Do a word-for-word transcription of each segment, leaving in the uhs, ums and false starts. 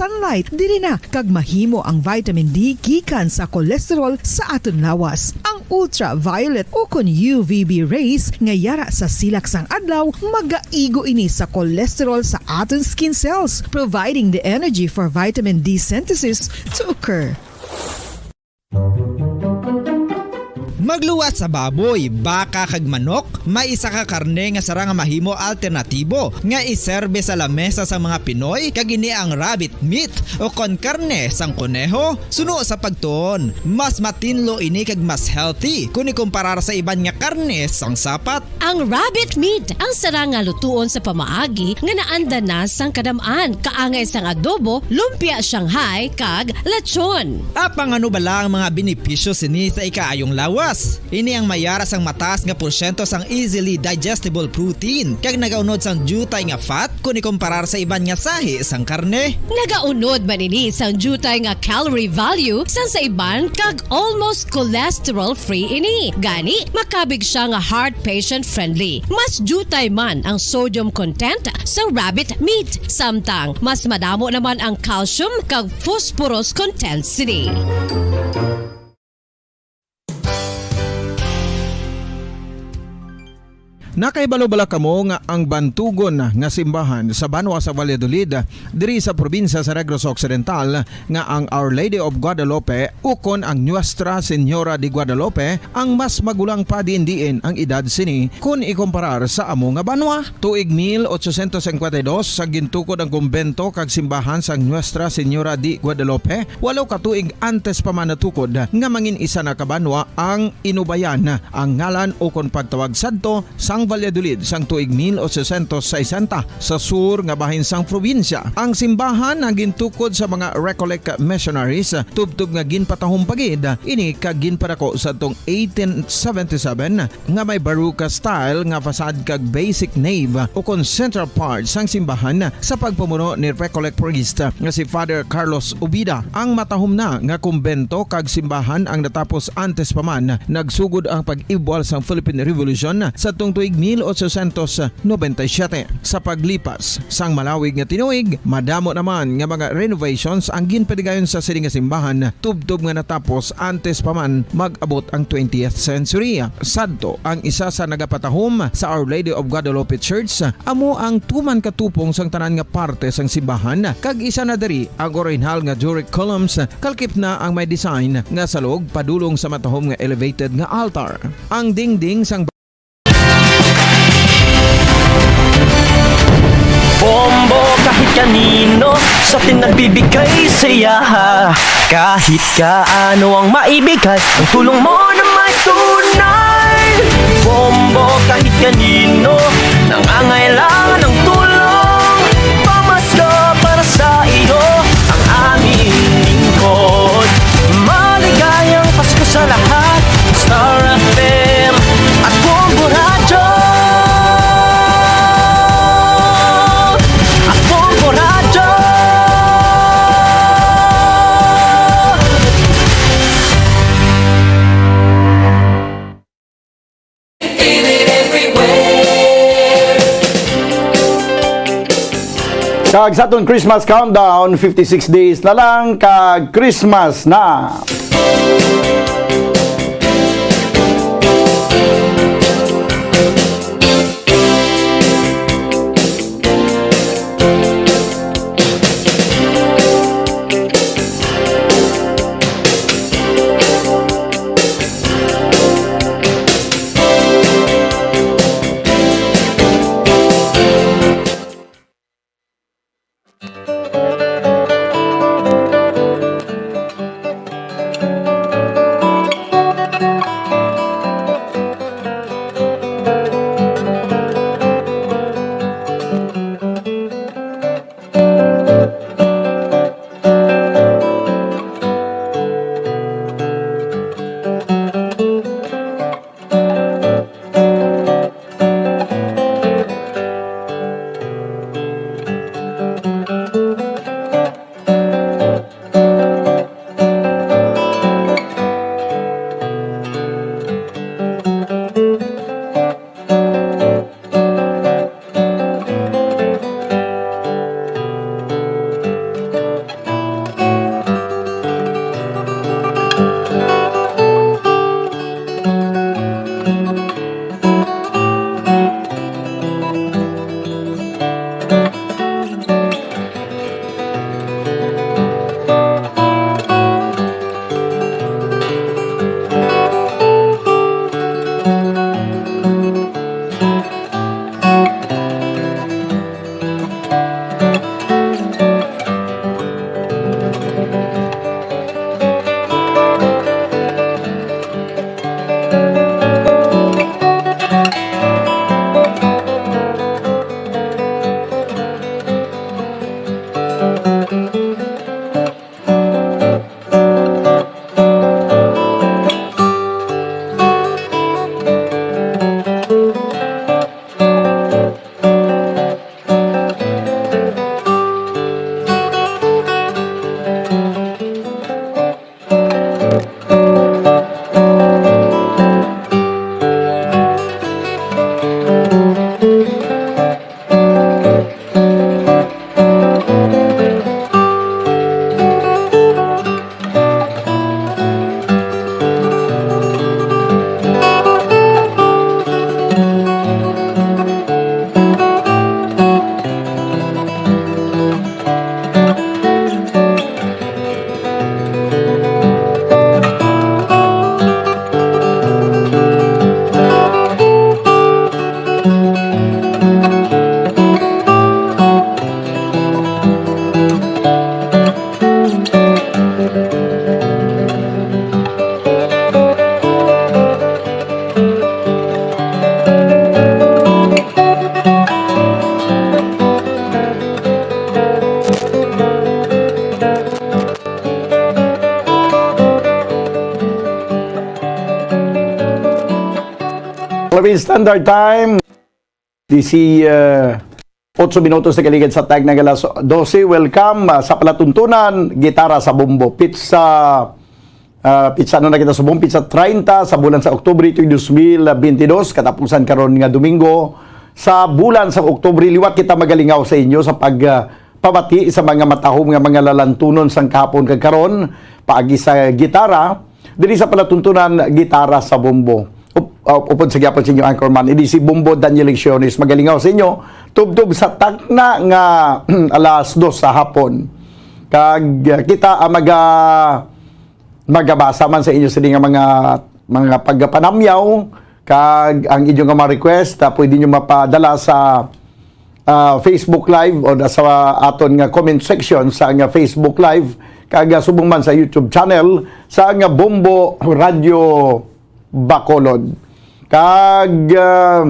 sunlight diri na, kag mahimo ang vitamin D gikan sa cholesterol sa aton lawas. Ang ultraviolet ukon U V B rays nga yara sa silak sang adlaw magaigo ini sa cholesterol sa aton skin cells, providing the energy for vitamin D synthesis to occur. Magluwas sa baboy, baka, kag manok, may isa ka karne nga sarang nga mahimo alternatibo nga iserbe sa lamesa sa mga Pinoy, kag ini ang rabbit meat, o kon karne sang koneho. Suno sa pagtuon, mas matinlo ini kag mas healthy kon ikumparar sa iban nga karne sang sapat. Ang rabbit meat ang sarang nga lutuon sa pamaagi nga naanda na sang kadam-an, kaangay sang adobo, lumpia Shanghai, kag lechon. Apang ano bala ang mga benepisyo sini sa ikaayong lawas? Ini ang mayara sang mataas nga porsyento sang easily digestible protein, kag nagaunod sang diutay nga fat kon ikumparar sa iban nga sahi sang karne. Nagaunod man ini sang diutay nga calorie value sang sa iban, kag almost cholesterol-free ini. Gani, makabig siya nga heart patient-friendly. Mas diutay man ang sodium content sa rabbit meat, samtang mas madamo naman ang calcium kag phosphorus content sini. Nakahibalo bala kamo nga ang bantugon nga simbahan sa banwa sa Valladolid, diri sa probinsya sa Negros Occidental, nga ang Our Lady of Guadalupe ukon ang Nuestra Señora de Guadalupe ang mas magulang pa diin-diin ang edad sini kon ikumparar sa amo nga banwa? Tuig mil ochocientos cincuenta y dos, sa gintukod ang kumbento kag simbahan sang Nuestra Señora de Guadalupe, walo ka tuig antes pa man natukod nga mangin isa na ka banwa ang Inubayan, ang ngalan ukon pagtawag sadto sang Valladolid sang tuig mil ochocientos sesenta, sa sur nga bahin sang probinsya. Ang simbahan ang gintukod sa mga Recollect missionaries, tubtob nga ginpatahom pa gid ini kag ginpadako sadtong eighteen seventy-seven, nga may Baroque style nga facade kag basic nave ukon central part sang simbahan sa pagpamuno ni Recollect priest nga si Father Carlos Ubida. Ang matahom na nga kumbento kag simbahan ang natapos antes pa man nagsugod ang pag-ibwal sang Philippine Revolution sadtong tuig mil ochocientos noventa y siete. Sa paglipas sang malawig nga tinuig, madamo naman nga mga renovations ang ginpadigayon sa sini nga simbahan, tubtob nga natapos antes pa man mag-abot ang twentieth century. Sadto, ang isa sa nagapatahom sa Our Lady of Guadalupe Church amo ang tuman ka tupong sang tanan nga parte sang simbahan, kag isa na diri ang orihinal nga Doric columns, kalkip na ang may design nga salog padulong sa matahom nga elevated nga altar. Ang dingding sang Bombo kahit kanino sa atin nagbibigay saya. Kahit kaano ang maibigay, ang tulong mo na may tunay. Bombo kahit kanino, nangangailangan ng tulong. Pamasko para sa iyo, ang aming lingkod. Maligayang Pasko sa lahat, Star F M at Bombo Radyo. At Bombo Radyo. Kag sa aton Christmas countdown, fifty-six days na lang kag Christmas na. Philippine Standard Time, disi, uh, otso minutos na kaligad sa tag ng alas dose. Welcome, ah, sa palatuntunan, Gitara sa Bombo. Pizza, ah, pizza, ano na kita subong? Pizza treinta sa bulan sa Oktubre, ito'y dos mil bentidós, katapusan karon nga Domingo sa bulan sa Oktubre. Liwat kita magalingaw sa inyo sa pag, ah, pabati sa mga matahom nga mga lalantunon sang kahapon kag karon, paagi sa gitara, diri sa palatuntunan, Gitara sa Bombo. Up-, uh, upod sa gyapon sa inyo anchorman, ini si Bombo Daniel Lecciones, magalingaw sa inyo, tubtob sa takna nga alas dos sa hapon. Kag, uh, kita ang maga-, magabasa man sa inyo sini nga mga, mga pagpanamyaw, kag ang inyo nga mga request, ah, pwede nyo mapadala sa, ah, Facebook Live o na sa aton nga comment section sa nga Facebook Live, kag, ah, subong man sa YouTube channel sa nga Bombo Radio Bacolod. Kag, ah,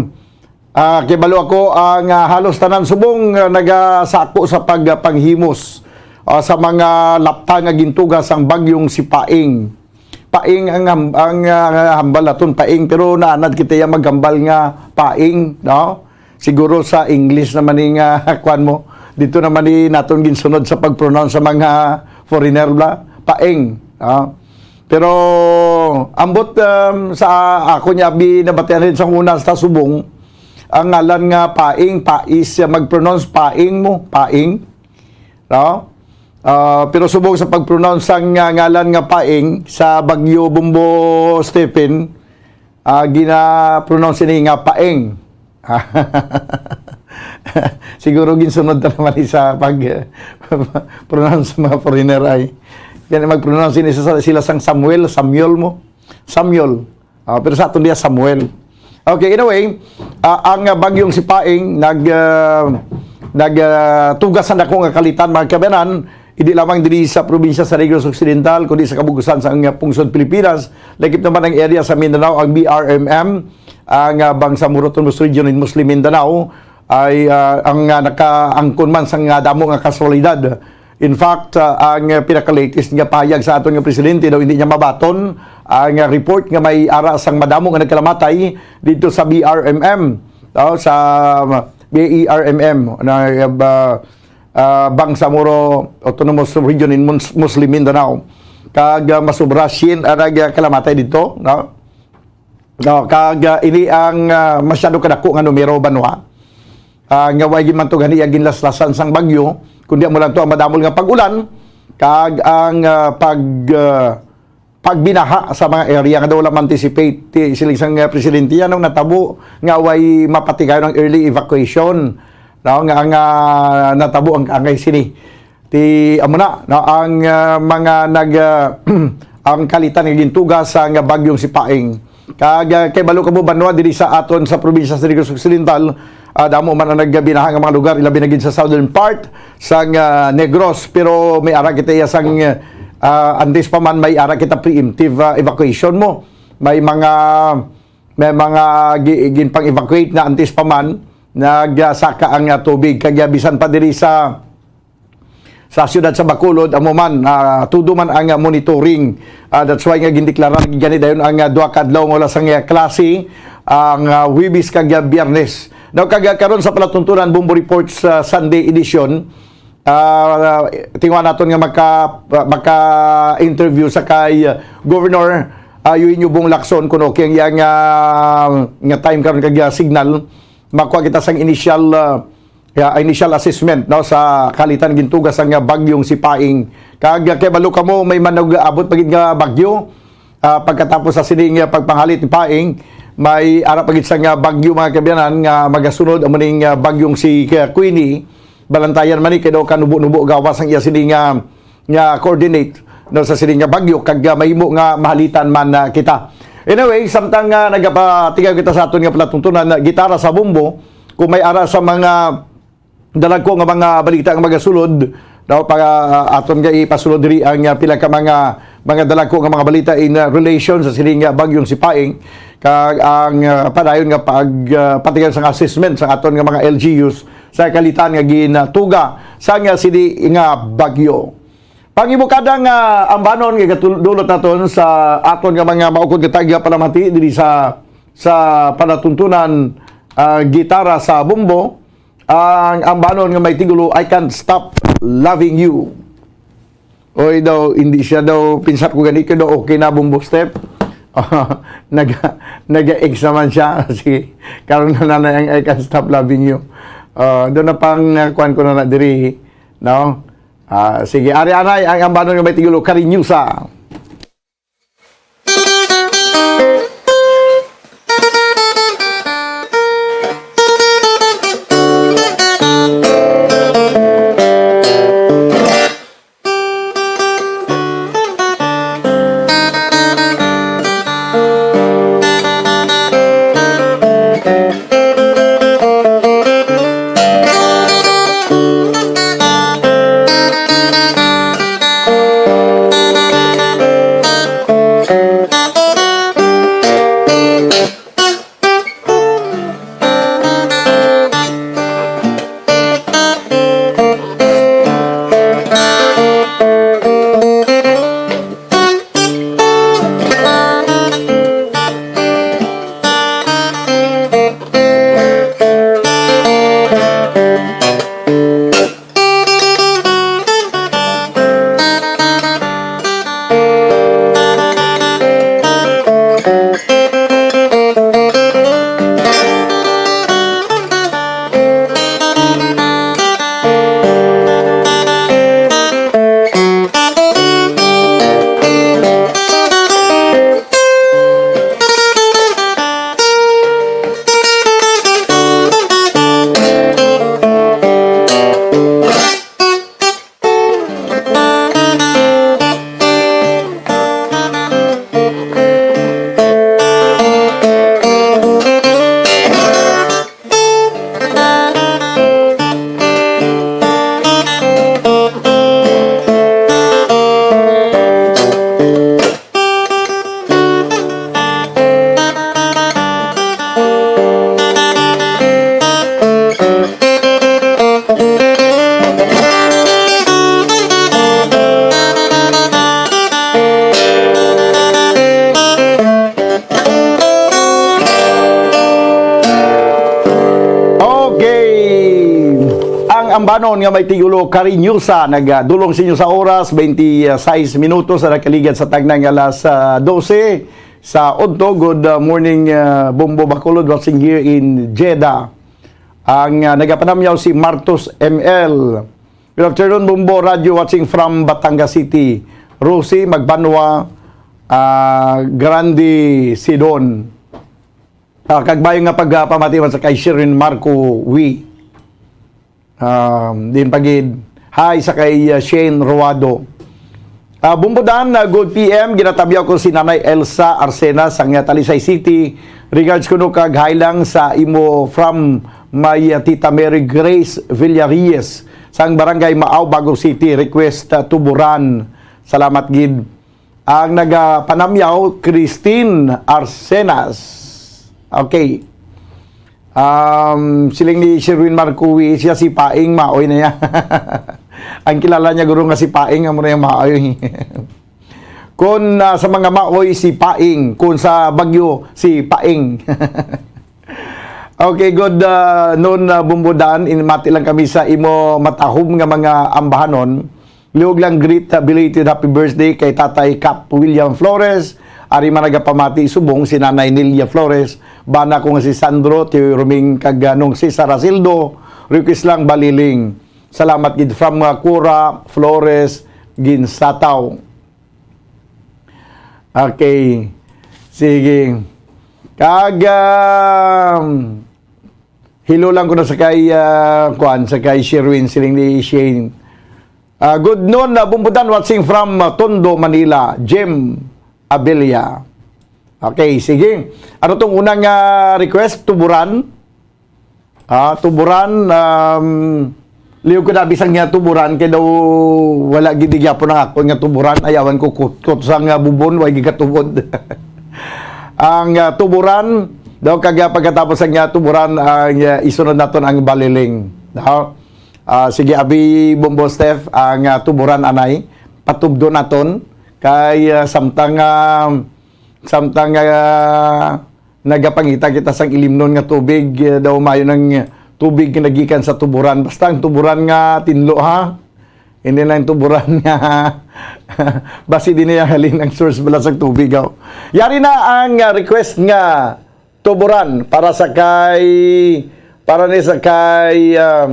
ah, kibalo ako ang, ah, halos tanan subong, ah, nagasako sa pag-, ah, panghimos, ah, sa mga lapta nga gintuga sang bagyong si Paing. Paing ang ham-, ang, ah, hambal naton, Paing, pero naanad kita ya maghambal nga Paing, no? Siguro sa English naman ni nga, kwan mo, dito naman ni naton ginsunod sa pag-pronounce sa mga foreigner, bla? Paing, no? Pero ambot, um, sa ako niya, abi, nabatian rin sa una sa subong, ang ngalan nga Paing, Pais, mag-pronounce Paing mo, Paing. No? Ah, pero subong sa pag-pronounce sang, ah, ngalan nga Paing sa Bagyo Bombo Stephen, ah, gina-pronounce ini nga Paeng. Siguro ginsunod ta naman ni sa pag, pronounce sa mga foreigner ay. Kaya mag-pronounce ini sa, sila sang Samuel, Samuel mo. Samuel. Ah, pero sa aton diya, Samuel. Okay, anyway, ah, ang, ah, bagyong si Paeng nag, ah, nag, ah, tugas sa dako nga kalitan, mga kabayanan, hindi lamang diri sa probinsya sa Negros Occidental, kundi sa kabugusan sa ang, ah, pungsod Pilipinas, lakip naman ang area sa Mindanao, ang B R M M, ang, ah, Bangsamoro Autonomous Region in Muslim Mindanao, ay, ah, ang, ah, nakaangkon man sa nga damo nga kaswalidad. In fact, ah, ang, ah, pinaka-latest nga pahayag sa aton nga presidente daw hindi niya mabaton ang, ah, report nga may ara sang madamo nga nagkalamatay dito sa B R M M, no, sa B E R M M, na, ah, ah, Bangsamoro Autonomous Region in Mus-, Muslim Mindanao. Kag, ah, masubra siyam ang nagkalamatay dito, no? No, kag, ah, ini ang, ah, masyado kadako nga numero, banwa, ah, nga way gid man to gani ang ginlaslasan sang bagyo, kundi amo lang to ang madamol nga pag-ulan kag ang, ah, pag, ah, pagbinaha sa mga area nga daw wala ma-anticipate. Ti-, siling sang, ah, presidente, anong natabo nga way mapatigayon ang early evacuation, no, nga ang, ah, natabo ang angay sini. Ti, amo na, no, ang, ah, mga nag, ah, ang kalitan nga gintuga sa nga bagyong si Paeng. Kag, ah, kay balo kamo, banwa, diri sa aton sa probinsya sa Negros Occidental, ah, damo man ang nagbinaha nga mga lugar, ilabi na gid sa southern part sang, ah, Negros. Pero may ara kita iya sang, ah, antes pa man, may ara kita preemptive, ah, evacuation mo. May mga, may mga gi-, ginpang-evacuate na antes pa man, nagsaka ang, ah, tubig. Kag, ah, bisan pa diri sa sa siyudad sa Bacolod, amo man, ah, tudo man ang, ah, monitoring. Ah, that's why nga gindeklara na gid gani dayon ang, ah, duha ka adlaw nga wala sang, ah, klase, ang, ah, Huwebes kag, ah, Biyernes. Now, kag, ah, karon sa palatuntunan, Bombo Report sa Sunday edition, ah, tingwa naton nga maka-, maka-interview sa kay, ah, Governor, ah, Eugenio Bong Lacson, kung okay ang iyang, ah, nga time karon kag, ah, signal. Makuha kita sang initial, ah, ya, initial assessment, no, sa kalitan gintuga sang bagyong si Paeng. Kag, ah, kay balo kamo, may manag-abot pa gid nga bagyo, ah, pagkatapos sa sining, ah, pagpanghalit ni Paeng, may ara pa gid sang bagyo, mga kabayanan, nga magasunod, amo ning, ah, bagyong si, ah, Queenie. Balantayan man ni kay daw kanubo-nubo gawas ang iya sining, ah, nga coordinate, no, sa sining nga bagyo, kag, ah, mahimo nga mahalitan man, ah, kita. Anyway, samtang, ah, nagapatigayon kita sa aton nga palatuntunan, ah, Gitara sa Bombo, kung may ara sa mga dalagko nga mga balita nga magasulod, no, para, ah, aton nga ipasulod diri ang, ah, pila ka mga, mga dalagko nga mga balita in, ah, relation sa sining, ah, bagyong si Paeng, kag ang, ah, padayon nga pag, ah, patigayon sang assessment sa aton nga mga L G Us sa kalitan nga ginatuga sang, ah, sini nga bagyo. Pangibukada nga ambanon nga gatudlot naton sa aton nga mga maukod nga tagapalamati diri sa sa palatuntunan, ah, gitara sa Bumbo, ang ambanon nga may titulo, "I Can't Stop Loving You." Oy daw, hindi siya daw, pinsat ko gani, kay daw okay na, Bumbo Steph. Naga-, naga-ex naman siya. Sige, karon na nanay ang "I Can't Stop Loving You." Ah, doon na pang, ah, kuwan ko na na diri, no? Ah, sige, ari anay ang ambanon nga may titulo, "Karinyusa." Okay. Ang ambanon nga may titulo, "Karinyusa", nagadulong sa inyo sa oras, twenty-six minutos na nakaligad sa tagnang alas, ah, dose sa udto. Good, ah, morning, ah, Bombo Bacolod, watching here in Jeddah. Ang, ah, nagapanamyaw si Martos M L. Good afternoon, Bombo Radio, watching from Batangas City. Rosie Magbanwa, ah, Grande Sidon. Ah, kag maayo nga pagpamati man sa kay Sherin Marco Wi. Um, din pagid, hi sa kay, ah, Shane Roado. Ah, Bombo Dan, ah, good P M, ginatamyaw ko si Nanay Elsa Arcena sang, ah, Talisay City. Regards kuno kag hi lang sa imo from my, ah, Tita Mary Grace Villareyes sang Barangay Maaw, Bago City. Request, ah, Tuburan. Salamat gid. Ang nagapanamyaw, Christine Arcenas. Okay. Um, siling ni Sherwin Marcowi, siya si Paing, maoy na niya. Ang kilala niya, guro, nga si Paing, amo na yung maoy. Kung, ah, sa mga maoy, si Paing. Kung sa Bagyo, si Paing. Okay, good, ah, noon, ah, Bombo Dan, inmati lang kami sa imo matahom nga mga ambahanon. Liog lang greet, ah, belated happy birthday kay Tatay Cap William Flores. Ari man nagapamati subong si Nanay Nelia Flores, bana ko nga si Sandro, Tio Roming kag, ah, Nong Cesar Asildo. Request lang, Baliling. Salamat gid from, ah, Cora Flores, Ginsataw. Okay. Sige. Kag, um, hello lang ko na sa kay, ah, kuan, sa kay Sherwin, siling ni Shane. Ah, good noon, ah, Bombo Dan, watching from, ah, Tondo, Manila, Jim Abilia. Okay, sige. Ano tong unang, ah, request? Tuburan? Ah, Tuburan, um, liog ko na bisan nga Tuburan, kay daw wala gid gyapon ang akon nga Tuburan, ayawan ko kutkot sa nga bubon, way gigatubod. Ang, ah, Tuburan, daw kag, ah, pagkatapos ang, ah, Tuburan, ang, ah, isunod naton ang Baliling. No? Ah, sige, abi Bombo Steph, ang, ah, Tuburan anay, patubdo naton, kay, ah, samtang, ah, samtang, ah, Nagapangita kita sang ilimnon nga tubig, eh, daw mayo nang tubig nga nagikan sa tuburan. Basta ang tuburan nga tinlo, ha? Hindi na ang tuburan nga basi di na halin ang source bala sa tubig, oh. Yari na ang, ah, request nga tuburan para sa kay, para ni sa kay, ah,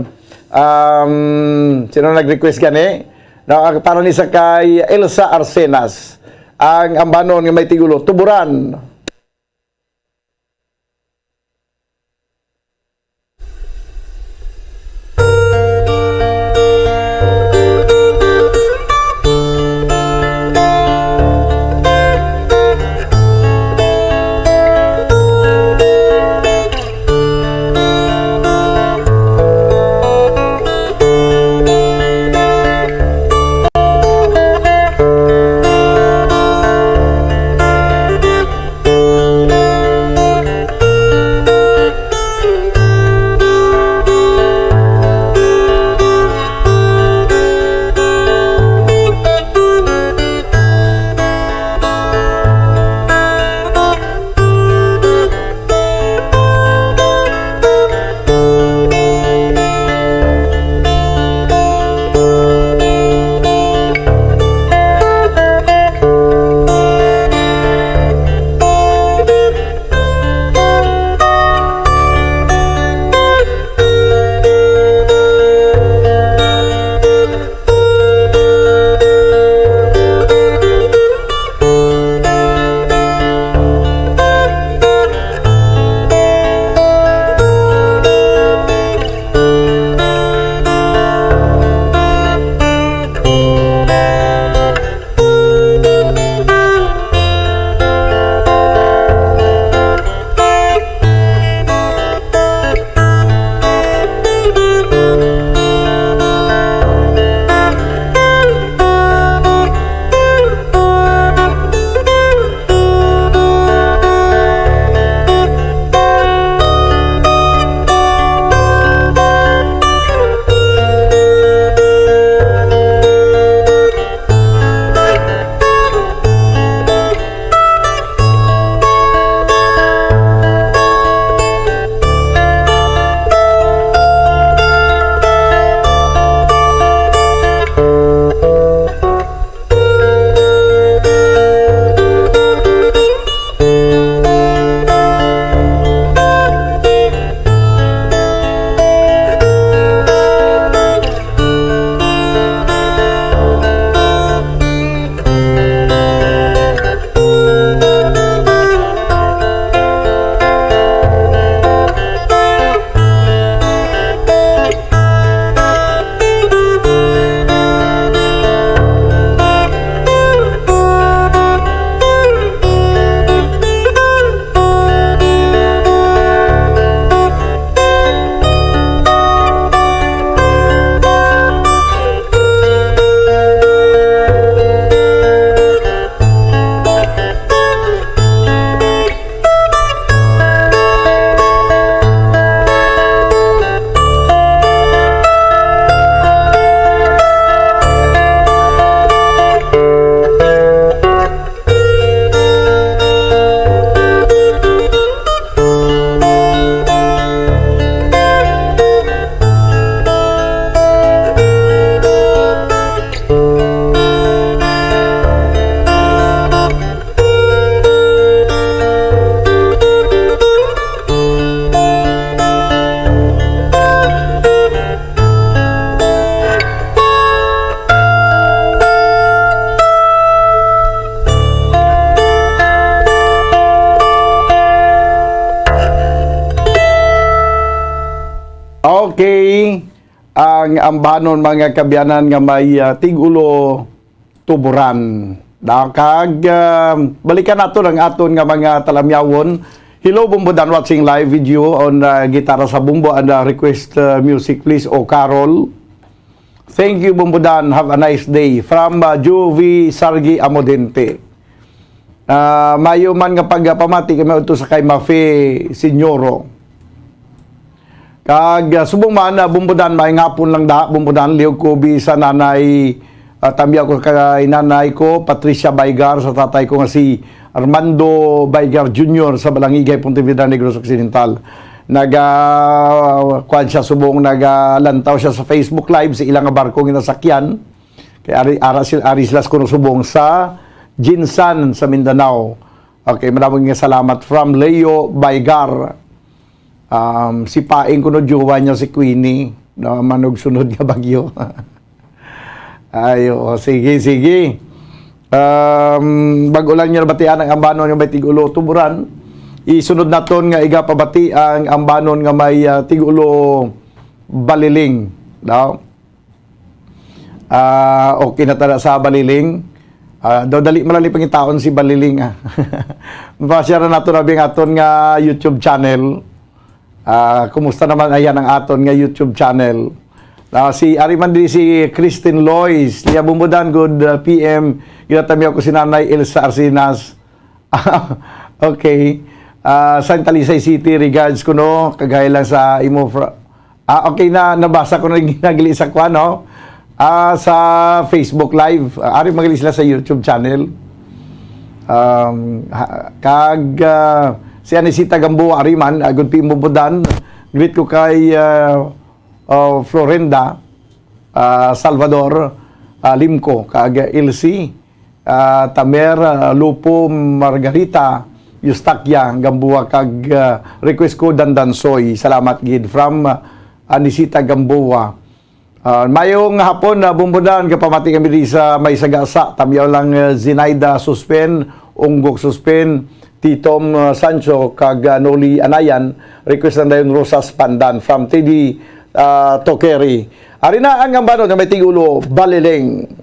um, sino nag-request gani? Na, para ni sa kay Elsa Arcenas. Ang ambanon nga may tigulo, tuburan. Okay, ang ambanon, mga kaabyanan, nga may, ah, tig-ulo tuburan. Da-, kag, ah, balikan naton ang aton nga mga talamyawon. Hello, Bumbudan, watching live video on, ah, Gitara sa Bumbo and, ah, request, ah, music, please, O Carol. Thank you, Bumbudan. Have a nice day. From, ah, Juvie Sargi Amodente. Ah, mayo man nga pagpamati kami udto sa kay Mafe Senyoro. Kag, ah, subong man, ah, Bumbudan, maayong hapon lang da, Bumbudan, liog ko bi sa Nanay Ah, tamyaw ko kay nanay ko, Patricia Baigar, sa tatay ko nga si Armando Baigar Junior sa Balangigay, Pontevedra, Negros Occidental. Naga, kuwan siya subong, nagalantaw siya sa Facebook Live sa ilang nga barko nga nasakyan. Kay ari, ara sil-, ari sila kuno subong sa Jinsan sa Mindanao. Okay, maraming salamat from Leo Baigar. Um, si Paing kuno, jowa niya si Queenie, no, manugsunod nga bagyo. Ay, oo, sige, sige. Um, bag-o lang niya nabatian ang ambanon nga may tigulo tuburan. Isunod naton nga igapabati ang ambanon nga may, ah, tigulo baliling. No? Ah, okay na tala sa baliling. Ah, daw dali malali pangitaon si baliling, ah. Mapashare nato na bing aton nga YouTube channel. Ah, kumusta naman ayan ang aton nga YouTube channel? Ah, si ari man di si Christine Lois, Lia Bumbudan, good, ah, P M. Ginatamyaw ko si Nanay Elsa Arsinas. Okay. Ah, sa Talisay City, regards kuno, kagay lang sa imo fra-, ah, okay na, nabasa ko na yung ginagli sa kwan, no? Ah, sa Facebook Live, ah, ari magli sila sa YouTube channel. Um, ha-, kag, ah, si Anisita Gamboa, ari man, ah, good P M Bumbudan, greet ko kay, ah, ah, Florinda, ah, Salvador, ah, Limco, kag Ilsi, ah, Tamer, ah, Lupo, Margarita, Eustaquia, Gamboa, kag, ah, request ko, Dandansoy. Salamat gid from, ah, Anisita Gamboa. Ah, mayong hapon na Bumbudan, kapamati kami di sa may sagasa, tamyaw lang, ah, Zinaida Suspen, Unggok Suspen, Titom, ah, Sancho, kag, ah, Noli Anayan. Request lang dayon Rosas Pandan from T D, ah, Tokeri. Ari na ang ambanon nga may tigulo, Baliling.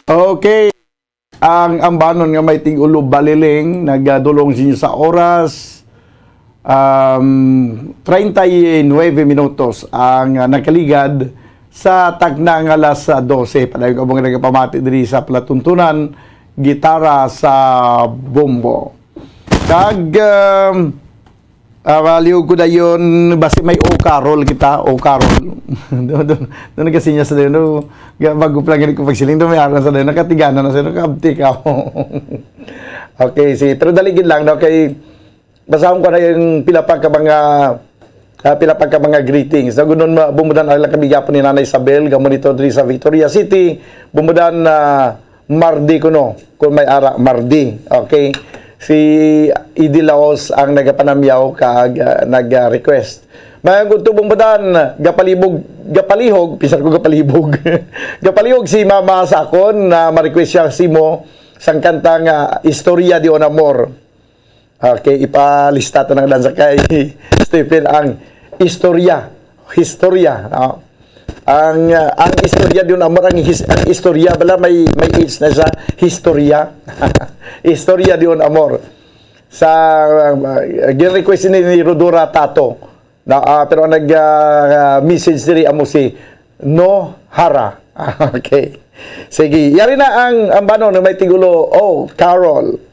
Okay. Ang ambanon nga may tig-ulo baliling, nagadulong sa inyo sa oras. Um, treinta y nueve minutos ang, ah, nakaligad sa takna nga alas dose. Padayon kamo nga nagapamati diri sa palatuntunan, gitara sa bombo. Kag, um, ah, malihog ko dayon, basi may O Carol kita, O Carol. Doon, doon, doon nagkasinya sa dayon, no? Ga-, bago pa lang gani ko pagsiling, doon may ara sa dayon, nakatigana na sa dayon, nakaabti ka. Okay, sige. Pero dali gid lang, no? Kay, basahon ko na yung pila pa ka mga, ah, pila pa ka mga greetings. Nagunon, ma-, bumudan, ala kami gihapon ni Nanay Isabel, nga monitor diri sa Victoria City. Bumudan, ah, Mardi kuno, kung may ara, Mardi. Okay? Si Idi Laos ang nagapanamyaw kag, ah, nag-request. Mayang udto, bumudan, gapalibog, gapalihog, pisar ko gapalibog. Gapalihog si Mama sa akon na ma-request siya simo sang kanta nga Istorya de un Amor. Okay, ipalista to ng dansa kay Stephen ang istorya. Historia, no? Ang, ah, ang istorya de un amor, ang his-, ang istorya bala may, may H na siya, historia. Istorya de un amor. Sa, ah, gin-request ni, ni Rodora Tato. Na, ah, pero ang nag, ah, message diri amo si No Hara. Okay. Sige, yari na ang, ang bano na may tigulo. Oh, Carol.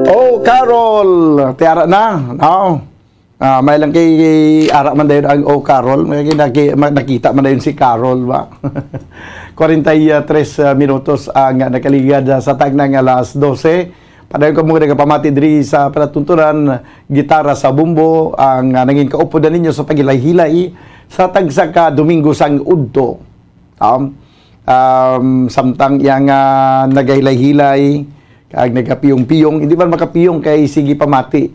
Oh, Carol! Tiara na, no? Ah, may lang kay ara man dayon ang, oh, Carol. May kinaki-, ma-, nakita man dayon si Carol ba? Kwarenta y tres, ah, minutos ang nakaligad, ah, sa tagna nga alas dose. Padayon kamo nagapamati diri sa palatuntunan, gitara sa bumbo, ang, ah, nangin kaupod na ninyo sa paghilay-hilay sa tagsa ka Domingo sang udto. Um, um, samtang iya nga nagahilay-hilay, kag nagapiyong-piyong, hindi man makapiyong kay sige pamati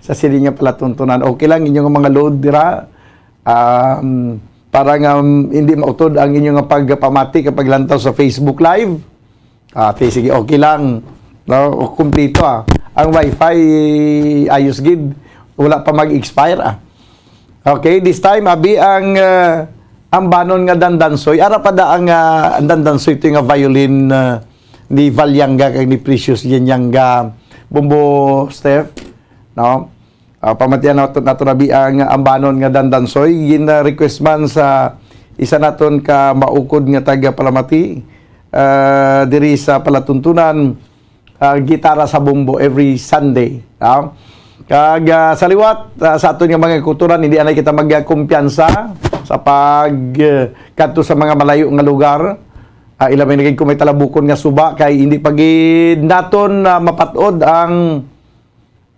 sa sini nga palatuntunan. Okay lang, inyo nga mga load dira, um, para nga, um, hindi mautod ang inyo nga pagpamati kag paglantaw sa Facebook Live. Ah, ti, sige, okay lang. No, kumplito, ah. Ang wifi, ayos gid. Wala pa mag-expire, ah. Okay, this time, abi ang, ah, ang banon nga dandansoy. Ara pa da ang, ah, ang dandansoy, ito nga violin, ah, ni Valyanga kag ni Precious Yenyanga, Bombo Steph, no? Ah, pamatian nato, nato na bi ang ambanon nga dandansoy. Gina-request man sa isa naton ka maukod nga taga Palamati, ah, diri sa palatuntunan, ah, gitara sa bombo every Sunday, ah. Kag, ah, sa liwat, ah, sa aton nga mga kulturan, hindi anay kita magkumpiyansa sa pag, eh, kadto sa mga malayo nga lugar. Ah, ila may naging kung may talabukon nga suba kay hindi pa gid naton, ah, mapat-od ang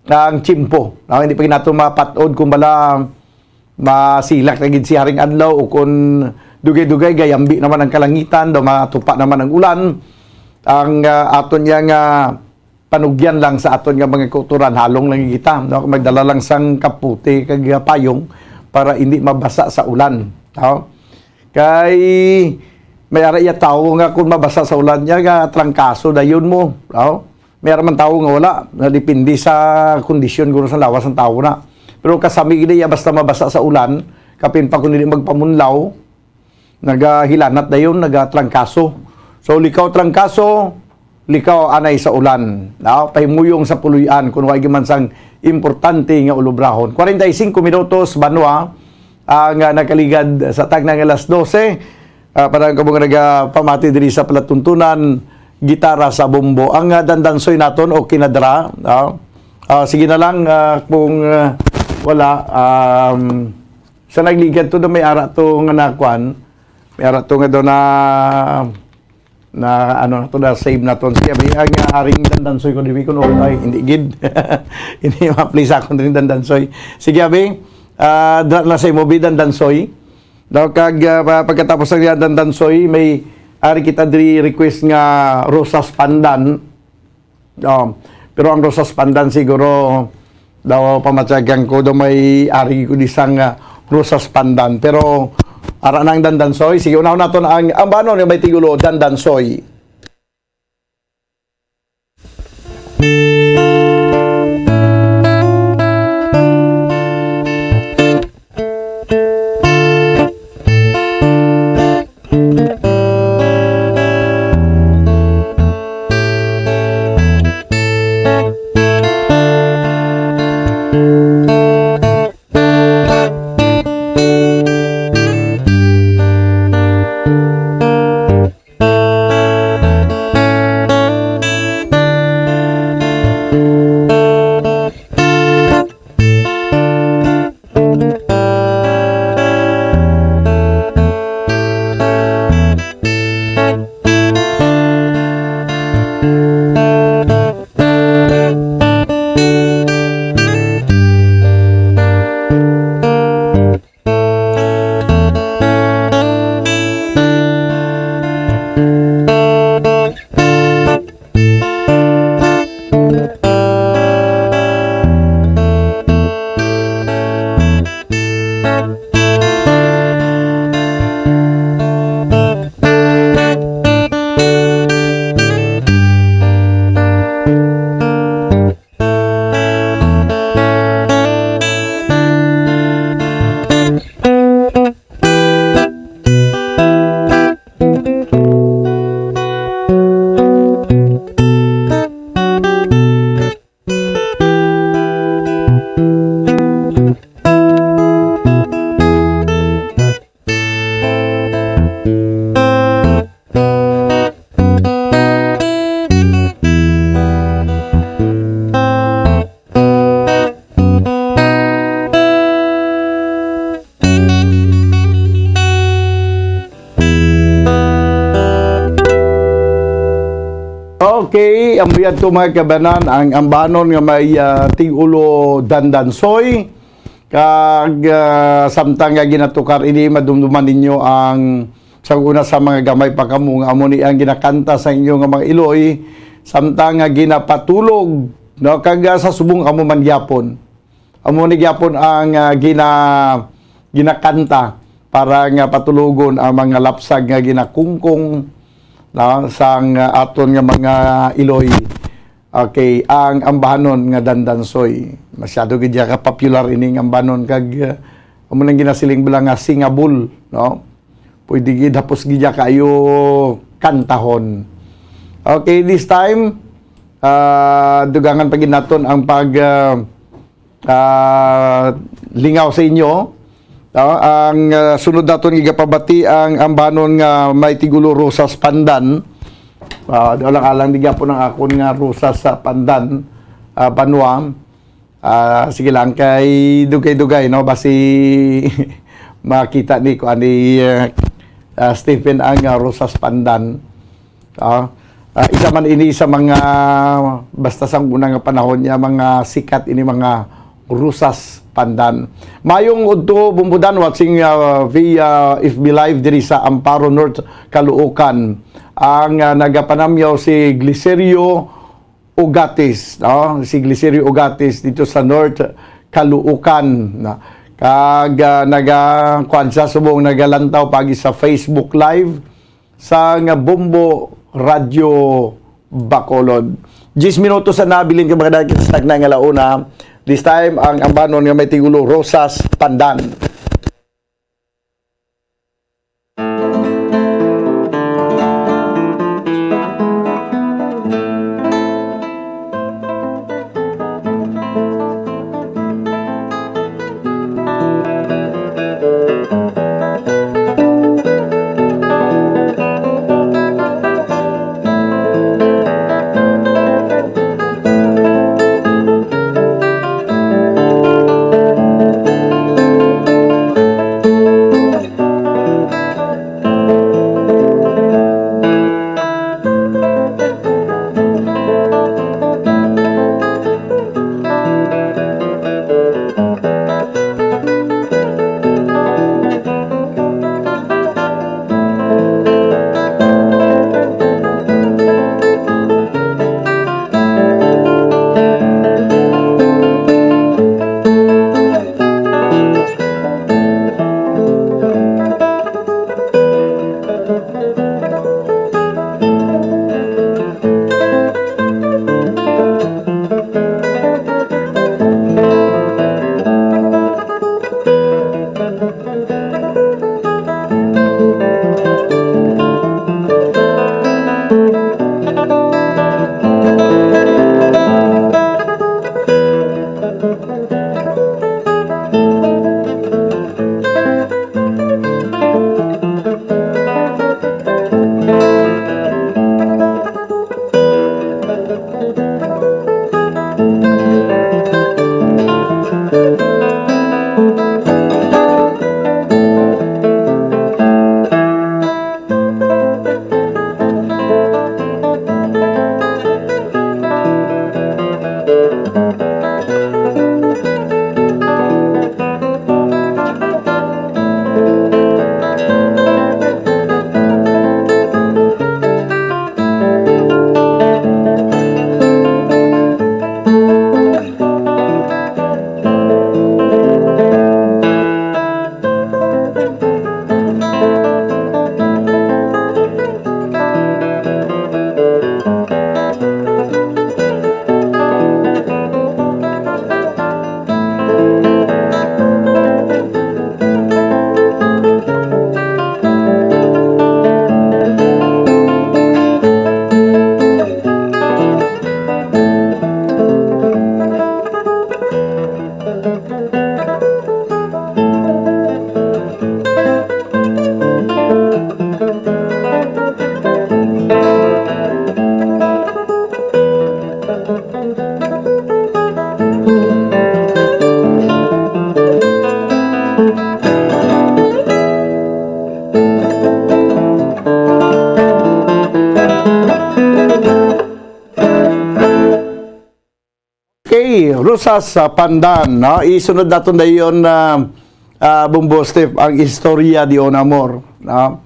ang tiyempo, no? Hindi pa gid nato mapat-od kung bala masilak na gid si Haring Adlaw o kung dugay-dugay gayambi naman ang kalangitan, daw matupa naman ang ulan. Ang, ah, aton niya nga panugyan lang sa aton nga mga kauturan, halong lang kita, no? Magdala lang sang kaputi kag payong para hindi mabasa sa ulan, no? Kay may ara iya tawo nga kung mabasa sa ulan niya, nga trangkaso dayon mo, no? May ara man tawo nga wala, na depende sa kondisyon guro sa lawas sang tawo na. Pero kasami gid iya basta mabasa sa ulan, kapin pa kung dili magpamunlaw, nagahilanat dayon, nagatrangkaso. So, likaw trangkaso, likaw anay sa ulan. No? Pahimuyong sa puloy-an kung wa gid man sang importante nga ulobrahon. Kwarenta y singko minutos, banwa, ang, ah, nakaligad sa tagna nga alas dose. Ah, para ang kabong nagapamati diri sa palatuntunan, gitara sa bombo. Ang, ah, dandansoy naton, okay na dira, ah. Ah, sige na lang, ah, kung, ah, wala, um, sa nagligad to, may ara to nga nakuan, may ara to nga daw na, na, ano, to na save naton. Sige, abi, ang, ah, aring dandansoy ko, di ko, no, ay, hindi gid. Hindi ma-play sa akon diri dandansoy. Sige, abi, ah, dra-, na sa imo, bi, dandansoy. Daw kag, ah, pa-, pagkatapos ang dandansoy, may ari kita diri request nga Rosas Pandan. Oh, pero ang Rosas Pandan siguro daw pamatyagan ko daw may ari ko di sang, ah, Rosas Pandan. Pero ara na ang dandansoy. Sige, unahon naton ang, ang banon nga may tigulo, dandansoy. Okay, amo yadto, mga kabanan, ang ambanon nga may, ah, tig-ulo dandansoy. Kag, ah, samtang nga ginatukar ini, madumduman ninyo ang sa una sa mga gamay pa kamo nga amo ni ang ginakanta sa inyo nga mga iloy, samtang nga ginapatulog, no? Kag, ah, sa subong amo man gyapon. Amo ni gyapon ang, ah, gina-, ginakanta. para nga patulogon ang mga lapsag nga ginakungkong, no, sang, ah, aton nga mga iloy. Okay, ang ambahanon nga dandansoy. Masyado gid ya ka popular ining ambahanon kag, ah, amo nang ginasiling bala nga singabol, no? Pwede gid hapos gid ya kaayo kantahon. Okay, this time, ah, dugangan pa gid naton ang pag, ah, ah, lingaw sa inyo. Ah, ang, ah, sunod naton igapabati ang ambanon nga may tigulo Rosas Pandan. Ah, alang-alang di gyapon ang akon nga Rosas sa Pandan, ah, banwa. Ah, sige lang kay dugay-dugay, no, basi makita ni ko ani, ah, ah, Stephen ang, ah, Rosas Pandan. Ah, ah, isa man ini sa mga, basta sa una nga panahon niya, mga sikat ini mga Rosas Pandan. Mayong udto, Bumbudan, watching, ah, via F B Live diri sa Amparo North, Caloocan. Ang, ah, nagapanamyaw si Glicerio Ugatis, no? Si Glicerio Ugatis dito sa North Caloocan, no? Kag, ah, naga-, kuwan siya, subong nagalantaw pagi sa Facebook Live. Sa nga Bombo Radyo Bacolod. Diyes minutos na nabilin ka, mga dagit sa tagna nga launa. This time, ang ambanon nga may tigulo, Rosas Pandan. Okay, Rosas Pandan, no? Isunod naton dayon na, ah, Bumbo Steve, ang istorya di on amor, no?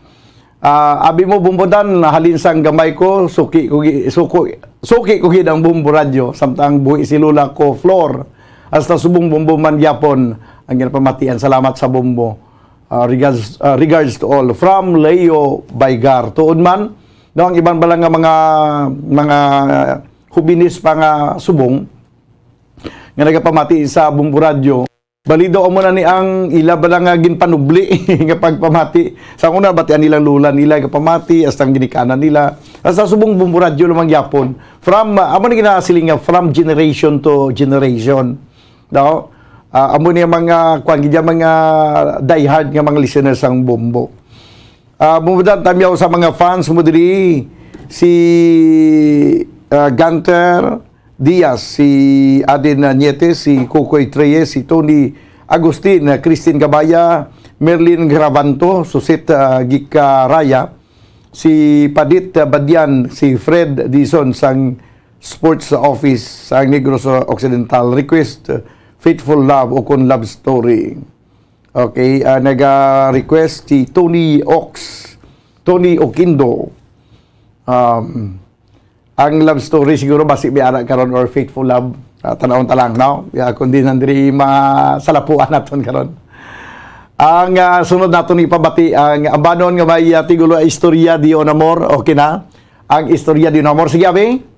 Ah, abi mo, Bumbo Dan, halin sang gamay ko, suki ko gi-, suko-, suki ko gid ang Bumbo Radyo, samtang buhi si Lola ko, Flor, hasta subong Bumbo man gyapon ang ginapamatian. Salamat sa Bumbo. Ah, regards, ah, regards to all. From Leo Baigar. Tuod man, no, ang iban bala nga mga, mga hubinis pa nga subong, nga nagapamati sa Bombo Radyo, balido amo na ni ang ila bala nga ginpanubli nga pagpamati. Sa una, batian nilang lola nila nga pamati, hasta ang ginikanan nila. Hasta subong Bombo Radyo lamang gyapon. From, ah, amo ni ginasiling nga from generation to generation. No? Ah, amo ni ang mga, kuwan, gid, mga diehard nga mga listeners sang Bombo. Ah, bumudan tamyaw sa mga fans mo diri, si, ah, Gunter Diaz, si Aden Nietes, si Kukoy Treyes, si Tony Agustin, ah, Christine Gabaya, Merlin Gravanto, Susit, ah, Gikaraya, si Padit, ah, Badian, si Fred Dizon sang Sports Office sang Negros Occidental. Request, ah, Faithful Love o kon Love Story. Okay, ah, naga-request si Tony Ox, Tony Oquindo. Um, ang love story siguro basi may ara karon or faithful love. Ah, tanawon ta lang, no? Ya, kundi nandiri masalapuan naton karon. Ang, ah, sunod naton ipabati ang ambanon nga may, ah, tigulo, Istorya de un Amor. Okay na? Ang Istorya de un Amor. Sige, abi.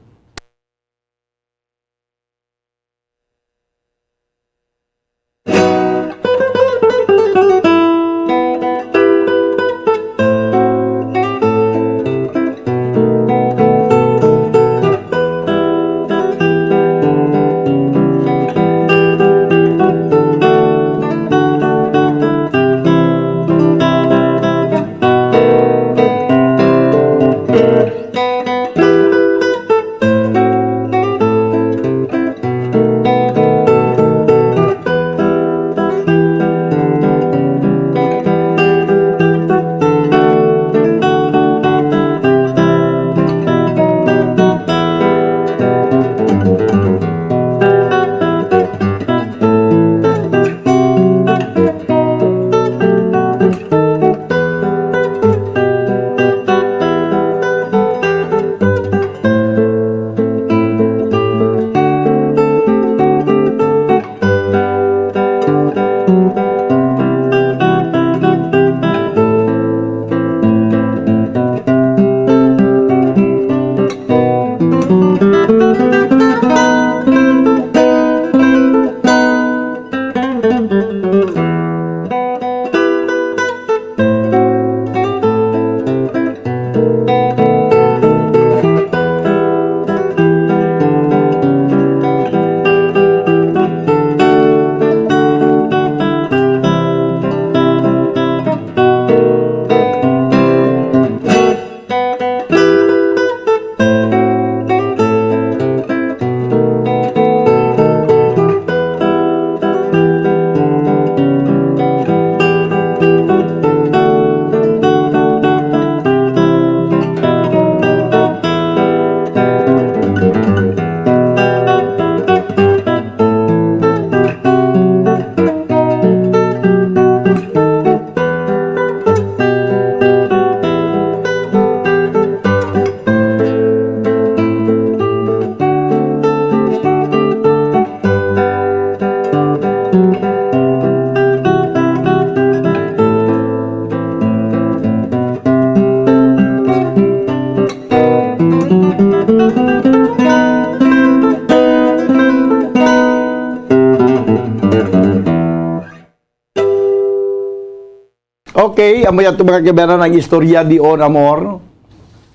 Okay, amo yan to, mga kaibanan, ang Istorya de un Amor.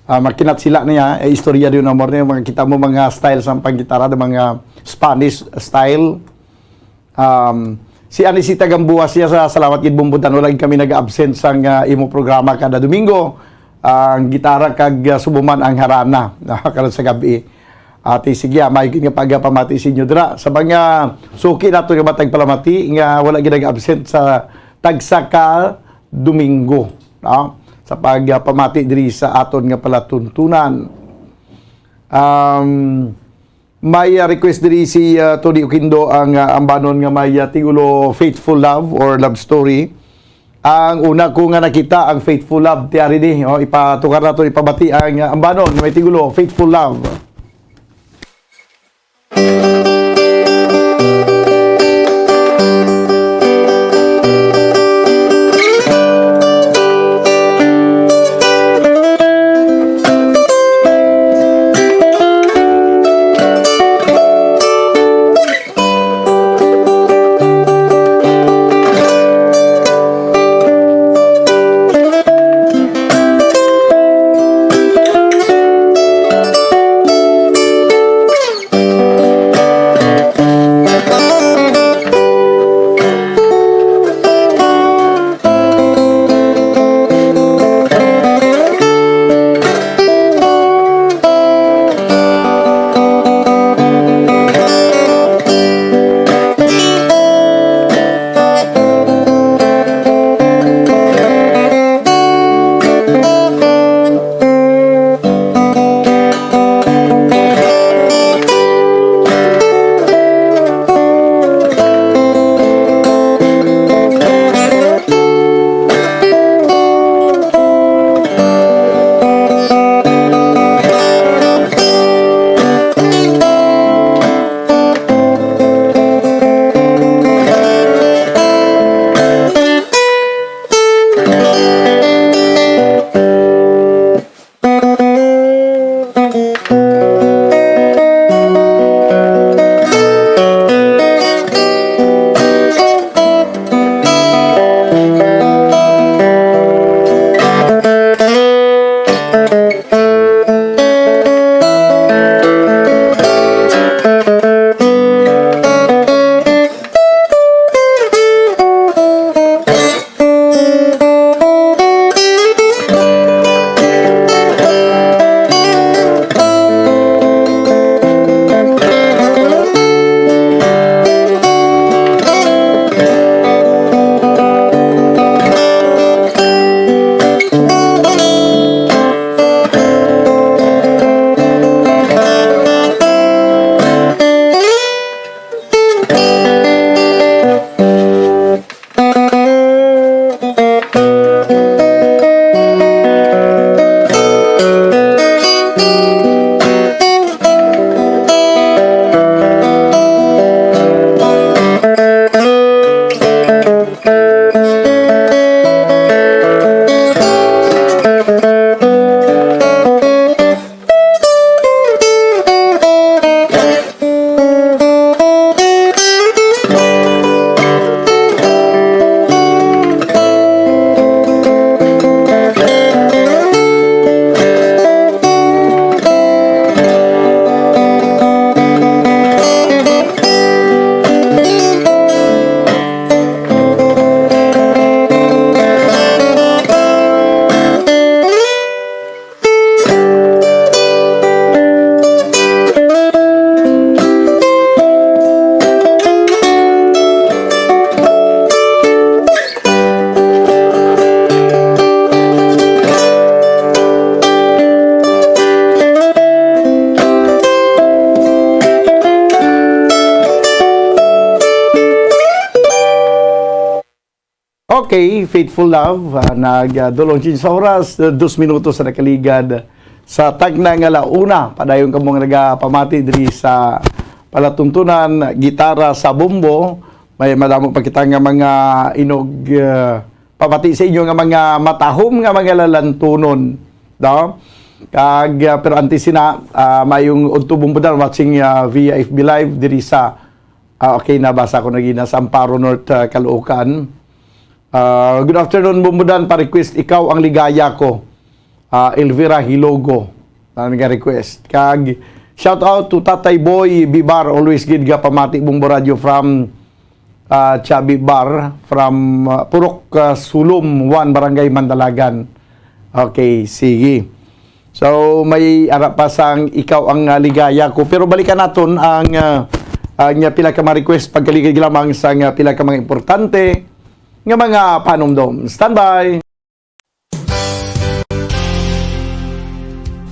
Ah, makinat sila niya, eh, Istorya de un Amor niya, makita mo mga style sa panggitara, the mga Spanish style. Um, si Anisita Gamboa siya sa Salamat Gid Bumbutan, wala gid kami nag-absent sang, ah, imo programa kada Domingo. Ang gitara kag, ah, subuman ang harana, ah, karon sa gabi. Ati, sige, ah, may nga pagpamati sa inyo dira. Sa mga suki nato nga matag palamati nga wala gid nag-absent sa tagsa ka Domingo, no? Sa pagpamati diri sa aton nga palatuntunan. Um, may, ah, request diri si, ah, Tony Oquindo ang, ah, ambanon nga may, ah, tigulo Faithful Love or Love Story. Ang una ko nga nakita ang Faithful Love, ti ari ni, oh, ipatukar nato, ipabati ang, ah, ambanon nga may tigulo Faithful Love. Okay, Faithful Love, ah, nag, ah, dulong sa oras, ah, dos minutos sa nakaligad sa tagna nga la una. Padayon kamo nga nagapamati diri sa palatuntunan, gitara sa bombo. May madamo pa kita nga mga inog, ah, pamati sa inyo nga mga matahom nga mga lalantunon, no? Kag, ah, pero antes sina, ah, mayong udto, Bombodan, watching, ah, via F B Live diri sa, ah, okay, nabasa ko na gina, sa Amparo North, ah, Caloocan. Ah, good afternoon, Bombodan. Pa-request, Ikaw ang Ligaya Ko. Ah, Elvira Hilogo, ah, nga request. Kag shout out to Tatay Boy Bibar, always gid ga pamati, Bombo Radio, from, ah, Chabi Bar, from, ah, Purok, ah, Sulom one, Barangay Mandalagan. Okay, sige. So, may ara pa sang Ikaw ang, ah, Ligaya Ko. Pero balikan naton ang, ah, ang, ah, pila ka mga request, pagkaligid lamang sa, ah, pila ka mga importante nga mga panumdom. Standby!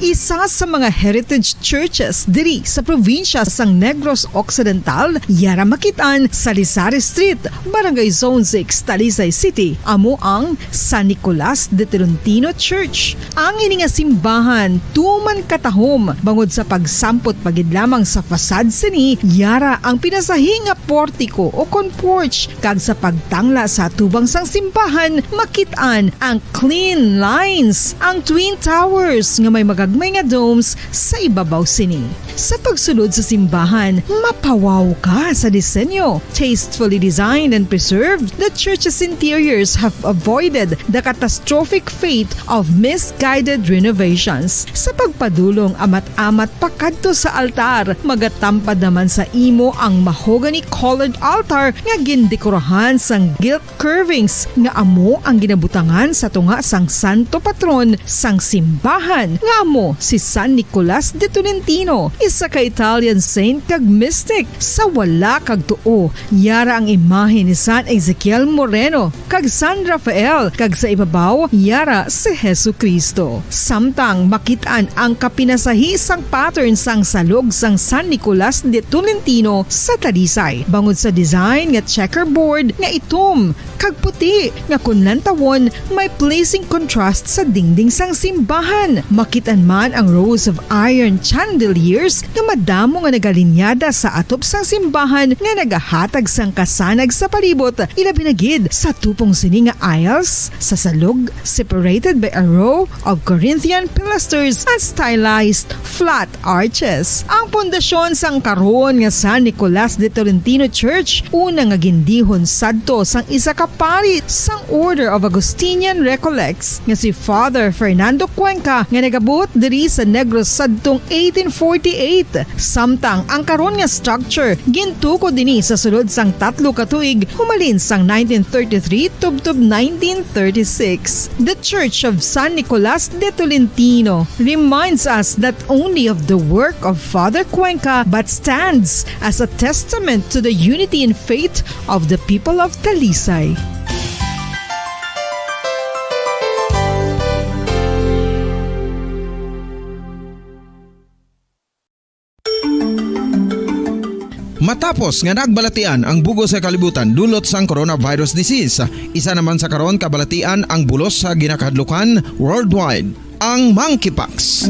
Isa sa mga heritage churches diri sa probinsya sang Negros Occidental, yara makit-an sa Lisari Street, Barangay Zone six, Talisay City, amo ang San Nicolas de Tolentino Church. Ang ini nga simbahan tuman katahom bangod sa pagsampot pa gid lamang sa facade sini, yara ang pinasahi nga portiko o kon porch, kag sa pagtangla sa atubang sang simbahan makit-an ang clean lines, ang twin towers nga may magagmay nga domes sa ibabaw sini. Sa pagsulod sa simbahan, mapawaw ka sa disenyo. Tastefully designed and preserved, the church's interiors have avoided the catastrophic fate of misguided renovations. Sa pagpadulong amat-amat pakadto sa altar, magatampad naman sa imo ang mahogany-colored altar nga gindekorahan sang gilt curvings nga amo ang ginabutangan sa tunga sang santo patron sang simbahan, nga amo si San Nicolas de Tolentino, isa ka Italian saint kag mystic. Sa wala kag tuo, yara ang imahe ni San Ezekiel Moreno kag San Rafael, kag sa ibabaw, yara si Jesu-Cristo. Samtang makit-an ang kapinasahi sang pattern sang salog sang San Nicolas de Tolentino sa Talisay, bangod sa design nga checkerboard nga itom kag puti, nga kon lantawon, may pleasing contrast sa dingding sang simbahan. Makit-an man ang rows of iron chandeliers nga madamo nga nagalinyada sa atop sang simbahan nga nagahatag sang kasanag sa palibot, ilabi na gid sa tupong sini nga aisles sa salog, separated by a row of Corinthian pilasters and stylized flat arches. Ang pundasyon sang karon nga San Nicolas de Tolentino Church, una nga gindihon sadto sang isa ka pari sang Order of Augustinian Recollects nga si Father Fernando Cuenca, nga nagabuot diri sa Negros sadtong eighteen forty-eight. Samtang ang karon nga structure gintukod dini sa sulod sang tatlo ka tuig, humalin sang nineteen thirty-three tubtob nineteen thirty-six. The Church of San Nicolas de Tolentino reminds us not only of the work of Father Cuenca, but stands as a testament to the unity in faith of the people of Talisay. Matapos nga nagbalatian ang bug-os nga kalibutan dulot sang coronavirus disease, isa naman sa karon kabalatian ang bulos sa ginakahadlukan worldwide, ang monkeypox.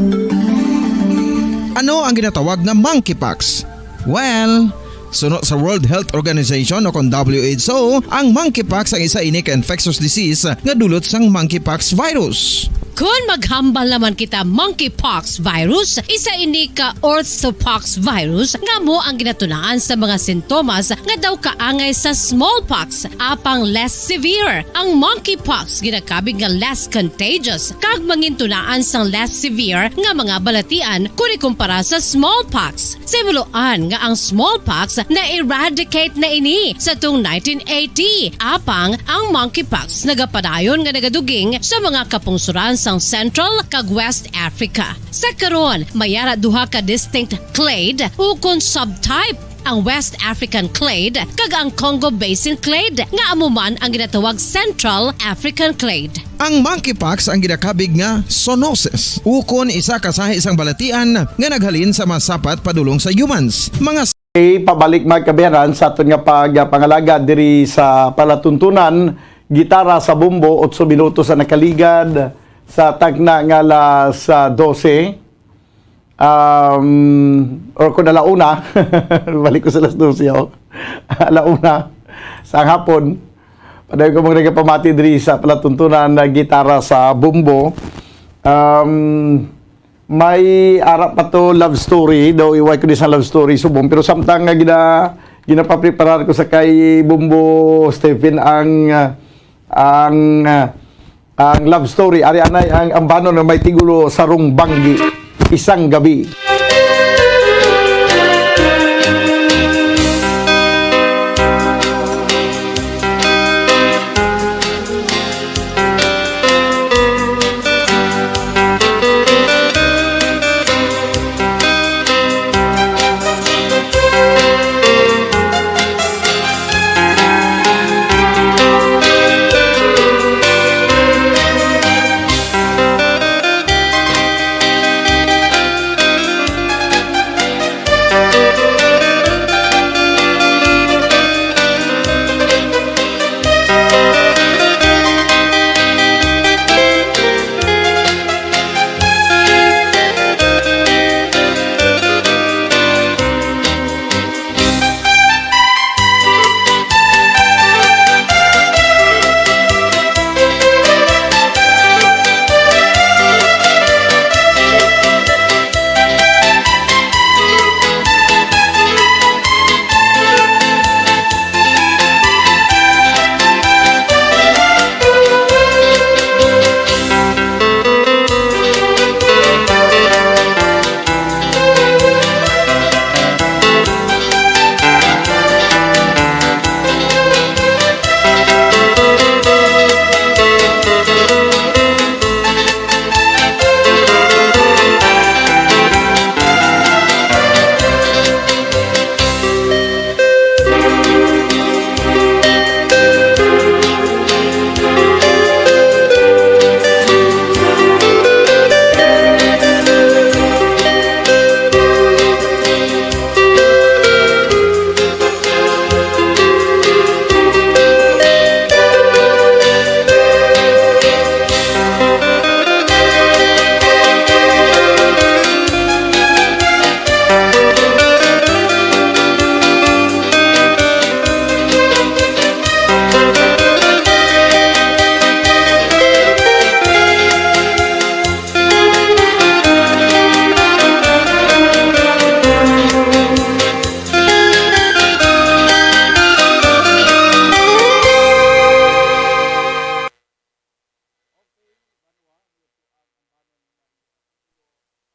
Ano ang ginatawag nga monkeypox? Well, suno sa World Health Organization o kon W H O, ang monkeypox ang isa ini ka infectious disease nga dulot sang monkeypox virus. Kon maghambal naman kita monkeypox virus, isa ini ka orthopox virus nga amo ang ginatunaan sa mga sintomas nga daw kaangay sa smallpox, apang less severe. Ang monkeypox ginakabig nga less contagious kag mangintunaan sang less severe nga mga balatian kon ikumpara sa smallpox. Sa himuloan nga ang smallpox na-eradicate na ini sa tung nineteen eighty, apang ang monkeypox nagapadayon nga nagaduging sa mga kapungsoran sang Central kag West Africa. Sa karon, may ara duha ka distinct clade ukon subtype, ang West African clade kag ang Congo Basin clade, nga amo man ang ginatawag Central African clade. Ang monkeypox ang ginakabig nga zoonosis, ukon isa ka sahi sang balatian nga naghalin sa mga sapat padulong sa humans. Mga Okay, pabalik, mga kaabyanan, sa aton nga pagpangalagad diri sa palatuntunan, Gitara sa Bombo, otso minutos ang nakaligad sa tagna nga alas dose. Um, or kung ala una, balik ko sa alas dose, oh. Ala una sa hapon. Padayon ko mga nagapamati diri sa palatuntunan na gitara sa Bombo. Um, may ara pa to love story, daw iway ko di sa love story subong, pero samtang nga gina ginapapreparar ko sa kay Bombo Stephen ang, ah, ang, ah, ang love story, ari anay ang ambanon nga may tigulo, Sarong Banggi, Isang Gabi.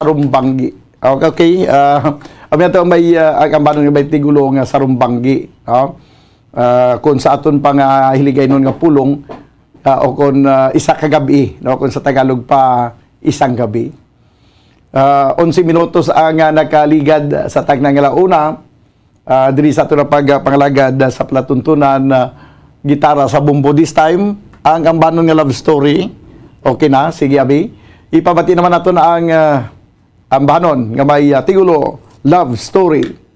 Sarong Banggi. Okay, okay. Ah, kami ato may, ah, ang ambanon nga may tigulo nga Sarong Banggi, no? Ah, kung sa aton pa nga Hiligaynon nga pulong, ah, o kung, ah, isa ka gabi, no? Kung sa Tagalog pa, isang gabi. Ah, onse minutos ang, ah, nakaligad sa tagna nga ala una. Ah, diri sa aton nga pag-, pangalagad, ah, sa palatuntunan, ah, gitara sa Bombo. This time, ang ambanon nga love story. Okay na, sige, abi. Ipabati naman naton ang, ah, ambanon nga may, ah, tigulo, Love Story.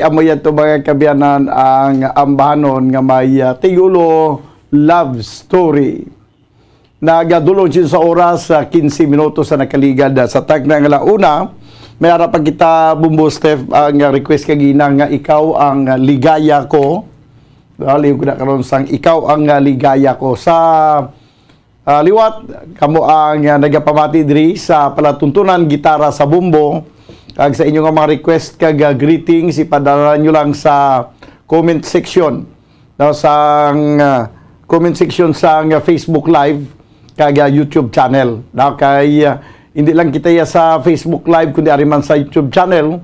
Amo yan to, mga kaabyanan, ang ambahanon nga may, ah, tigulo love story. Nagadulong siya sa oras, ah, quince minutos sa nakaligad, ah, sa tagna nga la una. May ara pa kita, Bumbo Steph, ang, ah, request kagina nga Ikaw ang, ah, Ligaya Ko. Dali ko na karon sang Ikaw ang, ah, Ligaya Ko. Sa, ah, liwat, kamo ang, ah, nagapamati diri sa palatuntunan gitara sa Bumbo. Kag sa inyo nga mga request kag, ah, greetings, ipadala nyo lang sa comment section, no, sang, ah, comment section sang, ah, Facebook Live kag, ah, YouTube channel. No, kay, ah, hindi lang kita ya sa Facebook Live, kundi ari man sa YouTube channel,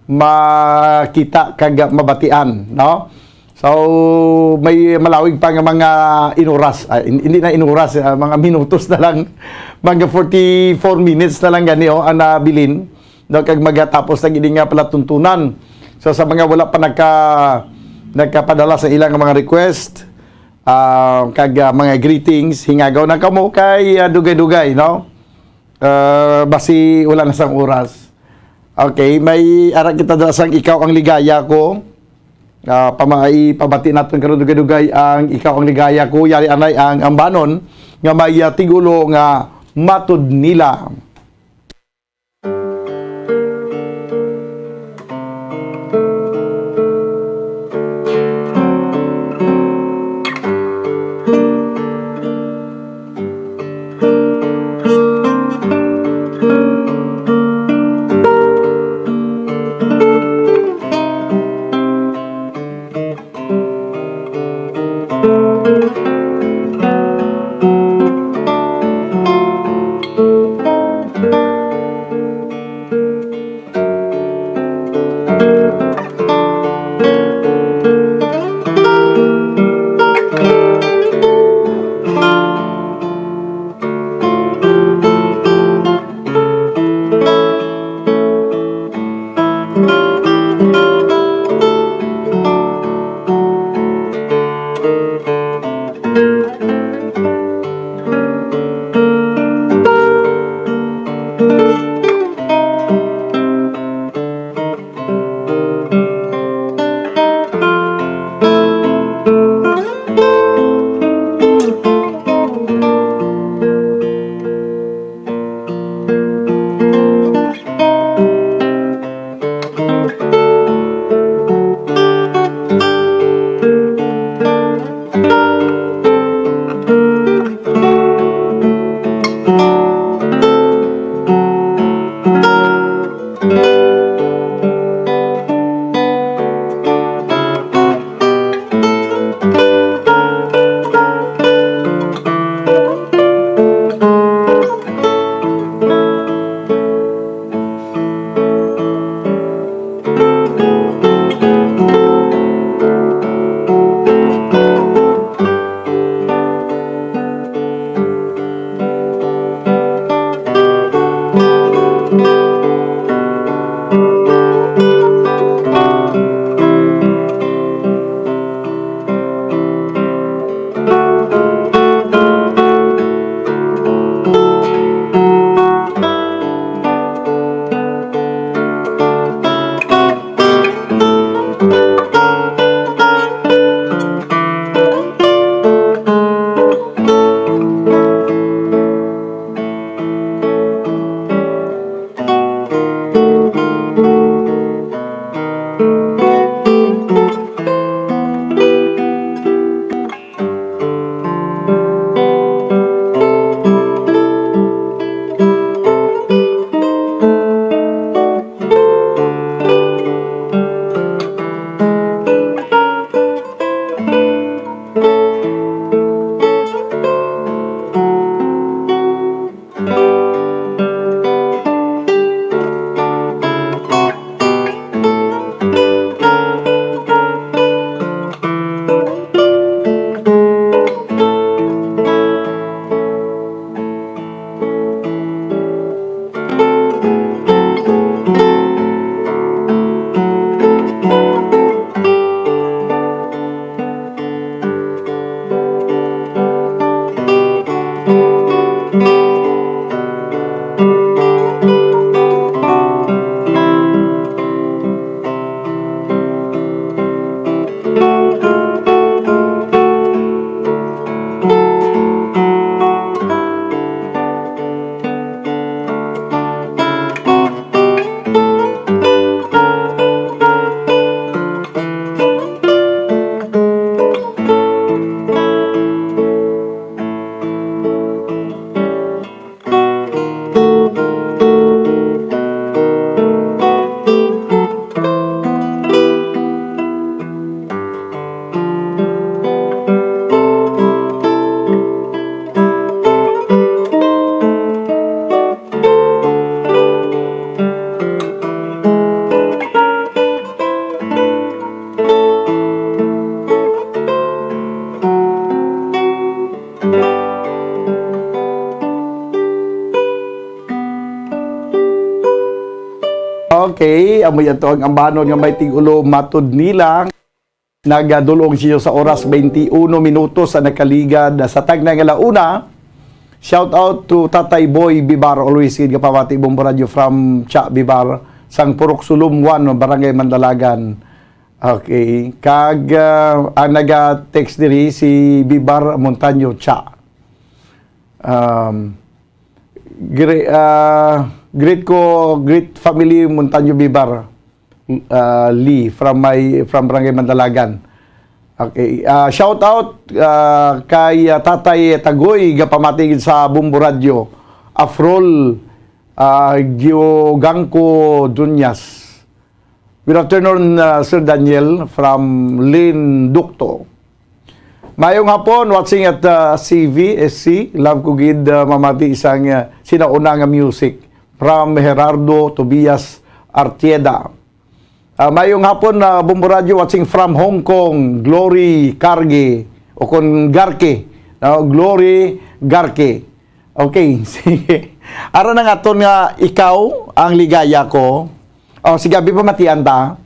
makita kag, ah, mabatian, no? So, may malawig pa nga mga inuras, ah, hin-, hindi na inuras, ah, mga minutos na lang, mga forty-four minutes na lang gani, oh, ang nabilin, no, kag magatapos na gid nga palatuntunan. So, sa mga wala pa nagka-, nagkapadala sa ilang mga request, ah, kag, ah, mga greetings, hingagaw na kamo kay, ah, dugay-dugay, no? Ah, basi wala na sang oras. Okay, may ara kita dala sang Ikaw ang Ligaya Ko. Ah, pama-, ipabati naton karon dugay-dugay ang Ikaw ang Ligaya Ko. Yari anay ang ambanon nga may, ah, tigulo nga Matod Nila. Okay, amoy ato ang ambanon nga may tig-ulo matod nila. Nagadulong siya sa oras, twenty-one minutos ang nakaligad sa tagna nga launa. Shout out to Tatay Boy Bibar, always gid kapamati Bombo Radio from Cha Bibar, sang Purok Sulom one, Barangay Mandalagan. Okay, kag ah, ang naga-text diri si Bibar Montaño Cha. Um, gre-, ah, greet ko, greet family Montaño Bibar, ah, Lee from my, from Barangay Mandalagan. Okay, ah, shout out ah, kay ah, Tatay Tagoy, gapamati gid sa Bombo Radio. Afrol ah, Giogangco Duñas. Good afternoon, ah, Sir Daniel from Linducto. Mayong hapon, watching at ah, C V S C. Love ko gid ah, mamati isang ah, sinauna nga music from Gerardo Tobias Artieda. Ah, mayong hapon, ah, Bombo Radio, watching from Hong Kong, Glory Carge, o kon Garke, no? Glory Garke. Okay, sige. Ara na nga ton nga ikaw ang ligaya ko. O, sige, abi, pamatian ta.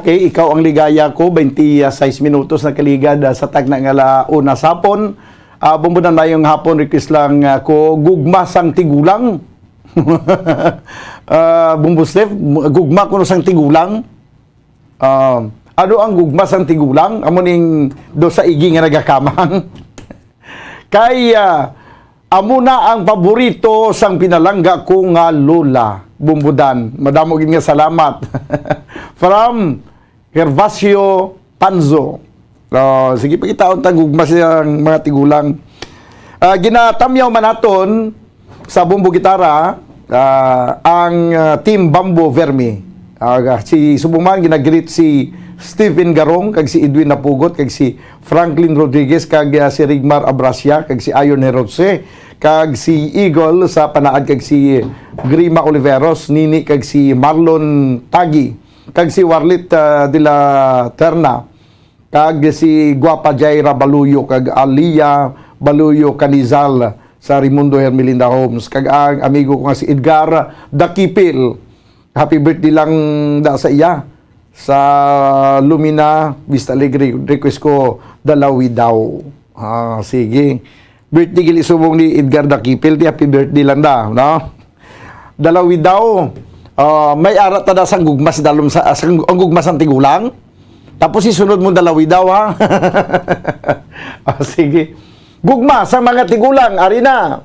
Okay, ikaw ang ligaya ko, twenty-six minutos na kaligad ah, sa tagna nga la una sa hapon. Ah, bumbunan mayong hapon, request lang ah, ko, gugma sang tigulang. Ah, Bumbo Steph, gugma kuno sang tigulang. Ah, Ano ang gugma sang tigulang? Amo ning do sa igi nga nagakamang. Kay, ah, amo na ang paborito sang pinalangga ko nga lola, Bumbudan. Madamo gid nga salamat. From Gervasio Panzo. Oh, sige, pakitaon ta gugma siyang mga tigulang. Ah, ginatamyaw man naton sa bombo gitara, ah, ang, ah, Team Bambo Vermi. Ah, si subong man, ginagreet si Steven Garong, kag si Edwin Napugot, kag si Franklin Rodriguez, kag, ah, si Rigmar Abrasia, kag si Iron Herose, kag si Eagle sa Panaad, kag si Grima Oliveros, Nini, kag si Marlon Tagi, kag si Warlit, ah, de la Terna, kag si Guapa Jaira Baluyo, kag Alia Baluyo Canizal sa Raimundo Hermelinda Homes, kag ang amigo ko nga si Edgar Dakipil. Happy birthday lang da sa iya. Sa Lumina, Vista Alegre, request ko, Dalawi daw. Ah, sige. Birthday gali subong ni Edgar Dakipil, di happy birthday lang da, no? Dalawi daw. Ah, may ara ta da sang gugma si Dalom sa, sang, ang gugma sang tigulang. Tapos isunod mo Dalawi daw, ha? Ah, sige. Gugma sa mga tigulang, ari na.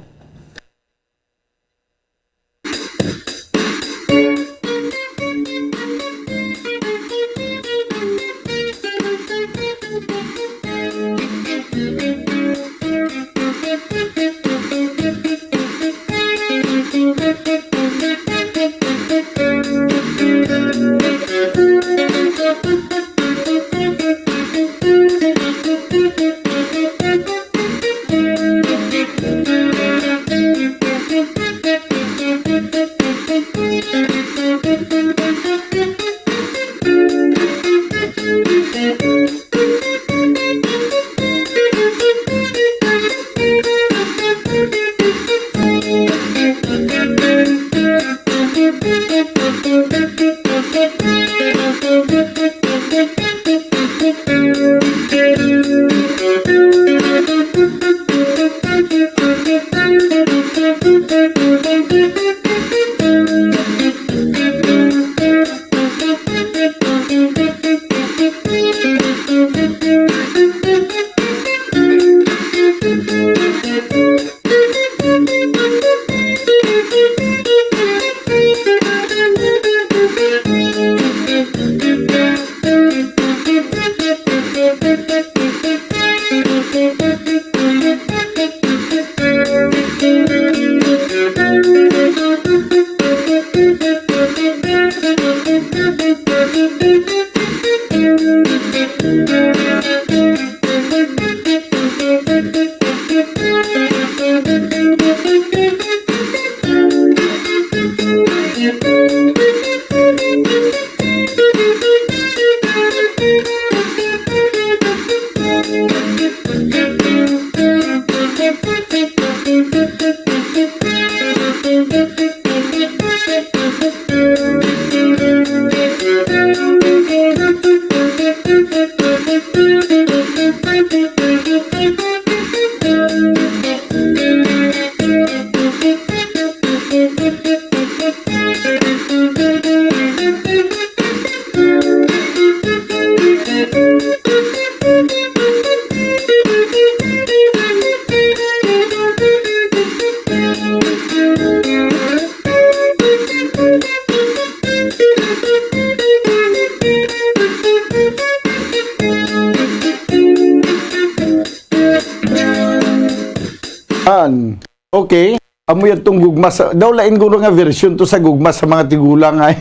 An. Okay. Amo yan tong gugma sa, daw lain guro nga version to sa gugma sa mga tigulang ay.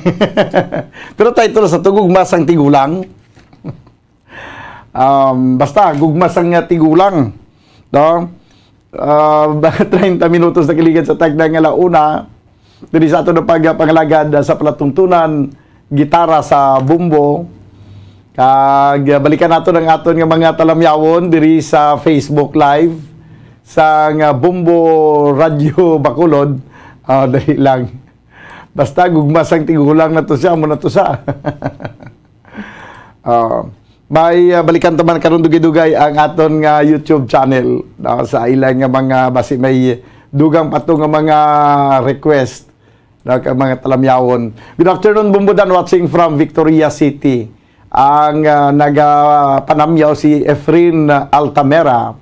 Pero title sa to, gugma sang tigulang. Um, basta, gugma sang nga tigulang. No? Ah, treinta minutos na kalikan sa takna nga launa. Diri sa ato na pagpangalagad sa palatuntunan, gitara sa bumbo. Kag, ah, balikan nato ang aton nga mga talamyawon diri sa Facebook Live sang, ah, Bombo Radio Bacolod. Ah, dali lang. Basta gugma sang tigulang na to siya, amo na to siya. Ah, may, ah, balikan ta man karon dugay-dugay ang aton nga YouTube channel, no, sa ilang nga mga basi may dugang pa to nga mga request, no, ka mga talamyawon. Good afternoon, Bumbudan, watching from Victoria City. Ang, ah, nagapanamyaw si Efren Altamera.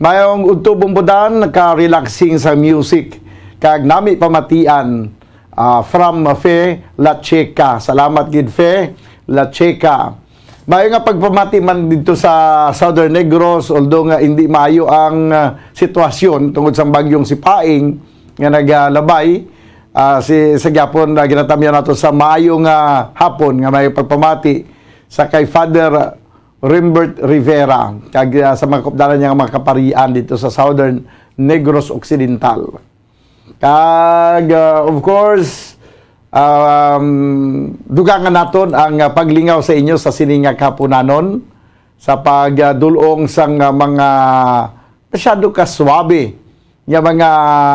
Mayong udto, Bombo Dan, ka-relaxing sa music. Kag nami pamatian, ah, from Fe Lacheca. Salamat gid, Fe Lacheca. Mayo nga pagpamati man dito sa Southern Negros, although nga hindi maayo ang, ah, sitwasyon tungod sa bagyong Sipaing nga nagalabay, ah, si, sa gyapon na ginatamyaw nato sa maayo nga hapon nga may pagpamati sa kay Father Rimbert Rivera kag, ah, sa mga kaupdanan niya nga mga kaparian dito sa Southern Negros Occidental. Kag, ah, of course, um, dugangan naton ang, ah, paglingaw sa inyo sa sini nga kahaponanon sa pagdul-ong sang, ah, mga masyado ka suabe nga mga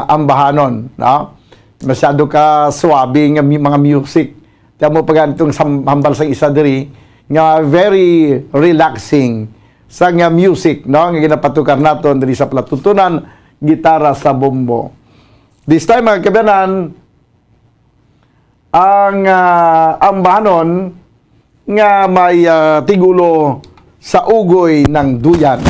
ambahanon, no? Masyado ka suabe nga mi-, mga music. Kamo pa ganitong sam-, hambal sa isa diri nga very relaxing sa nga music, no? Nga ginapatukar naton diri sa palatuntunan, gitara sa bombo. This time, mga kabanan, ang, ah, ambahanon nga may, ah, tigulo sa Ugoy ng Duyan.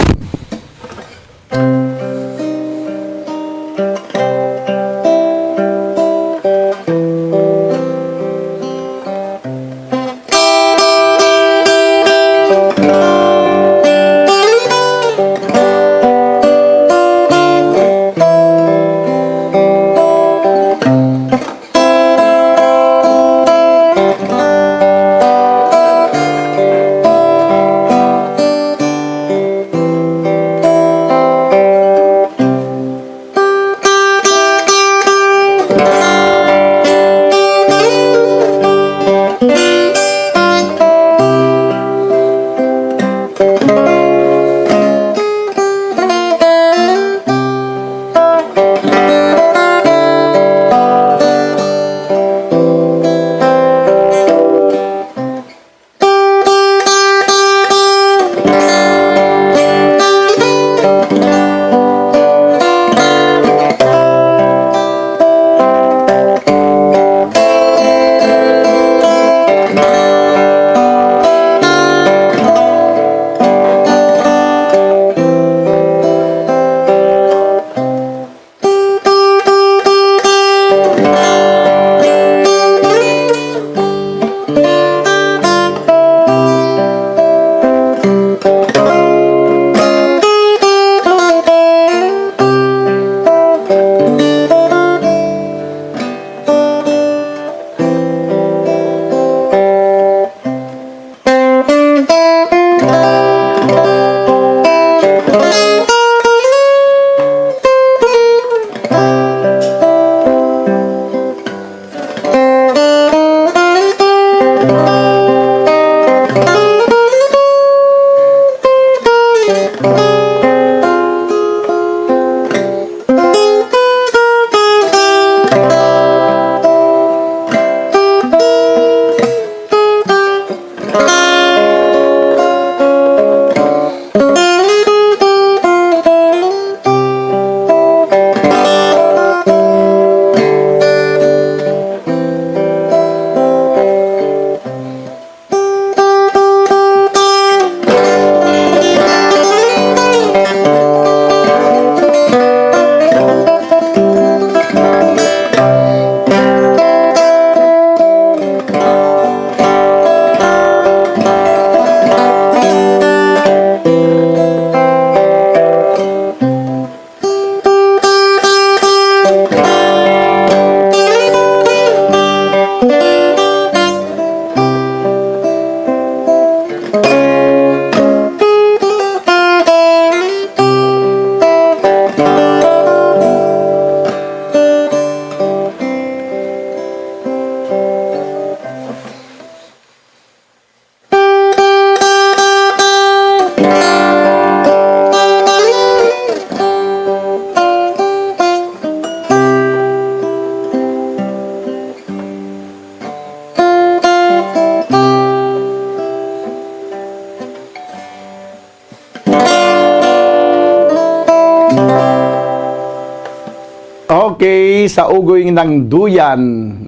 Okay, sa Ugoy ng Duyan,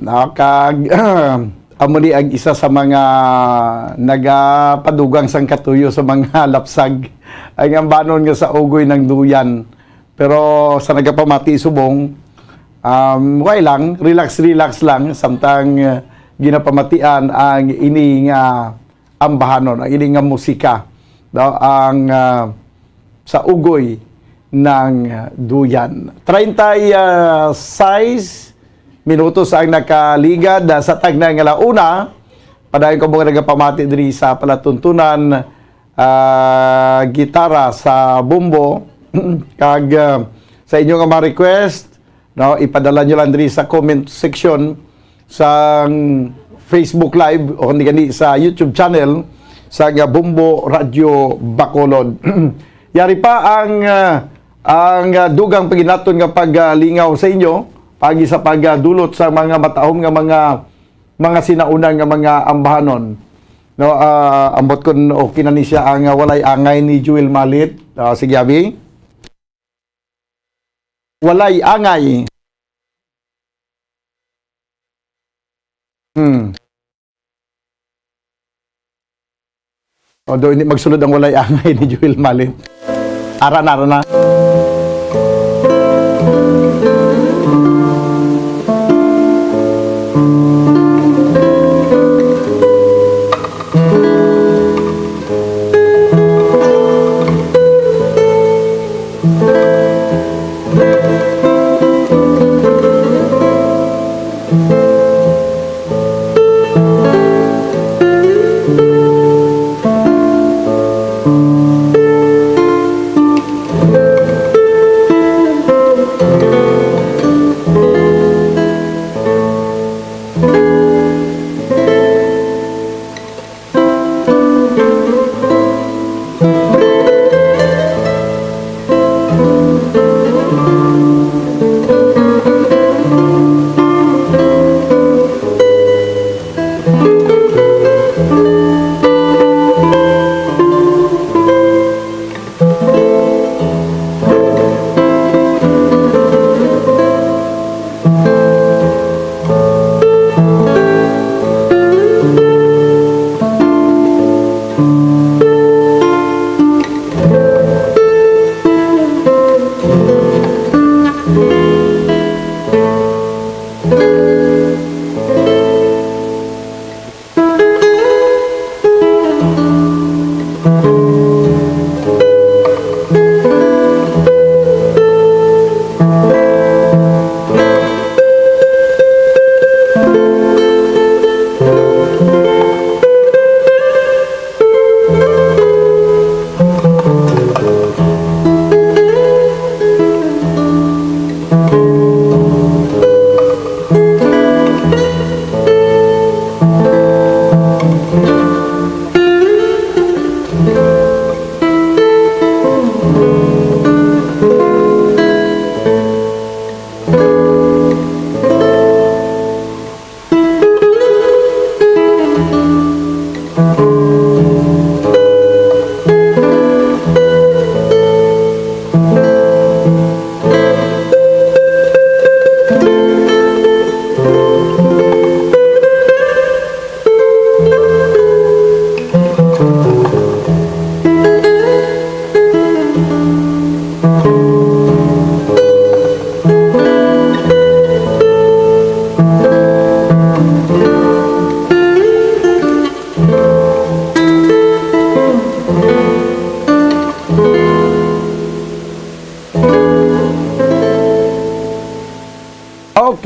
no, kag, Amo ni ang isa sa mga nagapadugang sang katuyo sa mga lapsag, ang ambanon nga sa ugoy ng duyan. Pero sa nagapamati subong, um, okay lang, relax, relax lang, samtang, uh, ginapamatian ang ini nga ambahanon, ang ini nga musika, no? Ang, uh, sa ugoy ng, uh, duyan. Treinta y seis minutos ang nakaligad, uh, sa tagna nga la una. Padayon ko mga nagapamati diri sa palatuntunan, ah, gitara, sa bombo, kag, ah, sa inyo nga mga request, no, ipadala nyo lang diri sa comment section sa Facebook Live o kundi gani sa YouTube channel sa nga Bombo Radio Bacolod. Yari pa ang, ah, ang, ah, dugang paginaton nga paglingaw sa inyo, pagi sa pagdulot sa mga matahom nga mga, mga sinaunang nga mga ambahanon. No, ah, ambot kun okay na ni siya ang, ah, Walay Angay ni Joel Malit. Ah, sige, abi. Walay Angay. Hmm. Although hindi magsulod ang Walay Angay ni Joel Malit. Ara na, ara na.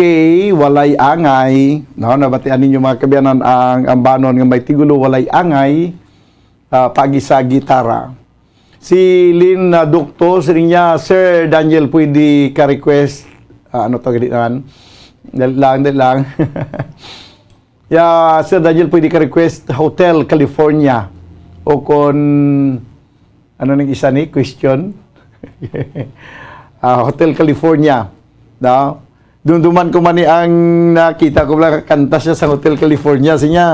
Okay, Walay Angay. No, nabatian ninyo, mga kaabyanan, ang ambanon nga may titulo Walay Angay, ah, paagi sa gitara. Si Lynn, ah, Doctor, siling niya, "Sir Daniel, pwede ka request?" Ah, ano to, gali naman? Dali lang, dali lang. Ya, Sir Daniel, pwede ka request Hotel California. O kon, ano nang isa ni? Question? Ah, Hotel California. No? Dumduman ko man ni ang nakita ko lang kanta siya sa Hotel California. Siya niya,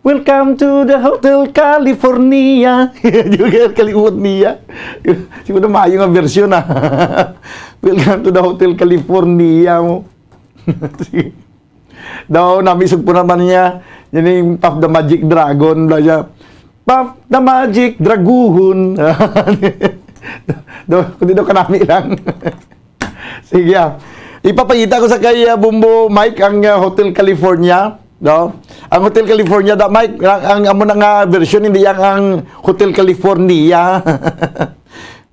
"Welcome to the Hotel California." Di ba kalimot niya? Siguro maayo nga version, ah. "Welcome to the Hotel California" mo. Daw, namisog po naman niya. Yan yung Puff the Magic Dragon, bla siya. Puff the Magic Dragon. Do, kundi do kanami lang. Sige, ah. Ipapakita ko sa kay, ah, Bumbo Mike ang, ah, Hotel California, no? Ang Hotel California, da, Mike, ang, ang amo na nga version, hindi yang ang Hotel California.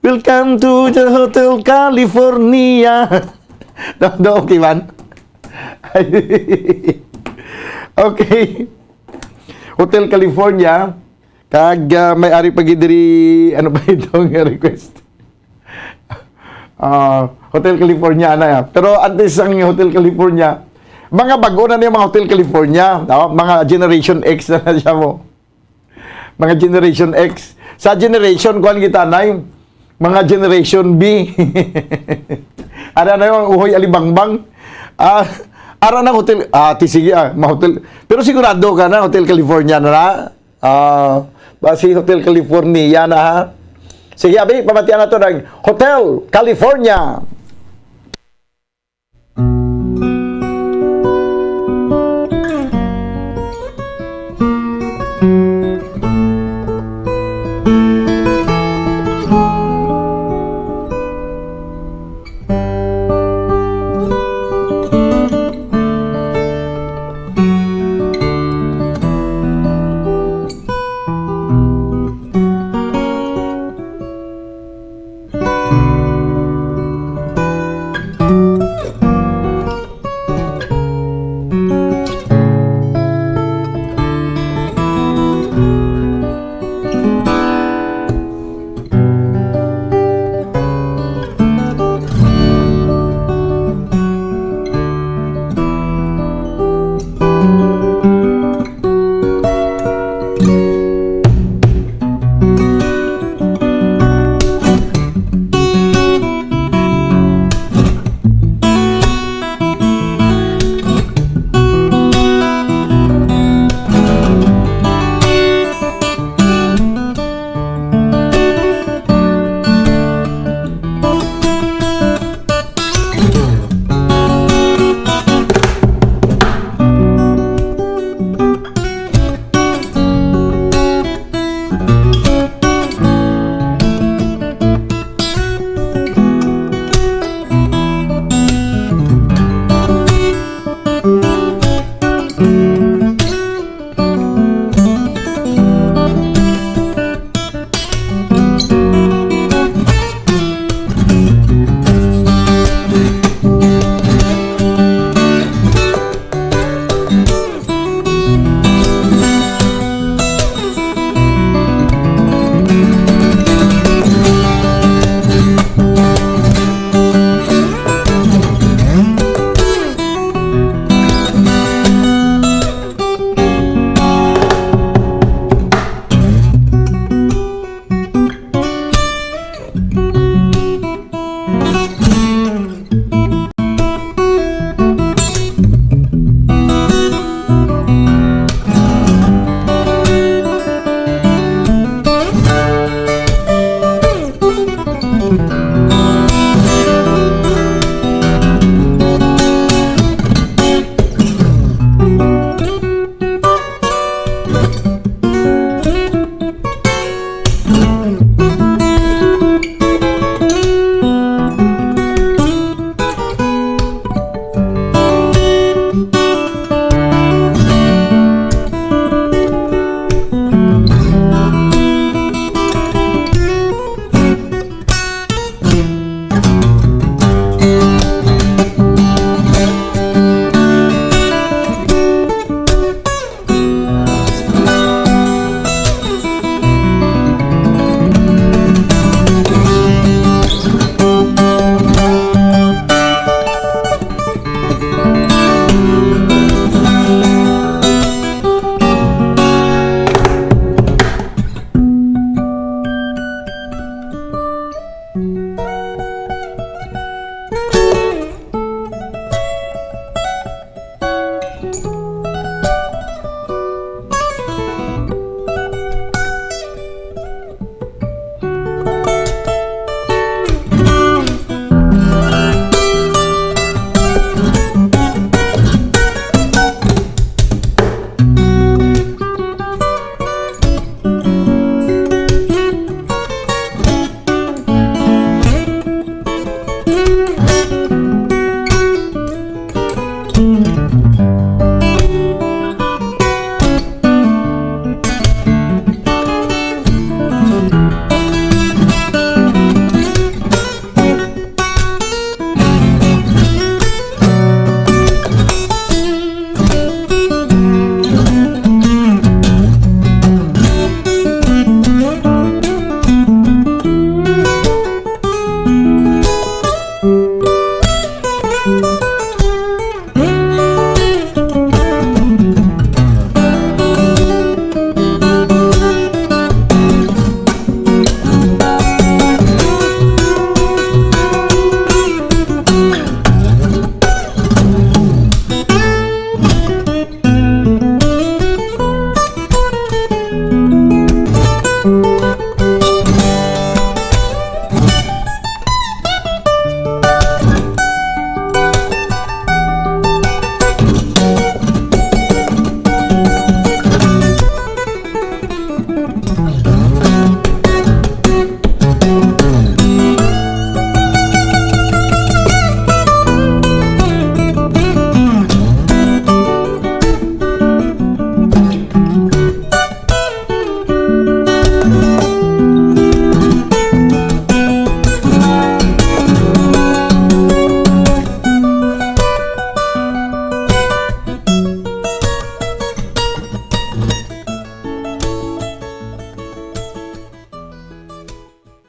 Welcome to the Hotel California. Do, do, okay man? Okay. Hotel California. Kag, ah, may ari pa gid diri, ano ba itong request? Ah, Hotel California na yan. Pero antes ang Hotel California, mga bago na niya mga Hotel California, no? Mga Generation X na, na siya mo. Mga Generation X. Sa generation, kuwan kita, nay, mga Generation B. Ara na yung uhoy alibangbang. Ah, ara ng hotel, ah, ti sige, ah, ma-hotel. Pero sigurado ka na, Hotel California na na. Ah, basi Hotel California na, ha? Sige, abi, pamatian na to ng Hotel California.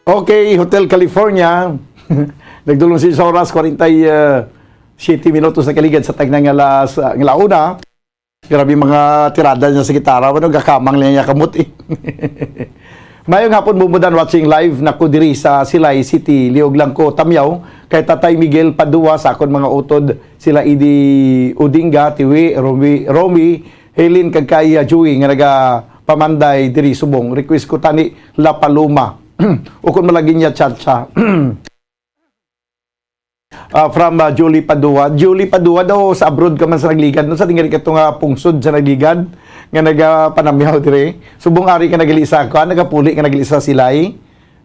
Okay, Hotel California. Nagdulong si sa oras, kwarenta y siete minutos na kaligad sa tagna nga alas, ah, nga ala una. Grabe mga tirada niya sa gitara, ano, gakamang lang niya kamot eh. Mayong hapon, Bumudan, watching live na ko diri sa Silay City. Liog lang ko, Tamyaw, kay Tatay Miguel Padua sa akon mga utod, sila Idi Udinga, Tiwi, Romy, Romy, Helen, kag kay, ah, Joey nga nagapamanday diri subong. Request ko tani La Paloma. Ukon malagi niya cha-cha. Ah, from, ah, Julie Padua. Julie Padua daw sa abroad ka man sa Nagligad, no? Sa dingari ka to nga pungsod sa Nagligad nga nagapanamyaw dire. Subong ari ka nagali sa kuan, nagapuli ka nagali sa Silay.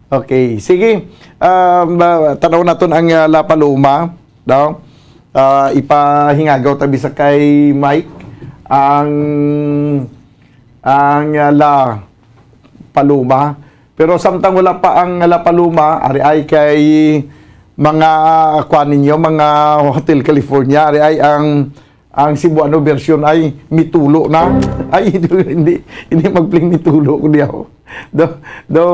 Okay, sige. Um, ah, tanaw naton ang, ah, La Paloma, no? Ah, ipahingagaw ta bisa kay Mike ang, ang, ah, La Paloma. Pero samtang wala pa ang La Paloma, ari ay kay mga kuan ninyo, mga Hotel California, ari ay ang, ang Cebuano version ay mitulo na. Ay, hindi, hindi magpling mitulo ko di ako. Do, do,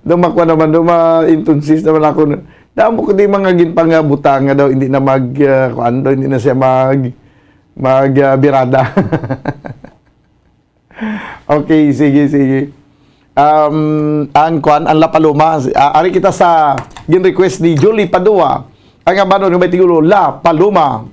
do makuha naman, do ma-entonces naman ako. Damo ko di mga ginpangabutanga daw, hindi na mag, ah, kuan daw, hindi na siya mag, mag, ah, birada. Okay, sige, sige. Um, ang kuan, ang La Paloma, ah, ari kita sa gin-request ni Julie Padua. Ang abanon nga may titulo, La Paloma.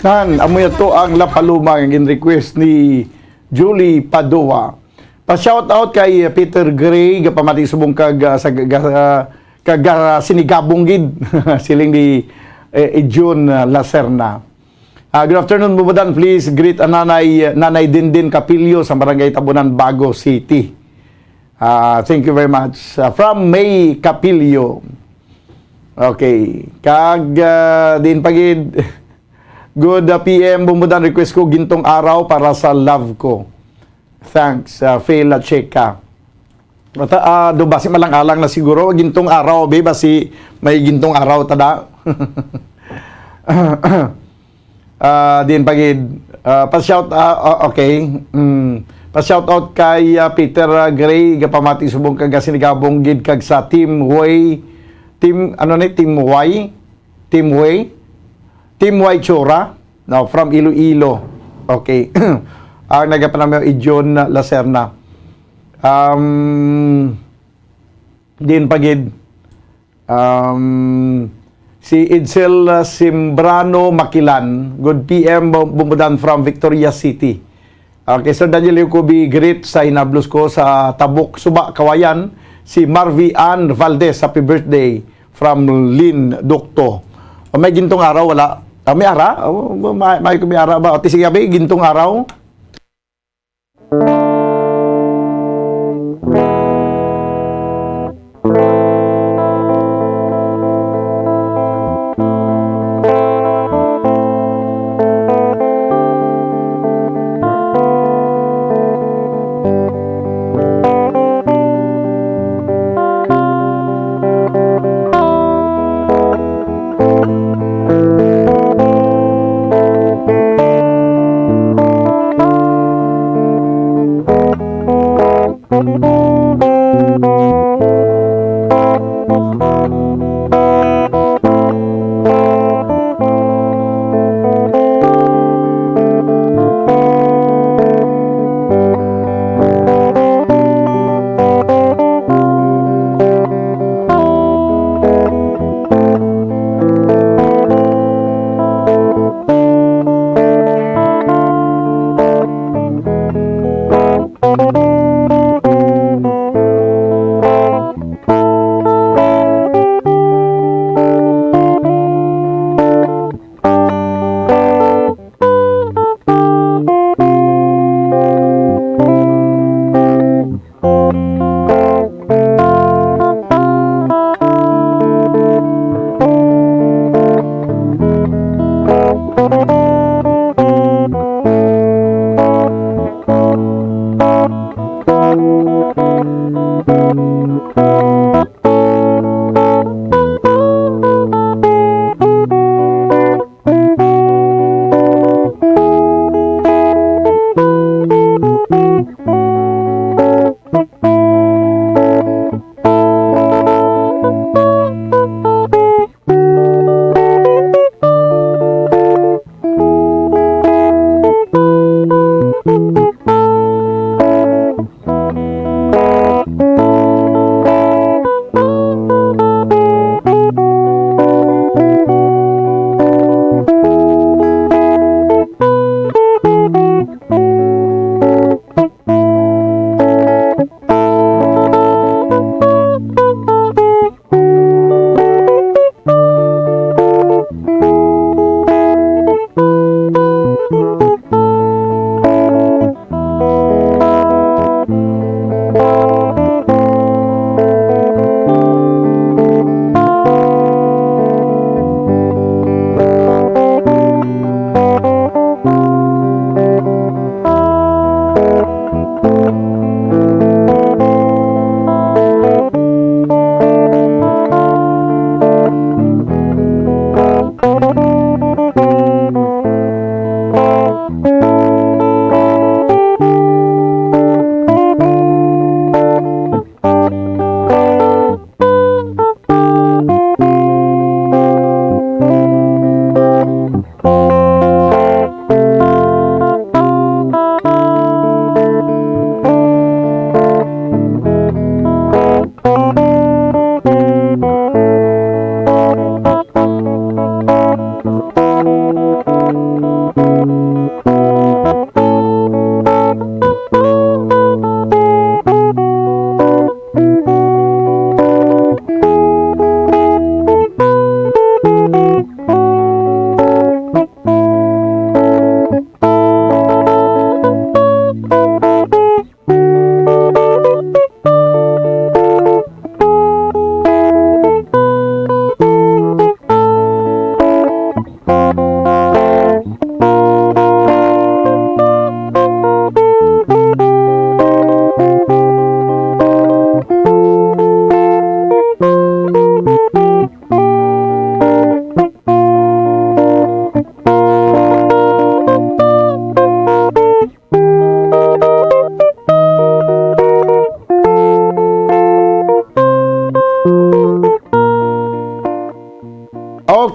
Tan, amo yato ang La Paloma nga gin-request ni Julie Padua. Pa-shout out kay Peter Gray, gapamati subong kag, ah, sa ga-, ah, kag, ah, sinigabong gid, siling ni, eh, June, ah, Lacerna. Ah, good afternoon, Bumudan. Please greet ang nanay, Nanay Dindin Capillo sa Barangay Tabunan, Bago City. Ah, thank you very much. Ah, from May Capillo. Okay. Kag, ah, din pagid, good, ah, P M Bumudan, request ko Gintong Araw para sa love ko. Thanks, ah, Phil Lacheca. Mata, ah, do basi malang-alang na siguro, Gintong Araw, be, basi may Gintong Araw, tada. Ah, din pagid, ah, pa-shout, ah, ah, okay. Mm. Pa-shout out kay, ah, Peter, ah, Gray, gapamati subong kag sinigabong gid kag sa Team Way, Team, ano ni, Team Y? Team Way? Team Y Chura? No, from Iloilo. Okay. Ah, nagapanamaw i John Lacerna. Um, din pagid. Um, si Edsel, uh, Simbrano Makilan, good P M, Bu-, Bumudan from Victoria City. Okay, Sir Daniel, you could be greet sa hinablos ko sa Tabuk, Suba, Kawayan, si Marvi Ann Valdez, happy birthday from Lynn Docto. O, may Gintong Araw, wala? Ah, may ara? O, may, may, may ara ba? O, ti, sige, abi, Gintong Araw.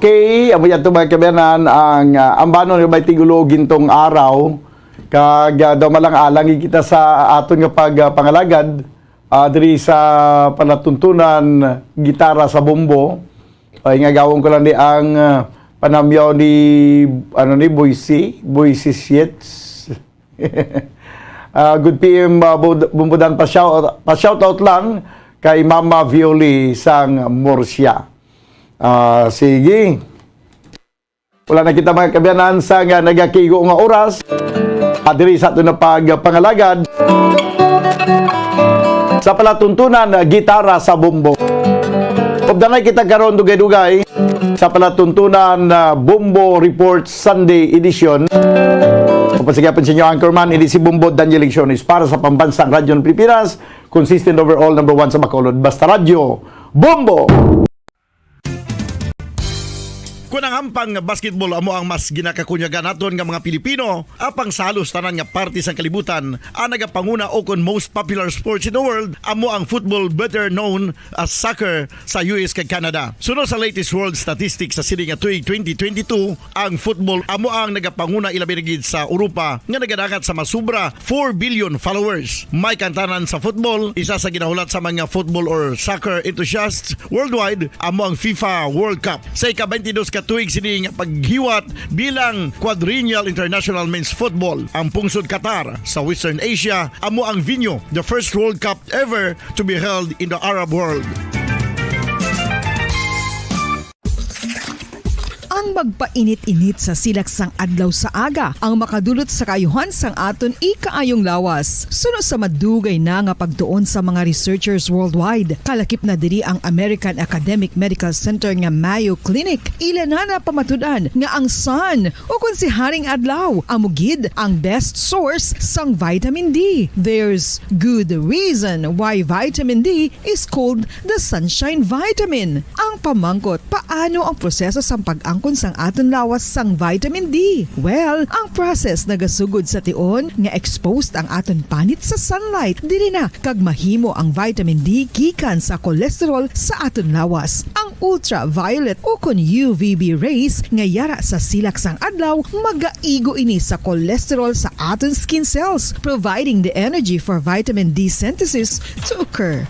Okay, amo yan to, mga kaabyanan, ang, ah, ambanon nga may tigulo gintong araw. Kag, ah, daw malang-alang kita sa aton nga pag, ah, pangalagad, ah, diri sa palatuntunan gitara sa bombo. Ay, nga gawon ko lang ni ang, ah, panamyaw ni, ano ni, Boysi, Boysi Siets. Ah, good P M, ah, Bud-, Bumbudan, pa shout, pa shout out lang kay Mama Violi sang Murcia. Ah, sige. Wala na kita, mga kaabyanan, sa nga nagakigo nga oras. At diri sa ato na pagpangalagad sa palatuntunan, ah, gitara sa bombo. Updanay kita karon dugay-dugay sa palatuntunan, ah, Bombo Report Sunday Edition. Upod sa gihapon sa inyo anchorman, ini si Bombo Daniel Lecciones para sa Pambansang Radyo ng Pilipinas, consistent overall, number one sa Bacolod. Basta Radyo, Bombo! Kon ang hampang nga basketball amo ang mas ginakakunyagan naton nga mga Pilipino, apang sa halos tanan nga parte sang kalibutan, ang nagapanguna o kon most popular sports in the world amo ang football, better known as soccer, sa U S kag Canada. Suno sa latest world statistics sa sini nga tuig twenty twenty-two, ang football amo ang nagapanguna, ilabi na gid sa Europa, nga nagadangat sa masubra four billion followers. May kaangtanan sa football, isa sa ginahulat sa mga football or soccer enthusiasts worldwide amo ang FIFA World Cup. Sa ika-twenty-dos ka tuig sini nga paghiwat bilang Quadrennial International Men's Football, ang pungsod Qatar sa Western Asia amo ang venue, the first World Cup ever to be held in the Arab world. Ang magpainit-init sa silak sang adlaw sa aga ang makadulot sa kaayuhan sang aton ikaayong lawas. Suno sa madugay na nga pagtuon sa mga researchers worldwide, kalakip na diri ang American Academic Medical Center nga Mayo Clinic. Ila na napamatud-an nga ang sun, o kon si Haring Adlaw, amo gid ang best source sang vitamin D. There's good reason why vitamin D is called the sunshine vitamin. Ang pamangkot, paano ang proseso sang pag-angkon sang aton lawas sang vitamin D? Well, ang process nagasugod sa tion nga exposed ang aton panit sa sunlight. Diri na kag mahimo ang vitamin D gikan sa cholesterol sa aton lawas. Ang ultraviolet o kon U V B rays nga yara sa silak sang adlaw magaigo ini sa cholesterol sa aton skin cells, providing the energy for vitamin D synthesis to occur.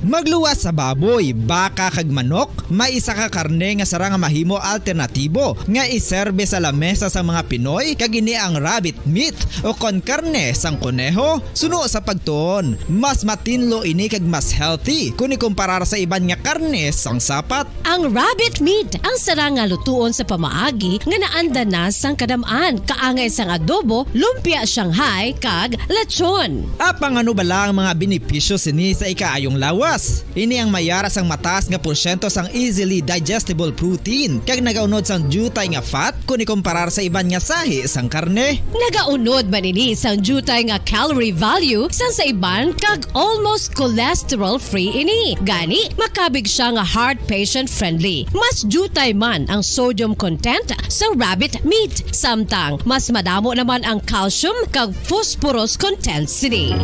Magluwas sa baboy, baka kag manok, may isa ka karne nga sarang nga mahimo alternatibo nga iserbe sa lamesa sang mga Pinoy, kag ini ang rabbit meat o kon karne sang koneho. Suno sa pagtuon, mas matinlo ini kag mas healthy kon ikumparar sa iban nga karne sang sapat. Ang rabbit meat ang sarang nga lutuon sa pamaagi nga naanda na sang kadam-an, kaangay sang adobo, lumpia Shanghai, kag lechon. Apang ano bala ang mga benepisyo sini sa ikaayong lawas? Ini ang mayara sang mataas nga porsyento sang easily digestible protein kag nagaunod sang diutay nga fat kon ikumparar sa iban nga sahi sang karne. Nagaunod man ini sang diutay nga calorie value sang sa iban kag almost cholesterol-free ini. Gani, makabig sia nga heart patient-friendly. Mas diutay man ang sodium content sa rabbit meat, samtang mas madamo naman ang calcium kag phosphorus content sini.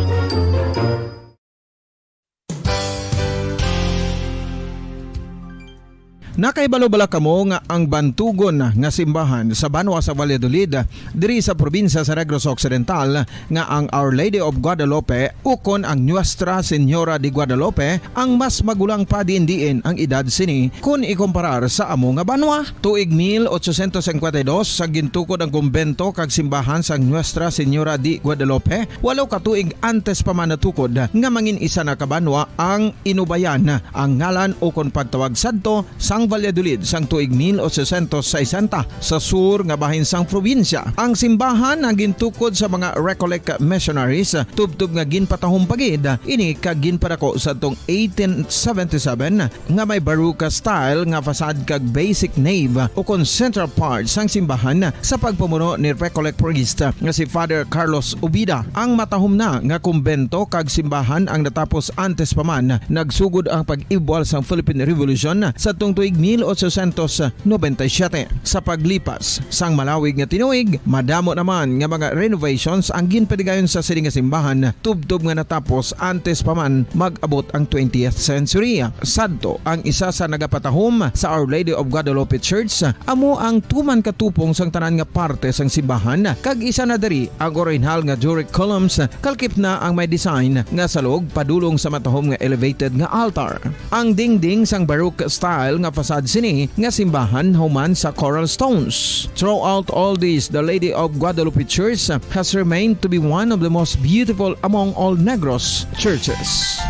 Nakahibalo bala kamo nga ang bantugon nga simbahan sa banwa sa Valladolid, diri sa probinsya sa Negros Occidental, nga ang Our Lady of Guadalupe ukon ang Nuestra Señora de Guadalupe ang mas magulang pa diin-diin ang edad sini kon ikumparar sa amo nga banwa? Tuig mil ochocientos cincuenta y dos sa gintukod ang kumbento kag simbahan sang Nuestra Señora de Guadalupe, walo ka tuig antes pa man natukod nga mangin isa na ka banwa ang Inubayan, ang ngalan ukon pagtawag sadto sang Valladolid sang tuig mil ochocientos sesenta, sa sur nga bahin sang probinsya. Ang simbahan ang gintukod sa mga Recollect missionaries, tubtob nga ginpatahom pa gid ini kag ginpadako sadtong eighteen seventy-seven, nga may Baroque style nga facade kag basic nave ukon central part sang simbahan sa pagpamuno ni Recollect priest nga si Father Carlos Ubida. Ang matahom na nga kumbento kag simbahan ang natapos antes pa man nagsugod ang pag-ibwal sang Philippine Revolution sadtong tuig mil ochocientos noventa y siete. Sa paglipas sang malawig nga tinuig, madamo naman nga mga renovations ang ginpatigayon sa sini nga simbahan, tubtob nga natapos antes pa man mag-abot ang twentieth century. Sadto ang isa sa nagapatahom sa Our Lady of Guadalupe Church, amo ang tuman katupong sang tanan nga parte sang simbahan, kag isa na diri ang orihinal nga Doric columns, kalkip na ang may design nga salog padulong sa matahom nga elevated nga altar. Ang dingding sang Baroque style nga facade sini nga simbahan human sa coral stones. Throughout all this, the Lady of Guadalupe Church has remained to be one of the most beautiful among all Negros churches.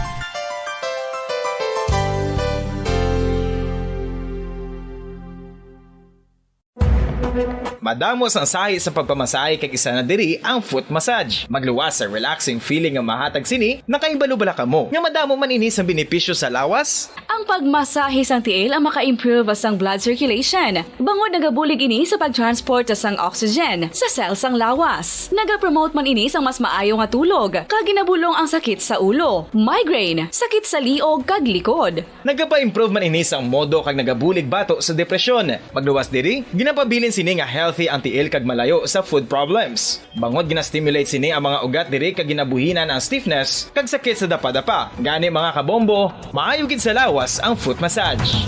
Madamo sang sahi sa pagpamasahe, kag isa na diri ang foot massage. Magluwas sa relaxing feeling nga mahatag sini. Nakahibalo bala kamo nga madamo man ini sang benepisyo sa lawas? Ang pagmasahe sang tiil ang maka-improve sang blood circulation, bangod nagabulig ini sa pag-transport sang oxygen sa cell sang lawas. Nagapromote man ini sang mas maayo nga tulog, kag ginabulong ang sakit sa ulo, migraine, sakit sa liog, kag likod. Nagapa-improve man ini sang modo kag nagabulig bato sa depresyon. Magluwas diri, ginapabilin sini nga healthy ang tiil kag malayo sa foot problems. Bangod gina-stimulate sini ang mga ugat diri kag ginabuhinan ang stiffness kag sakit sa dapadapa. Gani, mga kabombo, maayo gid sa lawas ang foot massage.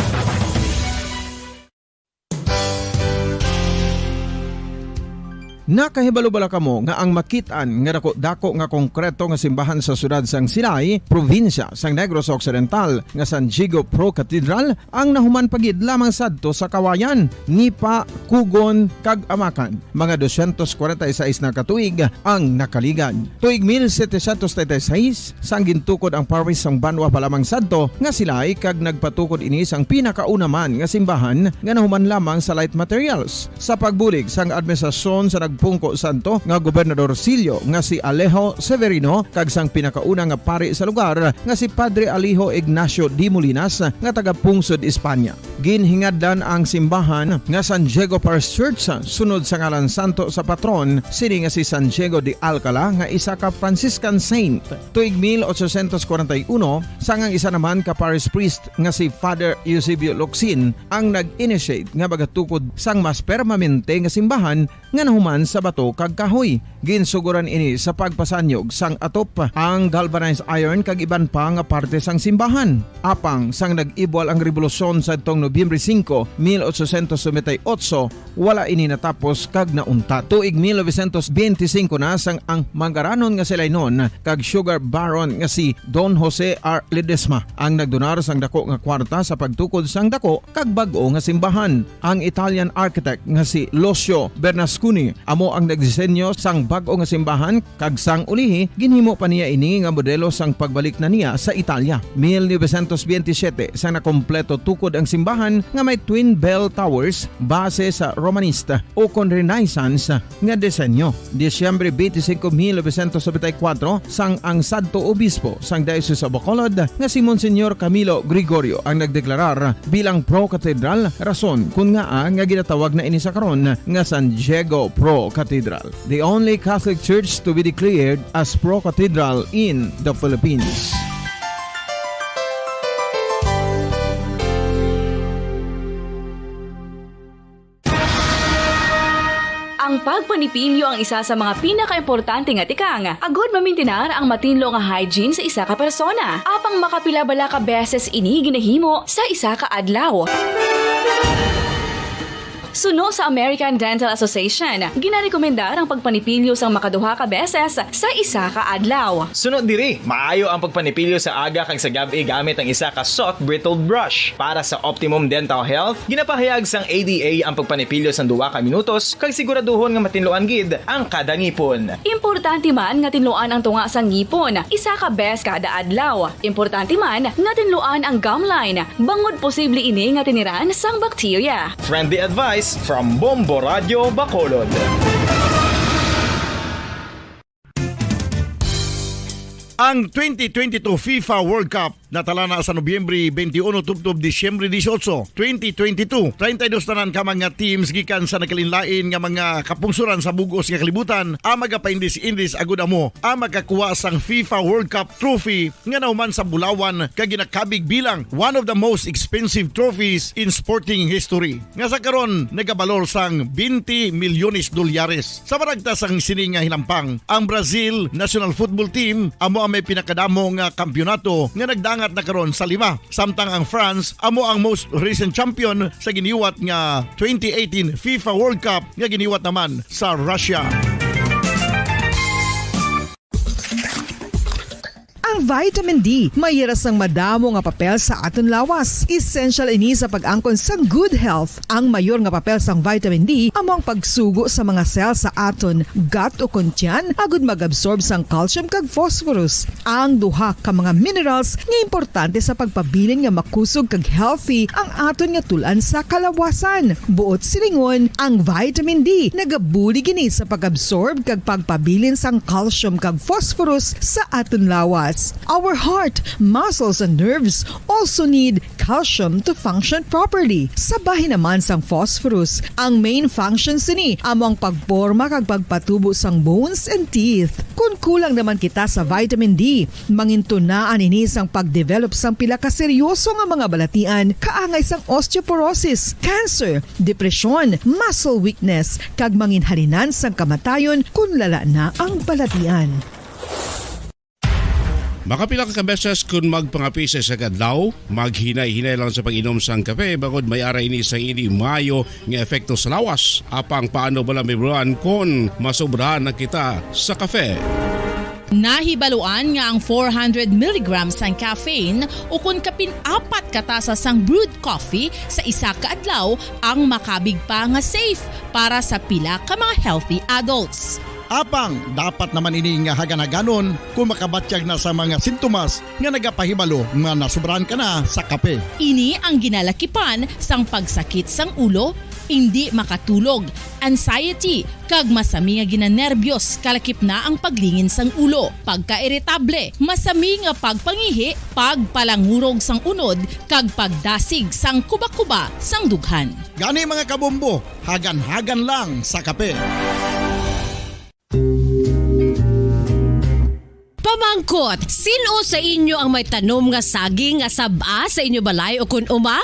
Nakahibalo bala kamo nga ang makit-an nga dako-dako nga konkreto nga simbahan sa siyudad sang Silay, probinsya sang Negros Occidental, nga San Diego Pro Cathedral ang nahuman pa gid lamang sadto sa Kawayan, Nipa, Cogon, kag Amacan, mga dosyentos kwarenta y seis na ka tuig ang nakaligad. Tuig mil setecientos treinta y seis, sang gintukod ang parish sang banwa pa lamang sadto nga Silay, kag nagpatukod ini sang pinakauna man nga simbahan nga nahuman lamang sa light materials. Sa pagbulig sang administrasyon sa nagpungko sadto nga gobernadorcillo nga si Alejo Severino kag sang pinakauna nga pari sa lugar nga si Padre Alejo Ignacio de Molinas nga taga-pungsod Espanya, ginhingadlan ang simbahan nga San Diego Parish Church sunod sa ngalan santo sa patron sini nga si San Diego de Alcala, nga isa ka Franciscan saint. Tuig mil ochocientos kwarenta y uno, sang ang isa naman ka parish priest nga si Father Eusebio Locsin ang nag-initiate nga magatukod sang mas permanente nga simbahan nga nahuman sa bato kag kahoy. Ginsugoran ini sa pagpasanyog sang atop, ang galvanized iron kag iban pa nga parte sang simbahan. Apang sang nag-ibwal ang rebolusyon sadtong Nobyembre singko, mil ochocientos noventa y ocho, wala ini natapos kag naunta. Tuig mil novecientos benti singko na sang ang manggaranon nga Silaynon kag sugar baron nga si Don Jose R. Ledesma ang nagdonar sang dako nga kwarta sa pagtukod sang dako kag bag-o nga simbahan. Ang Italian architect nga si Lucio Bernasconi amo ang nagdisenyo sang bag-o nga simbahan, kag sang ulihi ginhimo pa niya ini nga modelo sang pagbalik na niya sa Italia. Mil novecientos benti siyete, sang nakompleto tukod ang simbahan nga may twin bell towers base sa Romanista ukon Renaissance nga disenyo. Disyembre benti singko, mil novecientos nobenta y kuwatro, sang ang sadto obispo sang Diocese of Bacolod nga si Monsignor Camilo Gregorio ang nagdeklarar bilang pro-cathedral, rason kon ngaa nga ginatawag na ini sa karon nga San Diego Pro Cathedral, the only Catholic church to be declared as pro-cathedral in the Philippines. Ang pagpanipilyo ang isa sa mga pinakaimportante nga tikang agud mamintinar ang matinlo nga hygiene sa isa ka persona. Apang makapila bala ka beses ini ginahimo sa isa ka adlaw? Suno sa American Dental Association, ginarekomendar ang pagpanipilyo sang makaduha ka beses sa isa ka adlaw. Suno diri, maayo ang pagpanipilyo sa aga kag sa gab-i gamit ang isa ka soft bristled brush. Para sa optimum dental health, ginapahayag sang A D A ang pagpanipilyo sang duha ka minutos kag siguraduhon nga matinluan gid ang kada ngipon. Importante man nga tinluan ang tunga sang ngipon isa ka bes kada adlaw. Importante man nga tinluan ang gum line, bangod posible ini nga tiniran sang bakterya. Friendly advice from Bombo Radio Bacolod. Ang twenty twenty-two FIFA World Cup Natala na sa Nobyembre twenty-one tubtob Disyembre dieciocho, twenty twenty-two, treinta y dos tanan ka mga teams gikan sa nagkalainlain nga mga kapungsoran sa bug-os nga kalibutan ang magapaindis-indis agud amo ang makakuha sang FIFA World Cup trophy nga nahuman sa bulawan kag ginakabig bilang one of the most expensive trophies in sporting history, nga sa karon nagabalor sang twenty milyones dolyares. Sa maragta sang sini nga hinampang, ang Brazil national football team amo ang may pinakadamo nga kampiyonato nga nagdangat na karon sa lima, samtang ang France amo ang most recent champion sa giniwat nga twenty eighteen FIFA World Cup nga giniwat naman sa Russia. Ang vitamin D may ira sang madamo nga papel sa aton lawas. Essential ini sa pag-angkon sang good health. Ang mayor nga papel sang vitamin D amo ang pagsugo sa mga cell sa aton gut o kon tiyan agud mag-absorb sang calcium kag phosphorus, ang duha ka mga minerals nga importante sa pagpabilin nga makusog kag healthy ang aton nga tul-an sa kalawasan. Buot silingon, ang vitamin D nagabulig ini sa pag-absorb kag pagpabilin sang calcium kag phosphorus sa aton lawas. Our heart, muscles, and nerves also need calcium to function properly. Sa bahin naman sang phosphorus, ang main function sini amo ang pagporma kag pagpatubo sang bones and teeth. Kon kulang naman kita sa vitamin D, mangintunaan ini sang pag-develop sang pila ka seryoso nga mga balatian, kaangay sang osteoporosis, cancer, depresyon, muscle weakness, kag manginhalinan sang kamatayon kon lala na ang balatian. Makapila ka beses kon magpangape sa isa ka adlaw, maghinay-hinay lang sa pag-inom sang kape, bangod may ara ini sang indi maayo nga epekto sa lawas. Apang paano bala, Ma'am Ron, kon masobrahan na kita sa kape? Nahibaluan nga ang four hundred milligrams sang caffeine, ukon kapin apat ka tasa sang brewed coffee sa isa ka adlaw, ang makabig pa nga safe para sa pila ka mga healthy adults. Apang dapat naman ini nga hagan-haganon kon makabatyag na sa mga sintomas nga nagapahibalo nga nasobrahan ka na sa kape. Ini ang ginalakipan sang pagsakit sang ulo, indi makatulog, anxiety, kag masami nga ginanerbiyos, kalakip na ang paglingin sang ulo, pagkairitable, masami nga pagpangihi, pagpalangurog sang unod, kag pagdasig sang kubakuba sang dughan. Gani, mga kabombo, hagan-hagan lang sa kape. Pamangkot, sin-o sa inyo ang may tanom nga saging nga sab-a sa inyo balay ukon uma?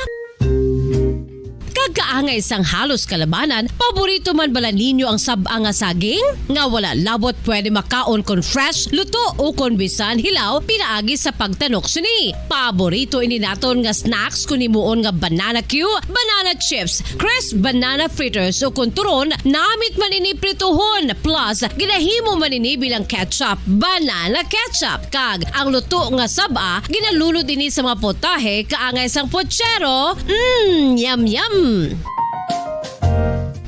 Kag kaangay sang halos kalabanan, paborito man bala ninyo ang sab-a nga saging? Nga wala labot pwede makaon kon fresh, luto, ukon bisan hilaw pinaagi sa pagtanok sini. Paborito ini naton nga snacks kon himuon nga banana cue, banana chips, crisp banana fritters, ukon turon, namit man ini prituhon, plus ginahimo man ini bilang ketchup, banana ketchup. Kag ang luto nga sab-a, ginalunod ini sa mga putahe kaangay sang puchero. Mm, yum, yum!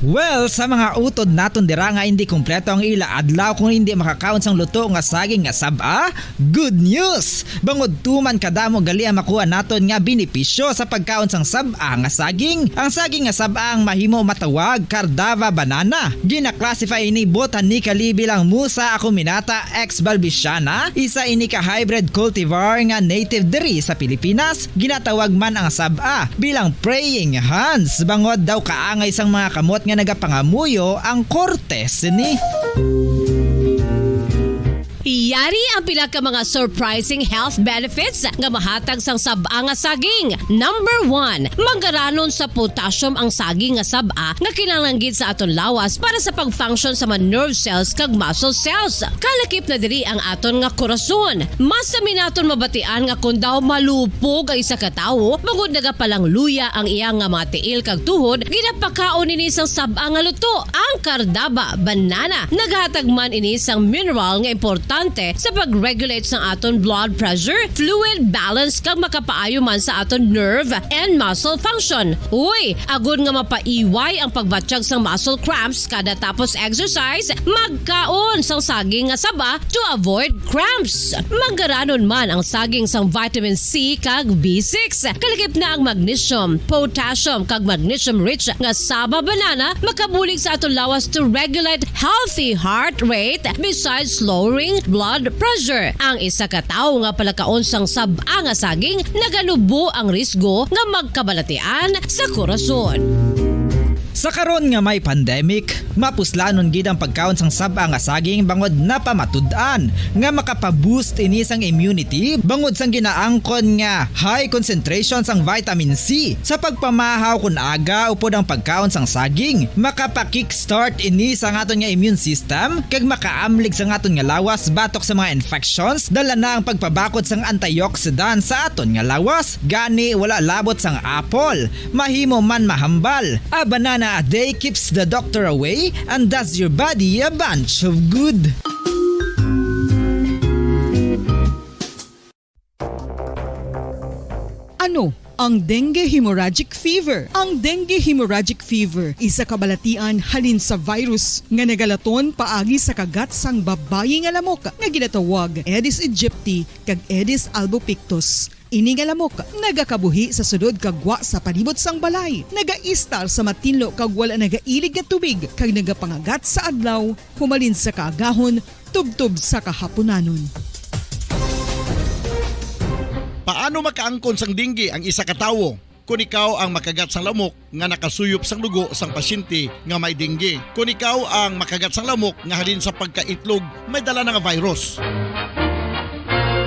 Well, sa mga utod naton dira nga indi kompleto ang ila adlaw kung indi makakaon sang luto nga saging nga sab-a, good news! Bangod tuman kadamo gali ang makuha naton nga benepisyo sa pagkaon sang sab-a nga saging. Ang saging nga sab-a ang mahimo matawag Cardava banana. Gina-classify ini botanically bilang Musa acuminata ex balbisiana, isa ini ka hybrid cultivar nga native diri sa Pilipinas. Ginatawag man ang sab-a bilang praying hands, bangod daw kaangay sang mga kamot nga nagapangamuyo ang korte sini. Yari ang pila ka mga surprising health benefits nga mahatag sang sab-a nga saging. Number one, manggaranon sa potassium ang saging nga sab-a nga kinahanglan gid sa aton lawas para sa pag-function sa mga nerve cells kag muscle cells. Kalakip na diri ang aton nga korason. Masami naton mabatian nga kon daw malupog ang isa ka tawo, bangod nagapalangluya ang iya nga mga tiil kag tuhod, ginapakaon ini sang sab-a nga luto, ang Cardava banana. Naghatag man ini sang mineral nga importante sa pag-regulate sang aton blood pressure, fluid balance, kag makapaayo man sa aton nerve and muscle function. Uy, agod nga mapaiway ang pagbatyag sang muscle cramps kada tapos exercise, magkaon sang saging nga saba to avoid cramps. Manggaranon man ang saging sang vitamin C kag B six. Kalakip na ang magnesium, potassium, kag magnesium-rich nga saba banana makabulig sa aton lawas to regulate healthy heart rate, besides lowering blood pressure. Ang isa ka tawo nga palakaon sang sab-a nga saging nagalubo ang risgo nga magkabalatian sa korason. Sa karon nga may pandemic, mapuslanon gid ang pagkaon sang sab-a nga saging bangod napamatud-an nga makapa-boost ini sang immunity bangod sang ginaangkon nga high concentration sang vitamin C. Sa pagpamahaw kon aga upod ang pagkaon sang saging, makapa-kickstart ini sa aton nga immune system kag makaamlig sa aton nga lawas batok sa mga infections. Dala na ang pagpabakod sang antioxidant sa aton nga lawas, gani wala labot sang apple. Mahimo man mahambal. A banana a day keeps the doctor away and does your body a bunch of good. Ano ang dengue hemorrhagic fever? Ang dengue hemorrhagic fever isa ka balatian halin sa virus nga nagalaton paagi sa kagat sang babayi nga lamok nga ginatawag Aedes aegypti kag Aedes albopictus. Ini nga lamok nagakabuhi sa sulod kag gwa sa palibot sang balay, nagaistar sa matinlo kag wala nagailig nga tubig, kag nagapangagat sa adlaw humalin sa kaagahon tubtob sa kahapunanon. Paano makaangkon sang dengue ang isa ka tawo? Kon ikaw ang makagat sang lamok nga nakasuyop sang dugo sang pasyente nga may dengue, kon ikaw ang makagat sang lamok nga halin sa pagkaitlog may dala na nga virus.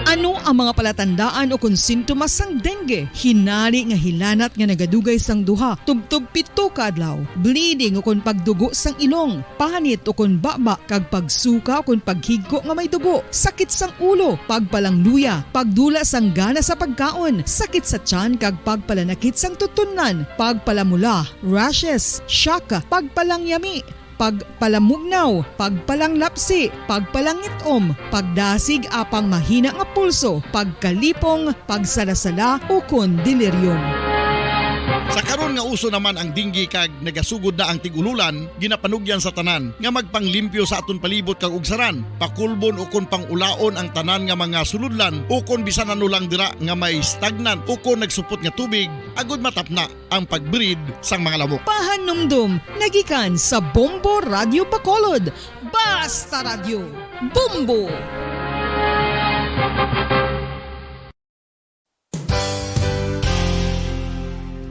Ano ang mga palatandaan ukon sintomas sang dengue? Hinari nga hilanat nga nagadugay sang duha tubtob pito ka adlaw, bleeding ukon pagdugo sang ilong, panit ukon baba, kag pagsuka ukon paghigko nga may dugo, sakit sang ulo, pagpalangluya, pagdula sang gana sa pagkaon, sakit sa tiyan kag pagpalanakit sang tutunlan, pagpalamula, rashes, shock, pagpalangyami, pagpalamugnaw, pagpalanglapsi, pagpalangit-om, pagdasig apang mahina nga pulso, pagkalipong, pagsalasala, ukon delirium. Sa karon nga uso naman ang dengue kag nagasugod na ang tig-ululan, ginapanugyan sa tanan nga magpanglimpyo sa aton palibot kag ugsaran, pakulbon ukon pang-ulaon ang tanan nga mga sulodlan ukon bisan ano lang dira nga may stagnant ukon nagsupot nga tubig agud matapna ang pag-breed sang mga lamok. Pahanumdom nga gikan sa Bombo Radyo Bacolod. Basta Radyo, Bombo!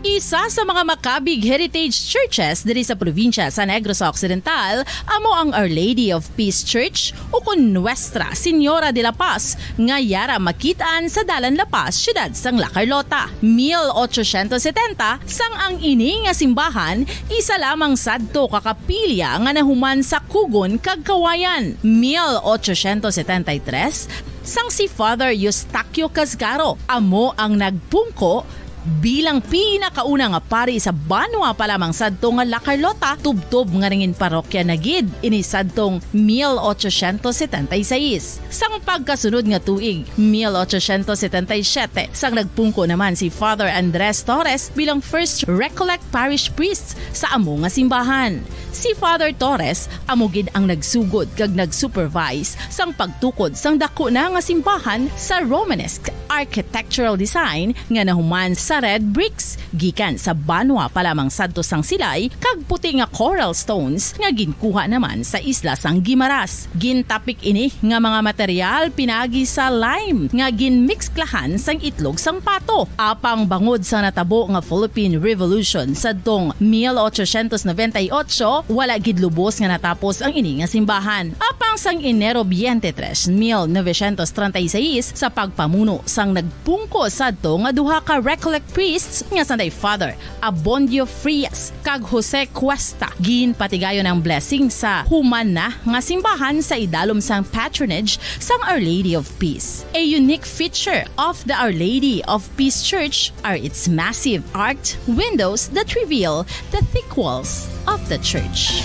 Isa sa mga makabig heritage churches diri sa probinsya sa Negros Occidental amo ang Our Lady of Peace Church, ukon Nuestra Señora de la Paz, nga yara makit-an sa Dalan La Paz, siyudad sang La Carlota. Mil ochocientos setenta, sang ang ini nga simbahan isa lamang sadto ka kapilya nga nahuman sa kugon kag kawayan. Mil ochocientos setenta y tres, sang si Father Eustaquio Casgaro amo ang nagpungko bilang pinakauna nga pari sa banwa pa lamang sadto nga La Carlota, tubtob nga nangin parokya na gid ini sadtong mil ochocientos setenta y seis. Sang pagkasunod nga tuig, mil ochocientos setenta y siete, sang nagpungko naman si Father Andres Torres bilang First Recollect Parish Priest sa amo nga simbahan. Si Father Torres amo gid ang nagsugod kag nag-supervise sang pagtukod sang daku na nga simbahan sa Romanesque architectural design nga nahuman sa red bricks gikan sa banwa pa lamang sadto sang silay kag puti nga coral stones nga ginkuha naman sa isla sang Guimaras. Gintapik ini nga mga material pinagi sa lime nga ginmiksklahan sang itlog sang pato. Apang bangod sa natabo nga Philippine Revolution sadtong mil ochocientos noventa y ocho, wala gid lubos nga natapos ang ini nga simbahan. Apang sang Enero twenty-three, mil novecientos treinta y seis, sa pagpamuno sang nagpungko sadto nga duha ka Recollect priests nga sanday Father Abondio Frias kag Jose Cuesta, ginpatigayon ang blessing sa human na nga simbahan sa idalom sang patronage sang Our Lady of Peace. A unique feature of the Our Lady of Peace Church are its massive arched windows that reveal the thick walls of the church.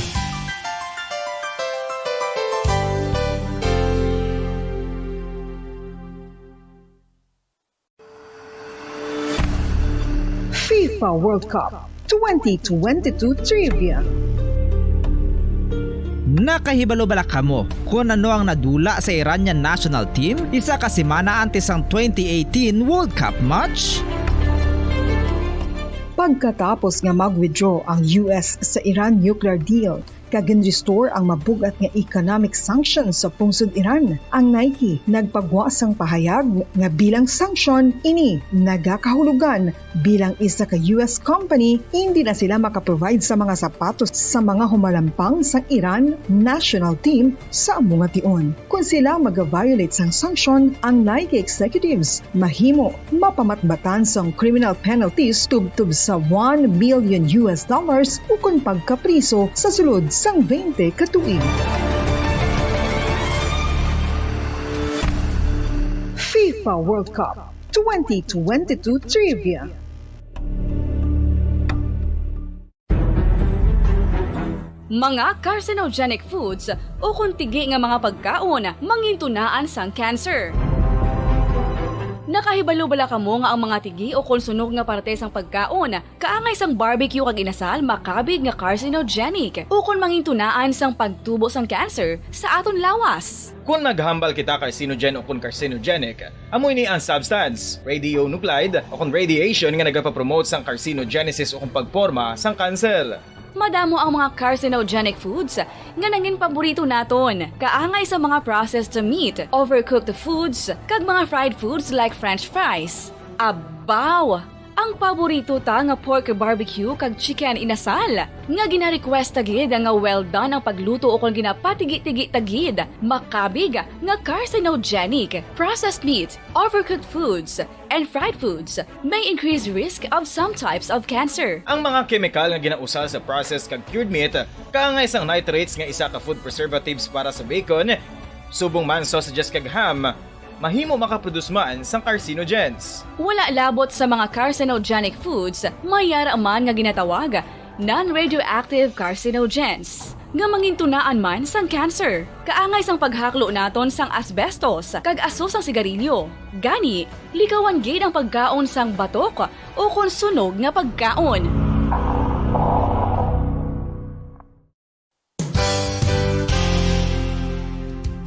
FIFA World Cup twenty twenty-two Trivia. Nakahibalo bala kamo kon ano ang nadula sa Iranian national team isa ka semana antes sang twenty eighteen World Cup match? Pagkatapos nga mag-withdraw ang U S sa Iran nuclear deal, kag ginrestore ang mabug-at nga economic sanctions sa pungsod Iran. Ang Nike nagpagwa sang pahayag nga bilang sanction ini nagakahulugan bilang isa ka U S company, hindi na sila makaprovide sa mga sapatos sa mga humalampang sang Iran national team sa amo nga tion. Kon sila mag-violate sang sanction, ang Nike executives mahimo mapamatbatan sang criminal penalties tubtob sa one million U S dollars ukon pagkapriso sa sulod sang twenty ka tuig. FIFA World Cup twenty twenty-two Trivia. Mga carcinogenic foods ukon tigi nga mga pagkaon mangintunaan sang cancer. Nakahibalo bala kamo nga ang mga tigi ukon sunog nga parte sang pagkaon, kaangay sang barbecue kag inasal, makabig nga carcinogenic ukon mangintunaan sang pagtubo sang cancer sa aton lawas? Kon maghambal kita carcinogen ukon carcinogenic, amo ini ang substance, radionuclide, ukon radiation nga nagapapromote sang carcinogenesis ukon pagporma sang kanser. Madamo ang mga carcinogenic foods nga nangin paborito naton, kaangay sa mga processed meat, overcooked foods, kag mga fried foods like French fries. Abaw! Ang paborito ta nga pork barbecue kag chicken inasal, nga gina-request ta gid nga well done ang pagluto ukon ginapatigi-tigi ta gid, makabig nga carcinogenic. Processed meat, overcooked foods, and fried foods may increase risk of some types of cancer. Ang mga kemikal nga ginausal sa processed kag cured meat, kaangay sang nitrates nga isa ka food preservatives para sa bacon, subong man sausages kag ham, mahimo makaproduce man sang carcinogens. Wala labot sa mga carcinogenic foods, may yara man nga ginatawag non-radioactive carcinogens, nga mangintunaan man sang cancer, kaangay sang paghaklo naton sang asbestos kag aso sang sigarilyo. Gani, likawan gid ang pagkaon sang batok ukon sunog nga pagkaon.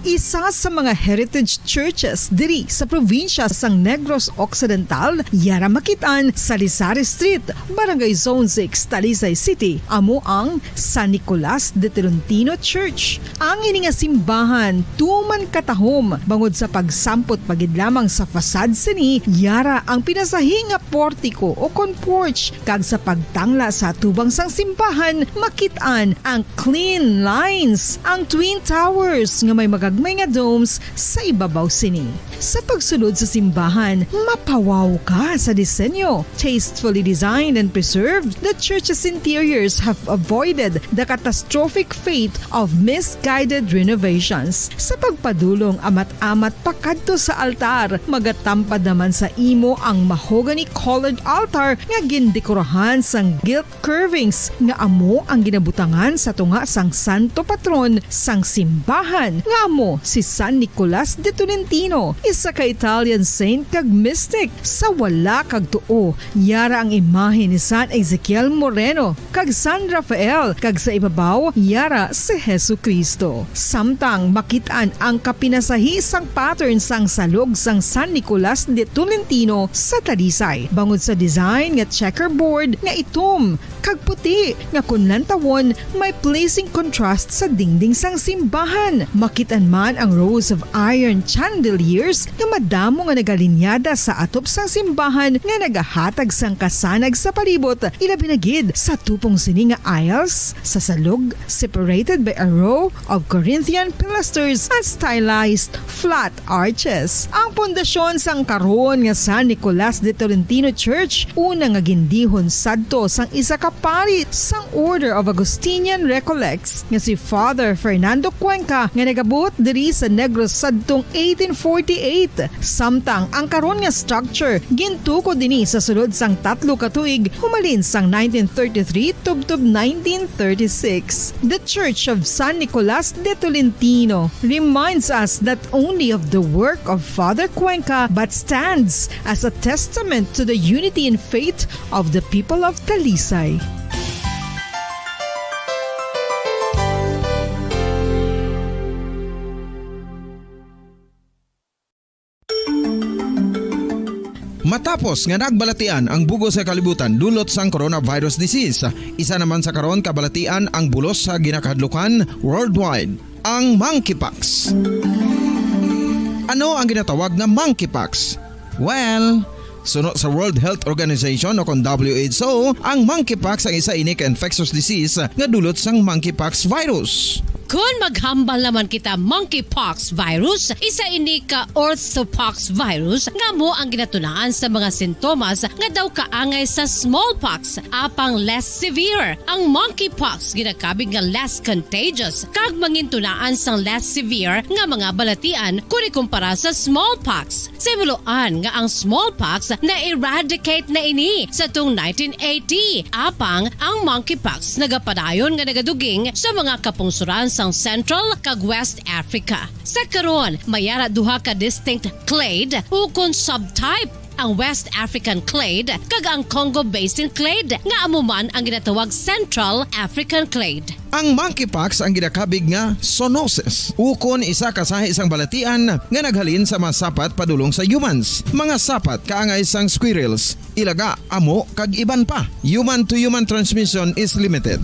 Isa sa mga heritage churches diri sa probinsya sang Negros Occidental, yara makit-an sa Lisari Street, Barangay Zone six, Talisay City, amo ang San Nicolas de Tolentino Church. Ang ini nga simbahan tuman katahom bangod sa pagsampot pa gid lamang sa facade sini, yara ang pinasahi nga portiko ukon porch, kag sa pagtangla sa atubang sang simbahan, makit-an ang clean lines, ang twin towers nga may magagmay nga domes sa ibabaw sini. Sa pagsulod sa simbahan, mapawaw ka sa disenyo. Tastefully designed and preserved, the church's interiors have avoided the catastrophic fate of misguided renovations. Sa pagpadulong amat-amat pakadto sa altar, magatampad naman sa imo ang mahogany-colored altar nga gindekorahan sang gilt curvings nga amo ang ginabutangan sa tunga sang santo patron sang simbahan, nga amo si San Nicolas de Tolentino, isa ka Italian saint kag mystic. Sa wala kag tuo, yara ang imahe ni San Ezekiel Moreno kag San Rafael, kag sa ibabaw, yara si Jesu-Cristo. Samtang makit-an ang kapinasahi sang pattern sang salog sang San Nicolas de Tolentino sa Talisay, bangod sa design nga checkerboard nga itom kag puti nga kon lantawon may pleasing contrast sa dingding sang simbahan. Makit-an man ang rows of iron chandeliers nga madamo nga nagalinyada sa atop sang simbahan nga nagahatag sang kasanag sa palibot, ilabi na gid sa tupong sini nga aisles sa salog, separated by a row of Corinthian pilasters and stylized flat arches. Ang pundasyon sang karon nga San Nicolas de Tolentino Church, una nga gindihon sadto sang isa ka pari sang Order of Augustinian Recollects nga si Father Fernando Cuenca, nga nagabuot diri sa Negros sadtong eighteen forty-eight. Samtang ang karon nga structure gintukod ini sa sulod sang tatlo ka tuig, humalin sang nineteen thirty-three tubtob nineteen thirty-six. The Church of San Nicolas de Tolentino reminds us not only of the work of Father Cuenca, but stands as a testament to the unity and faith of the people of Talisay. Matapos nga nagbalatian ang bug-os nga kalibutan dulot sang coronavirus disease, isa naman sa karon kabalatian ang bulos sa ginakahadlukan worldwide, ang monkeypox. Ano ang ginatawag nga monkeypox? Well, suno sa World Health Organization o kon W H O, ang monkeypox ang isa ini ka infectious disease nga dulot sang monkeypox virus. Kon maghambal naman kita monkeypox virus, isa ini ka orthopox virus nga amo ang ginatunaan sa mga sintomas nga daw kaangay sa smallpox, apang less severe. Ang monkeypox ginakabig nga less contagious kag mangintunaan sang less severe nga mga balatian kon ikumpara sa smallpox. Sa himuloan nga ang smallpox na-eradicate na ini sa tuong nineteen eighty, apang ang monkeypox nagapadayon nga nagaduging sa mga kapungsoran sang Central kag West Africa. Sa karon, may ara duha ka distinct clade ukon subtype, ang West African clade kag ang Congo Basin clade, nga amo man ang ginatawag Central African clade. Ang monkeypox ang ginakabig nga zoonosis, ukon isa ka sahi sang balatian nga naghalin sa mga sapat padulong sa humans, mga sapat kaangay sang squirrels, ilaga, amo, kag iban pa. Human to human transmission is limited.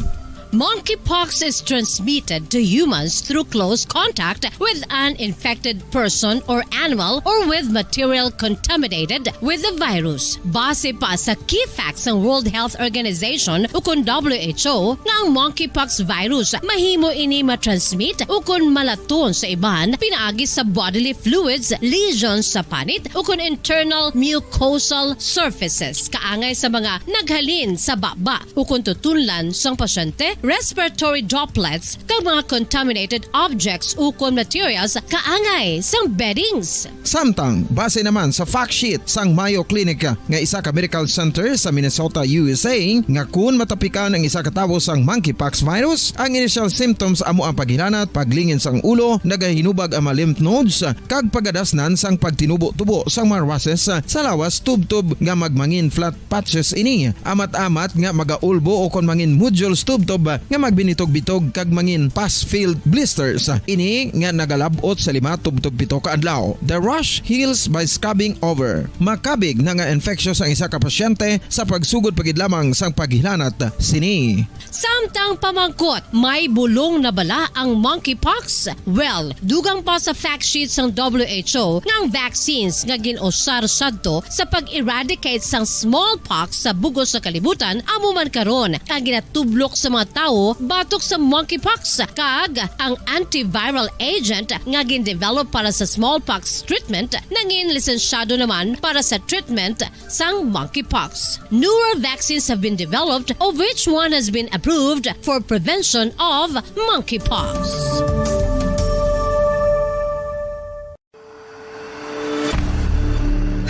Monkeypox is transmitted to humans through close contact with an infected person or animal or with material contaminated with the virus. Base pa sa key facts sang World Health Organization ukon W H O, nga ang monkeypox virus mahimo ini matransmit ukon malaton sa iban pinaagi sa bodily fluids, lesions sa panit, ukon internal mucosal surfaces, kaangay sa mga naghalin sa baba ukon tutunlan sang pasyente, respiratory droplets, kag mga contaminated objects ukon materials kaangay sang beddings. Samtang, base naman sa fact sheet sang Mayo Clinic nga isa ka medical center sa Minnesota, U S A, nga kun matapikan ang isa ka tawo sang monkeypox virus, ang initial symptoms amo ang paghilanat, paglingin sang ulo, nagahinubag ang mga lymph nodes, kag pagadasnan sang pagtinubo-tubo sang mga rushes sa lawas tubtob nga magmangin flat patches ini, amat-amat nga magaulbo o kon mangin nodules tubtob nga magbinitog-bitog kag mangin pus-filled blisters ini nga nagalab-ot sa lima tubtob pito ka adlaw. The rash heals by scabbing over. Makabig na nga infectious ang isa ka pasyente sa pagsugod pa gid lamang sang paghilanat sini. Samtang pamangkot, may bulong na bala ang monkeypox? Well, dugang pa sa fact sheet sang W H O nga ang vaccines nga gin-usar sadto sa pag-eradicate sang smallpox sa bug-os nga kalibutan amo man karon ang ginatublok sa mga tawo batok sa monkeypox, kag ang antiviral agent nga gin-develop para sa smallpox treatment nangin lisensyado naman para sa treatment sang monkeypox. Newer vaccines have been developed, of which one has been approved for prevention of monkeypox.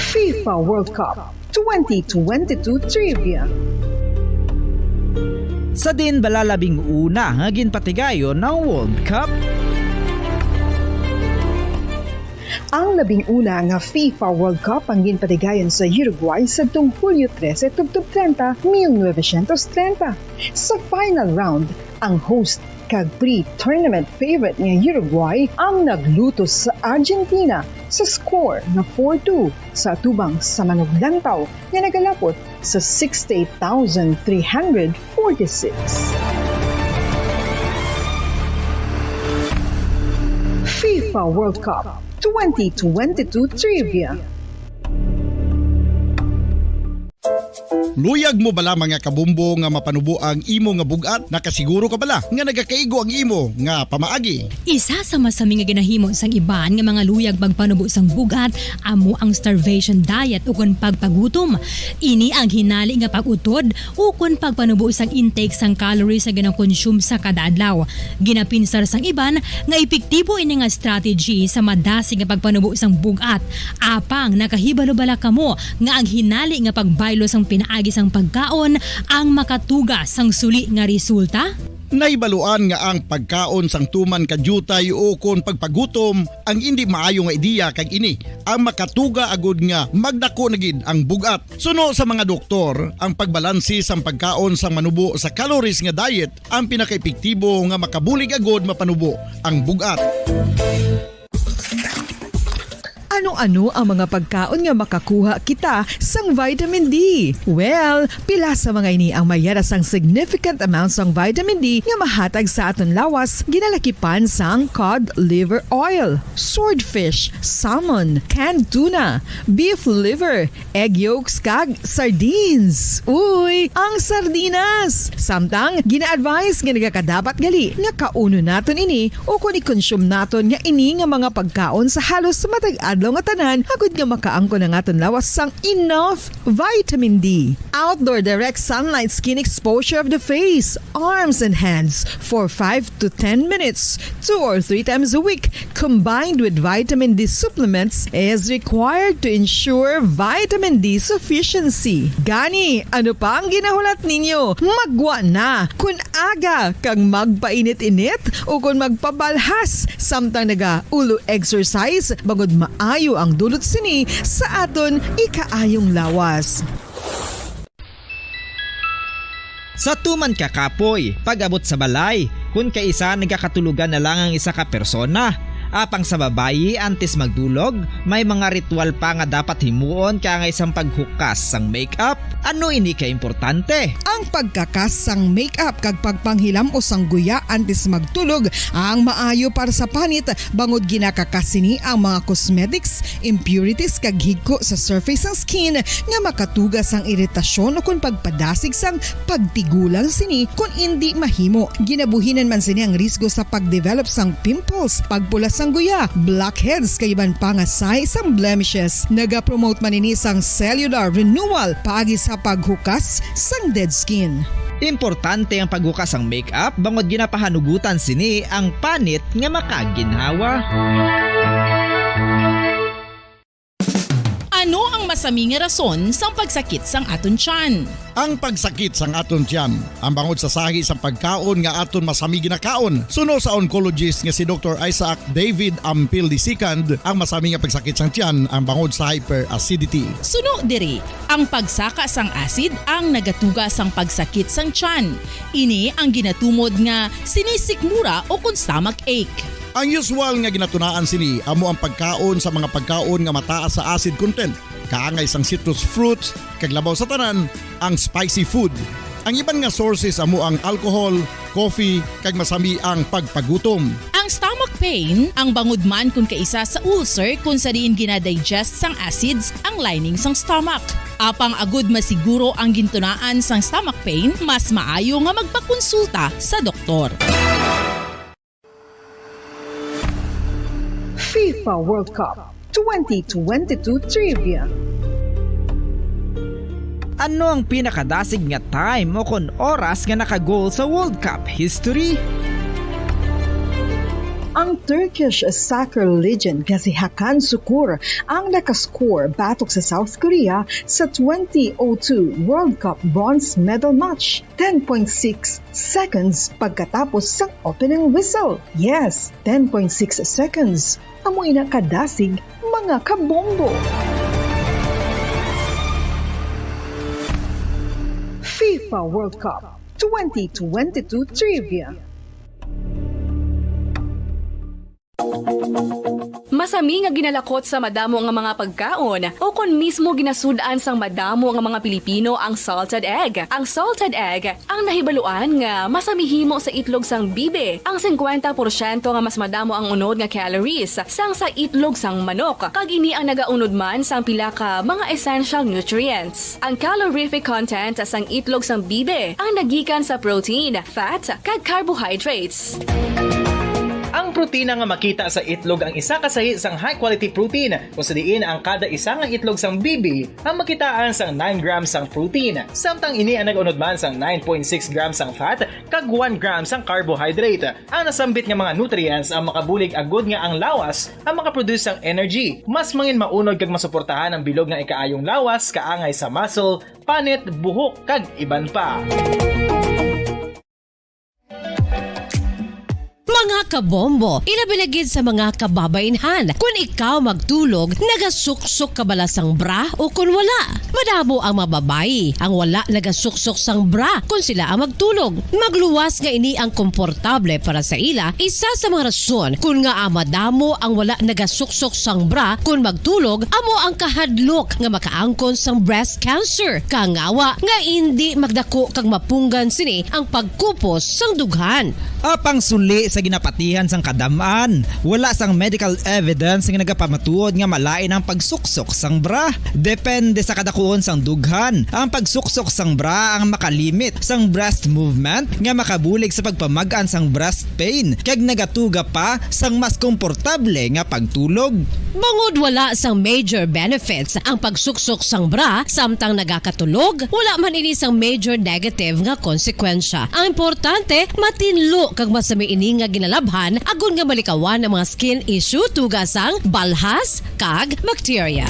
FIFA World Cup twenty twenty-two Trivia. Sa diin bala labing una nga ginpatigayon ang World Cup? Ang labing una nga FIFA World Cup ang ginpatigayon sa Uruguay sadtong Hulyo trese tubtob treinta, mil novecientos treinta. Sa final round, ang host kag pre-tournament favorite nga Uruguay ang naglutos sa Argentina sa score nga four two sa atubang sa manuglantaw nga nagalapot sa sixty-eight thousand three hundred forty-six. FIFA World Cup twenty twenty-two Trivia. Luyag mo bala, mga kabombo, nga mapanubo ang imo nga bug-at? Nakasiguro ka bala nga nagakaigo ang imo nga pamaagi? Isa sa masami nga ginahimo sang iban nga mga luyag magpanubo sang bug-at amo ang starvation diet ukon pagpagutom. Ini ang hinali nga pag-utod ukon pagpanubo sang intake sang calories nga ginakonsume sa kada adlaw. Ginapinsar sang iban nga epektibo ini nga strategy sa madasig nga pagpanubo sang bug-at. Apang nakahibalo bala kamo nga ang hinali nga pagbaylo sang pinaagi sang pagkaon ang makatuga sang suli nga resulta? Nahibaluan nga ang pagkaon sang tuman ka diutay ukon pagpagutom ang indi maayo nga ideya, kag ini ang makatuga agud nga magdako na gid ang bug-at. Suno sa mga doktor, ang pagbalanse sang pagkaon sang manubo sa calories nga diet ang pinakaepektibo nga makabulig agud mapanubo ang bug-at. Ano-ano ang mga pagkaon nga makakuha kita sang vitamin D? Well, pila sa mga ini ang mayara sang significant amount sang vitamin D nga mahatag sa aton lawas, ginalakipan sang cod liver oil, swordfish, salmon, canned tuna, beef liver, egg yolks, kag sardines. Uy, ang sardinas! Samtang, gina-advise nga nagakadapat gali nga kaunon naton ini o kon i-consume naton nga ini nga mga pagkaon sa halos matag adlaw nga tanan, agud nga makaangkon ang aton lawas sang enough vitamin D. Outdoor direct sunlight skin exposure of the face, arms, and hands for five to ten minutes, two or three times a week, combined with vitamin D supplements, is required to ensure vitamin D sufficiency. Gani, ano pa ang ginahulat ninyo? Magwa na! Kun aga kag magpainit-init o kon magpabalhas samtang naga-ulo exercise, bangod maayo ang dulot sini sa aton ikaayong lawas. Sa tuman ka kapoy, pag-abot sa balay, kun kaisa nagakatulogan na lang ang isa ka persona. Apang sa babayi, antes magdulog, may mga ritual pa nga dapat himuon kaangay sang paghukas sang makeup. Ano ini ka importante? Ang pagkakas sang makeup kag pagpanghilam-os sang guya antes magtulog ang maayo para sa panit, bangod ginakakas sini ang mga cosmetics, impurities kag higko sa surface sang skin nga makatuga sang iritasyon ukon pagpadasig sang pagtigulang sini kon indi mahimo. Ginabuhinan man sini ang risgo sa pag-develop sang pimples, pagpula sang guya, blackheads, kag iban pa nga sign sang blemishes. Nagapromote man ini sang cellular renewal paagi sa paghukas sang dead skin. Importante ang paghukas sang makeup bangod ginapahanugutan sini ang panit nga makaginhawa. Ano ang masami nga rason sang pagsakit sang aton tiyan? Ang pagsakit sang aton tiyan, ang bangod sa sahi sang pagkaon nga aton masami ginakaon. Suno sa oncologist nga si Doktor Isaac David Ampil the second, ang masami nga pagsakit sang tiyan ang bangod sa hyperacidity. Suno diri, ang pagsaka sang acid ang nagatuga sang pagsakit sang tiyan. Ini ang ginatumod nga sinisikmura o kon stomach ache. Ang usual nga ginatunaan sini amo ang pagkaon sa mga pagkaon nga mataas sa acid content, kaangay sang citrus fruits, kag labaw sa tanan, ang spicy food. Ang iban nga sources amo ang alcohol, coffee, kag masami ang pagpagutom. Ang stomach pain, ang bangod man kon kaisa sa ulcer kon sa diin gina-digest sang acids ang lining sang stomach. Apang agud masiguro ang gintunaan sang stomach pain, mas maayo nga magpakonsulta sa doktor. FIFA World Cup twenty twenty-two Trivia. Ano ang pinakadasig nga time o kon oras nga naka-goal sa World Cup history? Ang Turkish soccer legend nga si Hakan Sukur ang nakascore batok sa South Korea sa twenty oh two World Cup bronze medal match, ten point six seconds pagkatapos sang opening whistle. Yes, ten point six seconds. Amo ina kadasig, mga kabombo. FIFA World Cup twenty twenty-two Trivia. Masami nga ginalakot sa madamo nga mga pagkaon, o kon mismo ginasud-an sang madamo nga mga Pilipino ang salted egg. Ang salted egg ang nahibaluan nga masami himo sa itlog sang bibi. Ang singkwenta porsyento nga mas madamo ang unod nga calories sang sa itlog sang manok, kag ini ang nagaunod man sang pila ka mga essential nutrients. Ang calorific content sang itlog sang bibi ang nagikan sa protein, fat, kag carbohydrates. Ang protina nga makita sa itlog ang isa ka sahi sang high-quality protein, kung sa diin ang kada isa nga itlog sang bibi ang makitaan sang nine grams sang protein, samtang ini ang nag-unod man sang nine point six grams sang fat kag one gram sang carbohydrate. Ang nasambit nga mga nutrients ang makabulig agud nga ang lawas ang makaproduce sang energy. Mas mangin maunod kag masuportahan ang bilog nga ikaayong lawas kaangay sa muscle, panit, buhok, kag iban pa. Mga Mga kabombo, ilabi na gid sa mga kababaynhan. Kun ikaw magtulog, nagasuksok ka bala sang bra o kun wala? Madamo ang mga babayi ang wala nagasuksok sang bra kun sila ang magtulog. Magluwas nga ini ang komportable para sa ila. Isa sa mga rason kun ngaa madamo ang wala nagasuksok sang bra kun magtulog amo ang kahadlok nga makaangkon sang breast cancer. Kangawa nga indi magdako kag mapunggan sini ang pagkupos sang dughan. Apang suli sa ginapatihan sang kadam-an, wala sang medical evidence nga nagapamatuod nga malain ang pagsuksok sang bra. Depende sa kadakuon sang dughan, ang pagsuksok sang bra ang makalimit sang breast movement nga makabulig sa pagpamag-an sang breast pain kag nagatuga pa sang mas komportable nga pagtulog. Bangod wala sang major benefits ang pagsuksok sang bra samtang nagakatulog, wala man ini sang major negative nga konsekwensya. Ang importante, matinlo kag masami ini nga ginalabhan agod nga malikawan ang mga skin issue tuga sang balhas kag bakterya.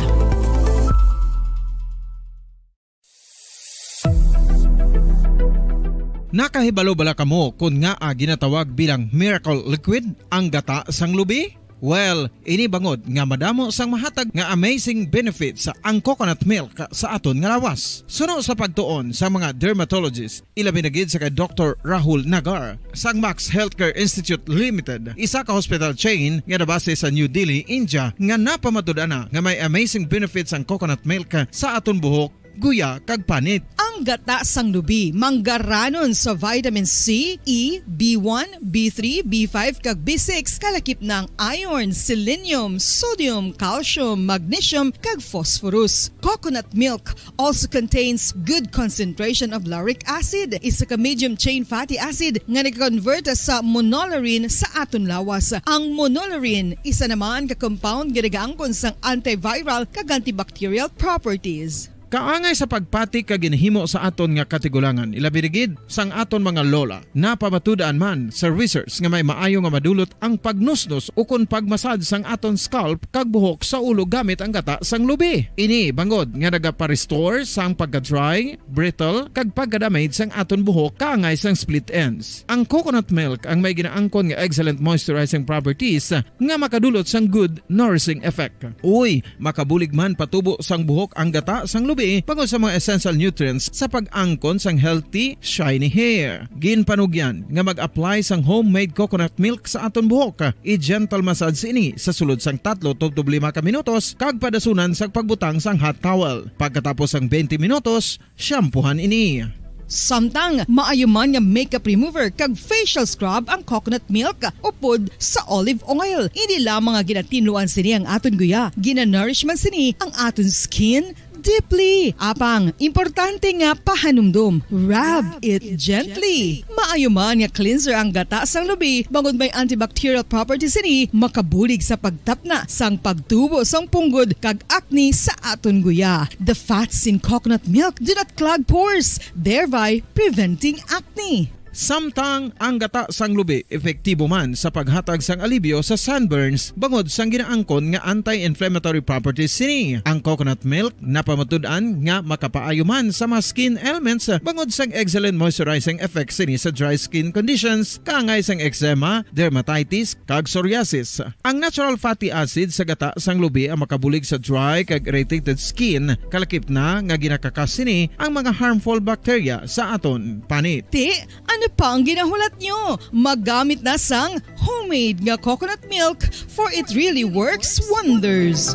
Nakahibalo bala kamo kon ngaa ginatawag bilang miracle liquid ang gata sang lubi? Well, ini bangod nga madamo sang mahatag nga amazing benefits ang coconut milk sa aton nga lawas. Suno sa pagtuon sa mga dermatologist, ilabi na gid sa kay Doktor Rahul Nagar sang Max Healthcare Institute Limited, isa ka hospital chain nga nabase sa New Delhi, India, nga napamatud-an na nga may amazing benefits ang coconut milk sa aton buhok, guya, kag panit. Ang gata sang lubi manggaranon sa vitamin C, E, B one, B three, B five, kag B six, kalakip na ang iron, selenium, sodium, calcium, magnesium, kag phosphorus. Coconut milk also contains good concentration of lauric acid, isa ka medium chain fatty acid nga nag-convert sa monolaurin sa aton lawas. Ang monolaurin isa naman ka compound nga nagaangkon sang antiviral kag antibacterial properties. Kaangay sa pagpati kag ginhimo sa aton nga katigulangan, ilabi na gid sang aton mga lola. Napamatud-an man sa research nga may maayo nga madulot ang pagnusnos ukon pagmasad sang aton scalp kag buhok sa ulo gamit ang gata sang lubi. Ini bangod nga nagapa-restore sang pagka-dry, brittle, kag pagka-damage sang aton buhok kaangay sang split ends. Ang coconut milk ang may ginaangkon nga excellent moisturizing properties nga makadulot sang good nourishing effect. Uy, makabulig man patubo sang buhok ang gata sang lubi bangod sa mga essential nutrients sa pag-angkon sang healthy, shiny hair. Ginpanugyan nga mag-apply sang homemade coconut milk sa aton buhok. I-gentle massage ini sa sulod sang tatlo tubtob lima ka minutos kag padasunan sang pagbutang sang hot towel. Pagkatapos sang twenty minutos, shampoohan ini. Samtang maayo man nga makeup remover kag facial scrub ang coconut milk upod sa olive oil. Hindi lamang nga ginatinluan sini ang aton guya, ginanourish man sini ang aton skin deeply. Apang, importante nga pahanumdom, rub it gently. Maayo man nga cleanser ang gata sang lubi, bangod may antibacterial properties sini, makabulig sa pagtapna sang pagtubo sang punggod kag acne sa aton guya. The fats in coconut milk do not clog pores, thereby preventing acne. Samtang ang gata sang lubi epektibo man sa paghatag sang alibyo sa sunburns bangod sang ginaangkon nga anti-inflammatory properties sini. Ang coconut milk napamatud-an nga makapaayo man sa mga skin ailments bangod sang excellent moisturizing effect sini sa dry skin conditions, kaangay sang eczema, dermatitis, kag psoriasis. Ang natural fatty acid sa gata sang lubi ang makabulig sa dry kag irritated skin, kalakip na nga ginakakas sini ang mga harmful bacteria sa aton panit. Ti, ano pa ang ginahulat nyo? Magamit na sang homemade nga coconut milk, for it really works wonders.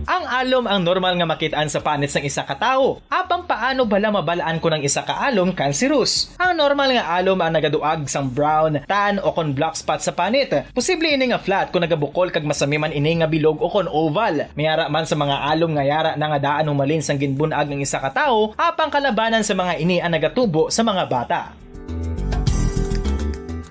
Ang alom ang normal nga makit-an sa panit sang isa ka tawo. Apang paano bala mabal-an kon ang isa ka alom kanserus? Ang normal nga alom ang nagaduag sang brown, tan, o kon black spot sa panit. Posible ini nga flat kon nagabukol kag masami man ini nga bilog o kon oval. May ara man sa mga alom nga yara na nga daan humalin sang ginbun-ag ang isa ka tawo, apang kalabanan sa mga ini ang nagatubo sa mga bata.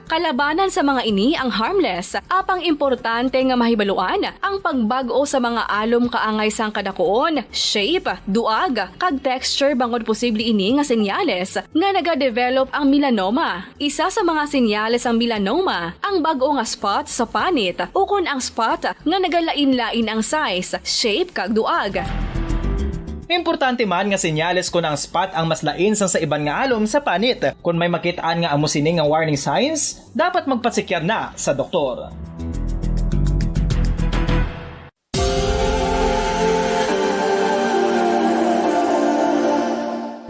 Kalabanan sa mga ini ang harmless, apang importante nga mahibaluan ang pagbag-o sa mga alom kaangay sang kadakuon, shape, duag, kag texture bangod posible ini nga senyales nga nagadevelop ang melanoma. Isa sa mga senyales sang melanoma ang bag-o nga spot sa panit ukon ang spot nga nagalain-lain ang size, shape, kag duag. Importante man nga senyales kon ang spot ang mas lain sang sa iban nga alom sa panit. Kon may makit-an nga amo sini nga warning signs, dapat magpasekyar na sa doktor.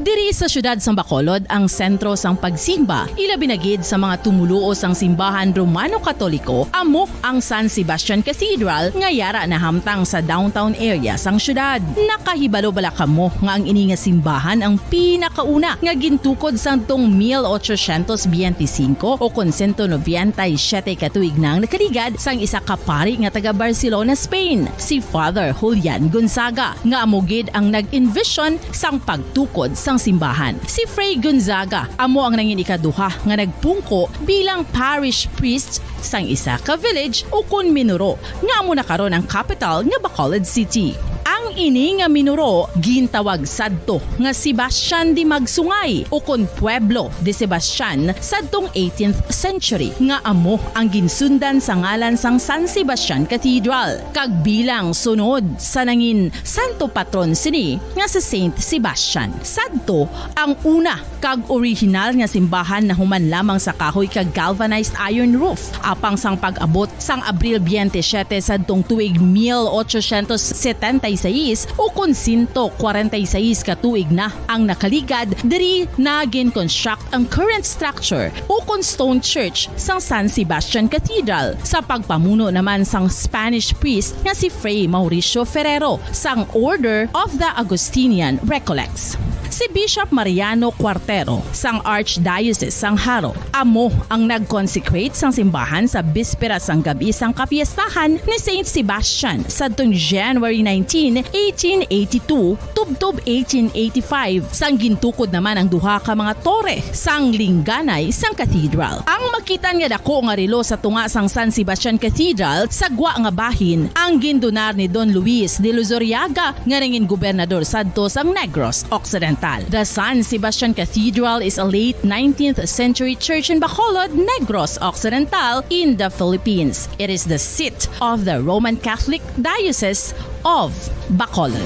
Diri sa siyudad sang Bacolod ang sentro sang pagsimba, ilabi na gid sa mga tumoluo sang simbahan Romano-Katoliko, amo ang San Sebastian Cathedral nga yara nahamtang sa downtown area sang siyudad. Nakahibalo bala kamo nga ang ini nga simbahan ang pinakauna nga gintukod sadtong mil ochocientos biyente singko o kon sento nobenta y siyete ka tuig na ang nakaligad sang isa ka pari nga taga Barcelona, Spain, si Father Julian Gonzaga, nga amo gid ang nag-envision sang pagtukod sang simbahan. Si Fray Gonzaga amo ang nangin ikaduha nga nagpungko bilang parish priest sang isa ka village ukon minuro nga amo na karon ang kapital nga Bacolod City. Ang ini nga minuro gintawag sadto nga Sebastian de Magsungay ukon Pueblo de Sebastian sadtong eighteenth century, nga amo ang ginsundan sa ngalan sang San Sebastian Cathedral, kag bilang sunod sa nangin santo patron sini nga si Saint Sebastian. Sadto ang una kag orihinal nga simbahan nahuman lamang sa kahoy kag galvanized iron roof. Apang sang pag-abot sang Abril biyente siyete sadtong tuig mil ochocientos setenta y seis, ukon sento kwarenta y seis ka tuig na ang nakaligad, diri na gin-construct ang current structure ukon stone church sang San Sebastian Cathedral sa pagpamuno naman sang Spanish priest nga si Fray Mauricio Ferrero sang Order of the Augustinian Recollects. Si Bishop Mariano Cuartero sang Archdiocese sang Jaro amo ang nag-consecrate sang simbahan sa bispera sang gab-i sang kapiestahan ni Saint Sebastian sadtong January nineteen, eighteen eighty-two, tubtob eighteen eighty-five, sang gintukod naman ang duha ka mga tore sang lingganay sang cathedral. Ang makitan nga dako nga relo sa tunga sang San Sebastian Cathedral sa gwa nga bahin ang gindonar ni Don Luis de Luzuriaga nga nangin gobernador sadto sang Negros Occidental. The San Sebastian Cathedral is a late nineteenth century church in Bacolod, Negros Occidental, in the Philippines. It is the seat of the Roman Catholic Diocese of Bacolod.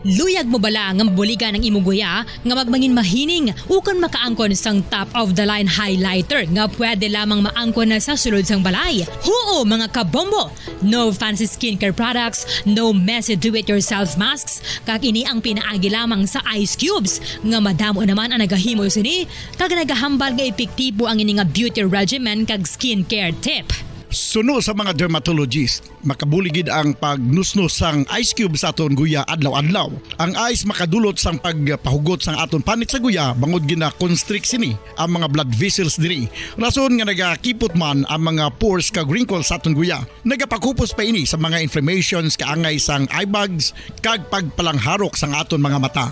Luyag mo bala nga mabuligan ang imo guya nga magmangin mahining ukon makaangkon sang top of the line highlighter nga pwede lamang maangkon na sa sulod sang balay? Huo, mga kabombo! No fancy skincare products, no messy do-it-yourself masks, kag ini ang pinaagi lamang sa ice cubes nga madamo naman ang nagahimo sini kag nagahambal nga epektibo ang ini nga beauty regimen kag skincare tip. Suno sa mga dermatologist, makabulig gid ang pagnusnos sang ice cube sa aton guya adlaw-adlaw. Ang ice makadulot sang pagpahugot sang aton panit sa guya bangod gina-constrict sini ang mga blood vessels diri, rason nga nagakipot man ang mga pores kag wrinkles sa aton guya. Nagapakupos pa ini sa mga inflammations, kaangay sang eye bags, kag pagpalangharok sang aton mga mata.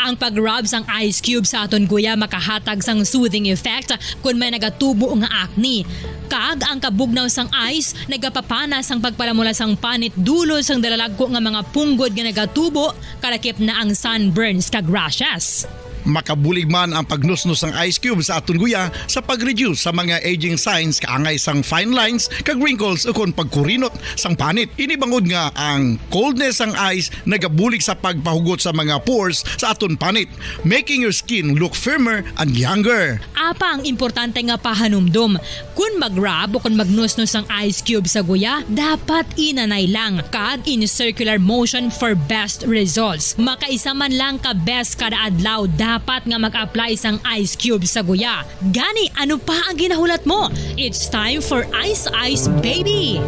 Ang pag-rub sang ice cube sa aton guya makahatag sang soothing effect kon may nagatubo nga acne. Kag ang kabugnaw sang ice nagapapana sang pagpalamula sang panit dulot sang dalalagko nga mga punggod nga nagatubo, kalakip na ang sunburns kag rashes. Makabulig man ang pagnusnos sang ice cube sa aton guya sa pag-reduce sa mga aging signs kaangay sang fine lines kag wrinkles ukon pagkurinot sang panit. Ini bangod nga ang coldness sang ice nagabulig sa pagpahugot sa mga pores sa aton panit, making your skin look firmer and younger. Apang importante nga pahanumdom, kon mag-rub o kon magnusnos ang ice cube sa guya, dapat inanay lang kag in circular motion for best results. Makaisa man lang ka beses kada adlaw dapat nga mag-apply sang ice cube sa guya. Gani, ano pa ang ginahulat mo? It's time for Ice Ice Baby!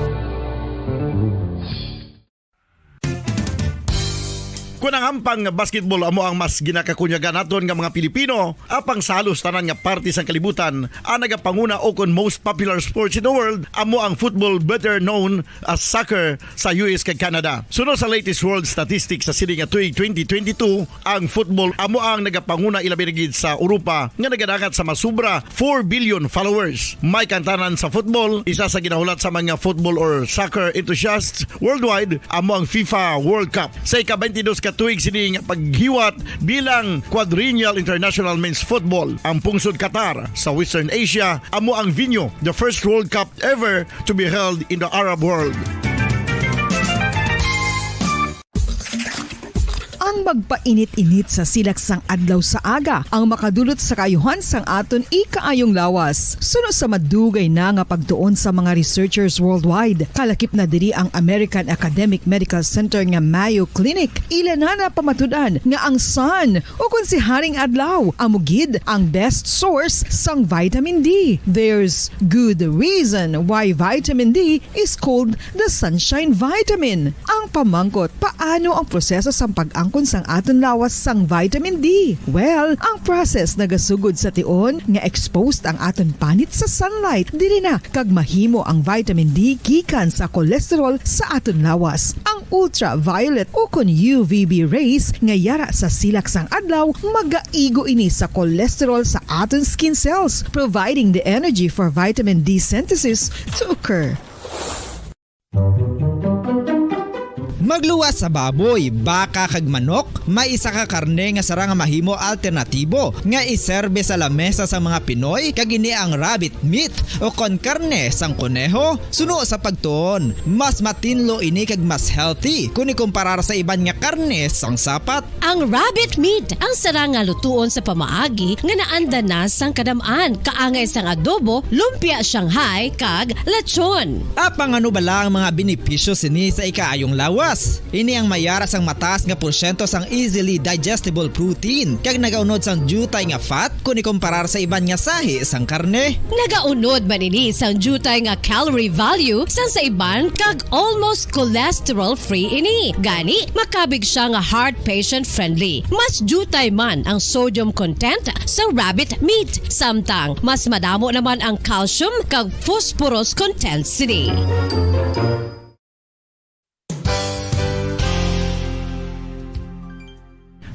Kon ang hampang nga basketball amo ang mas ginakakunyagan naton nga mga Pilipino, apang sa halos tanan nga parte sang kalibutan, ang nagapanguna o kon most popular sports in the world amo ang football, better known as soccer, sa U S kag Canada. Suno sa latest world statistics sa sini nga tuig twenty twenty-two, ang football amo ang nagapanguna, ilabi na gid sa Europa nga nagadangat sa masubra four billion followers. May kantanan sa football, isa sa ginahulat sa mga football or soccer enthusiasts worldwide amo ang FIFA World Cup. Sa ika-twenty-two ka Tuig sini nga paghiwat bilang Quadrennial International Men's Football. Ang pungsod Qatar sa Western Asia amo ang venue the first World Cup ever to be held in the Arab world. Ang magpainit-init sa silak sang adlaw sa aga ang makadulot sa kaayuhan sang aton ikaayong lawas. Suno sa madugay na nga pagtuon sa mga researchers worldwide, kalakip na diri ang American Academic Medical Center nga Mayo Clinic. Ila na napamatud-an nga ang sun, o kon si Haring Adlaw, amo gid ang best source sang vitamin D. There's good reason why vitamin D is called the sunshine vitamin. Ang pamangkot, paano ang proseso sang pag-angkon sang aton lawas sang vitamin D? Well, ang process nagasugod sa tion nga exposed ang aton panit sa sunlight. Diri na kag mahimo ang vitamin D gikan sa cholesterol sa aton lawas. Ang ultraviolet o kon U V B rays nga yara sa silak sang adlaw, magaigo ini sa cholesterol sa aton skin cells, providing the energy for vitamin D synthesis to occur. Magluwas sa baboy, baka kag manok, may isa ka karne nga sarang nga mahimo alternatibo nga iserbe sa lamesa sang mga Pinoy, kag ini ang rabbit meat o kon karne sang koneho. Suno sa pagtuon, mas matinlo ini kag mas healthy kon ikumparar sa iban nga karne sang sapat. Ang rabbit meat ang sarang nga lutuon sa pamaagi nga naanda na sang kadam-an, kaangay sang adobo, lumpia Shanghai, kag lechon. Apang ano bala ang mga benepisyo sini sa ikaayong lawas? Ini ang mayara sang mataas nga porsyento sang easily digestible protein, kag nagaunod sang diutay nga fat kon ikumparar sa iban nga sahi sang karne. Nagaunod man ini sang diutay nga calorie value sang sa iban, kag almost cholesterol-free ini. Gani, makabig siya nga heart patient-friendly. Mas diutay man ang sodium content sa rabbit meat, samtang mas madamo naman ang calcium kag phosphorus content sini.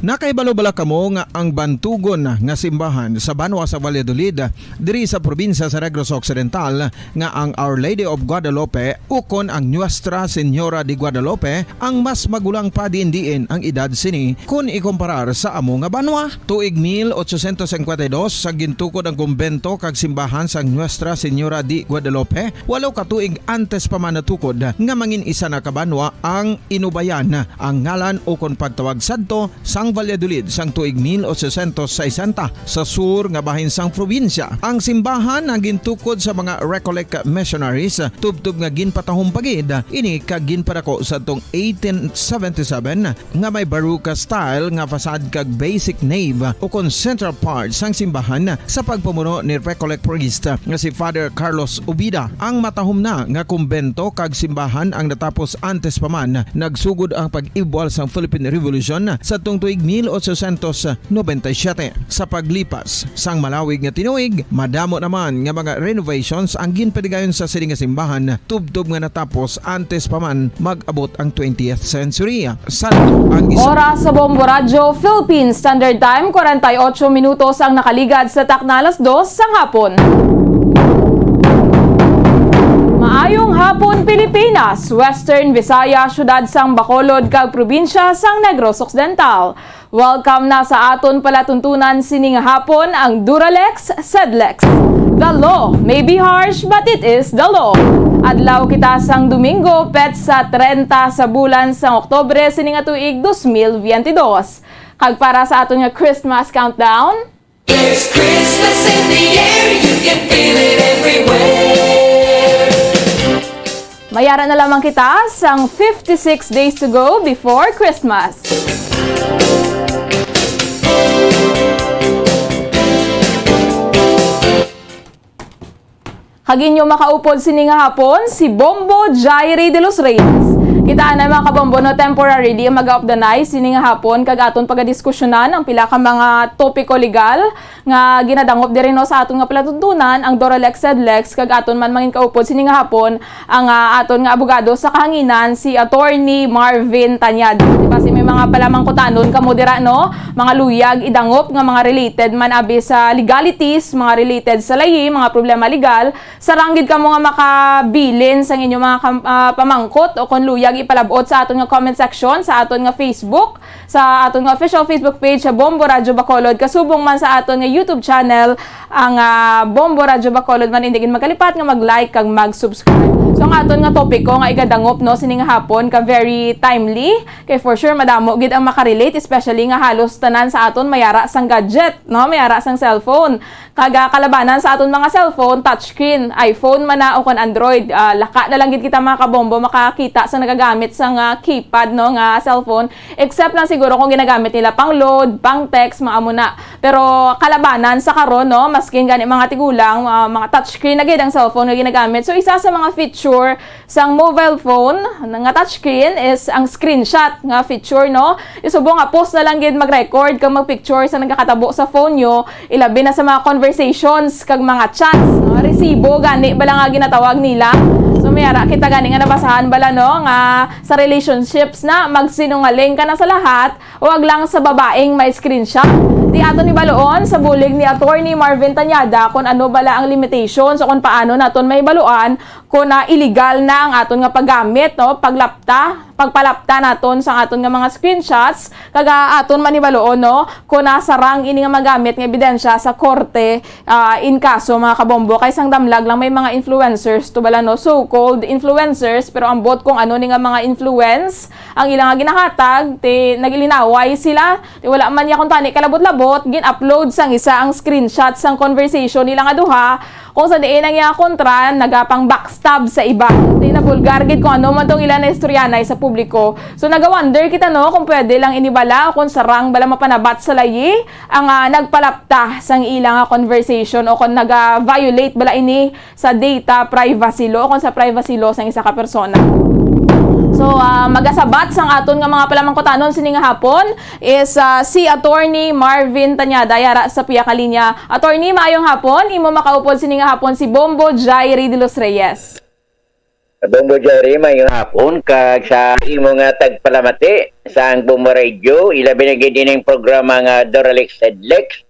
Nakahibalo bala kamo nga ang bantugon nga simbahan sa banwa sa Valladolid, diri sa probinsya sa Negros Occidental, nga ang Our Lady of Guadalupe ukon ang Nuestra Señora de Guadalupe ang mas magulang pa diin-diin ang edad sini kon ikumparar sa amo nga banwa? Tuig mil ochocientos cincuenta y dos, sa gintukod ang kumbento kag simbahan sang Nuestra Señora de Guadalupe, walo ka tuig antes pa man natukod nga mangin isa na ka banwa ang Inubayan, ang ngalan ukon pagtawag sadto sang Valladolid sang tuig mil ochocientos sesenta, sa sur nga bahin sang probinsya. Ang simbahan ang gintukod sa mga Recollect missionaries, tubtob nga ginpatahom pa gid ini kag ginpadako sadtong eighteen seventy-seven, nga may Baroque style nga facade kag basic nave ukon central part sang simbahan sa pagpamuno ni Recollect priest nga si Father Carlos Ubida. Ang matahom na nga kumbento kag simbahan ang natapos antes pa man nagsugod ang pag-ibwal sang Philippine Revolution sadtong tuig mil ochocientos noventa y siete. Sa paglipas sang malawig nga tinuig, madamo naman nga mga renovations ang ginpadigayon sa sini nga simbahan, tubtob nga natapos antes pa man mag-abot ang twentieth century. Sadto ang isa. Oras sa Bombo Radyo, Philippine Standard Time, forty-eight minutos ang nakaligad sa takna alas dos sang hapon. Maayong hapon, Pilipinas, Western Visayas, siyudad sang Bacolod, kag probinsya sang Negros Occidental. Welcome na sa aton palatuntunan sining hapon, ang Duralex Sedlex. The law may be harsh, but it is the law. Adlaw kita sang Domingo, petsa trenta sa bulan sang Oktubre sining tuig dos mil veinte dos. Kag para sa aton nga Christmas countdown, There's Christmas in the air, you can feel it everywhere. Mayara na lamang kita sang fifty-six days to go before Christmas. Kag inyo makaupod sini nga hapon, si Bombo Jairi de los Reyes. Kita na, mga kabombo, no, temporarily mag-updanay sini nga hapon, kag aton pagadiskusyonan ang pila ka mga topiko legal nga ginadangop diri, no, sa aton nga palatuntunan, ang Doralex Sedlex, kag aton man mangin kaupod sini nga hapon, ang, ah, aton nga abogado sa kahanginan, si Attorney Marvin Tanyad. Di ba, si may mga palamangkutanon kamo dira, no? Mga luyag idangop nga mga related man abi sa legalities, mga related sa layi, mga problema legal, sarang gid kamo nga makabilin sang inyo mga kam-, ah, pamangkot o kon luyag ipalabot sa aton nga comment section, sa aton nga Facebook, sa aton nga official Facebook page sa Bombo Radyo Bacolod, kasubong man sa aton nga YouTube channel, ang, ah, Bombo Radyo Bacolod man. Hindi gid magkalipat nga mag-like kag mag-subscribe. So, ang aton nga topiko nga igadangop, no, sining hapon ka very timely, kay for sure madamo gid ang makarelate, especially nga halos tanan sa aton mayara sang gadget, no, mayara sang cellphone. Kag, ah, kalabanan sa aton mga cellphone, touchscreen, iPhone man na o kon Android, ah, laka na lang gid kita, mga kabombo, makakita sa nagagamit sang keypad, no, nga cellphone, except lang siguro kung ginagamit nila pang load, pang text, mga amo na. Pero kalabanan sa karon, no, maskin gani mga tigulang, ah, mga touchscreen na gid ang cellphone nga ginagamit. So, isa sa mga feature sang mobile phone nga touchscreen is ang screenshot nga feature, no? Isubo nga post na lang gid mag-record kag mag-picture sa nagakatabo sa phone nyo, ilabi na sa mga conversations kag mga chats, no? Resibo gani bala nga ginatawag nila. So, may ara kita gani nga nabasahan bala, no, nga sa relationships na magsinungaling ka na sa lahat, wag lang sa babaeng may screenshot. Di aton hibaluon sa bulig ni Attorney Marvin Tañada kung ano bala ang limitations o kung paano naton mahibaluan kung, ah, illegal na ang aton nga paggamit, no? Paglapta, pagpalapta naton sa aton nga mga screenshots, kag, ah, aton man hibaluon, no, kung nasarang ini nga magamit nga ebidensya sa korte, ah, in kaso, mga kabombo, kay sang damlag lang may mga influencers to bala, no? So-called influencers, pero ambot kung ano ni nga mga influence ang ila nga ginahatag, ti nagilinaway sila, ti wala man niya kuntani kalabot-labot, gin-upload sang isa ang screenshot sang conversation nila nga duha, kung sa diin ang iya kontra nagapang backstab sa iba. Ti nabulgar gid kung ano man tong ila naistoryanay sa publiko. So, naga-wonder kita, no, kung pwede lang ini bala o kung sarang bala mapanabat sa layi ang, ah, nagpalapta sang ila nga conversation o kung naga-violate bala ini sa data privacy law o kung sa privacy law sang isa ka persona. So, ah, magasabat sang aton nga mga palamangkutanon sini nga hapon is, ah, si Attorney Marvin Tañada, yara sa pihak nga linya. Attorney, maayong hapon. Imo makaupod sini nga hapon si Bombo Jairi de los Reyes. Bombo Jairi, maayong hapon, kag sa imo nga tagpalamati sa ang Bombo Radio, ilabi na gid ining programa nga Doralex Sedlex.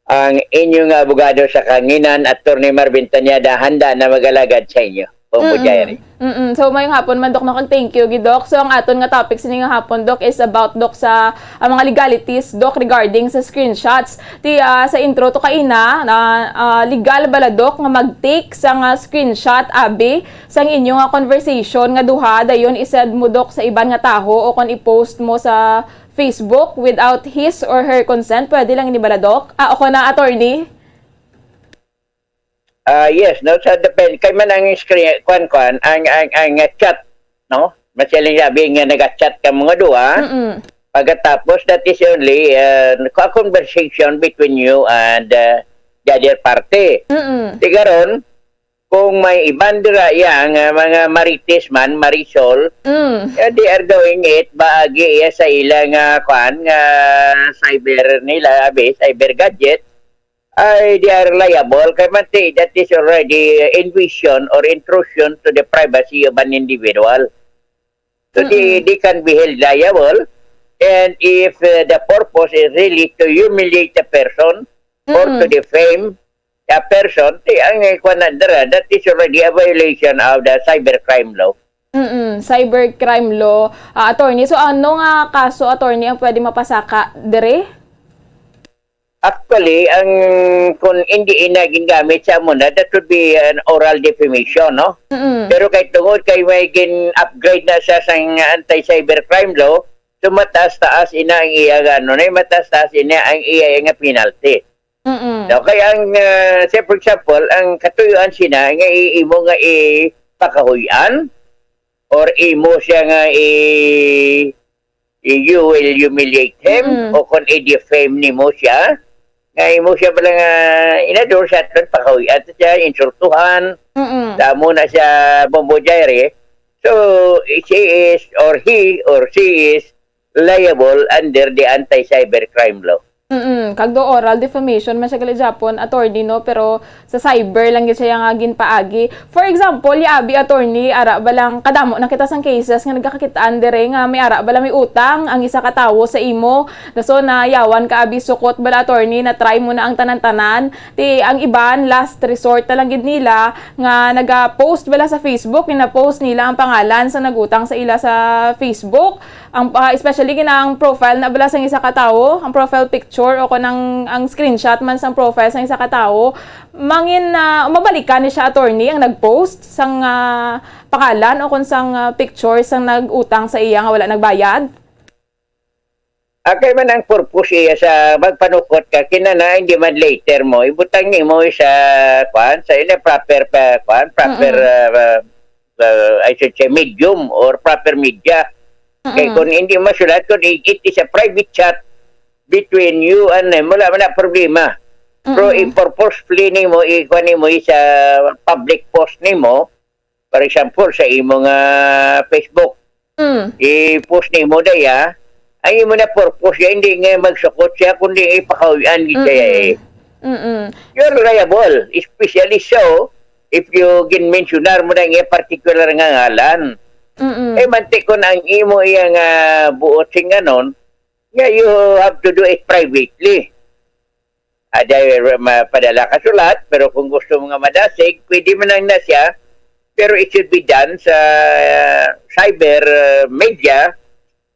Ang inyo nga abogado sa kanginan, Attorney Marvin Tañada, handa na mag-alagad sa inyo. Bombo Mm-mm. Jairi. Mm-mm. So, mayong hapon man, Doc, no, kag thank you gid, Doc. So, ang aton nga topic sini nga hapon, Doc, is about, Doc, sa, ang mga legalities, Doc, regarding sa screenshots. Ti, ah, sa intro to kaina, na, ah, legal bala, Doc, nga mag-take sa nga screenshot, abi, sang inyo nga conversation nga duha, dayon i-send mo, Doc, sa iban nga taho o kon i-post mo sa Facebook without his or her consent? Pwede lang ini bala, Doc? Ah, ako na, attorney? Ah, yes, no, sa depend kay man ang screen, kwan, kwan, ang, ang, ang, uh, chat, no? Masiling sabi nga nag-chat ka mga duha. Mm-mm. Pagkatapos, that is only, uh, a conversation between you and, uh, the other party. Mm-mm. Tigaron, kung may iban dira iya nga mga marites man, marisol, Mm. eh, they are doing it baagi iya sa ila nga, kwan, nga cyber nila, abi, cyber gadget, ay they are liable kay man ti, that is already invasion or intrusion to the privacy of an individual. So, they, Mm-mm. they can be held liable. And if, uh, the purpose is really to humiliate a person or to Mm-mm. defame a person, ti ang, eh, kwan na dira, that is already a violation of the cybercrime law. Mm-mm, cybercrime law, ah, attorney. So, ano nga kaso, attorney, ang pwede mapasaka diri? Actually, ang, kung hindi ina gingamit sa amo na, that would be an oral defamation, no? Mm-mm. Pero kay tungod kay may gin-upgrade na siya sa anti-cybercrime law, so mataas-taas ina ang iya, ano, na mataas-taas ina ang iya nga penalty. Mm-mm. No, kay ang, ah, say for example, ang katuyuan sina nga i-, imo nga ipakahuy-an or imo siya nga i-, i-, you will humiliate him Mm-mm. o kon i-defame nimo siya, nga imo siya pala nga inador sa aton, pakahuy-an siya, insultuhan, Mm-mm. damo na siya, Bombo Jairi. So, she is or he or she is liable under the anti-cybercrime law. Mm, kag do oral defamation man siya gali Japon, attorney, no? Pero sa cyber lang gid siya nga ginpaagi. For example, ya abi, attorney, ara ba lang kadamo na kita sang cases nga nagakakitaan dire nga may ara bala may utang ang isa ka tawo sa imo. Daso na yawan ka abi sukot bala, attorney, na try mo na ang tanan-tanan. Ti ang iban, last resort na lang gid nila nga naga-post bala sa Facebook, gina-post nila ang pangalan sa nagutang sa ila sa Facebook. Ang, ah, especially gina ang profile na bala sang isa ka tawo, ang profile picture o kon ang, ang screenshot man sang profile sang isa ka tawo, mangin, ah, mabalikan ni siya, attorney, ang nag-post sang, ah, pangalan o kon sang, ah, picture sang nag-utang sa iya nga wala nagbayad? Akay man ang purpose iya sa magpanukot ka, kinana hindi man later mo ibutang nimo sa, kwan, sa ina proper pa, kwan, proper, Mm-mm. uh, uh, uh, I should say, medium or proper media. Kay Mm-mm. Kung hindi masulat, kung it, it is a private chat between you and them, wala man na problema. Pero Mm-mm. i-purposefully nimo, i-, kwan nimo sa public post nimo, for example, sa imo nga Facebook, Mm. i-post nimo daya, ang imo na purpose ya, hindi nga magsukot siya, kundi ipakahuyan gid siya eh. Mm-mm. You're liable, especially so if you ginmensyonar mo na nga particular nga ngalan. Mm-mm. Eh, manti kon ang imo iya nga buot sing anon, nga you have to do it privately. Ada mapadala ka sulat, pero kung gusto mo nga madasig, pwede man lang na siya, pero it should be done sa cyber uh, media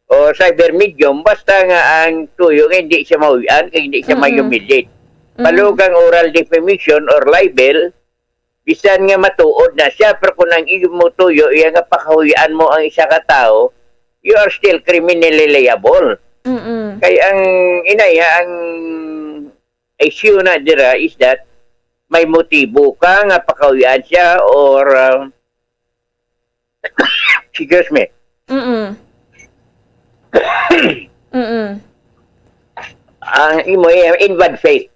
o cyber medium, basta nga ang tuyo nga hindi siya mahuyan, kay hindi siya Mm-mm. ma-humiliate. Mm-mm. Palug ang oral defamation or libel, bisan nga matuod na siya, pero kung ang imo tuyo, iya nga pakahuyan mo ang isa ka tawo, you are still criminally liable. Mm-mm. Kay ang inaya, ang issue na dira is that may motibo ka nga pakahuyan siya or uh, excuse me, Mm-mm. Mm-mm. Ang imo eh, in bad faith.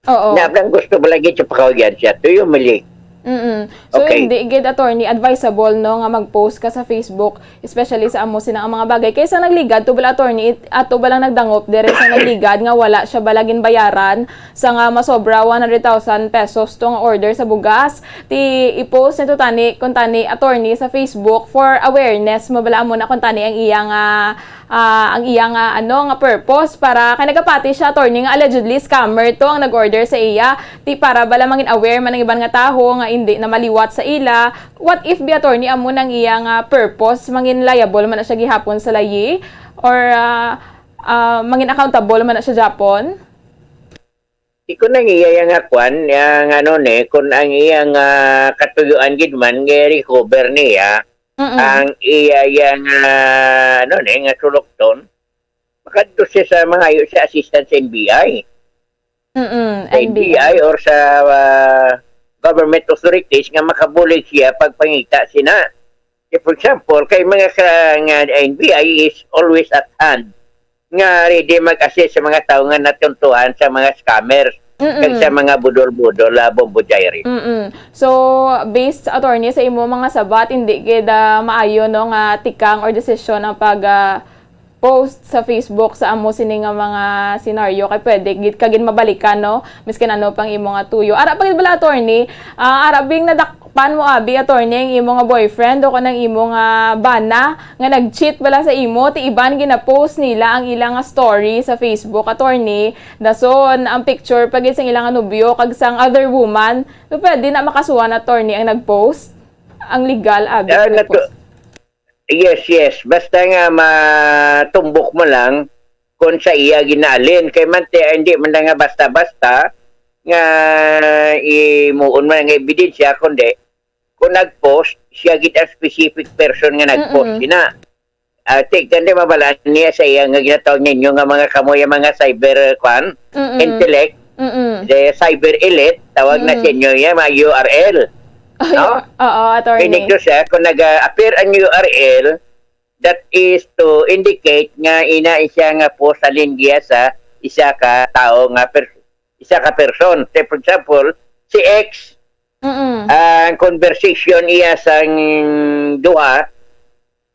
Oo. Na ang gusto mo lagi siya pakahuyan siya. Do you, Malik? Mm-mm. So, Okay. Hindi gid, attorney, advisable, no, nga mag-post ka sa Facebook, especially sa amo sina ang mga bagay. Kaysa nagligad, to bala, attorney, it- ato ba lang nagdangop, dire sa nagligad, nga wala siya bala ginbayaran sa nga masobra one hundred thousand pesos to nga order sa bugas. Ti i-post nito tani, kung tani, attorney, sa Facebook for awareness, mo bala amo na kung tani ang iya nga ah, ang iya nga, ano, nga purpose para kay nagapati siya, attorney, nga allegedly scammer to ang nag-order sa iya. Ti para bala mangin aware man ang iban nga tawo nga hindi na maliwat sa ila. What if bi, attorney, amo nang iya nga purpose, mangin liable man na siya gihapon sa layi or ah, ah, mangin accountable man na siya Japon? Di ko nang iya yang kwan, yang ano ni, kung ang iyang ah, katuyuan gid man, nga recover niya, Mm-mm. ang iya yang ah, ano ni, nga sulokton, makadto siya sa mangayo sa assistance sa N B I. Mm-mm. Sa N B I or sa ah, government authorities nga makabulig siya pagpangita sina. Kay, for example, kay mga ka, nga N B I is always at hand nga ready mag-assist sa mga tawo nga natuntuhan sa mga scammers Mm-mm. kag sa mga budol-budol, ah, bombo diary. Mm-mm. So, based, attorney, sa imo mga sabat, hindi gid ah, maayo, no, nga tikang or desisyon ang pag ah, post sa Facebook sa amo sini nga mga senaryo kay pwede gid ka gid mabalikan, no, miskin ano pang imo nga tuyo. Ara pa gid bala, attorney, ah, ara bing nadakpan mo abi, attorney, ang imo nga boyfriend o kanang imo nga bana nga nag-cheat bala sa imo, ti iban gina-post nila ang ila nga story sa Facebook, attorney. Dason ang picture pa gid sang ila nga nobyo kag sang other woman. So, pwede na makasuhan, attorney, ang nag-post? Ang legal abi Ah, nga natu- nag-post? Yes, yes. Basta nga matumbok mo lang kung sa iya ginalin. Kay man ti, hindi man na nga basta-basta nga imuon man nga ebidensya, kundi kung nag-post, siya gid ang specific person nga nag-post. Mm-mm. Sina. Ah, tig, kan di mabalaan niya sa iya nga ginatawag ninyo nga mga kamoy, ang mga cyber, kwan, Mm-mm. intellect, Mm-mm. the cyber elite, tawag na Mm. sa inyo yan, mga U R L. Ay, No? Oo, attorney. Meaning to say, kung nag-appear ang U R L, that is to indicate nga ina siya nga post halin giya sa isa ka tao nga per, isa ka person. Say, for example, si X, Mm-mm. ang conversation iya sang duha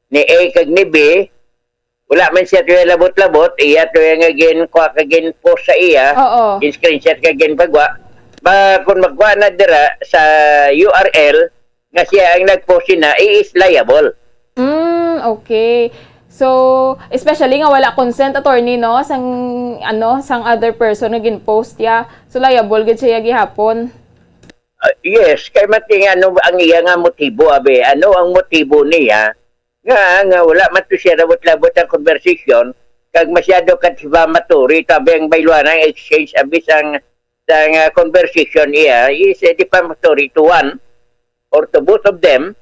ni A kag ni B, Wala man siya tuya labot-labot, iya tuya nga gin-, kuha ka gin-post sa iya, Oo. gin-screenshot ka gin-pagwa. Ba, kung magkuha na dira sa U R L nga siya ang nag-post na, he is liable. Mm, okay. So, especially nga wala consent, attorney, no, sang, ano, sang other person nga gin-post ya. So, liable gid siya gihapon. Ah, yes, kay mati nga ano ang iya nga motibo, abi? Ano ang motibo niya nga, nga wala man to siya labot-labot ang conversation, kag masyado ka defamatory, tabi ang bayluan ang exchange, abi, sang, sang, ah, conversation iya is, eh, defamatory to one or to both of them.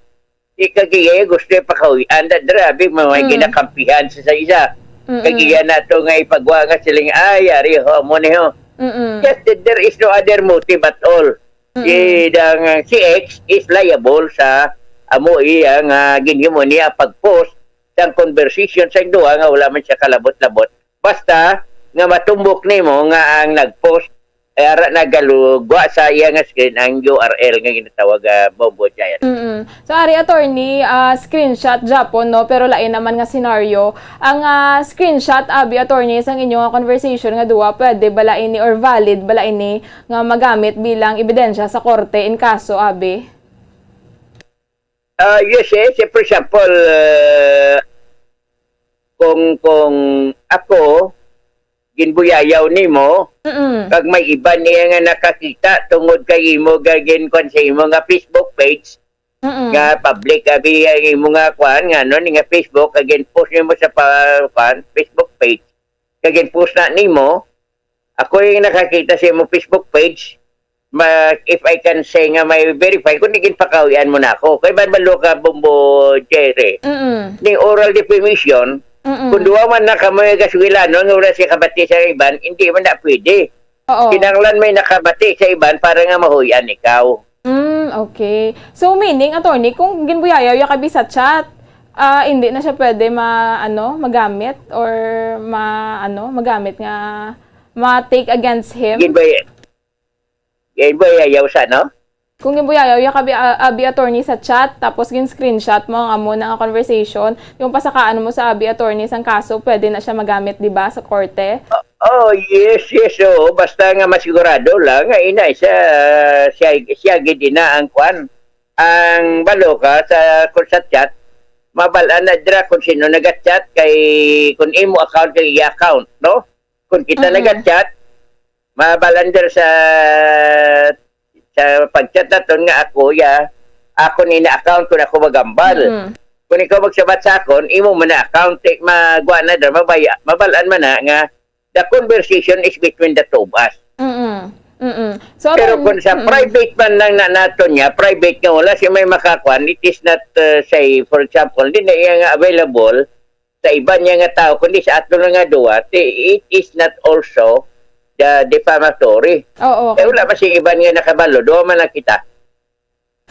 Di kag iya gusto ipakahuy-an, da, grabe, mga Mm. ginakampihan sa, sa isa. Mm-mm. Kag iya na to nga ipagwa nga siling, "Ay, ari ho, amo ni ho." Mm-mm. Just that there is no other motive at all. Mm-mm. Si, dang, si X is liable sa amo iya nga ginhimo niya pag-post sang conversation sa duha nga wala man siya kalabot-labot. Basta nga matumbok nimo nga ang nag-post, eh, ara nagalugwa sa iya nga screen ang U R L nga ginatawag, ah, Bombo Giant. Mm-mm. So, ari, attorney, ah, screenshot japon, no? Pero lain naman nga senaryo. Ang, ah, screenshot, abi, attorney, sang inyo nga conversation nga duwa, pwede bala ini or valid bala ini nga magamit bilang ebidensya sa korte in kaso, abi? Ah, yes, eh. Say, for example, ah, kung, kung ako, ginbuyayaw nimo, Mm. kag may iban niya nga nakakita tungod kay imo ga ginkuan sa imo nga Facebook page, Mm. nga public, abi, ang imo nga kuan, nga ano, ni nga Facebook, kag gin-post nimo sa pa-, kuan, Facebook page, kag gin-post na nimo, ako yung nakakita sa imo Facebook page, ma-, if I can say nga may verify, kung di ginpakahuyan mo na ako. Kay ban balo ka, Bombo Jerry, Mm. ni oral defamation, Mm. kung duwa man na kamo yung gaswilanon, nga wala siya kabati sa iban, hindi man na pwede. Oo. Kinahanglan may nakabati sa iban para nga mahuyan ikaw. Mm, okay. So, meaning, attorney, kung ginbuyayaw ya kabi sa chat, ah, hindi na siya pwede ma-, ano, magamit or ma-, ano, magamit nga ma-take against him? Ginbay-, ginbuyayaw sa, no? Kung ginbuyayaw ya kabi, ah, abi attorney sa chat, tapos gin-screenshot mo ang amo na nga conversation, yung pasakaan mo sa abi attorney sang kaso, pwede na siya magamit, di ba, sa korte? Oh, yes, yes, oo. Basta nga masigurado lang nga ina siya, siya, siya gid ina ang kwan, ang balo ka sa, kung sa chat, mabal-an na dira kung sino naga-chat kay kung imo account kay iya account, no? Kung kita Mm-mm. naga-chat, mabal-an dira sa, sa pag-chat naton nga ako, ya, ako ni na account kung ako magambal. Mm-mm. Kung ikaw magsabat sa akon, imo man na account, eh, magwa na dira, mabaya, mabal-an man na nga the conversation is between the two of us. Mm-mm. Mm-mm. So, Pero attorney, kung sa mm-mm. private man lang na nato niya, private nga wala siya may makakuan, it is not, uh, say, for example, hindi na iya nga available sa iban niya nga tao, kundi sa ato lang nga duwa, ti-, it is not also the defamatory. Oo, Kaya okay. wala man sing iban nga nakabalo, duwa man lang kita.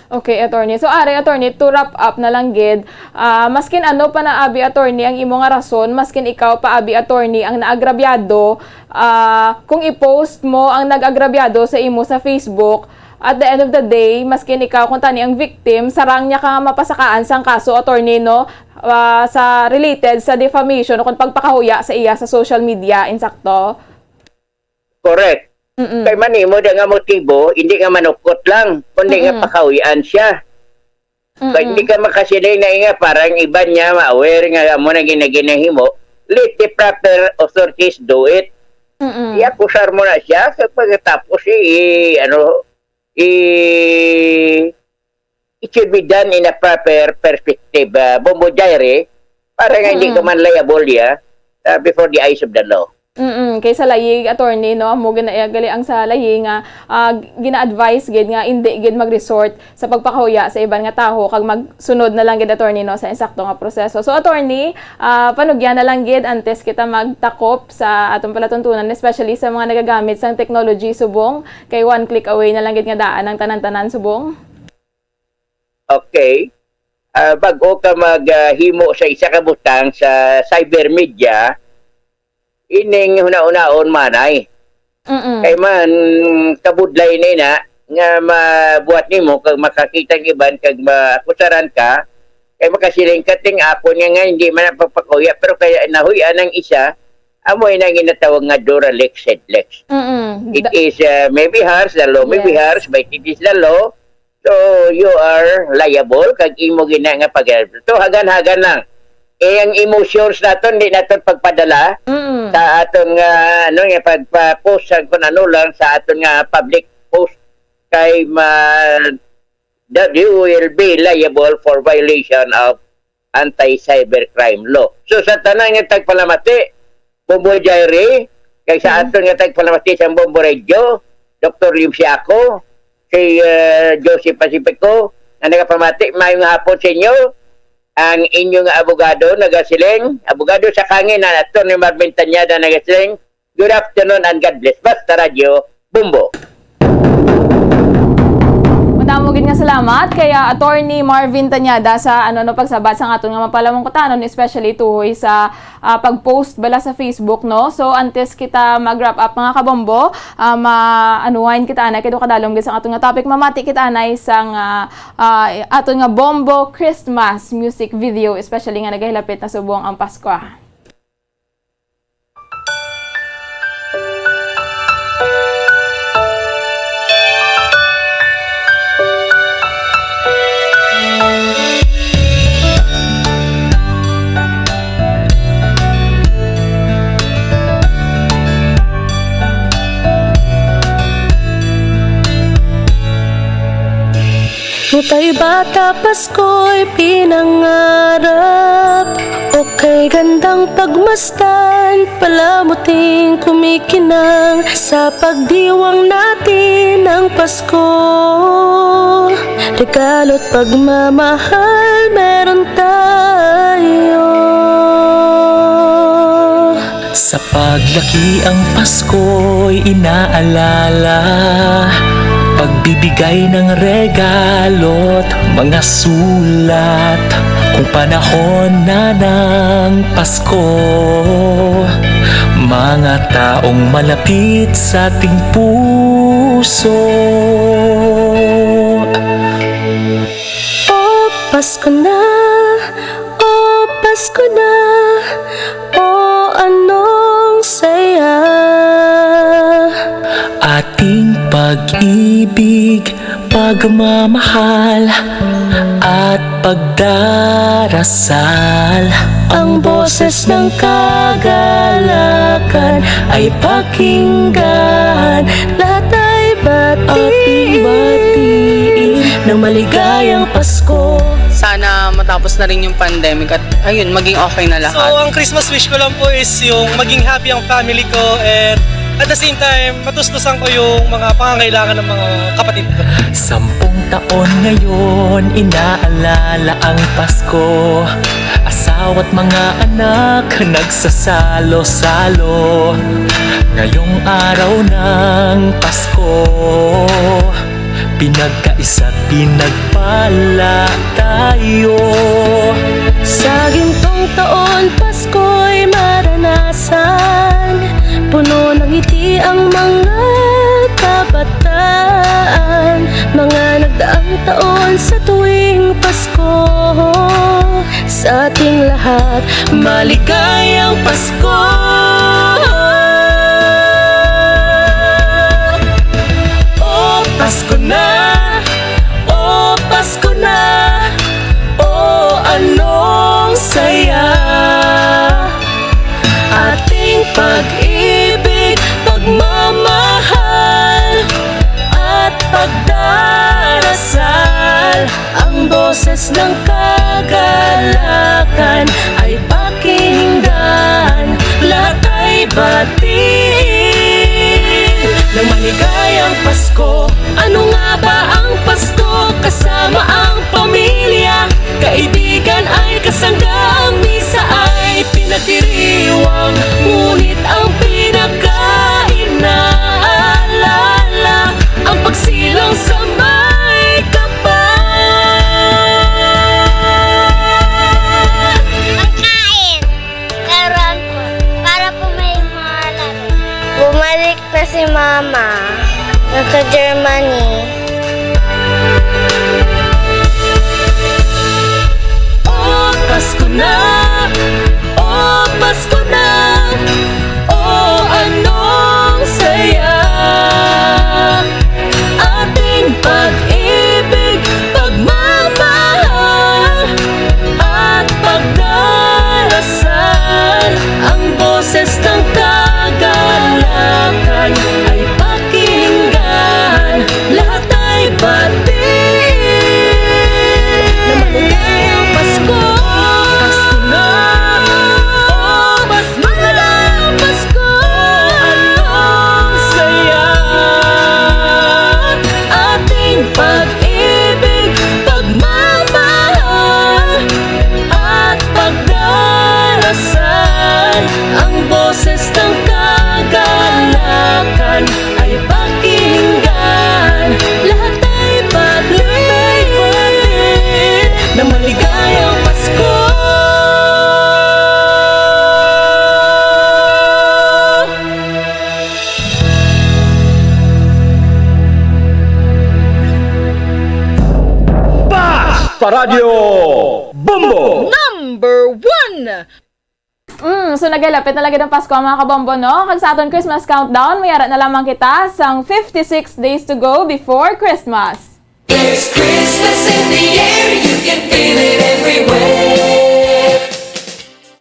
Okay, attorney. So, ari, attorney, to wrap up na lang gid, ah, maskin ano pa na, abi, attorney, ang imo nga rason, maskin ikaw pa, abi, attorney, ang naagrabyado, ah, kung i-post mo ang nag-agrabyado sa imo sa Facebook, at the end of the day, maskin ikaw kung tani ang victim, sarang niya ka nga mapasakaan sang kaso, attorney, no? Ah, sa related sa defamation o kung pagpakahuya sa iya sa social media, insakto? Correct. Mm-mm. Kay man imo da nga motibo, hindi nga manukot lang, kundi nga Mm-mm. pakahuyan siya. Kay Mm-mm. hindi ka makasiling na nga parang iban niya ma-aware nga amo na gina-, ginahimo. Let the proper authorities do it. Mm-mm. I-akusar mo na siya, sa pagkatapos i-, i-, ano, i-, it should be done in a proper perspective, uh, Bombo Jaire, para nga hindi Mm. ka man liable, yeah, uh, before the eyes of the law. Mm-mm. Kay sa layig, attorney, no, amo gina-, eh, gali ang sa layig nga, ah, gina-advise gid nga hindi gid mag-resort sa pagpakahuya sa iban nga tawo kag magsunod na lang gid, attorney, no, sa insakto nga proseso. So, attorney, ah, panugyan na lang gid antes kita magtakop sa atong palatuntunan, especially sa mga nagagamit sang technology subong kay one click away na lang gid nga daan ang tanan-tanan subong. Okay. Ah, bag-o ka mag, ah, himo sa isa ka butang sa cyber media, ining hunahunaon manay. Mm-mm. Kay man, kabudlay na ina nga mabuhat nimo kag makakita ang iban kag maakusaran ka, Kay makasiling ka, "Ting, ako niya nga, hindi man ang pagpakuya," pero kaya nahuy-an ang isa, amo ina ginatawag nga Duralex headlex. Mm-mm. It Da- is, uh, maybe harsh, the law may be Yes. harsh, but it is the law. So, you are liable, kag imo gina nga pag-, so, hagan-hagan lang. Eh, ang emotions naton, di naton pagpadala Mm-mm. sa aton nga, ano, nga pagpa-post sa kung ano lang sa aton nga public post kay ma-, that you will be liable for violation of anti-cybercrime law. So, sa tanan nga tagpalamati, Bombo Jairi, kay sa Mhm. aton nga tagpalamati sa Bombo Radio, Doktor Lim Siaco, si, eh, Josie Pacifico, nga nagapamati, maayong hapon sa inyo. Ang inyong abogado nagasiling, abogado sa kangin, ang Attorney Marvin Tañada nagasiling, "Good afternoon and God bless." Basta Radyo, Bombo. Madamo gid nga salamat kay, ah, Attorney Marvin Tañada sa ano, no, pagsabat sa aton nga mapalawang kutanon, especially tuhoy sa, ah, pag-post bala sa Facebook, no? So, antes kita mag-wrap up, mga kabombo, ah, ma-unwind kita anay kay daw kadalom gid sa aton nga topic. Mamati kita anay sang, ah, ah, aton nga Bombo Christmas music video, especially nga nagahilapit na subong ang Pasko. Nutay bata Pasko'y pinangarap, o kay gandang pagmasdan, palamuting kumikinang sa pagdiwang natin ng Pasko. Regalo't pagmamahal meron tayo. Sa paglaki ang Pasko'y inaalala, pagbibigay ng regalo't mga sulat. Kung panahon na ng Pasko, mga taong malapit sa ating puso. O Pasko na, o Pasko na, o anong saya. Ating pag-ibig, pagmamahal, at pagdarasal. Ang boses ng kagalakan ay pakinggan. Lahat ay batiin. Ating batiin ng maligayang Pasko. Sana matapos na rin yung pandemic at, ayun, maging okay na lahat. So, ang Christmas wish ko lang po is yung maging happy ang family ko and at the same time, matustusan ko yung mga pangangailangan ng mga kapatid ko. Sampung taon ngayon, inaalala ang Pasko. Asawa't mga anak nagsasalo-salo. Ngayong araw ng Pasko, pinagkaisa't pinagpala tayo. Sa gintong taon, Pasko'y maranasan. Puno ng ngiti ang mga kabataan. Mga nagdaang taon sa tuwing Pasko. Sa ating lahat, maligayang Pasko. O Pasko na, o Pasko na, o anong saya. Ating pag-ibig, pagmamahal, at pagdarasal. Ang boses ng kagalakan ay pakinggan. Lahat ay batiin ng maligayang Pasko. Ano nga ba ang Pasko? Kasama ang pamilya, kaibigan ay kasangga. Ang misa ay pinagdiriwang, ngunit ang pinaka-inaalala, ang pagsilang sa may kapal. Pagkain. Karon po, para po may mga laro. Bumalik na si Mama. Nasa Germany. O Pasko na, oh Pasko na, oh anong saya. Ating pag-ibig, pagmamahal, at pagdarasal. Ang boses ng kagalakan ay pakinggan. Lahat ay batiin na maligayang Pasko. Pasko na, oh, mas maligayang Pasko. Anong saya. Ating pag-ibig, pagmamahal, at pagdarasal. Ang boses ng kagalakan ay pakinggan. Lahat ay pati na maligayang Pasko. Basta Radyo Bombo! Number one! Mm, so nagalapit na lagi ang Pasko, mga kabombo, no? Kag sa aton Christmas countdown, mayara na lamang kita sang fifty-six days to go before Christmas. There's Christmas in the air, you can feel it everywhere.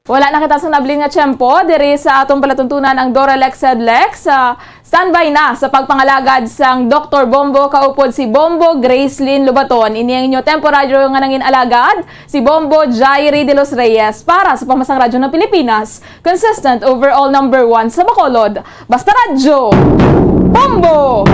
Wala na kita sa nabilin nga tiyempo, diri sa atong palatuntunan ang Doralex Sedlex. Ah, standby na sa pagpangalagad sang Doktor Bombo kaupod si Bombo Gracelyn Lobaton. Ini ang inyo temporaryo nga nangin alagad, si Bombo Jairi de los Reyes para sa Pamasang Radyo ng Pilipinas, consistent overall number one sa Bacolod. Basta Radyo, Bombo!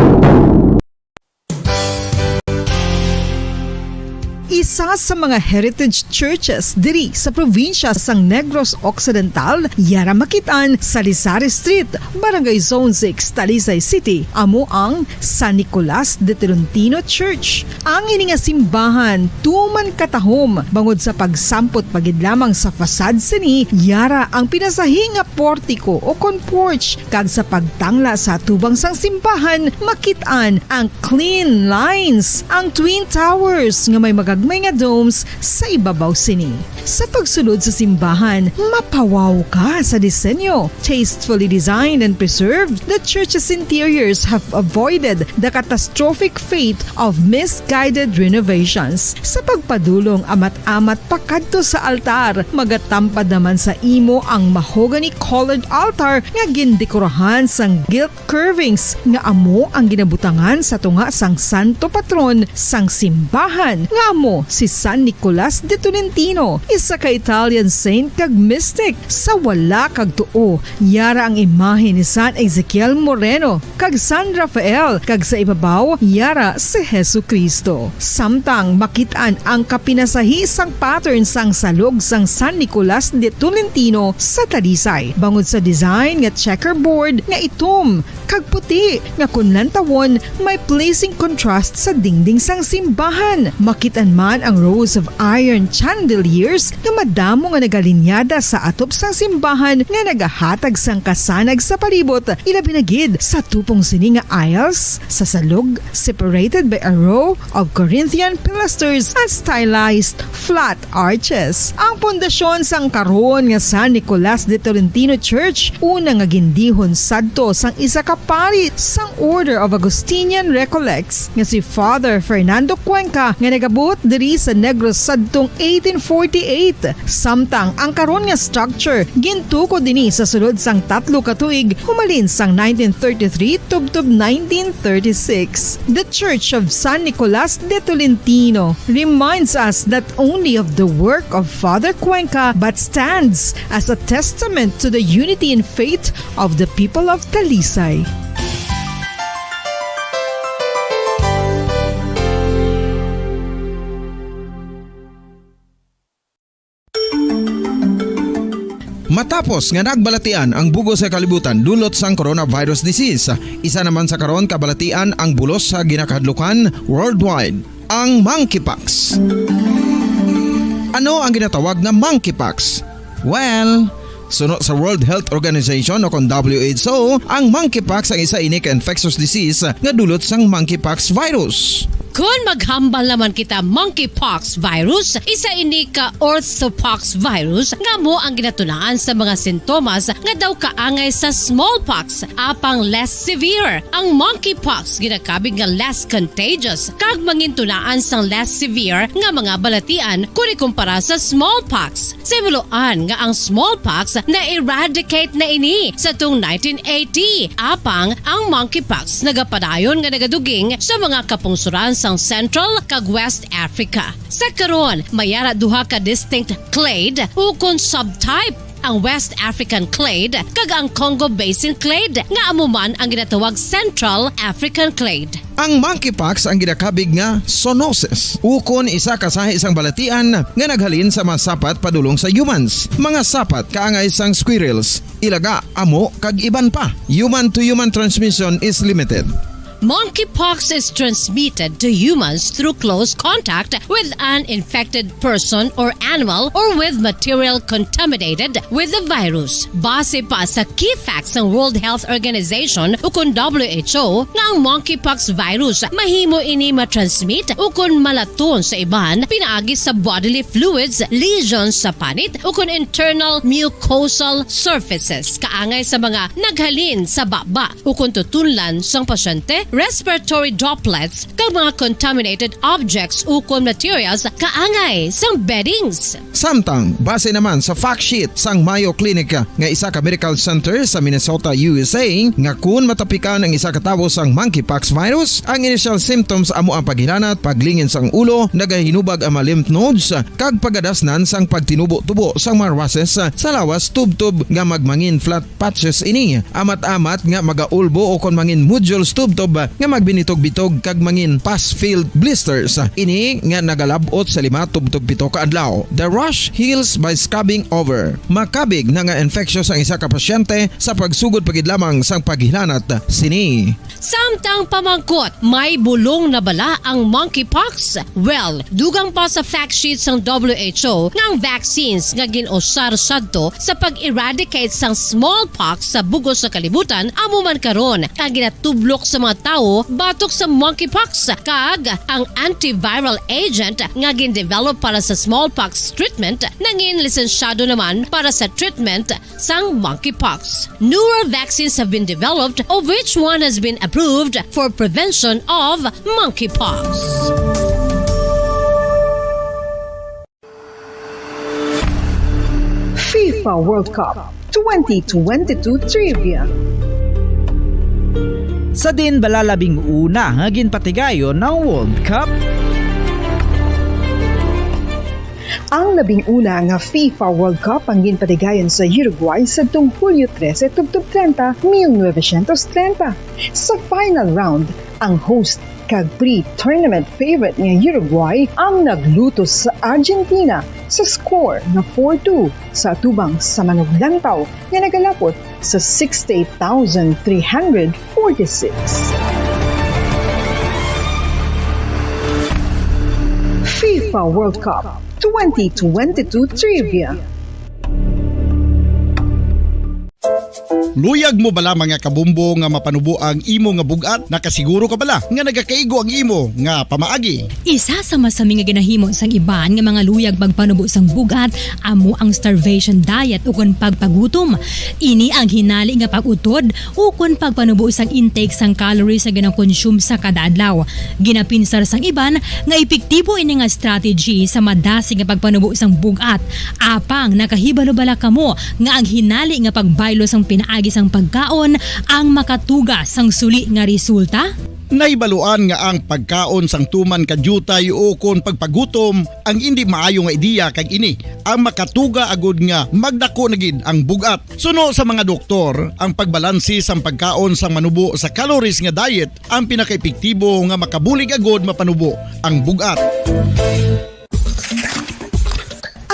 Isa sa mga heritage churches diri sa probinsya sang Negros Occidental, yara makit-an sa Lisari Street, Barangay Zone six, Talisay City, amo ang San Nicolas de Tolentino Church. Ang ini nga simbahan tuman katahom bangod sa pagsampot pa gid lamang sa facade sini, yara ang pinasahi nga portiko o kon porch, kag sa pagtangla sa atubang sang simbahan, makit-an ang clean lines, ang twin towers nga may magagmay nga domes sa ibabaw sini. Sa pagsulod sa simbahan, mapawaw ka sa disenyo. Tastefully designed and preserved, the church's interiors have avoided the catastrophic fate of misguided renovations. Sa pagpadulong amat-amat pakadto sa altar, magatampad naman sa imo ang mahogany-colored altar nga gindekorahan sang gilt curvings nga amo ang ginabutangan sa tunga sang santo patron sang simbahan, nga amo si San Nicolas de Tolentino, isa ka Italian saint kag mystic. Sa wala kag tuo, yara ang imahe ni San Ezekiel Moreno kag San Rafael, kag sa ibabaw, yara si Jesu-Cristo. Samtang makit-an ang kapinasahi sang pattern sang salog sang San Nicolas de Tolentino sa Talisay, bangod sa design nga checkerboard nga itom kag puti, nga kon lantawon, may pleasing contrast sa dingding sang simbahan. Makit-an man ang rows of iron chandeliers nga madamo nga nagalinyada sa atop sang simbahan nga nagahatag sang kasanag sa palibot, ilabi na gid sa tupong sini nga aisles sa salog, separated by a row of Corinthian pilasters and stylized flat arches. Ang pundasyon sang karon nga San Nicolas de Tolentino Church, una nga gindihon sadto sang isa ka pari sang Order of Augustinian Recollects nga si Father Fernando Cuenca, nga nagabuot diri sa Negros sadtong eighteen forty-eight, samtang ang karon nga structure gintukod ini sa sulod sang tatlo ka tuig, humalin sang nineteen thirty-three tubtob nineteen thirty-six. The Church of San Nicolas de Tolentino reminds us not only of the work of Father Cuenca, but stands as a testament to the unity in faith of the people of Talisay. Matapos nga nagbalatian ang bug-os nga kalibutan dulot sang coronavirus disease, isa naman sa karon kabalatian ang bulos sa ginakahadlukan worldwide, ang monkeypox. Ano ang ginatawag na monkeypox? Well, suno sa World Health Organization o kon W H O, ang monkeypox ang isa ini ka infectious disease nga dulot sang monkeypox virus. Kon maghambal naman kita monkeypox virus, isa ini ka orthopox virus nga amo ang ginatunaan sa mga sintomas nga daw kaangay sa smallpox, apang less severe. Ang monkeypox ginakabig nga less contagious kag mangintunaan sang less severe nga mga balatian kon ikumpara sa smallpox. Simuloan nga ang smallpox na-eradicate na ini sa tung nineteen eighty, apang ang monkeypox nagapadayon nga nagaduging sa mga kapungsuran sang Central kag West Africa. Sa karon, may ara duha ka distinct clade ukon subtype, ang West African clade kag ang Congo Basin clade, nga amo man ang ginatawag Central African clade. Ang monkeypox ang ginakabig nga zoonosis, ukon isa ka sahi sang balatian nga naghalin sa mga sapat padulong sa humans, mga sapat kaangay sang squirrels, ilaga, amo, kag iban pa. Human-to-human transmission is limited. Monkeypox is transmitted to humans through close contact with an infected person or animal or with material contaminated with the virus. Base pa sa key facts sang World Health Organization ukon W H O, nga ang monkeypox virus mahimo ini matransmit ukon malaton sa iban pinaagi sa bodily fluids, lesions sa panit, ukon internal mucosal surfaces kaangay sa mga naghalin sa baba ukon tutunlan sang pasyente, respiratory droplets, kag mga contaminated objects ukon materials kaangay sang beddings. Samtang, base naman sa fact sheet sang Mayo Clinic nga isa ka medical center sa Minnesota, U S A, nga kun matapikan ang isa ka tawo sang monkeypox virus, ang initial symptoms amo ang paghilanat, paglingin sang ulo, nagahinubag ang mga lymph nodes, kag pagadasnan sang pagtinubo-tubo sang mga rushes sa lawas, tubtob nga magmangin flat patches ini, amat-amat nga magaulbo ukon mangin nodules tubtob nga magbinitog-bitog kag mangin pus-filled blisters. Ini nga nagalab-ot sa lima tubtob pito ka adlaw. The rash heals by scabbing over. Makabig na nga infectious ang isa ka pasyente sa pagsugod pa gid lamang sang paghilanat sini. Samtang pamangkot, may bulong na bala ang monkeypox? Well, dugang pa sa fact sheet sang W H O nga ang vaccines nga gin-usar sadto sa pag-eradicate sang smallpox sa bug-os nga kalibutan amo man karon ang ginatublok sa mga tawo batok sa monkeypox, kag ang antiviral agent nga gin-develop para sa smallpox treatment nangin lisensyado naman para sa treatment sang monkeypox. Newer vaccines have been developed, of which one has been approved for prevention of monkeypox. FIFA World Cup twenty twenty-two Trivia. Sa diin bala labing una nga ginpatigayon ang World Cup? Ang labing una nga FIFA World Cup ang ginpatigayon sa Uruguay sadtong Hulyo trese tubtob treinta, mil novecientos treinta. Sa final round, ang host kag pre-tournament favorite nga Uruguay ang naglutos sa Argentina sa score nga four two sa atubang sa manuglantaw nga nagalapot sa sixty-eight thousand three hundred forty-six. FIFA World Cup twenty twenty-two Trivia. Luyag mo bala, mga kabumbo, nga mapanubo ang imo nga bug-at? Nakasiguro ka bala nga nagakaigo ang imo nga pamaagi? Isa sa masami nga ginahimo sang iban nga mga luyag magpanubo sang bug-at amo ang starvation diet ukon pagpagutom. Ini ang hinali nga pag-utod ukon pagpanubo sang intake sang calories nga ginakonsume sa kada adlaw. Ginapinsar sang iban nga epektibo ini nga strategy sa madasig nga pagpanubo sang bug-at. Apang nakahibalo bala kamo nga ang hinali nga pagbaylo sang pinaagi sang pagkaon ang makatuga sang suli nga resulta? Nahibaluan nga ang pagkaon sang tuman ka diutay ukon pagpagutom ang indi maayo nga ideya, kag ini ang makatuga agud nga magdako na gid ang bug-at. Suno sa mga doktor, ang pagbalanse sang pagkaon sang manubo sa calories nga diet ang pinakaepektibo nga makabulig agud mapanubo ang bug-at.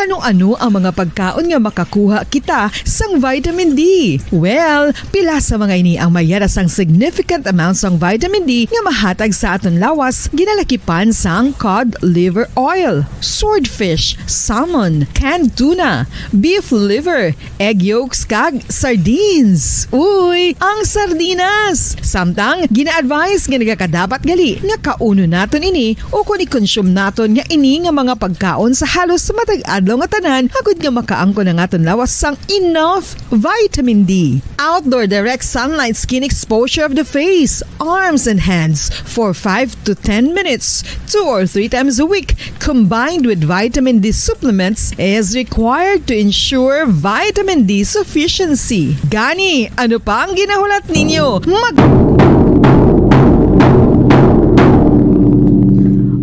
Ano-ano ang mga pagkaon nga makakuha kita sang vitamin D? Well, pila sa mga ini ang mayara sang significant amount sang vitamin D nga mahatag sa aton lawas, ginalakipan sang cod liver oil, swordfish, salmon, canned tuna, beef liver, egg yolks, kag sardines. Uy, ang sardinas! Samtang, gina-advise nga nagakadapat gali nga kaunon naton ini o kon i-consume naton nga ini nga mga pagkaon sa halos matag adlaw nga tanan, agud nga makaangkon ang aton lawas sang enough vitamin D. Outdoor direct sunlight skin exposure of the face, arms, and hands for five to ten minutes, two or three times a week, combined with vitamin D supplements, is required to ensure vitamin D sufficiency. Gani, ano pa ang ginahulat ninyo? Mag-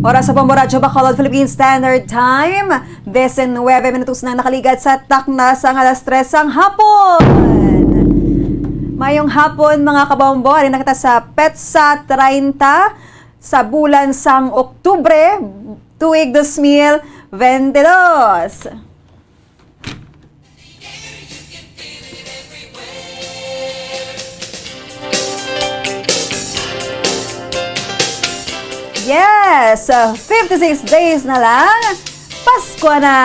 Oras sa Bombo Radyo Bacolod, Philippine Standard Time, diecinuebe minutos na nakaligat sa takna sang alas tres sang hapon. Mayong hapon, mga kabombo. Ari na kita sa petsa treinta sa bulan sang Oktubre, tuig dos mil veintidós. Yes, uh, fifty-six days na lang. Pasko na!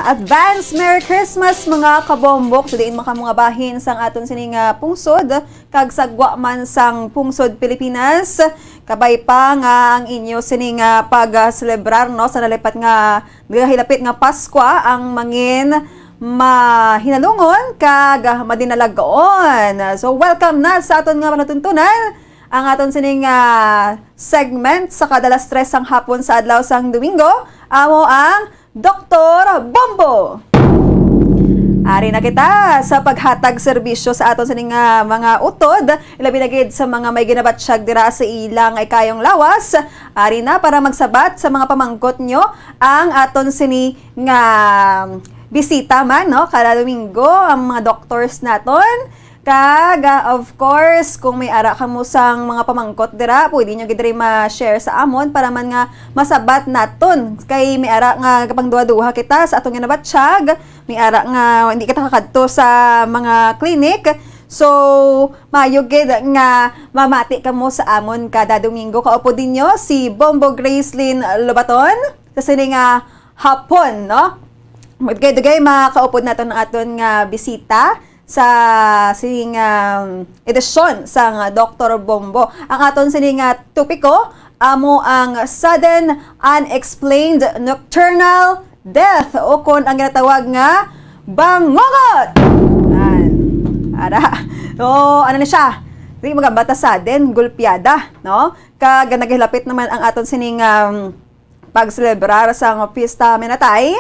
Advance Merry Christmas, mga kabombok, sa diin man kamo nga bahin sang aton sining, ah, pungsod, kag sa gwa man sang pungsod Pilipinas. Kabay pa nga ang inyo sining, ah, pag, ah, selebrar, no, sa nalipat nga nagahilapit nga Paskwa ang mangin mahinalungon kag madinalagaon. So, welcome na sa aton nga palatuntunan, ang aton sining, ah, segment sa kada alas tres sang hapon sa adlaw sang Domingo, amo ang Doktor Bombo. Ari na kita sa paghatag serbisyo sa aton sining, ah, mga utod, ilabi na gid sa mga may ginabatsyag dira sa ila nga ikayong lawas. Ari na para magsabat sa mga pamangkot nyo ang aton sini nga bisita man, no, kada Domingo, ang mga doctors naton. Kag, ah, of course, kung may ara kamo sang mga pamangkot dira, pwede nyo gid diri ma-share sa amon para man nga masabat naton. Kay may ara nga kapangduha-duha kita sa atong ginabatsyag, may ara nga hindi kita kakadto sa mga clinic. So, maayo gid nga mamati kamo sa amon kada Domingo. Kaupod ninyo si Bombo Gracelyn Lobaton sa sini nga hapon, no? Dugay-dugay makaupod naton ang aton nga bisita sa sini nga, um, edisyon sang Doktor Bombo. Ang aton sini nga topiko amo ang sudden unexplained nocturnal death, o kon ang ginatawag nga bangungot. Yan. Ara. So, ano na siya? Di magambata sudden, gulpiada, no? Kag nagahilapit naman ang aton sining, um, pagselebrar sang Pista Minatay.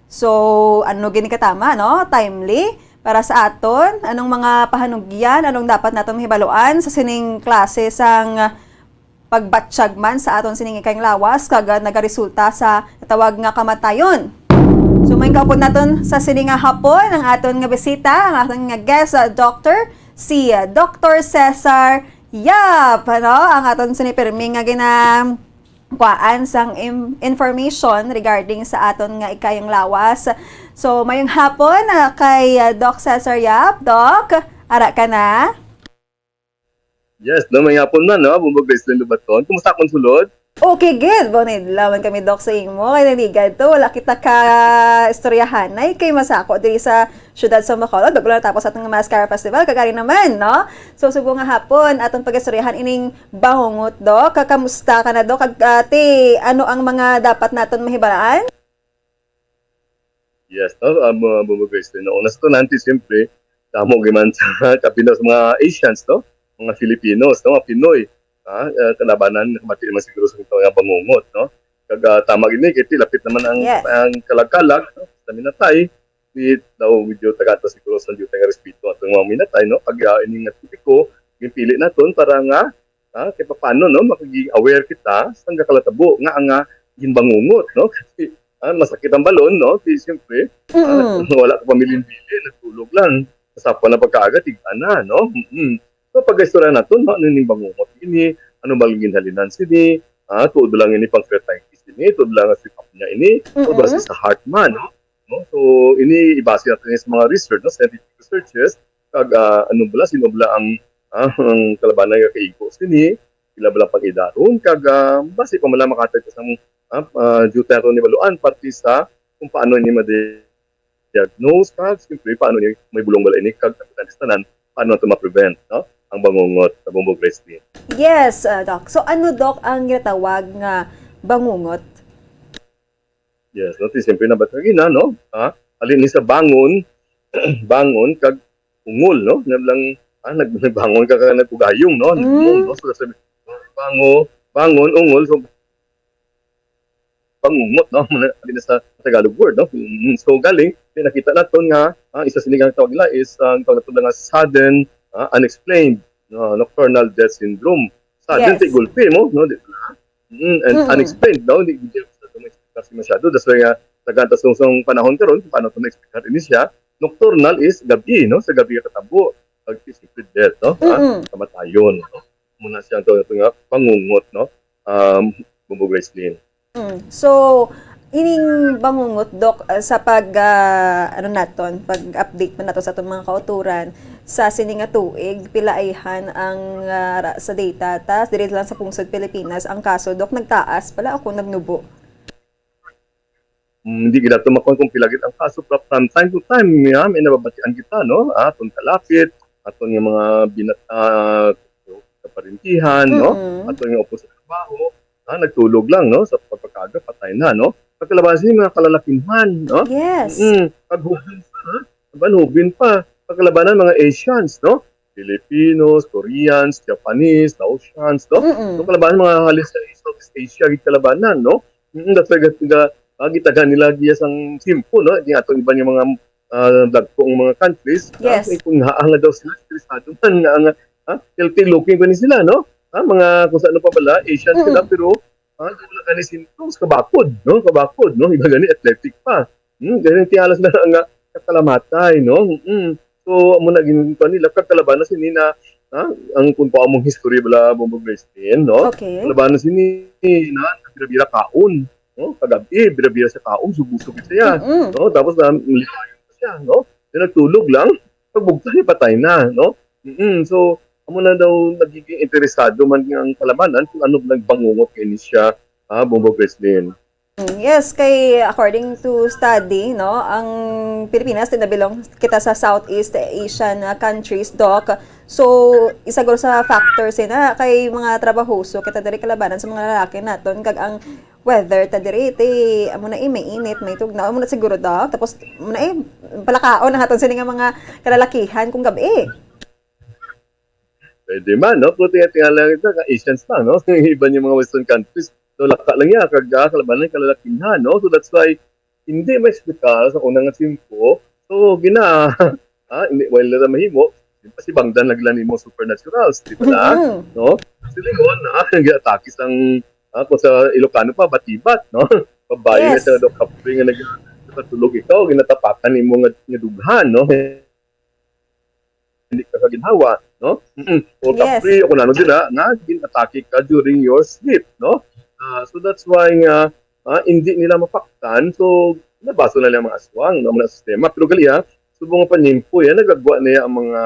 So, ano gini katama, no? Timely para sa aton. Anong mga pahanugyan, anong dapat naton mahibaluan sa sining klase sang pagbatsyag man sa aton sining ikayong lawas kag, ah, nagaresulta sa natawag nga kamatayon? So, may kaupod naton sa sini nga hapon ang aton nga bisita, ang aton nga guest, ah, doctor, si, ah, Doktor Cesar Yap, ano? Ang aton sini pirmi nga gina-, kuhaan sang im-, information regarding sa aton nga ikayong lawas. So, mayong hapon, ah, kay, ah, Doc Cesar Yap. Doc, ara ka na? Yes, no, may hapon man, no? Bumbog Gracelyn Lubaton. Kumusta akong sulod? Okay, good. Bon, nailawan kami, Doc, sa imo. Kay nanigan to, wala kita ka istoryahanay kay masako diri sa siyudad sa Bacolod. Bago lang tapos atong Mascara Festival, kagari naman, no? So, subong nga hapon, atong pag-istoryahan ining bangungot, Doc. Kakamusta ka na, Doc? Kag, ate, ano ang mga dapat naton mahibalaan? Yes, no? Um, uh, Bumbog Gracelyn, no? Una sa tanan, ti, siyempre, damo gyud man sa kapin sa mga Asians, no? Mga Filipinos, no? Mga Pinoy, ha? Uh, kalabanan, nakamati naman siguro sa mga bangungot, no? Kag, uh, tama gid ni, kay ti lapit naman ang, yes, ang kalag-kalag, no? Sa minatay, di daw medyo tagaan ta siguro sa diyutay nga respeto atong mga minatay, no? Pag, uh, ini nga topiko, ginpili naton para nga, ha, kay paano, no, makigi-aware kita sa nagakalatabo nga ang, ah, ginbangungot, no? Kasi, ah, masakit ang balon, no? Di, siyempre, ah, mm, wala ka pamilin-bilin, nagtulog lang. Sa pa na pagkaaga, tig-a na, no? Mm. So, pag-istorya naton, no, ano ning bangungot ini, ano ba ang ginhalinan sini, ah, tuod lang ini pancreatitis ini, tuod lang ang sipap niya ini, tuod ba, mm-mm, sa heart man, no? no? So, ini ibase nato ni sa mga research, no? Scientific researches, kag, ah, ano bala, sino bala ang, ah, ang kalabanan nga kaigo sini, pila bala pang-edaron, kag, ah, basi pa man lang makatag sa, ah, ah, duty nato ni baluan, parte sa kung paano ini ma-diagnose, kag siyempre, paano ini may bulong bala ini, kag ang tanan, paano nato ma-prevent, no? Ang bangungot sa bumbog wrestling. Yes, ah, Doc. So, ano, Doc, ang ginatawag nga bangungot? Yes, no? Ti, siyempre, nabatagin na, no? Ha? Halin ni sa bangon, bangon, kag ungol, no? Nga lang, ah, nag-, nagbangon ka, ka nagkugayong, no? Mm. Nagmong, no? So, sabi, bango, bangon, ungol, so, bangungot, no? Halin na sa Tagalog word, no? Mm, so, galing, may nakita naton nga, ah, isa sini nga tawag nila is, ah, ang tawag naton nga sudden, ah, unexplained, no, nocturnal death syndrome. Sudden, Yes. ti gulpi mo, no? Di ba? Mm, and Mm. unexplained, no? Di, di sa ito kasi masyado. That's why nga, tagaan ta sa usang panahon karon, kung paano ito ma-explicar ini siya. Nocturnal is gabi, no? Sa gabi ka katabo. Pag secret death, no? Ha? Mm-mm. Kamatayon, no? Muna siya ang tawag naton nga bangungot, no? Um, bumbog wrestling. Mm. So, ining bangungot, Doc, ah, sa pag, ah, ano naton, pag-update man nato sa atong mga kauturan, sa sini nga tuig, pila ayhan ang, ah, ra-, sa data, tas diri lang sa pungsod Pilipinas, ang kaso, Doc, nagtaas pala o kung nagnubo? Mm, hindi gid nato makuha kung pila gid ang kaso, pero from time to time, yeah, may nababatian kita, no? Ah, aton kalapit, aton nga mga binat-, ah, kaparintihan, no? Mm-mm. Aton nga upod sa trabaho, ah, nagtulog lang, no? Sa pagkaaga, patay na, no? Pagkalabanan sini mga kalalakinhan, no? Yes. Mm, pag hubin pa, ha? Ban hubin pa. Pagkalabanan mga Asians, no? Filipinos, Koreans, Japanese, Laotians, no? Mm-mm. So, kalabanan mga halin sa Southeast Asia, gid kalabanan, no? Mm, that's why gid, ah, gitagan nila giya sang tiyempo, no? Di ato iban nga mga, ah, dagko nga mga countries, ah, Yes. kung haa nga daw sila, interesado man nga, nga, ah, healthy looking pa ni sila, no? Ah, mga kung sa ano pa bala, Asian Mm. sila, pero, ah, wala gani symptoms, kabakod, no? Kabakod, no? Iba gani, athletic pa. Hmm, gani, tiyalas na nga, kakalamatay, no? Mm. So, amo na gin-, kuwan nila, kagkalabanan sini na, ah, ang kung pa among history bala, Bumbog Wrestling, no? Okay. Kalabanan sini na, bira-bira kaon, no? Kagabi, bira-bira sa kaon, busog-busog siya, Mm-mm. no? Tapos na, lipayon pa siya, no? Then nagtulog lang, pagbugta niya, patay na, no? Mm, so, amo na daw nagiging interesado man ang kalabanan kung ano nagbangungot kay ni siya, ah, Bumbog Wrestling. Mm, yes, kay according to study, no, ang Pilipinas, tinabilong kita sa Southeast Asian, ah, countries, Doc. So, isa guro sa factor sina kay mga trabahoso kita diri kalabanan sa mga lalaki naton, kag ang weather ta diri, ti, amo na, eh, may init, may tugnaw, amo na siguro, Doc. Tapos, amo na, eh, palakaon ang aton sini nga mga kalalakihan kung gabi. Pwede man, no? Pero tinga-, tinga lang ito, ka Asians lang, no? Iban yung mga Western countries, so, laka lang yan, kag, ah, kalabanan, kalalakihan, no? So, that's why, hindi ma-explicar sa unang nga tiyempo. So, gina-, ah, hindi, while na mahimo, di ba si Bangdan naglanimo supernaturals, di ba na? Mm-hmm. No? Si Limon, ah, nag-atake sang, ah, kung sa Ilocano pa, batibat, no? Babae na Yes. siya, daw, kapre nga nag-, nakatulog ikaw, ginatapakan nimo nga, nga dughan, no? Hindi ka sa ginhawa, no? Mm-mm. O Yes. kapre, o kung ano dira, nga gin-atake ka during your sleep, no? Ah, so that's why nga, ah, hindi nila mapaktan, so nabaso na lang mga aswang, no, mga sistema. Pero gali, ah, subong nga panimpo yan, nagagwa na ang mga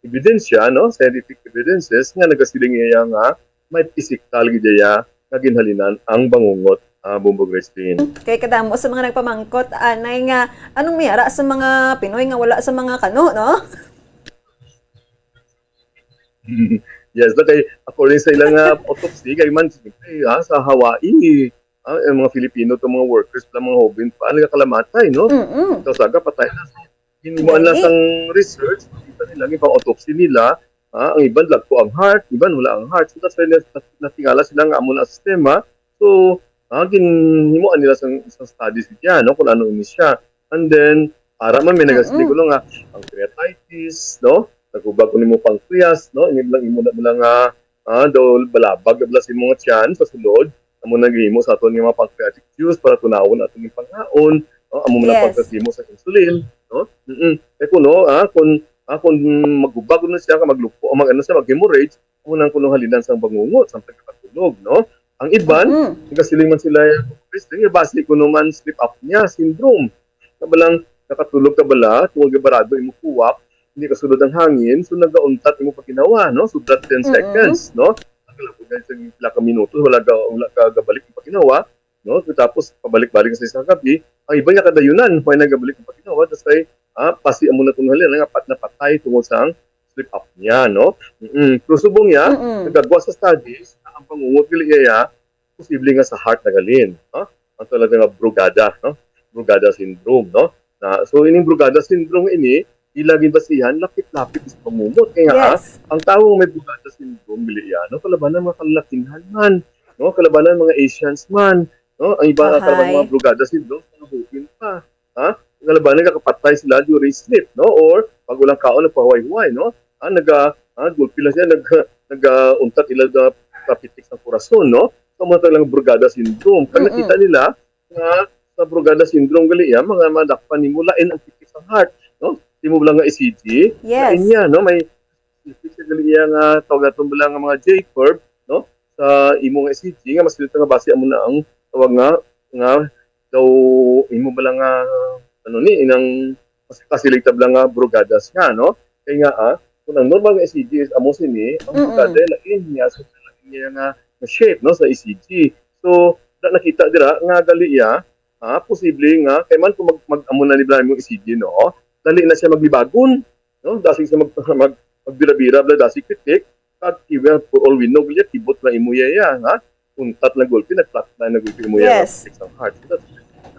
ebidensya, no? Scientific evidences nga nagasiling iya nga may pisikal gid iya nga ginhalinan ang bangungot, ah, Bumbog Wrestling. Kay kadamo sa mga nagpamangkot, anay nga, anong may ara sa mga Pinoy nga wala sa mga kano, no? Yes, no, kay according sa ilang, ah, autopsy, kay man, siyempre, ah, sa Hawaii, ah, ang mga Filipino, itong mga workers, pala, mga hoben pa, nagkakalamatay, no? Mm-mm. Ito, saga, patay na. Hinuan na Gani. sang research, kita nila, yung pang-autopsy nila, ah, ang iban, lagko ang heart, iban, wala ang heart. So, that's why nas-, nas-, natingala sila nga amo na ang sistema. So, ah, ginhimuan nila sang, sang studies niya, no, kung ano ini siya. And then, ara man, may Mm-mm. nagasiling ko nga, pancreatitis, no? Nagubag ko nimo pancreas, no? Ini lang imo na, mo lang, ah, ah, daw balabag na bala sa imong tiyan sa sulod. Amo naghimo sa aton nga mga pancreatic juice para tunawon aton yung panghaon, no? Amo man ang Yes. pagkahimo sa insulin, no? Mm-mm. Kay kuno, ah, kung, ah, kung maghubag na siya, kag maglupo, mag-, ano siya, mag-hemorrhage, amo nang kuno halinan sa bangungot, sa pagkakatulog, no? Ang iban, Mm-mm. nagasiling man sila, "Basi kuno man sleep apnea syndrome." Kabalang nakatulog ka bala, tungod nga barado imo kuwak, hindi kasulod ang hangin, so nagauntat imo pagkinawa, no? So that ten Mm-mm. seconds, no? Ang kalabot nga sa pila ka minutos, wala ka, wala ka gabalik ang pagkinawa, no? Tapos pabalik-balik sa isa ka gabi, ang iba niya kadayunan, wala na gabalik ang pagkinawa, tapos ay, ah, pasi amo na itong halin, nga pat-, napatay tungod sa sleep apnea, no? Mm-mm. Pero subong niya, Mm-mm. nagagwa sa studies, na ang pangungot gali niya, posible nga sa heart na galin, no? Ang talaga nga brugada, no? Brugada syndrome, no? Na, so, ining brugada syndrome ini, ila ginbasihan, lapit-lapit sa pangungot. Kaya nga, Yes. ang tawo nga may brugada syndrome, gali niya, no? Kalabanan mga kalalakinhan man, no? Kalabanan mga Asians man, no? Ang iba nga kalabanan Ahay. mga brugada syndrome, mga hupin pa, ha? Kalabanan nakapatay sila during sleep, no? Or pag walang kaon, nagpahuway-huway, no? Ah, naga, ah, gulpi lang siya, nag, nag, ah, untat ila da, kapitik sa kurason, no? So, mga talang brugada syndrome. Pag Mm-mm. nakita nila nga sa brugada syndrome, gali, ah, mga madakpan nimo, lain ang pitik sa heart, no? Imo lang nga E C G, Yes. lain niya, no? May specific sa gali niya nga tawag naton bala nga mga J curve, no? Sa imo nga E C G nga mas nga base amo na ang tawag nga, nga daw imo bala nga, ano ni, inang mas kasilig ta bala nga brugada siya, no? Kay nga, ah, kung ang normal nga E C G is amo sini, ang Mm-mm. brugada lain niya sa lain niya nga, nga shape, no, sa E C G. So, na-, nakita dira nga gali iya, ah, posible nga kay man kung mag, mag-, amo na ni bala mo E C G, no? Dali na siya maglibagon, no? Dasig siya mag, mag, magbira-bira bala, dasig pitik, kag even for all we know, gali, kibot na imo iya, ha? Untat na gulpi, nag-flatline na gulpi imo iya, Yes. pitik sang heart. So, that's,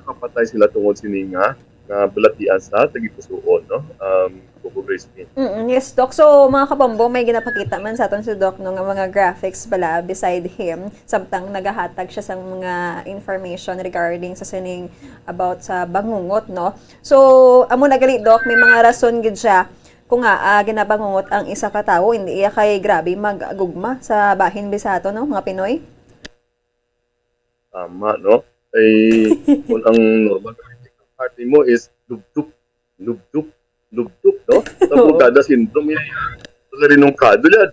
nakapatay sila tungod sini nga, nga balatian sa tagipusoon, no? Um, Coco Grace Inn. Mm, yes, Doc. So, mga kabombo, may ginapakita man sa aton si Doc, no, nga mga graphics bala beside him, samtang nagahatag siya sang mga information regarding sa sining about sa bangungot, no? So, amo na gali, Doc, may mga rason gid siya kung nga, ah, ginabangungot ang isa ka tawo, hindi iya kay grabe maggugma sa bahin bisato, no, mga Pinoy? Tama, no? Ay, kung ang normal na heart mo is lubdup, lubdup, lubdup, no? Sa Oo. Brugada syndrome, yan, yan. Sa rinungkado, yan.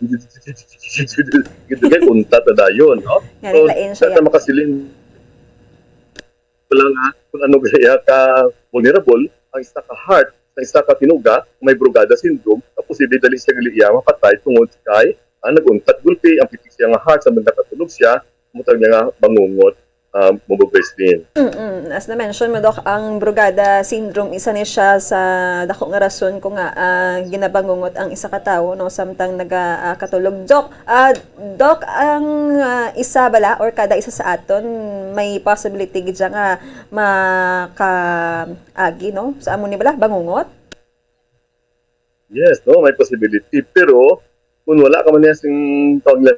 Gito kay untat na dayon, no? Nga So, rin, lain siya, sa yan. Makasiling, wala nga, kung ano kaya ka vulnerable, ang isa ka heart, sa isa ka tinuga, kung may Brugada syndrome, ang posible dali siya gali iya mapatay tungod kay, ah, nag-untat gulpi, ang pitik siya nga heart, sa banda katulog siya, mutag niya nga bangungot, ah, Mumbo Grace Lynn. Mm-mm. As na-mention mo, Doc, ang Brugada syndrome, isa ni siya sa dako nga rason kung nga, ah, ginabangungot ang isa ka tawo, no, samtang naga, ah, katulog. Doc, ah, Doc, ang, ah, isa bala or kada isa sa aton may possibility gid siya nga makaagi, no? Sa amo ni bala, bangungot? Yes, no, may possibility. Pero kung wala ka man niya sing tawag nila,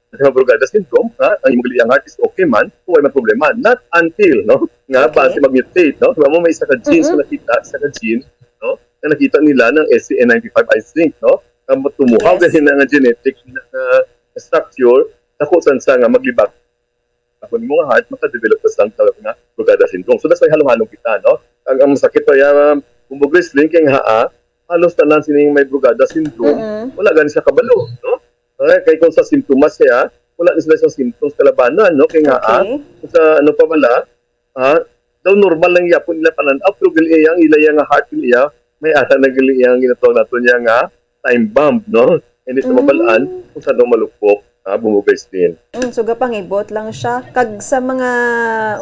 sa Brugada syndrome, ha, ang imo gali ang heart is okay man, kung wala man problema. Not until, no, nga Okay. basi mag-mutate, no? Kaya mo may isa ka genes Mm-mm. na nakita, isa ka gene, no, na nakita nila ng S C N ninety-five, I think, no? Ang tumuhaw Yes. gani na nga genetic na, na structure, dako sang sa nga maglibak ako nimo nga heart, makadevelop ka sang tawag nga Brugada syndrome. So, that's why halong-halong kita, no? Ang, ang sakit pa yan, kung Mumbo Grace Lynn, kay nga, ah, halos tanan sining may Brugada syndrome, Mm-mm. wala gani siya kabalo, no? Eh, kay kung sa sintomas siya, wala na sila sa symptoms kalabanan, no? Kay nga, ah, Okay. kung sa ano pa bala, ah, daw normal lang yapon nila panan-aw, pero gali iya, ang ila iya nga heart, gali iya, may ara na gali iya ang ginatawag nato niya nga time bomb, no? Hindi sa mabalaan Mm. kung saan daw malupok, ah, Mumbo Grace Lynn. Mm, so gapangibot lang siya. Kag sa mga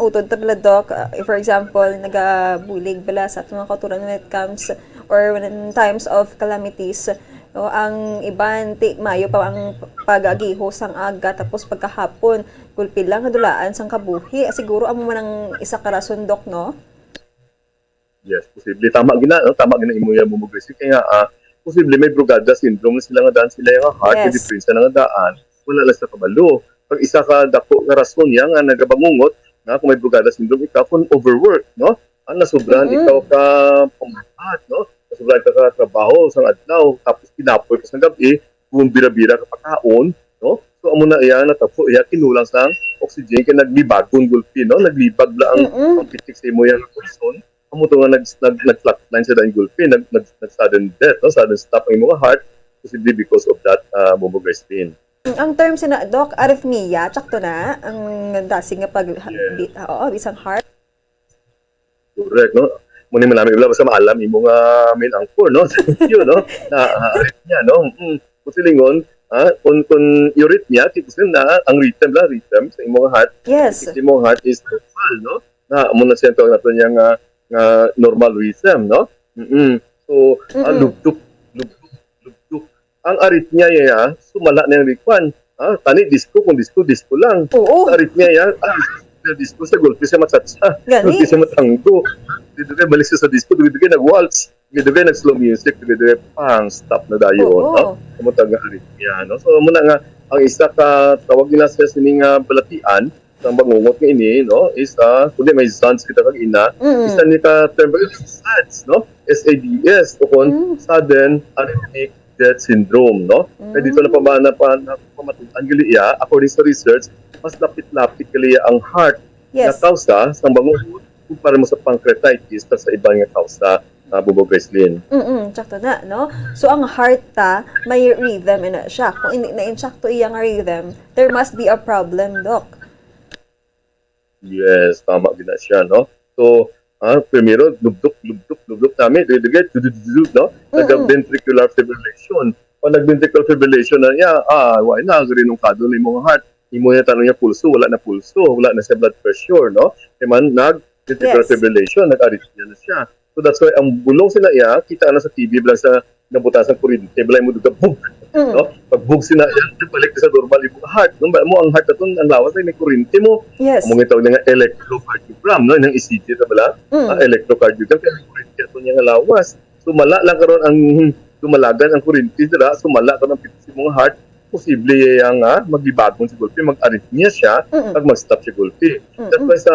utod ta bala, Doc, ah, if for example, nagabulig bala sa atong mga kauturan when it comes or when in times of calamities, no, ang iban, ti, maayo pa ang pag-agiho sang aga, tapos pagkahapon, gulpi lang nga dulaan sang kabuhi. Siguro amo man ang isa ka rason, Doc, no? Yes, posible. Tama gina, no? Tama gina imo yan, Mumbo Grace. Kaya nga, ah, posible may Brugada syndrome na sila nga daan sila yung heart, Yes. may diferensya na nga daan. Wala lang sa kabalo. Pag isa ka dako nga rason niya nga nagabangungot, nga kung may Brugada syndrome, ikaw kung overwork, no? Ang nasobrahan Mm-mm. ikaw ka pamahat, no? Nasobrahan ka ka trabaho sa adlaw, tapos kinapoy ka sa gabi, kung bira-bira ka pakaon, no? So, amo na iya, natabo iya, kinulang sa oxygen, kaya naglibagon gulpi, no? Naglibag lang Mm-mm. ang pitik sa imo yung person. Amo to nga nag, nag, nag-flatline sa daing gulpi, nag, nag, nag-sudden death, no? Sudden stop ang imong heart, possibly because of that, uh, Mumbo Grace Lynn. Ang term sina, Doc, arrhythmia, tsakto na ang dasig nga pag, Yes. bi-, oo, bisang heart. Correct, no? Muna malami wala basta maalam imo nga main anchor, no? Sa video, no? Na uh, arrhythmia, no? Mm. Kung silingon, ah, kung, kung arrhythmia, kung na ang rhythm la, rhythm sa imong heart, yes, sa imong heart is normal, no? Na amo na siya tawag nato niya nga, nga normal rhythm, no? Mm. So, ah, mm-mm, lugdok, lugdok, lugdok. Ang arrhythmia niya, sumala na yung rikwan. Ah, tani disco, kung disco, disco lang. Oo. Ang arrhythmia niya, ah, sa disco sa gulpi sa matsatsa. Gani. Gulpi sa matanggo. Dito kay balik sa disco, dito kay nag-waltz. Dito kay nag-slow music, dito kay pang stop na dayon, oo, no? Amo tawag nga arrhythmia, no? So, amo na nga, ang isa ka tawag nila sa sining ah, balatian, sang bangungot nga ini, no, is, ah, kundi may SADS kita kag ina, mm, isa ni ka term ba yun? SADS, no? S A D S, o kon, mm, sudden arrhythmic death syndrome, no? Kaya dito na pa, mm, na pa, na pamatuan gali iya, according sa research, mas lapit-lapit gali iya ang heart, yes, na kausa sang bangungot kumpara mo sa pancreatitis kag sa iban nga kausa, ah, Bubo Gracelyn. Mm, sakto na, no? So, ang heart ta, may rhythm na siya. Kung hindi na insakto iya nga rhythm, there must be a problem, Doc. Yes, tama gina siya, no? So, ah, primero, lubdok, lubdok, lubdok namin, dugay, dugay, dugay, dugay, no? Mm-mm. Nag-ventricular fibrillation. Pag nag-ventricular fibrillation na niya, ah, wala na, garinungkado na imong heart. Imo niya tanong niya pulso, wala na pulso, wala na siya blood pressure, no? Kaya man, nag-ventricular, yes, fibrillation, nag-arrhythmia na siya. So that's why ang bulong sila iya, kita na sa T V, bilang sa nabutan sa kuryente, balay mo duga, bug! Mm. No? Pag bug sila iya, balik sa normal yung heart. No? Mo ang heart naton, ang lawas ay may kuryente mo. Yes. Amo nga tawag nga electrocardiogram, no? Nang E C G ta bala? Mm. Ah, electrocardiogram, kaya may kuryente ato niya nga lawas. So, mala lang karon ang dumalagan ang kuryente dira, so mala karon ang pitis sa imong heart, posible iya nga maglibagon sa gulpi, mag-arrhythmia siya, mm-mm, pag mag-stop sa gulpi. Mm-mm. That's why sa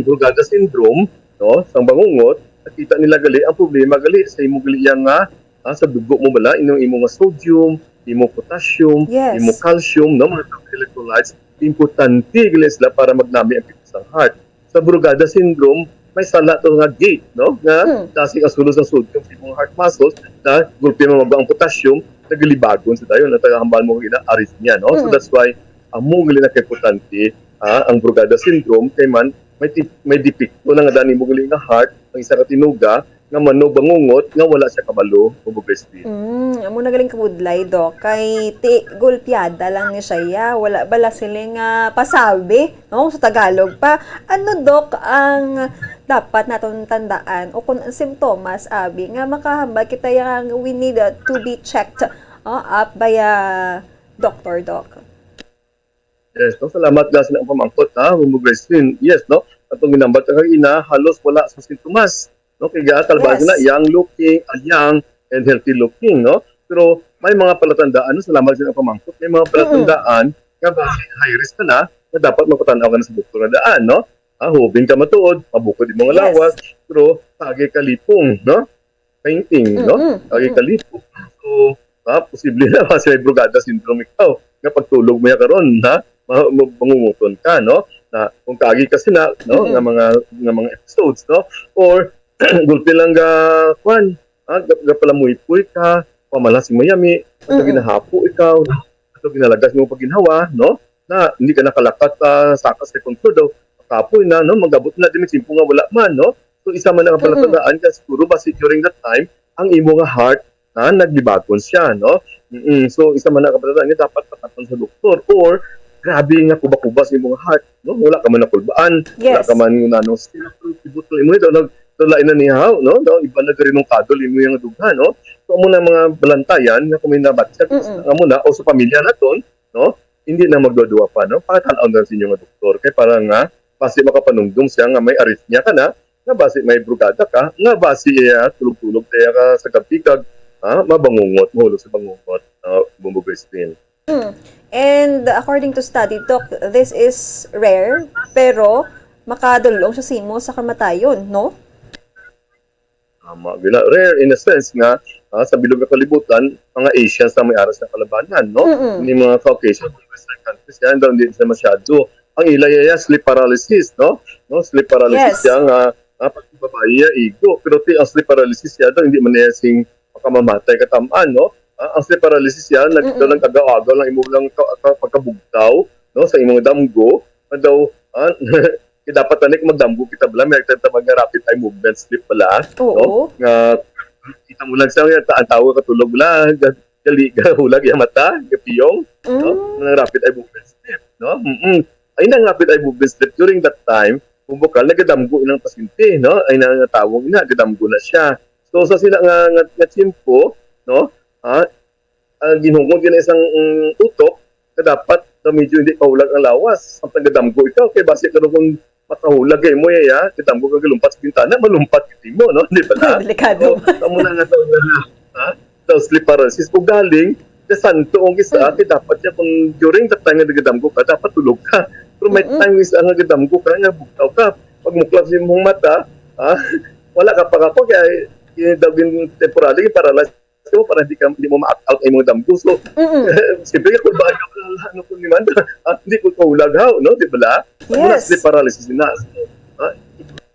Brugada syndrome, no, sang bangungot, nakita nila gali ang problema gali sa imo gali iya nga, ah, sa dugo mo bala, inong imo nga sodium, imo potassium, yes, imo calcium, no, mga electrolytes, importante gali sila para magnami ang pitis sang heart. Sa Brugada syndrome, may sala to nga gate, no? Nga, hmm, dasig ang sulos sa sodium sa imong heart muscles, na gulpi mababa ang potassium, nagalibagon sa dayon, ang tagahambal mo ina arrhythmia, no? So, hmm, that's why, amo gali na kaimportante, ah, ang Brugada syndrome, kay man, may ti-, may depekto na nga dani mo gali nga heart, ang isa ka tinuga, nga mano bangungot nga wala siya kabalo, Bubo Gracelyn. Mm, amo na galing kabudlay, Doc. Kay ti gulpiada lang ni siya, ya. Wala bala sila nga pasabi, no? Sa Tagalog pa. Ano, Doc, ang dapat naton tandaan o kung ang simptomas, abi, nga makahambal kita yang we need uh, to be checked, uh, up by a doctor, Doc? Yes, no? Salamat nga sa ilang pamangkot, ha, Bubo Gracelyn. Yes, no? Atong ginambal ka kag ina, halos wala sa sintomas. No? Kaya talbagan, yes, na young looking, a young and healthy looking, no? Pero may mga palatandaan, no? Salamat sa ilang pamangkot. May mga, mm-mm, palatandaan nga basi high risk ka na, na dapat magpatanaw ka na sa doktor na daan, no? Ah, hubin ka matuod, mabukod imong, yes, lawas, pero tagay kalipong, no? Painting, no? Mm-mm. Lagi, mm-mm, kalipong. So, ah, posible na kasi may Brugada syndrome ikaw. Nga pagtulog mo ya karon, ha? Ma-, ma-, mangunguton ka, no? Na kung kaagi ka sina, no? Mm-mm. Nga mga, nga mga episodes, no? Or gulpi lang ga, kwan, ah, ga-, gapalamuypoy ka, pamalas mo yami, ato, mm-mm, ginahapo ikaw, ato ginalagas mo pagginhawa, no? Na hindi ka nakalakat sa saka sa control daw, kapoy na, no? Magabot na din may simpo nga wala man, no? So, isa man ang, mm-mm, palatandaan ka siguro basi during that time, ang imo nga heart, ha, naglibagon siya, no? Mm-mm. So, isa man ang palatandaan nga dapat pataton sa doktor or grabe nga kuba-kuba sa imo nga heart, no? Wala ka man nakulbaan, wala, yes, ka man nanong sila, pero kibot ko, imo ito, nag-, naglain na niya, no? No? Iba na garinungkado, imo yung dughan, no? So, amo na mga balantayan nga kung may nabatsa, mm-mm, nga mo na, o sa pamilya naton, no? Hindi na magduwa-duwa pa, no? Pakatan-aw na sa inyo nga doktor. Kay para nga, basi makapanumdom siya nga may arrhythmia ka na, nga basi may brugada ka, nga basi iya tulog-tulog kaya ka sa gabhi kag, ha, mabangungot, mahulog sa bangungot, ah, Bumbo Christine. Hmm. And according to study, Doc, this is rare, pero makadulong siya simo sa kamatayon, no? Tama, gina-, rare in a sense nga, ah, sa bilog nga kalibutan, mga Asians na may aras na kalabanan, no? Mm-mm. Ni mga Caucasian, mga Western countries, yan daw, hindi sila masyado. Ang ila iya, sleep paralysis, no? No, sleep paralysis, yes, siya nga, ah, pag babayi iya, igo. Pero ti, ang sleep paralysis siya daw, hindi man niya sing makamamatay katamaan, no? Ah, ang sleep paralysis siya, nag-, mm-mm, daw nag-agaw-agaw lang imo lang ka, ka, pagkabugtaw, no? Sa imong damgo, na daw, ah, Kaya dapat tani kung magdamgo kita bala, may tawag nga rapid eye movement sleep bala, no? Oo. Nga kita mo lang sa ta- ang tawo katulog bala, ga- gali gahulag ang mata, gapiyong, no? Mm. Ang rapid eye movement sleep, no? Mm. Ay nang rapid eye movement sleep during that time, kung bukal nagadamgo inang pasyente, no? Ay nang tawong ina, gadamgo na siya. So sa sila nga nga, nga tiyempo, no? Ah, ang ginhungkod gina isang mm, utok na dapat na medyo hindi pahulag ang lawas. Ang tagadamgo ikaw, kay basi karon kung makahulag kay mo ya, kadamgo ka galumpat sa bintana, malumpat gid mo, no? Di ba na? Delikado. So, amo na nga tawag na, ha? Daw sleep paralysis. O galing, kasanto ang isa, Mm. kay dapat siya kung during the time nga nagadamgo ka, dapat tulog ka. Pero may Mm-mm. time isa nga nagadamgo ka, nga bugtaw ka. Pag muklap sa imong mata, ha? Wala ka pa ka kaya yung daw yung temporary, yung paralysis mo para hindi ka hindi mo ma-act out ang mga damgo. So, Mm-mm. siyempre, kung ba ano ko ni Manda, ah, hindi ko kahulag haw, no? Di ba la? Ang mga Yes. sleep paralysis na. Ah,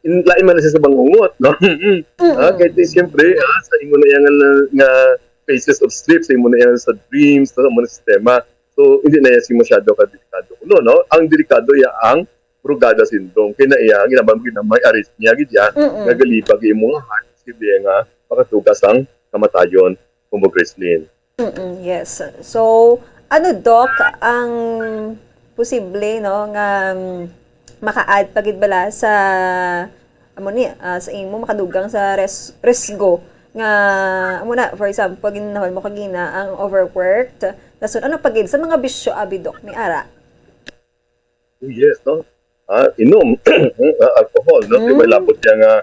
in, lain man na siya sa bangungot, no? Mm-mm. Mm-mm. Ah, kaya di, siyempre, ah, sa imo na yan nga, nga phases of sleep, sa imo na yan sa dreams, sa imo na sistema. So, hindi na yan si masyado ka delikado kuno, no? Ang delikado ya ang Brugada syndrome. Kaya na iya, ginabang gid na may arrhythmia gid ya, Mm-mm. nga galibag yung mga heart, sige nga makatugas ang kamatayon, kumbaga, Gracelyn. Mm-mm, yes. So, ano, Doc, ang posible, no, nga mm, maka-add pa gid bala sa amo ni ah, sa imo makadugang sa res- risgo nga amo na, for example, ginahon mo kagina ang overworked, dason ano pa gid sa mga bisyo abi, Doc, may ara? Oh, yes, no? Ah, inom, ah, alcohol, no? Di ba Mm. labot niya nga,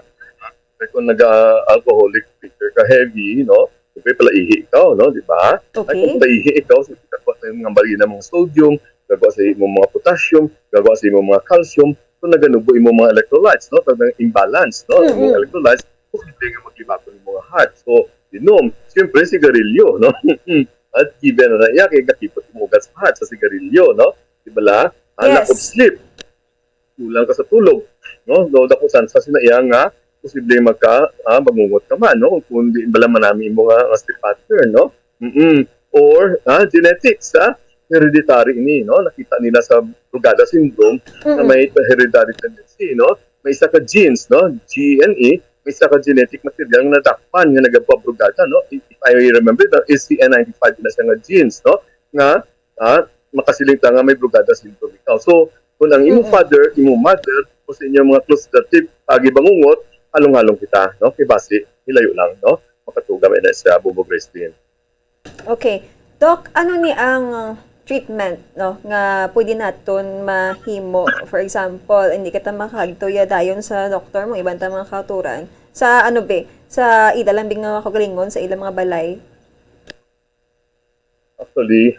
ah, kung nag-alcoholic drinker ka heavy, no? Siyempre, pala ihi ikaw, no? Di ba? Ay, Okay. kung pala ihi ikaw, so, gagawa sa imong mga balina, mga sodium, gagawa sa imong mga potassium, gagawa sa imong mga calcium, so naganubo imong mga electrolytes, no? Talagang imbalance, no? Imong Mm-mm. Electrolytes, posible nga maglibakon imong mga heart. So, inom, siyempre, sigarilyo, no? At given na iya, kay gakipot imong ugat sa heart sa sigarilyo, no? Di ba la? Ah, lack of Yes. sleep. Kulang ka sa tulog, no? Do dako sansa sina iya nga posible magka ah, bangungot ka man, no? Kung di bala manami imo nga, nga sleep pattern, no? Mm. Or ah, genetics, ah, hereditary ini, no? Nakita nila sa Brugada syndrome na Mm-mm. may hereditary tendency, no? May isa ka genes, no? G N A, may isa ka genetic material nga nadakpan nga nagapabrugada, no? If I remember, the S C N ninety-five na siya nga genes, no? Nga ah, makasiling ta nga may Brugada syndrome ikaw. So, kung ang imong Mm-mm. father, imong mother, o sa inyong mga close relative, agi bangungot, halong-halong kita, no? Kay basi, hilayo lang, no? Makatuga may na sa bubog resting. Okay. Doc, ano ni ang treatment, no, nga pwede naton mahimo? For example, hindi kita makagtuya dayon sa doktor mo, iban ta mga kautoran. Sa ano be? Sa ila lang bing nga kaugalingon, sa ilang mga balay? Actually,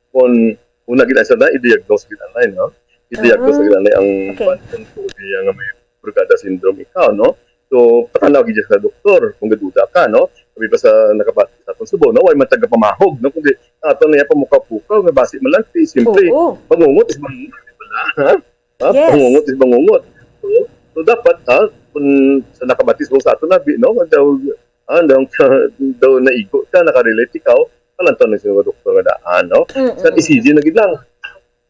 kung una gid sa na, i-diagnose gid anay, no? I-diagnose Ah, gid anay ang okay. Kung tuod niya nga may Brugada syndrome ikaw, no? So, patanaw gid sa doktor kung gaduda ka, no? Sabi pa sa nakabati sa atong subo, no? Way man tagapamahog, no? Kundi ato na yung pamukaw-pukaw, nga basi man lang, ti, simple. Oo. Bangungot is bangungot, di ba? Ha? Ha? Yes. Bangungot is bangungot. So, so dapat, ha? Kung sa nakabatis mo sa ato nabi, no? Daw, ah, daw, daw naigo ka, nakarelate ikaw, palanton na sa doktor nga daan, no? Mm-mm. Sa E C G na gid lang.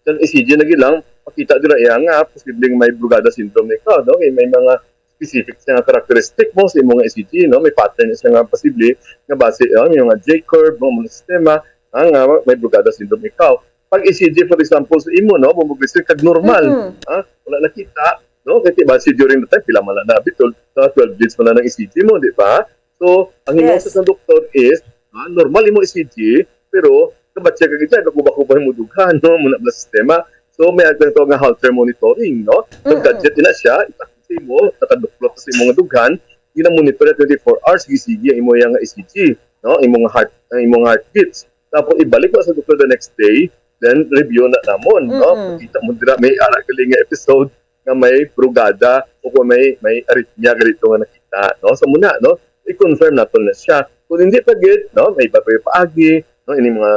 Sa E C G na gid lang, pakita dira iya nga posibleng may Brugada syndrome na ikaw, no? Kay may mga specific siya nga characteristic mo sa imong E C G, no? May pattern siya nga posible nga base, oh, may mga J-curve, no? Mga sistema, ah, nga may Brugada syndrome ikaw. Pag E C G, for example, sa imo, no? Bumuglis kag normal, Mm-mm. ha? Wala nakita, no? Kay base during the time, pila man lang na, bitaw, sa twelve leads man lang ang E C G mo, di ba? So, ang Yes. hinosa sa doktor is, ah, normal imo E C G, pero kabatya ka gid, nakuba-kuba mo dughan, no? Muna ang sistema. So, may agad to nga Holter monitoring, no? So, Mm-mm. gadget na siya, itakit sa imo, nakaduklot sa imo nga dughan, gina-monitor na twenty-four hours, sige, sige, ang imo nga E C G, no? Imo nga heart, ang imo nga heartbeats. Tapos, ibalik mo sa doktor the next day, then review na namon, no? Mm-mm. Kita mo dira, may ara galing nga episode nga may Brugada o kung may, may arrhythmia ganito nga nakita, no? Sa muna, no? I-confirm nato na siya. Kung hindi pa gid, no? May iba pa yung paagi, no? Ini mga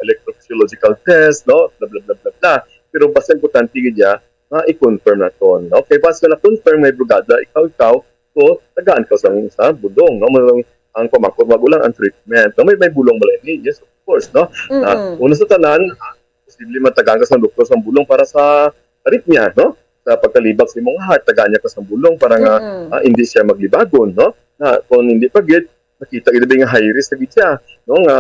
electrophysiological test, no? Bla, bla, bla, bla, bla. Pero basta importante gid ya, nga i-confirm nato, no? Kay basta na-confirm may Brugada, ikaw, ikaw, so, tagaan ka sa, sa bulong, no? Ang, ang pamangkot, wag lang ang treatment, no? May, may bulong ba lang ini? Yes, of course, no? Na, Mm-mm. Una sa tanan, posible matagaan ka sa doktor sa bulong para sa arrhythmia, no? sa pagkalibag sa imong heart, tagaan niya ka sang bulong para nga, Mm-mm. ah, hindi siya maglibagon, no? Na kung hindi pa gid, nakita gid nga high risk na gid siya, no? Nga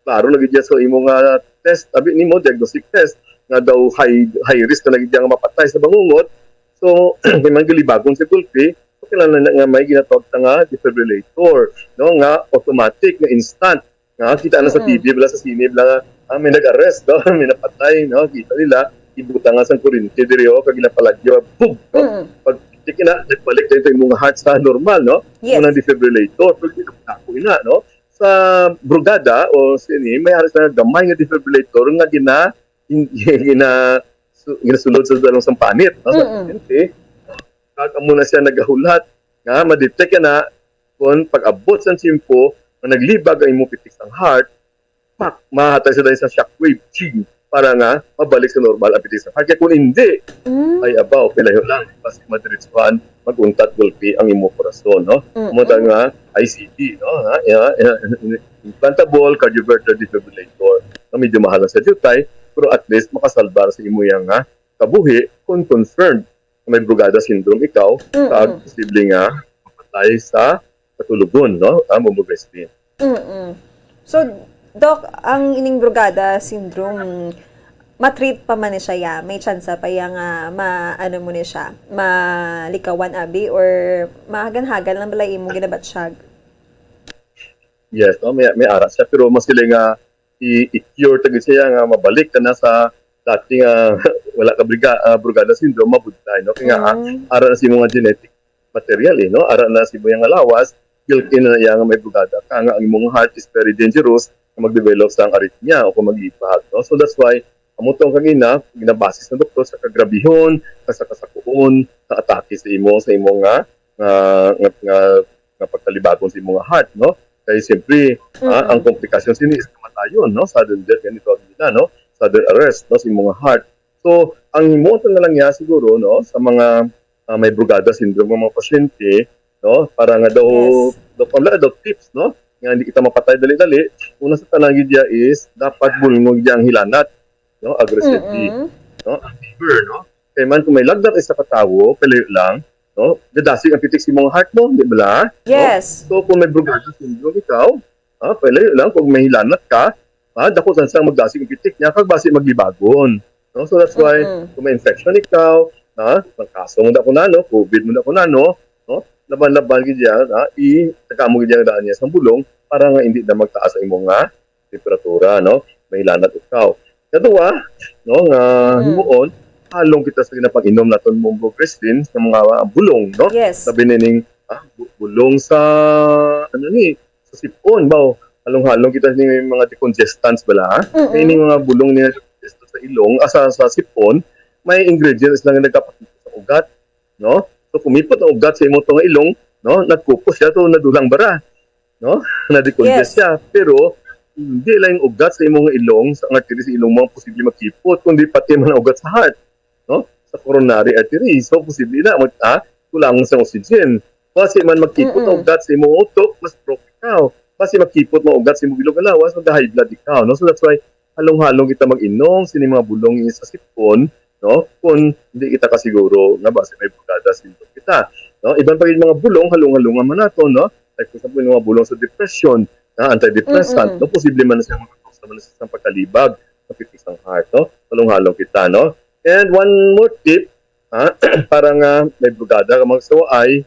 klaro na gid siya sa imong, ah, test, abi nimo, diagnostic test, nga daw high high risk na gid siya nga mapatay sa bangungot. So, kay man gilibagon sa gulpi, so kailangan na nga may ginatawag ta nga defibrillator, no? Nga automatic, nga instant, nga kita na sa Mm-mm. T V, bala sa sine, bala nga, ah, may nag-arrest, no? May napatay, no? Kita nila, ibutang nga sang kuryente diri, oh, kag ginapalagyo, boom, no? Mm. Pag check na, nagbalik na ito yung mga heart sa normal, no? Yes. Unang defibrillator, pero ginapako ina, no? Sa brugada o sini, may ari sa gamay nga defibrillator nga gina, gina, su- ginasulod sa dalong sang panit, no? Sa Mm-mm. pasyente, kag amo na siya nagahulat nga ma-detect na kung pag-abot sa tiyempo nga naglibag ang imong pitik sang heart, pak, mahatag siya dahil sa shockwave, ching, para nga mabalik sa normal ang pitik sang heart. Kaya kung hindi, Mm. ay abaw, pilayo lang, basi madiretsuhan, mag-untat gulpi ang imong korason, no? Mm-mm. Mo ta nga I C D, no? Ha? Ya, ya, implantable cardioverter defibrillator. Na medyo mahal lang sa jutay, pero at least makasalbar sa imo yang nga kabuhi kung confirmed na may brugada syndrome ikaw, Mm-mm. kag posible nga mapatay sa katulogon, no? Ah, mo mo Mm-mm. So, Doc, ang ining brugada syndrome, matreat pa man ni siya, ya? May tsansa pa ya nga ma, ano mo ni siya, malikawan, abi, or mahagan-hagan lang bala imong ginabatsyag? Yes, no? May, may ara siya, pero mas sila nga i- i-cure ta gid siya nga mabalik ka na sa dati nga wala ka briga, ah, brugada syndrome, mabudlay, no? Kaya nga, ah, Mm. ara na sa imong nga genetic material, eh, no? Ara na sa imong nga lawas, guilty na iya nga may brugada ka, nga ang imong heart is very dangerous na mag-develop sa ang arrhythmia o kung mag-ibag, no? So that's why, amo tong kagina, ginabase sa doktor sa kagrabihon, sa kasakuon, sa atake sa imo, sa imo nga, nga, nga, nga, nga pagkalibagon sa imo nga heart, no? Kay siyempre, ah, Mm-mm. ang komplikasyon sini is kamatayon, no? Sudden death, ganito ang gina, no? Sudden arrest, no? Sa imo nga heart. So, ang himuon na lang niya siguro, no? Sa mga, ah, may brugada syndrome nga mga pasyente, no? Para nga daw, Yes. daw, pala daw tips, no? Nga hindi kita mapatay dali-dali. Una sa tanan gid niya is dapat bulngog niya ang hilanat, no? Aggressively, Mm-mm. no? Ang fever, no? Kay man kung may lagnat isa ka tawo, palayo lang, no? Dadasig ang pitik sa imong heart mo, di ba? Yes. So kung may brugada syndrome ikaw, ah, palayo lang kung may hilanat ka, ah, dako sang magdasig ang pitik niya kag basi maglibagon, no? So that's why Mm-mm. kung may infection ikaw, ha, nagkaso mo na ko nano, covid mo na ko nano, no? Laban-laban gid yan, ha? I, tagaan mo gid yan daan niya sa bulong para nga hindi na magtaas ang imong nga temperatura, no? May hilanat ikaw. Kadua, no, nga Mm. himuon, halong kita sa ginapag-inom naton mo Grestin sa mga bulong, no? Yes. Sabi nining, ah, bu- bulong sa, ano ni, sa sipon, ba? Halong-halong kita ni mga decongestants bala, ha? Mm-mm. Kaya ni mga bulong ni sa ilong, ah, sa, sa sipon, may ingredients lang nga nagkapakita sa ugat, no? So kumipot ang ugat sa imong tunga ilong, no? Nagkupos siya to, nadulang bara, no? Na-decongest Yes. siya. Pero hindi lang yung ugat sa imong ilong, sa artery sa ilong mo ang posible magkipot, kundi pati man ang ugat sa heart, no? Sa coronary artery. So posible na mag, ah, kulangon sa oxygen. Basi man magkipot ang Mm-mm. ugat sa imong utok, ma-stroke ikaw. Basi magkipot ang ugat sa imong bilog nga lawas, mag-high blood ikaw, no? So that's why halong-halong kita mag-inom sini mga bulong sa sipon, no? Kung hindi kita kasiguro nga basi may brugada syndrome kita, no? Iban pa gid mga bulong, halong-halongan man nato, no? Like for example, yung mga bulong sa depression, na antidepressant, Mm-mm. no? Posible man na siya makakausa man na siya sa pagkalibag sa pitik sang heart, no? Halong-halong kita, no? And one more tip, ha? Para nga may brugada ka magsawaay,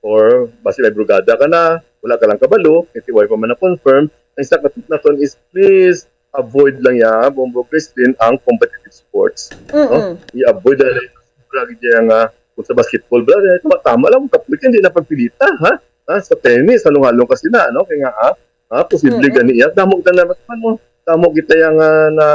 or basi may brugada ka na, wala ka lang kabalo, kay tiway pa man na-confirm, ang isa ka tip naton is please avoid lang ya, Bombo Christine, ang competitive sports. No? Mm-mm. I-avoid lang ya. Sobra gid ya nga, kung sa basketball, bala, tama, tama lang, kung kapoy ka, hindi na pagpilita, ha? Ha? Sa tennis, halong-halong kasi na, no? Kaya nga, ha? Ha? Posible Mm-mm. gani ya. Damo kita na, ano, damo kita yang, ah, na,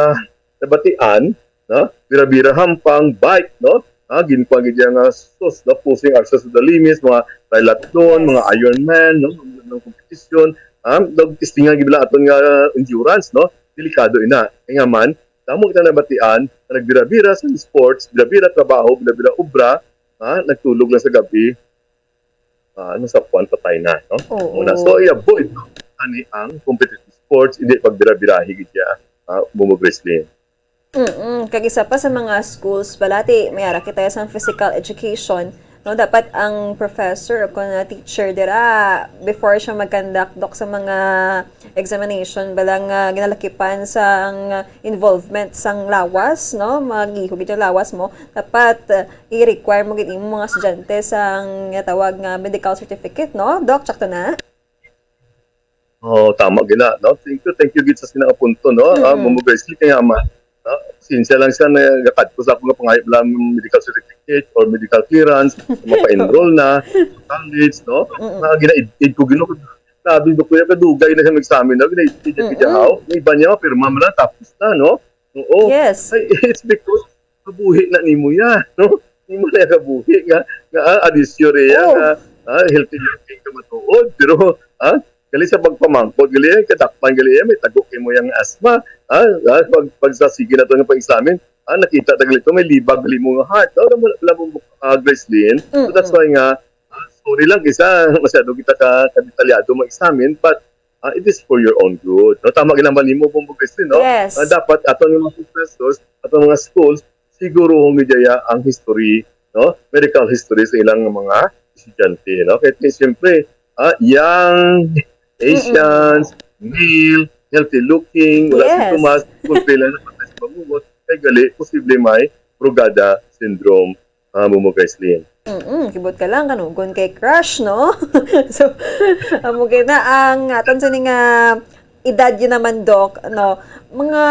nabatian, no? Bira-bira hampang, bike, no? Ha? Ginkuha gid ya nga sus, no? Pushing ourselves to the limits, mga triathlon, Yes. mga Ironman, no? Mga competition, ha? Nagtestingan gid bala aton nga endurance, no? Delikado ina. Kaya nga man, damo kita nabatian, nga nagbira-bira sa sports, bira-bira trabaho, bira-bira obra, ha? Nagtulog lang sa gabi, ah, ano sa kwan, patay na, no? Oo. Muna. So, i-avoid, no? Ani ang competitive sports, hindi pagbira-birahi gid ya, ah, Bombo Christine. Mm-mm. Kag isa pa sa mga schools, balati, may ara kita sa physical education, no? Dapat ang professor o kung teacher dira, before siya mag-conduct, Doc, sa mga examination, bala nga ginalakipan sang involvement sang lawas, no? Magihog ito lawas mo. Dapat, uh, i-require mo gid imo mga estudyante sang ginatawag nga medical certificate, no? Doc, sakto na? Oh, tama gina, no? Thank you, thank you gid sa sinang punto, no? Ah, Mm. Mumugay Sli kay ama. No? Sinsya lang siya na gatad ko sa akong pangayo lang medical certificate or medical clearance, mapa-enroll na sa college, no? Mm. Mga ginaid-id ko gino. Sabi ko kuya kadugay na siya mag-examine, no? Ginaid-id ko Mm-mm. siya, "Haw, may iba niya, pirma mo lang, tapos na, no?" Oo. Yes. Ay, it's because kabuhi na nimo ya, no? Nimo na kabuhi nga, nga ah, adisyo riya Oh. nga ah, healthy living ka matuod, pero ah, gali sa pagpamangkot, gali ay kadakpan, gali ay may tago kay mo yang asma. Ah, ah, pag, pag sa sige na to nga pag-examine, ah, nakita ta gali to may libag gali mo nga heart. No, wala mo ah, Gracelyn. So that's Mm-mm. Why nga ah, sorry lang kisa masyado kita ka kadetalyado mag-examine, but ah, it is for your own good. No, tama ginaman nimo, Bumbo Gracelyn, no? Yes. Ah, dapat atong mga professors, atong mga schools, siguro kung gidaya ang history, no? Medical history sa ilang mga estudyante, no? Kaya siyempre, ah, young, Asians, male, healthy looking, wala Yes. Sintomas, full pila na patay sa bangungot, kay gali, posible may Brugada syndrome, ah, Mumugay Slim. Mm, kibot ka lang, kanugon kay crush, no? So, amo gid na ang aton sini nga edad yun naman, Doc, no? Mga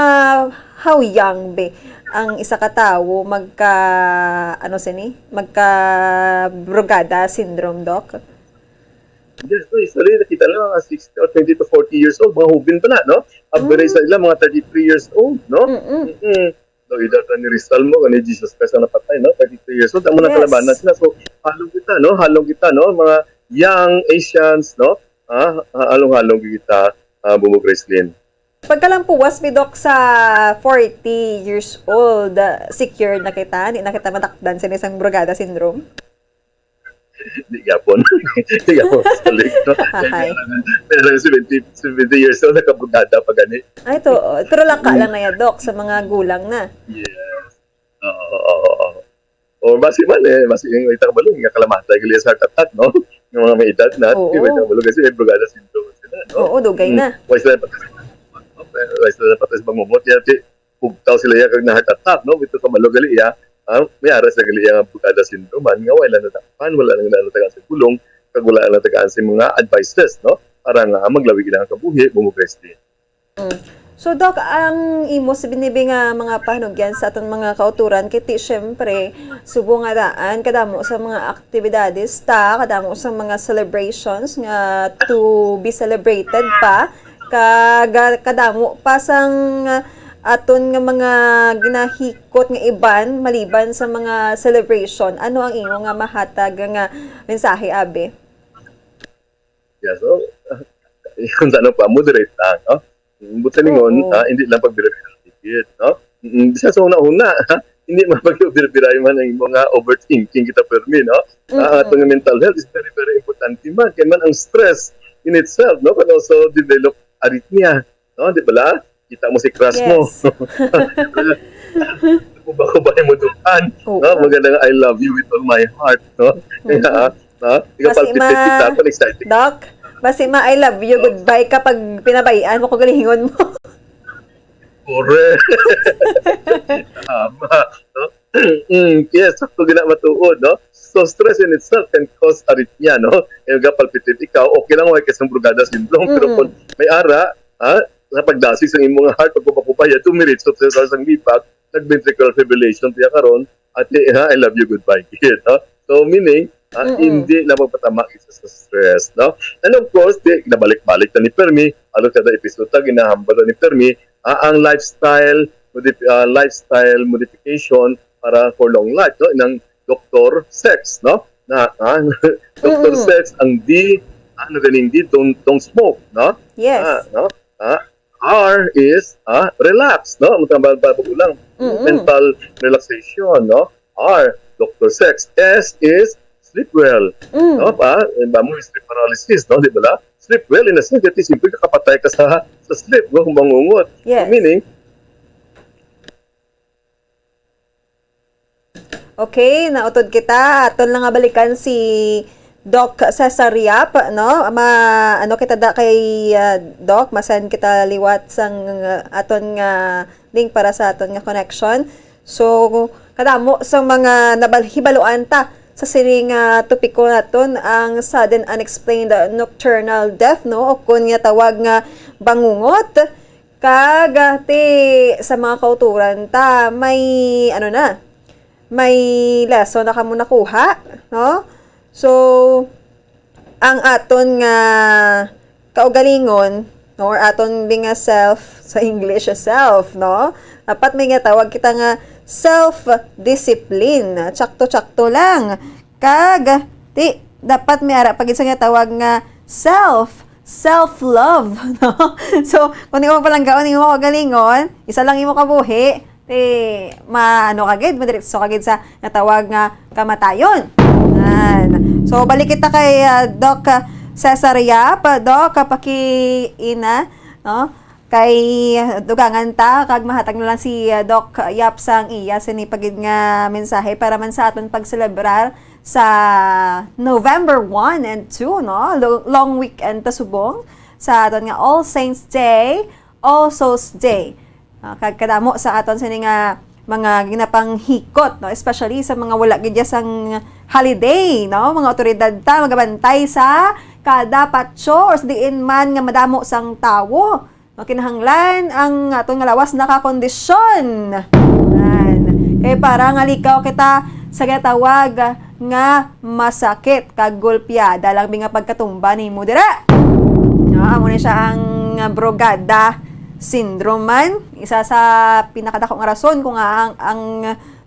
how young be ang isa ka tawo magka, ano sini? Magka Brugada syndrome, Doc? Yes, no, usually nakita na mga sixty or twenty to forty years old, mga hubin pa na, no? Average Mm. sa ila, mga thirty-three years old, no? Mm-mm. Mm-mm. So, edad na ni Rizal mo, ni Jesus Christ ang napatay, no? Thirty-three years old, ang mga Yes. kalabanan sila. So, halong kita, no? Halong kita, no? Mga young Asians, no? Ah, halong-halong kita, ah, Bumbo Gracelyn. Pagkalampuwas mi, Doc, sa forty years old, ah, secure na kita, di na kita matakdan sa isang Brugada syndrome? Di gyapon. Di gyapon, balik, no? Ahay. Pero seventy, seventy years old, nakabrugada pa gani. Ay, to, pero laka lang na yan, Doc, sa mga gulang na. Yes. Oo, oo, oo. O, basi man eh, basi yung ita kabalo, nga kalamatay, gali sa heart attack, no? Yung mga may edad na, Oo. yung ita kabalo, kasi may Brugada syndrome sila, no? Oo, dugay Mm. na. Why sila patay sa, why sila patay sa bangungot? Kaya, ti-, bugtaw sila ya kag na heart attack, no? Ito kabalo, gali ya. Ah, may ara sa gali ya nga Brugada syndrome, man, nga wala na tagaan, wala na natagaan sa gulong, kag wala na tagaan sa mga advices, no? Para nga maglawig ilang kabuhi, bumugres din. Mm. So, Doc, ang imo sa binibi nga mga panugyan sa aton mga kauturan, kay ti, syempre, subong nga daan, kadamo sa mga aktibidades ta, kadamo sa mga celebrations nga to be celebrated pa, kag, ah, kadamo pa sang, ah, aton nga mga ginahikot nga iban maliban sa mga celebration. Ano ang imo nga mahatag nga mensahe, abi? Yeah, so, kung sa ano pa, moderate lang, no? Buta ningon, Oo. Ah, hindi lang pagbira-bira ang ticket, no? Mm, sa, sa una-una, ha? Hindi man pagbira-bira man ang mga overthinking kita permi, no? Ah, Mm-mm. Atong mental health is very, very important man. Kaya man ang stress in itself, no? Can also develop arrhythmia, no? Di ba la? Kita mo si crush mo. Yes. Kuba-kuba mo dukan, Oo. No? Maganda nga, "I love you with all my heart," no? Kaya, Mm-mm. ah, no? Ikaw Basi palpitate ma-, kita, pag excited. Doc, basi ma, "I love you, goodbye" ka pag pinabayaan mo ko galingon mo. Correct. Tama. No? Mm, yes, sakto gina matuod, no? So, stress in itself can cause arrhythmia, no? Yung palpitate ikaw, okay lang, okay sa Brugada syndrome, pero Mm. kung may ara, ha, sa pagdasig sa imong heart, pagkubakubaya, tumiritso sa sa sang libag, nag-ventricular fibrillation tiya karon, at eh, ha, "I love you, goodbye," kid, no? So, meaning, ah, Mm-mm. Hindi na magpatama isa sa stress, no? And of course, di, nabalik-balik na ni Permi, ano kada episode ta, ginahambal na ni Permi, ah, ang lifestyle, modif-, ah, lifestyle modification para for long life, no? Ng Doktor Sex, no? Na, ah, Doktor Mm-mm. Sex, ang D, ano ganing D, don't, don't smoke, no? Yes. Ah, no? Ah, R is, ah, relax, no? Magtambal pa lang. Mm-mm. Mental relaxation, no? R, Doktor Sex. S is sleep well. Mm. No? Pa, ba mo sleep paralysis, no? Di ba la? Sleep well in a sense that simple kakapatay ka sa, sa sleep, no? Kung mangungot. Yes. Meaning, Okay, nautod kita. Aton lang nga balikan si Doc Cesar Yap, no? Ma, ano kita da kay, ah, Doc, ma-send kita liwat sang, ah, aton nga link para sa aton nga connection. So, kadamo sa mga nabal-, hibaluan ta sa sining, ah, topiko naton, ang sudden unexplained nocturnal death, no? O kun nga tawag nga bangungot. Kag, ah, ti sa mga kauturan ta, may, ano na, may lesson na kamo nakuha, no? So, ang aton nga kaugalingon, no, or aton bi nga self, sa English, self, no? Dapat may nga tawag kita nga self-discipline. Tsakto-tsakto lang. Kag, ti, dapat may ara pa gid sa nga tawag nga self, self-love, no? So, kung di mo palanggaon, di mo kaugalingon, isa lang imo kabuhi, ti, ma-, ano ka gid, madiretso ka gid sa natawag nga kamatayon. Yan. So, balik kita kay, ah, Doc Cesar Yap. Doc, pakiina, no? Kay dugangan ta, kag mahatag na lang si, ah, Doc Yap sang iya sini pa gid nga mensahe para man sa aton pagselebrar sa November one and two, no? Lo-, long weekend ta subong sa aton nga All Saints Day, All Souls Day. Ah, kag kadamo sa aton sini nga mga ginapanghikot, no? Especially sa mga wala gid ya sang holiday, no? Mga awtoridad ta magabantay sa kada patio or sa diin man nga madamo sang tawo. No, kinahanglan ang aton nga lawas nakakondisyon. Yan. Kay para nga likaw kita sa ginatawag nga masakit kag golpeada lang bi nga pagkatumba nimo dira. No, amo ni siya ang Brugada syndrome man. Isa sa pinakadako nga rason kung nga ang, ang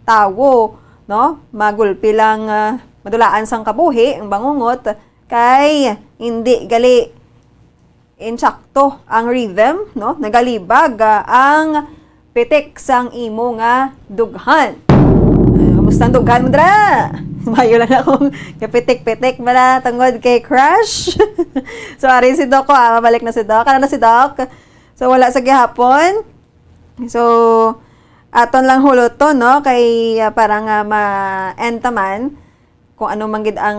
tawo, no, magulpi lang, ah, madulaan sang kabuhi, ang bangungot, kay hindi gali insakto ang rhythm, no? Nagalibag, ah, ang pitik sang imo nga dughan. Ah, kamusta ang dughan mo dira? Mayo lang akong kapitik-pitik bala tungod kay crush. So, ari si Doc ko, ah, mabalik na si Doc. Ano na si Doc? So, wala sa gihapon. So, aton lang huloton, no? Kay, ah, para nga ma-end ta man kung ano man gid ang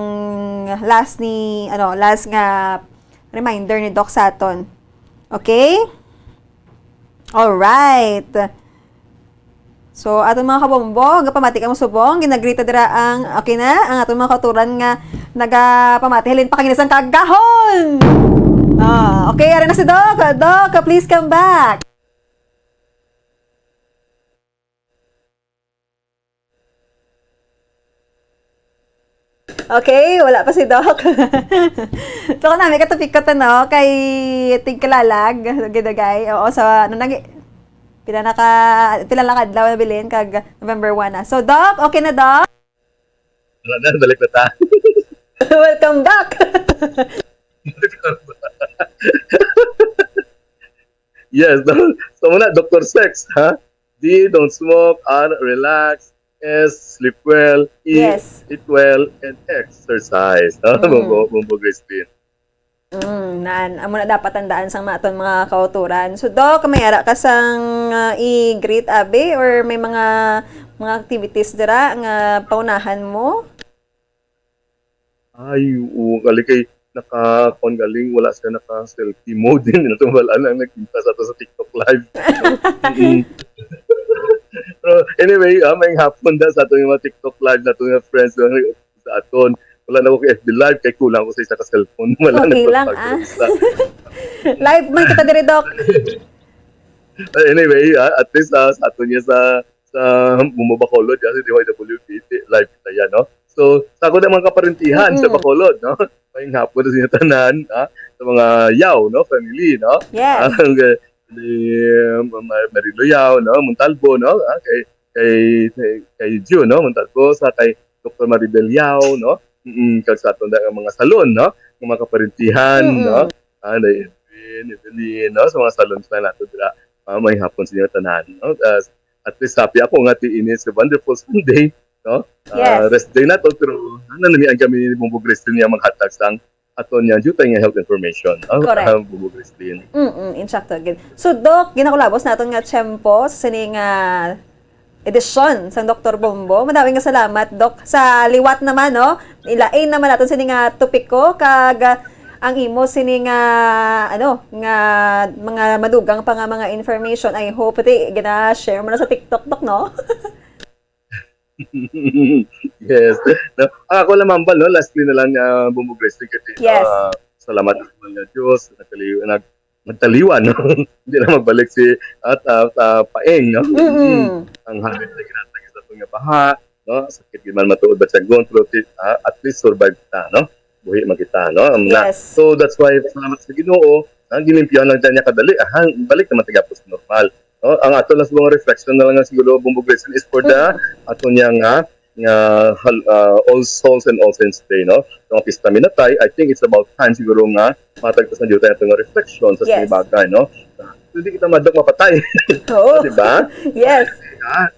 last ni, ano, last nga reminder ni Doc sa aton. Okay? All right. So, aton mga kabombo, gapamati kamo subong, ginagreet dira ang, okay na, ang aton mga kauturan nga nagapamati. Halin pa kagina sang kagahon! Ah, okay, ari na si Doc. Doc, please come back. Okay, wala pa si Doc. So, kung nami katupikot, ano, kay Tigkalalag, Dugay-Dugay. Oo, sa, ano, nag-, pila na ka, pila na ka adlaw nabilin, kag November one na. So, Doc, okay na, Doc? Wala na, balik na ta. Welcome back! Yes, no? So muna, Doctor Sex, ha? D, don't smoke. R, relax. S, sleep well. E, Yes. eat well. And exercise. No? Mm. Bumbo, bumbo, Christine. Mm, nan, amo na dapat tandaan sang aton mga kauturan. So, Doc, may ara ka sang, ah, i-greet, abi? Or may mga, mga activities dira nga paunahan mo? Ay, oo, gali kay naka, kuwan, galing, wala siya naka selfie mode. Yun, natumbal lang nagkita sa ato sa TikTok live. Mm. Pero anyway, ah, may hapon da sa ato yung mga TikTok live na ato yung friends lang sa aton. Wala na ako kay F B live, kay kulang ko sa isa ka cellphone. Wala Okay na lang, ah. Live man kita diri, Doc. Anyway, ah, at least, ah, sa ato niya sa sa Bumbo Bacolod, kasi D Y W P, live kita yan, no? So, sa ako na mga kaparintihan sa Mm-mm. Bacolod, no? May hapon sa inyo tanan, ha? Sa mga Yao, no? Family, no? Yes. Ah, ang, eh, ni, um, Mar-, Marilo Yao, no? Montalbo, no? Ah, kay, kay, kay, kay Gio, no? Montalbo, sa kay Doctor Maribel Yao, no? Mm, kag sa aton nga mga salon, no? Nga mga kaparintihan, Mm-mm. no? Ah, na Edwin, Evelyn, no? Sa mga salon sa nato dira. Ah, may hapon sa inyo tanan, no? Ah, at least happy ako nga ti ini sa wonderful Sunday, no? Ah, Yes. rest day na to, pero ano, namian kami ni Bumbo Christine niya maghatag sang aton niya jutay nga health information, no? Correct. Ah, Bumbo Christine. Mm-mm, insakto gid. So, Doc, ginakulabos naton nga tiyempo sa sini nga edisyon sang Doktor Bombo. Madaming nga salamat, Doc. Sa liwat naman, no? Ilain naman naton sini nga topiko, kag, ah, ang imo sini nga, ano, nga mga madugang pa nga mga information, I hope ti gina-share mo na sa TikTok, Doc, no? Yes. No? Ako lang, Mambal, no? Lastly na lang, uh, Bumbo Grace, kasi, Yes. ah, salamat sa mga Diyos, nagkaliw, nag, nagtaliwan, no? Hindi na magbalik si at ah, ah, Paeng, no? Mm-mm. Ang habit na ginatag sa aton nga baha, no? Sakit gid man matuod ba siya gon, pero ti- ah, at least survive ta, no? Buhi man kita, no? Ang na- Yes. So that's why salamat sa Ginoo, ang gilimpyahan lang niya kadali, ah, balik naman ta gyapon sa normal. No? Ang ato lang siguro reflection na lang siguro, Bumbo Grace, is for the ato niya nga nga hal- ah, All Souls and All Saints Day, no? Ang pista minatay, I think it's about time siguro nga matagtas na dito tayo nga reflection sa Yes. Yes. Bagay, no? Hindi kita madok mapatay, Oo. di ba? Yes. Ha?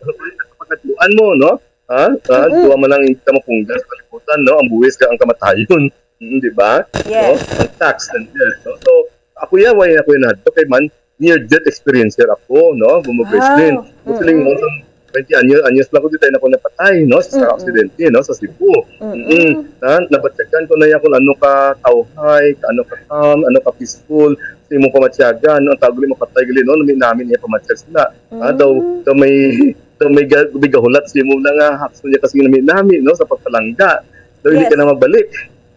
Pagkatuan mo, no? Ha? Ha? Mm-mm. Duwa man lang yung tamapunggas, paliputan, no? Ang buwis ka ang kamatayon. Mm, di ba? Yes. No? Ang tax and death, no? So, ako yan, why ako yan hadto kay man, near death experiencer ako, no? Bumbo Wow. Gracelyn. Gusto Mm-mm. mo sa twenty anyos, anyos lang ko di tayo na ako napatay, no? Sa Mm-mm. aksidente, no? Sa Cebu. Mm-mm. Mm. Ha? Nabatyagan ko na yan kung ano ka tawhay, ano ka calm, ano ka peaceful, sa imong pamatyagan, no? Ang tawag gali mapatay gali, no? Namin, namin niya pamatyag sila. Ha? Daw, Mm. daw may, daw may, ga- may gahulat sa imo na nga, hakso niya kasi namin, namin, no? Sa pagpalangga. Daw hindi Yes. ka na magbalik.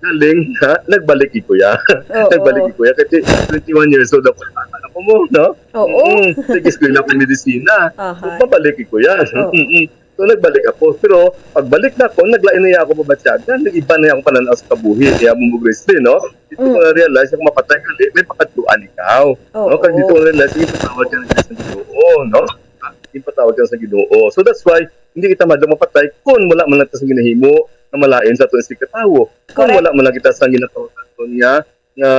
Galing, ha? Nagbalik ko ya. Oo. Nagbalik ko ya. Kasi twenty-one years old ako. Ano ko mo, no? Oo. Mm. Sige, eskwela ko medisina. Aha. Mabalik ko ya. Oo. Mm-mm. So, nagbalik ako. Pero, pagbalik na ako, naglain na ako pamatyagan. Nag-iba na ako pananaw sa kabuhi. Kaya mo mag-rest din, no? Dito Mm. ko na-realize na kung mapatay ka, may pakatuan ikaw. Oo. No? Kag dito ko na-realize, yung patawag ka ng Diyos ng Ginoo, no? Yung patawag ka sa Ginoo. So, that's why, hindi kita madong mapatay kung wala man lang kita sa ginahimo na malain sa aton sa katawo. Kung Correct. Wala man lang kita sa ginatawag naton nga, nga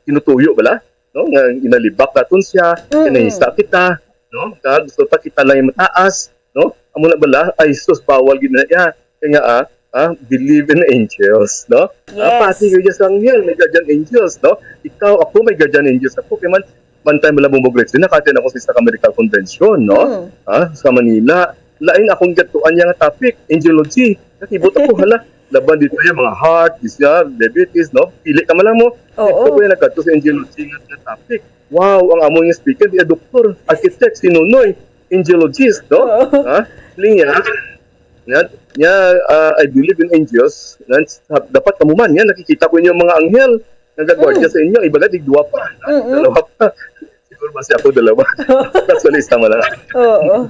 tinutuyo, bala? No? Nga inalibak naton siya, Mm. kinahisa kita, no? Kag gusto pa kita lang yung mataas, no? Amo na bala, ay sus, bawal gid na iya. Kaya nga, ah, ah, believe in angels, no? Yes. Ah, pati kayo sa anghel, may guardian angels, no? Ikaw, ako, may guardian angels ako. Kaya man, one time wala mong mag-reach din, nakatin ako sa isa ka medical convention, no? Mm. Ah, sa Manila. Lain akong gatuan niya nga topic, angelology. Nakibot ako, hala, laban dito yung mga heart, isya, diabetes, no? Pili ka man lang mo. Oo. Ito ko yung nagkato sa angelology nga, nga topic. Wow, ang amo yung speaker, di doktor, architect, si Nonoy, angelologist, no? Oo. Ha? Niya, niya, niya, ah, I believe in angels. Nan-, dapat kamo man, yan, nakikita ko yung mga anghel. Nagagwardya Mm. Sa inyo, iba na, tig duwa pa. Mm-mm. Dalawa pa. Siguro basi ako dalawa. Actually, isa man lang. Oo.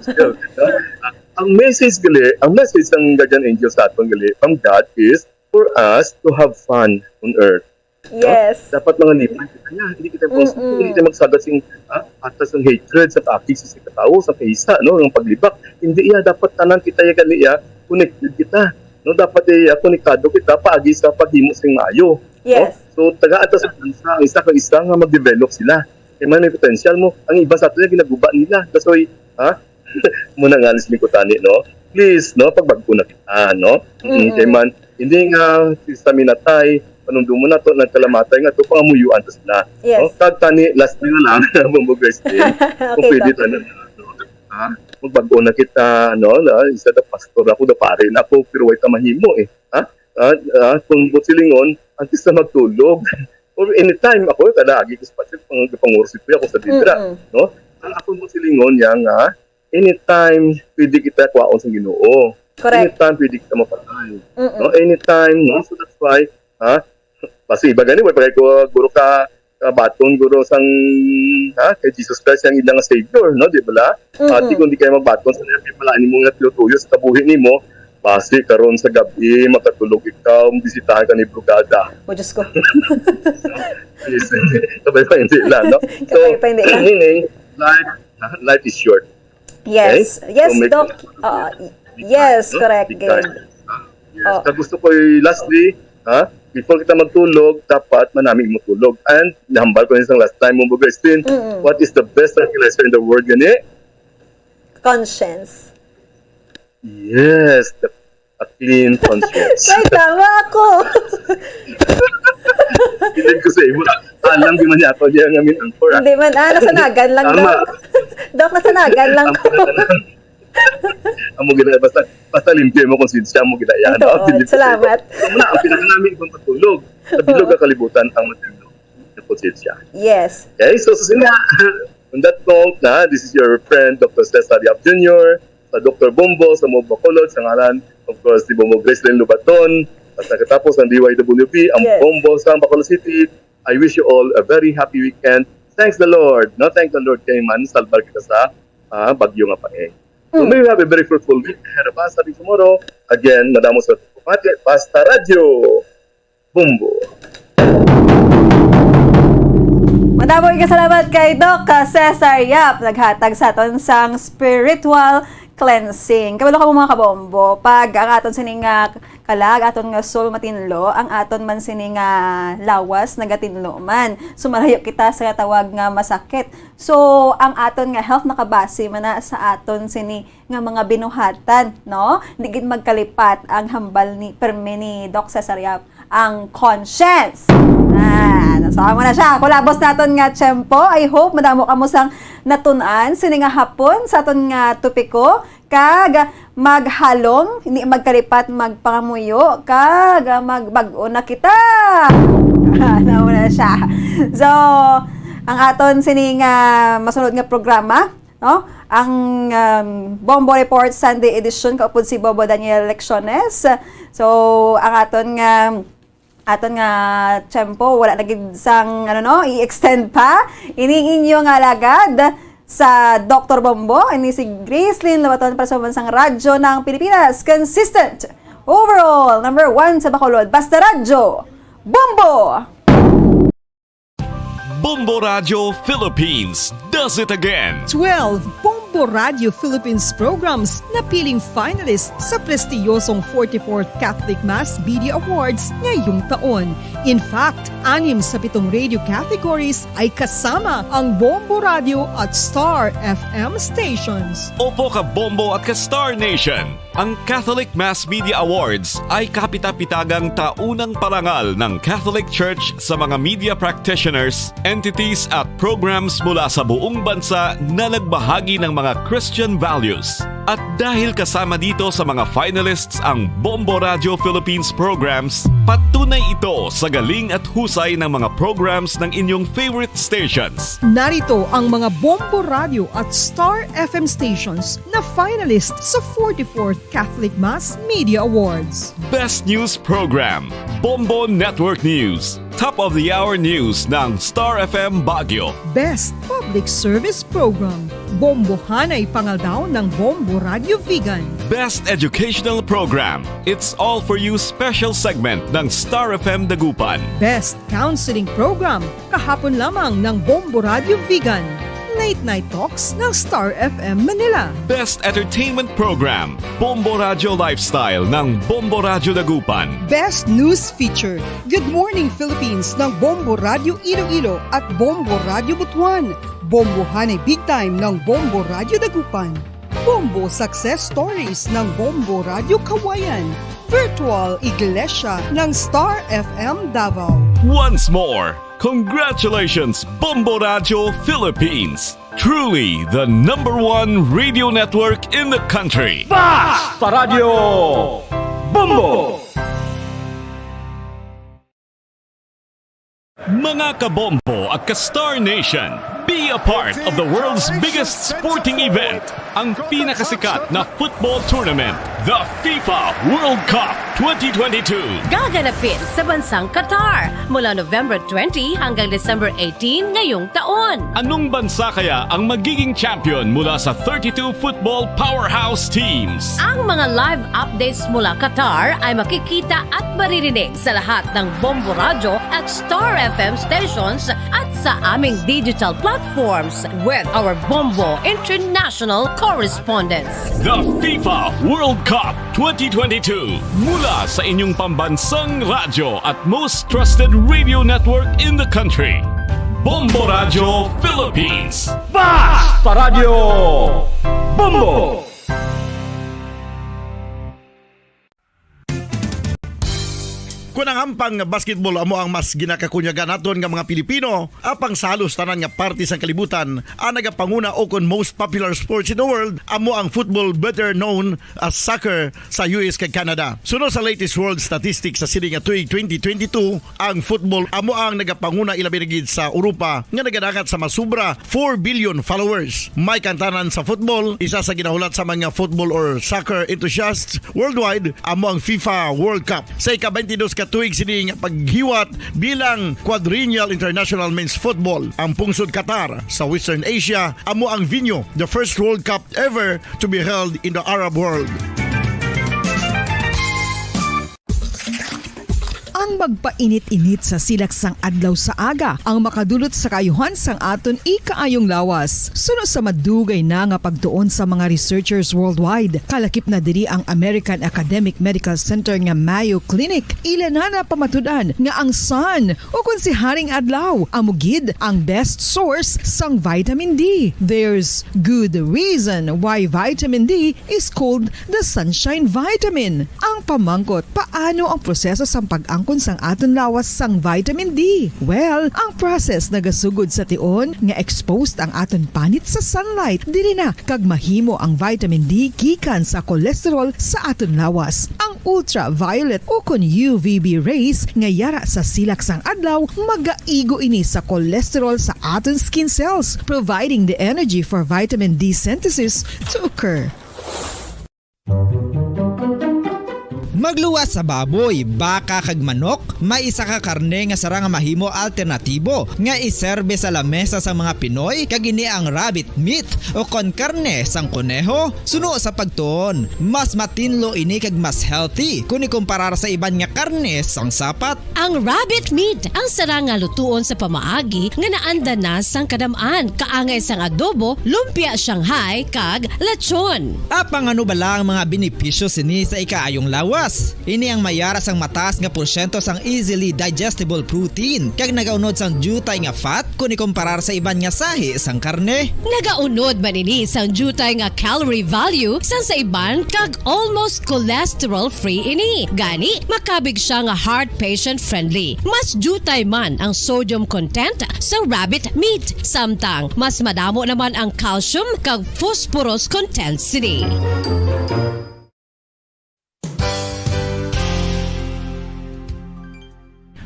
Ang message gali, ang message ng guardian angel sa aton gali, from God is for us to have fun on earth. Yes. Dapat mga lipan kita niya. Hindi kita Mm-mm. Hindi kita magsagad sing, ah, atas ng hatred sa kaakig sa katawo, sa kahisa, no, ng paglibak. Hindi iya, dapat tanan kita iya gali iya, connected kita. No, dapat iya konektado kita paagi sa paghimo sing maayo. Yes. No? So tagaan ta sa isa, ang isa kag isa nga mag-develop sila. Kay man may potential mo. Ang iba sa ato niya ginaguba nila. That's why, ha? Muna nga alis lingkutani, no? Please, no, pagbag-o na kita, no? Mm-mm. Kay man, hindi nga sista minatay, panumdumon nato, nagkalamatay nga to, pangamuyuan to sila. Yes. No? Kag tani, last na lang, Bumbo Grace din. Kung Okay, pwede Doc. Tani, no? Ha? Magbag-o na kita, no? Na, isa da pastor ako, da pare na ako, pero way ta mahimo eh. Ha? Ah, ah, kung buot silingon, antes na magtulog. Or anytime, ako, kada agi ko sa patid, pang, pangursi ko ako sa didra, Mm-mm. no? Ang akong buot silingon niya nga, anytime, pwede kita kwaon sa Ginoo. Correct. Anytime, pwede kita mapatay. Mm-mm. No? Anytime, no? So that's why, ha? Kasi iba gani, wala pa kayo guro ka, ka baton guro sang, ha? Kay Jesus Christ ang ilang Savior, no? Di ba? Mm-mm. Pati kung di kayo magbaton sa niya, kaya pala mo nga tinutuyo sa kabuhi nimo, basi karon sa gabi, makatulog ikaw, bisitahan ka ni Brugada. Oh, Diyos ko. Yes, sabay pa hindi lang, no? So, Sabay pa hindi lang. Meaning, life, life is short. Yes. Okay? Yes, So, may Doc. time. Uh, yes, No? correct. Big time. Good. Yes. Oh. Kag gusto ko yung lastly, ha? Before kita magtulog, dapat manami mo tulog. And nahambal ko na isang last time mo, Christine, Mm-mm. What is the best tranquilizer in the world, gani? Conscience. Yes, the, a clean conscience. Ay, tama ako. Piling ko sa imo. Alam di man niya ako, di ang amin ang pura. Hindi man, ah, nasanagan lang, Tama. Doc. Doc, nasanagan lang Ang ko. pura na lang. Amo gid, basta, basta limpyo mo konsensya mo gid yan. Ito, Limpyo sa salamat. Ito. Amo na, ang pinakanami kung pagtulog. Sa bilog nga kalibutan ang matulog. Yung konsensya. Yes. Okay, so, so sila. On that note, na, this is your friend, Doctor Cesar Yap Junior, sa Doctor Bombo, sa Mob Bacolod, sa ngalan, of course, ni Bombo Gracelyn Lubaton, at sa katapos ng D Y W P, ang Yes. Bombo sa Bacolod City. I wish you all a very happy weekend. Thanks the Lord. No, thank the Lord kay man salbar kita sa ah, bagyo nga paeng. So Mm. may we have a very fruitful week ahead of us. Sabi tomorrow, again, madamo sa pagpapati. Basta Radyo Bombo. Madamo nga salamat kay Doc Cesar Yap, naghatag sa aton sang spiritual cleansing. Kabalo ka mo, mga kabombo, pag ang aton sining, ah, kalag, aton nga soul matinlo, ang aton man sining, ah, lawas nagatinlo man. So, malayo kita sa tawag nga masakit. So, ang aton nga health nakabase man na sa aton sini nga mga binuhatan, no? Di gid magkalipat ang hambal ni, permi ni Doc Cesar Yap, ang conscience. Ah, so amo na siya. Kulabos naton nga tiyempo. I hope madamo kamo sang natun-an sini nga hapon sa aton nga topiko, kag maghalong, hindi magkalipat, magpangamuyo, kag magbag-o na kita. Ano na siya? So, ang aton sini nga masunod nga programa, no? Ang, um, Bombo Report Sunday edition, kaupod si Bobo Daniel Lecciones. So, ang aton nga, aton nga tiyempo, wala na gid sang, ano, no, i-extend pa. Ini inyo nga alagad sa Doktor Bombo, ini si Gracelyn Labaton para sa Bansang Radyo ng Pilipinas. Consistent, overall, number one sa Bacolod. Basta Radyo, Bombo! Bombo Radio Philippines does it again. Twelve Bombo Radio Philippines programs napiling finalist sa prestiyosong forty-fourth Catholic Mass Media Awards ngayong taon. In fact, anim sa pitong radio categories ay kasama ang Bombo Radio at Star F M stations. Opo ka Bombo at ka Star Nation. Ang Catholic Mass Media Awards ay kapitapitagang taunang parangal ng Catholic Church sa mga media practitioners, entities at programs mula sa buong bansa na nagbahagi ng mga Christian values. At dahil kasama dito sa mga finalists ang Bombo Radio Philippines programs, patunay ito sa galing at husay ng mga programs ng inyong favorite stations. Narito ang mga Bombo Radio at Star F M stations na finalist sa forty-fourth Catholic Mass Media Awards. Best News Program, Bombo Network News. Top of the Hour News ng Star F M Baguio. Best Public Service Program, Bombohanay Pangaldaw ng Bombo Radio Vigan. Best Educational Program, It's All For You Special Segment ng Star F M Dagupan. Best Counseling Program, kahapon lamang ng Bombo Radio Vigan. Late Night Talks ng Star F M Manila. Best Entertainment Program, Bombo Radio Lifestyle ng Bombo Radio Dagupan. Best News Feature, Good Morning Philippines ng Bombo Radio Iloilo at Bombo Radio Butuan. Bombohanay Big Time ng Bombo Radio Dagupan. Bombo Success Stories ng Bombo Radio Kawayan. Virtual Iglesia ng Star F M Davao. Once more, congratulations, Bombo Radio Philippines. Truly the number one radio network in the country. Basta Radio Bombo! Mga kabombo at ka-Star Nation, be a part of the world's biggest sporting event, ang pinakasikat na football tournament, the FIFA World Cup twenty twenty-two. Gaganapin sa bansang Qatar mula November twenty hanggang December eighteen ngayong taon. Anong bansa kaya ang magiging champion mula sa thirty-two football powerhouse teams? Ang mga live updates mula Qatar ay makikita at maririnig sa lahat ng Bombo Radio at Star F M stations at sa aming digital platforms with our Bombo International correspondents. The FIFA World Cup twenty twenty-two, mula sa inyong pambansang radyo at most trusted radio network in the country. Bombo Radio Philippines. Basta Radio Bombo! Kon ang hampang nga basketball amo ang mas ginakakunyagan naton nga mga Pilipino, apang sa halos tanan nga parte sang kalibutan, ang nagapanguna o kon most popular sports in the world amo ang football, better known as soccer, sa U S kag Canada. Suno sa latest world statistics sa sini nga tuig twenty twenty-two, ang football amo ang nagapanguna, ilabi na gid sa Europa, nga nagadangat sa masubra four billion followers. May kantanan sa football, isa sa ginahulat sa mga football or soccer enthusiasts worldwide amo ang FIFA World Cup. Sa ika-twenty-dos ka tuig sini nga paghiwat bilang Quadrennial International Men's Football, ang pungsod Qatar sa Western Asia amo ang venue, the first World Cup ever to be held in the Arab world. Ang magpainit-init sa silak sang adlaw sa aga ang makadulot sa kaayuhan sang aton ikaayong lawas. Suno sa madugay na nga pagtuon sa mga researchers worldwide, kalakip na diri ang American Academic Medical Center nga Mayo Clinic. Ila na napamatud-an nga ang sun, o kon si Haring Adlaw, amo gid ang best source sang vitamin D. There's good reason why vitamin D is called the sunshine vitamin. Ang pamangkot, paano ang proseso sang pag-angkon sang aton lawas sang vitamin D? Well, ang process nagasugod sa tion nga exposed ang aton panit sa sunlight. Diri na kag mahimo ang vitamin D gikan sa cholesterol sa aton lawas. Ang ultraviolet o kon U V B rays nga yara sa silak sang adlaw magaigo ini sa cholesterol sa aton skin cells, providing the energy for vitamin D synthesis to occur. Magluwas sa baboy, baka kag manok, may isa ka karne nga sarang nga mahimo alternatibo nga iserbe sa lamesa sang mga Pinoy, kag ini ang rabbit meat o kon karne sang koneho. Suno sa pagtuon, mas matinlo ini kag mas healthy kon ikumparar sa iban nga karne sang sapat. Ang rabbit meat ang sarang nga lutuon sa pamaagi nga naanda na sang kadam-an, kaangay sang adobo, lumpia Shanghai, kag lechon. Apang ano bala ang mga benepisyo sini sa ikaayong lawas? Ini ang mayara sang mataas nga porsyento sang easily digestible protein kag nagaunod sang diutay nga fat kon ikumparar sa iban nga sahi sang karne. Nagaunod man ini sang diutay nga calorie value sang sa iban kag almost cholesterol-free ini. Gani, makabig siya nga heart patient-friendly. Mas diutay man ang sodium content sa rabbit meat, samtang mas madamo naman ang calcium kag phosphorus content sini.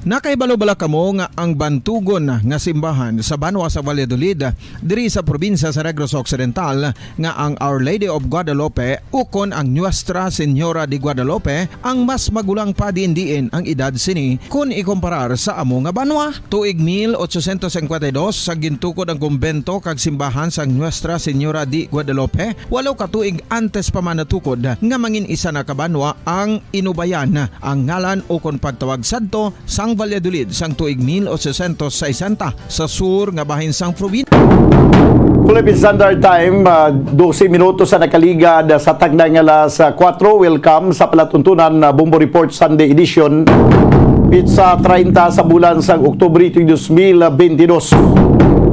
Nakahibalo bala kamo nga ang bantugon nga simbahan sa banwa sa Valladolid, diri sa probinsya sa Negros Occidental, nga ang Our Lady of Guadalupe ukon ang Nuestra Señora de Guadalupe ang mas magulang pa diin-diin ang edad sini kon ikumparar sa amo nga banwa? Tuig mil ochocientos cincuenta y dos, sa gintukod ang kumbento kag simbahan sang Nuestra Señora de Guadalupe, walo ka tuig antes pa man natukod nga mangin isa na ka banwa ang Inubayan, ang ngalan ukon pagtawag sadto sang Valladolid sang tuig mil ochocientos sesenta sa sur nga bahin sang probinsya. Philippine Standard Time, ah, dose minutos sa nakaligad sa takna nga alas, ah, kuwatro. Welcome sa palatuntunan, ah, Bombo Report Sunday Edition. Pitsa treinta sa bulan sang Oktubre tuig dos mil benti dos.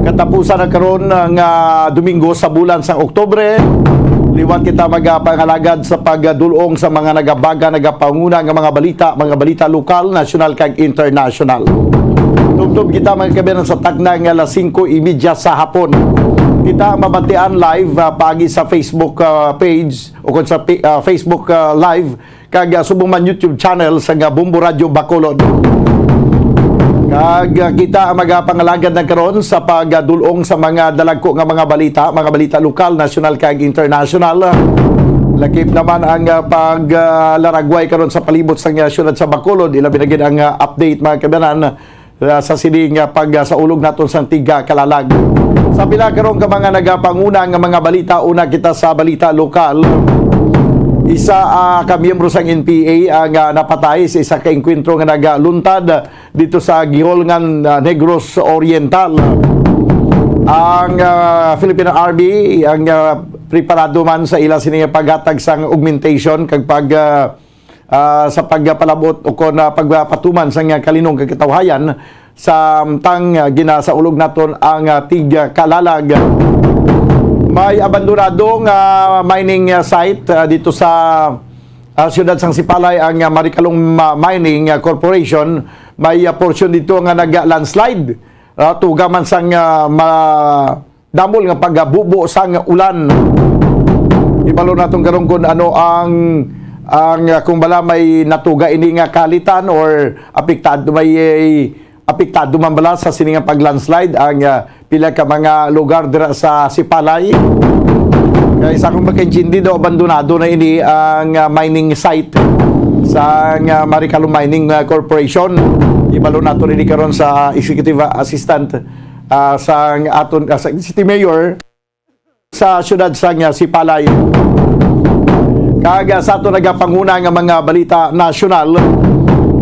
Katapusan na karon, ah, nga Domingo sa bulan sang Oktubre. Liwat kita magapangalagad sa pagdul-ong sa mga nagabaga, nagapanguna nga mga balita, mga balita lokal, nasyonal, kag internasyonal. Tubtob kita, mga kabayan, sa takna nga alas singko y media sa hapon. Kita ang mabatian live, ah, paagi sa Facebook, ah, page o kung sa pi-, ah, Facebook, ah, Live kag, ah, subong man YouTube channel sa nga Bombo Radio Bacolod. Kag, ah, kita ang magapangalagad na karon sa pagdul-ong sa mga dalagko nga mga balita, mga balita lokal, nasyonal, kag internasyonal. Lakip naman ang, ah, pag, ah, laragway karon sa palibot sa nga siyudad sa Bacolod. Ilabi na gid ang, ah, update, mga kabayanan, ah, sa sini nga pag, ah, saulog naton sang tiga kalalag. Sa pila karon ka mga nagapanguna nga mga balita, una kita sa balita lokal. Isa, ah, ka miyembro sang N P A ang, ah, napatay sa isa ka engkwentro nga nagaluntad dito sa Guiolngan, ah, Negros Oriental. Ang, ah, Philippine Army ang, ah, preparado man sa ila sini nga paghatag sang augmentation kag pag, ah, ah, sa pagpalabot o kon, ah, pagpatuman sang kalinong kag katawhayan, samtang, ah, ginasaulog naton ang, ah, tig, ah, kalalag. May abandonado nga mining, ah, site, ah, dito sa, ah, siyudad sang Sipalay ang, ah, Marikalong Ma-, Mining, ah, Corporation. May, ah, portion dito nga nag-landslide. Ah, tuga man sang, ah, ma-, damol nga pagbubo sang ulan. Ibalo naton karon kung ano ang, ang, ah, kung bala may natuga ini nga kalitan or apektado, may, eh, apektado man bala sa sini nga pag-landslide ang, ah, pila ka mga lugar dira sa Sipalay. Kay sa akong pagkaintindi daw, abandonado na ini ang, ah, mining site sa, ah, Marikalong Mining, ah, Corporation. Ibalo nato ini karon sa executive assistant, ah, sa aton, ah, sa city mayor sa siyudad sang, ah, Sipalay. Kag, ah, sa aton nagapanguna nga mga balita nasyonal,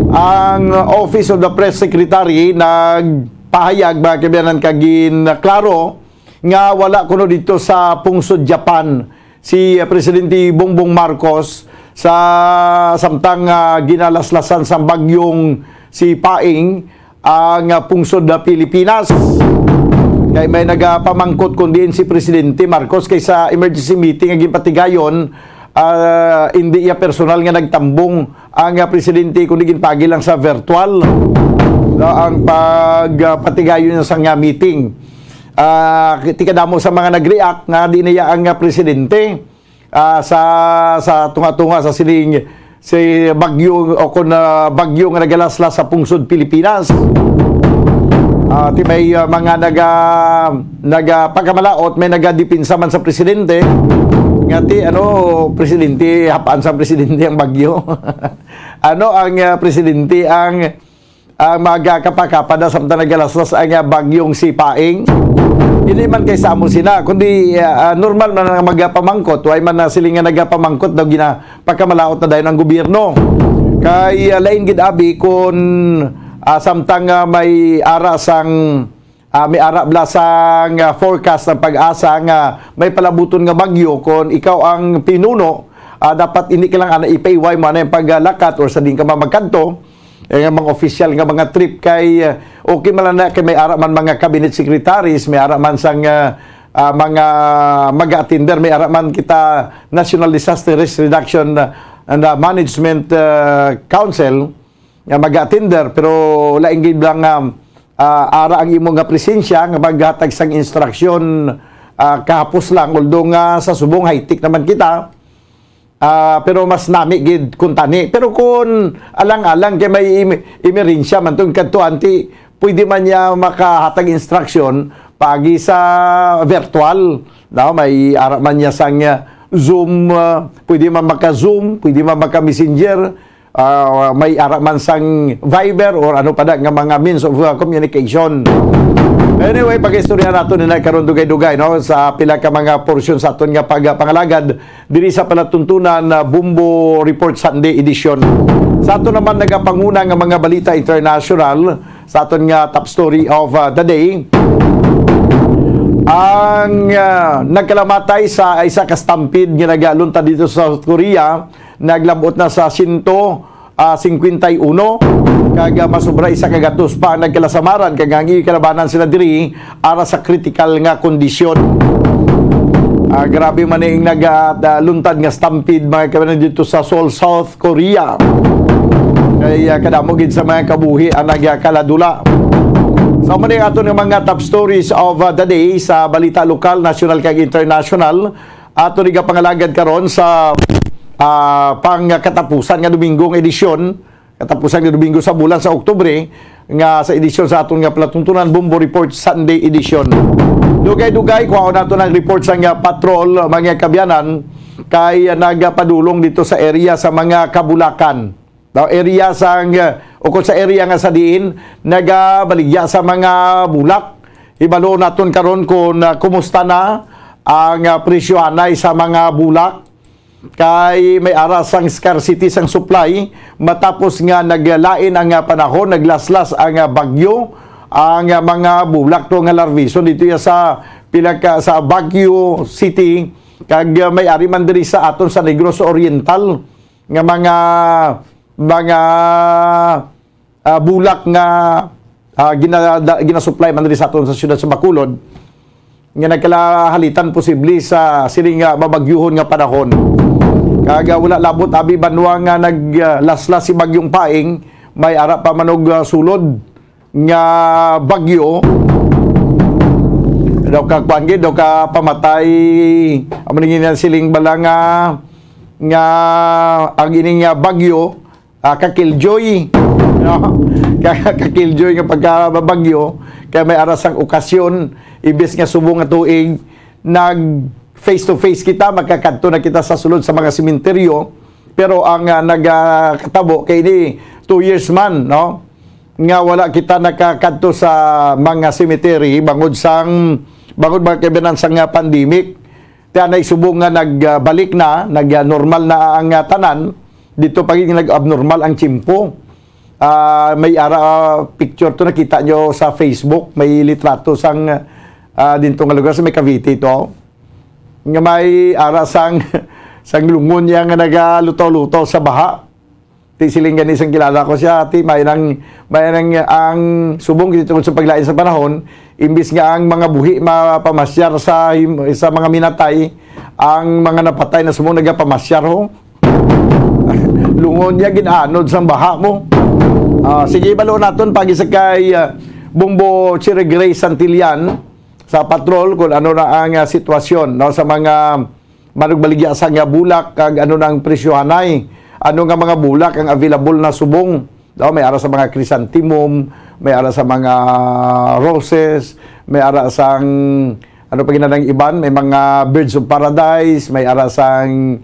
ang Office of the Press Secretary nagpahayag, mga kaabyanan, kag ginklaro nga wala kuno dito sa pungsod Japan si, ah, Presidente Bongbong Marcos sa samtang, ah, ginalaslasan sang bagyong Sipaing ang, ah, pungsod na Pilipinas. Kay may nagapamangkot kung diin si Presidente Marcos, kay sa emergency meeting nga ginpatigayon, ah, hindi iya personal nga nagtambong ang, ah, Presidente, kundi ginpagi lang sa virtual na ang pag, ah, patigayon niya sa nga meeting. Ah, ti kadamo sa mga nag-react nga di niya ang, ah, Presidente, ah, sa, sa tunga-tunga sa sining si bagyo o kon, ah, bagyo nga nagalaslas sa pungsod Pilipinas. Ah, ti may, ah, mga naga-, nagapagkamalaot, may nagadepensa man sa presidente nga ti, ano, presidente, hapaan sa presidente ang bagyo. Ano ang, ah, presidente ang ang magakapakapad na samtang nagalaslas ang, ah, bagyong Sipaing. Hindi man kay sa amo sina, kundi, ah, ah, normal man ang magapamangkot. Way man na sila nga nagapamangkot daw ginapagkamalaot na dayon ang gobyerno. Kay, ah, lain gid abi kun, ah, samtang, ah, may ara sang, ah, may ara bala sang, ah, forecast ng PAGASA nga may palabuton nga bagyo, kun ikaw ang pinuno, ah, dapat hindi ka lang ana ipaiway mo na yung paglakat or sa din ka mamagkadto. Eh, nga mga opisyal nga mga trip kay, uh, okay man lang na kay may ara man mga cabinet secretaries, may ara man sang, uh, uh, mga mag-attender, may ara man kita National Disaster Risk Reduction, uh, and, uh, Management, uh, Council nga mag-attender, pero lain gid lang nga, uh, ara ang imo nga presensya nga maghatag sang instruction, uh, kahapos lang, although nga sa subong high-tech naman kita, ah, pero mas nami gid kung tani. Pero kung alang-alang kay may im-, emerensya man tong kadto, anti, pwede man niya makahatag instruction pagi sa virtual, no? May ara man niya sang, ah, Zoom, ah, pwede man maka-Zoom, pwede man maka-Messenger, ah, may ara man sang Viber or ano pa da nga mga means of, ah, communication. Anyway, pag-istorya nato nila karon dugay-dugay, no, sa pila ka mga porsyon sa aton nga pagpangalagad diri sa palatuntunan na Bombo Report Sunday Edition. Sa ato naman nagapanguna nga mga balita international sa aton nga top story of, uh, the day, ang, uh, nagkalamatay sa isa ka stampede nga nagaluntad dito sa South Korea, naglabot na sa siyento, ah, singkwenta y uno, kag, ah, masobra isa ka gatos pa ang nagkalasamaran, kag ang iyang kalabanan sila diri ara sa kritikal nga kondisyon. Ah, grabe man ning nag, ah, da-, luntad nga stampede, mga kabayan, dito sa Seoul, South Korea. Kay, ah, kadamo gid sa mga kabuhi ang nagkaladula. Sa man ang ato nga mga top stories of, ah, the day sa balita lokal, nasyonal, kag international. Ato ni pangalagad karon sa, ah, pangkatapusan nga Domingo nga edisyon, katapusan nga Domingo sa bulan sa Oktubre, nga sa edisyon sa aton nga palatuntunan, Bombo Report Sunday Edition. Dugay-dugay, kuhaon nato ng report sa nga patrol, mga kabyanan, kay nagapadulong dito sa area sa mga kabulakan. Daw area sang, uh, o kung sa area nga sa diin nagabaligya sa mga bulak. Hibalo naton karon kung, uh, kumusta na ang, uh, presyohanay sa mga bulak. Kay may ara sang scarcity sang supply matapos nga naglain ang, uh, panahon, naglaslas ang, uh, bagyo, ang, uh, mga bulak to nga larvison dito ya sa pila ka, sa Baguio City, kag, uh, may ari man diri sa aton sa Negros Oriental nga mga, mga, ah, bulak nga, ah, ginada-, ginasupply man diri sa aton sa siyudad sa Bacolod, nga nagkalahalitan posible sa sini nga mabagyuhon nga panahon. Kag, ah, wala labot abi banwa nga naglaslas si Bagyong Paeng, may ara pa man og, ah, sulod nga bagyo. Daw ka kuan gid, daw ka pamatay. Amo ni nga siling bala nga, nga ang ining, ah, bagyo, ah, ka-killjoy. No? Ka-, ka-killjoy nga pagkabagyo, kay may ara sang okasyon, imbis nga subong nga tuig, nag face to face kita, makakadto na kita sa sulod sa mga sementeryo. Pero ang, ah, nagakatabo kay ni two years man, no? Nga wala kita nakakadto sa mga cemetery bangod sang, bangod mga kabinan sang, ah, pandemic. Kaya na isubong nga nagbalik na, nag-normal na ang, ah, tanan, dito pa gid nag-abnormal ang tiyempo. Ah, may ara, ah, picture to nakita nyo sa Facebook, may litrato sang, ah, dito nga lugar sa may Cavite to. Nga may ara sang, sang lungon niya nga nagalutaw-lutaw sa baha. Ti siling gani sang kilala ko siya, ti may nang, may nang ang subong gid tungod sa paglain sa panahon, imbis nga ang mga buhi mapamasyar sa him-, sa mga minatay, ang mga napatay na subong nagapamasyar ho. Lungon niya gin-anod sang baha mo. Ah, sige, balo naton pagi sa kay, ah, Bumbo Cherry Gray Santillan sa patrol kung ano na ang, ah, sitwasyon, no, sa mga manugbaligya sang, ah, bulak kag ano na ang presyohanay. Ano nga mga bulak ang available na subong? No, may ara sa mga chrysanthemum, may ara sa mga roses, may ara sang, ano pa ginanang iban, may mga birds of paradise, may ara sang,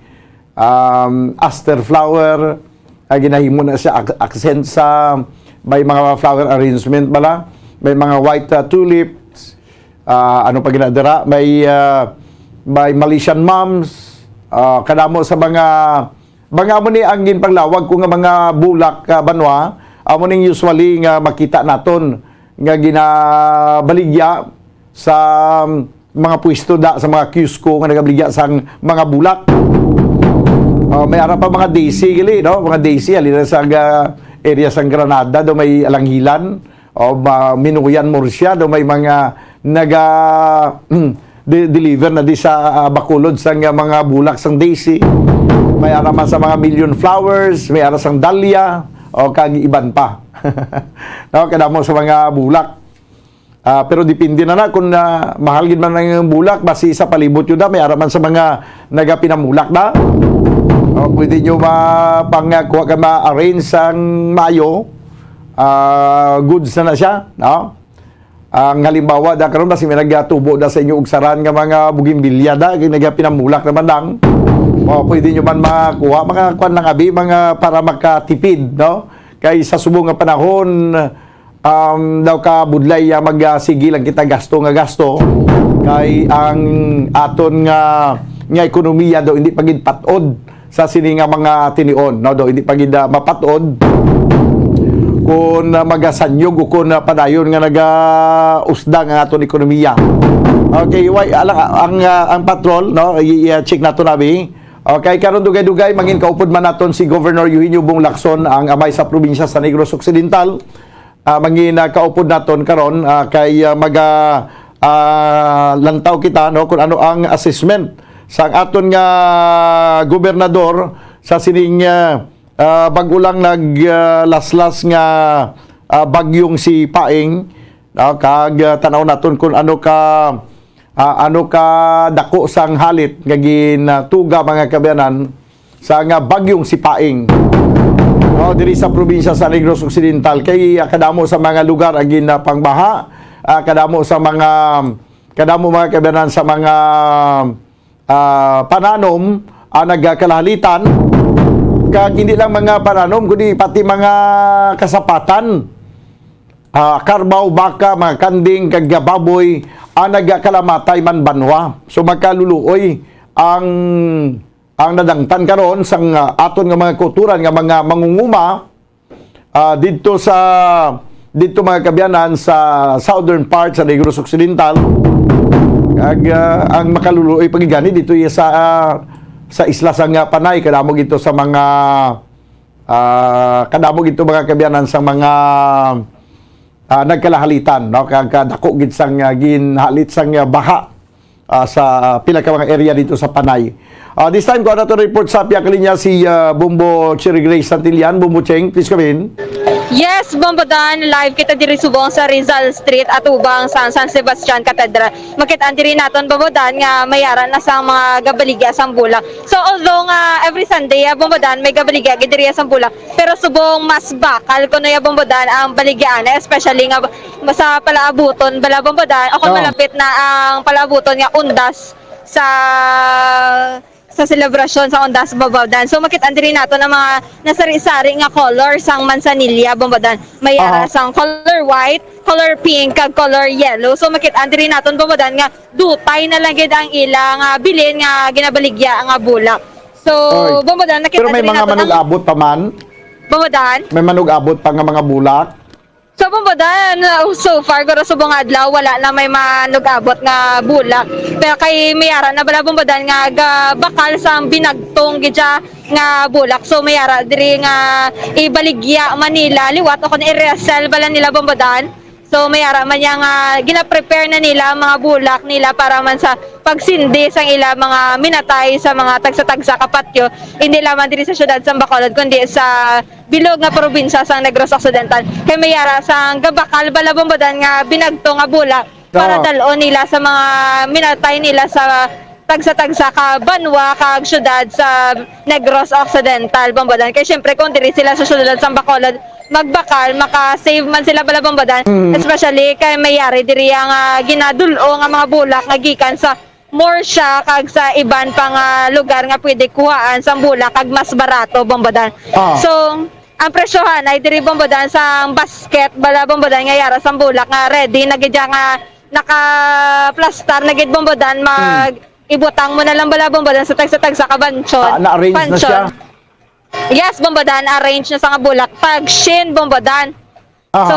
um, aster flower, ah, ginahimo na siya ac-, accent sa may mga flower arrangement bala, may mga white, ah, tulips, ah, ano pa ginadira, may, ah, may Malaysian mums, ah, kadamo sa mga, mga amo ni ang ginpanglawag ko nga mga bulak, ah, banwa, amo ning usually nga makita naton nga ginabaligya sa mga pwesto da, sa mga kiosko nga nagabaligya sang mga bulak. Ah, may ara pa mga daisy gali, no? Mga daisy, halin na sa, ah, area sang Granada, do may Alanghilan, o ba, Minuyan, Murcia, do may mga naga, de-, deliver na di sa, ah, Bacolod sang, ah, mga bulak sang daisy. May ara man sa mga million flowers, may ara sang dahlia, o kag iban pa. No, kadamo sa mga bulak. Ah, pero depende na na kung, ah, mahal gid man ang bulak, basi sa palibot yun na, may ara man sa mga nagapinamulak na. O, pwede nyo ma-, pang, ah, kuha ka ma-arrange sang maayo. Ah, goods na na siya, no? Ang halimbawa, da karon, basi may nagatubo da sa inyo ugsaran nga mga bugimbilya da, kay nagapinamulak naman lang. O, pwede nyo man makuha, mga kuwan lang, abi, mga para makatipid, no? Kay sa subong nga panahon, um, daw ka budlay, ah, mag, ah, sige lang kita gasto nga gasto. Kay ang aton nga, nga ekonomiya daw hindi pa gid patod sa sini nga mga tinion, no? Daw hindi pa gid, ah, mapat-od kung, ah, magasanyog o kung, ah, padayon nga nagausdang ang aton ekonomiya. Okay, why, ala-, ang, ah, ang patrol, no? I-, i-check nato na, bi. Okay, karon dugay-dugay, mangin kaupod man naton si Governor Eugenio Bong Lacson, ang amay sa probinsya sa Negros Occidental. Ah, mangin, ah, kaupod naton karon, ah, kay, ah, maga, ah, lantaw kita, no, kung ano ang assessment sa aton nga gobernador sa sining, ah, ah, bag-o lang nag, ah, laslas nga, ah, bagyong si Paeng, no, kag, ah, tanaw naton kung ano ka ah, ano ka dako sang halit nga ginatuga, mga kaabyanan, sa nga bagyong si Paeng. No, diri sa probinsya sa Negros Occidental, kay, ah, kadamo sa mga lugar ang ginapangbaha, ah, kadamo sa mga, kadamo, mga kaabyanan, sa mga, ah, pananom ang nagkalahalitan, kag hindi lang mga pananom, kundi pati mga kasapatan, ah, karbaw, baka, mga kanding, kag baboy, ang nagakalamatay man banwa. So, makaluluoy ang, ang nadangtan karon sang, ah, aton nga mga kauturan nga mga mangunguma, ah, didto sa, didto, mga kaabyanan, sa southern part sa Negros Occidental. Kag, ah, ang makaluluoy pa gid gani didto iya sa, ah, sa isla sang, ah, Panay, kadamo gid to sa mga ah, kadamo gid to, mga kaabyanan, sa mga, ah, nagkalahalitan, no? Kag kadako gid sang, ah, ginhalit sang, ah, baha. ah, sa pila ka mga area dito sa Panay. Ah, this time, kuha nato report sa Pia Kalinya si, ah, Bombo Cherry Grace Santillan. Bombo Cheng, please come in. Yes, Bombo Dan, live kita diri subong sa Rizal Street, atubang sa San Sebastian Cathedral. Makit-an diri naton, Bombo Dan, nga may ara na sang mga gabaligya sang bulak. So, although nga every Sunday, ah, Bombo Dan, may gabaligya gid diri sang bulak, pero subong mas bakal kuno ya, Bombo Dan, ang baligya na, especially nga sa palaabuton bala, Bombo Dan, o kung Oo. malapit na ang palaabuton nga undas sa sa selebrasyon sa Ondas, Bombo Dan. So, makit-an diri naton ang mga nasari-sari nga color sang mansanilla, Bombo Dan. May ara Aha. sang color white, color pink, kag color yellow. So, makit-an diri naton, Bombo Dan, nga dutay na lang gid ang ila nga bilin nga ginabaligya nga bulak. So, Oy. Bombo Dan, nakita Pero may diri mga naton ang manug-abot pa man? Bombo Dan? May manug-abot pa nga mga bulak? So, Bombo Dan, uh, so far, guro subong adlaw, wala na may manug-abot nga bulak. Pero kay may ara na bala, Bombo Dan, nga gabakal sang binagtong gid siya nga bulak. So, may ara diri nga ibaligya man nila liwat o kung i-resell bala nila, Bombo Dan. So, may ara man niya nga gina-prepare na nila ang mga bulak nila para man sa pagsindi sang ila mga minatay sa mga tagsa-tagsa ka patyo, hindi lamang diri sa siyudad sa Bacolod, kundi sa bilog nga probinsya sang Negros Occidental. Kay may ara sang gabakal bala, Bombo Dan, nga binagto nga bulak para Oo. dal-on nila sa mga minatay nila sa tagsa-tagsa ka banwa kag syudad sa Negros Occidental, Bombo Dan. Kay syempre, kung diri sila sa syudad sa Bacolod magbakal, maka-save man sila bala, Bombo Dan. Mm. Especially kay may ari diri ang, ah, ginadul-o nga mga bulak nga gikan sa Murcia kag sa iban pa nga lugar nga pwede kuhaan sang bulak kag mas barato, Bombo Dan. Ah. So, ang presyohan ay diri, Bombo Dan, sang basket bala, Bombo Dan, nga yara sang bulak nga ready na gid ya nga nakaplastar na gid, Bombo Dan, Hmm. mag ibutang mo na lang bala, Bombo Dan, sa tagsa-tagsa ka banchon. Ah, na-arrange na siya? Panchon. Yes, Bombo Dan, arrange na sa nga bulak. Tag shin, Bombo Dan. Aha. So,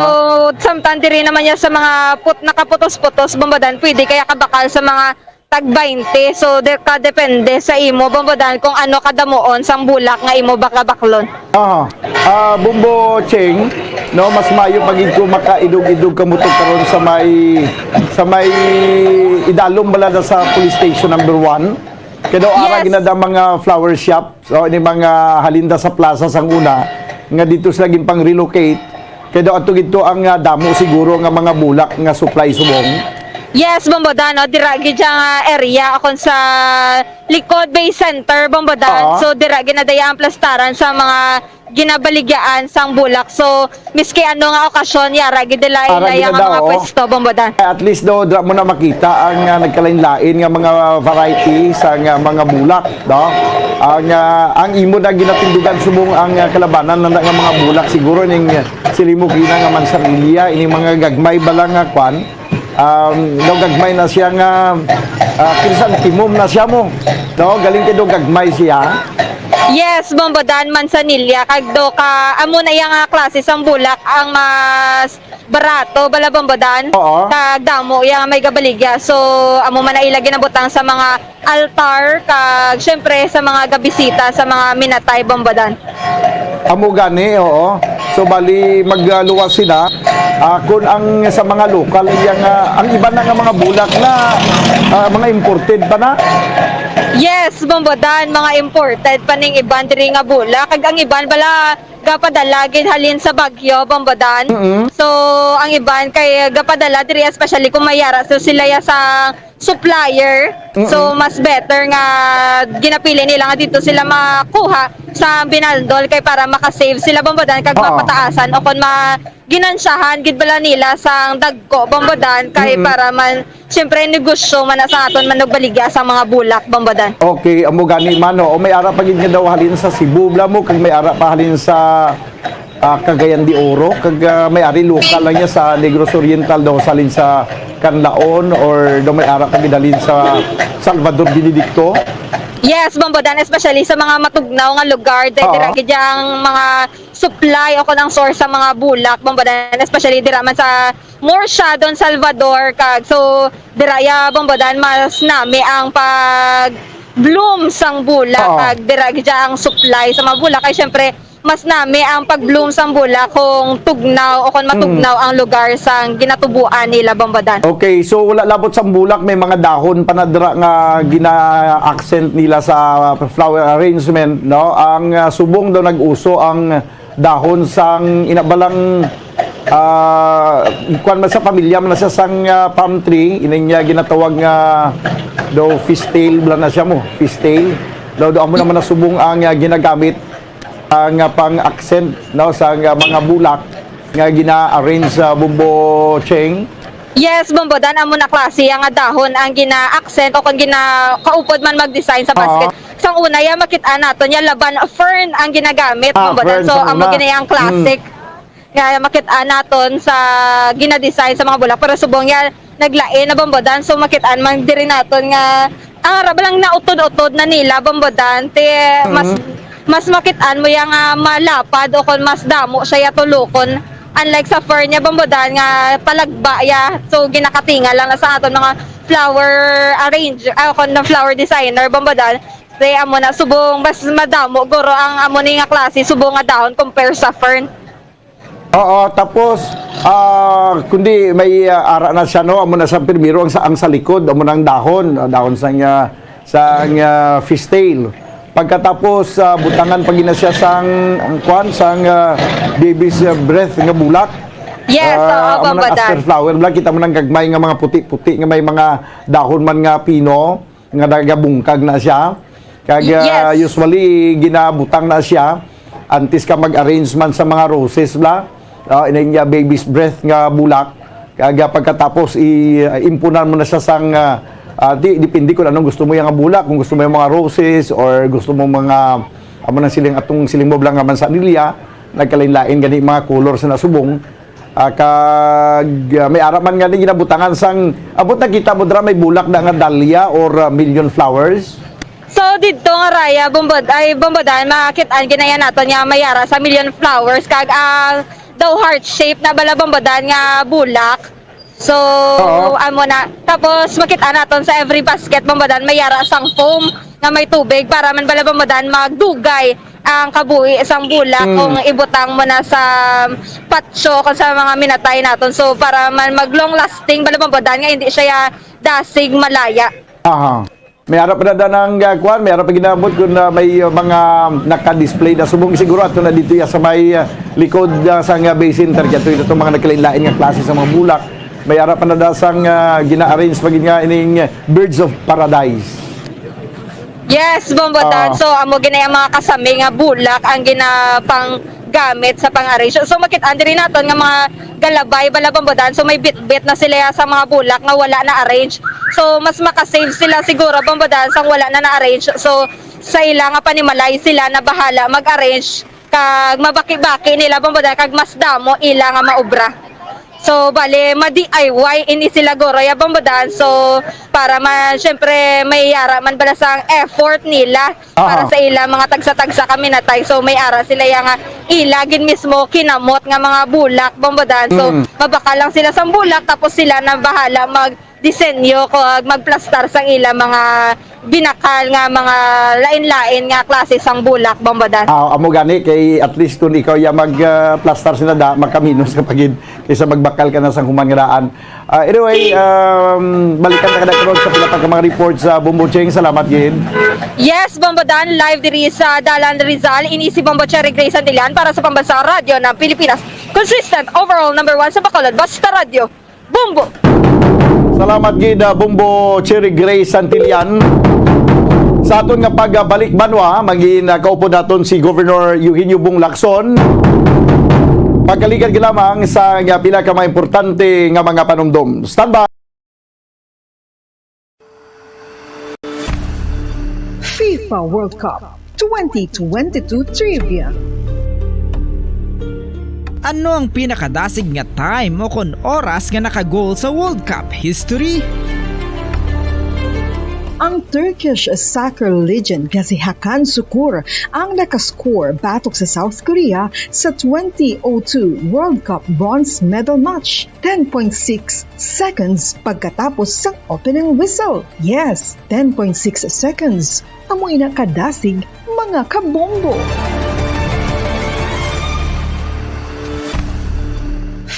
samtang diri naman niya sa mga put-, nakaputos-putos, Bombo Dan, pwede kaya kabakal sa mga tag baynte. So, de-, kadepende sa imo, Bombo Dan, kung ano kadamuon sang bulak nga imo bakabaklon. Aha. Ah, Bombo Cheng, no, mas maayo pa gid ko makaidog-idog ka mo to karon sa may, sa may idalom bala na sa police station number one. Kay daw ara Yes. ginada mga flower shop. So, ini mga halinda sa plaza sang una, nga dito sila ginpang-relocate, kay daw ato gito ang, ah, damo siguro nga mga bulak nga supply subong. Yes, Bombo Dan, no? Dira gid siya nga area akon sa Likod Bay Center, Bombo Dan. Oo. So, dira ginadaya ang plastaran sa mga ginabaligyaan sang bulak. So, miski ano nga okasyon, yara gid nila Ara inaya gid nga na mga daw, oh. pwesto, Bombo Dan. At least daw, dira mo na makita ang, ah, nagkalain-lain nga mga variety sa nga mga bulak, no? Ang, ah, ang imo na ginatindugan subong ang, ah, kalabanan na nga mga bulak, siguro ning, ah, sili mo gina nga mansanilla, ining mga gagmay bala nga kwan, um, daw gagmay na siya nga, ah, krisantimum na siya mo, no? Galing kay daw gagmay siya. Yes, Bombo Dan, mansanilla, kag do ka, amo na iya nga klase sang bulak ang mas barato, bala, Bombo Dan. Oo. Kag damo iya nga may gabaligya. So, amo man na ila ginabutang sa mga altar, kag, syempre, sa mga gabisita, sa mga minatay, Bombo Dan. Amo gani, oo. So, bali, magluwas sila. Ah, kun ang sa mga lokal, iya nga, ang iba na nga mga bulak na, ah, mga imported pa na? Yes, Bombo Dan, mga imported pa ning iban diri nga bulak. Kag ang iban bala, gapadala gid halin sa Baguio, Bombo Dan. Mm-mm. So, ang iban kay gapadala diri, especially kung may yara. So, sila ya sa supplier. Mm-mm. So, mas better nga ginapili nila nga dito sila makuha sa binaldol kay para makasave sila, Bombo Dan, kag Oo. mapataasan o kon ma-, ginansyahan gid bala nila sang dagko, Bombo Dan, kay Mm-mm. para man, siyempre, negosyo man na sa aton manugbaligya sa mga bulak, Bombo Dan. Okay, amo gani man, no? O may ara pa gid nga daw halin sa Cebu, bala mo, kag may ara pa halin sa, ah, Cagayan de Oro, kag, ah, may ari lokal lang niya sa Negros Oriental daw, salin sa Canlaon, or daw may ara pa gid halin sa Salvador Benedicto. Yes, Bombo Dan, especially sa mga matugnaw nga lugar, dahil Oo. dira gid ang mga supply o kung ang source sa mga bulak, Bombo Dan, especially dira man sa Murcia, Don Salvador, kag so dira ya, Bombo Dan, mas nami ang pag bloom sang bulak, Oo. kag dira gid ang supply sa mga bulak. Kay syempre, Mas nami ang pag-bloom sang bulak kung tugnaw o kung matugnaw ang lugar sang ginatubuan nila, Bombodan. Okay, so wala labot sang bulak, may mga dahon pa na dira nga gina-accent nila sa flower arrangement, no? Ang, ah, subong daw nag-uso ang dahon sang inabalang, ah, kuwan man sa pamilya man na siya sang, ah, palm tree, ining, ah, ginatawag nga daw fishtail bala na siya mo, fishtail. Daw, daw amo naman na subong ang, ah, ginagamit ah, nga pang-accent, no, sa nga mga bulak nga gina-arrange sa Bombo Cheng. Yes, Bombodan, amo na klase nga dahon ang gina-accent o kung gina-, kaupod man mag-design sa basket. Oo. Sang una, ya, makit-an naton, ya, laban fern ang ginagamit, Ah, Bombodan. fern So, sang amo una. gina ang classic nga makit-an naton sa gina-design sa mga bulak. Pero subong, ya, naglain na, Bombodan. So, makit-an man diri naton nga ang ara ba lang nautod-utod na nila, Bombodan, te, mas, Mhm. mas makit-an mo yang, ah, malapad o kon mas damo siya ya tulokon. Unlike sa fern niya, Bombodan, nga palagba ya. So, ginakatinga lang na sa aton mga flower arrange, ah, kon na flower designer, Bombodan. Te, amo na, subong mas madamo guro ang amo ni nga klase, subong nga dahon compare sa fern. Oo, tapos, ah, kundi may, ah, ara na siya, no? Amo na sa primero ang sa, ang sa likod, amo na ang dahon, ah, dahon sang, ah, sang, ah, fishtail. Pagkatapos, ah, butangan pa gina siya sang, ang kwan, sang, ah, baby's, ah, breath nga bulak. Yes, Ah, oo, amo nang Bombodan. aster flower, bala, kita mo nang gagmay nga mga puti-puti nga may mga dahon man nga pino nga nagabungkag na siya. Kag, ah, Yes. usually, ginabutang na siya antes ka mag-arrange man sa mga roses, bla. Ah, ining, ah, baby's breath nga bulak. Kag, ah, pagkatapos, i-, ah, impunan mo na siya sang, ah, ah, di, depende kung anong gusto mo yang bulak, kung gusto mo yung mga roses or gusto mo mga, amo nang siling, atong siling mo bla nga mansanilya, nagkalain-lain gani mga color sa nasubong. Ah, kag, ah, may ara man nga ni ginabutangan sang, abot nakita mo dira may bulak na nga dahlia or, ah, million flowers? So, didto nga raya, Bombod-, ay, Bombodan, makit-an ginaya naton nga may ara sa million flowers, kag, ah, daw heart shape na bala, Bombodan, nga bulak. So, Oo. amo na. Tapos, makit-an naton sa every basket, Bombodan, may ara sang foam nga may tubig para man bala, Bombodan, magdugay ang kabuhi sang bulak Mm. kung ibutang mo na sa patso kung sa mga minatay naton. So, para man mag-long lasting, bala, Bombodan, nga hindi siya dasig malaya. Aha. May ara pa na danang, ah, kwan, may ara pa ginabot kung, ah, may, ah, mga naka-display na subong siguro ato na dito ya sa may, ah, likod, ah, sa nga Bay Center. Kaya ito, ito mga nagkalain-lain nga klase sa mga bulak. May ara pa na da sang, ah, gina-arrange pa gid nga ining, ah, Birds of Paradise. Yes, Bombodan. Ah. So, amo gina yung mga kasami nga bulak ang ginapang gamit sa pang-arrange. So, makit-an diri naton nga mga galabay bala, Bombodan. So, may bitbit na sila sa mga bulak nga wala na arrange. So, mas makasave sila siguro, Bombodan, sang wala na na-arrange. So, sa ila nga panimalay, sila na bahala mag-arrange kag mabaki-baki nila, Bombodan, kag mas damo ila nga maobra. So, bali, ma-D I Y ini sila guro, ya, Bombodan. So, para man, syempre, may yara man bala sang effort nila para Oo. sa ila mga tagsa-tagsa ka minatay. So, may ara sila ya nga ila gid mismo kinamot nga mga bulak, Bombodan. So, Mm. mabakal lang sila sang bulak, tapos sila na bahala magdisenyo kag magplastar sang ila mga binakal nga mga lain-lain nga klase sang bulak, Bombodan. Ah, amo gani kay at least kung ikaw ya mag, ah, plastar sila da, makaminos ka pa gid kaysa magbakal ka na sang human nga daan. Ah, anyway, um, balikan ta ka na karon sa pila pa ka mga reports sa Bombo Cheng. Salamat gid. Yes, Bombodan, live diri sa Dalan Rizal. Ini si Bombo Cherry Grace Santillan para sa Pambansang Radyo ng Pilipinas. Consistent, overall number one sa Bacolod. Basta Radyo, Bombo! Salamat gid, ah, Bombo Cherry Grace Santillan. Sa aton nga pagbalik banwa, magin, ah, kaupod naton si Governor Eugenio Bong Lacson. Pagkaligad ka lamang sa nga pila ka mga importante nga mga panumdom. Standby. FIFA World Cup twenty twenty-two Trivia. Ano ang pinakadasig nga time o kon oras nga naka-goal sa World Cup history? Ang Turkish soccer legend nga si Hakan Sukur ang nakascore batok sa South Korea sa twenty oh two World Cup bronze medal match, ten point six seconds pagkatapos sang opening whistle. Yes, ten point six seconds. Amo ina kadasig, mga kabombo.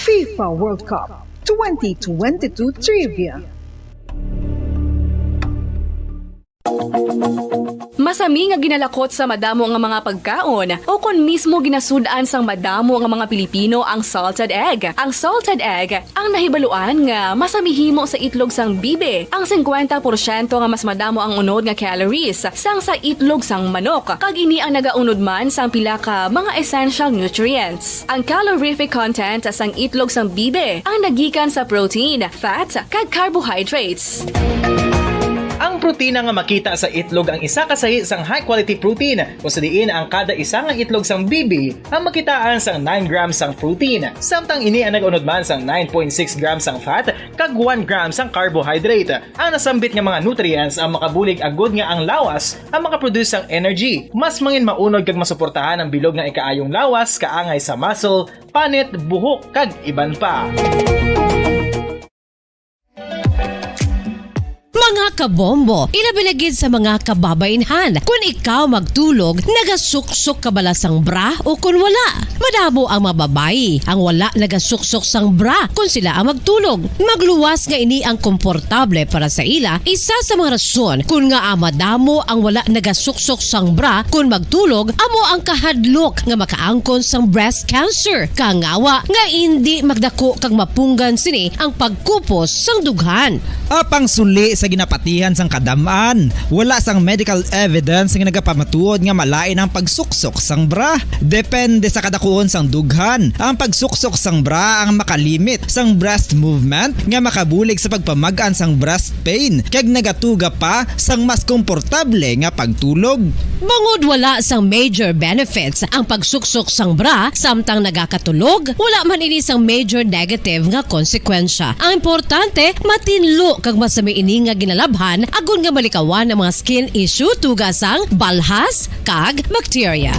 FIFA World Cup twenty twenty-two Trivia. Masami nga ginalakot sa madamo nga mga pagkaon, o kon mismo ginasud-an sang madamo nga mga Pilipino ang salted egg. Ang salted egg ang nahibaluan nga masami himo sa itlog sang bibi. Ang singkwenta porsyento nga mas madamo ang unod nga calories sang sa itlog sang manok, kag ini ang nagaunod man sang pila ka mga essential nutrients. Ang calorific content sang itlog sang bibi ang nagikan sa protein, fat, kag carbohydrates. Ang protina nga makita sa itlog ang isa ka sahi sang high-quality protein, kung sa diin ang kada isa nga itlog sang bibi ang makitaan sang nine grams sang protein, samtang ini ang nag-unod man sang nine point six grams sang fat kag one gram sang carbohydrate. Ang nasambit nga mga nutrients ang makabulig agud nga ang lawas ang makaproduce sang energy, mas mangin maunod kag masuportahan ang bilog nga ikaayong lawas, kaangay sa muscle, panit, buhok, kag iban pa. Mga kabombo, ilabi na gid sa mga kababainhan, kun ikaw magtulog, nagasuksok ka bala sang bra o kun wala? Madamo ang mga babayi ang wala nagasuksok sang bra kun sila ang magtulog. Magluwas nga ini ang komportable para sa ila, isa sa mga rason kun ngaa madamo ang wala nagasuksok sang bra kun magtulog amo ang kahadlok nga makaangkon sang breast cancer, kangawa nga indi magdako kag mapunggan sini ang pagkupos sang dughan. Apang suli sa ginapatihan sang kadam-an, wala sang medical evidence nga nagapamatuod nga malain ang pagsuksok sang bra. Depende sa kadakuon sang dughan, ang pagsuksok sang bra ang makalimit sang breast movement nga makabulig sa pagpamag-an sang breast pain, kag nagatuga pa sang mas komportable nga pagtulog. Bangod wala sang major benefits ang pagsuksok sang bra samtang nagakatulog, wala man ini sang major negative nga konsekwensya. Ang importante, matinlo kag masami ini nga ginalabhan agod nga malikawan ang mga skin issue tuga sang balhas kag bacteria.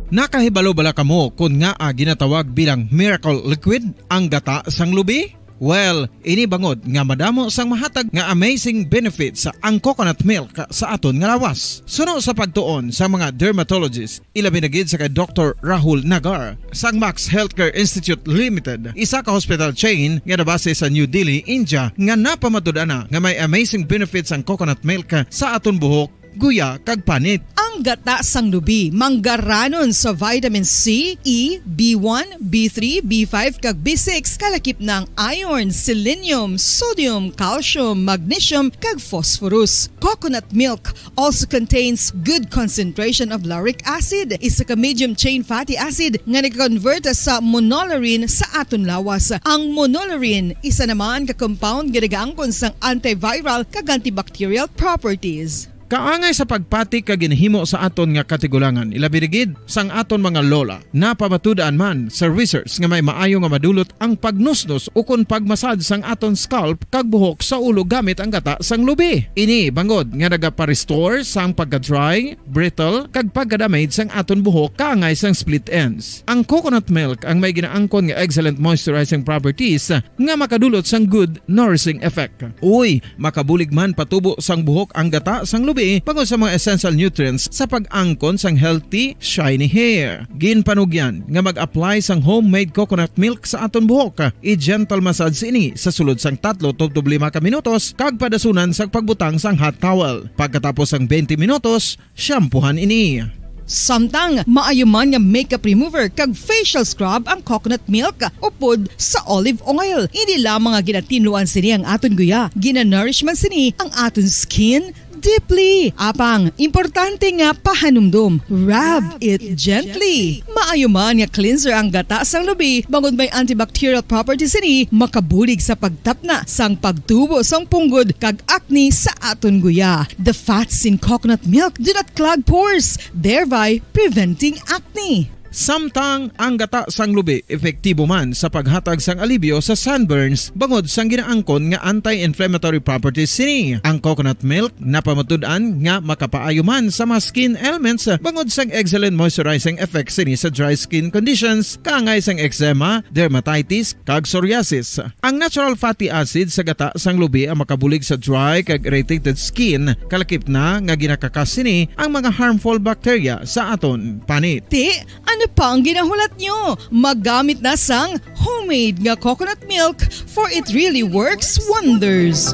Nakahibalo bala kamo kon ngaa ginatawag bilang miracle liquid ang gata sang lubi? Well, ini bangod nga madamo sang mahatag nga amazing benefits ang coconut milk sa aton nga lawas. Suno sa pagtuon sa mga dermatologist, ilabi na gid sa kay Doktor Rahul Nagar sang Max Healthcare Institute Limited, isa ka hospital chain nga nabase sa New Delhi, India, nga napamatud-an na nga may amazing benefits ang coconut milk sa aton buhok, guya, kag panit. Ang gata sang lubi manggaranon sa vitamin C, E, B one, B three, B five, kag B six, kalakip na ang iron, selenium, sodium, calcium, magnesium, kag phosphorus. Coconut milk also contains good concentration of lauric acid, isa ka medium chain fatty acid nga nag-convert sa monolaurin sa aton lawas. Ang monolaurin, isa naman ka compound nga nagaangkon sang antiviral kag antibacterial properties. Kaangay sa pagpati kag ginhimo sa aton nga katigulangan, ilabi na gid sang aton mga lola. Napamatud-an man sa research nga may maayo nga madulot ang pagnusnos ukon pagmasad sang aton scalp kag buhok sa ulo gamit ang gata sang lubi. Ini bangod nga nagapa-restore sang pagka-dry, brittle, kag pagka-damage sang aton buhok kaangay sang split ends. Ang coconut milk ang may ginaangkon nga excellent moisturizing properties nga makadulot sang good nourishing effect. Uy, makabulig man patubo sang buhok ang gata sang lubi bangod sa mga essential nutrients sa pag-angkon sang healthy, shiny hair. Ginpanugyan nga mag-apply sang homemade coconut milk sa aton buhok. I-gentle massage ini sa sulod sang tatlo tubtob lima ka minutos kag padasunan sang pagbutang sang hot towel. Pagkatapos sang twenty minutos, shampoohan ini. Samtang maayo man nga makeup remover kag facial scrub ang coconut milk upod sa olive oil. Hindi lamang nga ginatinluan sini ang aton guya, ginanourish man sini ang aton skin deeply. Apang, importante nga pahanumdom, rub it gently. Maayo man nga cleanser ang gata sang lubi bangod may antibacterial properties sini, makabulig sa pagtapna sang pagtubo sang punggod kag acne sa aton guya. The fats in coconut milk do not clog pores, thereby preventing acne. Samtang ang gata sang lubi epektibo man sa paghatag sang alibyo sa sunburns bangod sang ginaangkon nga anti-inflammatory properties sini. Ang coconut milk napamatud-an nga makapaayo man sa mga skin ailments bangod sang excellent moisturizing effect sini sa dry skin conditions, kaangay sang eczema, dermatitis, kag psoriasis. Ang natural fatty acid sa gata sang lubi ang makabulig sa dry kag irritated skin, kalakip na nga ginakakas sini ang mga harmful bacteria sa aton panit. Ti, ano pa ang ginahulat nyo? Maggamit na sang homemade nga coconut milk, for it really works wonders.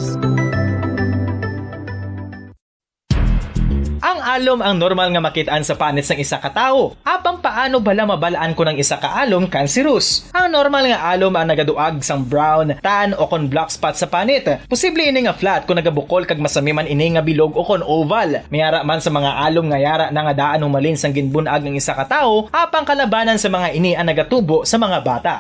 Ang alom ang normal nga makit-an sa panit sang isa ka tawo. Apang paano bala mabal-an kon ang isa ka alom cancerous? Ang normal nga alom ang nagaduag sang brown, tan, o kon black spot sa panit. Posible ini nga flat kon nagabukol kag masami man ini nga bilog o kon oval. May ara man sa mga alom nga yara na nga daan humalin sang ginbun-ag ang isa ka tawo, apang kalabanan sa mga ini ang nagatubo sa mga bata.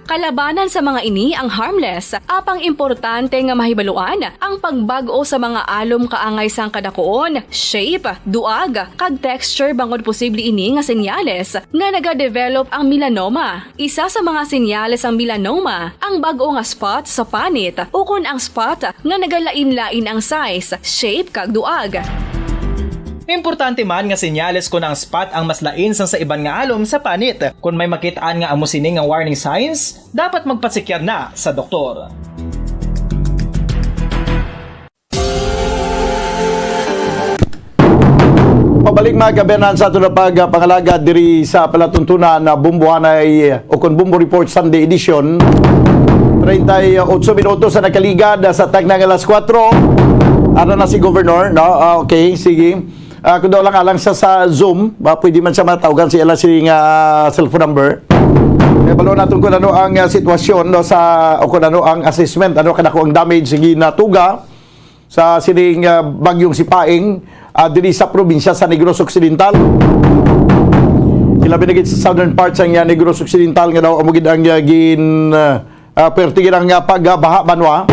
Kalabanan sa mga ini ang harmless, apang importante nga mahibaluan ang pagbag-o sa mga alom kaangay sang kadakuon, shape, duag, kag texture bangod posible ini nga senyales nga nagadevelop ang melanoma. Isa sa mga senyales sang melanoma ang bag-o nga spot sa panit ukon ang spot nga nagalain-lain ang size, shape, kag duag. Importante man nga senyales kon ang spot ang mas lain sang sa iban nga alom sa panit. Kon may makit-an nga amo sini nga warning signs, dapat magpasikyar na sa doktor. Pabalik, mga kaabyanan, sa aton na pagpangalagad diri sa palatuntunan na Bumbuhanay o kon Bumbo Report Sunday Edition. Treinta y ocho minutos sa nakaligad sa tagna nga alas kuwatro. Ara na si Governor, no? Ah, okay, sige. Ah, kung daw lang alang sa, sa Zoom, ba, pwede man siya matawgan sa ila sini nga cellphone number. Kaya balo natin kung ano ang ah, sitwasyon, no, sa, o kung ano ang assessment, ano kadako ang damage sa ginatuga sa sining ah, bagyong Sipaing ah, diri sa probinsya sa Negros Occidental. Ilabi na gid sa southern part sa ah, Negros Occidental nga daw amo gid ang ah, gin ah, ah, perti gid ang ah, pagbaha banwa.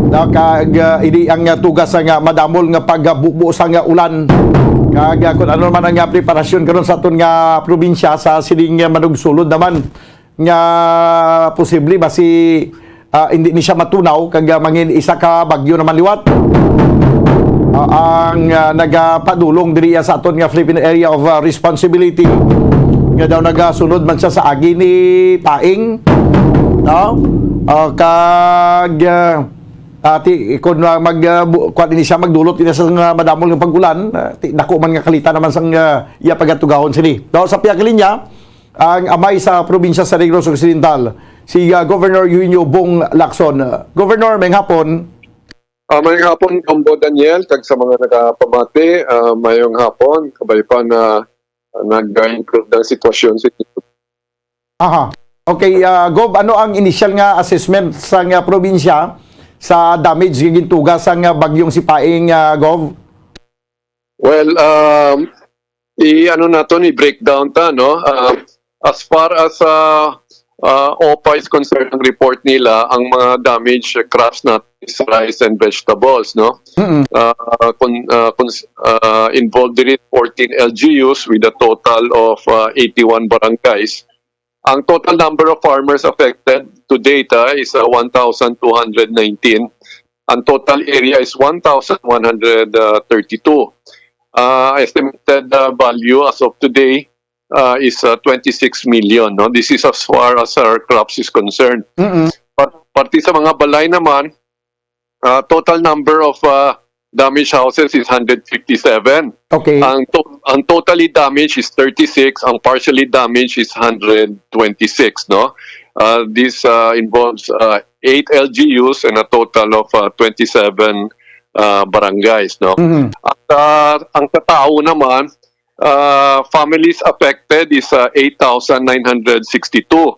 Na kag ah, ini ang ah, tugas sa ah, madamol nga pagbubo sa ah, ulan. Kag ah, kung ano man ang ah, preparasyon karon sa aton nga probinsya sa sining ah, manugsulod naman nga posible basi ah, hindi ni siya matunaw kag ah, mangin isa ka bagyo naman liwat. Ah, ang ah, nagapadulong diri sa aton nga Philippine Area of ah, Responsibility nga daw nagasunod man siya sa agi ni Paing, no? Ah, kag ah, ah, ti, kung ah, mag ah, bu- kuwan ini siya magdulot ini sa nga madamol nga pag-ulan, ah, ti, dako man nga kalita naman sang ah, iya pagatugahon sini. No, sa pihak linya, ang amay sa probinsya sa Negros Occidental, si ah, Governor Eugenio Bong Lacson. Ah, Governor, may hapon. Ah, mayong hapon, Combo Daniel, kag sa mga nakapamati, ah, mayong hapon, kabay pa na nag-improve ang sitwasyon sa inyo. Aha. Okay, ah, Gov, ano ang initial nga assessment sa nga probinsya sa damage nga gintuga sa nga bagyong Sipaing, ah, Gov? Well, um, i-ano naton, i-breakdown ta, no? Um, as far as uh, uh, OPA is concerned, ang report nila, ang mga damage uh, crops natin is rice and vegetables, no? Mm-mm. Uh, kun, uh, kun, uh, involved diri fourteen L G Us with a total of uh, eighty-one barangays. Ang total number of farmers affected to date uh, is uh, one thousand two hundred nineteen. Ang total area is one thousand one hundred thirty-two. Uh, estimated uh, value as of today uh, is uh, twenty-six million. No? This is as far as our crops is concerned. Mm-mm. Par- parte sa mga balay naman, uh, total number of uh, damaged houses is one hundred fifty-seven. Okay. Ang to- ang totally damaged is thirty-six, ang partially damaged is one hundred twenty-six, no? Uh, this uh, involves uh, eight L G Us and a total of uh, twenty-seven uh, barangays, no? Mhm. At uh, ang sa tao naman, uh, families affected is uh, eight thousand nine hundred sixty-two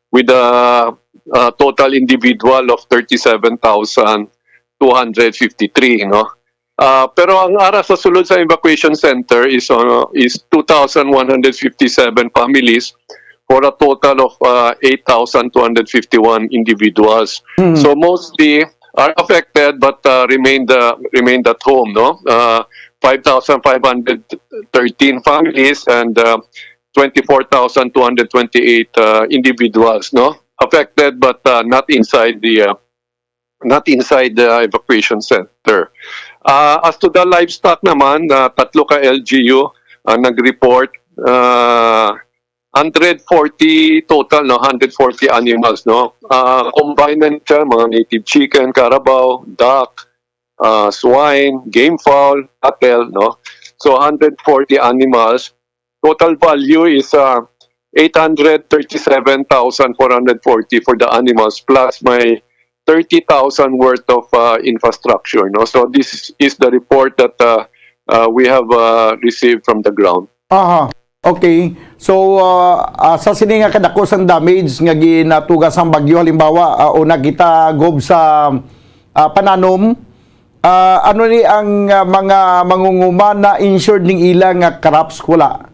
with a, uh total individual of thirty-seven thousand two hundred fifty-three, no? Uh, pero ang ara sa sulod sa evacuation center is uh, is two thousand one hundred fifty-seven families for a total of uh, eight thousand two hundred fifty-one individuals. Mhm. So mostly are affected but uh, remained uh, remained at home, no? Uh, five thousand five hundred thirteen families and uh, twenty-four thousand two hundred twenty-eight uh, individuals, no, affected, but uh, not inside the uh, not inside the evacuation center. Uh, as to the livestock naman, uh, tatlo ka L G U ang nag-report. Uh, hundred forty total, no? Hundred forty animals, no? Uh, combined na siya, mga native chicken, carabao, duck, uh, swine, game fowl, cattle, no? So, hundred forty animals. Total value is uh, eight hundred thirty-seven thousand four hundred forty for the animals, plus may thirty thousand worth of uh, infrastructure, no? So, this is the report that uh, uh, we have uh, received from the ground. Aha. Okay. So, ah, ah, sa sini nga kadako sang damage nga ginatuga sang bagyo, halimbawa, ah, una kita, Gov, sa, ah, pananom, ah, ano ni ang, ah, mga mangunguma na insured ning ila nga crops? Wala.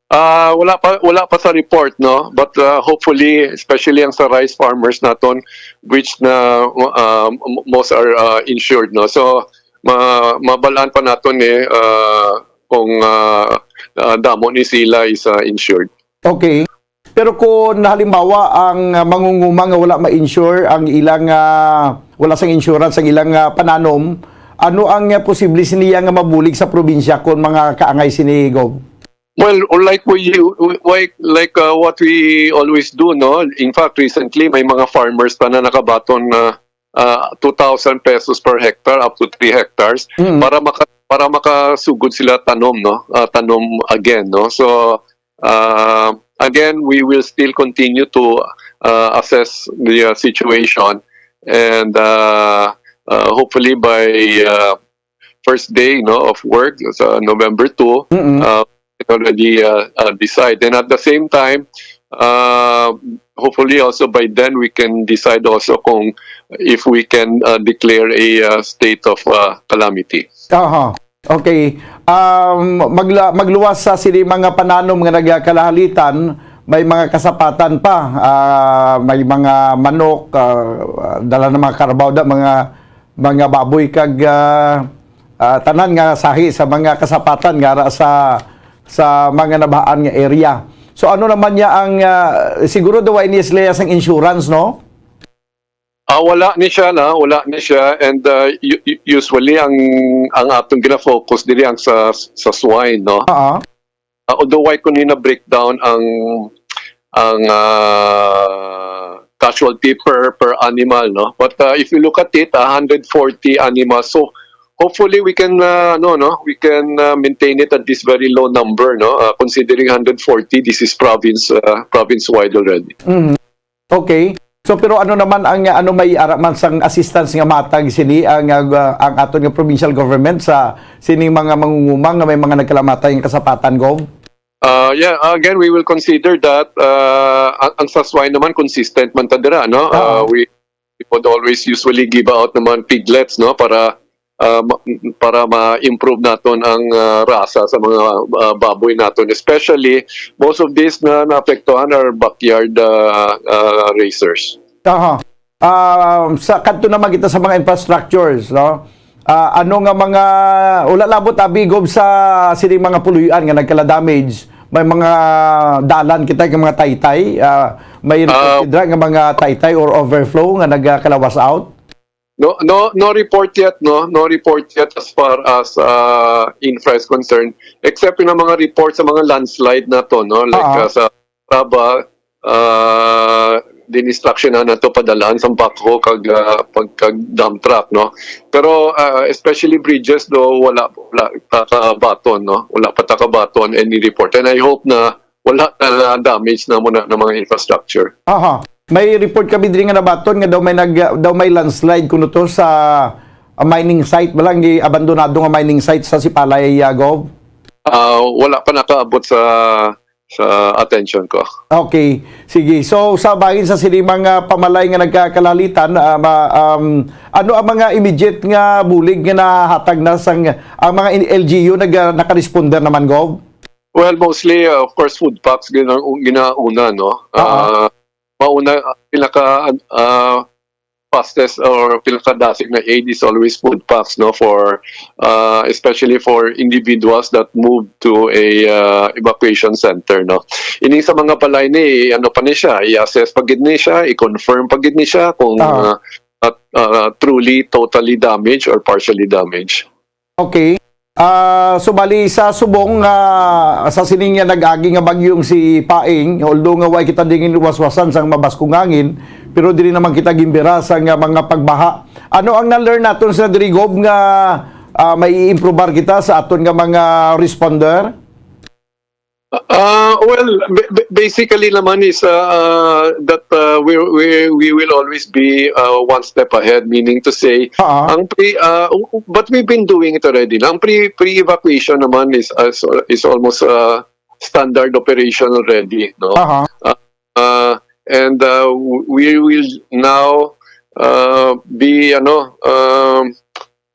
Ah, wala pa, wala pa sa report, no? But uh, hopefully, especially ang sa rice farmers naton, which na uh, m- most are uh, insured, no? So ma mabalaan pa naton eh uh, kung uh, uh, damo ni sila is uh, insured. Okay. Pero kung halimbawa ang uh, mangunguma nga wala ma-insure ang ilang uh, wala sang insurance ang ilang uh, pananom, ano ang uh, posible siniya nga mabulig sa probinsya kung mga kaangay sini, Gov? Well, like we you like like uh, what we always do, no? In fact, recently may mga farmers pa na nakabaton na uh, two thousand pesos per hectare up to three hectares Mm. para maka para makasugod sila tanom, no? Uh, tanom again, no? So uh, again, we will still continue to uh, assess the uh, situation, and uh, uh, hopefully by uh, first day, no, of work sa November two, Mm-mm. uh, we can already uh, uh, decide. And at the same time, uh, hopefully also by then we can decide also kung if we can uh, declare a uh, state of uh, calamity. Aha. Okay. Um, magla- magluwas sa sini mga pananom nga nagkalahalitan, may mga kasapatan pa. Ah, may mga manok, ah, dala ng mga karabaw, da, mga mga baboy kag ah, ah, tanan nga sahi sa mga kasapatan nga ara sa sa mga nabahaan nga area. So ano naman niya ang ah, siguro daw ini sila sang insurance, no? Ah, wala ni siya na, wala ni siya, and uh, u- u- usually ang ang atong gina-focus diri ang sa sa swine, no? Ah, although why ko ni na breakdown ang ang uh, casualty per per animal, no? But uh, if you look at it, one hundred forty animals. So hopefully we can uh, no no we can uh, maintain it at this very low number, no? Uh, considering one hundred forty, this is province uh, province wide already. Mm. Okay. So pero ano naman ang ano may ara man sang assistance nga matag sini ang uh, ang aton nga provincial government sa sining mga mangunguma nga may mga nagkalamatay nga kasapatan, Gov? Uh, yeah, again, we will consider that uh, ang, ang sa swine naman consistent man ta dira, no? Uh, Oo. we, we would always usually give out naman piglets, no, para uh, ma- para ma-improve naton ang uh, rasa sa mga uh, baboy naton, especially most of these na naapektuhan are backyard uh, uh, raisers. Aha. Ah, sa kadto naman kita sa mga infrastructures, no? Ah, ano nga mga wala labot abi, Gov, sa sining mga puloy-an nga nagkala-damage? May mga dalan kita nga mga taytay, ah, may Ah, reported ra nga mga taytay or overflow nga nagkalawas out? No, no, no report yet, no, no report yet as far as uh, infra is concerned, except yung mga report sa mga landslide na to, no, like Ah. uh, sa Raba, uh, dininstruction na nato padalaan sa backhoe kag uh, pag kag dump truck, no. Pero uh, especially bridges do, wala wala ta kabaton, no, wala pa ta kabaton any report, and I hope na wala na damage na muna ng mga infrastructure. Aha. May report kami diri nga nabaton nga daw may nag daw may landslide kuno to sa ah, mining site, wala, ang abandonado nga mining site sa Sipalay, ah, Gov? Ah, wala pa nakaabot sa sa attention ko. Okay. Sige. So, sa bahin sa sini mga pamalay nga nagkakalalitan, ah, ma- um, ano ang mga immediate nga bulig nga nahatag na sang ang mga in- L G U nag ah, nakaresponder naman, Gov? Well, mostly, uh, of course, food packs gina- ginauna, no? Oo. Ah, mauna, pinaka, ah, fastest or pinakadasig na aid is always food packs, no, for, uh, especially for individuals that move to a, uh, evacuation center, no. Ini sa mga balay ni, ano pa ni siya, i-assess pa gid ni siya, i-confirm pa gid ni siya kung, Ah. uh, at, uh, truly, totally damaged or partially damaged. Okay. Ah, so bali sa subong nga sa sining nga nag-agi nga bagyong si Paeng, although nga way kita dingin waswasan sang mabaskong hangin, pero diri naman kita gimbira sa nga mga pagbaha. Ano ang na-learn naton sa diri, Gob, nga, ah, may i-improbar kita sa aton nga mga responder? Uh, well, ba- ba- basically naman is, uh, uh, that, uh, we, we, we will always be, uh, one step ahead, meaning to say, Ah. ang pre, uh, w- but we've been doing it already. Na ang pre, pre-evacuation naman is, is, is almost, uh, standard operation already, no? Aha. Uh, uh, and, uh, w- we will now, uh, be, ano, um,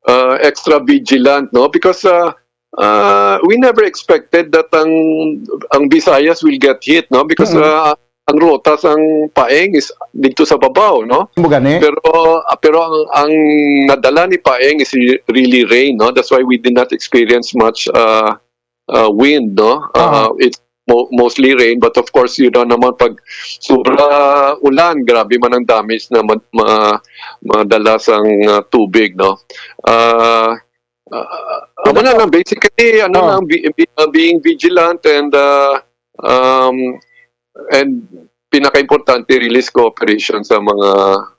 uh, extra vigilant, no? Because, uh, uh, we never expected that ang ang Visayas will get hit, no? Because, Mm. uh, ang rota sang Paeng is dito sa babaw, no? Mo gani? Pero, pero ang, ang nadala ni Paeng is re- really rain, no? That's why we did not experience much, uh, uh, wind, no? Uh, Aha. It's mo- mostly rain, but of course, you know naman, pag sobra ulan, grabe man ang damage na ma- ma- madala sang, uh, tubig, no? Uh, uh, amo na lang, basically, ano Oh. lang, be- be- uh, being vigilant and, uh, um, and pinaka-importante, release cooperation sa mga,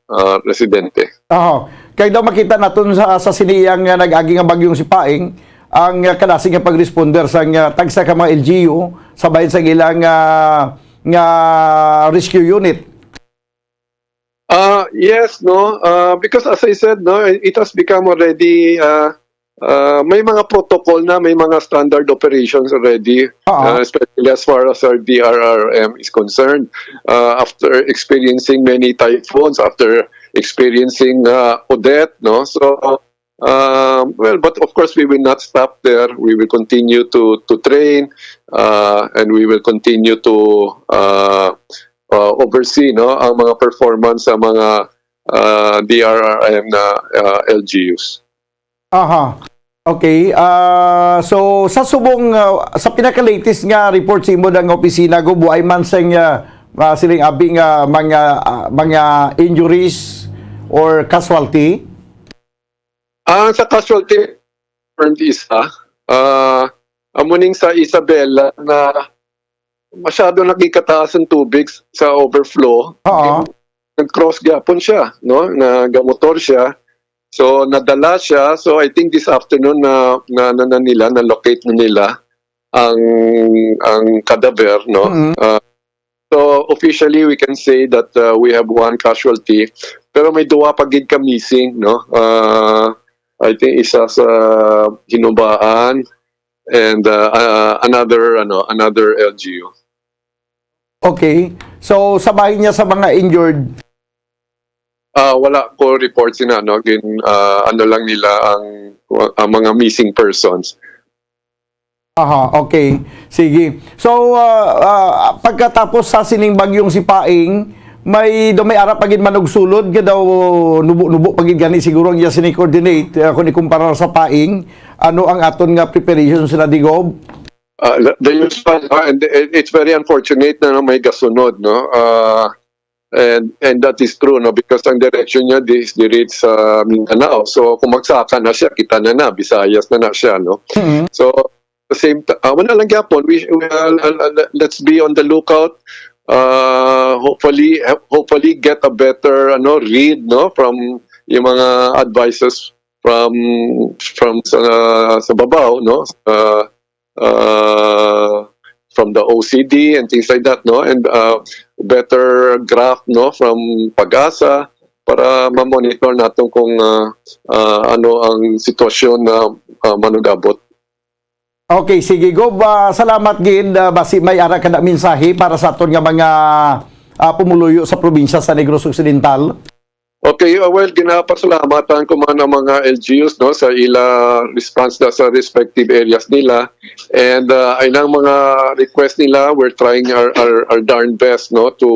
ah, residente. Aho. Kay daw makita naton sa, sa sini nga nag-agi nga bagyong si Paeng, ang, ah, kadasig nga pag-responder sa nga tagsa ka mga L G U sa bahin sa ilang, ah, nga rescue unit. Ah, yes, no? Ah, because as I said, no, it has become already, ah, ah, may mga protocol na, may mga standard operations already, Oo. ah, especially as far as our D R R M is concerned. Ah, after experiencing many typhoons, after experiencing, ah, Odette, no? So, um, well, but of course, we will not stop there. We will continue to to train, uh, and we will continue to, uh, uh, oversee, no, ang mga performance sa mga, uh, D R R M na, uh, L G Us. Aha. Okay. Ah, so, sa subong, ah, sa pinaka-latest nga report sa imo nga opisina, Gob, way man sang, ah, ah, siling abi nga mga, ah, mga injuries or casualty? Ah, sa casualty, confirmed isa. Ah, amo ning sa Isabela na masyado nagikataas ang tubig sa overflow. Oo. Nag-cross gyapon siya, no? Nagamotor siya. So, nadala siya. So, I think this afternoon na, na, na, na nila, na-locate na nila ang, ang cadaver, no? Mm. Ah, so, officially, we can say that, uh, we have one casualty. Pero may duwa pa gid ka missing, no? Ah, I think isa sa Hinubaan and, uh, uh, another, ano, another L G U. Okay. So, sa bahin niya sa mga injured? Ah, wala ko report sina, no? Gin-, ah, ano lang nila ang, ang mga missing persons. Aha, okay. Sige. So, ah, ah, pagkatapos sa sining bagyong si Paeng, may daw may ara pa gid man og sulod nga daw nubo-nubo pa gid gani siguro ang iya sini coordinate, ah, kung ikumpara sa Paeng, ano ang aton nga preparation sila, Gob? Ah, the, the usual, ah, and it- it's very unfortunate na may gasunod, no? Ah, and and that is true, no, because ang direction niya is diri sa Mindanao. So kung magsaka na siya, kita na na, Visayas na na siya, no? Mhm. So the same t- ah, wala lang gyapon. We, we uh, uh, uh, let's be on the lookout. Uh, hopefully, hopefully get a better, ano, read, no, from yung mga advices from from sa sa babaw, no? Uh, uh, from the O C D and things like that, no? And, uh, better graph, no, from PAGASA para ma-monitor naton kung, uh, uh, ano ang sitwasyon na, uh, manugabot. Okay, sige, Gob. Ah, salamat gid. Ah, basi may ara ka na mensahe para sa aton nga mga, ah, pumuluyo sa probinsya sa Negros Occidental? Okay, uh, well, ginapasalamatan ko man ang mga L G Us, no, sa ila response na sa respective areas nila. And uh, ay nang mga request nila, we're trying our, our, our darn best, no, to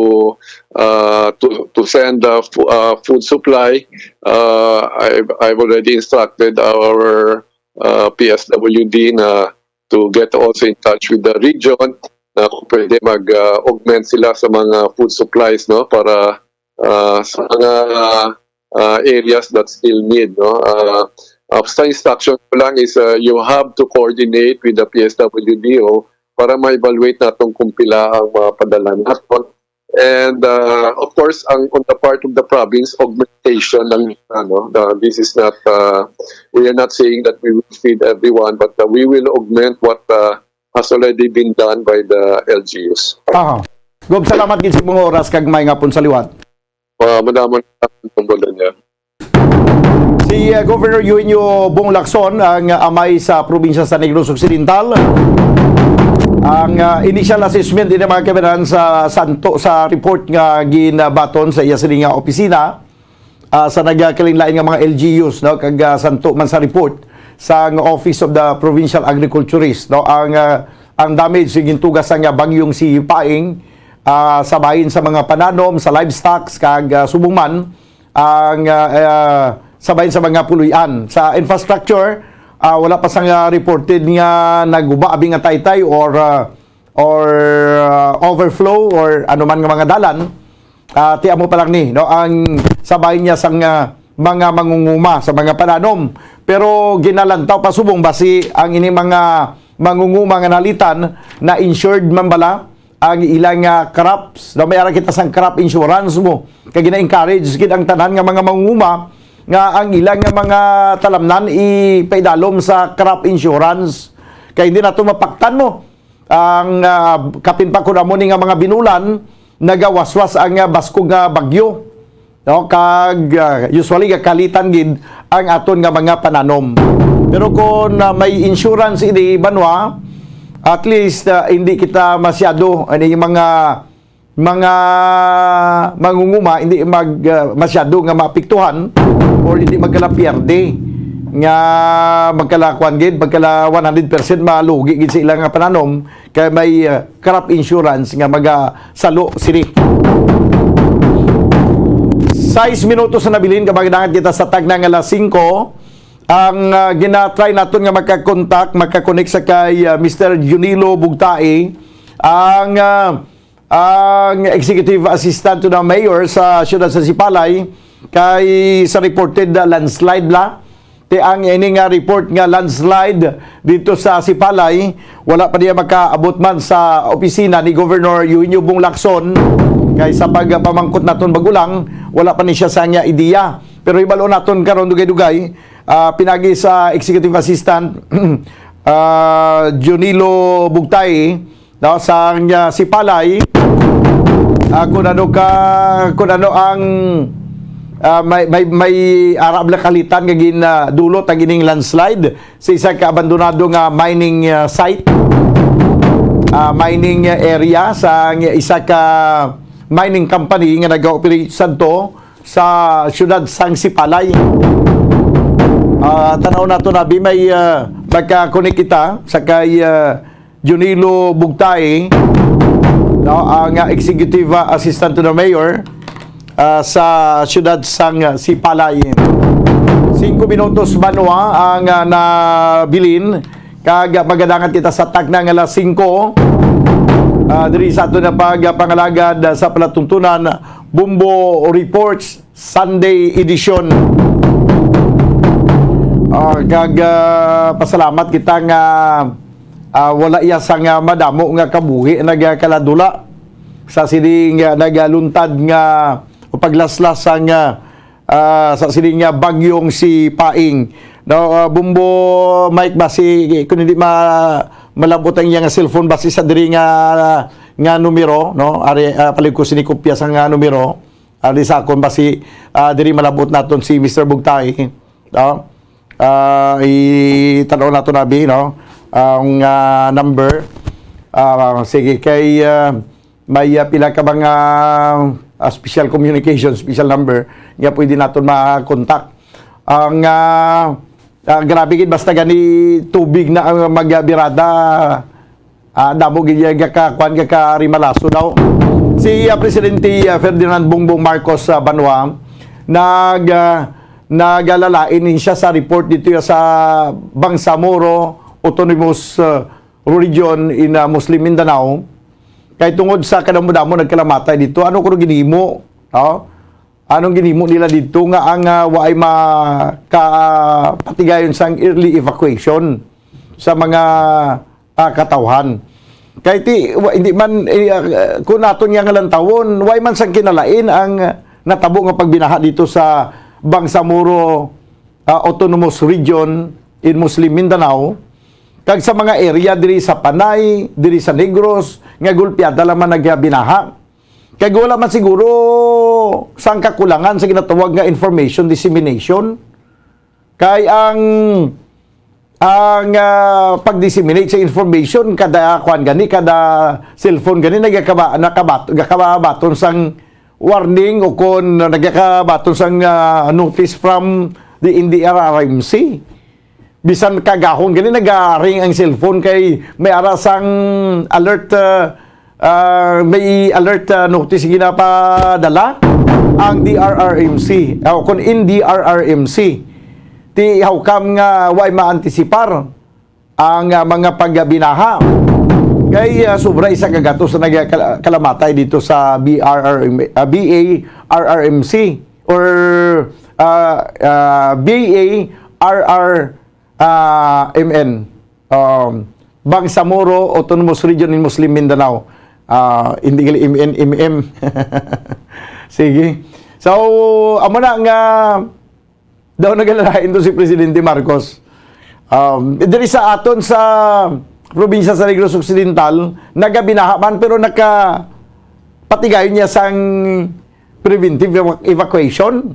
uh, to to send uh, fu- uh, food supply. Uh, I've, I've already instructed our uh, P S W D na to get also in touch with the region na kung pwede mag-augment sila sa mga food supplies, no, para uh, sa mga uh, areas that still need, no. Uh, uh, sa instruction ko lang is uh, you have to coordinate with the P S W D O para ma-evaluate natin kung pila ang mapadala natin. And uh, of course, ang on the part of the province, augmentation lang, ano, uh, this is not uh, we are not saying that we will feed everyone, but uh, we will augment what uh, has already been done by the L G Us. Aha. Gob, salamat gid sa imong oras kag may nga pun sa liwat. Uh, madamon ang pambola niya. Si uh, Governor Eugenio Bong Lacson ang uh, amay sa probinsya sa Negros Occidental. Ang uh, initial assessment din mga kabanan sa santo sa report nga ginabaton sa iya sini nga opisina uh, sa nagkalain-lain nga mga L G Us, no, kag uh, santo man sa report sa Office of the Provincial Agriculturist, no, ang uh, ang damage sa gintuga sang uh, bagyong si Paing uh, sa bahin sa mga pananom, sa livestock kag uh, subong man ang uh, uh, sa bahin sa mga puloy-an. Sa infrastructure, uh, wala pa sang uh, reported nga naguba abi nga taytay or uh, or uh, overflow or anuman nga mga dalan. Uh, ti amo pa lang ni, no, ang sa bahin niya sang uh, mga mangunguma sa mga pananom. Pero ginalantaw pa subong basi ang ini mga mangunguma nga nalitan na insured man bala ang ilang uh, crops. No, may ara kita sang crop insurance mo. Kay gina-encourage gid ang tanan nga mga mangunguma nga ang ilang nga mga talamnan ipaidalom sa crop insurance. Kay hindi nato mapaktan mo ang uh, kapin pa kun amo ni nga mga binulan nagawaswas ang uh, baskog nga bagyo. No, kag uh, usually gakalitan gid ang aton nga mga pananom. Pero kung uh, may insurance ini banwa, at least uh, hindi kita masyado ani mga mga mangunguma hindi mag uh, masyado nga maapektuhan or hindi magkalapierde nga magkalakuan gid magkala one hundred percent malugi gid sa ilang nga pananom kay may uh, crop insurance nga magasalo sini. Sais minutos na nabilin ka magdangat kita sa tagna nga alas singko. Ang uh, ginatry naton nga makakontak, makakonek sa kay uh, Mister Junilo Bugtai, ang uh, ang executive assistant to the mayor sa siyudad sa Sipalay kay sa reported uh, landslide la. Ti ang ini nga report nga landslide dito sa Sipalay, wala pa niya makaabot man sa opisina ni Governor Eugenio Bong Lacson kay sa pagpamangkot naton bagulang, wala pa ni siya sa nga ideya. Pero hibalo naton karon dugay-dugay uh, pinagi sa executive assistant uh, Junilo Bugtay no, sa uh, Sipalay uh, kung ano ka kung ano ang uh, may may may arab na kalitan nga gin uh, dulot ang ining landslide sa isa ka abandonado nga mining uh, site uh, mining area sa isa ka mining company nga nag-operate santo sa siyudad sang Sipalay. Uh, tanaw nato na bi may uh, magkakonek kita sa kay uh, Junilo Bugtay, no, ang uh, executive uh, assistant to the mayor uh, sa siyudad sang uh, Sipalay. Singko minutos banwa ang uh, nabilin kag magadangat kita sa tagna nga alas singko. Uh, diri sa ato na pagpangalagad uh, sa palatuntunan Bumbo Reports Sunday Edition. Uh, kag uh, pasalamat kita nga uh, wala iya sang uh, madamo nga kabuhi nagakaladula sa sining uh, nagaluntad nga paglaslas sang uh, uh, sa sining uh, bagyong si Paing. No, uh, Bumbo Mike basi kun hindi ma malabot ang iyang cellphone basi sa diri nga nga numero, no? Ari uh, palig ko sini kopya sa nga numero. Ari sa akon basi uh, diri malabot naton si Mister Bugtay. No? Uh, itanaw nato nabi, no? Ang uh, number. Uh, sige, kay uh, may uh, pila ka mga ah, special communication, special number nga pwede naton ma-contact. Ang, ah, ah, grabe gid, basta gani tubig na ang magbirada, ah, damo gid iya gaka-, kuan, gakarimalaso daw. Si, ah, Presidente, ah, Ferdinand Bongbong Marcos, ah, Banwa, nag, ah, nagalalain siya sa report dito sa Bangsamoro Autonomous, ah, Region in, ah, Muslim Mindanao. Kay tungod sa kadamo-damo nagkalamatay dito, ano kuno ginhimo? Oh? Anong ginhimo nila dito nga ang, ah, waay makapatigayon sang early evacuation sa mga, ah, katawhan? Kay ti, wa, hindi man, eh, ah, kung naton nga nga lantawon, way man sang kinalain ang, ah, natabo nga pagbinaha dito sa Bangsamoro, ah, Autonomous Region in Muslim Mindanao, kag sa mga area diri sa Panay, diri sa Negros, nga gulpiada lamang nagbinaha. Kag wala man siguro sang kakulangan sa ginatawag nga information dissemination. Kay ang, ang, ah, pag-disseminate sa information, kada kuan gani, kada cellphone gani, nagakaba-, nakabat-, nagakabaton sang warning o kon nagakabaton sang, ah, notice from the N D R R M C. Bisan kagahon gani nagaring ang cellphone kay may ara sang alert, ah, ah, may alert, ah, notice ginapadala ang D R R M C, ah, o kon N D R R M C. Ti how come nga way maantisipar ang, ah, mga pagbinaha? Kay, ah, sobra isa ka gatos na nagakal-, kalamatay dito sa B R R M, ah, B A R R M C or, ah, ah, B A R R ah, M N, um, Bangsamoro Autonomous Region in Muslim Mindanao. Ah, hindi gali M N, M M. Sige. So, amo na nga daw nagalalain to si Presidente Marcos. Um, diri sa aton sa probinsya sa Negros Occidental, nagabinaha man pero naka patigayon niya sang preventive evac-, evacuation.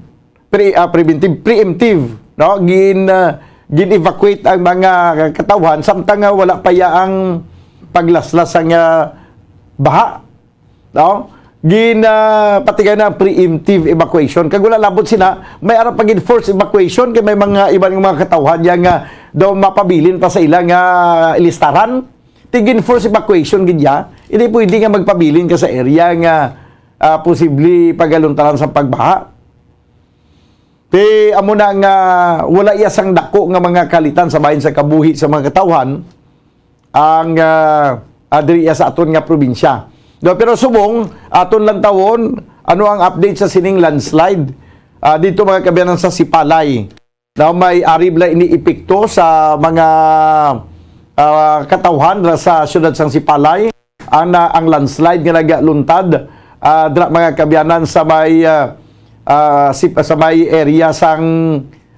Pre-, ah, preventive, preemptive, no? Gin, ah, gin-evacuate ang mga katawhan samtang nga wala pa ya ang paglaslas sang, ah, baha, no? Gin, ah, patigayon na preemptive evacuation. Kag wala labot sina, may ara pa gid forced evacuation kay may mga iban nga mga katawhan ya nga daw mapabilin pa sa ila nga ilistaran. Ti gin forced evacuation gid ya. Hindi pwede nga magpabilin ka sa area nga, ah, posible pagaluntaran sa pagbaha. Ti amo na nga wala iya sang dako nga mga kalitan sa bahin sa kabuhi sa mga katawhan ang, ah, ah, diri iya sa aton nga probinsya. No, pero subong aton lang tawon ano ang update sa sining landslide, ah, dito mga kabiyanan sa Sipalay. Now, may ari bala ini epekto sa mga, ah, katawhan dira sa siyudad sang Sipalay. Ang, ah, ang landslide nga nagaluntad, ah, dira mga kabiyanan sa may, ah, ah, sip-, sa may area sang,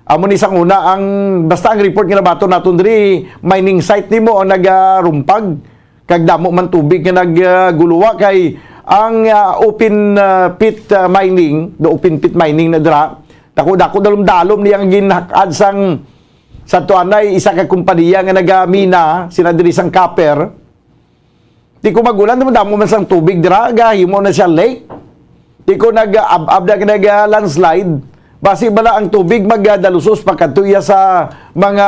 amo ni sang una ang, basta ang report nga nabaton naton diri, mining site nimo ang nagarumpag. Kag damo man tubig nga nag, ah, guluwa kay ang, ah, open, ah, pit, ah, mining, the open pit mining na dira, dako-dako, dalom-dalom niya ang ginhak-ad sang, sa tuanay, isa ka kompanya nga nagamina sila diri sang copper. Di ko magulan, damo man sang tubig dira, gahimo na siya lake. Di ko nag-ab-ab na nag-landslide. Basi bala ang tubig magdalusos pa kadto iya sa mga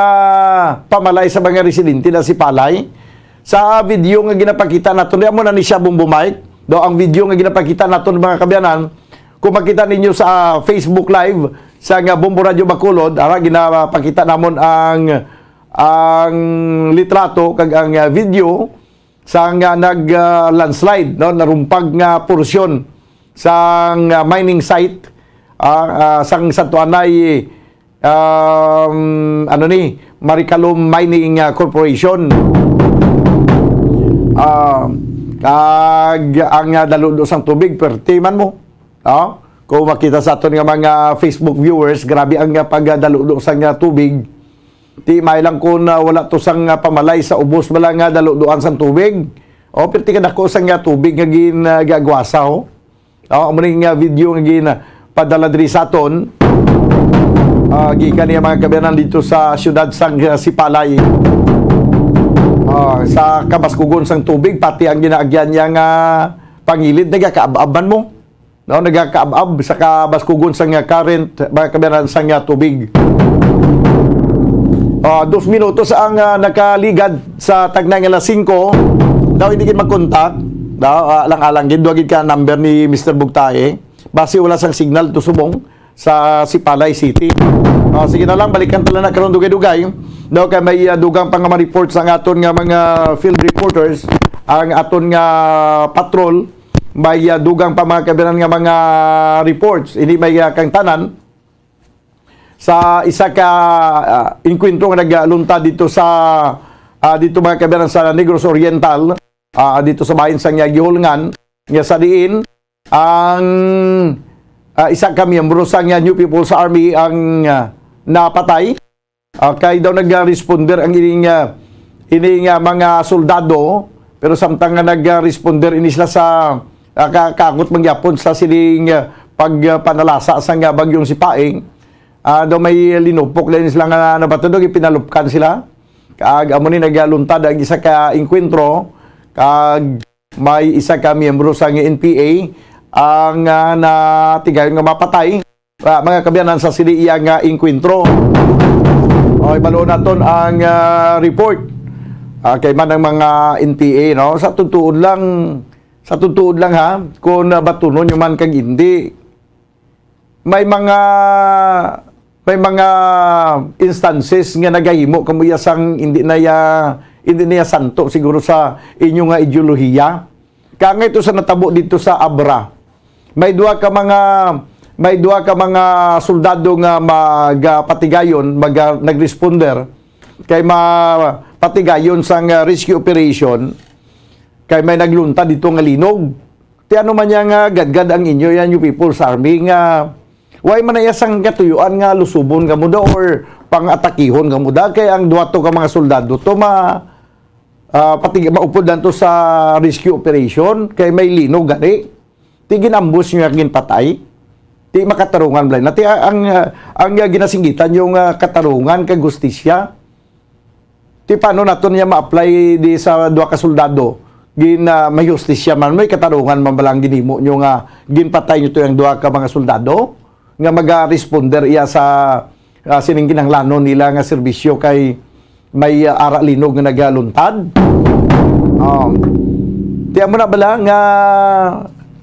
pamalay sa mga residente na Sipalay. Sa video nga ginapakita naton, di amo na ni siya, Bombo Mike. Do ang video nga ginapakita naton, mga kabiyanan, kung makita ninyo sa Facebook Live sa nga Bombo Radio Bacolod, ara ginapakita namon ang, ang litrato kag ang, ah, video sa nga nag, ah, landslide, no, narumpag nga porsyon sang, ah, mining site, ah, ah, sang Santo Anay, um, ano ni, Maricalom Mining, ah, Corporation. Ah, kag ang, ah, daludo sang tubig, perti man mo. Ah, kung makita sa aton nga mga Facebook viewers, grabe ang, ah, pagdaludo sang, ah, tubig. Ti may lang kung, ah, wala to sang, ah, pamalay sa ubos bala nga daludoan sang tubig. O, perti kadako sang, ah, tubig nga gin, ah, gagwasa, oh. Oh, amo ni nga video nga gin, ah, padala diri sa aton. Ah, gikan niya, mga kabiyanan, dito sa siyudad sang, ah, Sipalay. Ah, sa kabaskugon sang tubig, pati ang ginaagyan niya nga pangilid, nagakaab-aban mo. no, nagakaab-ab sa kabaskugon sang, ah, current, mga kabayanan, sang, ah, tubig. Ah, dos minutos ang, ah, nakaligad sa tagnay nga alas singko. Daw hindi gid makontak. Daw, ah, alang-alang gid, duha gid ka number ni Mister Bugtae. Basi wala sang signal to subong sa Sipalay City. Ah, sige na lang, balikan ta lang na karon dugay-dugay. Daw kay may, ah, dugang pa nga ma-report sa aton nga mga field reporters, ang aton nga patrol, may, ah, dugang pa, mga kabayanan, nga mga reports. Hindi may, ah, kang tanan sa isa ka, ah, engkwentro nga nagluntad dito sa, ah, dito, mga kabayanan, sa Negros Oriental, ah, dito sa bahin sa nga Gihulngan, nga sa diin ang, ah, isa ka miyembro sa nga New People's Army ang, ah, napatay. Ah, kay daw nag-responder ang ining, ah, ining, ah, mga soldado, pero samtang nga nag-responder ini sila sa, ah, ka-, kaakot mangyapon sa sining, ah, pagpanalasa sa nga bagyong Sipaing, ah, daw may linupok din sila nga nabato, daw ipinalupkan sila. Kag amo ni nagluntad ang isa ka engkwentro, kag may isa ka miyembro sang N P A ang, ah, natigayon nga mapatay, ah, mga kabayanan, sa sini iya nga engkwentro. O, ibalo naton ang, ah, report. Ah, kay man ang mga N P A, no? Sa totoo lang, sa totoo lang, ha, kung, ah, batunon nyo man kag hindi, may mga, may mga instances nga nagahimo kamo iya sang hindi na iya, hindi na iya santo siguro sa inyo nga ideolohiya. Kangay to sa natabo dito sa Abra. May duha ka mga, may duha ka mga soldado nga magapatigayon, mag-, nagresponder kay mapatigayon sang, ah, rescue operation, kay may nagluntad dito nga linog. Ti ano man niya nga gadgad ang inyo, yan, yung People's Army, nga way man na iya sang katuyuan nga lusubon kamo da or pang-atakihon kamo da, kay ang duha to ka mga soldado to ma-, ah, pati maupod lang to sa rescue operation, kay may linog gani. Ti ginambos niyo yung ginpatay. Ti makatarungan, Blay. Na ti ang, ah, ang, ah, ginasinggitan yung, ah, katarungan kag hustisya. Ti paano naton niya ma-apply di sa duha ka soldado? Gin, ah, may hustisya man, may katarungan man bala ang ginimo nyo nga ginpatay nyo to yung duha ka mga soldado nga maga-responder iya sa, ah, sining kinahanglanon nila nga serbisyo kay may, ah, ara linog nga nagaluntad? Um, ti amo na bala nga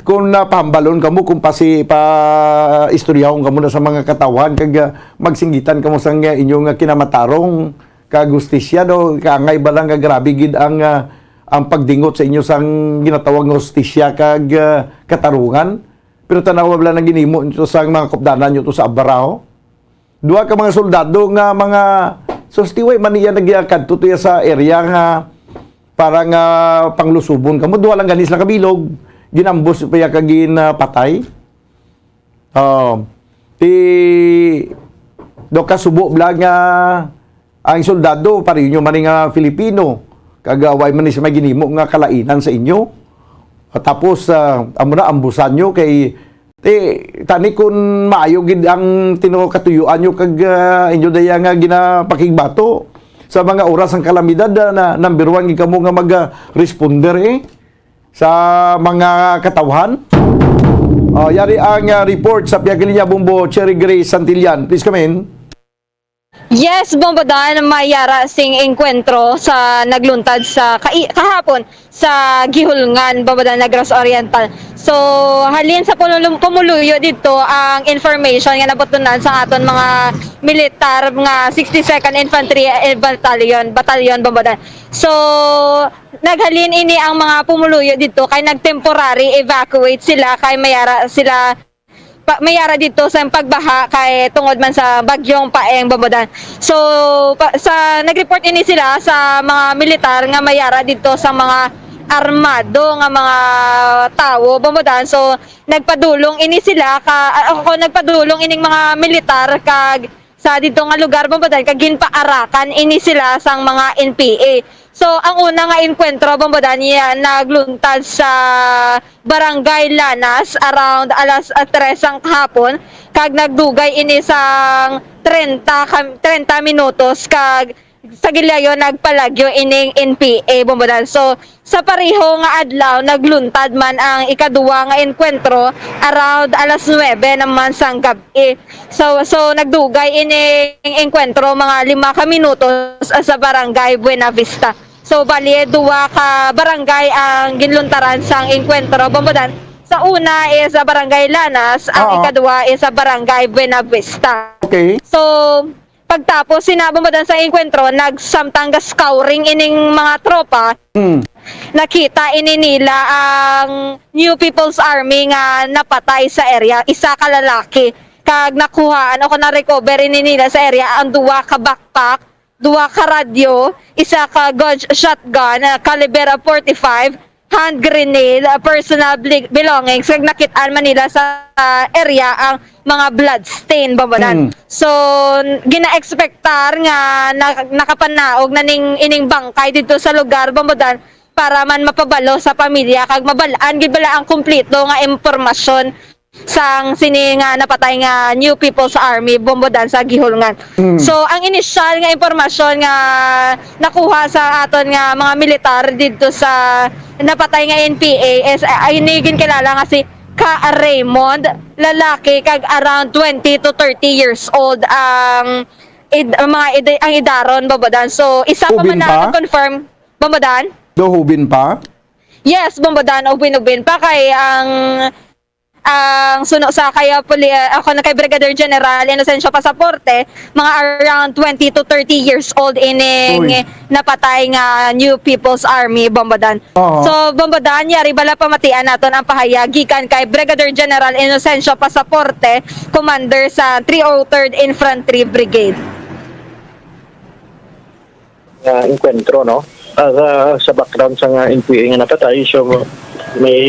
kung napahambalon kamo, kung pasi-, pa istoryahon kamo na sa mga katawhan kag, ah, magsinggitan kamo sa nga inyong, ah, kinamatarong kag hustisya, no? Kaangay ba lang nga grabe gid ang, ah, ang pagdingot sa inyo sang ginatawag nga hustisya kag, ah, katarungan? Pero tanawa bala nang ginimo nito sang mga kupdanan nyo to sa Abra, oh. Duha ka mga soldado nga mga sustiway man niya nagyakad to, to iya sa area nga para nga panglusubon kamo. Duha lang gani sila kabilog. Ginambos pa iya kag ginapatay. Oh, ti do ka subo bala nga ang soldado, pareho nyo man nga Filipino, kag, ah, way man ni siya may ginimo nga kalainan sa inyo. Ah, tapos, ah, amo na, ambusan nyo kay, ti, tani kun maayo gid ang tino katuyuan nyo kag, ah, inyo daya nga ginapakigbato sa mga oras sang kalamidad, ah, na number one gid kamo nga mag, ah, responder, eh, sa mga katawhan. Oh, yari ang, ah, report sa Piyagilinya Bombo, Cherry Grace Santillan. Please come in. Yes, Bombo Dan, may yara sing engkwentro sa nagluntad sa kai-, kahapon sa Gihulngan, Bombo Dan, Negros Oriental. So, halin sa pumulu-, pumuluyo dito ang information nga nabutunan sa aton mga militar nga sixty-second Infantry, eh, Battalion, Battalion, Bombo Dan. So, naghalin ini ang mga pumuluyo dito kay nag-temporary evacuate sila kay mayara sila pa, mayara dito sa pagbaha kay tungod man sa bagyong Paeng, Bombo Dan. So, pa, sa nag-report ini sila sa mga militar nga mayara dito sa mga armado nga mga tawo, Bombo Dan. So, nagpadulong ini sila ka, ah, ako, nagpadulong ining mga militar kag sa dito nga lugar, Bombo Dan, kag ginpaarakan ini sila sang mga N P A. So, ang una nga engkwentro, Bombo Dan, iya nagluntad sa Barangay Lanas around alas, ah, tres sang kahapon, kag nagdugay ini sang trenta ka, trenta minutos, kag sa gilayon nagpalagyo ining N P A, Bombodan. So, sa pareho nga adlaw, nagluntad man ang ikaduwa nga enkwentro around alas nuebe naman sang gab-i. So, so nagdugay ining enkwentro mga lima ka minutos sa barangay Buena Vista. So, bali, duwa ka barangay ang ginluntaran sang enkwentro, Bombodan. Sa una is sa Barangay Lanas, ang Oo. ikaduwa is sa Barangay Buena Vista. Okay. So, pagtapos sina, Bombodan, sa enkwentro, nagsamtang ga scouring ining mga tropa. Mm. Nakita ini nila ang New People's Army nga napatay sa area, isa ka lalaki. Kag nakuhaan o kung na-recover ini nila sa area ang duwa ka backpack, duha ka radyo, isa ka gun, shotgun, ah, caliber of forty-five, hand grenade, ah, personal bli-, belongings, kag nakit-an man nila sa, ah, area ang mga blood stain, Bombodan. Mm. So, gina-expectar nga na-, nakapanaog na ning ining bangkay didto sa lugar, Bombodan, para man mapabalo sa pamilya kag mabal-an gid bala ang kumpleto nga impormasyon sang sini nga napatay nga New People's Army, Bombodan, sa Guihulngan. Mm. So, ang inisyal nga impormasyon nga nakuha sa aton nga mga militar didto sa napatay nga N P A is, ah, ini ginkilala nga si Ka Raymond, lalaki kag around twenty to thirty years old ang ed-, ang mga ed-, ang edaron, Bombodan. So, isa pa Ubin man pa? na confirm, Bombodan? Do ubin pa? Yes, Bombodan, ubin-ubin pa kay ang, ang suno sa kay, ah, puli-, ah, ako na kay Brigadier General Inocencio Pasaporte, mga around twenty to thirty years old ining Uy. napatay nga New People's Army, Bombodan. Oo. So, Bombodan, yari bala pamatian naton ang pahayag gikan kay Brigadier General Inocencio Pasaporte, commander sa three oh third Infantry Brigade. Nga engkwentro, no? Ah, sa, sa background sa nga N P A nga napatay, so may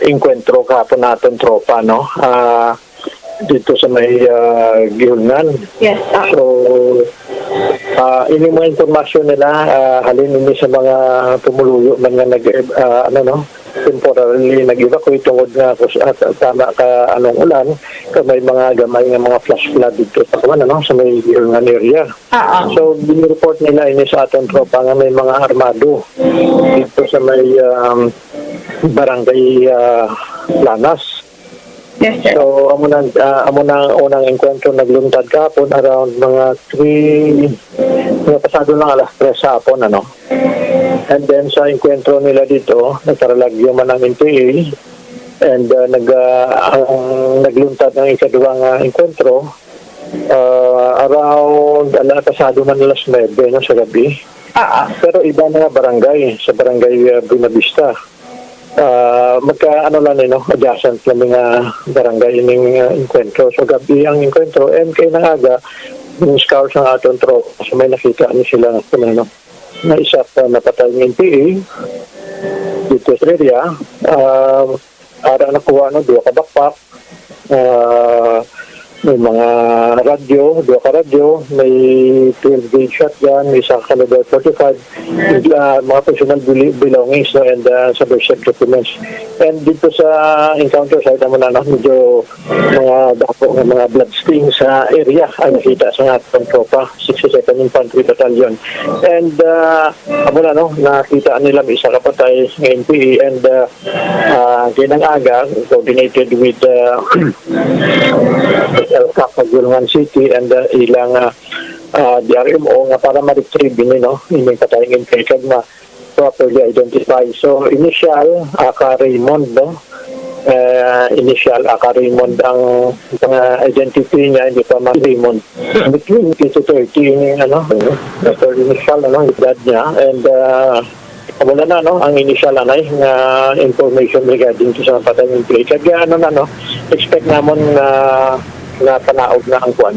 engkwentro kahapon naton tropa, no? Ah, dito sa may, ah, Guihulngan. Yes, ah. So, ah, ini mga impormasyon nila, ah, halin ini sa mga pumuluyo man nga nag, ah, ano, no, temporarily nag-evacuate tungod nga kus-, at tama ka anong ulan, ka may mga gamay nga mga flash flood dito sa kuwan, ano, sa may Guihulngan area. Oo. So, ginreport nila ini sa aton tropa nga may mga armado dito sa may, um, barangay, ah, Lanas. Yes, sir. So, amo na, ah, amo na ang unang engkwentro nagluntad kahapon around mga three, mga pasado ng alas tres sa hapon, ano. And then, sa engkwentro nila dito, nagparalagyo man ang N P A, and, ah, nag-, ah, ang nagluntad ng ikaduwang, ah, engkwentro, ah, around, ala, pasado man alas nuebe, no, sa gabi. Ah, ah. Pero iba na nga barangay, sa barangay, ah, Buenavista. Ah, magka, ano lang, eh, no, adjacent lang nga barangay ining, ah, engkwentro. So, gabi ang engkwentro, and kay nang aga, yung scouts ang aton tropa, so may nakita ni sila, ano, no, na isa pa napatay ng N P A dito sa area. Ah, ara nakuha, no, duha ka backpack, ah, may mga radyo, duha ka radyo, may twelve gauge shotgun, may isa ka caliber forty-five, ah, mga personal beli-, belongings, no, and, ah, subversive documents. And dito sa encounter site naman, ano, medyo mga dako nga mga blood stain sa area ang nakita sa nga atong tropa, sixty-second Infantry Battalion. And, ah, amo na, no, nakita nila may isa ka patay nga N P A, and, ah, ah, kinang aga, coordinated with, ah, L CAC Guihulngan City and, ah, ilang, ah, ah, D R M O nga para ma-retrieve ini, no, ining patay nga N P A kag ma-, properly identify. So, initial, aka Raymond, no? Eh, initial, aka Raymond ang mga identity niya, hindi pa ma-, Raymond. Between twenty to thirty, ano, for initial, ano, edad niya. And, ah, wala na, no, ang initial, anay, nga information regarding to sa patay ng N P A. Kaya, ano na, no, expect namon na, na panaog na ang kwan,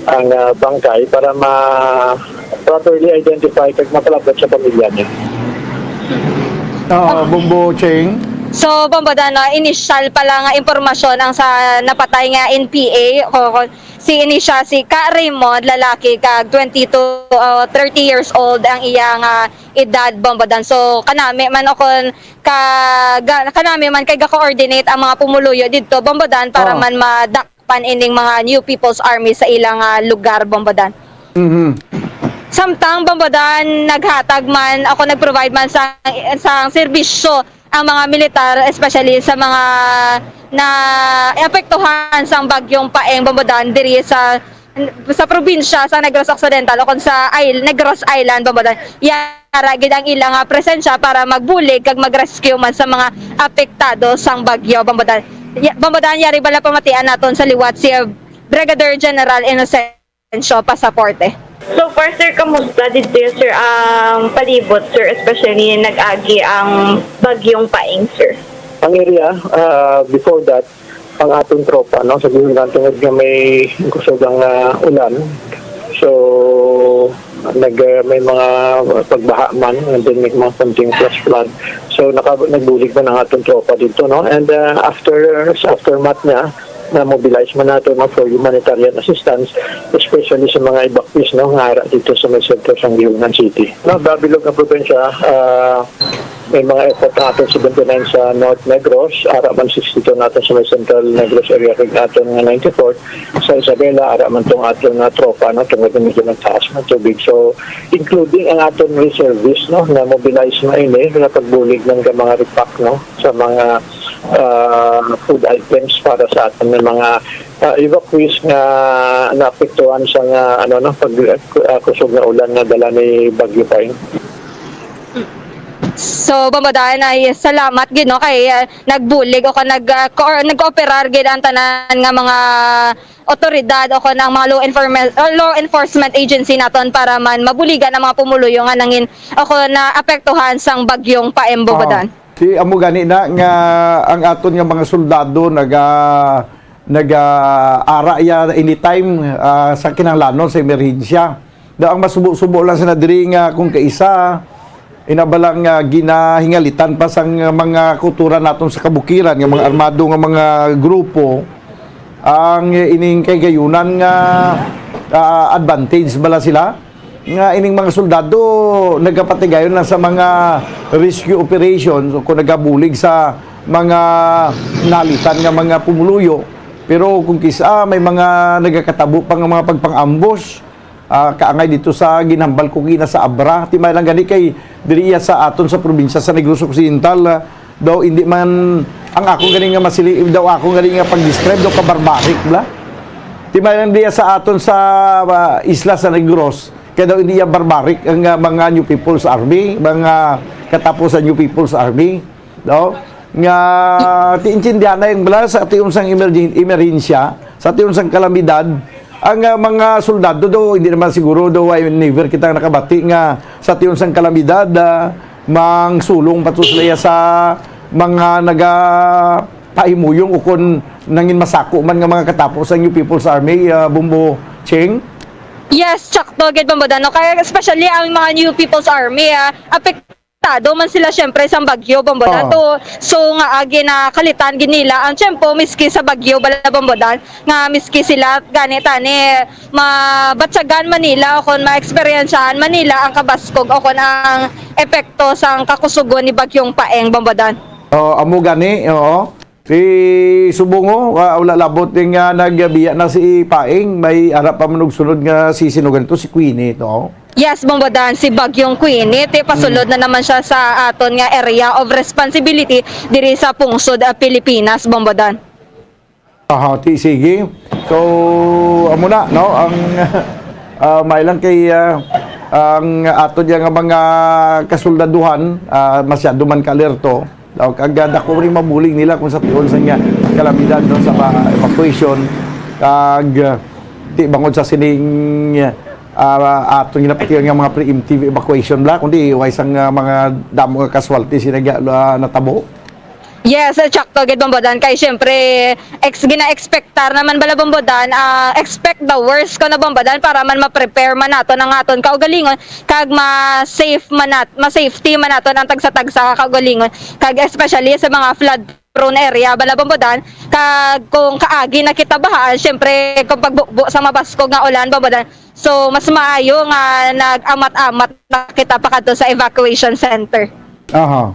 ang, ah, bangkay para ma-, properly identify kag mapalabot sa pamilya niya. Oo, Bombo Cheng. So, Bombo Dan, no, initial pa lang nga impormasyon ang sa napatay nga N P A, o, o, si ini siya, si Ka Raymond, lalaki, kag twenty to, uh, thirty years old ang iya nga edad, Bombo Dan. So, kanami man o kon ka, ga-, kanami man kay ga-coordinate ang mga pumuluyo didto, Bombo Dan, para Oo. man madak-, pan ining mga New People's Army sa ilang, ah, lugar, Bombo Dan. Mhm. Samtang, Bombodan, naghatag man ako, nag-provide man sa, sa serbisyo ang mga militar, especially sa mga naapektuhan sang Bagyong Paeng, Bombodan, diri sa, sa probinsya sa Negros Occidental o kung sa isl-, Negros Island, Bombodan. Yara gid ang ilang, ah, presensya para magbulig kag mag-rescue man sa mga apektado sang bagyo, Bombodan. Ya-, Bombodan, yari bala pamatian naton sa liwat si Brigadier General Innocent Pasaporte. So far, sir, kamusta dito, sir, ang palibot, sir, especially nag-agi ang Bagyong Paeng, sir? Ang area, ah, before that, ang aton tropa, no, sa Guhilgan, tungod nga may kusog ang, ah, ulan. So, nag, ah, may mga pagbaha man, and then may mga konting flash flood. So, naka-, nagbulig man ang aton tropa dito, no? And, ah, after, sa aftermath niya, na-mobilize man nato, no, for humanitarian assistance, especially sa mga evacuees, no, nga ara dito sa may sentro sang Guhilgan City. No, Babilog nga probinsya, ah, may mga effort ang aton seventy-nine sa North Negros, ara man sixty-two nato sa may Central Negros area, kag aton nga ninety-four sa Isabela, ara man tong aton nga tropa, no, tungod nga medyo nagtaas man tubig. So, including ang aton reservist, no, na mobilize na ini, nga pagbulig man ka mga repack, no, sa mga, ah, food items para sa aton nga mga, ah, evacuees nga naapektuhan sa nga, ano, no, pag, ah, kusog nga ulan nga dala ni Bagyo Paeng. So, Bombodan, ay salamat gid, no, kay, ah, nagbulig o ka nag, ah, ko-, nag-cooperar gid ang tanan nga mga otoridad o kon ang mga law enforcement, o law enforcement agency naton para man mabuligan ang mga pumuluyo nga nangin o kon naapektuhan sang Bagyong Paeng, Bombodan. Ah, si amo gani na nga ang aton nga mga soldado naga-, naga-ara ya anytime, ah, sa kinahanglanon sa emerhensya. Daw ang masubo-subo lang sila diri nga kung kaisa, ina bala nga ginahingalitan pa sang mga kautoran naton sa kabukiran nga mga armado nga mga grupo ang ining kahigayunan nga, ah, advantage bala sila nga ining mga soldado nagapatigayon lang sa mga rescue operations o kung nagabulig sa mga nalitan nga mga pumuluyo. Pero kung kisa may mga nagakatabo pa nga mga pagpang-ambush, ah, kaangay dito sa ginhambal ko gina sa Abra. Ti may lang gani kay diri iya sa aton sa probinsya sa Negros Occidental, ah, daw hindi man ang ako gani nga masili, daw ako gani nga pag-describe daw kabarbarik bla. Ti may lang diya sa aton sa, ah, isla sa Negros kay daw hindi iya barbarik ang, ah, mga New People's Army, mga katapusan New People's Army. No? Nga tiintindihan na yung bala sa ation sang emergen-, emerhensya, sa ation sang kalamidad, ang, ah, mga soldado do, hindi naman siguro do, ay never kita nakabati nga sa ation sang kalamidad, ah, mangsulong pa to sila sa mga nagapahimuyong o kon nangin masako man nga mga katapo sa New People's Army, ah, Bombo Ching? Yes, sakto gid, Bombodan, no? Kaya especially ang mga New People's Army, ah, apek-, apektado man sila, syempre, sang bagyo, Bombodan. Oo. To, so, nga, ah, ginakalitan gid nila ang tiyempo, miski sa bagyo, bala, Bombodan, nga miski sila, gani, tani, mabatyagan man nila o kon maeksperiensyahan man nila ang kabaskog o kon ang epekto sang kakusugon ni Bagyong Paeng, Bombodan. Oh, amo gani, oo. Si Subongo, ah, wala labot din nga nagbiya na si Paeng, may ara pa man og sunod nga si, sino ganito, si Queenie to. Yes, Bombodan, si Bagyong Queenie, ti pasulod Mm. na naman siya sa aton nga area of responsibility diri sa pungsod, ah, Pilipinas, Bombodan. Aha, ti sige. So, amo na, no, ang, ah, may lang kay, ah, ang ato diya nga mga kasuldaduhan, ah, masyado man ka-alerto. Daw, kag, ah, dako rin mabulig nila kung sa tion sa nga kalamidad, no, sa mga evacuation. Kag, ah, di bangod sa sining, ah, ato ginapatiyon nga mga preemptive evacuation bla, kundi way sang, ah, mga damo nga casualty sila, ah, natabo. Yes, eh, sakto gid, Bombodan, kay syempre, ex-, gina-expectar naman bala, Bombodan, ah, expect the worst ko na, Bombodan, para man ma-prepare man naton ang aton kaugalingon kag ma-safe man nat-, ma-safety man naton ang tagsa-tagsa ka kaugalingon, kag especially sa mga flood prone area bala, Bombodan, kag kung kaagi na kita bahaan, syempre, kung pagbukbo sa mabaskog nga ulan, Bombodan, so mas maayo nga nag-amat-amat na kita pakadto sa evacuation center. Aha.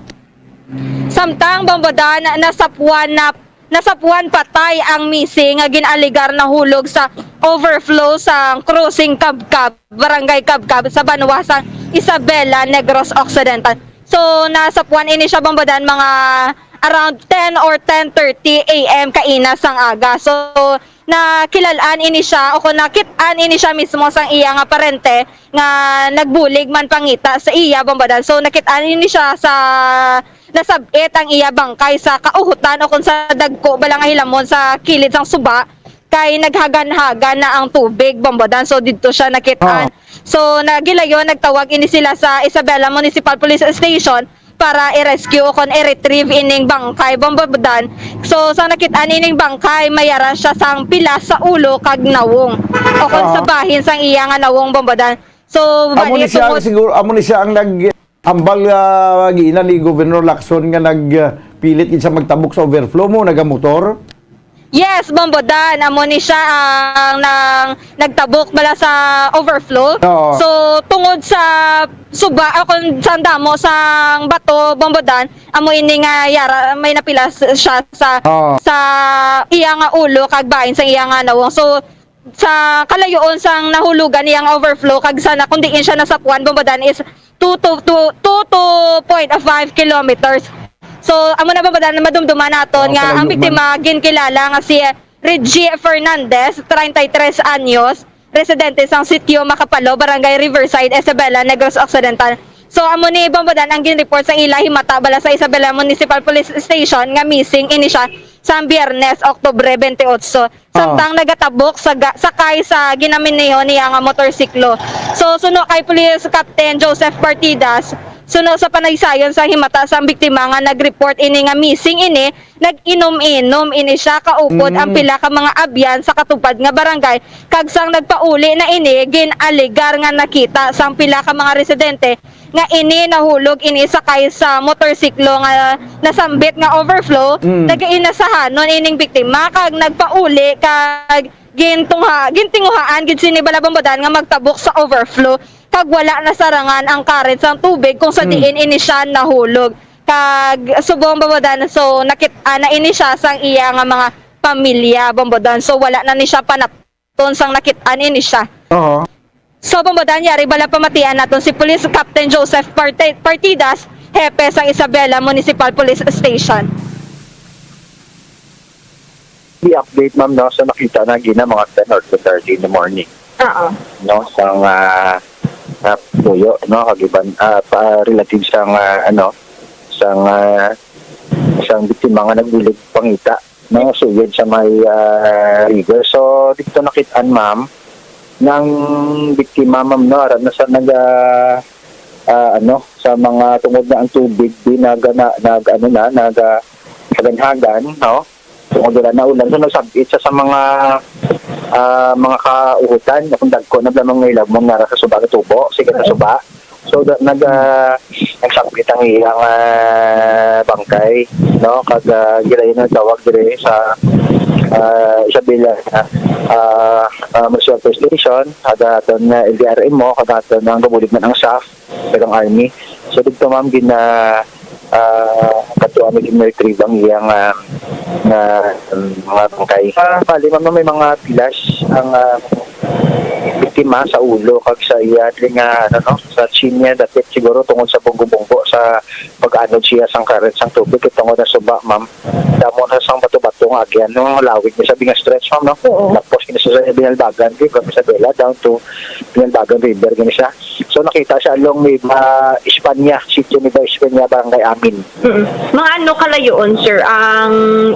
Samtang, Bombodan, nasapuan na nasapuan patay ang missing nga gin-alegar nahulog sa overflow sa crossing Kabkab, Barangay Kabkab, sa banwa sang Isabela, Negros Occidental. So, nasapuan ini siya, Bombodan, mga around ten or ten thirty a m kaina sang aga. So, nakilal-an ini siya o kung nakit-an ini siya mismo sang iya nga parente nga nagbulig man pangita sa iya, Bombodan. So, nakit-an ini siya sa nasab-it ang iya bangkay sa kauhutan o kung sa dagko bala nga hilamon sa kilid sang suba, kay naghaganhagan na ang tubig, Bombodan. So, didto siya nakit-an. Oo. So, nagilayon, nagtawag ini sila sa Isabela Municipal Police Station para i-rescue o kon i-retrieve ining bangkay, Bombodan. So, sa nakit-an ining bangkay, may yara siya sang pilas sa ulo kag nawong o kon sa Oo. bahin sang iya nga nawong, Bombodan. So, Amo bali ni siya tungod siguro, amo ni siya ang nag-, hambal nga giinan ni Governor Lacson nga nagpilit gid siya magtabok sa overflow mo, nagamotor? Yes, Bombodan, amo ni siya ang nang nagtabok bala sa overflow. Oo. So, tungod sa suba, o kung sa damo sang bato, Bombodan, amo ini nga yara, may napilas siya sa, Oo. sa iya nga ulo kag bahin sa iya nga nawong. So, sa kalayoon sang nahulugan niya nga overflow kag sa na, kung diin siya nasapuan, Bombodan, is two to, two, two to point five kilometers. So, amo na, Bombodan, madumduman naton Oo, nga ang kalayo man. biktima ginkilala nga si Reggie Fernandez, treinta y tres anyos, residente sang Sitio Makapalo, Barangay Riverside, Isabela, Negros Occidental. So, amo ni, Bombodan, ang gin-report sa ila himata bala sa Isabela Municipal Police Station nga missing ini siya sa Biyernes, Oktubre twenty-eight. Samtang nagatabok sa ga-, sakay sa ginamineho niya nga motorsiklo. So, suno kay Police Captain Joseph Partidas, suno sa panaysayon sa himata sang biktima nga nag-report ini nga missing ini, nag-inom-inom ini siya kaupod ang Mm. pila ka mga abyan sa katupad nga barangay, kag sang nagpauli na ini, gin-alegar nga nakita sang pila ka mga residente nga ini nahulog ini sakay sa motorsiklo nga nasambit nga overflow, Mm. nagainasahanon ining biktima kag nagpauli kag gintungha-, gintinguhaan gid sini bala, Bombodan, nga magtabok sa overflow kag wala nasarangan ang current sang tubig kung sa Mm. diin ini siya nahulog. Kag subong, Bombodan, so nakit-an na ini siya sang iya nga mga pamilya, Bombodan. So wala na ni siya panap- ton sang nakit-an ini siya. Oo. So, Bombodan, yari bala pamatian naton si Police Captain Joseph Parte-, Partidas, hepe sang Isabela Municipal Police Station. I-update, ma'am, no? So, nakita na gina mga ten or ten thirty in the morning. Oo. No? Sang, ah, ah, puyo, no? Kag iban, ah, pa, relative sang, ah, ano, sang, ah, sang biktima nga nagbulig pangita, no, sugod sa may, ah, river. So, dito nakit-an, ma'am, nga ang biktima, ma'am, no, ara na sa nag, ah, ah, ano, sa mga tungod na ang tubig di nag, na, nag, ano na, nag, ah, hagan-hagan, no? Tungod wala na ulan. So, nagsabit sa, sa mga, ah, mga kauhutan, kung dagko na lamang nga ilabong nara sa suba, sa tubo, sige na suba. So, da-, nag, ah, nagsabit ang iyang, ah, bangkay, no? Kag, ah, ginayon ang tawag dire sa, ah, Isabela, ah, ah, Municipal Police Station, kag aton nga L D R M O, kag aton ang gabulig man ang SAF, kag ang Army. So, dito, ma'am, gina-, ah, katuan ni gin-retrieve ang iyang, ah, nga, um, mga bangkay. Ah, bali, ma'am, may mga pilas ang, ah, biktima sa ulo kag sa iya diri nga, ano, no, sa chin niya, dapit siguro tungod sa bunggo-bunggo sa pag-anod siya sang current sang tubig, kay tungod na suba, ma'am. Damo na sang bato-bato nga agyan, no, lawig ni sa Binga Stretch, ma'am, no? Oo. Tapos, kini sa Binalbagan, di ba, Isabela, down to Binalbagan River, gini siya. So, nakita siya along may, ah, Espanya, sitio ni Vice Espanya, Barangay Amin. Mm. Mga ano kalayoon, sir, ang,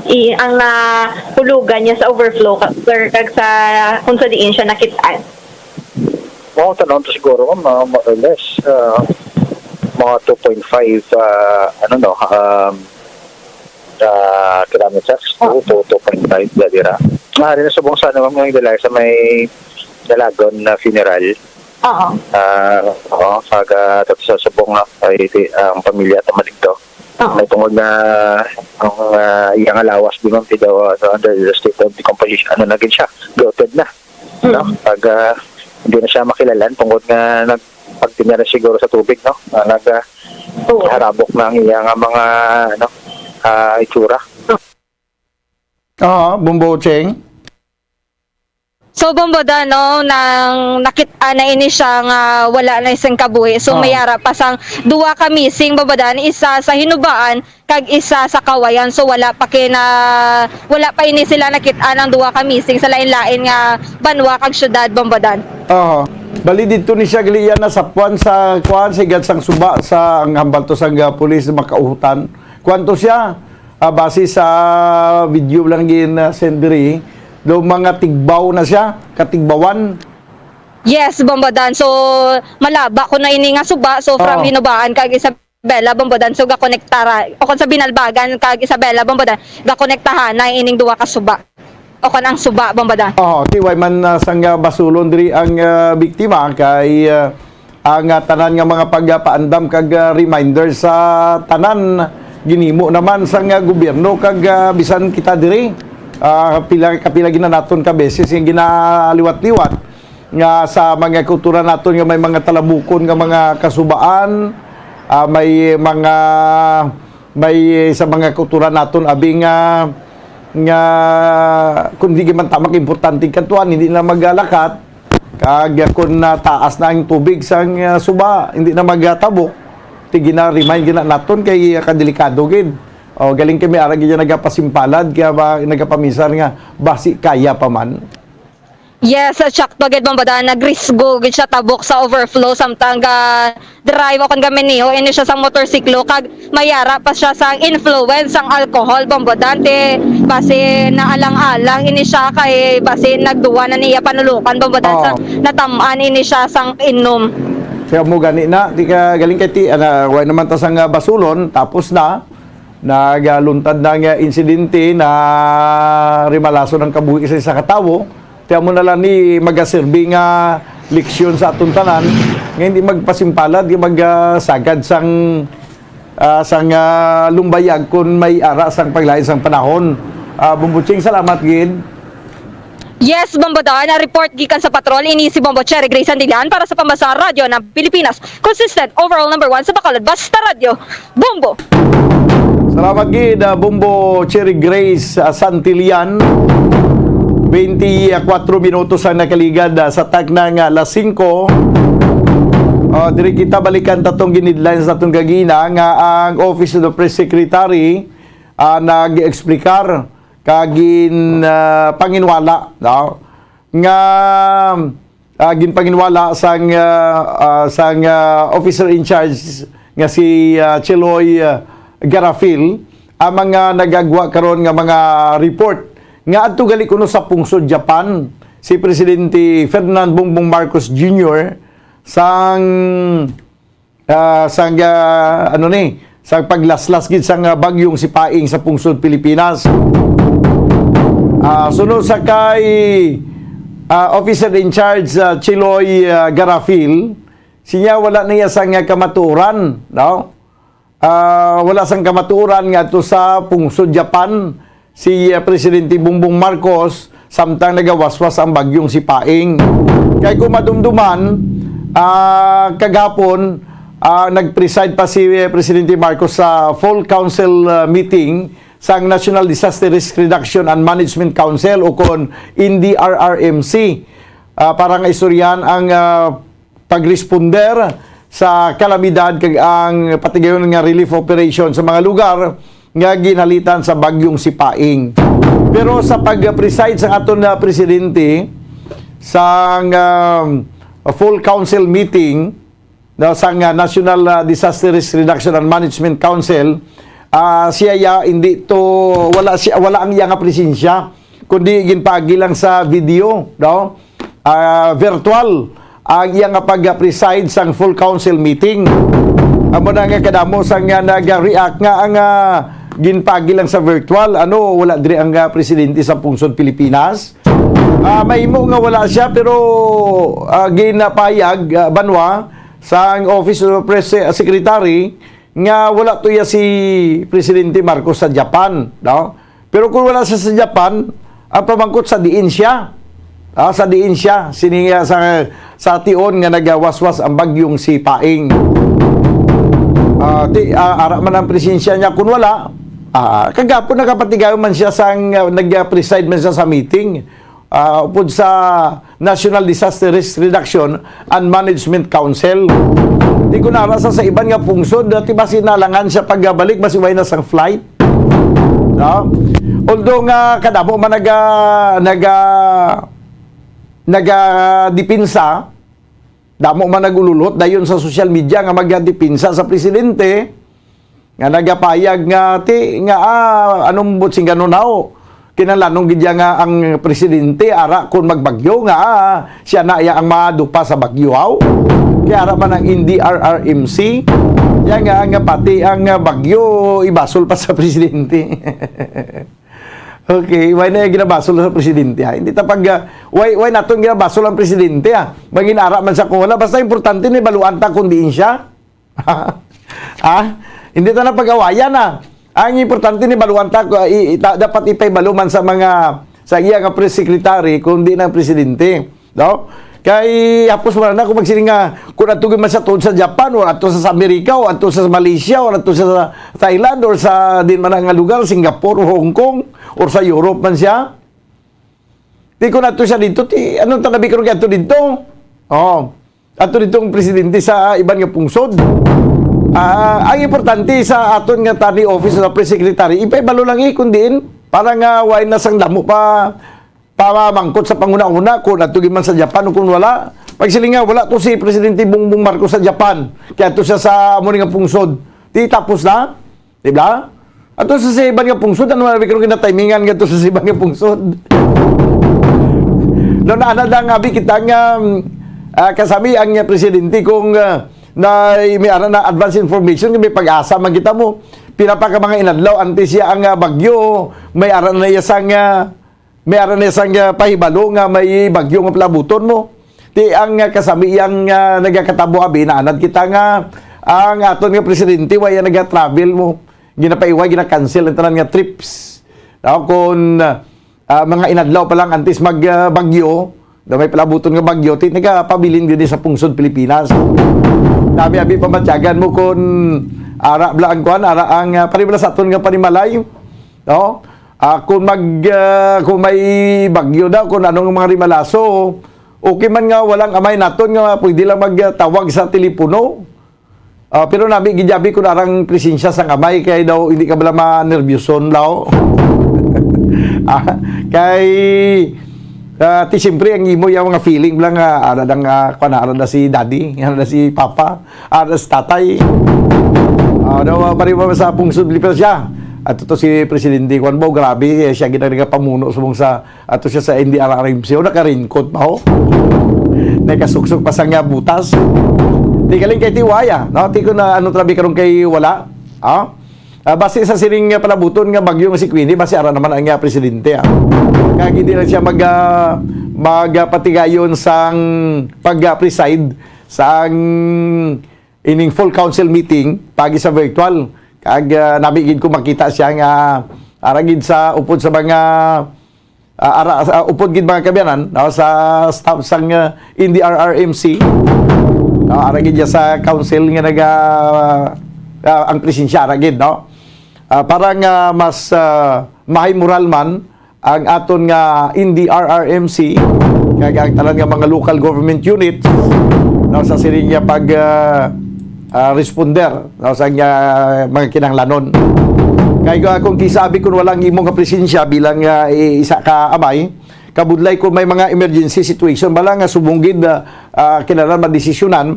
i-, ang nahulugan niya sa overflow, ka-, sir, kag sa kung sa diin siya nakit-an? Mga tanong to siguro, mga more or less, ah, mga two point five, ah, ano, no, um, ah, kilometers, Ah. two to two point five, dira. Maaari na subong sa, ano, mga Inday Liza, may Dalagon na funeral. Oo. Ah, oo, kag, ah, ato sa subong nga kay ti-, ang pamilya ta maligdo. Oo. May tungod na ang, ah, iyang lawas di man ti daw, ah, so, under the state of decomposition, ano na gid siya, bloated na. Mm. No? Kag, ah, hindi na siya makilalan tungod nga nagpagtinira siguro sa tubig, no? Ah, nag, ah, Oo. harabok na ang iya nga mga, ano, ah, itsura. Aha, Bombo Cheng. So, Bombo Dan, no, nang nakit-an na ini siya nga wala na sing kabuhi. So, Ah. may ara pa sang duwa ka missing, Bombo Dan, isa sa Hinubaan kag isa sa Kawayan. So, wala pa kina-, wala pa ini sila nakit-an ang duwa ka missing sa lain-lain nga banwa kag syudad, Bombo Dan. Aha. Bali dito ni siya gali iya nasapuan sa kuan, sa higad sang suba sa ang hambal to sang, ah, pulis makauhutan. Kuan to siya, ah, base sa video lang gin, ah, send diri, do mga tigbaw na siya, katigbawan. Yes, Bombo Dan. So, malaba ko na ini nga suba. So, from Oo. Hinubaan kag Isabela, Bombo Dan. So, gakonekta ra, o kung sa Binalbagan kag Isabela, Bombo Dan, gakonektahan na ining duwa ka suba. O kung ang suba, Bombo Dan. Oo, ti way man, ah, sang, ah, basulon diri ang, ah, biktima kay, ah, ang, ah, tanan nga mga pagpaandam kag, ah, reminder sa tanan ginhimo naman sang, ah, gobyerno kag, ah, bisan kita diri, ah, pila, kapila gina naton ka beses nga ginaliwat-liwat nga sa mga kultura naton nga may mga talabukon nga mga kasubaan, ah, may mga, may sa mga kultura naton abi nga, nga kung di man ta makaimportante kantuan, hindi na magalakat. Kag kun nataas na ang tubig sang, ah, suba, hindi na magatabok. Ti gina-remind gina naton kay, ah, kadelikado gid. O, galing kami ara gid nagapasimpalad, kaya ba, nagapamisan nga basi kaya pa man. Yes, sakto gid, Bombo Dan, nagrisgo gid siya tabok sa overflow samtang ga-drive o kon gamaneho ini siya sa motorsiklo kag may ara pa siya sang influence sang alcohol, Bombo Dan, ti basi naalang-alang ini siya kay basi nagduwa na niya panulukan, Bombo Dan, sa Oo. natam-an ini siya sang inom. Kaya mo gani na, di ka galing kay ti, ana, way naman ta sang, ah, basulon, tapos na, nagaluntad na nga insidente, na rimalason ang kabuhi sa isa ka tawo. Ti amo na lang ni magaserbi nga leksyon sa aton tanan, nga hindi magpasimpalad, nga magsagad sang, ah, sang, ah, lumbayag kun may ara sang paglain sang panahon. Ah, Bombo Cheng, salamat gid. Yes, Bombo Dan. Ang report gikan sa patrol, ini si Bombo Cherry Grace Santillan para sa Pambansang Radyo ng Pilipinas. Consistent, overall number one sa Bacolod. Basta Radyo, Bombo! Salamat gid, ah, Bombo Cherry Grace, ah, Santillan. Twenty-four minutos ang nakaligad, ah, sa takna nga alas singko. Ah, diri kita balikan ta tong gin-headlines naton gagina nga ang Office of the Press Secretary, ah, nag-explicar kag gin, ah, panginwala, no? Nga, ah, ginpanginwala sang, ah, ah, sang, ah, officer in charge nga si, ah, Cheloy, ah, Garafil ang mga nagagwa karon nga mga report nga adto gali kuno sa pungsod Japan si Presidente Ferdinand Bongbong Marcos Junior sang ah, sang, ah, ano ni, sa paglaslas gid sang, ah, bagyong Sipaing sa pungsod Pilipinas. Ah, suno sa kay, ah, Officer in Charge, ah, Chiloy, ah, Garafil, siya wala niya sang kamatuoran, no? Ah, wala sang kamatuoran nga ato sa pungsod Japan si, ah, Presidente Bongbong Marcos samtang nagawaswas ang bagyong Sipaing. Kay kung madumduman, ah, kagahapon, ah, nag-preside pa si, eh, Presidente Marcos sa full council, ah, meeting sang National Disaster Risk Reduction and Management Council o kon N D R R M C, ah, para nga istoryahan ang, ah, pagresponder sa kalamidad kag ang patigayon nga relief operation sa mga lugar nga ginhalitan sa bagyong Sipaing. Pero sa pag-preside sa aton na presidente sa, um, full council meeting, no, sa nga National, uh, Disaster Risk Reduction and Management Council, ah, siya ya, hindi to, wala siya, wala ang iya nga presensya, kundi ginpaagi lang sa video, no? Ah, virtual ang iya nga pag-preside sang full council meeting. Amo na nga kadamo sa nga nag-react nga ang, ah, ginpaagi lang sa virtual, ano, wala diri ang, ah, presidente sa pungsod Pilipinas. Ah, mahimo nga wala siya, pero, ah, ginapayag, ah, banwa sang Office of Press Se-, Secretary nga wala to ya si Presidente Marcos sa Japan, no? Pero kung wala siya sa Japan, ang pamangkot sa diin siya. Ah, sa diin siya, sini nga sa, sa tion nga nagawaswas ang bagyong Sipaing. Ah, ti, ah, ara man ang presensya niya kung wala, Ah, kagapon nakapatigayon man siya sang, ah, nag-preside man siya sa meeting, ah, upod sa National Disaster Risk Reduction and Management Council. Di ko nara sa, sa iban nga pungsod, dati ba sinalangan siya pagbalik, basi way na sang flight? No? Although nga kadamo man naga, naga, naga depensa, damo man nagululot dayon sa social media nga magdepinsa sa presidente, nga nagapayag nga ti, nga, ah, anong buot sing ganon haw? Kinahanglanon gid ya nga ang presidente ara kon magbagyo nga, ah, siya na ya ang madupa sa bagyo haw. Kay ara man ang N D R R M C, ya nga, nga pati ang, ah, bagyo ibasol pa sa presidente. Okay, why na yung ginabasol sa presidente, ha? Hindi ta pag, ah, why, why naton ginabasol ang presidente, ha? Mangin ara man sa kung wala, basta importante ni baluan ta kung diin siya. Ha? Hindi ta na pag-awayan, ha? Ang importante ni baluan ta, ah, i-, i-, ta-, dapat ipaibalo man sa mga, sa iya nga press secretary, kung di na ang presidente. No? Kay hapos man na kung magsiling nga, kung adto man sa tuod sa Japan, or adto sa, sa Amerika, or adto sa Malaysia, or adto sa, sa Thailand, or sa din man nga lugar, Singapore, or Hong Kong, or sa Europe man siya. Di kung adto siya dito, ti, anong tanabi ko adto dito? Oh, adto dito ang presidente sa iban nga pungsod. Ah, ang importante sa aton nga tani office sa press secretary, ipaibalo lang eh kung diin, para nga way na sang damo pa pamamangkot sa panghunahuna kung adto gid man sa Japan o kung wala. Pagsiling nga, wala to si Presidente Bongbong Marcos sa Japan. Kaya to siya sa amo ni nga pungsod. Di tapos na? Di ba? Ato sa, sa iban nga pungsod, ano man, pero kinatimingan nga to sa, sa iban nga pungsod. No, na, na, na, nga, abi kita nga, um, ah, kasami ang, ah, presidente kung, ah, na, may ara na advance information, may pag-asa man kita mo. Pila pa ka mga inadlaw, antes siya ang, ah, bagyo, may ara na iya sang, ah, may ara na sang, ah, pahibalo nga may bagyo nga palabuton mo. Ti ang, ah, kasami yang, ah, nagakatabo abi, naanad kita nga ang aton nga presidente way nga nagatravel mo. Ginapaiway, gina-cancel ang tanan nga trips. Daw kon, ah, mga inadlaw pa lang antes mag, ah, bagyo, daw may palabuton nga bagyo, ti nagapabilin gid sa pungsod Pilipinas. Dami abi pamatyagan mo kon ara bala ang kuan, ara ang, ah, panimalay sa aton nga panimalay. No? Ah, kung mag, ah, kung may bagyo daw, kung anong mga rimalaso, okay man nga walang amay naton nga pwede lang magtawag sa telepono. Ah, pero nami gid abi kung arang presensya sang amay kay daw hindi ka bala manerbyuson daw. Ah, kay, ah, ti siyempre ang imo yung mga feeling lang nga ara dang, ah, kuwan, ara na si daddy, ara na si papa. Ara si tatay. Ah, daw, ah, pari ba sa pungsod Pilipinas siya? At ito si Presidente Juan Bo, grabe, eh, siya ginagapamuno subong sa, ato siya sa N D R R M C, o naka-raincoat pa, ho? Nakasuksok pa sa nga butas. Di galing kay Tiwaya, no? Ti ko na ano trabi karon kay wala. Ah? Ah, base sa siring nga palabuton nga bagyo nga si Queenie, base ara naman ang nga presidente, ah. Kag hindi lang siya mag, ah, magpatigayon sang pag, ah, preside sang ining full council meeting pagi sa virtual. Kag, ah, nami gid ko makita siya nga ara gid sa upod sa mga, ah, ara, sa upod gid mga kabiyanan, no, sa staff sang, ah, N D R R M C. No, ara gid siya sa council nga naga, ah, ang presensya ara gid, no. Ah, para nga mas, ah, mahay moral man ang aton nga N D R R M C, kag ang tanan nga mga local government units, no, sa siring nga pag, ah, ah, responder, no, sa nga mga kinahanglanon. Kay, ah, kung kisabi, kung wala ang imo nga presensya bilang, ah, i-, isa ka amay, kabudlay kung may mga emergency situation, bala nga subong gid, ah, ah, kinahanglan madesisyonan,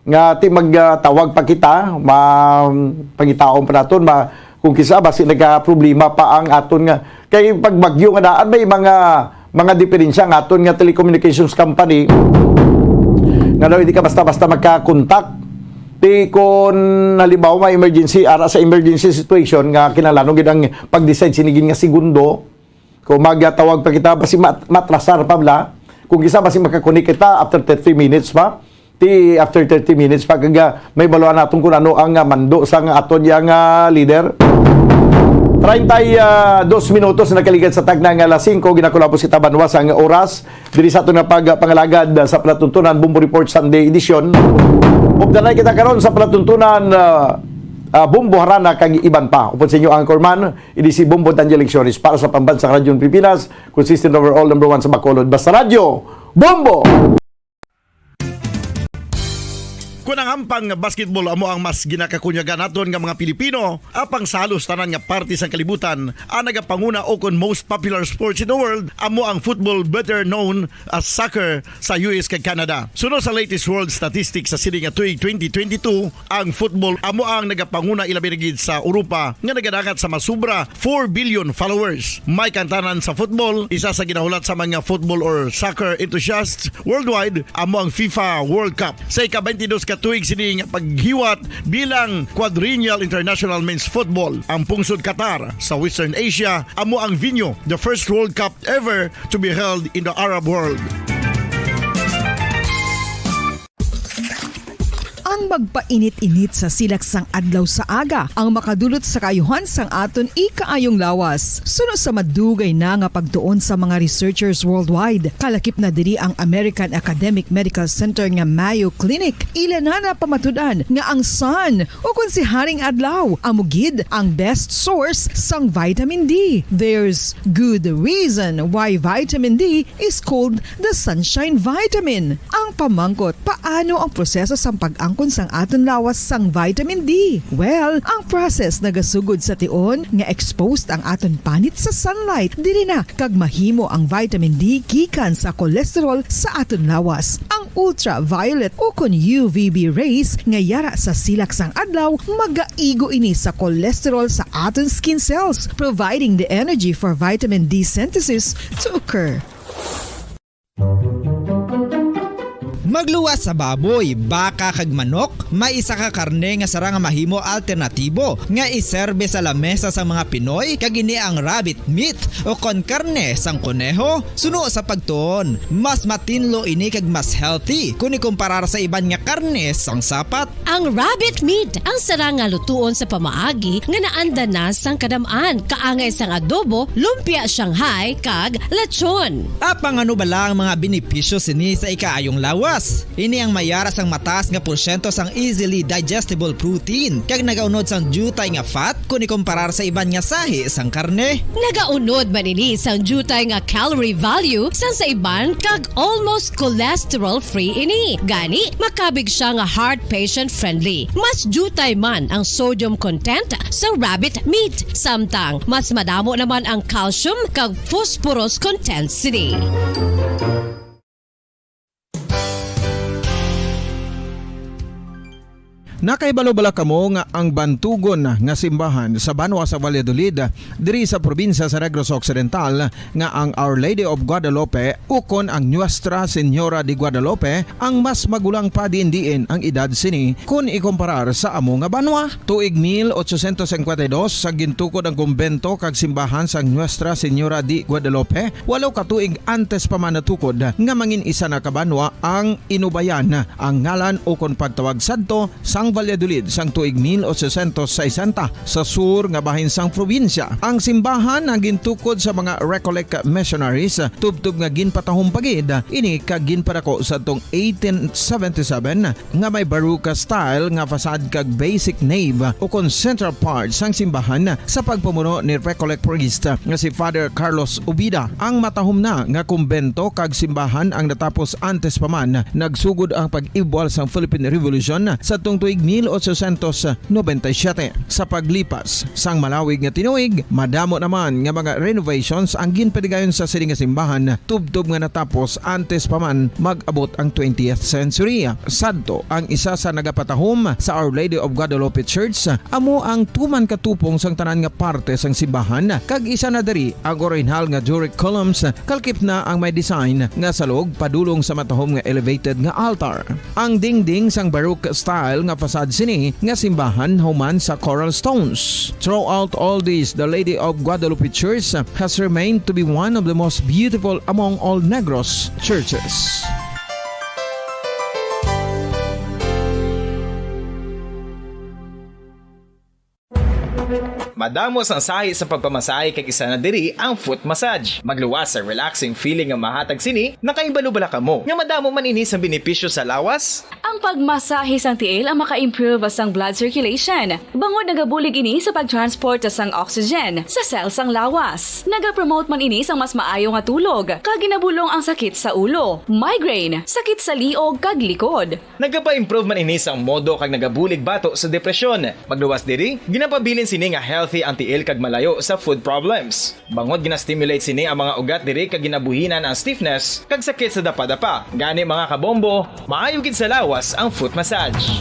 nga ti mag, ah, tawag pa kita, ma-, pangitaon pa naton, ma-, kung kisa basi nagka-problema pa ang aton nga, kay pag bagyo nga daan may mga, mga diferensya nga aton nga telecommunications company nga daw hindi ka basta-basta magka-contact. Ti kon halimbawa may emergency, ara sa emergency situation nga kinahanglan gid ang pag-decide sini gid nga segundo, kung magatawag pa kita, basi mat-, matrasar pa bala. Kung kisa, basi makakunik kita after thirty minutes pa. Ti after thirty minutes pa, kag, ah, may baluan naton kung ano ang, ah, mando sang aton yang, ah, leader. Treinta y dos minutos na nakaligad sa tagna nga alas singko, ginakulapos kita banwa sang oras. Diri sa aton nga pagpangalagad sa Palatuntunan Bombo Report Sunday Edition. Updanay kita karon sa Palatuntunan, ah, ah, Bombo Harana, kag iban pa. Upod sa inyo, anchorman, ini si Bombo Daniel Lecciones para sa Pambansang Radyo Pilipinas, consistent overall number one sa Bacolod. Basta Radyo, Bombo! Kun ang ampang basketball amo ang mas ginakakunyagan naton nga mga Pilipino, apang sa halos tanan nga parte sang kalibutan, ang nagapanguna o kon most popular sports in the world amo ang football, better known as soccer, sa U S kag Canada. Suno sa latest world statistics sa sini nga tuig twenty twenty-two, ang football amo ang nagapanguna, ilabi na gid sa Europa, nga nagadangat sa masubra four billion followers. May kantanan sa football, isa sa ginahulat sa mga football or soccer enthusiasts worldwide, amo ang FIFA World Cup. Sa ika-twenty-dos ka tuig sini nga paghiwat bilang Quadrennial International Men's Football, ang pungsod Qatar sa Western Asia amo ang venue, the first World Cup ever to be held in the Arab world. Ang magpainit-init sa silak sang adlaw sa aga ang makadulot sa kaayuhan sang aton ikaayong lawas. Suno sa madugay na nga pagtuon sa mga researchers worldwide, kalakip na diri ang American Academic Medical Center nga Mayo Clinic. Ila na napamatud-an nga ang sun, o kon si Haring Adlaw, amo gid ang best source sang vitamin D. There's good reason why vitamin D is called the sunshine vitamin. Ang pamangkot, paano ang proseso sang pag-angkon sang aton lawas sang vitamin D? Well, ang process nagasugod sa tion nga exposed ang aton panit sa sunlight, diri na kag mahimo ang vitamin D gikan sa cholesterol sa aton lawas. Ang ultraviolet o kon U V B rays nga yara sa silak sang adlaw magaigo ini sa cholesterol sa aton skin cells, providing the energy for vitamin D synthesis to occur. Magluwas sa baboy, baka, kag manok, may isa ka karne nga sarang nga mahimo alternatibo nga iserbe sa lamesa sang mga Pinoy, kag ini ang rabbit meat o kon karne sang koneho. Suno sa pagtuon, mas matinlo ini kag mas healthy kon ikumparar sa iban nga karne sang sapat. Ang rabbit meat ang sarang nga lutuon sa pamaagi nga naanda na sang kadam-an, kaangay sang adobo, lumpia Shanghai, kag lechon. Apang ano bala ang mga benepisyo sini sa ikaayong lawas? Ini ang mayara sang mataas nga porsyento sang easily digestible protein, kag nagaunod sang diutay nga fat kon ikumparar sa iban nga sahi sang karne. Nagaunod man ini sang diutay nga calorie value sang sa iban, kag almost cholesterol-free ini. Gani, makabig sia nga heart patient-friendly. Mas diutay man ang sodium content sa rabbit meat, samtang mas madamo naman ang calcium kag phosphorus content sini. Nakahibalo bala kamo nga ang bantugon nga simbahan sa banwa sa Valladolid, diri sa probinsya sa Negros Occidental, nga ang Our Lady of Guadalupe ukon ang Nuestra Señora de Guadalupe ang mas magulang pa diin-diin ang edad sini kon ikumparar sa amo nga banwa? Tuig mil ochocientos cincuenta y dos, sa gintukod ang kumbento kag simbahan sang Nuestra Señora de Guadalupe, walo ka tuig antes pa man natukod nga mangin isa na ka banwa ang Inubayan, ang ngalan ukon pagtawag sadto sang Valladolid sang tuig mil ochocientos sesenta, sa sur nga bahin sang probinsya. Ang simbahan ang gintukod sa mga Recollect missionaries, tubtob nga ginpatahom pa gid ini kag ginpadako sadtong eighteen seventy-seven, nga may Baroque style nga facade kag basic nave ukon central part sang simbahan sa pagpamuno ni Recollect priest nga si Father Carlos Ubida. Ang matahom na nga kumbento kag simbahan ang natapos antes pa man nagsugod ang pag-ibwal sang Philippine Revolution sadtong tuig mil ochocientos noventa y siete. Sa paglipas sang malawig nga tinuig, madamo naman nga mga renovations ang ginpadigayon sa sini nga simbahan, tubtob nga natapos antes pa man mag-abot ang twentieth century. Sadto, ang isa sa nagapatahom sa Our Lady of Guadalupe Church amo ang tuman ka tupong sang tanan nga parte sang simbahan, kag isa na diri ang orihinal nga Doric columns, kalakip na ang may design nga salog padulong sa matahom nga elevated nga altar. Ang dingding sang Baroque style nga facade sini nga simbahan human sa coral stones. Throughout all this, the Lady of Guadalupe Church has remained to be one of the most beautiful among all Negros churches. Madamo sang sahi sa pagpamasahe, kag isa na diri ang foot massage. Magluwas sa relaxing feeling nga mahatag sini. Nakahibalo bala kamo nga madamo man ini sang benepisyo sa lawas? Ang pagmasahe sang tiil ang maka-improve sang blood circulation, bangod nagabulig ini sa pag-transport sang oxygen sa cell sang lawas. Nagapromote man ini sang mas maayo nga tulog, kag ginabulong ang sakit sa ulo, migraine, sakit sa liog, kag likod. Nagapa-improve man ini sang modo kag nagabulig bato sa depresyon. Pagluwas diri, ginapabilin sini nga healthy ang tiil kag malayo sa foot problems. Bangod gina-stimulate sini ang mga ugat diri kag ginabuhinan ang stiffness kag sakit sa dapadapa. Gani, mga kabombo, maayo gid sa lawas ang foot massage.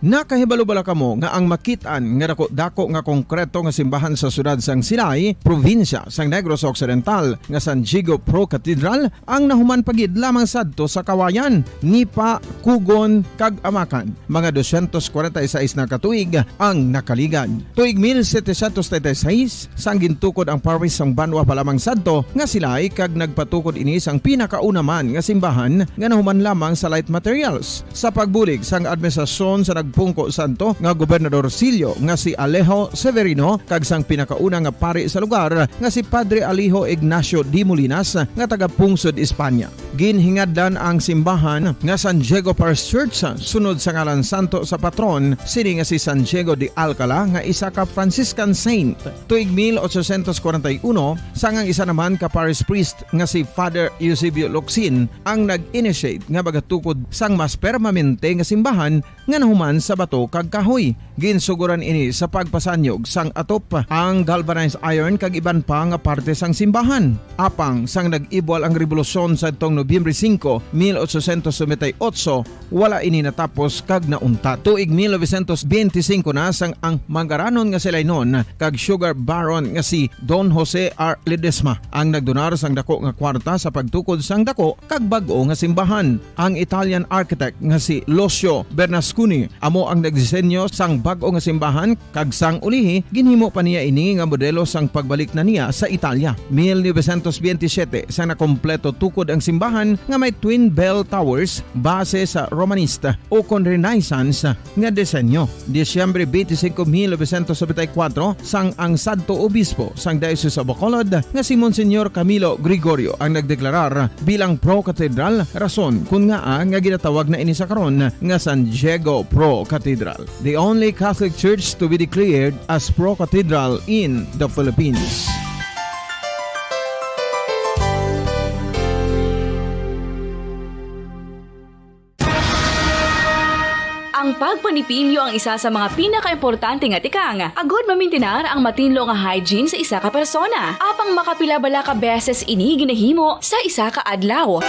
Nakahibalo bala kamo nga ang makit-an nga dako-dako nga konkreto nga simbahan sa siyudad sang Silay, probinsya sang Negros Occidental, nga San Diego Pro Cathedral, ang nahuman pa gid lamang sadto sa Kawayan, Nipa, Kugon, kag Amakan? Mga dosyentos kwarenta y seis na ka tuig ang nakaligad. Tuig mil setecientos treinta y seis, sang gintukod ang parish sang banwa pa lamang sadto nga Silay, kag nagpatukod ini sang pinakauna man nga simbahan nga nahuman lamang sa light materials. Sa pagbulig sang administrasyon sa nagpungko sadto nga gobernador silyo nga si Alejo Severino kag sang pinakauna nga pari sa lugar nga si Padre Alejo Ignacio de Molinas nga taga-pungsod Espanya. Ginhingadlan ang simbahan nga San Diego Parish Church sunod sa ngalan santo sa patron sini nga si San Diego de Alcala, nga isa ka Franciscan saint. Tuig mil ochocientos kwarenta y uno, sang ang isa naman ka parish priest nga si Father Eusebio Locsin ang nag-initiate nga magatukod sang mas permanente nga simbahan nga nahuman sa bato kag kahoy. Ginsugoran ini sa pagpasanyog sang atop, ang galvanized iron kag iban pa nga parte sang simbahan. Apang sang nag-ibwal ang rebolusyon sadtong Nobyembre singko, mil ochocientos noventa y ocho, wala ini natapos kag nauntat. Tuig mil novecientos benti singko na, sang ang manggaranon nga si Lainon kag sugar baron nga si Don Jose R. Ledesma ang nagdonar sang dako nga kwarta sa pagtukod sang dako kag bag-o nga simbahan. Ang Italian architect nga si Lucio Bernasconi amo ang nagdisenyo sang bag-o nga simbahan, kag sang ulihi, ginhimo pa niya ini nga modelo sang pagbalik na niya sa Italia. Mil novecientos benti siyete, sang nakompleto tukod ang simbahan nga may twin bell towers, base sa Romanista ukon Renaissance nga disenyo. Disyembre twenty-five, mil novecientos noventa y cuatro, sang ang sadto obispo sang Diocese of Bacolod nga si Monsignor Camilo Gregorio ang nagdeklarar bilang pro-cathedral, rason kon ngaa nga ginatawag na ini sa karon nga San Diego Pro Cathedral, the only Catholic Church to be declared as pro-cathedral in the Philippines. Ang pagpanipilyo ang isa sa mga pinakaimportante nga tikang agud mamintinar ang matinlo nga hygiene sa isa ka persona. Apang makapila bala ka beses ini ginahimo sa isa ka adlaw?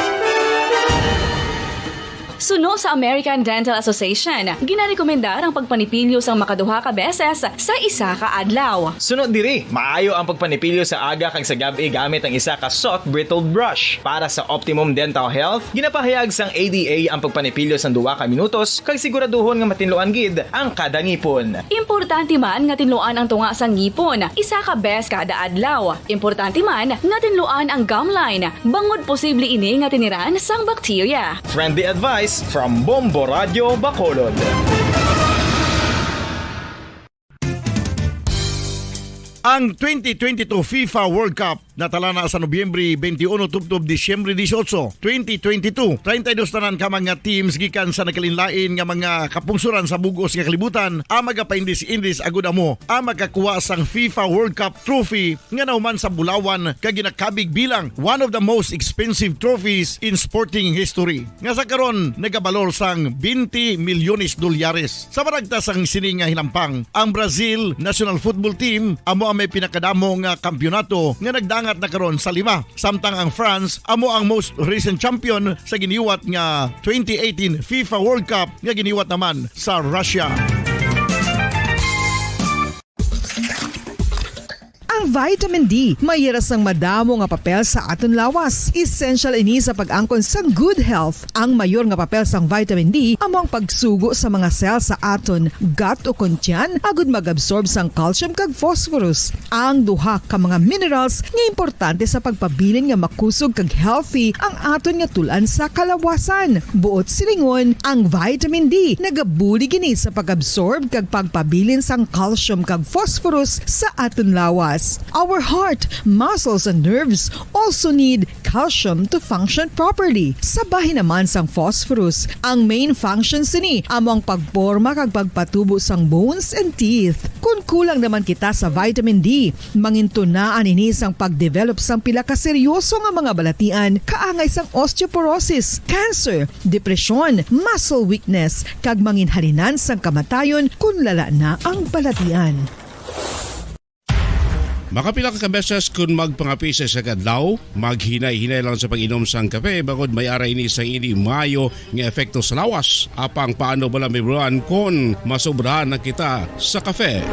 Suno sa American Dental Association, ginarekomendar ang pagpanipilyo sang makaduha ka beses sa isa ka adlaw. Suno diri, maayo ang pagpanipilyo sa aga kag sa gab-i gamit ang isa ka soft bristled brush. Para sa optimum dental health, ginapahayag sang A D A ang pagpanipilyo sang duha ka minutos kag siguraduhon nga matinluan gid ang kada ngipon. Importante man nga tinluan ang tunga sang ngipon isa ka bes kada adlaw. Importante man nga tinluan ang gum line, bangod posible ini nga tiniran sang bakterya. Friendly advice from Bombo Radio Bacolod. Ang twenty twenty-two FIFA World Cup natala na sa Nobyembre twenty-one tubtob Disyembre dieciocho, twenty twenty-two. Treinta y dos tanan ka mga teams gikan sa nagkalainlain nga mga kapungsoran sa bug-os nga kalibutan ang magapaindis-indis agud amo ang makakuha sang FIFA World Cup trophy nga nahuman sa bulawan kag ginakabig bilang one of the most expensive trophies in sporting history, nga sa karon nagabalor sang twenty milyones dolyares. Sa maragtas sang sini nga hinampang, ang Brazil national football team amo ang may pinakadamo nga kampiyonato nga nagdangat na karon sa lima, samtang ang France amo ang most recent champion sa giniwat nga twenty eighteen FIFA World Cup nga giniwat naman sa Russia. Ang vitamin D may hira sang madamo nga papel sa aton lawas. Essential ini sa pag-angkon sang good health. Ang mayor nga papel sang vitamin D amo ang pagsugo sa mga cell sa aton gut ukon tiyan agud mag-absorb sang calcium kag phosphorus, ang duha ka mga minerals nga importante sa pagpabilin nga makusog kag healthy ang aton nga tul-an sa kalawasan. Buot silingon, ang vitamin D nagabulig ini sa pag-absorb kag pagpabilin sang calcium kag phosphorus sa aton lawas. Our heart, muscles, and nerves also need calcium to function properly. Sa bahin naman sang phosphorus, ang main function sini amo ang pagporma kag pagpatubo sang bones and teeth. Kon kulang naman kita sa vitamin D, mangintunaan ini sang pag-develop sang pila ka seryoso nga mga balatian kaangay sang osteoporosis, cancer, depresyon, muscle weakness, kag manginhalinan sang kamatayon kon lala na ang balatian. Makapila ka beses kon magpangape sa isa ka adlaw, maghinay-hinay lang sa pag-inom sang kape, bangod may ara ini sang indi maayo nga epekto sa lawas. Apang paano bala, Mibruan, kon masobrahan na kita sa kape?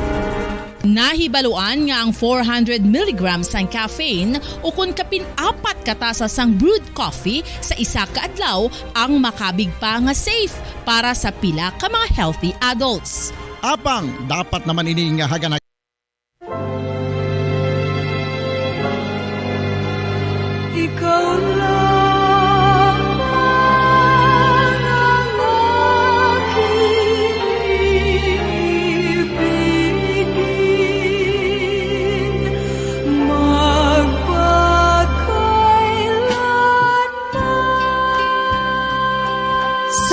Nahibaluan nga ang four hundred milligrams sang caffeine ukon kapin apat ka tasa sang brewed coffee sa isa ka adlaw ang makabig pa nga safe para sa pila ka mga healthy adults. Apang dapat naman ini nga haganay. Ikaw lamang ang aking ibigin magpakailanman.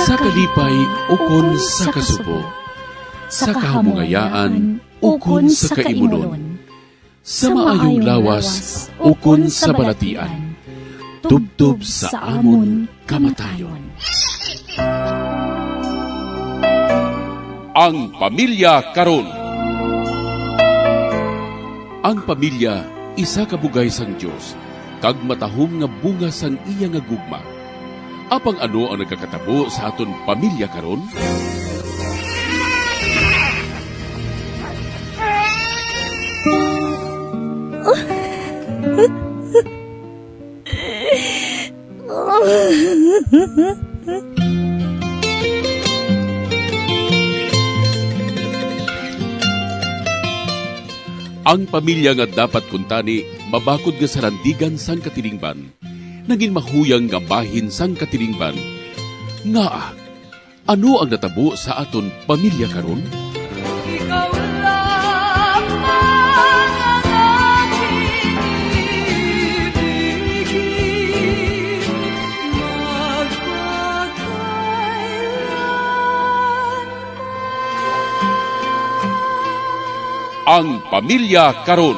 Sa kalipay ukon sa kasubo, sa kahamungayaan ukon sa kaimunon, sa maayong lawas ukon sa balatian, tubtob sa amon kamatayon. Ang pamilya karon. Ang pamilya isa ka bugay sang Dios kag matahom nga bunga sang iya nga gugma. Apang ano ang nagakatabo sa aton pamilya karon? Ang pamilya nga dapat kuntani mabakod nga sarandigan sang katilingban, nanginmahuyang nga bahin sang katilingban. Ngaa, ano ang natabo sa aton pamilya karon? Ikaw lamang ang aking ibigin, magpakailanman. Ang pamilya karon.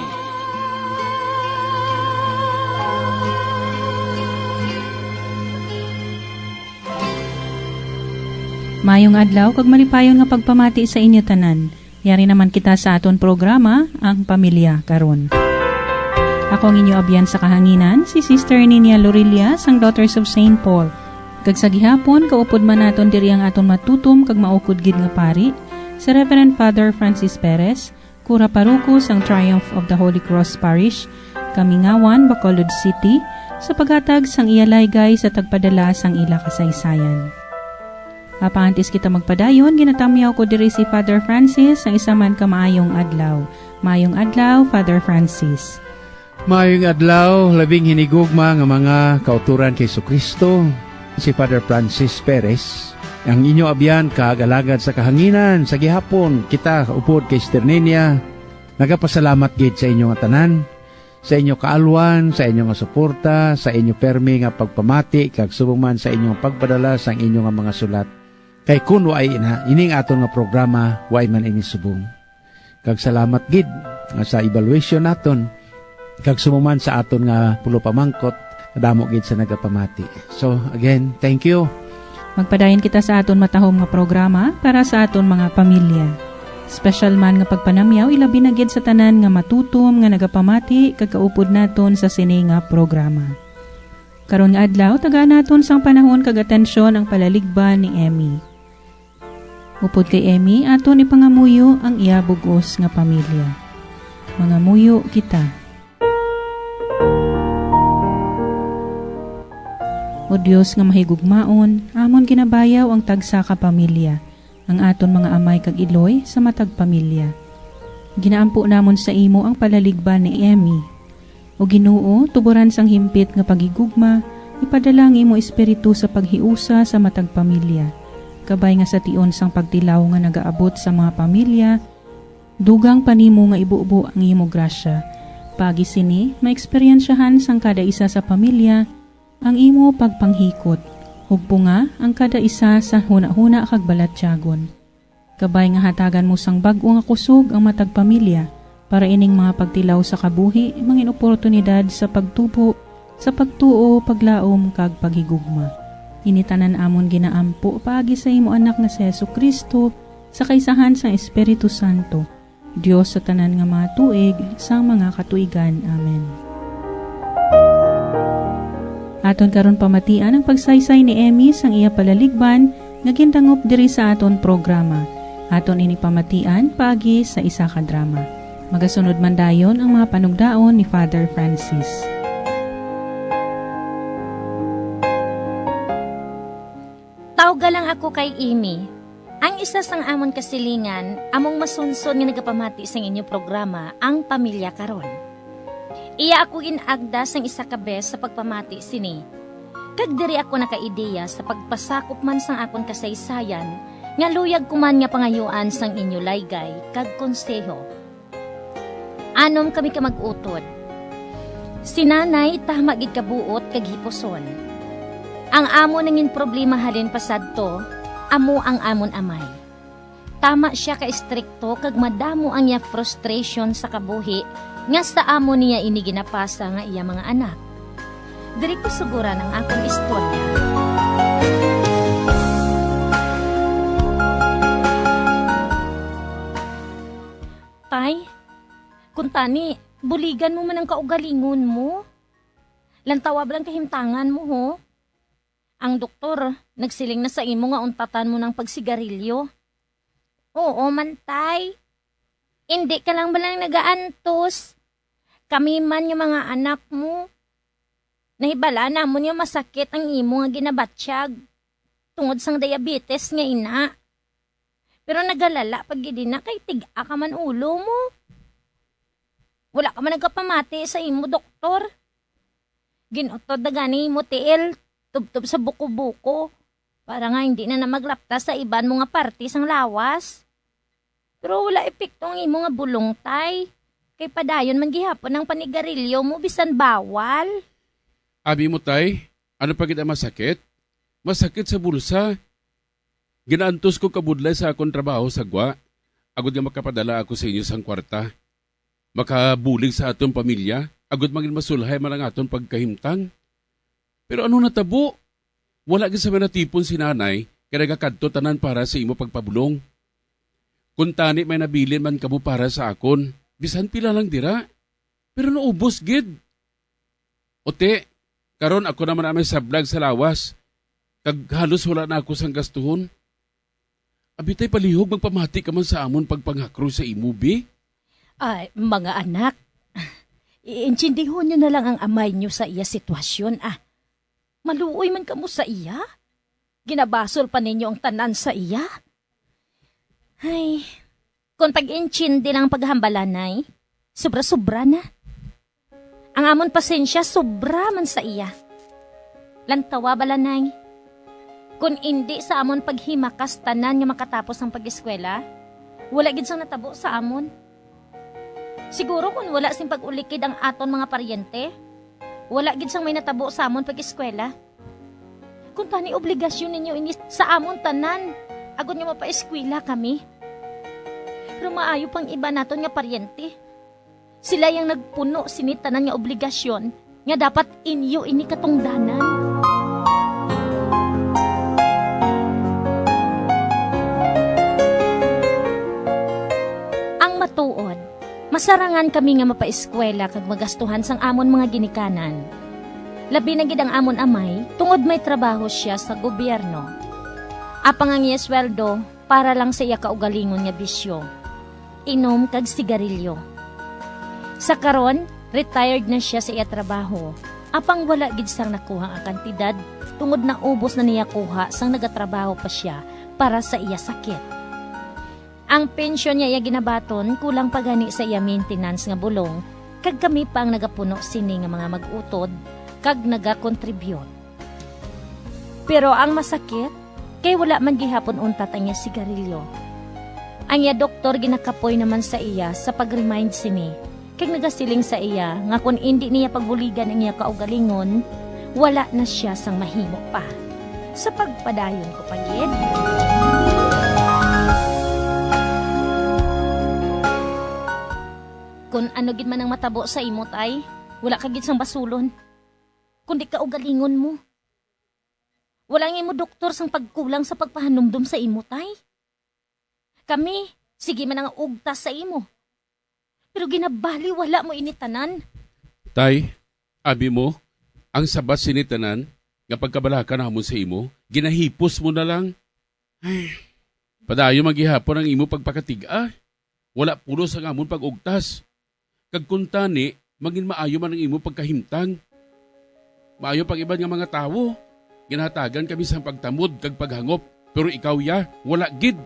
Mayong adlaw kag malipayon nga pagpamati sa inyo tanan. Yari naman kita sa aton programa, Ang Pamilya Karon. Ako ang inyo abyan sa kahanginan, si Sister Ninia Lorilla sang Daughters of Saint Paul. Kag sa gihapon, kaupod man naton diri ang aton matutom kag maukod gid nga pari, si Reverend Father Francis Perez, Kura Paroko sang Triumph of the Holy Cross Parish, Kamingawan, Bacolod City, sa paghatag sang iya laygay sa tagpadala sang ila kasaysayan. Apan antes kita magpadayon, ginatamyaw ko diri si Father Francis sang isa man ka maayong adlaw. Maayong adlaw, Father Francis. Maayong adlaw, labing hinigugma nga mga kauturan kay Jesu-Cristo. Si Father Francis Perez, ang inyo abyan kag alagad sa kahanginan. Sa gihapon, kita upod kay Sister Ninia, nagapasalamat gid sa inyo nga tanan, sa inyo kaalwan, sa inyo nga suporta, sa inyo permi nga pagpamati, kag subong man sa inyo nga pagpadala sang inyo nga mga sulat. Kay kun wa ina, ining aton nga programa, wa man ini subong. Kag salamat gid nga sa evaluation naton, kag subong man sa aton nga pulo pamangkot, kadamo gid sa nagapamati. So, again, thank you. Magpadayon kita sa aton matahom nga programa para sa aton mga pamilya. Special man nga pagpanamyaw, ilabi na gid sa tanan nga matutom nga nagapamati kag kaupod naton sa sini nga programa. Karon nga adlaw, tagaan naton sang panahon kag atensyon ang palaligban ni Emmy. Upod kay Emmy, aton ipangamuyo ang iya bug-os nga pamilya. Mangamuyo kita. O Dios nga mahigugmaon, amon ginabayaw ang tagsa ka pamilya, ang aton mga amay kag iloy sa matag pamilya. Ginaampo namon sa imo ang palaligban ni Emmy. O Ginoo, tuboran sang himpit nga paghigugma, ipadala ang imo Espiritu sa paghiusa sa matag pamilya, kabay nga sa tion sang pagtilaw nga nagaabot sa mga pamilya, dugang pa nimo nga ibubo ang imo grasya, Paagi sini, maeksperyensyahan sang kada isa sa pamilya ang imo pagpanghikot, hugpunga ang kada isa sa hunahuna kag balatyagon. Kabay nga hatagan mo sang bag-o nga kusog ang matag pamilya, para ining mga pagtilaw sa kabuhi mangin oportunidad sa pagtubo, sa pagtuo, paglaom, kag paghigugma. Ini tanan amon ginaampo paagi sa imo Anak nga si Jesu-Cristo, sa kaisahan sang Espiritu Santo, Dios sa tanan nga mga tuig, sang mga katuigan. Amen. Aton karon pamatian ang pagsaysay ni Emmy sang iya palaligban nga gindangop diri sa aton programa. Aton ini pamatian paagi sa isa ka drama. Magasunod man dayon ang mga panugdaon ni Father Francis. Tawga lang ako kay Amy. Ang isa sang amon kasilingan among masunsod nga nagapamati sang inyo programa, Ang Pamilya Karon. Iya ako gin-agda sang isa ka bes sa pagpamati sini, kag diri ako nakaideya sa pagpasakop man sang akon kasaysayan, nga luyag ko man nga pangayuan sang inyo laygay kag konseho. Anom kami ka mag-utod. Si Nanay tama gid ka buot kag hipuson. Ang amon nangin problema halin pa sadto, amo ang amon amay. Tama sia ka estrikto kag madamo ang iya frustration sa kabuhi nga sa amon niya ini ginapasa nga iya mga anak. Diri ko suguran ang akon istorya. Tay, kuntani, buligan mo man ang kaugalingon mo. Lantawa ba lang kahimtangan mo, ho? Ang doktor, nagsiling na sa imo nga untatan mo ng pagsigarilyo. Oo man, tay. Indi ka lang ba lang nagaantos? Kami man nga mga anak mo, nahibala namon nga masakit ang imo nga ginabatyag tungod sang diabetes nga ina. Pero nagalala pa gid ina kay tig-a ka man ulo mo. Wala ka man nagkapamati sa imo doktor. Gin-utod na gani imo tiil, tubtob sa buko-buko, para nga hindi na na maglapta sa iban mo nga parte sang lawas. Pero wala epekto ang imo nga bulong, tay. Kay padayon man gihapon ang panigarilyo mo bisan bawal. Abi mo, tay, ano pa gid ang masakit? Masakit sa bulsa. Ginaantos ko kabudlay sa akon trabaho sa gwa, agod nga makapadala ako sa inyo sang kwarta. Makabulig sa aton pamilya, agod mangin masulhay man ang aton pagkahimtang. Pero ano natabo? Wala gid sa may natipon si nanay, kay nagakadto tanan para sa imo pagpabulong. Kuntani may nabilin man kamo para sa akon, bisan pila lang dira. Pero naubos gid. Uti, karon ako naman ang may sablag sa lawas, kag halos wala na ako sang gastuhon. Abi tay, palihog magpamati ka man sa amon pagpangakroy sa imo, bi. Ay, mga anak, iintindihon niyo na lang ang amay niyo sa iya sitwasyon, ah. Maluoy man kamo sa iya. Ginabasol pa ninyo ang tanan sa iya. Ay, kung pag-intindi lang ang paghambalanay, sobra-sobra na. Ang amon pasensya sobra man sa iya. Lantawa, balanay. Kun indi sa amon paghimakas tanan nga makatapos ang pag-eskwela, wala gid sang natabo sa amon. Siguro kun wala sing pag-ulikid ang aton mga paryente, wala gid sang may natabo sa amon pag-eskwela. Kuntani obligasyon ninyo ini sa amon tanan, agod nga mapaeskwela kami. Pero maayo pang iba naton nga paryente. Sila yang nagpuno sini tanan nga obligasyon nga dapat inyo ini katungdanan. Ang matuod, masarangan kami nga mapaeskwela kag magastuhan sang amon mga ginikanan. Labi na gid ang amon amay, tungod may trabaho sia sa gobyerno. Apang ang iya sweldo para lang sa iya kaugalingon nga bisyo, inom kag sigarilyo. Sa karon, retired na sia sa iya trabaho, apang wala gid sang nakuha nga kantidad tungod naubos na niya kuha sang nagatrabaho pa sia para sa iya sakit. Ang pensyon niya iya ginabaton kulang pa gani sa iya maintenance nga bulong, kag kami pa ang nagapuno sini nga mga mag-utod kag nagakontribute. Pero ang masakit, kay wala man gihapon untat ang iya sigarilyo. Ang iya doktor ginakapoy naman sa iya sa pag-remind sini, kag nagasiling sa iya nga kon indi niya pagbuligan ang iya kaugalingon, wala na sia sang mahimo pa. Sa pagpadayon ko pa gid. Kon ano gid man ang matabo sa imo, Tay, wala ka gid sang basulon, kundi kaugalingon mo. Wala ang imo doktor sang pagkulang sa pagpahanumdom sa imo, Tay. Kami, sige man ang ugtas sa imo. Pero ginabaliwala mo ini tanan. Tay, abi mo, ang sabat sini tanan nga pagkabalaka namon sa imo, ginahipos mo na lang. Ay, padayon man gihapon ang imo pagpakatig-a. Wala pulos ang amon pag-ugtas. Kag kuntani, mangin maayo man ang imo pagkahimtang. Maayo pang iban nga mga tawo, ginahatagan kami sang pagtamod kag paghangop, pero ikaw, ya, wala gid.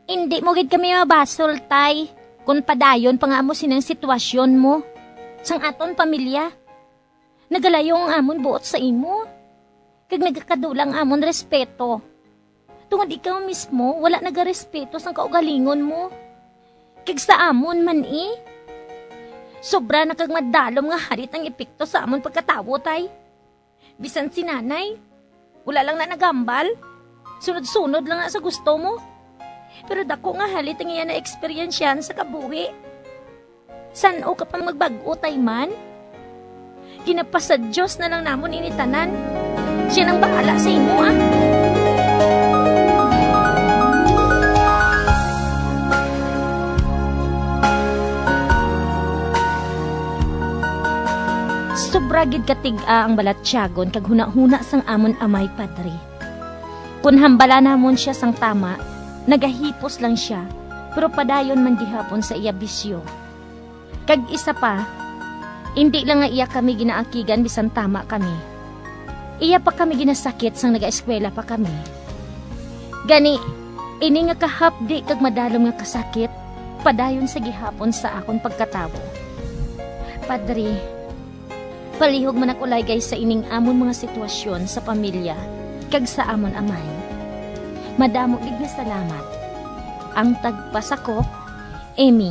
Indi mo gid kami mabasol, Tay, kon padayon pa nga amo sini ang sitwasyon mo sang aton pamilya. Nagalayo ang amon buot sa imo, kag nagakadula ang amon respeto. Tungod ikaw mismo wala nagarespeto sang kaugalingon mo. Kag sa amon man, eh. Sobra na kag madalom nga halit ang epekto sa amon pagkatawo, Tay. Bisan si Nanay, wala lang na nagambal. Sunod-sunod lang na sa gusto mo. Pero dako nga halit ang iya na-eksperyensyahan sa kabuhi. San-o ka pa magbag-o, Tay, man? Ginapasa-Dios na lang namon ini tanan. Sia nang bahala sa imo, ah. Sobra gid katig-a ang balatyagon kag hunahuna sang amon amay, Padre. Kon hambala namon sia sang tama, nagahipos lang sia, pero padayon man gihapon sa iya bisyo. Kag isa pa, indi lang nga iya kami ginaakigan bisan tama kami. Iya pa kami ginasakit sang nagaeskwela pa kami. Gani, ini nga kahapdi kag madalom nga kasakit, padayon sa gihapon sa akon pagkatawo. Padre, palihog man ako, Laygay, sa ining amon mga sitwasyon sa pamilya kag sa amon amay. Madamo gid nga salamat. Ang tagpasakop, Amy.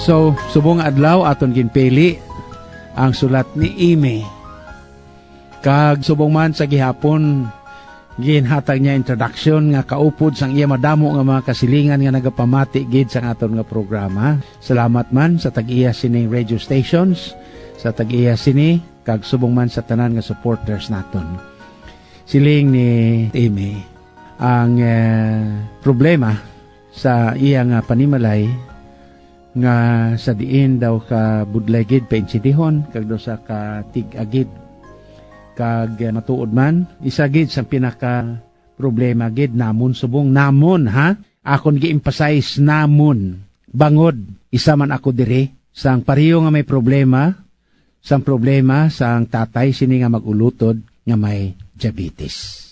So, subong nga adlaw aton ginpili ang sulat ni Amy. Kag subong man sa gihapon, ginhatag niya introduction nga kaupod sang iya madamo nga mga kasilingan nga nagapamati gid sang aton nga programa. Salamat man sa tag-iya sining radio stations, sa tag-iya sini, kag subong man sa tanan nga supporters naton. Siling ni Amy, ang, eh, problema sa iya nga panimalay nga sa diin daw ka budlay gid paintsindihon kag daw sa ka tig-a gid. Kag, eh, matuod man, isa gid sa pinaka problema gid namon subong, namon, ha? Akon gi-emphasize, namon. Bangod isa man ako diri sang pareho nga may problema, sang problema sang tatay sini nga mag-ulotod nga may diabetes.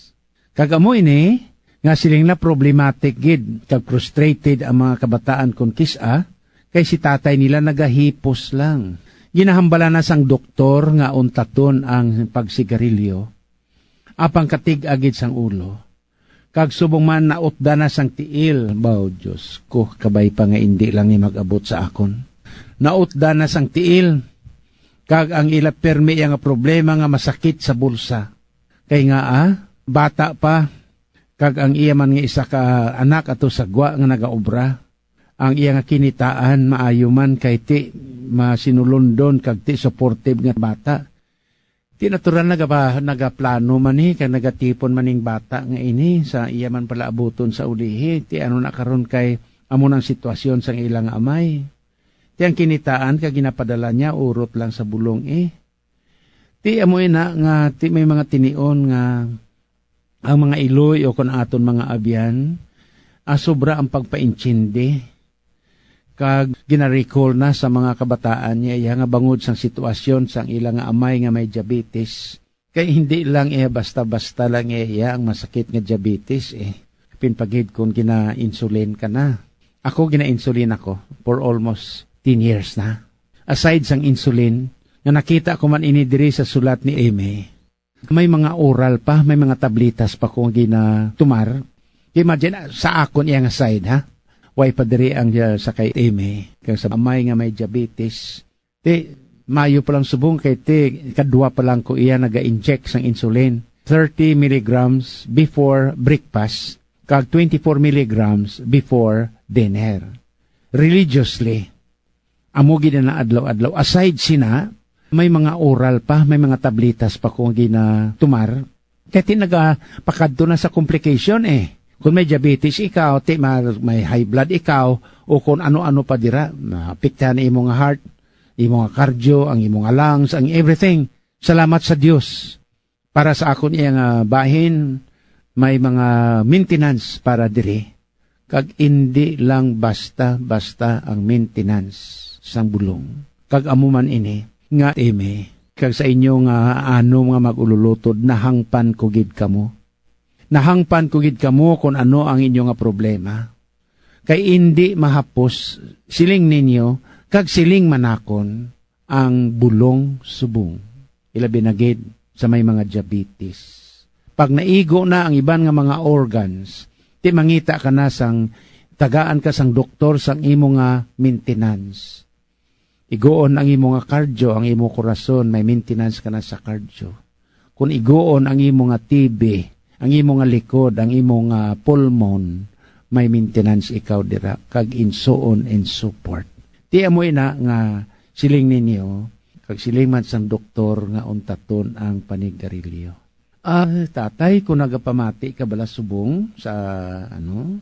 Kag amo ini nga siling na problematic gid kag frustrated ang mga kabataan kon kis-a, kay si tatay nila nagahipos lang. Ginahambala na sang doktor nga untaton ang pagsigarilyo, apang katig-a gid sang ulo. Kag subong man nautda na sang tiil, baw, Dios ko, kabay pa nga indi lang ni mag-abot sa akon. Nautda na sang tiil, kag ang ila pirmi iya nga problema nga masakit sa bulsa. Kay nga, ah, bata pa, kag ang iya man nga isa ka anak ato sa gwa nga nagaobra. Ang iya nga kinitaan maayo man kay ti masinulundon kag ti supportive nga bata. Ti natural nagaba-, nagaplano man ni kag nagatipon man ning bata nga ini sa iya man pala abuton sa ulihi. Ti ano na karon kay amo nang sitwasyon sang ilang amay. Ti ang kinitaan kag ginapadala niya urot lang sa bulong, eh. Ti amo ina nga ti may mga tinion nga ang mga iloy o kon aton mga abyan, ah, sobra ang pagpaintindi kag ginarecall na sa mga kabataan niya iya nga bangod sang sitwasyon sang ila nga amay nga may diabetes. Kay hindi lang iya basta-basta lang iya, iya ang masakit nga diabetes, eh. Pin pagid kung gina-insulin ka na. Ako, gina-insulin ako for almost ten years na. Aside sang insulin, nga nakita ko man ini diri sa sulat ni Amy, May mga oral pa, may mga tablitas pa ko ginatumar. Imagine, ah, sa akon iya nga side, ha? Way pa diri ang, ah, sa kay Amy. Kag sa amay nga may diabetes, ti, mayo pa lang subong kay ti, kadwa pa lang ko iya naga-inject sang insulin. Thirty milligrams before breakfast, kag twenty-four milligrams before dinner. Religiously. Amo gid na adlaw-adlaw. Aside sina, may mga oral pa, may mga tablitas pa ko ginatumar. Kay ti nagapakadto na sa complication eh. Kung may diabetes ikaw, ti mar-, may high blood ikaw, o kung ano-ano pa dira, maapektahan ang imo nga heart, imo nga cardio, ang imo nga lungs, ang everything. Salamat sa Dios. Para sa akon iya nga bahin, may mga maintenance para diri. Kag indi lang basta-basta ang maintenance sang bulong. Kag amo man ini nga Amy, kag sa inyo nga anom nga mag-ululutod, nahangpan ko gid kamo. Nahangpan ko gid kamo kon ano ang inyo nga problema. Kay indi mahapos, siling ninyo, kag siling man nakon, ang bulong subong, ilabi na gid sa may mga diabetes. Pag naigo na ang iban nga mga organs, ti mangita ka na sang, tagaan ka sang doktor sang imo nga maintenance. Igoon ang imo nga cardio, ang imo korason, may maintenance ka na sa cardio. Kung igoon ang imo nga T B, ang imo nga likod, ang imo nga pulmon, may maintenance ikaw dira, kag and so on and so forth. Ti amo ina nga siling ninyo, kag siling man sang doktor nga untaton ang panigarilyo. Ah, tatay, kung nagapamati ka bala subong sa, ano,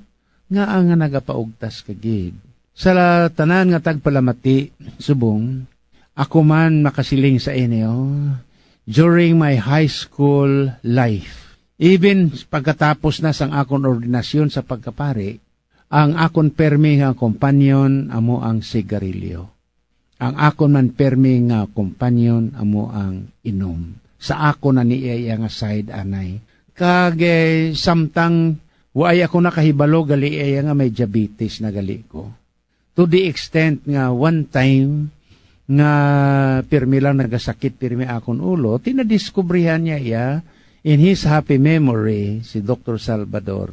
nga nga nagapaugtas ka gid. Sa la-, tanan nga tagpalamati, subong, ako man makasiling sa inyo, during my high school life, even pagkatapos na sang akon ordinasyon sa pagkapari, ang akon permi nga kompanyon amo ang sigarilyo. Ang akon man permi nga kompanyon amo ang inom. Sa akon na ni iya nga side anay. Kag, eh, samtang waay ako nakahibalo gali iya nga may diabetes na gali ko. To the extent nga one time nga pirmi lang nagasakit pirmi akon ulo, ti nadiskubrihan niya iya in his happy memory si Doktor Salvador.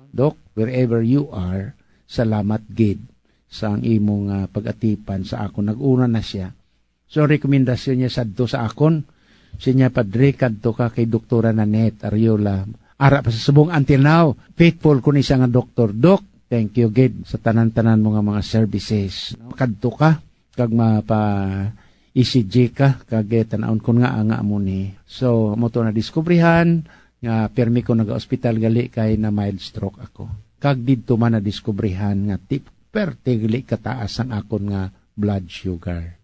Doc, wherever you are, salamat gid sang imo nga pag-atipan sa akon. Nag-una na siya. So, ang rekomendasyon niya sadto sa akon, siya niya, "Padre, kadto ka kay Doktora Nanette Ariola." Ara pa sa subong until now, faithful ko ni siya nga doktor. "Doc, thank you gid sa tanan-tanan mo nga mga services. Kadto ka, kag mapa E C G ka, kag, eh, tan-awon kon nga anga mo ni." So, amo to nadiskubrihan nga pirmi ko naga-ospital gali kay na mild stroke ako. Kag didto man nadiskubrihan nga ti-, perte gali kataas ang akon nga blood sugar.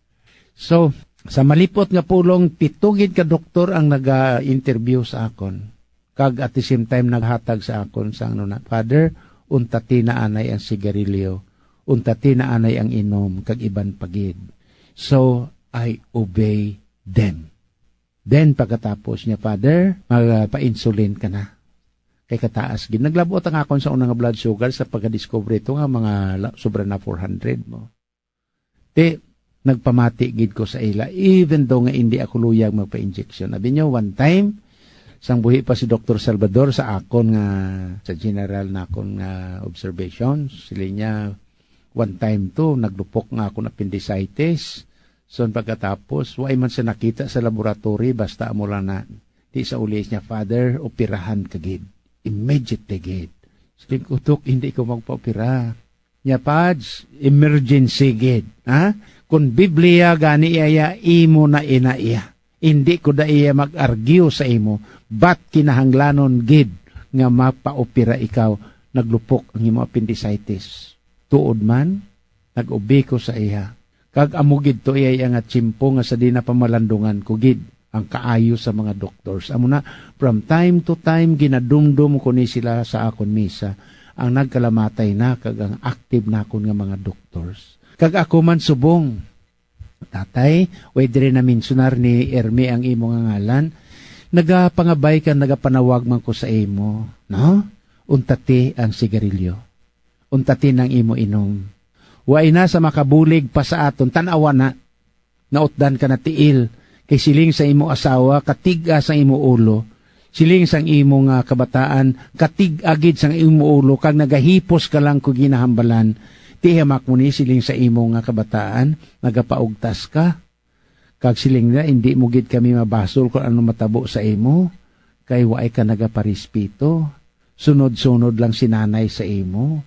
So, sa malipot nga pulong, pito gid ka doktor ang naga-interview sa akon. Kag at the same time, naghatag sa akon sa ano na, "Father, untati na anay ang sigarilyo, untati na anay ang inom, kag iban pa gid." So, I obey them. Then, pagkatapos niya, "Father, magpa-insulin ka na. Kay kataas gid." Naglabot ang akon sa una nga blood sugar sa pagka-discover ito nga mga la-, sobra na four hundred mo. Ti, nagpamati gid ko sa ila, even though nga hindi ako luyag magpa-injection. Abi niyo, one time, sang buhi pa si Doktor Salvador, sa akon nga, sa general na akon nga observation, sila niya, one time to, naglupok nga akon appendicitis. So, pagkatapos, wa man siya nakita sa laboratory, basta amo lang na, di sa uli niya, "Father, operahan ka gid. Immediately gid." Siling ko, "Dok, hindi ko magpaopera." Nya, "Pads, emergency gid, ha? Kung Biblia gani iya, imo na ina iya. Hindi ko da iya mag-argue sa imo, but kinahanglanon gid nga mapaopera ikaw, naglupok ang imo appendicitis." Tuod man, nag-ubi ko sa iya. Kag amo gid to iya, iya nga tiyempo nga sa di na pamalandungan ko gid ang kaayo sa mga doctors. Amo na, from time to time, ginadumdom ko ni sila sa akon misa, ang nagkalamatay na kag ang active nakon nga mga doctors. Kag ako man subong, "Tatay, way diri na mensionar ni Ermi ang imo nga ngalan. Nagapangabay ka, nagapanawag man ko sa imo, no? Untati ang sigarilyo. Untati nang imo inom. Way na sa makabulig pa sa aton, tan-awa na. Nautdan ka na tiil, Kay siling sa imo asawa, katig-a sang imo ulo. Siling sang imo nga kabataan, katig-a gid sang imo ulo, kag nagahipos ka lang kon ginahambalan. Ti hamak mo ni siling sa imo nga kabataan, nagapaugtas ka. Kag siling na, "Indi mo gid kami mabasol kon ano matabo sa imo, kay waay ka nagaparespeto. Sunod-sunod lang si nanay sa imo.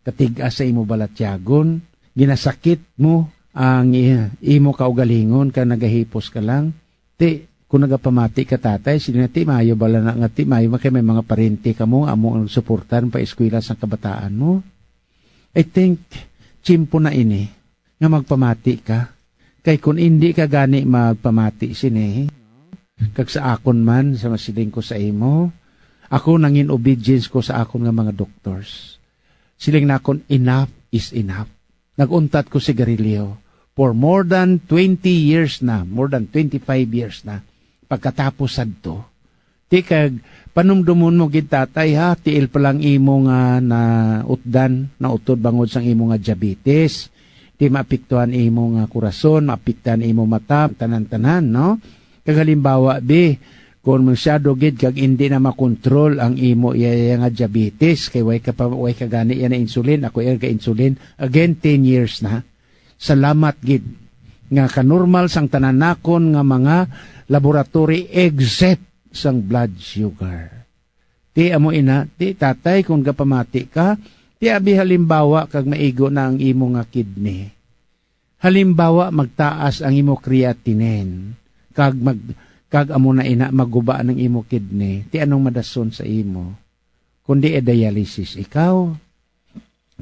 Katig-a sa imo balatyagon. Ginasakit mo ang i-, imo kaugalingon kag nagahipos ka lang." Ti, kung nagapamati ka, tatay, sila nga, "Ti, maayo bala na nga, ti, maayo man kay may mga parente kamo nga amo ang suportar pa eskwela sang kabataan mo." I think, tiyempo na ini nga magpamati ka. Kay kung indi ka gani magpamati sini, kag sa akon man, sa masiling ko sa imo, ako nangin obedience ko sa akon nga mga doctors. Siling nakon, "Enough is enough." Nag-untat ko sigarilyo for more than twenty years na, more than twenty-five years na. Pagkatapos sadto, ti kag panumdomon mo gid, tatay, ha, tiil pa lang imo nga nautdan, nautod bangod sang imo nga diabetes. Ti maapektuhan imo nga kurason, maapektuhan imo mata, tanan-tanan, no? Kag halimbawa, bi, kung masyado gid kag indi na makontrol ang imo iya, iya nga diabetes, kay way ka pa, way ka gani iya na insulin, ako iya ga insulin, again, ten years na. Salamat gid nga kanormal sang tanan nakon nga mga laboratory except sang blood sugar. Ti amo ina, ti tatay, kung gapamati ka, ti abi halimbawa kag maigo na ang imo nga kidney. Halimbawa, magtaas ang imo creatinine, kag mag-, kag amo na ina maguba ang imo kidney, ti anong madason sa imo? Kundi i-dialysis ikaw.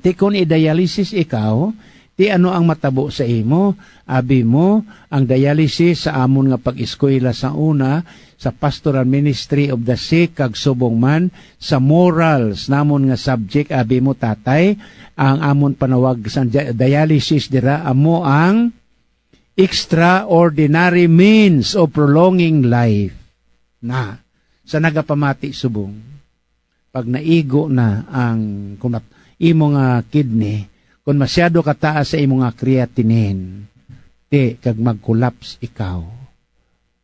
Ti kon i-dialysis ikaw, ti ano ang matabo sa imo? Abi mo, ang dialysis sa amon nga pag-eskwela sa una, sa Pastoral Ministry of the Sick, kag subong man sa morals namon nga subject, abi mo, tatay, ang amon panawag sa dia-, dialysis dira amo ang extraordinary means of prolonging life. Na, sa nagapamati subong, pag naigo na ang, kung mat-, imo nga kidney, kung masyado ka taas sa imo nga creatinine, ti, kag mag-collapse ikaw,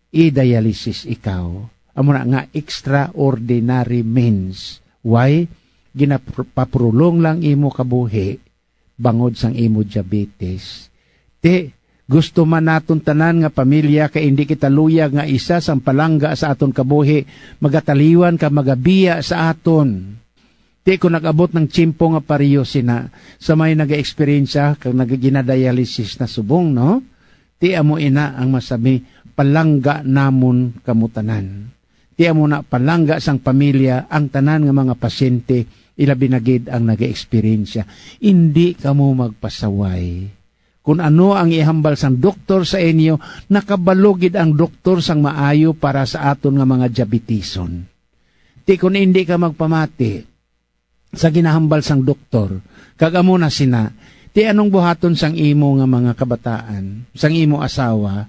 i-dialysis ikaw, amo na nga extraordinary means. Why? Ginapaprolong lang imo kabuhi bangod sang imo diabetes. Ti, gusto man naton tanan nga pamilya, kay indi kita luyag nga isa sang palangga sa aton kabuhi magataliwan ka magabiya sa aton. Ti, kung nag-abot ng tiyempo nga pareho sina sa may nagaeksperyensya kag nagaginadialysis na subong, no? Ti amo ina ang masabi, palangga namon kamo tanan. Ti amo na palangga sang pamilya ang tanan nga mga pasyente, ilabi na gid ang nagaeksperyensya. Indi kamo magpasaway. Kun ano ang ihambal sang doktor sa inyo, nakabalo gid ang doktor sang maayo para sa aton nga mga diabetison. Ti kun indi ka magpamati sa ginahambal sang doktor, kag amo na sina, ti anong buhaton sang imo nga mga kabataan, sang imo asawa,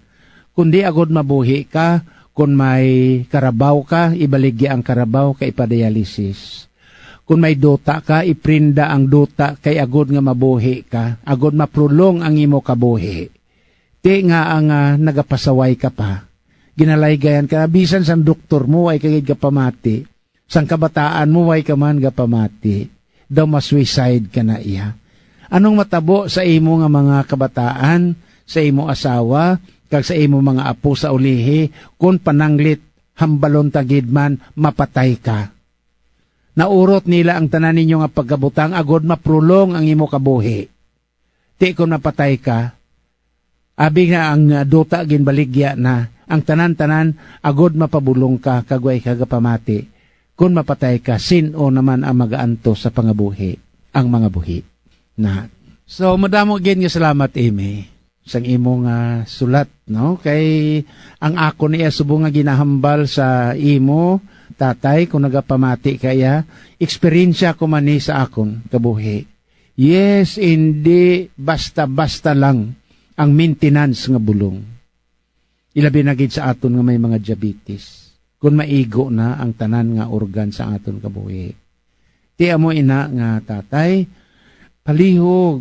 kundi agod mabuhi ka? Kun may karabaw ka, ibaligya ang karabaw kay ipadialysis. Kun may duta ka, iprinda ang duta kay agod nga mabuhi ka, agod maprolong ang imo kabuhi. Ti nga ang, ah, nagapasaway ka pa, ginalaygayan ka, bisan sang doktor mo, ay kagid ka pamati. Sang kabataan mo, way ka man gapamati, daw ma-suicide ka na iya. Anong matabo sa imo nga mga kabataan, sa imo asawa, kag sa imo mga apo sa ulihi, kon pananglit, hambalon ta gid man, mapatay ka? Naurot nila ang tanan ninyo nga pagkabutang agod maprolong ang imo kabuhi. Ti kon mapatay ka, abi nga ang, ah, duta ginbaligya na, ang tanan-tanan agod mapabulong ka kag way ka gapamati. Kon mapatay ka, sin-o naman ang magaantos sa pangabuhi, ang mga buhi na? So, madamo gid nga salamat, Amy, sang imo nga sulat, no? Kay ang akon iya subong nga ginahambal sa imo, tatay, kung nagapamati ka iya, eksperyensya ko man ni sa akon kabuhi. Yes, indi basta-basta lang ang maintenance nga bulong. Ilabi na gid sa aton nga may mga diabetes, kun maigo na ang tanan nga organ sa aton kabuhi. Ti amo ina nga, tatay, palihog,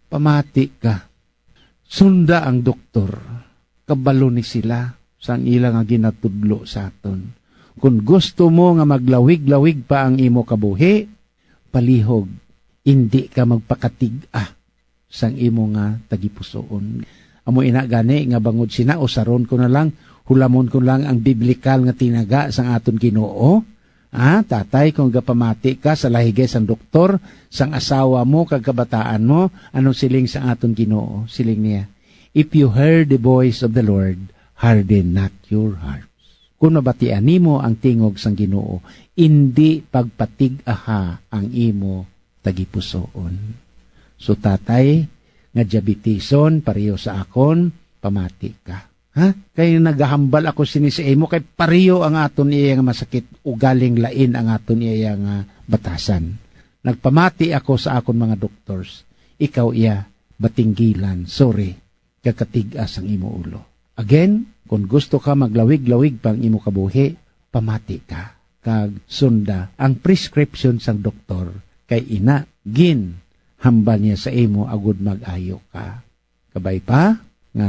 pamati ka. Sunda ang doktor, kabalo ni sila. sang ila nga ginatudlo sa aton. Kon gusto mo nga maglawig-lawig pa ang imo kabuhi, palihog, indi ka magpakatig-a sang imo nga tagipusoon. Amo ina gani nga bangod sina, usaron ko na lang, hulamon ko lang ang biblikal nga tinaga sang aton Ginoo. Ah, tatay, kung gapamati ka sa lahigay sang doktor, sang asawa mo, kag kabataan mo, anong siling sang aton Ginoo? Siling niya, "If you hear the voice of the Lord, harden not your hearts." Kung mabatian nimo ang tingog sang Ginoo, indi pagpatig-aha ang imo tagipusoon. So, tatay, nga diabetison, pareho sa akon, pamati ka. Ha? Kay nagahambal ako sini sa imo, kay pareho ang aton iya nga masakit, ugaling lain ang aton iya nga batasan. Nagpamati ako sa akon mga doctors, ikaw iya batinggilan, sorry, kakatig-a sang imo ulo. Again, kung gusto ka maglawig-lawig pa ang imo kabuhi, pamati ka, kag sunda ang prescription sang doktor, kay ina, gin hambal niya sa imo agud mag-ayo ka. Kabay pa nga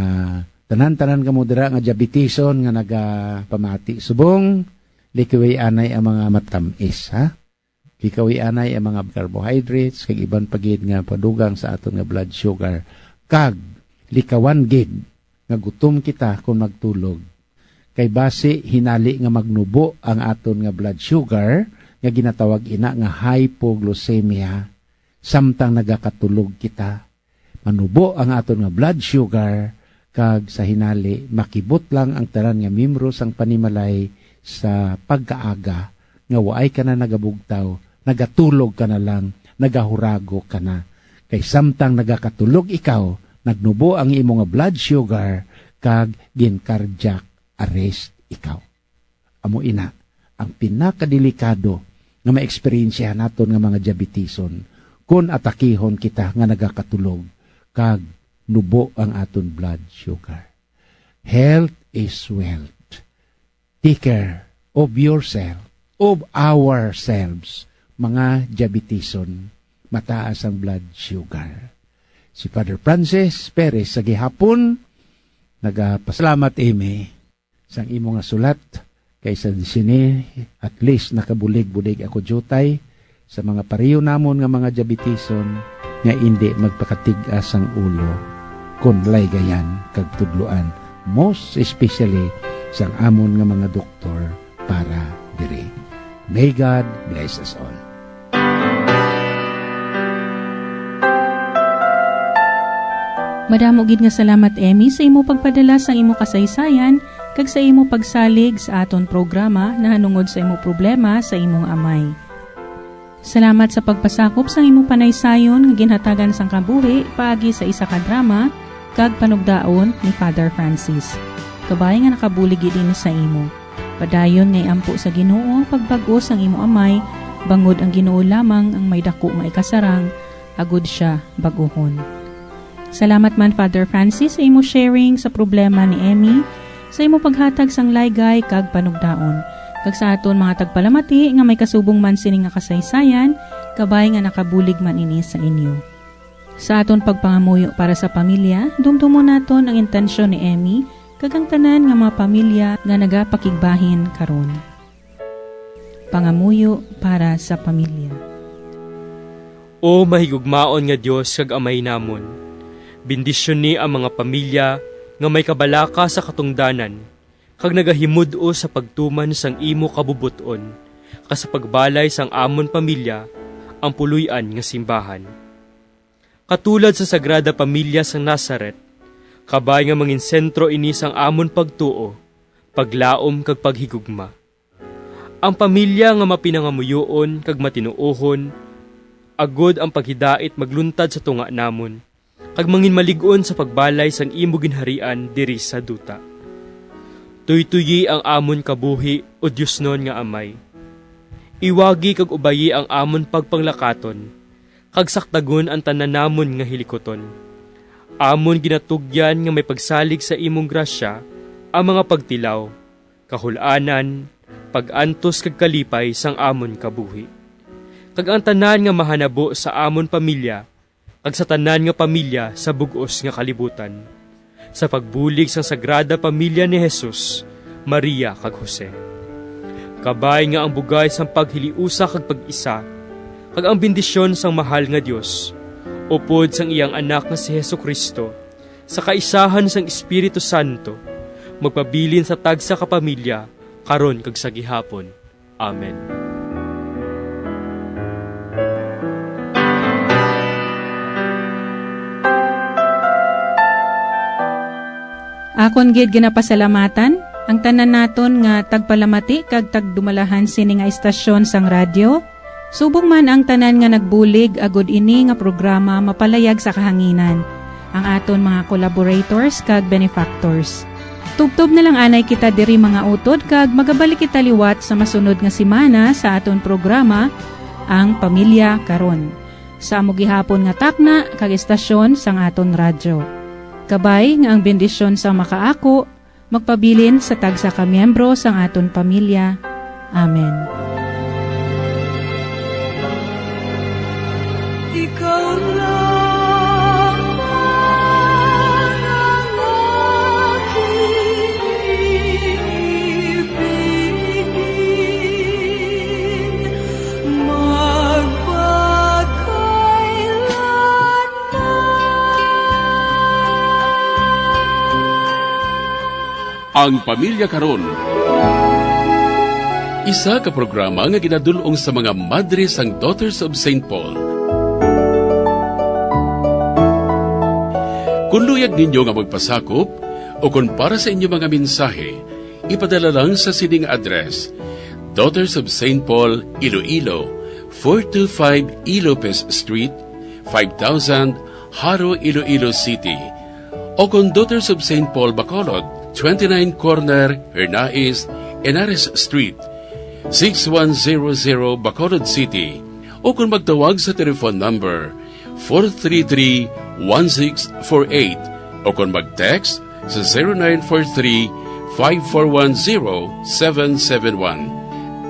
tanan-tanan kamo dira nga diabetison nga nagapamati subong, likiwi anay ang mga matamis, ha? Likiwi anay ang mga carbohydrates kag iban pa gid nga padugang sa aton nga blood sugar. Kag likawan gid nga gutom kita kon magtulog. Kay basi hinali nga magnubo ang aton nga blood sugar nga ginatawag ina nga hypoglycemia samtang nagakatulog kita. Manubo ang aton nga blood sugar, kag sa hinali, makibot lang ang tanan nga miyembro sang panimalay sa pagkaaga nga waay ka na nagabugtaw, nagatulog ka na lang, nagahurago ka na. Kay samtang nagakatulog ikaw, nagnubo ang imo nga blood sugar, kag gin-cardiac arrest ikaw. Amo ina ang pinakadelikado nga maeksperiensyahan naton nga mga diabetison, kon atakihon kita nga nagakatulog kag nubo ang aton blood sugar. Health is wealth. Take care of yourself, of ourselves, mga diabetison, mataas ang blood sugar. Si Father Francis Perez sa gihapon, nagapasalamat ini sang imo nga sulat, kay sa sini, at least nakabulig-bulig ako diutay sa mga pariyo namon nga mga diabetison nga indi magpakatig-a sang ulo kon laygayan kag tudloan, most especially sang amon nga mga doktor para diri. May God bless us all. Madamo gid nga salamat, Emmy, sa imo pagpadala sang imo kasaysayan kag sa imo pagsalig sa aton programa nahanungod sa imo problema sa imong amay. Salamat sa pagpasakop sang imo panaysayon nga ginhatagan sang kabuhi paagi sa isa ka drama kag panugdaon ni Father Francis. Kabay nga nakabulig gid ini sa imo. Padayon nga iampo sa Ginoo ang pagbag-o sang imo amay, bangod ang Ginoo lamang ang may daku nga ikasarang, agod sia bag-ohon. Salamat man, Father Francis, sa imo sharing sa problema ni Emmy, sa imo paghatag sang laygay kag panugdaon, kag sa aton mga tagpalamati nga may kasubong man sini nga kasaysayan, kabay nga nakabulig man ini sa inyo. Sa aton pagpangamuyo para sa pamilya, dumdumon naton ang intensyon ni Emmy kag ang tanan nga mga pamilya nga nagapakigbahin karon. Pangamuyo para sa pamilya. O mahigugmaon nga Dios kag Amay namon, bendisyoni ang mga pamilya nga may kabalaka sa katungdanan kag nagahimud-os sa pagtuman sang imo kabubot-on, kag sa pagbalay sang amon pamilya, ang puloy-an nga simbahan. Katulad sa Sagrada Pamilya sang Nazaret, kabay nga mangin sentro ini sang amon pagtuo, paglaom kag paghigugma. Ang pamilya nga mapinangamuyoon kag matinuohon, agod ang paghidait magluntad sa tunga namon, kag manginmalig-on sa pagbalay sang imo ginharian diri sa duta. Tuytoyi ang amon kabuhi, O Diosnon nga Amay. Iwagi kag ubayi ang amon pagpanglakaton, kag sakdagon ang tanan namon nga hilikuton. Amon ginatugyan nga may pagsalig sa imong grasya ang mga pagtilaw, kahul-anan, pag-antos kag kalipay sang amon kabuhi, kag ang tanan nga mahanabo sa amon pamilya kag sa tanan nga pamilya sa bug-os nga kalibutan. sa pagbulig sang Sagrada Pamilya ni Jesus, Maria, kag Jose. Kabay nga ang bugay sang paghiliusa kag pag-isa, kag ang bendisyon sang mahal nga Dios, upod sang iyang Anak nga si Jesu-Cristo, sa kaisahan sang Espiritu Santo, magpabilin sa tagsa ka pamilya, karon kag sa gihapon. Amen. Akon gid ginapasalamatan ang tanan naton nga tagpalamati kag tagdumalahan sini nga istasyon sang radyo, subong man ang tanan nga nagbulig agud ini nga programa mapalayag sa kahanginan, ang aton mga collaborators kag benefactors. Tubtob na lang anay kita diri, mga utod, kag magabalik kita liwat sa masunod nga semana sa aton programa, Ang Pamilya Karon, sa amo gihapon nga takna kag estasyon sang aton radyo. Kabay nga ang bendisyon sang makaako magpabilin sa tagsa ka miyembro sang aton pamilya. Amen. Ikaw lang ang aking ibigin, magpakailanman. Ang Pamilya Karon, isa ka programa nga ginadul-ong sa mga madre sang Daughters of Saint Paul. Kung luyag ninyo nga magpasakop o kung para sa inyo mga mensahe, ipadala lang sa sining address: Daughters of Saint Paul, Iloilo, four two five Ilopez Street, five thousand, Jaro, Iloilo City. O kon Daughters of Saint Paul Bacolod, twenty-nine Corner Hernais, Henares Street, six one zero zero, Bacolod City. O kon magtawag sa telephone number four three three, one six four eight, o kon mag-text sa zero nine four three, five four one zero, seven seven one.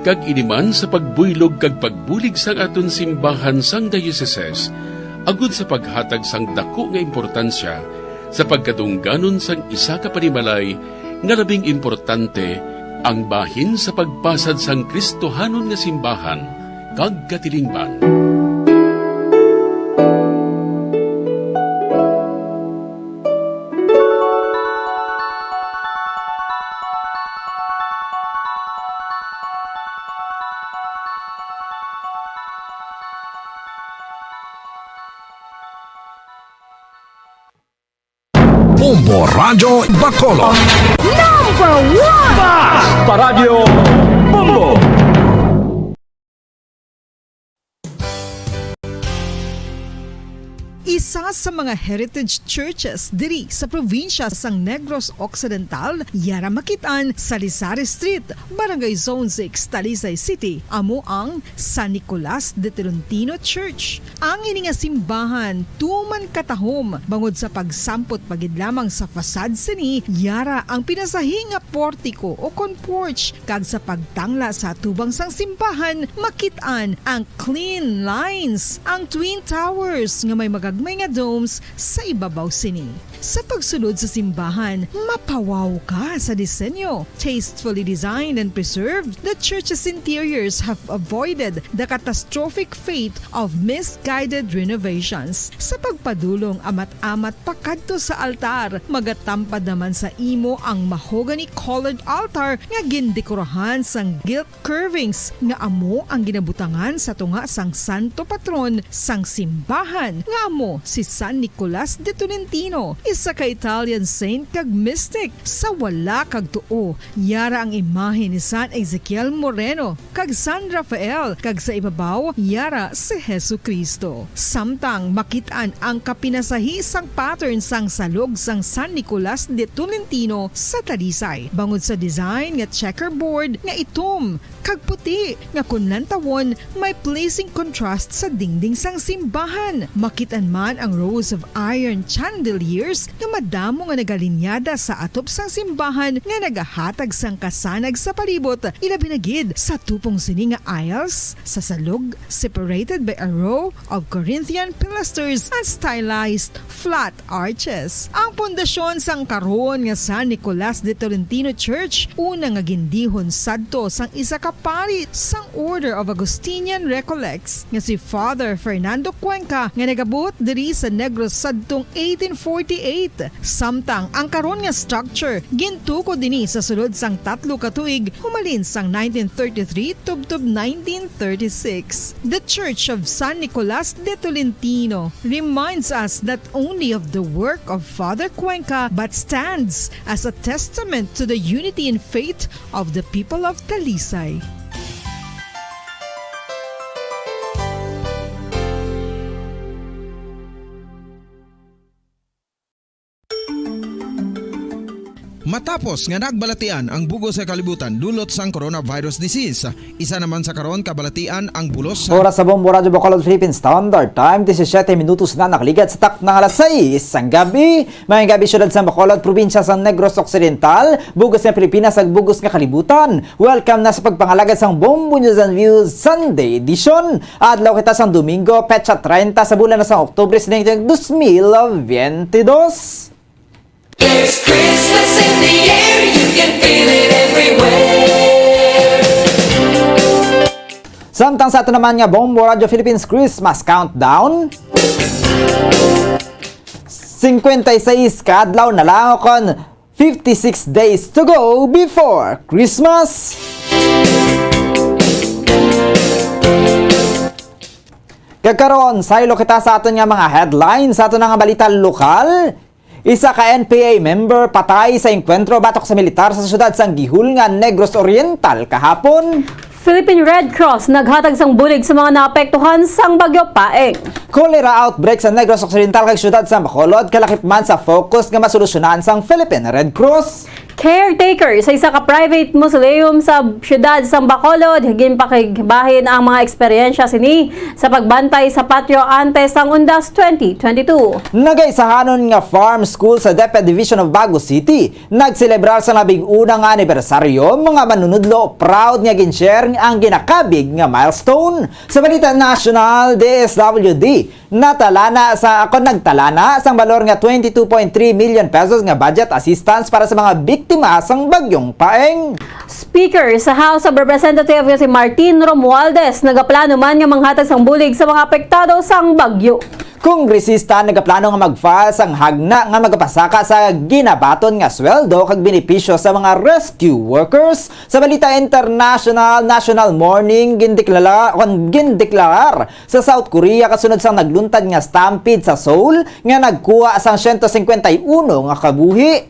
Kag ini man sa pagbuylog kag pagbulig sang aton simbahan sang dioceses, agud sa paghatag sang daku nga importansya sa pagkadungganon sang isa ka panimalay nga labing importante, ang bahin sa pagpasad sang Kristohanon nga simbahan kag katilingban. Bombo Radyo Bacolod. Number one! Bas! Paradyo Bombo! Isa sa mga heritage churches diri sa probinsya sang Negros Occidental, yara makit-an sa Sari-Sari Street, Barangay Zone six, Talisay City, amo ang San Nicolas de Tolentino Church. Ang ini nga simbahan tuman katahom bangod sa pagsampot pa gid lamang sa fasad sini, yara ang pinasahi nga portiko o kon porch, kag sa pagtangla sa atubang sang simbahan, makit-an ang clean lines, ang twin towers nga may magagmay nga domes sa ibabaw sini. Sa pagsulod sa simbahan, mapawaw ka sa disenyo. Tastefully designed and preserved, the church's interiors have avoided the catastrophic fate of misguided renovations. Sa pagpadulong amat-amat pakadto sa altar, magatampad naman sa imo ang mahogany-colored altar nga gindekorahan sang gilt curvings nga amo ang ginabutangan sa tunga sang santo patron sang simbahan, nga amo si San Nicolas de Tolentino, isa ka Italian saint kag mystic. Sa wala kag tuo, yara ang imahe ni San Ezekiel Moreno kag San Rafael, kag sa ibabaw, yara si Jesu-Cristo. Samtang makit-an ang kapinasahi sang pattern sang salog sang San Nicolas de Tolentino sa Talisay, bangod sa design nga checkerboard nga itom kag puti nga kon lantawon may pleasing contrast sa dingding sang simbahan. Makit-an man An ang rows of iron chandeliers nga madamo nga nagalinyada sa atop sang simbahan nga nagahatag sang kasanag sa palibot, ilabi na gid sa tupong sini nga aisles sa salog, separated by a row of Corinthian pilasters and stylized flat arches. Ang pundasyon sang karon nga San Nicolas de Tolentino Church, una nga gindihon sadto sang isa ka pari sang Order of Augustinian Recollects nga si Father Fernando Cuenca, nga nagabuot diri sa Negros sadtong eighteen forty-eight. Samtang ang karon nga structure gintukod dini sa sulod sang tatlo ka tuig, humalin sang nineteen thirty-three tubtob nineteen thirty-six. The Church of San Nicolas de Tolentino reminds us not only of the work of Father Cuenca but stands as a testament to the unity in faith of the people of Talisay. Matapos nga nagbalatian ang bug-os nga kalibutan dulot sang coronavirus disease, isa naman sa karon kabalatian ang bulos sa Oras sa Bombo Radyo Bacolod Philippine Standard Time, disisiete minutos na nakaligad sa takna nga alas sais sang gabi. Maayong gabi, siyudad sang Bacolod, probinsya sang Negros Occidental, bug-os nga Pilipinas, ug bug-os nga kalibutan. Welcome na sa pagpangalagad sang Bombo News and Views Sunday Edition. Adlaw kita sang Domingo, petsa treinta sa bulan na sang Oktubre, sa dos mil veintidós. There's Christmas in the air, you can feel it everywhere. Samtang sa ato naman nga Bombo Radio Philippines Christmas Countdown, cincuenta y seis ka adlaw na lang, o kon fifty-six days to go before Christmas. Kag karon, saylo kita sa aton nga mga headlines, sa aton nga balita lokal. Isa ka N P A member patay sa engkwentro batok sa militar sa siyudad sang Guihul nga Negros Oriental kahapon. Philippine Red Cross naghatag sang bulig sa mga naapektuhan sang Bagyo Paeng. Cholera outbreak sa Negros Occidental kag siyudad sang Bacolod kalakip man sa focus nga masolusyonan sang Philippine Red Cross. Caretaker sa isa ka private mausoleum sa siyudad sang Bacolod, ginpakigbahin ang mga eksperyensya sini sa pagbantay sa patio antes sang Undas twenty twenty-two. Nagaisahanon nga farm school sa DepEd Division of Bago City nagselebrar sa labing una nga anibersaryo. Mga manunudlo proud nga gin-share ang ginakabig nga milestone. Sa balita nasyonal, D S W D natalana sa, ako, nagtalana sang balor nga twenty-two point three million pesos nga budget assistance para sa mga biktima sang Bagyong Paeng. Speaker sa House of Representatives nga si Martin Romualdez nagaplano man nga manghatag sang bulig sa mga apektado sang bagyo. Kongresista nagaplano nga mag-file sang hagna nga magapasaka sa ginabaton nga sweldo kag benepisyo sa mga rescue workers. Sa balita international, national mourning gindeklara, kon gindeklarar sa South Korea kasunod sang nagluntad nga stampede sa Seoul nga nagkuha sang siyento singkwenta y uno nga kabuhi.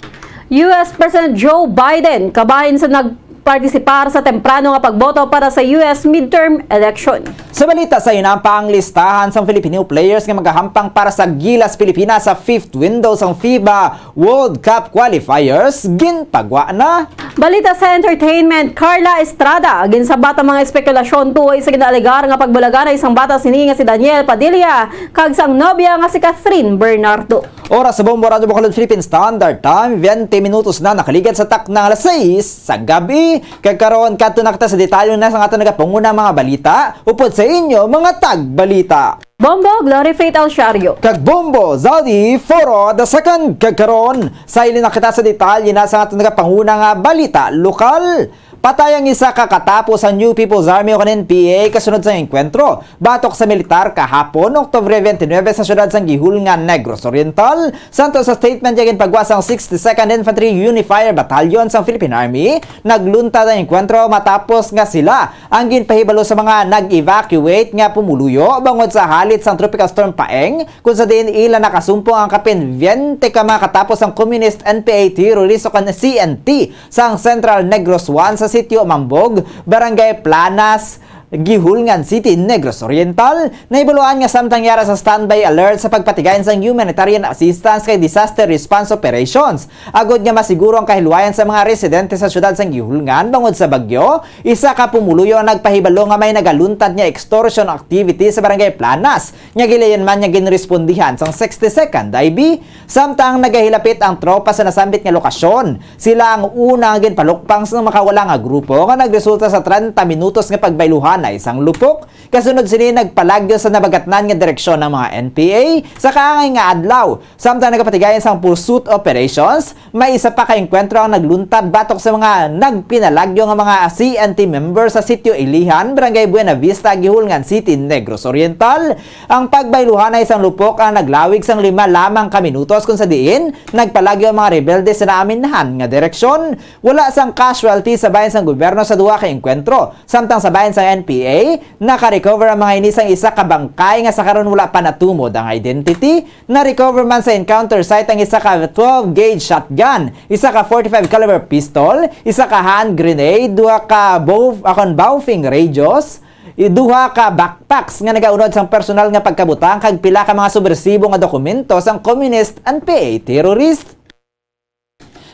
U S President Joe Biden kabahin sa nagpartisipar sa temprano nga pagboto para sa U S midterm election. Sa balita sa hinampa, ang listahan sang Filipino players nga magahampang para sa Gilas Pilipinas sa fifth window sang FIBA World Cup qualifiers ginpagwa na. Balita sa entertainment, Carla Estrada, ginsabat ang mga espekulasyon tuoy sa ginaalegar nga pagbulaganay sang bata sini nga si Daniel Padilla kag sang nobya nga si Catherine Bernardo. Oras sa Bombo Radyo Bacolod Philippine Standard Time, veinte minutos na nakaligad sa takna nga alas sais sa gabi. Kag karon, kadto na kita sa detalye na sang aton nagapanguna mga balita upod sa inyo mga tagbalita. Bombo, Glory Faith Alciario. Kag Bombo, Zaldi Foro the second. Kag karon, saili na kita sa detalye na sa aton nagapanguna nga balita lokal. Patay ang isa ka katapo sa New People's Army o kon N P A kasunod sa engkwentro batok sa militar kahapon, Oktubre twenty-nine, sa siyudad sang Guihul nga Negros Oriental. Santo sa statement nga ginpagwa sang sixty-second Infantry Unified Battalion sang Philippine Army, nagluntad ang engkwentro matapos nga sila ang ginpahibalo sa mga nag-evacuate nga pumuluyo bangod sa halit sang Tropical Storm Paeng, kung sa diin ila nakasumpong ang kapin veinte ka mga katapo sang Communist N P A terrorist o kon C N T sang Central Negros One sa Sitio Mambog, Barangay Planas, Guihulngan City, Negros Oriental, nahibaluan nga samtang yara sa standby alert sa pagpatigayon sang humanitarian assistance kag disaster response operations, agod nga masiguro ang kahilwayan sa mga residente sa siyudad sang Guihulngan bangod sa bagyo, isa ka pumuluyo ang nagpahibalo nga may nagaluntad nga extortion activity sa Barangay Planas, nga gilayon man nga ginrespondihan sang sixty-second I B, samtang nagahilapit ang tropa sa nasambit nga lokasyon. Sila ang una nga ginpalukpang sang makawala nga grupo nga nagresulta sa treinta minutos nga pagbayluhanay sang lupok. Kasunod sini, nagpalagyo sa nabagatnan nga direksyon ang mga N P A sa kaangay nga adlaw. Samtang nagapatigayon sang pursuit operations, may isa pa ka engkwentro ang nagluntad batok sa mga nagpinalagyo nga mga C N T member sa Sitio Ilihan, Barangay Buena Vista, Guihulngan City, Negros Oriental. Ang pagbayluhanay sang lupok ang naglawig sang lima lamang ka minutos, kung sa diin nagpalagyo ang mga rebelde sa naaminahan nga direksyon. Wala sang casualty sa bahin sang gobyerno sa duha ka engkwentro, samtang sa bahin sang N P A, naka-recover ang mga ini sang isa ka bangkay nga sa karon wala pa natumod ang identity. Na-recover man sa encounter site ang isa ka twelve gauge shotgun, isa ka forty-five caliber pistol, isa ka hand grenade, duha ka Baof-, akon, Baofeng radios, i-, duha ka backpacks nga nagaunod sang personal nga pagkabutang, kag pila ka mga subwersibo nga dokumento sang communist N P A terrorist.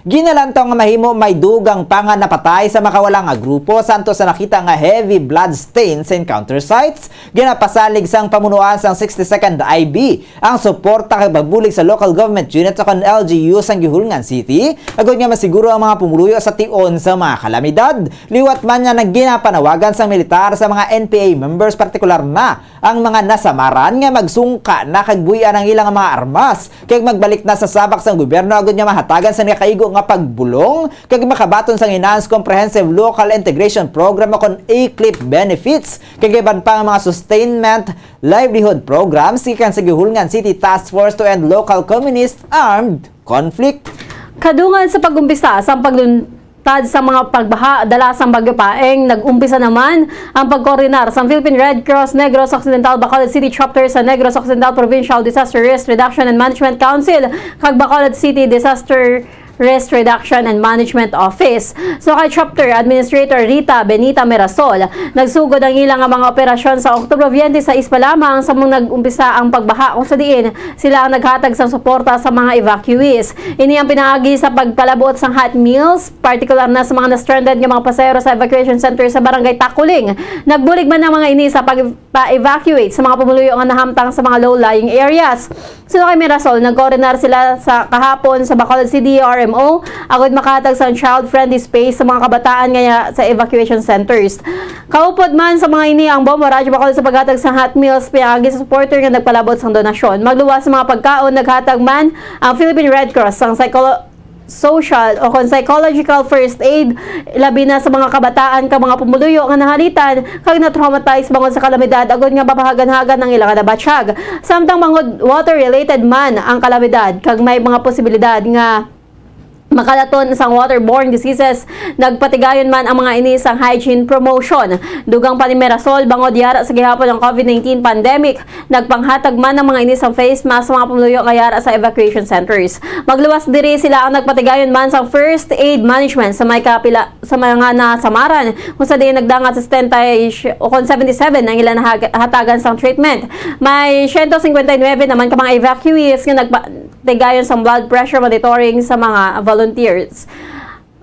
Ginalantaw nga mahimo may dugang pa nga napatay sa makawala nga grupo, sa antos sa nakita nga heavy blood stain sa encounter sites. Ginapasalig sang pamunuan sang sixty-second I B ang suporta kag pagbulig sa local government unit sa kon L G U sang Guihulngan City, agod nga masiguro ang mga pumuluyo sa tion sa mga kalamidad. Liwat man nga nagginapanawagan sang militar sa mga N P A members, partikular na ang mga nasamaran, nga magsungka na kag buy-an ang ilang mga armas, kag magbalik na sa sabak sang gobyerno agod nga mahatagan sang nakaigo nga pagbulong kag makabaton sang Enhanced Comprehensive Local Integration Program o kon ECLIP benefits, kag iban pa nga mga sustainment livelihood programs gikan sa Guihulngan City Task Force to End Local Communist Armed Conflict. Kadungan sa pag-umpisa sang pagluntad sa mga pagbaha dala sang Bagyo Paeng, nag-umpisa naman ang pagkoordinar sang Philippine Red Cross Negros Occidental Bacolod City Chapter sa Negros Occidental Provincial Disaster Risk Reduction and Management Council kag Bacolod City Disaster Risk Reduction and Management Office. So, kay Chapter Administrator Rita Benita Mirasol, nagsugod ang ila nga mga operasyon sa October twenty-six pa lamang samtang nag-umpisa ang pagbaha, kung sa diin sila ang naghatag sang suporta sa mga evacuees. Ini ang pinaagi sa pagpalabot sang hot meals, partikular na sa mga na-stranded nga mga pasahero sa evacuation center sa Barangay Takuling. Nagbulig man ang mga ini sa pag pa-evacuate sa mga pumuluyo nga nahamtang sa mga low-lying areas. Suno kay Mirasol, nagkoordinar sila sa kahapon sa Bacolod C D R M O agod makahatag sa child-friendly space sa mga kabataan nga sa evacuation centers. Kaupod man sa mga ini ang Bombo Radyo Bacolod sa paghatag sa hot meals pinaagi sa supporter nga nagpalabot sang donasyon. Magluwas sa mga pagkaon, naghatag man ang Philippine Red Cross sang psycholo- social o kon psychological first aid, labi na sa mga kabataan kag mga pumuluyo nga nahalitan kag na-traumatize bangod sa kalamidad, agod nga mapahagan-hagan ang ila nga nabatyag. Samtang bangod water-related man ang kalamidad kag may mga posibilidad nga makalaton sang waterborne diseases, nagpatigayon man ang mga ini sang hygiene promotion. Dugang pa ni Mirasol, bangod yara sa gihapon ang COVID nineteen pandemic, nagpanghatag man ang mga ini sang face mask sa mga pumuluyo nga yara sa evacuation centers. Magluwas diri, sila ang nagpatigayon man sang first aid management sa may kapila sa mga nasamaran, kung sa diin nagdangat sa setenta o kon seventy-seven ang ila nahag-, hatagan sang treatment. May siyento singkwenta y nuebe naman ka mga evacuees nga nagpatigayon sang blood pressure monitoring sa mga volunteers.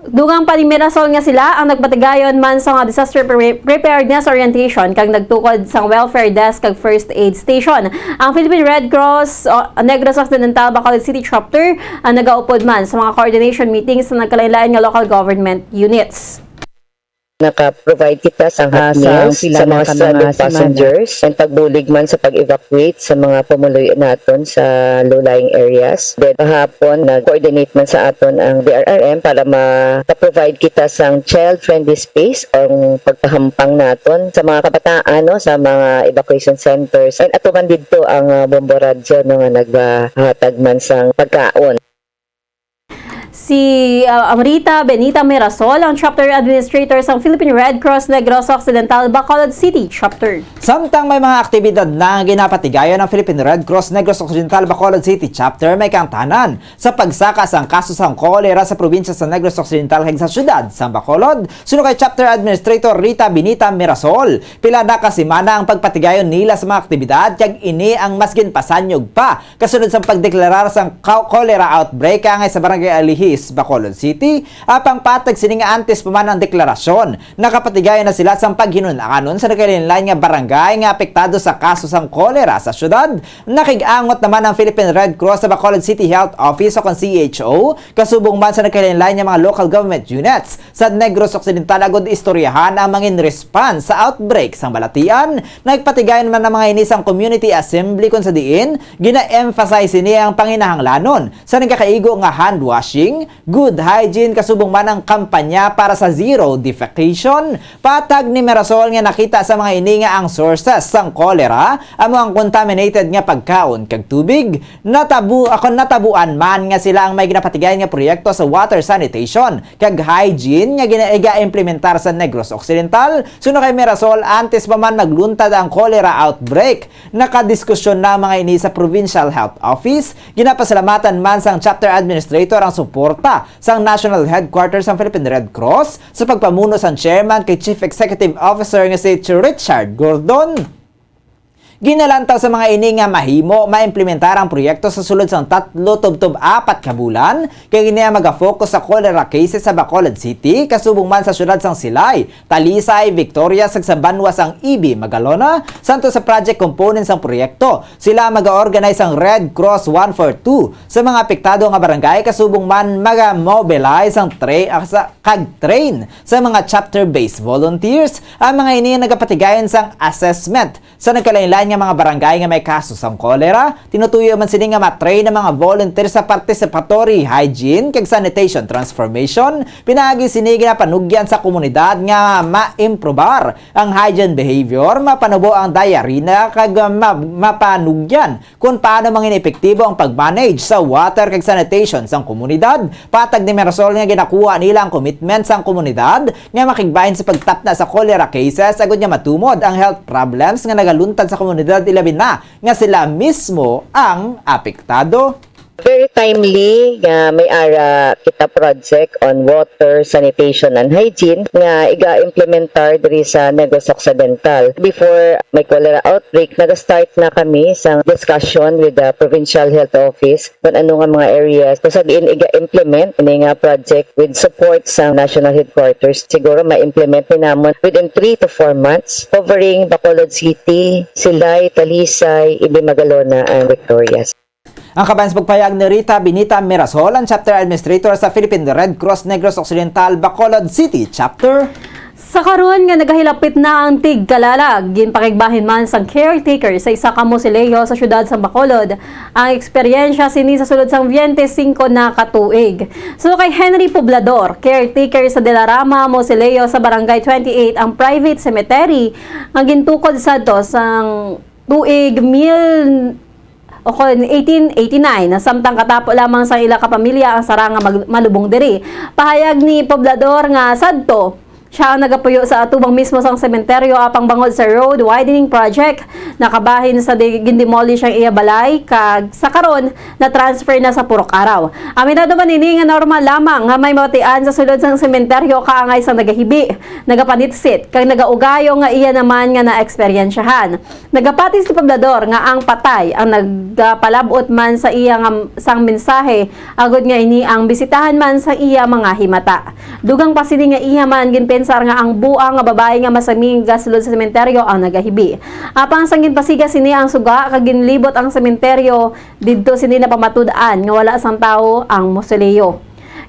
Dugang pa ni Mirasol nga sila ang nagpatigayon man sa mga disaster pre-, preparedness orientation kag nagtukod sang welfare desk kag first aid station. Ang Philippine Red Cross, o, Negros Occidental Bacolod City Chapter ang nagaupod man sa mga coordination meetings sa nagkalain-lain nga local government units. Naka-provide kita sang hot Ah, sa meals pila sa na mga ka mga stranded semana. Passengers and pagbulig man sa pag-evacuate sa mga pumuluyo naton sa low-lying areas. Then, kahapon, nag-coordinate man sa aton ang D R R M para maka-provide kita sang child-friendly space o ang pagpahampang naton sa mga kabataan, no, sa mga evacuation centers. And ato man didto ang, ah, Bombo Radyo, no, nga naghatag man sang pagkaon. Si, ah, Amrita Benita Mirasol, ang chapter administrator sang Philippine Red Cross Negros Occidental, Bacolod City Chapter. Samtang may mga aktibidad na nga ginapatigayon ang Philippine Red Cross Negros Occidental Bacolod City Chapter, may kaangtanan sa pagsaka sang kaso sang kolera sa probinsya sa Negros Occidental kag sa siyudad sang Bacolod. Suno kay Chapter Administrator Rita Benita Mirasol, pila na ka semana ang pagpatigayon nila sa mga aktibidad, kag ini ang mas ginpasanyog pa kasunod sang pagdeklarar sang ka-, cholera outbreak kaangay sa Barangay Alihis, Bacolod City. Apang patag sini nga antes pa man ang deklarasyon, nakapatigayon na sila sang paghinun-anon sa nagkalain-lain nga barangay nga apektado sa kaso sang cholera sa syudad. Nakig-angot naman ang Philippine Red Cross sa Bacolod City Health Office o kon C H O, kasubong man sa nagkalain-lain nga mga local government units sa Negros Occidental agud istoryahan ang mangin response sa outbreak sang balatian. Nagpatigayon man ang mga ini sang community assembly, kon sa diin gina-emphasize sini ang panginahanglanon sa nagakaigo nga hand washing, good hygiene, kasubong man ang kampanya para sa zero defecation. Patag ni Mirasol nga nakita sa mga ini nga ang sources sang cholera amo ang contaminated nga pagkaon kag tubig. Natabu-, ako, natabuan man nga sila ang may ginapatigayon nga proyekto sa water sanitation kag hygiene nga gina-, iga-implementar sa Negros Occidental. Suno kay Mirasol, antes pa man magluntad ang cholera outbreak, nakadiskusyon na ang mga ini sa Provincial Health Office. Ginapasalamatan man sang chapter administrator ang suporta sang National Headquarters sang Philippine Red Cross sa pagpamuno sang chairman kay Chief Executive Officer nga si Richard Gordon. Ginalantaw sa mga ini nga mahimo maimplementar ang proyekto sa sulod sang tatlo tubtob apat ka bulan, kay ini ang maga-focus sa cholera cases sa Bacolod City, kasubong man sa siyudad sang Silay, Talisay, Victoria, kag sa banwa sang E B Magalona. Santo sa project component sang proyekto, sila ang maga-organize sang Red Cross one four two sa mga apektado nga barangay, kasubong man maga-mobilize ang tra-, ah, sa, kag train sa mga chapter-based volunteers. Ang mga ini nagapatigayon sang assessment sa nagkalain-lain nga mga barangay nga may kaso sang cholera. Tinutuyo man sini nga ma-train ang mga volunteer sa participatory hygiene kag sanitation transformation. Pinaagi sini, ginapanugyan sa komunidad nga maimprobar ang hygiene behavior, mapanubo ang diarrhea, kag ma-, mapanugyan kung paano mangin-epektibo ang pag-manage sa water kag sanitation sang komunidad. Patag ni Mirasol nga ginakuha nila ang commitment sang komunidad nga makigbahin sa pagtapna sa cholera cases agud nga matumod ang health problems nga nagaluntad sa komunidad, ilabi na nga sila mismo ang apektado. Very timely nga may ara kita project on water, sanitation, and hygiene nga iga-implementar diri sa Negros Occidental. Before may cholera outbreak, nag-start na kami sa discussion with the Provincial Health Office kung ano nga mga areas kung sa diin iga-implement ini nga project with support sa National Headquarters. Siguro ma-implement ni namon within three to four months, covering Bacolod City, Silay, Talisay, Ibi Magalona, and Victorias. Ang kabahin sa pagpahayag ni Rita Benita Mirasol, ang chapter administrator sa Philippine Red Cross Negros Occidental, Bacolod City Chapter. Sa karon nga nagahilapit na ang tigkalalag, ginpakigbahin man sang caretaker sa isa ka mausoleo sa siyudad sang Bacolod ang eksperyensya sini sa sulod sang twenty-five na ka tuig. So kay Henry Poblador, caretaker sa Dilarama Mausoleo sa Barangay twenty-eight, ang private cemetery nga gintukod sadto sang tuig mil o kon eighteen eighty-nine, samtang katapo lamang sang ila ka pamilya ang sara nga mag-, malubong diri. Pahayag ni Poblador nga sadto, siya ang nagapuyo sa atubang mismo sang sementeryo, apang bangod sa road widening project, nakabahin sa di-, gindemolish ang iya balay, kag sa karon, na-transfer na sa Purok Araw. Aminado man ini nga normal lamang nga may mabatian sa sulod sang sementeryo kaangay sang nagahibi, nagapanitsit, kag nagaugayo nga iya naman nga naeksperyensyahan. Nagapati si Poblador nga ang patay ang nagapalab-ot man sa iya nga, sang mensahe, agod nga ini ang bisitahan man sa iya mga himata. Dugang pa sini nga iya man ginpensar nga ang bua nga babayi nga masami gasulod sa sementeryo ang nagahibi. Apang sang ginpasiga sini ang suga kag ginlibot ang sementeryo, didto sini napamatud-an nga wala sang tawo ang mausoleo.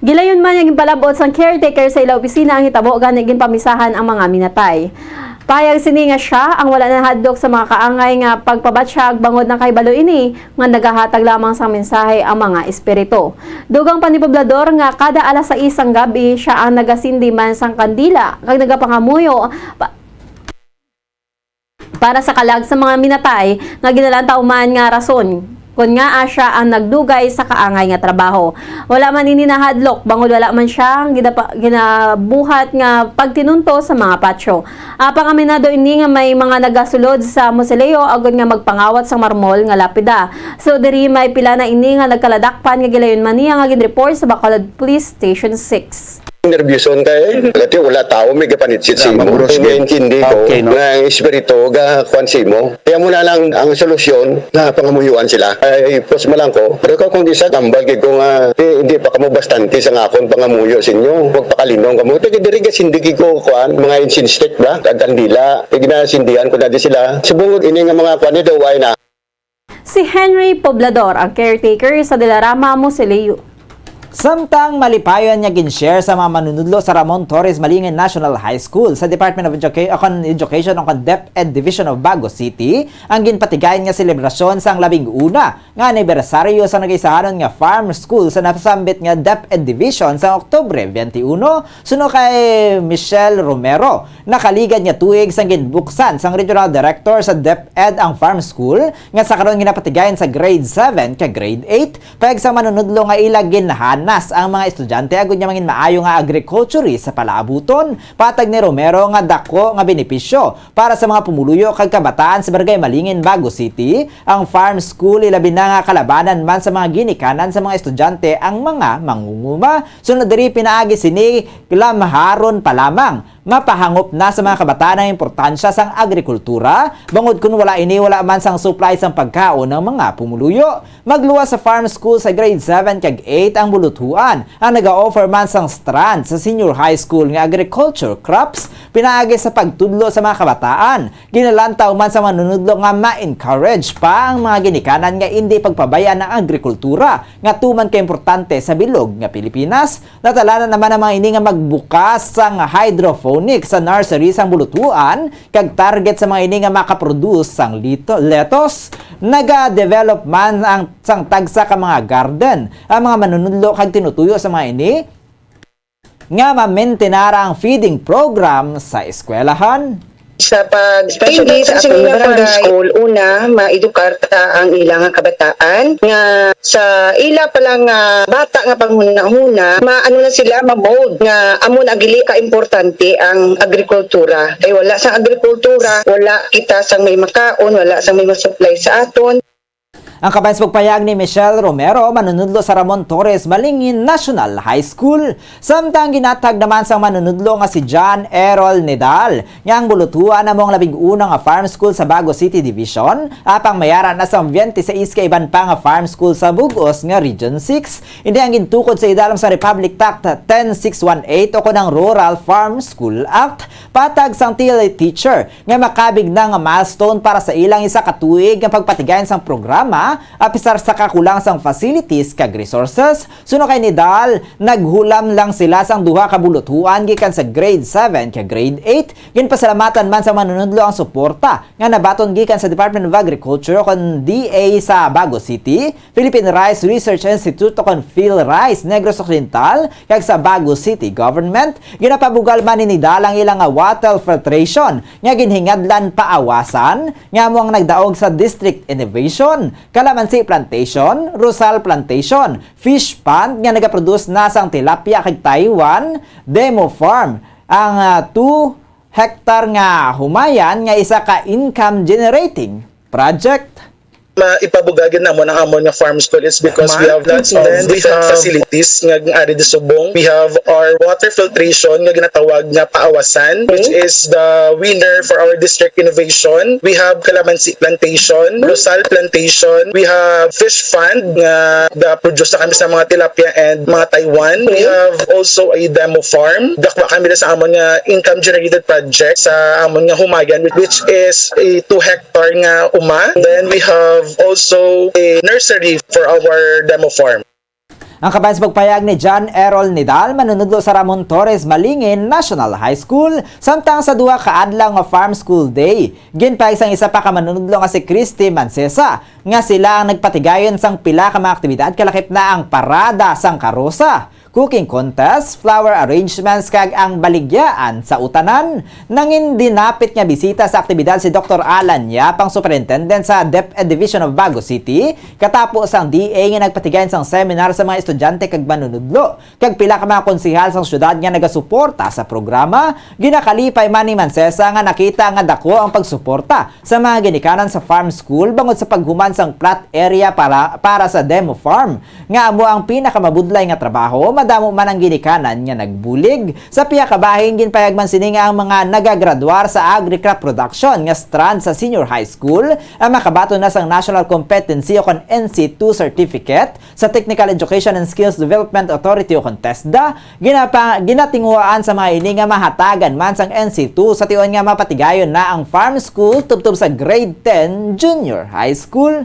Gilayon man nga ginpalab-ot sang caretaker sa ila opisina ang hitabo, gani ginpamisahan ang mga minatay. Pahayag sini nga siya ang wala nahadlok sa mga kaangay nga pagpabatyag bangod nakahibalo ini nga nagahatag lamang sang mensahe ang mga espiritu. Dugang pa ni Poblador nga kada alas sais sang gab-i siya ang nagasindi man sang kandila kag nagapangamuyo pa-, para sa kalag sa mga minatay nga ginalantaw man nga rason. Kon ngaa sia ang nagdugay sa kaangay nga trabaho. Wala man ini nahadlok, bangod wala man sia ang ginapa-, ginabuhat nga pagtinunto sa mga patio. Apang aminado ini nga may mga nagasulod sa mausoleo agod nga magpangawat sang marmol nga lapida. So, diri may pila na ini nga nagkaladakpan nga gilayun man niya nga ginreport sa Bacolod Police Station six. Nerbyuson ka eh. Dati wala tao may gapanitsit sa imo. Maburos gid. Naintindi ko Okay, no? nga ang espiritu ga kuan sa imo. Kaya mo na lang ang solusyon na pangamuyuan sila. Ay, pos malangko. Pero ka kung isa, tambal gid ko nga, eh, hindi pa kamo bastante sa akon pangamuyo sa inyo. Huwag pakalinong kamo. Taga diri ka sindigi ko, kuan, mga incense stick ba? Kag kandila. Kag ginasindihan ko na di sila. Subong ini nga mga kuan ni Daway na. Si Henry Poblador ang caretaker sa Dilarama Mausoleo. Samtang malipayon nga gin-share sa mga manunudlo sa Ramon Torres Malingin National High School sa Department of Educa-, uh, Education o kon DepEd Division of Bago City ang ginpatigayon nga selebrasyon sang labing una nga anibersaryo sa nagaisahanon nga farm school sa nasambit nga DepEd Division sa Oktubre twenty-one, suno kay Michelle Romero. Nakaligad nga tuig sang ginbuksan sang Regional Director sa DepEd ang farm school nga sa karon ginapatigayon sa grade seven kag grade eight, pag sa manunudlo nga ila ginhanas ang mga estudyante agud nga mangin maayo nga agriculturist sa palaabuton. Patag ni Romero nga dako nga benepisyo para sa mga pumuluyo kag kabataan sa Barangay Malingin, Bago City, ang farm school, ilabi na nga kalabanan man sa mga ginikanan sa mga estudyante ang mga mangunguma. Sunod diri, pinaagi sini, lamharon pa lamang mapahangop na sa mga kabataan ang importansya sang agrikultura, bangod kun wala ini, wala man sang supply sang pagkaon ang mga pumuluyo. Magluwas sa farm school sa grade seven kag eight ang buluthuan, ang naga-offer man sang strand sa senior high school nga agriculture crops, pinaagi sa pagtudlo sa mga kabataan. Ginalantaw man sa manunudlo nga ma-encourage pa ang mga ginikanan nga indi pagpabay-an ang agrikultura nga tuman ka importante sa bilog nga Pilipinas. Natalanan naman ang mga ini nga magbukas sang hydroponic sa nursery sang buluthuan, kag target sa mga ini nga makaproduce sang lito-, lettuce. Naga-develop man ang sang tagsa ka mga garden ang mga manunudlo kag tinutuyo sa mga ini nga mamentenar ang feeding program sa eskwelahan. Sa pag-, Special ed sa akong barangay. School, una, maedukar ta ang ilang kabataan nga sa ila pa lang nga bata nga panghunahuna, maano na sila, ma-mold nga amo na gili ka importante ang agrikultura. Kay wala sang agrikultura, wala kita sang may makaon, wala sang may masupply sa aton. Ang kabahin sa pagpahayag ni Michelle Romero, manunudlo sa Ramon Torres Malingin National High School. Samtang ginatag naman sang manunudlo nga si John Errol Nedal nga ang buluthuan amo ang labing una nga farm school sa Bago City Division, apang may ara na sang twenty-six ka iban pa nga farm school sa bug-os nga Region six. Ini ang gintukod sa idalom sa Republic Act ten six one eight o kon ang Rural Farm School Act. Patag sang T L A teacher, nga makabig na nga milestone para sa ilang isa ka tuig nga pagpatigayon sang programa, apisar sa kakulang sang facilities kag resources. Suno kay Nedal, naghulam lang sila sang duha ka buluthuan gikan sa grade seven kag grade eight. Ginpasalamatan man sa manunudlo ang suporta nga nabaton gikan sa Department of Agriculture o kon D A sa Bago City, Philippine Rice Research Institute o kon PhilRice Negros Occidental, kag sa Bago City Government. Ginapabugal man ni Nedal ang ila nga water filtration nga ginhingadlan Paawasan, nga amo ang nagdaog sa District Innovation, Calamansi Plantation, Rosal Plantation, Fish Pond nga nagaproduce na sang tilapia kag Taiwan, Demo Farm, ang, ah, two hectare nga humayan nga isa ka income generating project. Maipabugal gid namon ang amon nga farm school is because we have lots of different facilities nga ari di subong. We have our water filtration nga ginatawag nga Paawasan, which is the winner for our district innovation. We have calamansi plantation, rosal plantation. We have fish pond nga ga-produce na kami sa mga tilapia and mga Taiwan. We have also a demo farm. Dakwa kami sa amon nga income generated project sa amon nga humayan, which is a two hectare nga uma. Then we have also a nursery for our demo farm. Ang kabahin sa pagpahayag ni John Errol Nidal, manunudlo sa Ramon Torres Malingin National High School, samtang sa duha ka adlaw nga Farm School Day, ginpahayag sang isa pa ka manunudlo nga si Christy Mancesa nga sila ang nagpatigayon sang pila ka mga aktibidad, kalakip na ang parada sang karosa. cooking contest, flower arrangements, kag ang baligyaan sa utanan. Nangin dinapit nga bisita sa aktibidad si Doktor Alan Yap, ang superintendent sa DepEd Division of Bago City, katapo sang D A nga nagpatigayon sang seminar sa mga estudyante kag manunudlo, kag pila ka mga konsehal sang syudad nga nagasuporta sa programa. Ginakalipay man ni Mancesa nga nakita nga dako ang pagsuporta sa mga ginikanan sa farm school bangod sa paghuman sang plot area para, para sa demo farm, nga amo ang pinakamabudlay nga trabaho. Madamo man ang ginikanan nga nagbulig. Sa pihak ka bahin, ginpahayag man sini nga ang mga nagagraduar sa agri-crop production nga strand sa senior high school ang makabaton na sang National Competency o kon N C two certificate sa Technical Education and Skills Development Authority o kon TESDA. Ginapa-, ginatinguhaan sa mga ini nga mahatagan man sang N C two sa tion nga mapatigayon na ang farm school tubtob sa grade ten junior high school.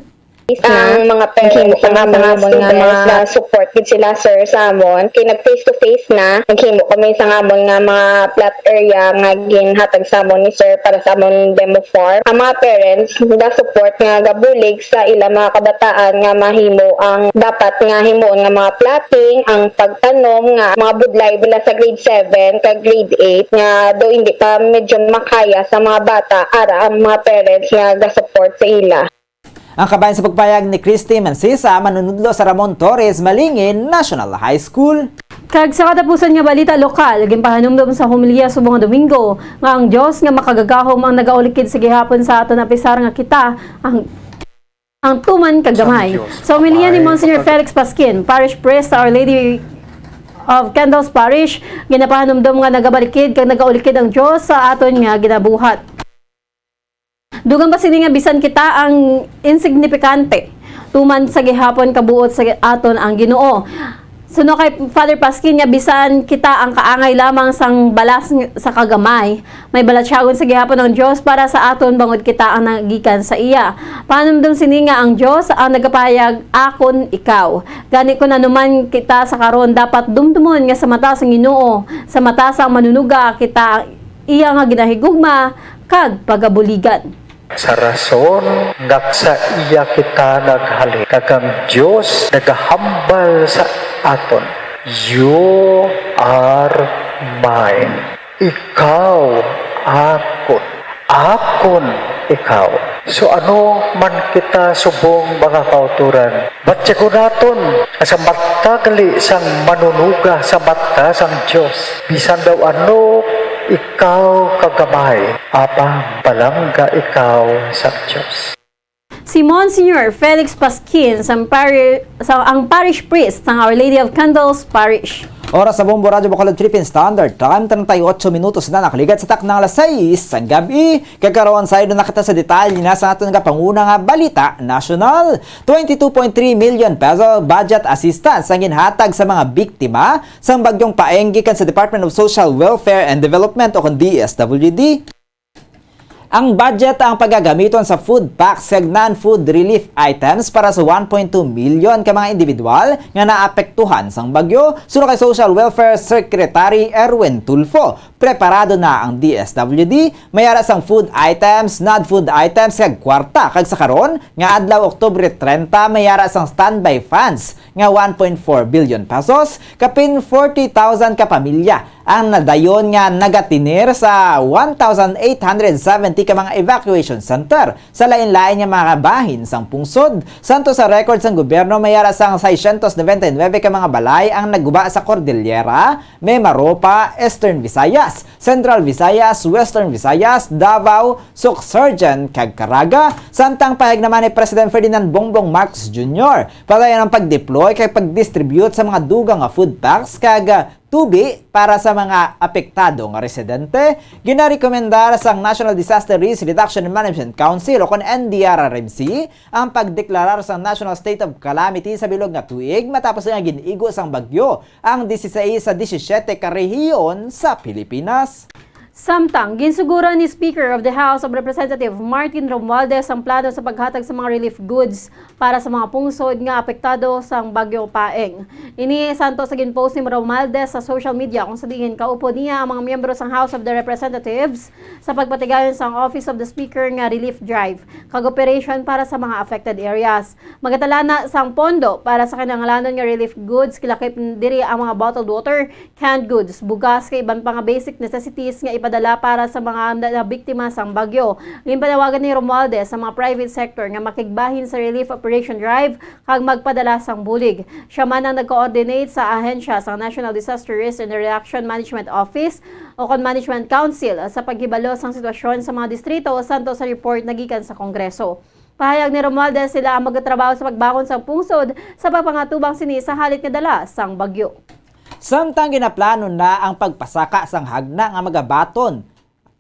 Ang mga parents, ang mga students, na support gid sila, sir, sa amon. Kay nag face to face na, naghimo kami sa amon nga mga plot area nga ginhatag sa amon ni sir para sa amon demo farm. Ang mga parents, ga-support nga gabulig sa ila mga kabataan nga mahimo ang dapat nga himuon nga mga plotting, ang pagtanom nga mga budlay bila sa grade seven kag grade eight, nga do hindi pa medyo makaya sa mga bata, ara ang mga parents nga ga-support sa ila. Ang kabahin sa pagpayag ni Christy Mancisa, manunudlo sa Ramon Torres Malingin National High School. Kag sa katapusan nga balita lokal, ginpahanumdom sa homilya subong nga Domingo nga ang Dios nga makagagahom ang nagaulikid sa gihapon sa aton, apisar nga kita ang, ang tuman kag gamay. Sa homilya ni Monsignor Felix Pasquin, Parish Priest sa Our Lady of Candles Parish, ginapahanumdom nga nagabalikid kag nagaulikid ang Dios sa aton nga ginabuhat. Dugang pa sini nga bisan kita ang insignifikante, tuman sa gihapon kabuot sa aton ang Ginoo. Suno kay Father Pasquin nga bisan kita ang kaangay lamang sang balas ng, sa kagamay, may balatyagon sa gihapon ang Dios para sa aton bangod kita ang nagikan sa iya. Panumdom sini nga ang Dios ang nagapahayag, "Akon ikaw." Gani, kun ano man kita sa karon, dapat dumdumon nga sa mata sang Ginoo, sa mata sang Manunuga, kita iya nga ginahigugma kag pagabuligan. Sa rason nga sa iya kita naghalin, kag ang Dios nagahambal sa aton, "You are mine." Ikaw akon, akon ikaw. So, ano man kita subong mga kauturan, batyagon naton sa mata gali sang Manunuga, sa mata sang Dios. Bisan daw ano ikaw kagamay, apang palangga ikaw sa Dios. Si Monsignor Felix Pasquin, sang pari-, sa, ang parish priest sang Our Lady of Candles Parish. Oras sa Bombo Radyo Bacolod Philippine Standard Time, treinta y ocho minutos na nakaligat sa taknang alas sais sang gab-i. Kag karon, sayod na kita sa detalye na sa aton nga panguna nga balita nasyonal. Twenty-two point three million peso budget assistance ang ginhatag sa mga biktima sang Bagyong Paeng gikan sa Department of Social Welfare and Development o kon D S W D. Ang budget ang pagagamiton sa food packs kag non-food relief items para sa one point two million ka mga individual nga naapektuhan sang bagyo, suno kay Social Welfare Secretary Erwin Tulfo. Preparado na ang D S W D, may ara sang food items, non-food items, kag kwarta, kag sa karon nga adlaw, Oktubre treinta, may ara sang standby funds nga one point four billion pesos, kapin forty thousand ka pamilya ang nadayon nga nagatener sa one thousand eight hundred seventy ka mga evacuation center sa lain-lain nga mga bahin sang pungsod. Santo sa record sang gobyerno, may ara sang seiscientos noventa y nueve ka mga balay ang naguba sa Cordillera, Mimaropa, Eastern Visayas, Central Visayas, Western Visayas, Davao, Suc-Surgen, kag Caraga. Samtang pahayag naman ni President Ferdinand Bongbong Marcos Junior, padayon ang pag-deploy kag pag-distribute sa mga dugang nga food packs kag tubi para sa mga apektado nga residente. Ginarekomendar sang National Disaster Risk Reduction and Management Council o kon N D R R M C ang pagdeklarar sang National State of Calamity sa bilog nga tuig matapos nga gin-igo sang bagyo ang dieciséis sa diecisiete ka rehiyon sa Pilipinas. Samtang, ginsuguran ni Speaker of the House of Representatives Martin Romualdez ang plano sa paghatag sa mga relief goods para sa mga pungsod nga apektado sang Bagyo Paeng. Ini santo sa ginpost ni Romualdez sa social media, kung sa diin kaupod niya ang mga miyembro sang House of the Representatives sa pagpatigayon sang Office of the Speaker nga relief drive kag operation para sa mga affected areas. Magatalana sang pondo para sa kinahanglanon nga relief goods, lakip diri ang mga bottled water, canned goods, bugas, kag iban pa nga basic necessities nga ipadala para sa mga na-, nabiktima sang bagyo. Ginpanawagan ni Romualdez sa mga private sector nga makigbahin sa relief operation drive kag magpadala sang bulig. Siya man ang nag-coordinate sa ahensya sa National Disaster Risk and Reaction Management Office o kon Management Council sa paghibalo sang sitwasyon sa mga distrito santo sa report nagikan sa Kongreso. Pahayag ni Romualdez, sila ang magatrabaho sa pagbangon sang pungsod sa pagpangatubang sini sa halit nga dala sang bagyo. Samtang ginaplano na ang pagpasaka sang hagna nga magabaton,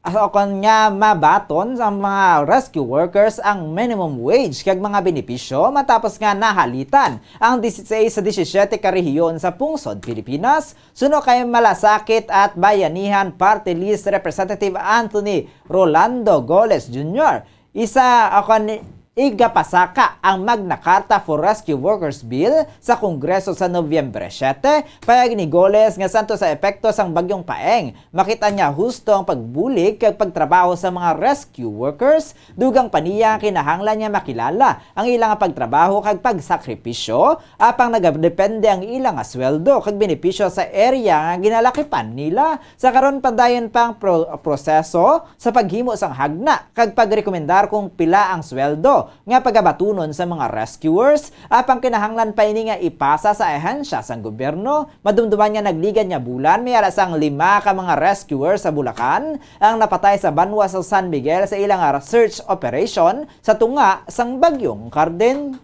o kon nga mabaton sa mga rescue workers ang minimum wage kag mga benepisyo matapos nga nahalitan ang dieciséis sa disisyete ka rehiyon sa pungsod Pilipinas, suno kay Malasakit at Bayanihan Party List Representative Anthony Rolando Goles Junior. Isa, o kon igapasaka ang Magna Carta for Rescue Workers Bill sa Kongreso sa Nobyembre siyete, pahayag ni Goles nga santo sa epekto sang Bagyong Paeng, makita niya husto ang pagbulig kag pagtrabaho sa mga rescue workers, dugang pa niya kinahanglan niya makilala ang ilang pagtrabaho kag pagsakripisyo, apang nagadepende ang ila nga sweldo kag benepisyo sa area nga ginalakipan nila. Sa karon, padayon pa ang pro-, proseso sa paghimo sang hagna kag pagrekomendar kung pila ang sweldo nga pagabatunon sa mga rescuers, apang kinahanglan pa ini nga ipasa sa ahensya sang gobyerno. Madumduman nga nagligad nga bulan, may ara sang lima ka mga rescuers sa Bulacan ang napatay sa banwa sa San Miguel sa ila nga search operation sa tunga sang Bagyong Karding.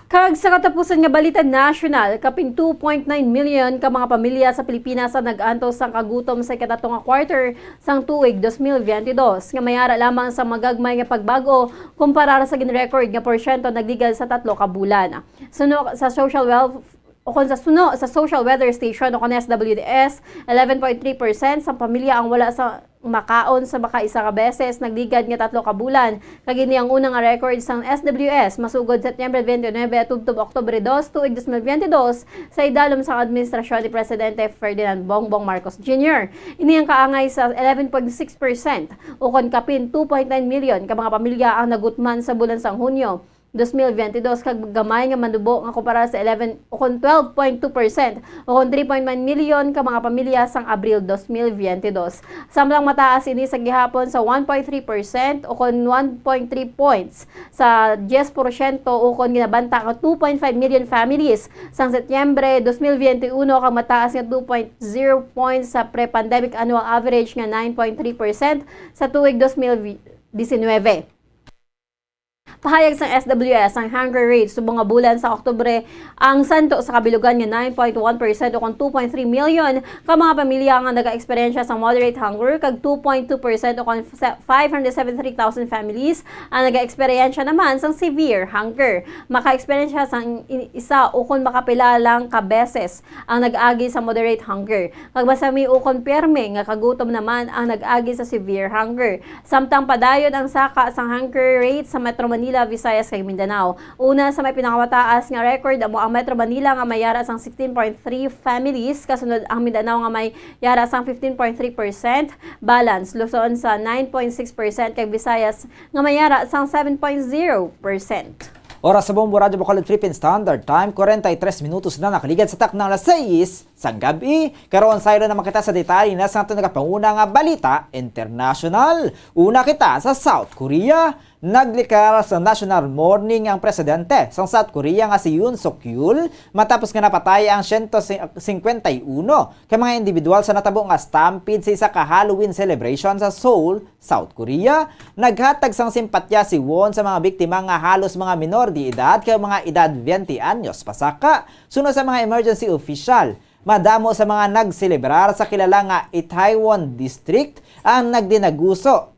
Kag sa katapusan nga balita nasyonal, kapin two point nine million ka mga pamilya sa Pilipinas ang nag-antos sang kagutom sa ikatatlo nga quarter sang tuig dos mil biyente dos, nga may ara lamang sa magagmay nga pagbag-o kumparar sa gin-record nga porsyento nagligal sa tatlo ka bulan. Suno sa social wealth, o kon sa suno sa Social Weather Station o kon S W D S, eleven point three percent sa pamilya ang wala sa makaon sa makaisa ka beses nagligad nga tatlo ka bulan, kag ini ang una nga record sang S W S masugod Setyembre twenty-nine tubtob Oktubre dos, tuig dos mil biyente dos, sa idalom sang administrasyon ni Presidente Ferdinand Bongbong Marcos Junior. Ini ang kaangay sa eleven point six percent, ukon kapin two point nine million ka mga pamilya ang nagutman sa bulan sang Hunyo dos mil biyente dos, kag gamay nga manubo nga kumpara sa eleven, o kon twelve point two percent, o kon three point nine million ka mga pamilya sang Abril dos mil biyente dos. Samtang mataas ini sa gihapon sa one point three percent, o kon one point three points sa diyes porsyento, o kon ginabanta nga two point five million families sang Setyembre dos mil biyente uno, kag mataas nga two point zero points sa pre-pandemic annual average nga nine point three percent sa tuig dos mil disinuybe. Pahayag sang S W S, ang hunger rate subong nga bulan sa Oktubre ang santo sa kabilugan nga nine point one percent, o kon two point three million ka mga pamilya nga nagaeksperyensya sang moderate hunger, kag two point two percent, o kon five hundred seventy-three thousand families ang nagaeksperyensya naman sang severe hunger. Makaeksperyensya sang in-, isa o kon makapila lang ka beses ang nag-agi sa moderate hunger, kag masami ukon pirme nga kagutom naman ang nag-agi sa severe hunger. Samtang padayon ang saka sang hunger rate sa Metro Manila, Visayas, kag Mindanao. Una sa may pinakamataas nga record amo ang Metro Manila nga may yara sang sixteen point three families, kasunod ang Mindanao nga may yara sang fifteen point three percent, balance Luzon sa nine point six percent, kag Visayas nga may yara sang seven point zero percent. Oras sa Bombo Radyo Bacolod Philippine Standard Time, kwarenta y tres minutos na nakaligad sa takna alas sais sang gab-i. Karon, saylo naman kita sa detalye na sa aton nagapanguna nga balita international. Una kita sa South Korea. Naglikar sa national mourning ang presidente sang South Korea nga si Yoon Suk Yeol matapos nga napatay ang siyento singkwenta y uno ka mga individual sa natabo nga stampede sa isa ka Halloween celebration sa Seoul, South Korea. Naghatag sang simpatya si Won sa mga biktima nga halos mga minor de edad kag mga edad twenty anyos pasaka. Suno sa mga emergency official, madamo sa mga nagselebrar sa kilala nga Itaewon District ang nagdinaguso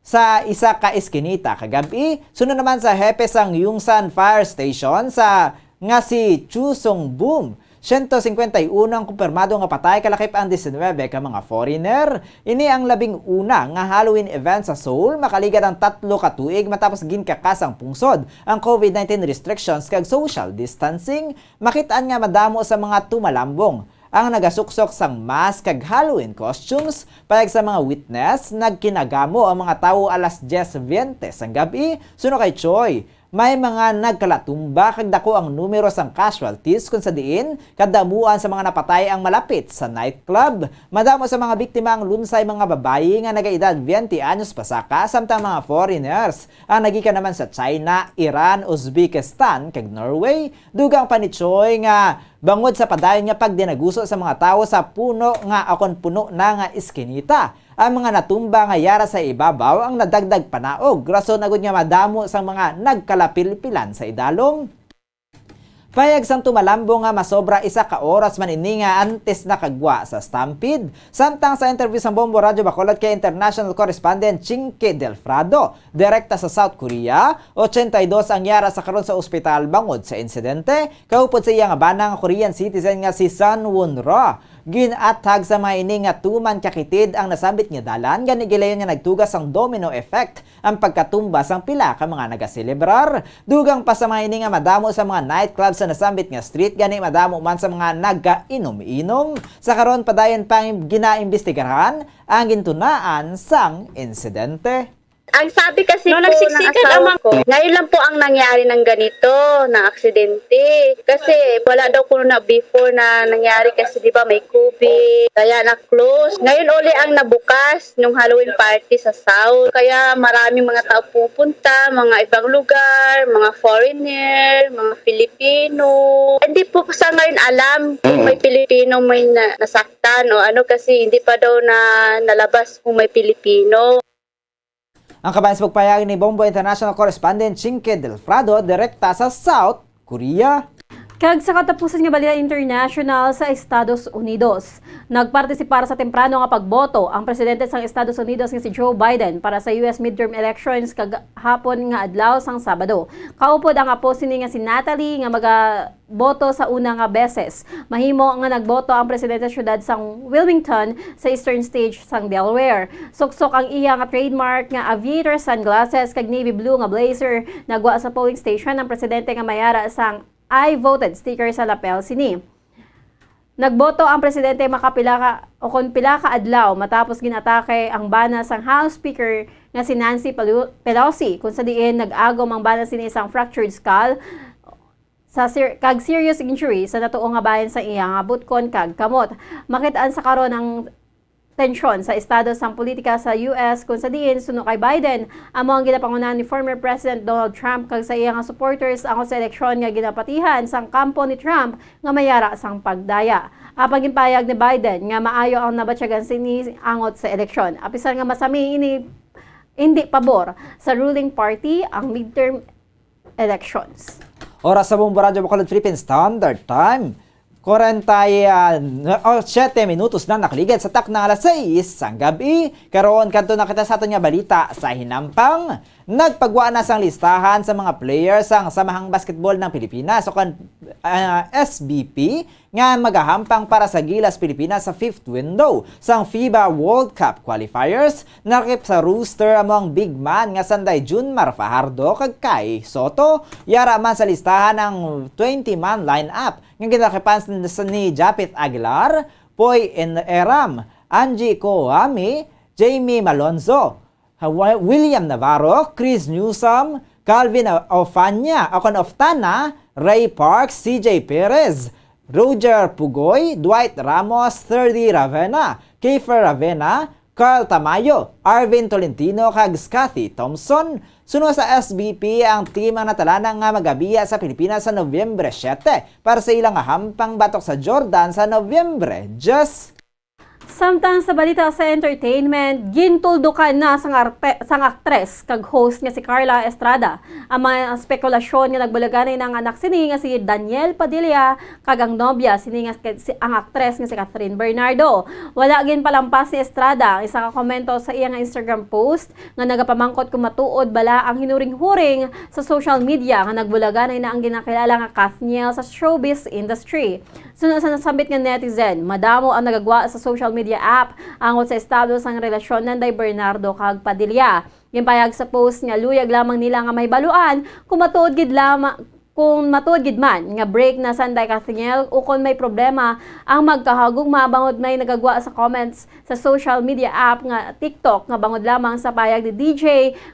sa isa ka eskinita kagab-i. Suno naman sa hepe sang Yongsan Fire Station sa nga si Chu Sung Boom, Siyento singkwenta y uno ang kumpirmado nga patay, kalakip ang diecinuebe ka mga foreigner. Ini ang labing una nga Halloween event sa Seoul, makaligad ang tatlo ka tuig matapos ginkakas ang pungsod ang covid nineteen restrictions kag social distancing. Makit-an nga madamo sa mga tumalambong ang nagasuksok sang mask kag Halloween costumes. Payag sa mga witness, nagkinagamo ang mga tawo alas dyes bente sang gab-i. Suno kay Choi, may mga nagkalatumba kag dako ang numero sang casualties, kung sa diin kadamuan sa mga napatay ang malapit sa nightclub. Madamo sa mga biktima ang lunsay mga babayi nga nagaedad bente anyos pasaka, samtang mga foreigners ang nagikan naman sa China, Iran, Uzbekistan, kag Norway. Dugang pa ni Choi nga bangod sa padayon nga pagdinaguso sa mga tawo sa puno nga akon puno na nga iskinita, ang mga natumba nga yara sa ibabaw ang nadagdag panaog, rason agud nga madamo sang mga nagkalapilpilan sa idalom. Payag sang tumalambo nga masobra isa ka oras man ini nga antes nakagwa sa stampede, samtang sa interview sang Bombo Radyo Bacolod kay international correspondent Chinky Delfrado, direkta sa South Korea, ochenta y dos ang yara sa karon sa ospital bangod sa insidente, kaupod sa iya nga bana nga Korean citizen nga si Sun Won Ra. Gin-athag sa mga ini nga tuman ka kitid ang nasambit nga dalan, gani gilayon nga nagtuga sang domino effect ang pagkatumba sang pila ka mga nagaselebrar. Dugang pa sa mga ini nga madamo sa mga nightclub sa nasambit nga street, gani madamo man sa mga nagkainom-inom. Sa karon, padayon pang ginaimbestigahan ang gintunaan sang insidente. Ang sabi kasi No, po ng nagsiksikan asawa ang mga ko, ngayon lang po ang nangyari ng ganito, na aksidente. Kasi wala daw kuno na before na nangyari kasi, di ba, may covid, kaya na-close. Ngayon uli ang nabukas nung Halloween party sa South. Kaya maraming mga tao pupunta, mga ibang lugar, mga foreigner, mga Filipino. Hindi po sa ngayon alam kung Mm. may Pilipino may na-, nasaktan o ano kasi hindi pa daw na nalabas kung may Pilipino. Ang kabahin sa pagpahayag ni Bombo International Correspondent Chinky Delfrado, direkta sa South Korea. Kag sa katapusan nga balita international sa Estados Unidos, nagpartisipar sa temprano nga pagboto ang presidente sang Estados Unidos nga si Joe Biden para sa U S midterm elections kag hapon nga adlaw sang Sabado. Kaupod ang apo sini nga si Natalie nga maga boto sa una nga beses. Mahimo nga nagboto ang presidente sa siyudad sang Wilmington sa eastern stage sang Delaware. Suksok ang iya nga trademark nga aviator sunglasses kag navy blue nga blazer. Nagwa sa polling station ang presidente nga may ara sang "I voted" sticker sa lapel sini. Nagboto ang presidente makapila ka, o kon pila ka adlaw matapos ginatake ang bana sang House Speaker nga si Nancy Pelu-, Pelosi, kung sa diin nag-agom ang bana sini sang fractured skull sa ser-, kag serious injury sa natuo nga bahin sa iya nga butkon kag kamot. Makit-an sa karon ang tensyon sa estado sang politika sa U S, kung sa diin, suno kay Biden, amo ang ginapangunahan ni former President Donald Trump kag sa iya nga supporters angot sa eleksyon nga ginapatihan sang kampo ni Trump nga may ara sang pagdaya. Apan ginpahayag ni Biden nga maayo ang nabatyagan sini angot sa eleksyon, apisar nga masami ini, hindi pabor sa ruling party ang midterm elections. Oras sa Bombo Radyo Bacolod Philippine Standard Time, kwarenta y, ah, o, siyete minutos na nakaligid sa takna alas sais sang gab-i. Karon, kadto na kita sa aton nga balita sa hinampang. Nagpagwa na sang listahan sa mga player sang Samahang Basketball ng Pilipinas, o kon, ah, S B P, nga magahampang para sa Gilas Pilipinas sa fifth window sang fiba World Cup qualifiers. Nakip sa roster amo ang big man nga sanday Junmar Fajardo kag Kai Soto. Yara man sa listahan ang twenty-man lineup nga ginakipan s-, ni Japith Aguilar, Poy En-, Eram, Angie Coami, Jamie Malonzo, ha, Wa-, William Navarro, Chris Newsome, Calvin O-, Ofanya, o kon Oftana, Ray Parks, C J Perez, Roger Pugoy, Dwight Ramos, Thirdy Ravena, Kiefer Ravena, Carl Tamayo, Arvin Tolentino, kag Scotty Thompson. Suno sa S B P, ang team ang natalana nga magabiya sa Pilipinas sa Nobyembre siyete para sa ilang hampang batok sa Jordan sa Nobyembre diyes. Samtang sa balita sa entertainment, gintuldukan na sang arte-, sang aktres kag host nga si Carla Estrada ang mga espekulasyon nga nagbulaganay na ang anak sini nga si Daniel Padilla kag ang nobya sini nga si, ang aktres nga si Catherine Bernardo. Wala ginpalampas ni Estrada ang isa ka komento sa iya nga Instagram post nga nagapamangkot kung matuod bala ang hinuring-huring sa social media nga nagbulaganay na ang ginakilala nga Kathniel sa showbiz industry. Suno sa nasambit nga netizen, madamo ang nagagwa sa social media app angot sa estado sang relasyon nanday Bernardo kag Padilla. Ginpahayag sa post nga luyag lamang nila nga mahibaluan kung matuod gid lamang kung matuod gid man nga break na sanday Kathniel ukon may problema ang magkahagugma bangod may nagagwa sa comments sa social media app nga TikTok nga bangod lamang sa pahayag ni D J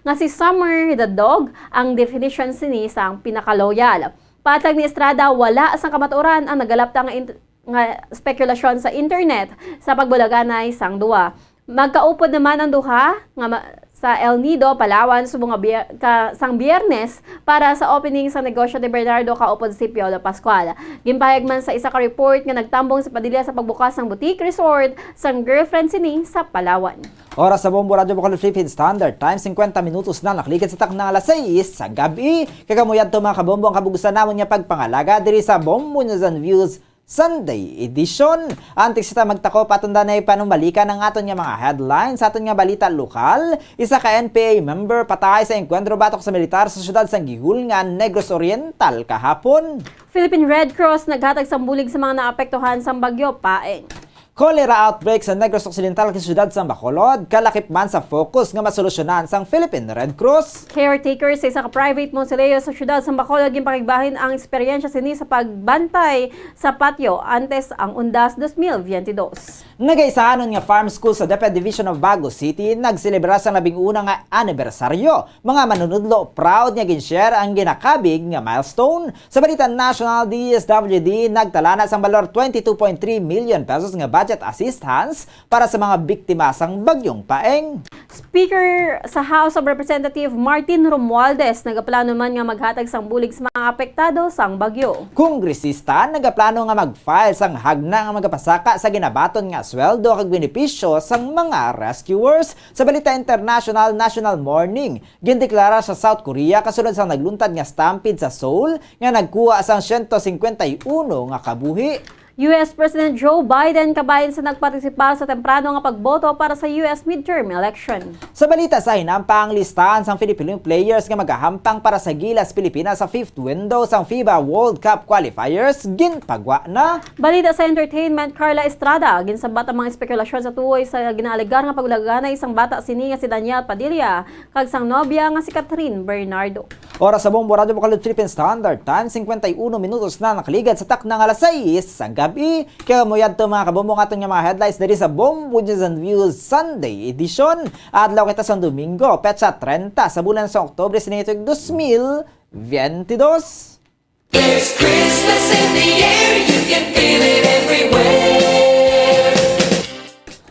nga si Summer the Dog ang definition sini sang pinakaloyal. Patag ni Estrada, wala sang kamatuoran ang nagalapta nga int-, nga spekulasyon sa internet sa pagbulaganay sang duha. Magkaupod naman ang duha nga ma-, sa El Nido, Palawan, subong nga bier-, ka, sang Biyernes para sa opening sang negosyo ni Bernardo kaupod si Piolo Pascual. Ginpahayag man sa isa ka report nga nagtambong si Padilla sa pagbukas sang boutique resort sang girlfriend sini sa Palawan. Oras sa Bombo Radyo Bacolod Philippine Standard Time, singkwenta minutos na nakaligid sa takna nga alas sais sa gab-i. Kag amo yadto, mga kabombo, ang kabug-usan namon nga pagpangalaga diri sa Bombo News and Views Sunday Edition. Antes kita magtakop, aton danay panumbalikan ang aton nga mga headlines sa aton nga balita lokal. Isa ka N P A member patay sa engkwentro batok sa militar sa siyudad sang Guihulngan, Negros Oriental, kahapon. Philippine Red Cross naghatag sang bulig sa mga naapektuhan sang Bagyo Paeng. Cholera outbreak sa Negros Occidental kag siyudad sang Bacolod, kalakip man sa focus nga masolusyonan sang Philippine Red Cross. Caretaker sa isa ka private mausoleo sa siyudad sang Bacolod ginpakigbahin ang eksperyensya sini sa pagbantay sa patio antes ang Undas dos mil biyente dos. Nagaisahanon nga farm school sa DepEd Division of Bago City nagselebra sang labing una nga anibersaryo. Mga manunudlo proud nga gin-share ang ginakabig nga milestone. Sa balita national, D S W D nagtala na sang balor twenty-two point three million pesos nga budget assistance para sa mga biktima sang Bagyong Paeng. Speaker sa House of Representative Martin Romualdez nagaplano man nga maghatag sang bulig sa mga apektado sang bagyo. Kongresista nagaplano nga mag-file sang hagna nga magapasaka sa ginabaton nga sweldo kag benepisyo sang mga rescuers. Sa balita international, national mourning gindeklara sa South Korea kasulod sang nagluntad nga stampede sa Seoul nga nagkuha sang siyento singkwenta y uno nga kabuhi. U S President Joe Biden kabahin sa nagpartisipar sa temprano nga pagboto para sa U S midterm election. Sa balita sa hinampang, listahan sang Filipino players nga magahampang para sa Gilas Pilipinas sa fifth window sang FIBA World Cup qualifiers ginpagwa na. Balita sa entertainment, Carla Estrada, ginsabat ang mga espekulasyon sa tuhoy sa ginaalegar nga pagulaganay sang bata sini nga si Daniel Padilla kag sang nobya nga si Catherine Bernardo. Oras sa Bombo Radyo Bacolod Philippine Standard Time, singkwenta y uno minutos na nakaligad sa takna nga alas sais sa gab-i. Kag amo yadto, mga kabombo, ang aton nga mga headlines diri sa Bombo News and Views Sunday Edition. Adlaw kita sang Domingo, petsa trenta sa bulan sa Oktubre sa tuig dos mil biyente dos. There's Christmas in the air, you can feel it everywhere.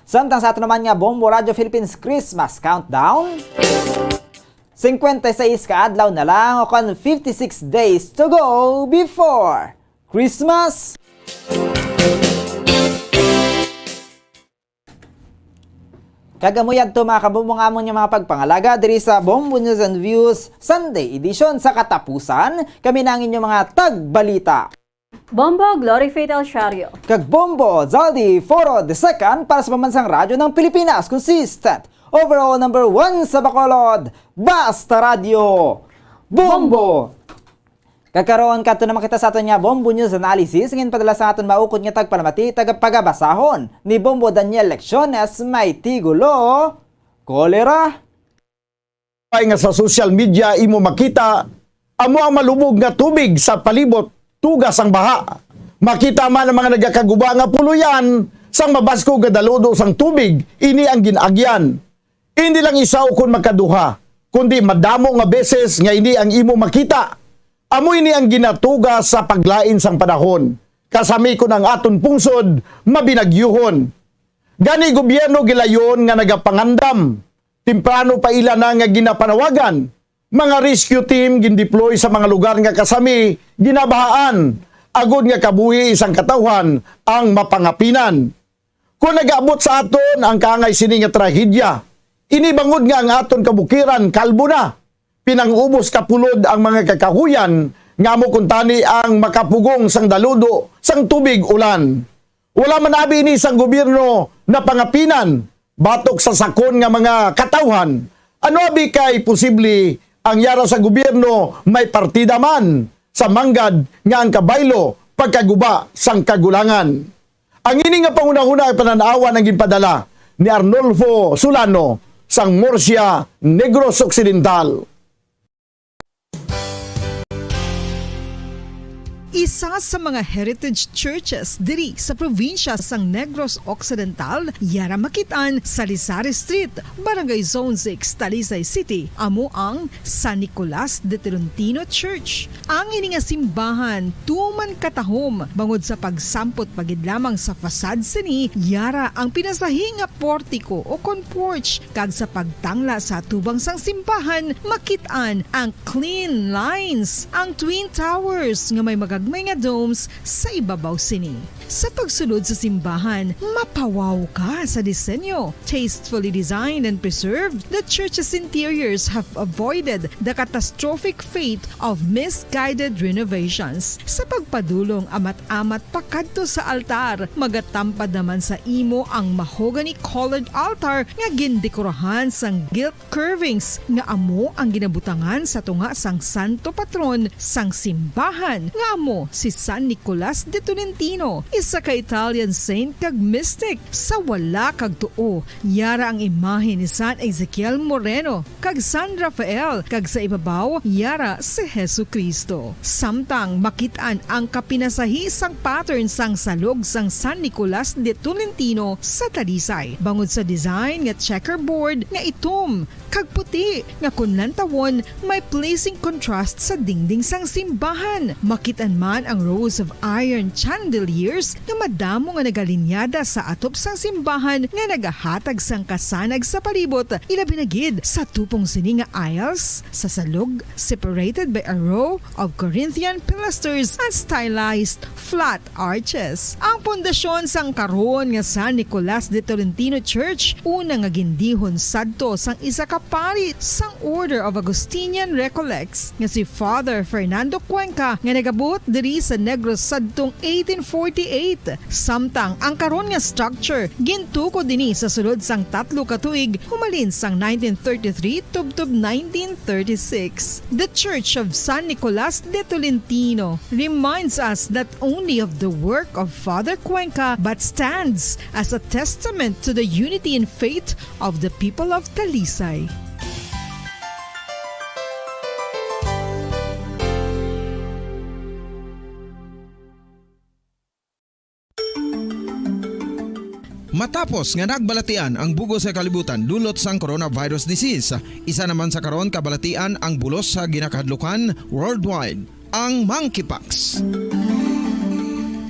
Samtang sa ato naman nga Bombo Radio Philippines Christmas Countdown, singkwenta y seis ka adlaw na lang, o kon fifty-six days to go before Christmas. Kag amo yadto, mga kabombo, nga amon nga mga pagpangalaga diri sa Bombo News and Views Sunday Edition. Sa katapusan, kami na ang inyong mga tagbalita, Bombo Glory Faith El Shario kag Bombo Zaldi Foro the Second para sa Pambansang Radyo ng Pilipinas, consistent, overall number one sa Bacolod, Basta Radyo, Bombo! Kag karon, kadto naman kita sa aton nga Bombo News Analysis, nga ginpadala sa aton maukod nga tagpalamati, tagapagabasahon ni Bombo Daniel Lecciones, may tigulo, Kolera. Nga sa social media imo makita, amo ang malubog nga tubig sa palibot, tuga sang baha. Makita man ang mga nagakaguba nga puloyan sang mabaskog nga daludo sang tubig, ini ang gin-agyan. Hindi lang isa ukon makaduha, kundi madamo nga beses nga ini ang imo makita. Amo ini ang ginatuga sa paglain sang panahon, kasami kon ang aton pungsod mabinagyuhon. Gani, gobyerno gilayon nga nagapangandam. Temprano pa ila na nga ginapanawagan. Mga rescue team gindeploy sa mga lugar nga kasami ginabahaan, agod nga kabuhi sang katawhan ang mapangapinan. Kon nag-abot sa aton ang kaangay sini nga trahedya, ini bangod nga ang aton kabukiran kalbo na, pinang-ubos kapulod ang mga kakahuyan nga amo kuntani ang makapugong sang daludo sang tubig ulan. Wala man abi ini sang gobyerno napangapinan batok sa sakon nga mga katawhan. Ano abi kay posible ang yara sa gobyerno may partida man sa manggad nga ang kabaylo pagkaguba sang kagulangan? Ang ini nga panghunahuna ay panan-awan ang ginpadala ni Arnulfo Solano sang Murcia, Negros Occidental. Isa sa mga heritage churches diri sa probinsya sang Negros Occidental, yara makit-an sa Lisari Street, Barangay Zone six, Talisay City, amo ang San Nicolas de Tolentino Church. Ang ini nga simbahan tuman katahom bangod sa pagsampot pa gid lamang sa facade sini, yara ang pinasahi nga portiko o kon porch, kag sa pagtangla sa atubang sang simbahan, makit-an ang clean lines, ang twin towers nga may magagmay nga domes sa ibabaw sini. Sa pagsulod sa simbahan, mapawaw ka sa disenyo. Tastefully designed and preserved, the church's interiors have avoided the catastrophic fate of misguided renovations. Sa pagpadulong amat-amat pakadto sa altar, magatampad naman sa imo ang mahogany-colored altar nga gindekorahan sang gilt curvings nga amo ang ginabutangan sa tunga sang santo patron sang simbahan, nga amo si San Nicolas de Tolentino, isa ka Italian saint kag mystic. Sa wala kag tuo, yara ang imahe ni San Ezekiel Moreno kag San Rafael, kag sa ibabaw, yara si Jesu-Cristo. Samtang makit-an ang kapinasahi sang pattern sang salog sang San Nicolas de Tolentino sa Talisay, bangod sa design nga checkerboard nga itom kag puti nga kon lantawon may pleasing contrast sa dingding sang simbahan. Makit-an man ang rows of iron chandeliers nga madamo nga nagalinyada sa atop sang simbahan nga nagahatag sang kasanag sa palibot, ilabi na gid sa tupong sini nga aisles sa salog, separated by a row of Corinthian pilasters and stylized flat arches. Ang pundasyon sang karon nga San Nicolas de Tolentino Church, una nga gindihon sadto sang isa ka pari sang Order of Augustinian Recollects nga si Father Fernando Cuenca, nga nagabot diri sa Negros sadtong eighteen forty-eight. Samtang ang karon nga structure gintukod ini sa sulod sang tatlo ka tuig, humalin sang nineteen thirty-three tubtob nineteen thirty-six. The Church of San Nicolas de Tolentino reminds us not only of the work of Father Cuenca, but stands as a testament to the unity in faith of the people of Talisay. Matapos nga nagbalatian ang bug-os nga kalibutan dulot sang coronavirus disease, isa naman sa karon kabalatian ang bulos sa ginakahadlukan worldwide, ang monkeypox.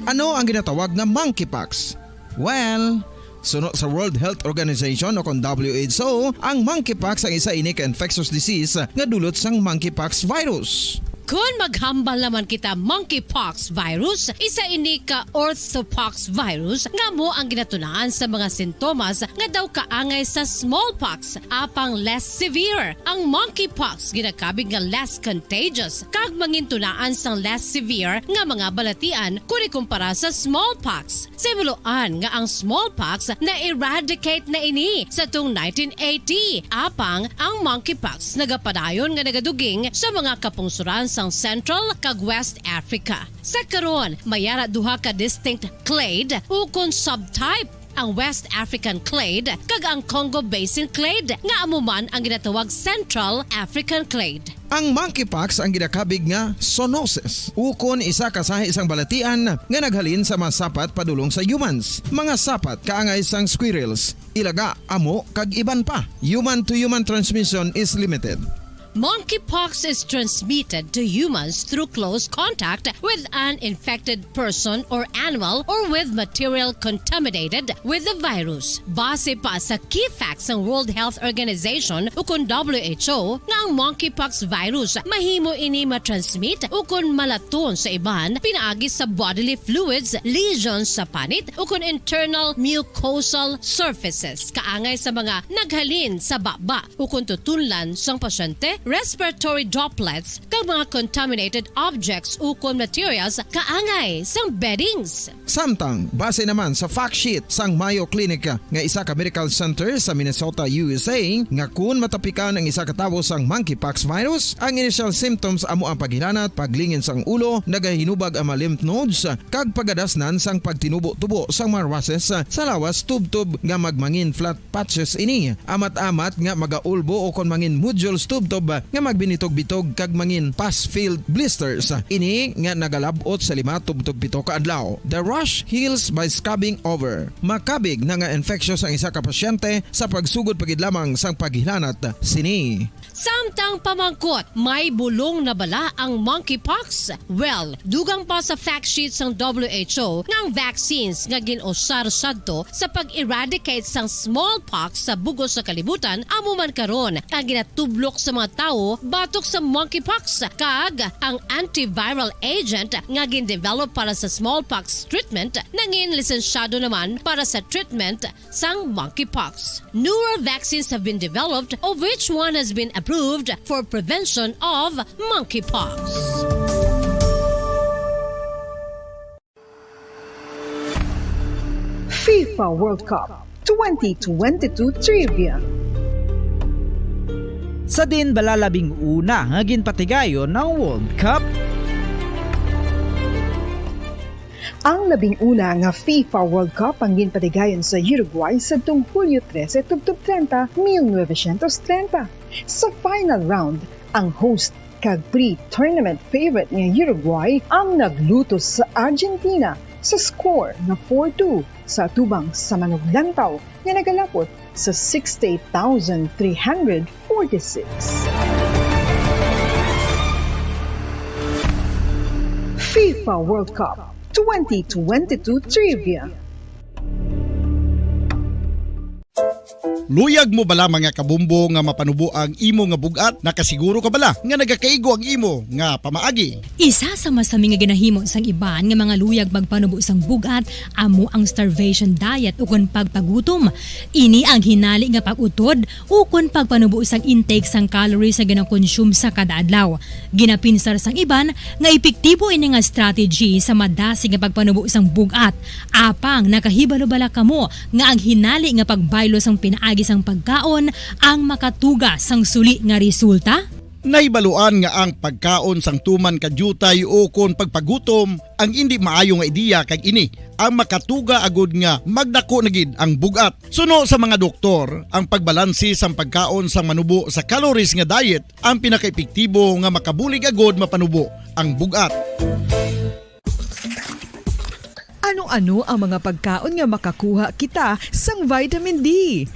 Ano ang ginatawag nga monkeypox? Well, suno sa World Health Organization o kon W H O, ang monkeypox ang isa ini ka infectious disease nga dulot sang monkeypox virus. Kon maghambal naman kita monkeypox virus, isa ini ka orthopox virus nga amo ang ginatunaan sa mga sintomas nga daw kaangay sa smallpox, apang less severe. Ang monkeypox ginakabig nga less contagious kag mangintunaan sang less severe nga mga balatian kon ikumpara sa smallpox. Sa himuloan nga ang smallpox na-eradicate na ini sa tung nineteen eighty, apang ang monkeypox nagapadayon nga nagaduging sa mga kapungsoran sang Central kag West Africa. Sa karon, may ara duha ka distinct clade ukon subtype, ang West African clade kag ang Congo Basin clade, nga amo man ang ginatawag Central African clade. Ang monkeypox ang ginakabig nga zoonosis, ukon isa ka sahi sang balatian nga naghalin sa mga sapat padulong sa humans. Mga sapat kaangay sang squirrels, ilaga, amo, kag iban pa. Human to human transmission is limited. Monkeypox is transmitted to humans through close contact with an infected person or animal or with material contaminated with the virus. Base pa sa key facts sang World Health Organization ukon W H O nga ang monkeypox virus mahimo ini matransmit ukon malaton sa iban pinaagi sa bodily fluids, lesions sa panit ukon internal mucosal surfaces, kaangay sa mga naghalin sa baba ukon tutunlan sang pasyente, respiratory droplets, kag mga contaminated objects ukon materials kaangay sang beddings. Samtang, base naman sa fact sheet sang Mayo Clinic nga isa ka medical center sa Minnesota, U S A, nga kun matapikan ang isa ka tawo sang monkeypox virus, ang initial symptoms amo ang paghilanat, paglingin sang ulo, nagahinubag ang mga lymph nodes, kag pagadasnan sang pagtinubo-tubo sang mga rushes sa lawas tubtob nga magmangin flat patches ini, amat-amat nga magaulbo ukon mangin nodules tubtob nga magbinitog-bitog kag mangin pus-filled blisters. Ini nga nagalab-ot sa lima tubtob pito ka adlaw. The rash heals by scabbing over. Makabig na nga infectious ang isa ka pasyente sa pagsugod pa gid lamang sang paghilanat sini. Samtang pamangkot, may bulong na bala ang monkeypox? Well, dugang pa sa fact sheet sang W H O nga ang vaccines nga gin-usar sadto sa pag-eradicate sang smallpox sa bug-os sa kalibutan amo man karon ang ginatublok sa mga tawo batok sa monkeypox, kag ang antiviral agent nga gin-develop para sa smallpox treatment nangin lisensyado naman para sa treatment sang monkeypox. Newer vaccines have been developed, of which one has been approved for prevention of monkeypox. FIFA World Cup twenty twenty-two Trivia. Sa din bala labing una nga ginpatigayon ang World Cup? Ang labing una nga FIFA World Cup ang ginpatigayon sa Uruguay sadtong Hulyo trese tubtob treinta, mil novecientos treinta. Sa final round, ang host kag pre-tournament favorite nga Uruguay ang naglutos sa Argentina sa score nga four two sa atubang sa manuglantaw nga nagalapot sa sixty-eight thousand three hundred forty-six. FIFA World Cup twenty twenty-two Trivia. Luyag mo bala, mga kabombo, nga mapanubo ang imo nga bug-at? Nakasiguro ka bala nga nagakaigo ang imo nga pamaagi? Isa sa masami nga ginahimo sang iban nga mga luyag magpanubo sang bug-at amo ang starvation diet ukon pagpagutom. Ini ang hinali nga pag-utod ukon pagpanubo sang intake sang calories nga gina-consume sa kada adlaw. Ginapinsar sang iban nga epektibo ini nga strategy sa madasig nga pagpanubo sang bug-at. Apang nakahibalo bala kamo nga ang hinali nga pagbaylo sang pinaagi sang pagkaon ang makatuga sang suli nga resulta? Nahibaluan nga ang pagkaon sang tuman ka diutay ukon pagpagutom ang indi maayo nga ideya, kag ini ang makatuga agud nga magdako na gid ang bug-at. Suno sa mga doktor, ang pagbalanse sang pagkaon sang manubo sa calories nga diet ang pinakaepektibo nga makabulig agud mapanubo ang bug-at. Ano-ano ang mga pagkaon nga makakuha kita sang vitamin D?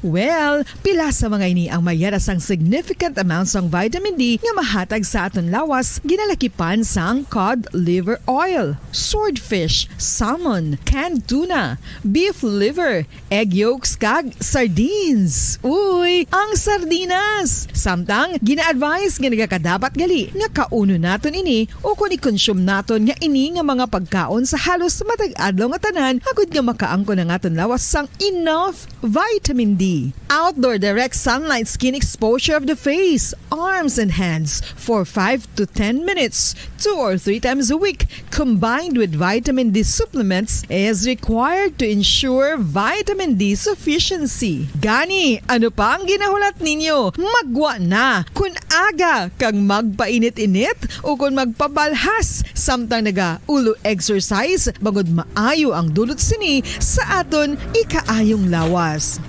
Well, pila sa mga ini ang mayara sang significant amount sang vitamin D nga mahatag sa aton lawas, ginalakipan sang cod liver oil, swordfish, salmon, canned tuna, beef liver, egg yolks, kag sardines. Uy, ang sardinas! Samtang, gina-advise nga nagakadapat gali nga kaunon naton ini ukon i-consume naton nga ini nga mga pagkaon sa halos matag adlaw nga tanan, agud nga makaangkon ang aton lawas sang enough vitamin D. Outdoor direct sunlight skin exposure of the face, arms, and hands for five to ten minutes, two or three times a week, combined with vitamin D supplements, is required to ensure vitamin D sufficiency. Gani, ano pa ang ginahulat ninyo? Maggwa na! Kun aga kag magpainit-init ukon magpabalhas samtang naga-ulo exercise, bangod maayo ang dulot sini sa aton ikaayong lawas.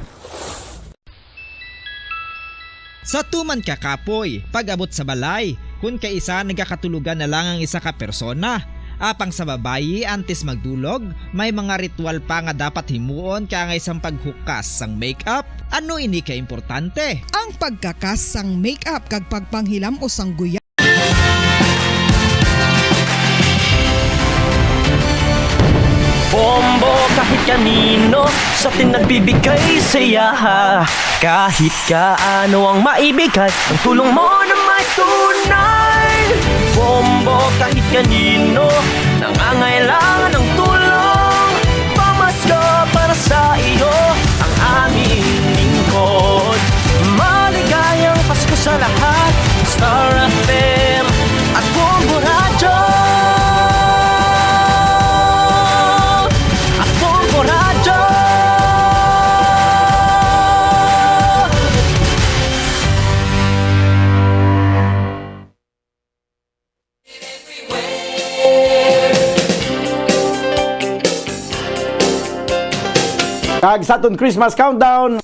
Sa tuman ka kapoy, pag-abot sa balay, kun kaisa nagakatulogan na lang ang isa ka persona. Apang sa babayi, antes magdulog, may mga ritual pa nga dapat himuon kaangay sang paghukas sang makeup, Ano ini ka importante? Ang pagkakas sang make-up kag pagpanghilamos sang guya. Bombo kahit kanino sa atin nagbibigay saya. Kahit kaano ang maibigay, ang tulong mo na may tunay. Bombo kahit kanino nangangailangan ng tulong. Pamasko para sa iyo ang aming lingkod. Maligayang Pasko sa lahat. Star F M at Bombo Radyo. At Bombo Radyo. Kag sa aton Christmas countdown,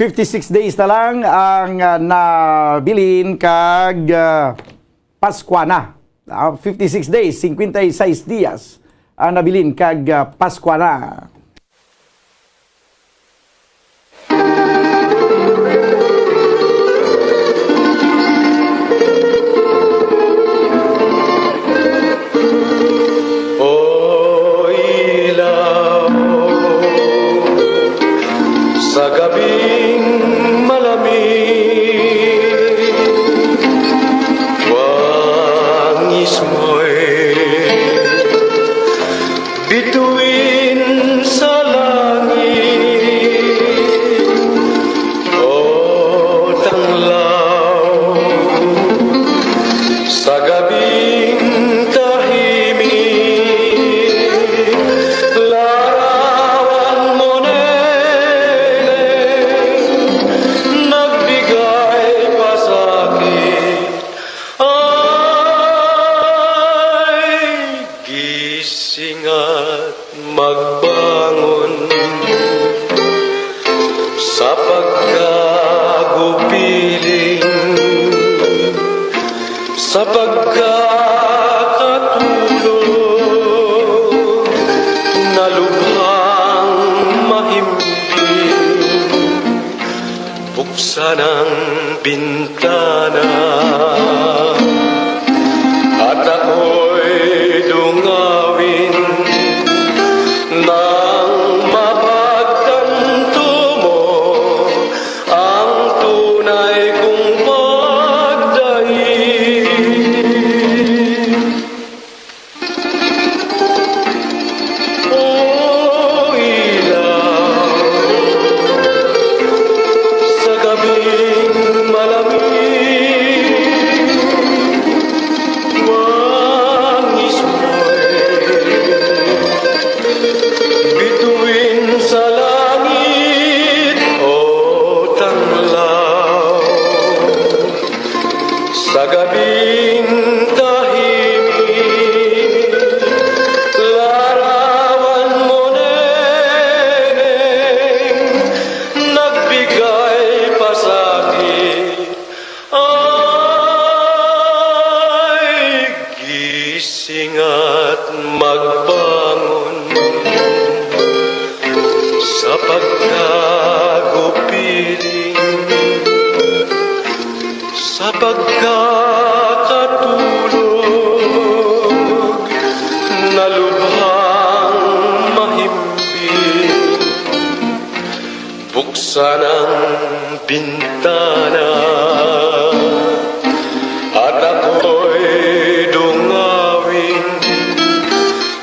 fifty-six days na lang ang, ah, nabilin kag, ah, Paskwana. Ah, fifty-six days, cincuenta y seis días ang nabilin kag, ah, Paskwana. O ilaw, sa gabing malamig, wangis mo'y bituin sa langit, o tanglaw. Sa gabing tahimik, larawan mo nene, nagbigay pa sa akin. Ay, gising at magbangon sa pagkagupiling, sa pagkakatulog na lubhang mahimpin. Buksan ang bintana at ako'y dungawin nang mapagtanto mo ang tunay kong pagdaig. O ilaw, sa gabing malamig, wangis mo'y bituin sa langit, o tanglaw. Sa gabing tahimik, larawan mo, neneng, nagbigay pa sa akin. Ay, gising at magbangon sa pagkagupiling, sa pagkakatulog na lubhang mahimpin. Buksan ang bintana at ako'y dungawin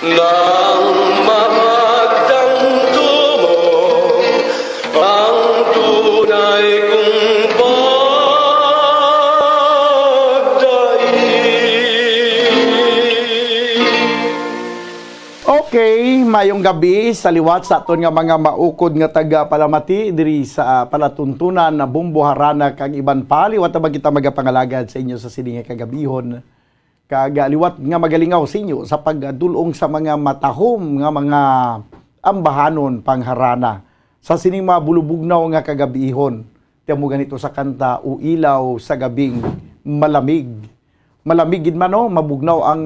nang mapagtanto mo ang tunay kong pagdaig. Okay, mayong gabi sa liwat sa aton nga mga maukod nga taga-palamati diri sa palatuntunan na Bombo Harana kag iban pa. Liwat na ba kita magapangalagad sa inyo sa sini nga kagabihon? Kag, ah, liwat nga magalingaw sa inyo sa pagdul-ong sa mga matahom nga mga ambahanon pangharana sa sining mga bulubugnaw nga kagabihon. Ti amo gani to sa kanta, "O ilaw sa gabing malamig." Malamig gid man, no? Mabugnaw ang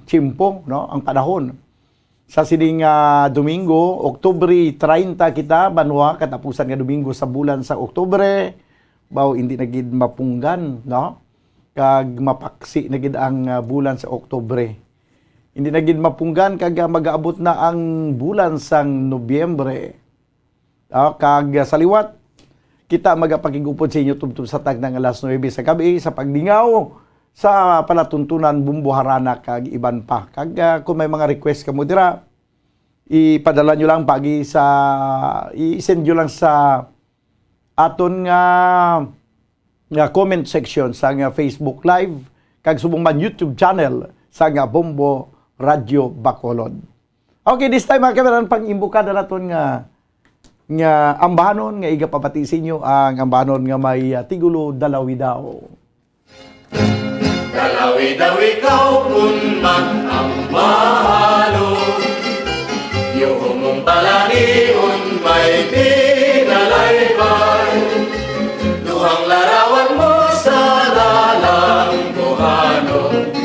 tiyempo, no? Ang panahon. Sa sining, ah, Domingo, Oktubre treinta kita, banwa, katapusan nga Domingo sa bulan sa Oktubre. Baw, hindi na gid mapunggan, no? Kag mapaksi na gid ang, ah, bulan sa Oktubre. Hindi na gid mapunggan kag, ah, mag-aabot na ang bulan sang Nobyembre. Ah, kag, ah, sa liwat, kita magapakig-upod sa inyo tubtob sa tagna nga alas nuebe sa gabi sa paglingaw sa palatuntunan, Bumbo Harana kag iban pa. Kag, ah, kung may mga request kamo dira, ipadala nyo lang pagi sa, i-send nyo lang sa aton nga, nga comment section sa nga Facebook Live kag subong man YouTube channel sa nga Bombo Radio Bacolod. Okay, this time, mga kabayan, pang-imbukada naton nga, nga ambahanon nga igapabati sa inyo ang ambahanon nga may, ah, tigulo Dalawidaw. Dalawidaw ikaw kun man ang mahalo, yuhong mong balanion may pinalaybay. Duhang larawan mo sa lalangguhanon.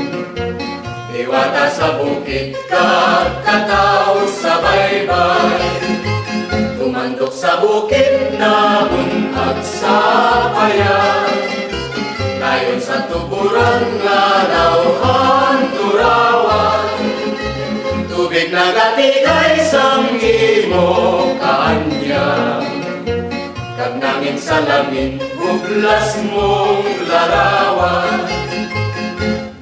Liwata sa bukid kag kataw sa baybay. Tumandok sa bukid namon ag sa paya. Dayon sa tuburan nga daw ang turawan. Tubig nagatigay sang imo kaanyag. Kag nangin sa langin, hublas mong larawan.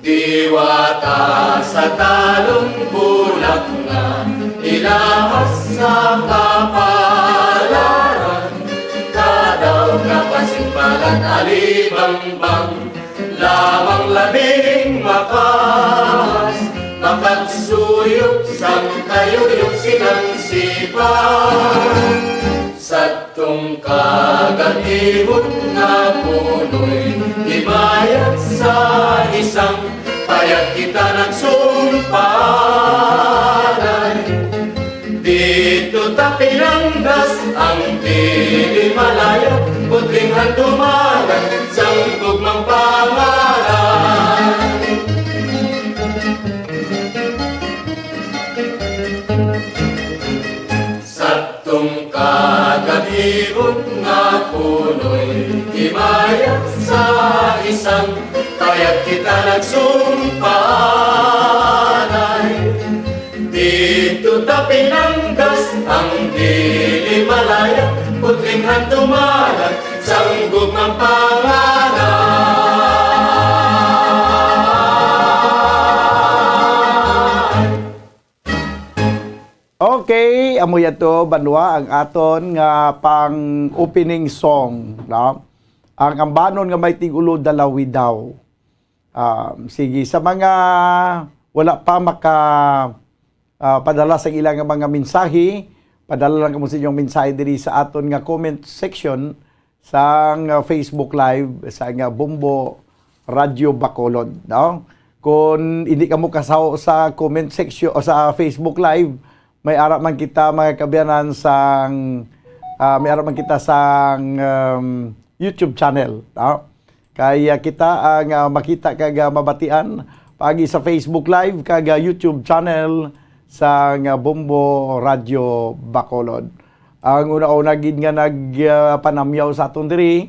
Diwata sa talong bulak nga ilahas sa kapalaran, kadaw kapasimpalan alibangbang lamang labing makas, makagsuyop sang kayuyop silang sipa. Sa Tong kagahibon nga punoy himayat sa isang payag kita nagsumpalan. Dito ta pinanggas ang dili malaya, putling handumanan sang gugmang pangalan. Sa Tong kagahibon nga punoy himaya sa isang payag kita nagsumpalan. Dito ta pinanggas ang dili malaya, putling handumanan sang gugmang pangalan. Okay, amo yato, banwa, ang aton nga pang-opening song, no? Ang ambanon nga may tig-ulo, Dalawidaw. Ah, sige, sa mga wala pa maka, ah, padala sa ila nga mga mensahe, padala lang kamo sa inyong mensahe diri sa aton nga comment section sang, uh, Facebook Live, sa nga Bombo Radio Bacolod, no? Kung hindi kamo kasaho sa comment section o sa Facebook Live, may ara man kita, mga kaabyanan, sang, ah, may ara man kita sang, um, YouTube channel, no? Kay, ah, kita ang, ah, makita kag, ah, mabatian paagi sa Facebook Live kag, ah, YouTube channel sang, ah, Bombo Radio Bacolod. Ang una-una gid nga nag, ah, panamyaw sa aton diri,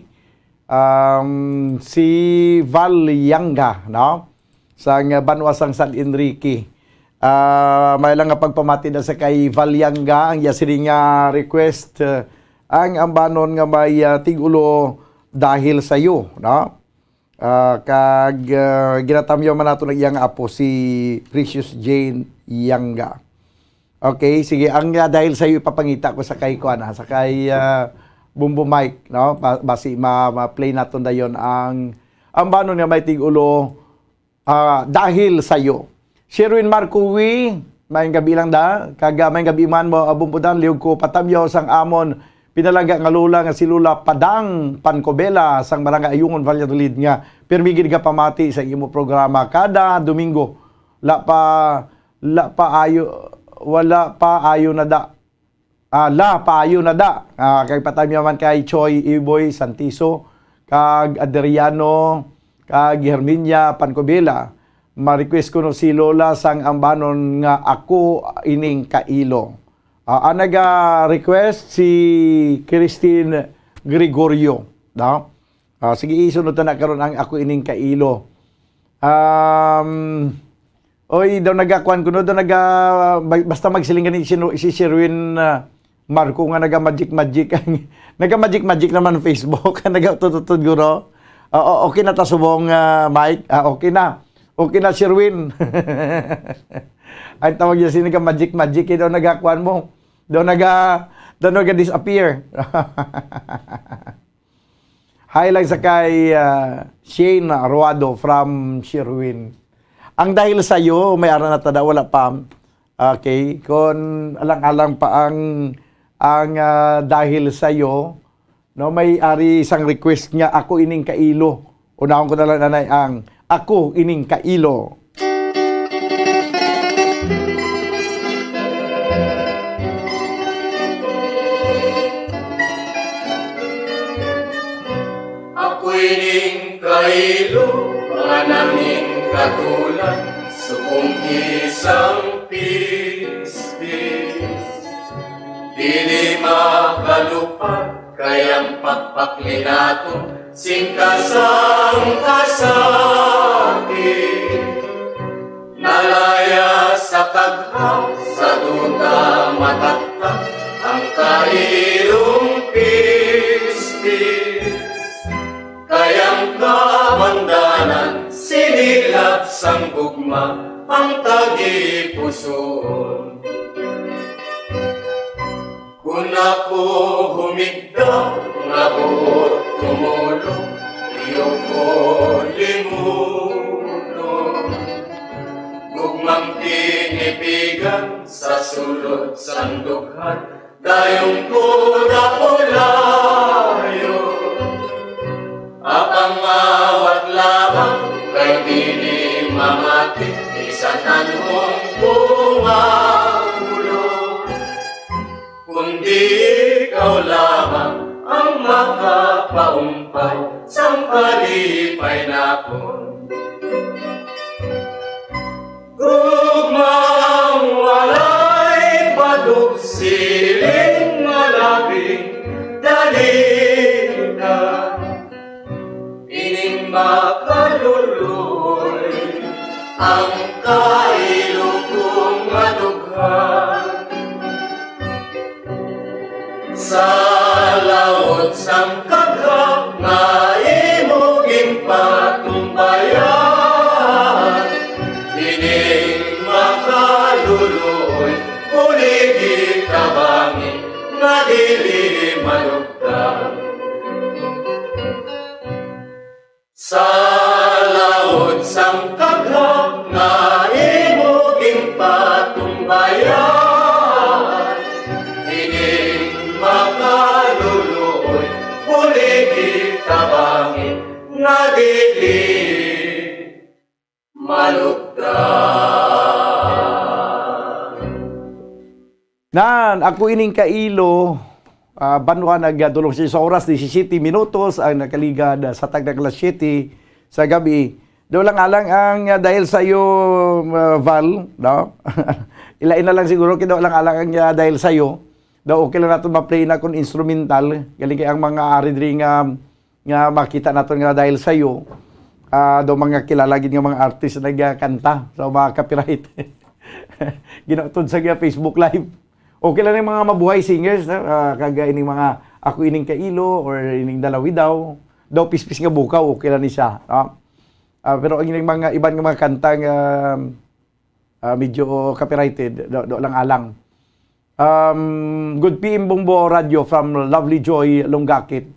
um, si Val Yanga, no? Sang banwa sang San Enrique. Ah, may lang nga pagpamati na sa kay Val Yanga, ang iya sini nga request, ah, ang ambanon nga may, ah, tig-ulo, Dahil Sa'yo, no? Ah, kag, ah, ginatamyaw man nato ang iyang apo, si Precious Jane Yanga. Okay, sige. Ang, ah, Dahil Sa'yo, ipapangita ko sa kay kuan, ah, sa kay, ah, Bumbo Mike, no? Ba-, basi ma-, ma-play naton dayon ang, ang ambanon nga may tig-ulo, ah, Dahil Sa'yo. Sherwin Marco Wi, maayong gabi lang da. Kag, ah, maayong gabi man mo, ah, Bumbo Dan, lihog ko patamyaw sang amon pinalangga nga lola nga si Lola Padang Pancobela sang Barangay Ayungon, Valladolid, nga pirmi gid gapamati sa imo programa kada Domingo. La pa, la pa ayo, wala pa ayo na da. Ah, la pa ayo na da. Ah, kag patamyaw man kay Choi Iboy Santiso, kag Adriano, kag Herminia Pancobela, Ma-request ko no si Lola sang Ambanon nga Ako Ining Kailo. Ah, ang naga-request si Christine Gregorio, no? Ah, sige, isunod ta na karon ang Ako Ining Kailo. Um, oy, daw nagakuan kuno, daw naga, ba-, basta magsiling gani si, si Sherwin, ah, Marco nga naga-magic-magic ang, naga-magic-magic naman ang Facebook, nagatututod guro. Ah, o-, okay na ta subong, ah, Mike? Ah, okay na. Okay na, Sherwin. Ang tawag niya si naga-magic-magic, eh, daw nagakuan mo. Daw naga, daw naga-disappear. Hi lang sa kay, ah, Shane Ruado from Sherwin. Ang dahil sa'yo, may ara na tada, wala pa. Okay, kung alang-alang pa ang, ang, ah, dahil sa'yo, no, may ari isang request nga Ako Ining Kailo. Unahon ko na lang, nanay, ang Ako Ining Kailo. Ako'y ning kailo nga nangin katulan, subong isang pispis. Dili makalupad kay ang pagpakli nato sing kasangkasakit. Nalaya sa kagha, sa duta mataktak ang kailong pispis. Kay ang kabangdanan, sinilab sang gugma ang tagipusoon. Kon ako humigda nga buot tumulong, iyo ko limunon. Gugmang tinipigan sa sulod sang dughan, dayon ko napulayon. Apang awat lamang kay dili mamati, bisan anhon ko maulog. Kundi ikaw lamang ang makapaumpay sang kalipay nakon. Gugmang walay batog siling nga labing dalita. Ining makaluloy ang kailo ko nga dughan. Sa laot sang kagha nga imo ginpatumbayan, ining makaluloy, buligi tabangi nga dili malugdan. Sa laot sang kagha nga imo ginpatumbayan, ining makaluluoy, buligi tabangi nga dili malugdan. Nan, ako ining kailo, ah, banwa nagdulong sa oras, disisyete minutos ang nakaligad, ah, sa tagna alas siyete sa gabi. Daw lang alang ang, ah, dahil sa iyo, ah, Val, no? Ilain na lang siguro kay daw lang alang ang, ah, dahil sa iyo. Daw okay lang nato ma-play na kung instrumental. Galing kay ang mga ari diri nga nga makita naton nga dahil sa iyo, ah, daw mga kilala gid nga mga artist nagakanta sa mga copyright. Ginautod sa iya Facebook Live. Okay lang yung mga mabuhay singers, ah, kag ining mga Ako Ining Kailo or ining Dalawi Daw. Daw Pispis nga Bukaw, okay lang ni siya, no? Ah, pero ang ining mga iban nga mga kanta nga, ah, medyo copyrighted, do, do lang alang. Um, good P M Bumbo Radio from Lovely Joy, Longgaquit.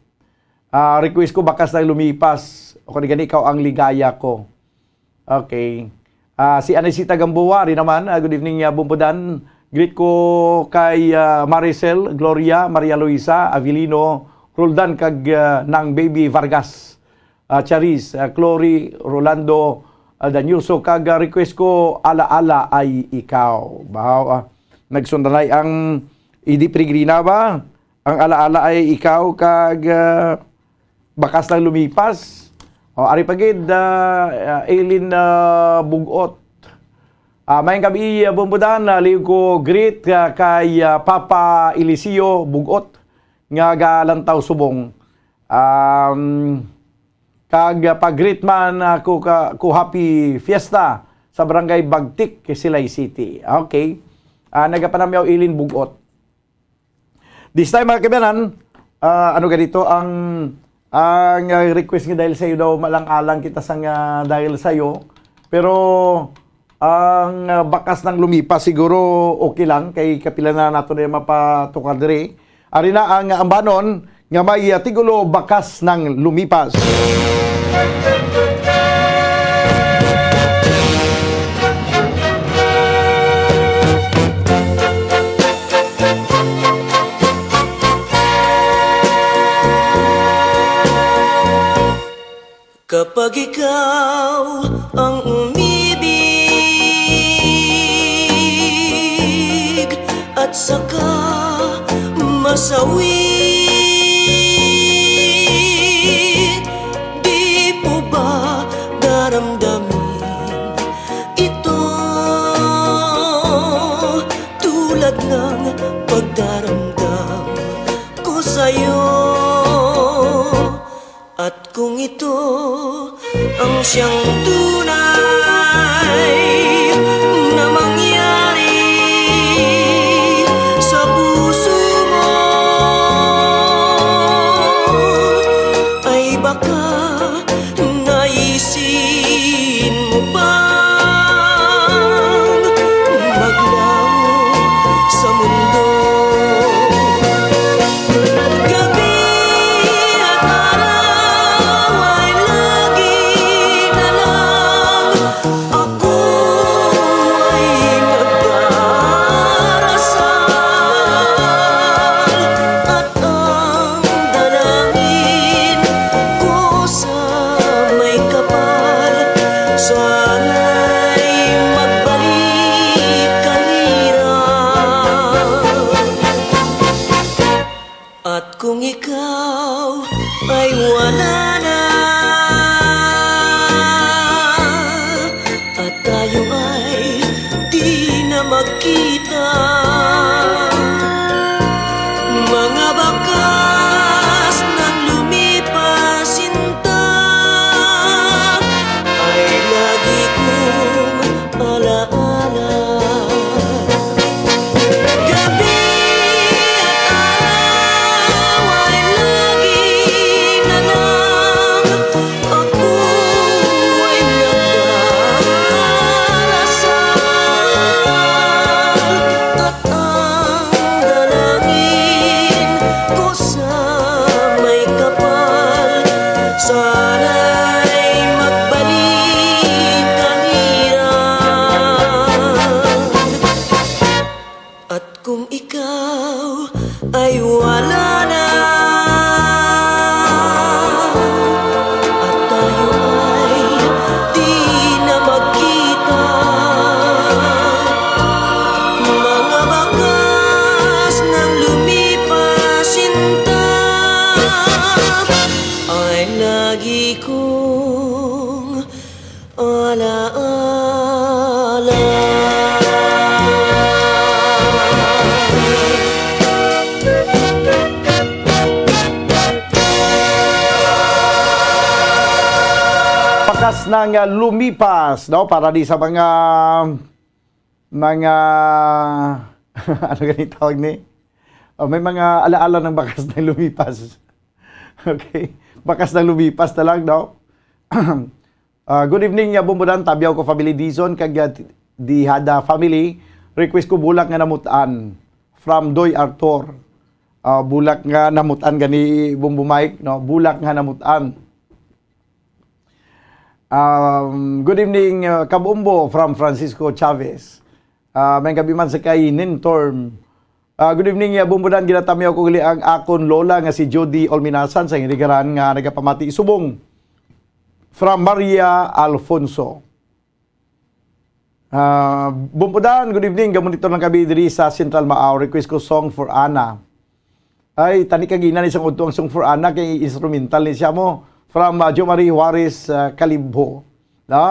Ah, request ko, Bakas ng Lumipas. O kung gani, Ikaw ang Ligaya Ko. Okay. Ah, si Anisita Gamboa rin naman. Ah, good evening, ah, Bumbo Dan. Greet ko kay, ah, Maricel, Gloria, Maria Luisa, Avilino, Roldan, kag, ah, nang Baby Vargas. Ah, Charis, ah, Clory, Rolando, ah, Danielso, kag, ah, request ko, Alaala Ay Ikaw. Bahaw, ah, nagsundanay ang Idi Peregrina ba? Ang Alaala Ay Ikaw kag, ah, Bakas ng Lumipas. O, ari pa gid, ah, ah, Eileen, ah, Bugot. Ah, maayong gabi, ah, Bombo Dan. Ah, liwat ko greet, ah, kay, ah, Papa Eliseo Bugot nga galantaw subong. Um, kag, ah, pag-greet man ako ka, ko happy fiesta sa Barangay Bagtik, Silay City. Okay. Ah, nagapanamyaw Eileen Bugot. This time, mga kaibigan, ah, ano ganito ang, ang, ah, request nga dahil sa'yo daw, malang-alang kita sa nga dahil sa'yo. Pero ang, ah, bakas ng lumipas siguro okay lang kay kapila na nato na yung mapatukar diri. Ari na ang ambanon nga may, ah, tigulo, Bakas ng Lumipas. Kapag ikaw ang umibig at saka masawi, di mo ba daramdamin ito tulad ng pagdaramdam ko sa'yo? At kung ito ang siyang tunay na mangyari sa puso mo, ay baka naisin mo pang maglaho sa mundo. Gabi at araw ay lagi na lang ako ay nagdarasal, at ang dalangin ko sa may kapal, sana'y magbalik ka hirap. At kung ikaw ay wala na, at tayo ay di na magkita, mga bakas ng lumipas, sinta, ay lagi kong alaala. Gabi at araw ay lagi na lang ako ay nagdarasal, at ang dalangin ko sa may kapal, sana'y magbalik ka hirap. At kung ikaw ay wala na, at tayo ay di na magkita, mga bakas ng lumipas, sinta, ay lagi kong alaala. Bakas ng, ah, lumipas, no? Para di sa mga, mga, ano gani tawag ni? Oh, may mga alaala ng bakas ng lumipas. Okay? Bakas ng lumipas na lang, no? Ah, good evening, ah, Bombo Dan, Tabiao ko family, Dizon, kag, ah, Dihada family. Request ko Bulak nga Namutan from Doy Arthur. Ah, Bulak nga Namutan gani, Bombo Mike, no? Bulak nga Namutan. Um, good evening, ah, Kabombo from Francisco Chavez. Ah, may gabi man sa kay Nintorm. Ah, good evening, ah, Bombo Dan. Ginatamyaw ko gali ang akon lola nga si Jody Olminasan sa Hinigaran nga nagapamati subong from Maria Alfonso. Ah, Bombo Dan, good evening. Gamonitor lang kami diri sa Central Maao. Request ko Song for Ana. Ay, tani kagina ni sang udto ang Song for Ana kay instrumental ni siya mo. from, ah, Jo Marie Juarez, ah, Calibjo, no?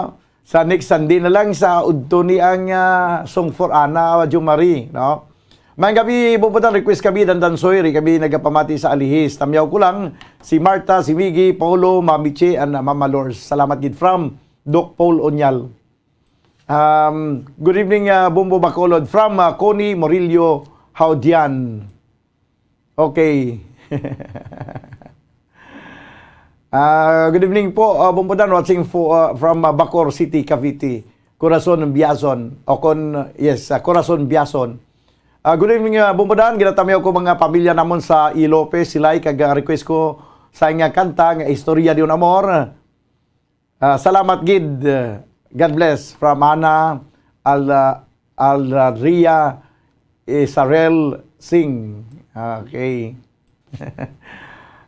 Sa next Sunday na lang sa udto ni ang, ah, Song for Ana, ah, Jo Marie, no? Maayong gabi, Bombo Dan, request kami, Dandansoy, ri kami nagapamati sa Alihis. Tamyaw ko lang, si Martha, si Miggy, Paolo, Mami Che, and, ah, Mama Lors. Salamat gid from Doc Paul Onyal. Um, good evening, ah, Bombo Bacolod, from, ah, Connie Morillo Haudian. Okay. Ah, good evening po, ah, Bombo Dan, watching fo-, ah, from, ah, Bacoor City, Cavite. Corazon Biason. O kon, yes, ah, Corazon Biason. Ah, good evening, ah, Bombo Dan. Ginatamyaw ko mga pamilya namon sa Ilope, Silay, kag, ah, request ko sa nga kanta nga Istorya de un Amor. Ah, salamat gid. God bless from Ana Al-, Alria Isarel Singh. Okay.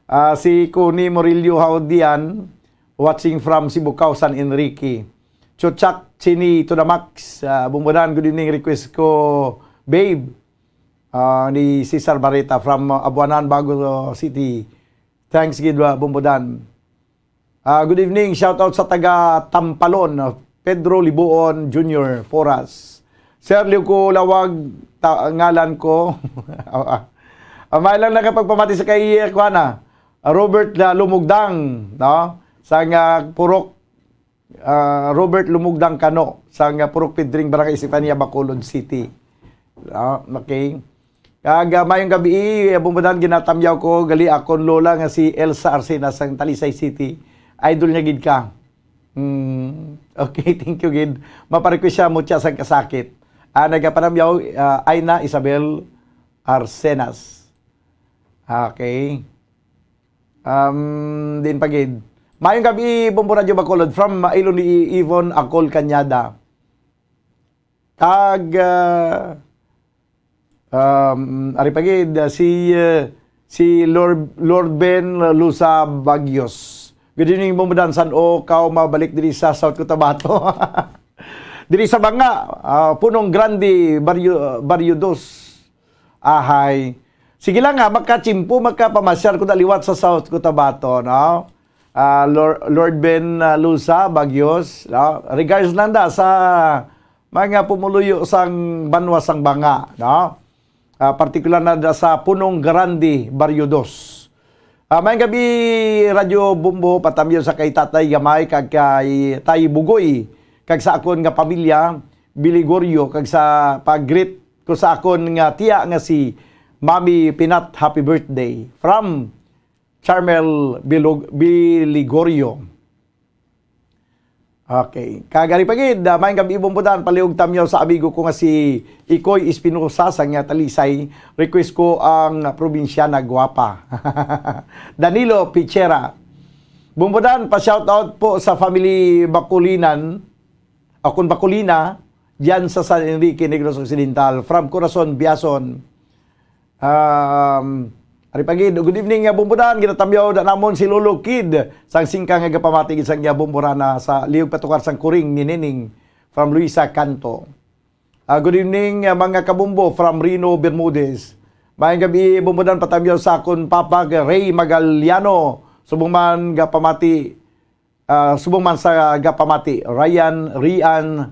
Ah, si Connie Morillo Haudian, watching from Sibucao, San Enrique. Chuchak Chini to the max. Ah, Bombo Dan, good evening. Request ko, babe. Ah, ni Cesar Barreta from, ah, Abuanan, Bago City. Thanks gid, ah, Bombo Dan. Ah, good evening. Shout out sa taga Tampalon, ah, Pedro Libuon Junior Foras. Sir, liw ko lawag ta-, ngalan ko. Ah, ah. Ah, may lang nakapagpamati sa kay, eh, kuwan, ah, Robert, ah, Lumugdang, no? Sa nga Purok, ah, Robert Lumugdang Kano, sa nga Purok Pedring, Barangay Estefania, Bacolod City. Ah, okay. Kag, ah, mayong gabi, eh, Bombo Dan, ginatamyaw ko, gali akon lola nga si Elsa Arcenas sang Talisay City. Idol niya gid ka. Mm, okay, thank you gid. Maparequest siya, mutya sang kasakit. Ah, nagapanamyaw, ah, Aina Isabel Arcenas. Okay. Um, din pa gid. Mayong gabi, Bombo Radyo Bacolod, from Iloilo ni Yvonne Acol Cañada. Kag, ah, um, ari pa gid, ah, si, ah, si Lord, Lord Ben Lusa Bagios. Good evening, Bombo Dan. San-o kaw mabalik diri sa South Cotabato? Diri sa Banga, ah, Punong Grande, Barrio, Barrio Dos. Ahay. Sige lang, ha, makatsimpo, makapamasyar ko na liwat sa South Cotabato, no? Ah, Lor-, Lord Ben, ah, Lusa Bagios, no? Regards lang da sa mga pumuluyo sang banwa sang Banga, no? Ah, partikular na da sa Punong Grande, Barrio Dos. Ah, mayong gabi, Radyo Bombo, patamyo sa kay Tatay Gamay kag kay Tay Bugoy, kag sa akon nga pamilya, Biligorio, kag sa pag-greet ko sa akon nga tiya nga si Mami Pinat, happy birthday. From Charmel Bilog-, Biligorio. Okay. Kag ari pa gid, ah, mayong gabi, Bombo Dan, palihog tamyaw sa amigo ko nga si Ikoy Espinosa sa nga Talisay. Request ko ang Probinsyana Guwapa. Danilo Pichera. Bombo Dan, pa-shoutout po sa family Bakulinan. Akon Bakulina, diyan sa San Enrique, Negros Occidental. From Corazon, Biason. Um, ari pa gid, good evening, uh, Bombo Dan. Ginatamyaw da namon si Lolo Kid sang singka nga gapamati gid sang iya Bomborana sa lihog patukar sang kuring ni Nining from Luisa Canto. Uh, good evening, uh, mga kabombo from Reno, Bermudez. Mayong gabi, Bombo Dan, patamyaw sa akon papa, Ray Magaliano. Subong man gapamati, ah, subong man sa gapamati, Ryan, Rian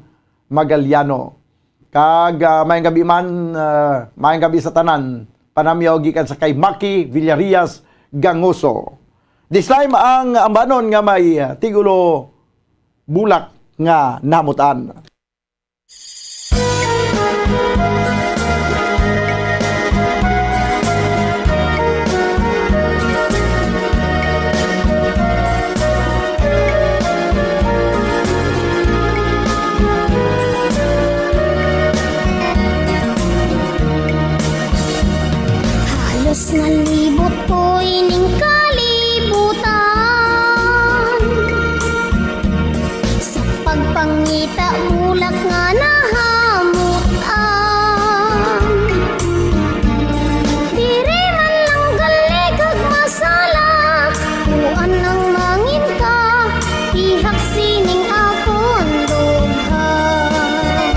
Magaliano. Kag, ah, mayong gabi man, ah, mayong gabi sa tanan. Panamyaw gikan sa kay Maki Villarias Gangoso. This time, ang ambanon nga may, ah, tigulo bulak nga namutan. Halos nalibot ko ining kalibutan sa pagpangita bulak nga nahamutan. Diri man lang gali kag masala, kuan ang mangin ka, ihak sining akon dughan.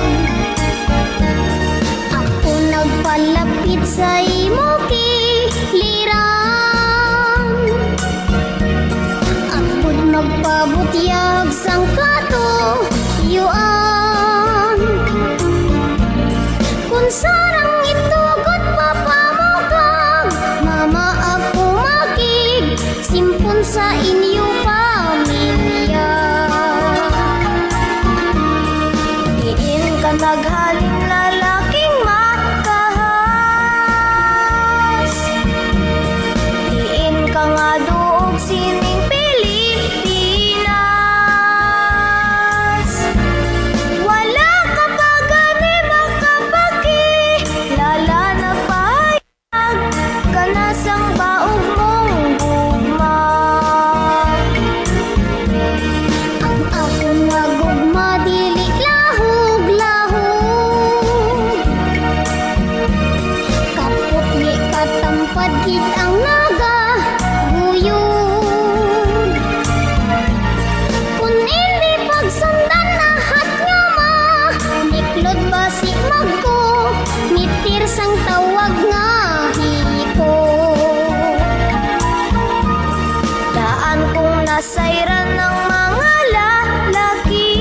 Ako nagpalapit sa imo kiliran. Ang sa inyo pamilya. Diin ka naghalin, lalaking makahas. Diin ka nga duog sining Pilipinas. Wala ka pa gani makapakilala, nagpahayag ka na sang baog mong gugma. Ang akon nga gugma dili lahog-lahog. Kaputli, katampad gid ang nagaguyod. Kun indi pagsundan, ahat nga maniklod, basi magkumitir sang tawag nga hipon. Daan kong nasayran ang mga lalaki.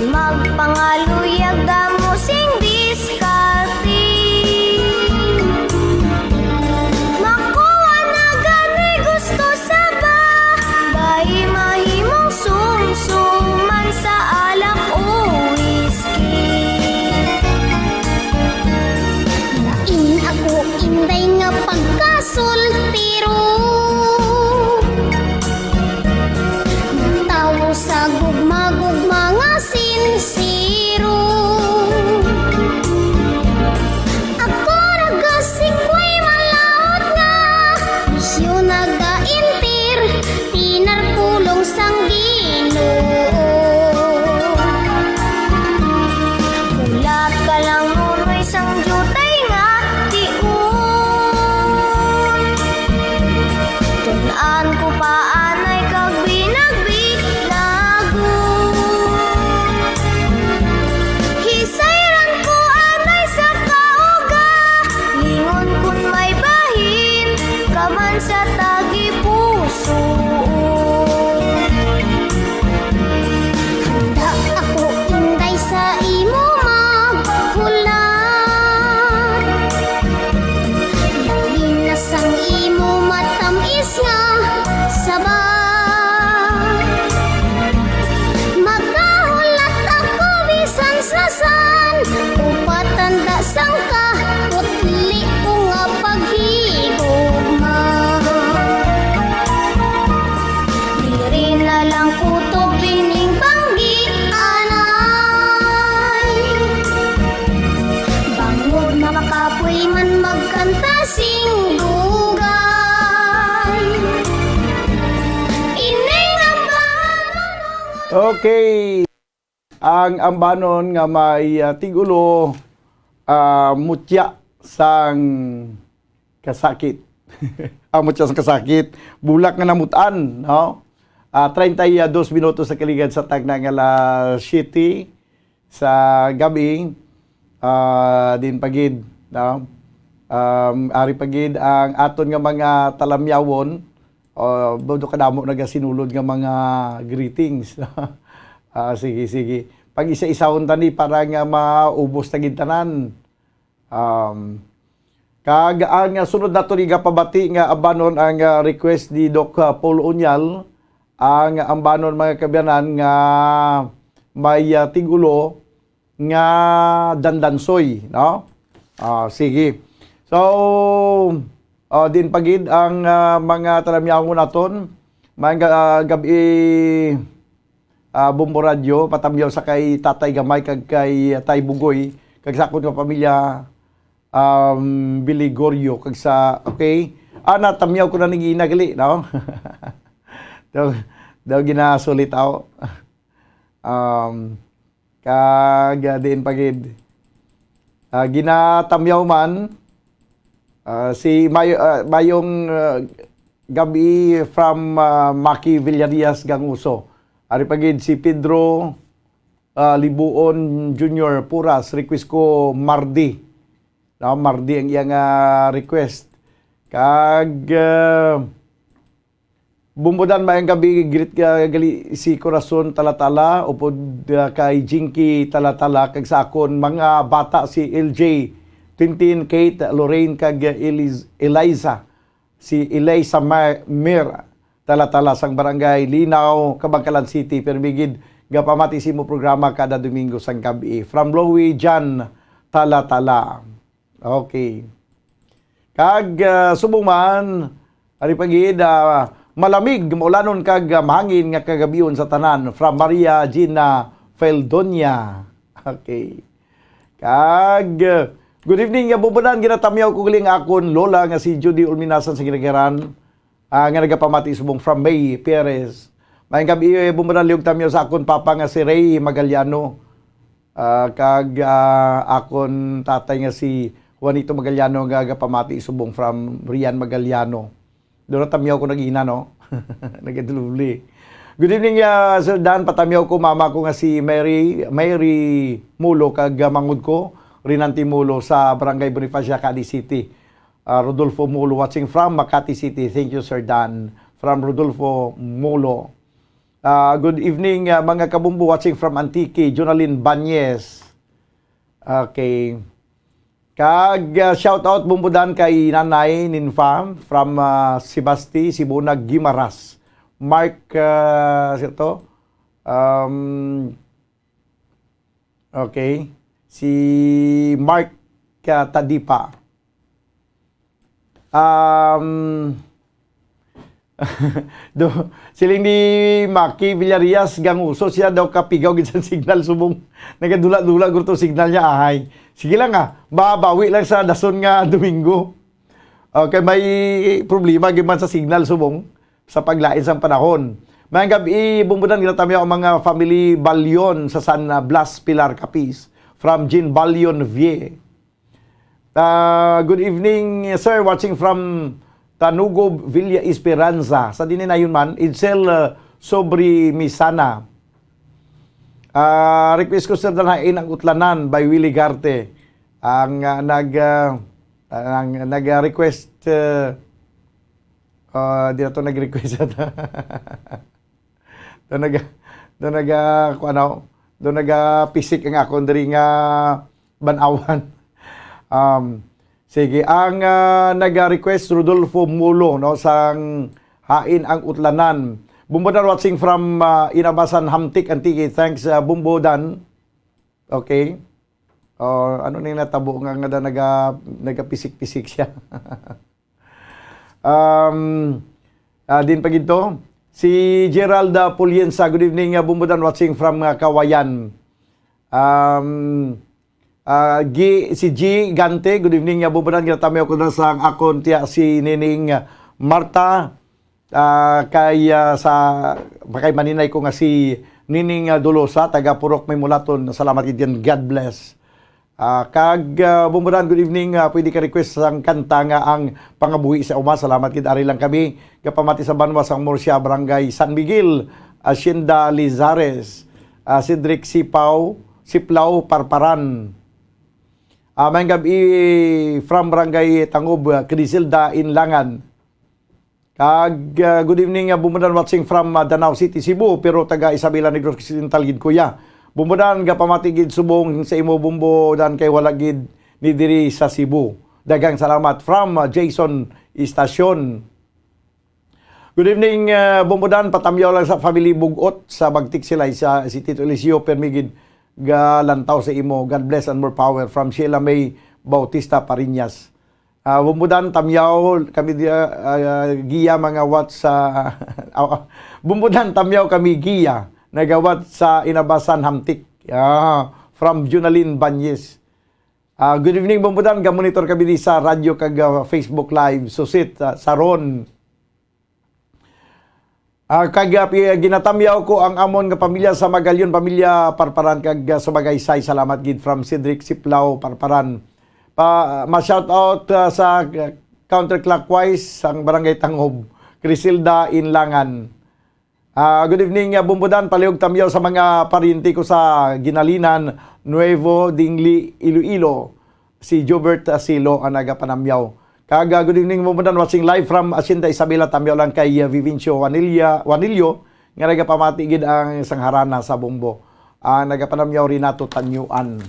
Magpangaluyag damo sing diskarte. Makuha na gani gusto sa babayi, mahimong sumsuman sa alak o whisky. Lain ako, inday, nga pagkasultiro. Tawo sa gugma-gugma nga sinsiro. Ako nagasikway malaut nga bisyo nagaintir, tinar pulong sang Ginoo. Hulat ka lang, Nonoy, sang diutay nga tion. Tun-an ko pa anay kag binagbinagon. Hisayran ko anay sa kaugalingon, kun may bahin ka man sa tagipusoon. Handa ako, inday, sa imo maghulat. Labi na sang imo matamis nga sabat. Magahulat ako bisan sa san o patanda sang kaputli ko nga paghigugma. Diri na lang kutob ining banggi, anay. Bangod makapoy man magkanta sing dugay. Ining ambanon. Okay. Ang ambanon nga may, ah, tig-ulo, ah, mutya sang kasakit. Ang mutya sang kasakit, bulak nga namutan, no? Ah, treinta y dos minutos sa kaligad sa tagna nga alas siyete sa gabi, ah, din pa gid, no? Um, ari pa gid ang aton nga mga talamyawon, ah, budo kadamo nagasinulod nga mga greetings. Ah, sige, sige. Pag-isa-isahon ta ni para nga maubos na gid tanan. Um, kag ang, ah, sunod naton igapabati nga ambanon ang, ah, request ni Doc, ah, Paul Unyal, ang ambanon, mga kaabyanan, nga may, ah, tig-ulo nga dandansoy, no? Ah, sige. So, ah, din pa gid ang, ah, mga talamyawon naton, mga, ah, gab-i, ah, Bombo Radyo, patamyaw sa kay Tatay Gamay kag kay, ah, Tay Bugoy, kag sa akon nga pamilya, um, Biligorio, kag sa, okay? Ah, natamyaw ko na ni gina gali, no? Daw, daw ginasulit ako. Um, kag, ah, diin pa gid. Ah, ginatamyaw man, ah, si May-, ah, Mayong, ah, Gabi from, ah, Maki Villarias Ganguso. Ari pa gid si Pedro, ah, Libuon Junior Puras, request ko Mardi. No, Mardi ang iyang, ah, request. Kag, ah, Bumbudan, maayong gabi, greet ka gali si Corazon Talatala, upod, ah, kay Jinky Talatala, kag sa akon mga bata si L J, Tintin, Kate, Lorraine, kag Eliz-, Eliza. si Elay Samir Talatala sang Barangay Linaw, Kabankalan City. Pero bigid gapamati sa imo programa kada Domingo sang gabi. From Louie Jan Talatala. Okay. Kag, ah, subong man, ari pa gid, ah, malamig, maulanon kag, ah, mahangin nga kagabhion sa tanan. From Maria Gina Feldonia. Okay. Kag, ah, good evening, ah, Bubunan. Ginatamyaw ko gali ang akon lola nga si Judy Ulminasan sa Ginagaran, ah, nga nagapamati subong from May Perez. Maayong gabi, eh, Bubunan, liog tamyaw sa akon papa nga si Ray Magaliano. Ah, kag, ah, akon tatay nga si Juanito Magaliano nga gapamati subong from Rian Magaliano. Doon na tamyaw ko nag-ina, no? Nagkadulubli. Good evening, ah, Sir Dan. Patamyaw ko mama ko nga si Mary, Mary Mulo, kag, ah, manghod ko, Rinanti Mulo, sa Barangay Bonifacia, Cadiz City. Ah, Rodolfo Mulo, watching from Makati City. Thank you, Sir Dan. From Rodolfo Mulo. Ah, good evening, ah, mga kabumbo, watching from Antique, Jonalyn Banyes. Okay. Kag, ah, shout out, Bumbudan, kay Nanay Ninfa from, ah, Sebasti, Sibunag, Guimaras. Mark, ah, si to? Um, okay. Si Mark, ah, Tadipa. Um, do, siling ni Maki Villarias, ganguso siya daw kapigaw gid sa signal subong nagadula-dula guro to signal niya, ahay. Sige lang, ah, mabawi lang sa dason nga Domingo. Okay, may problema gid man sa signal subong sa paglain sang panahon. Maayong gabi, Bumbudan, ginatamyaw ang mga family Balyon sa San Blas, Pilar, Capiz. From Jean Balyon Vie. Ah, good evening, sir. Watching from Tanugo, Villa Esperanza. Sa diin na yun man, Edsel, ah, Sobri Misana. Ah, request ko, sir, dalhain ang Utlanan by Willie Garte. Ang, ah, nag, ah, ang nag-request, ah, ah, di na to nag-request ata. Do naga, do naga, kuan, do naga pisik ang akon diri nga ban-awan. Um, sige, ang, ah, naga-request, Rodolfo Mulo, no, sang Hain ang Utlanan. Bumbodan watching from, ah, Inabasan, Hamtic, Antique. Thanks, ah, Bumbodan. Okay. Oh, ano ning natabo nga, nga da naga-, nagapisik-pisik siya? Um, ah, din pa gid to. Si Gerald, ah, Puliensa, good evening, ah, Bumbudan, watching from, ah, Kawayan. Um, ah, Gi-, si G Gante, good evening, ah, Bumbudan, ginatamyaw ko na sa akon tiya si Nining, ah, Marta. Ah, kay, ah, sa, kay maninay ko nga si Nining, ah, Dolosa, taga Purok Maymulaton. Salamat gid yan. God bless. Ah, kag, ah, Bumbudan, good evening. Ah, pwede ka request sang kanta nga ang Pangabuhi sa Uma. Salamat gid, ari lang kami. Kapamati sa banwa sang Murcia, Barangay San Miguel, Hacienda Lizares. Ah, Cedric Sipaw, Siplaw, Parparan. Ah, maayong gabi from Barangay Tangob, ah, Criselda Inlangan. Kag, ah, good evening, ah, Bumbudan, watching from, ah, Danao City, Cebu, pero taga Isabela, Negros Occidental gid, kuya. Bumbudan, gapamati gid subong sa imo, Bumbudan, kay wala gid ni diri sa Cebu. Daghang salamat. From, ah, Jason Estacion. Good evening, ah, Bumbudan, patamyaw lang sa family Bugot sa Bagtik Silay, sa si Tito Eliseo, permi gid galantaw sa imo. God bless and more power. From Sheila May Bautista Pariñas. Ah, Bumbudan, tamyaw kami diya, ah, giya mga watch sa, ah, Bumbudan, tamyaw kami giya, nagawat sa Inabasan, Hamtic. Ah, from Junalyn Banyes. Ah, good evening, Bumbudan. Gamonitor kami di sa radyo kag, ah, Facebook Live. Susit, ah, Saron. Ah, kag, ah, pi-, ginatamyaw ko ang amon nga pamilya sa Magalyon, pamilya Parparan kag, ah, sa Magaysay. Salamat gid from Cedric Siplao, Parparan. Pa, ma-shout out, ah, sa, ah, counterclockwise, ang Barangay Tangob, Criselda Inlangan. Ah, good evening, ah, Bumbudan. Palihog tamyaw sa mga paryente ko sa Ginalinan, Nuevo, Dingli, Iloilo. Si Jobert, ah, Silo ang nagapanamyaw. Kag, ah, good evening, Bumbudan, watching live from Hacienda Isabela. Tamyaw lang kay, ah, Vivencio Juanilla, Juanillo, nga nagapamati gid ang sangharana sa Bumbo. Ang nagapanamyaw, Renato Tanyuan.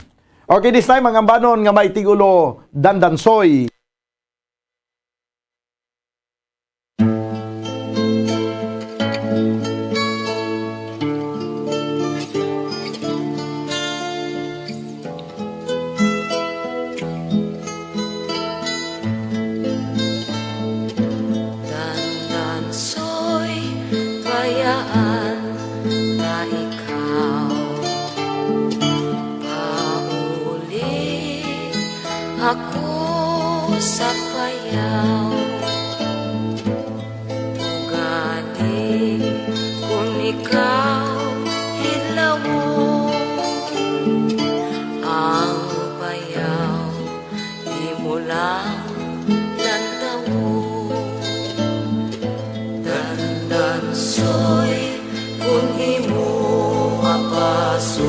Okay, this time, ang ambanon nga may tigulo, Dandansoy. Ako sa payaw, ugaling kun ikaw hidlawon, ang payaw imo lang lantawon. Dandansoy, kun imo apaso,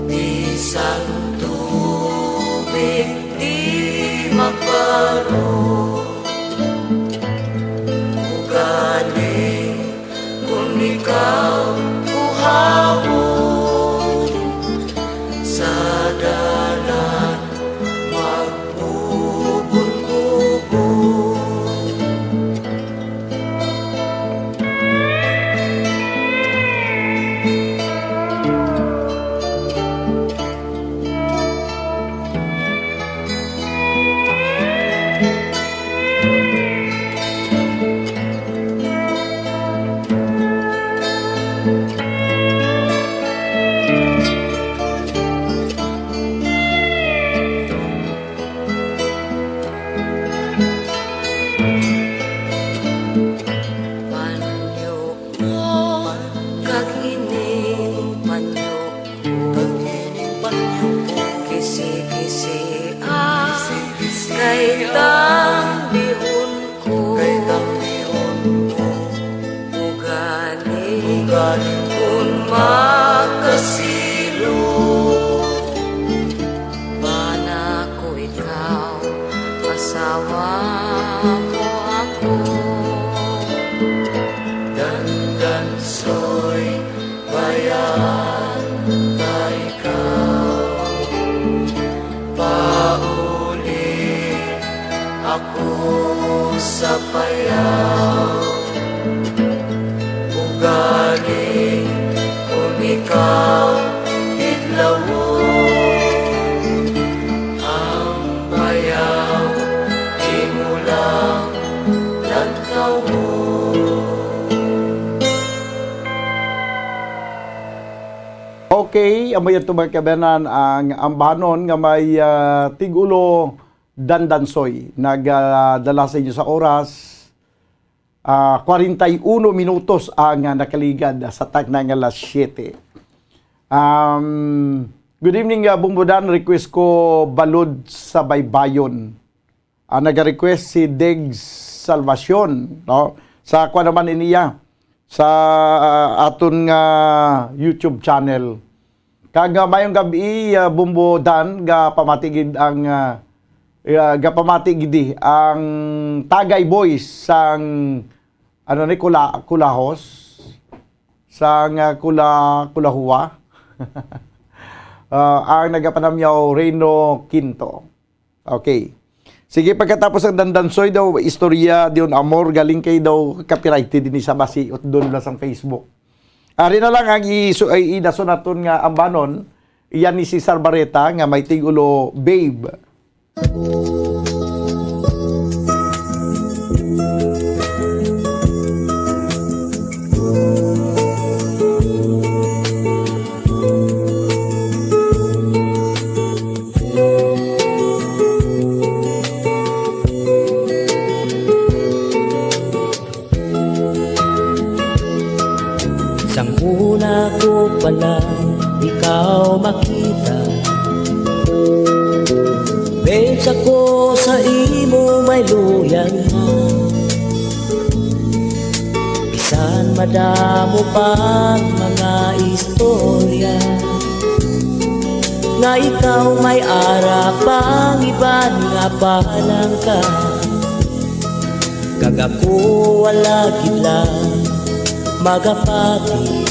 bisan tubig di maparo. Ugaling kun ikaw kuhawon, sa dalan magbubon-bubon. Panyo mo, kag ining panyo ko, kisi-kisi, ah, kay tambihon ko, kay tambihon ko, ugaling, ugaling kun makasilo. Bana ko ikaw, asawa mo ako. Dandansoy, bayaan ta ikaw. Pauli ako sa payaw. Ugaling kun ikaw hidlawon, ang payaw imo lang lantawon. Okay, amo yan to, mga kabayanan, ang ambanon nga may, ah, tigulo Dandansoy. Nagdala sa inyo sa oras, ah, kwarenta y uno minutos ang, ah, nakaligad sa takna nga alas siyete. Um, good evening, ah, Bumbudan. Request ko Balod sa Baybayon. Ah, naga-request si Degs Salvacion, no? Sa kuan naman iniya, sa, ah, aton nga YouTube channel. Kag, ah, mayong gab-i, ah, Bumbo Dan, gapamati gid ang, ah, ah, gapamati gidi ang Tagay Boys sang, ano ni, Kula-, Kulahos, sang, ah, Kula-, Kulahua. Ah, ang nagapanamyaw, Reno Quinto. Okay. Sige, pagkatapos ang Dandansoy daw, istorya di un amor, galing kay daw copyrighted din sa basi, ut doon lang sa Facebook. Ari na lang ang isu-, ay idason naton nga ambanon, iyan ni Cesar Barreta nga may tigulo, Babe. Sang una ko pa lang ikaw makita, babe, sa ko sa imo may luyag na. Bisan madamo pang mga istorya, nga ikaw may ara pang iban nga palangka. Kag ako wala gid lang magapati.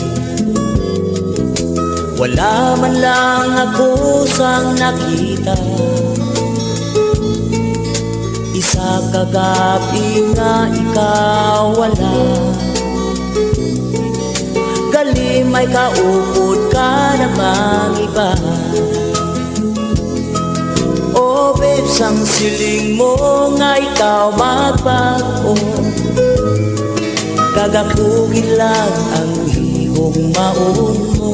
Wala man lang ako sang nakita. Isa ka gab-i nga ikaw wala. Gali may kaupod ka na mang iba. Oh, babe, sang siling mo nga ikaw magbag-o, kag ako gid lang ang higugmaon mo.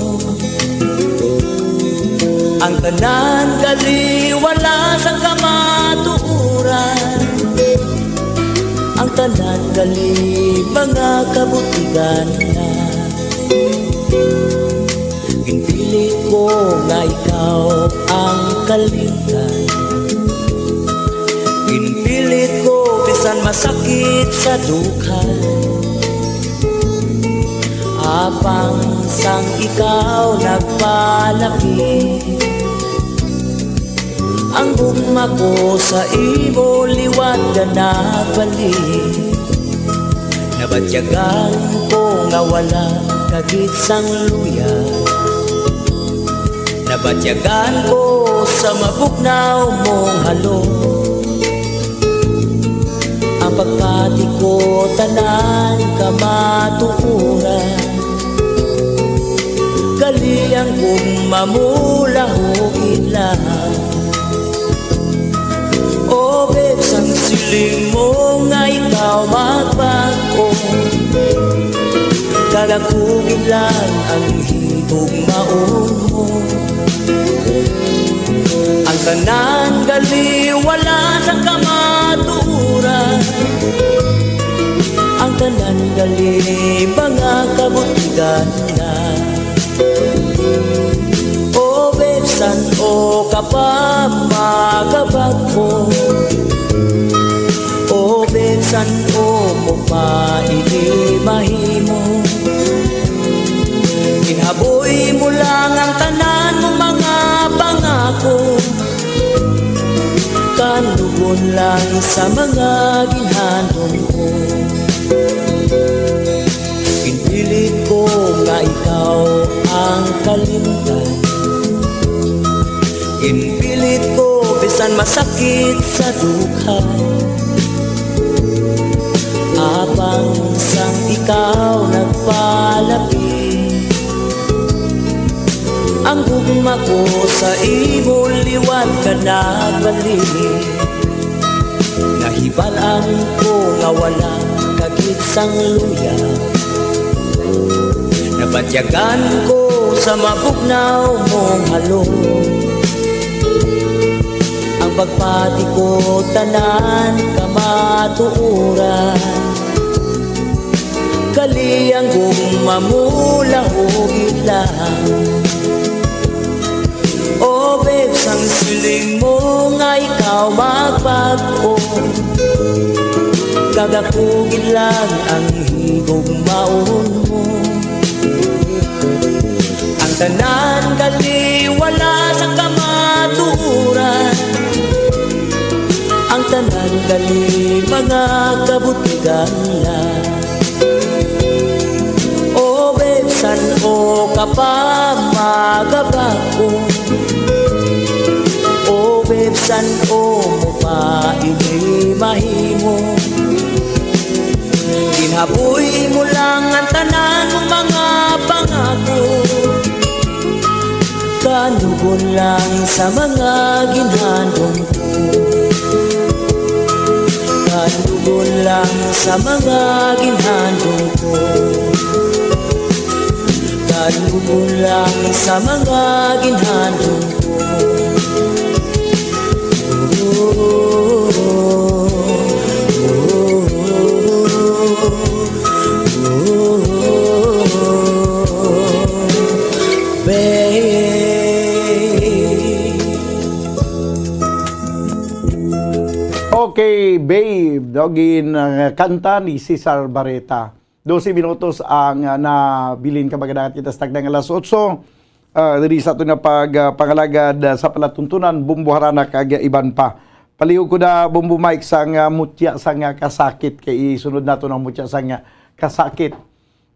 Ang tanan gali wala sang kamatuoran. Ang tanan gali mga kabutigan na. Ginpilit ko nga ikaw ang kalimtan. Ginpilit ko bisan masakit sa dughan. Apang sang ikaw nagpalapit, ang gugma ko sa imo liwat ka nagbalik. Nabatyagan ko nga wala ka gid sang luya. Nabatyagan ko sa mabugnaw mong halong. Ang pagpati ko tanan kamatuoran. Gali ang gugma mo lahugid lang. O babes, ang siling mo nga ikaw magbag-o. Kag ako gid lang ang higugmaon mo. Ang tanan gali wala sa kamatuoran. Ang tanan gali mga kabutigan na. O babes, san-o ka pa magabag-o? O babes, san-o mo pa ini mahimo? Ginhaboy mo lang ang tanan mo mga pangako. Kanugon lang sa mga ginhandom ko. Ginpilit ko nga ikaw ang kalimtan. Ginpilit ko bisan masakit sa dughan. Apang sang ikaw nagpalapit, ang gugma ko sa imo liwat ka nagbalik. Nahibal-an ko nga wala ka gid sang luya. Nabatyagan ko sa mabugnaw mong halong. Ang pagpati ko tanan kamatuoran. Gali ang gugma mo lahugid lang. O babes, ang siling mo nga ikaw magbag-o. Kag ako gid lang ang higugmaon mo. Ang tanan gali wala sa kamatuoran. Ang tanan gali mga kabutigan lang. O babes, san-o ka pa magabag-o? O babes, san-o mo pa ini mahimo? Ginhaboy mo lang ang tanan mo mga pangako. Kanugon lang sa mga ginhandom ko. Kanugon lang sa mga ginhandom ko. Kanugon lang sa mga ginhandom ko. Babe. Okay, Babe, no? Gin, ah, kanta ni Cesar Barreta. Dose minutos ang, ah, nabilin ka, magdagat kita sa takdang alas otso. Ah, diri sa aton nga pag, ah, pangalagad, ah, sa palatuntunan, Bumbo Harana kag iban pa. Palihog ko na, Bumbo Mike, sang, ah, mutya sang, ah, kasakit, kay isunod nato ang mutya sang, ah, kasakit.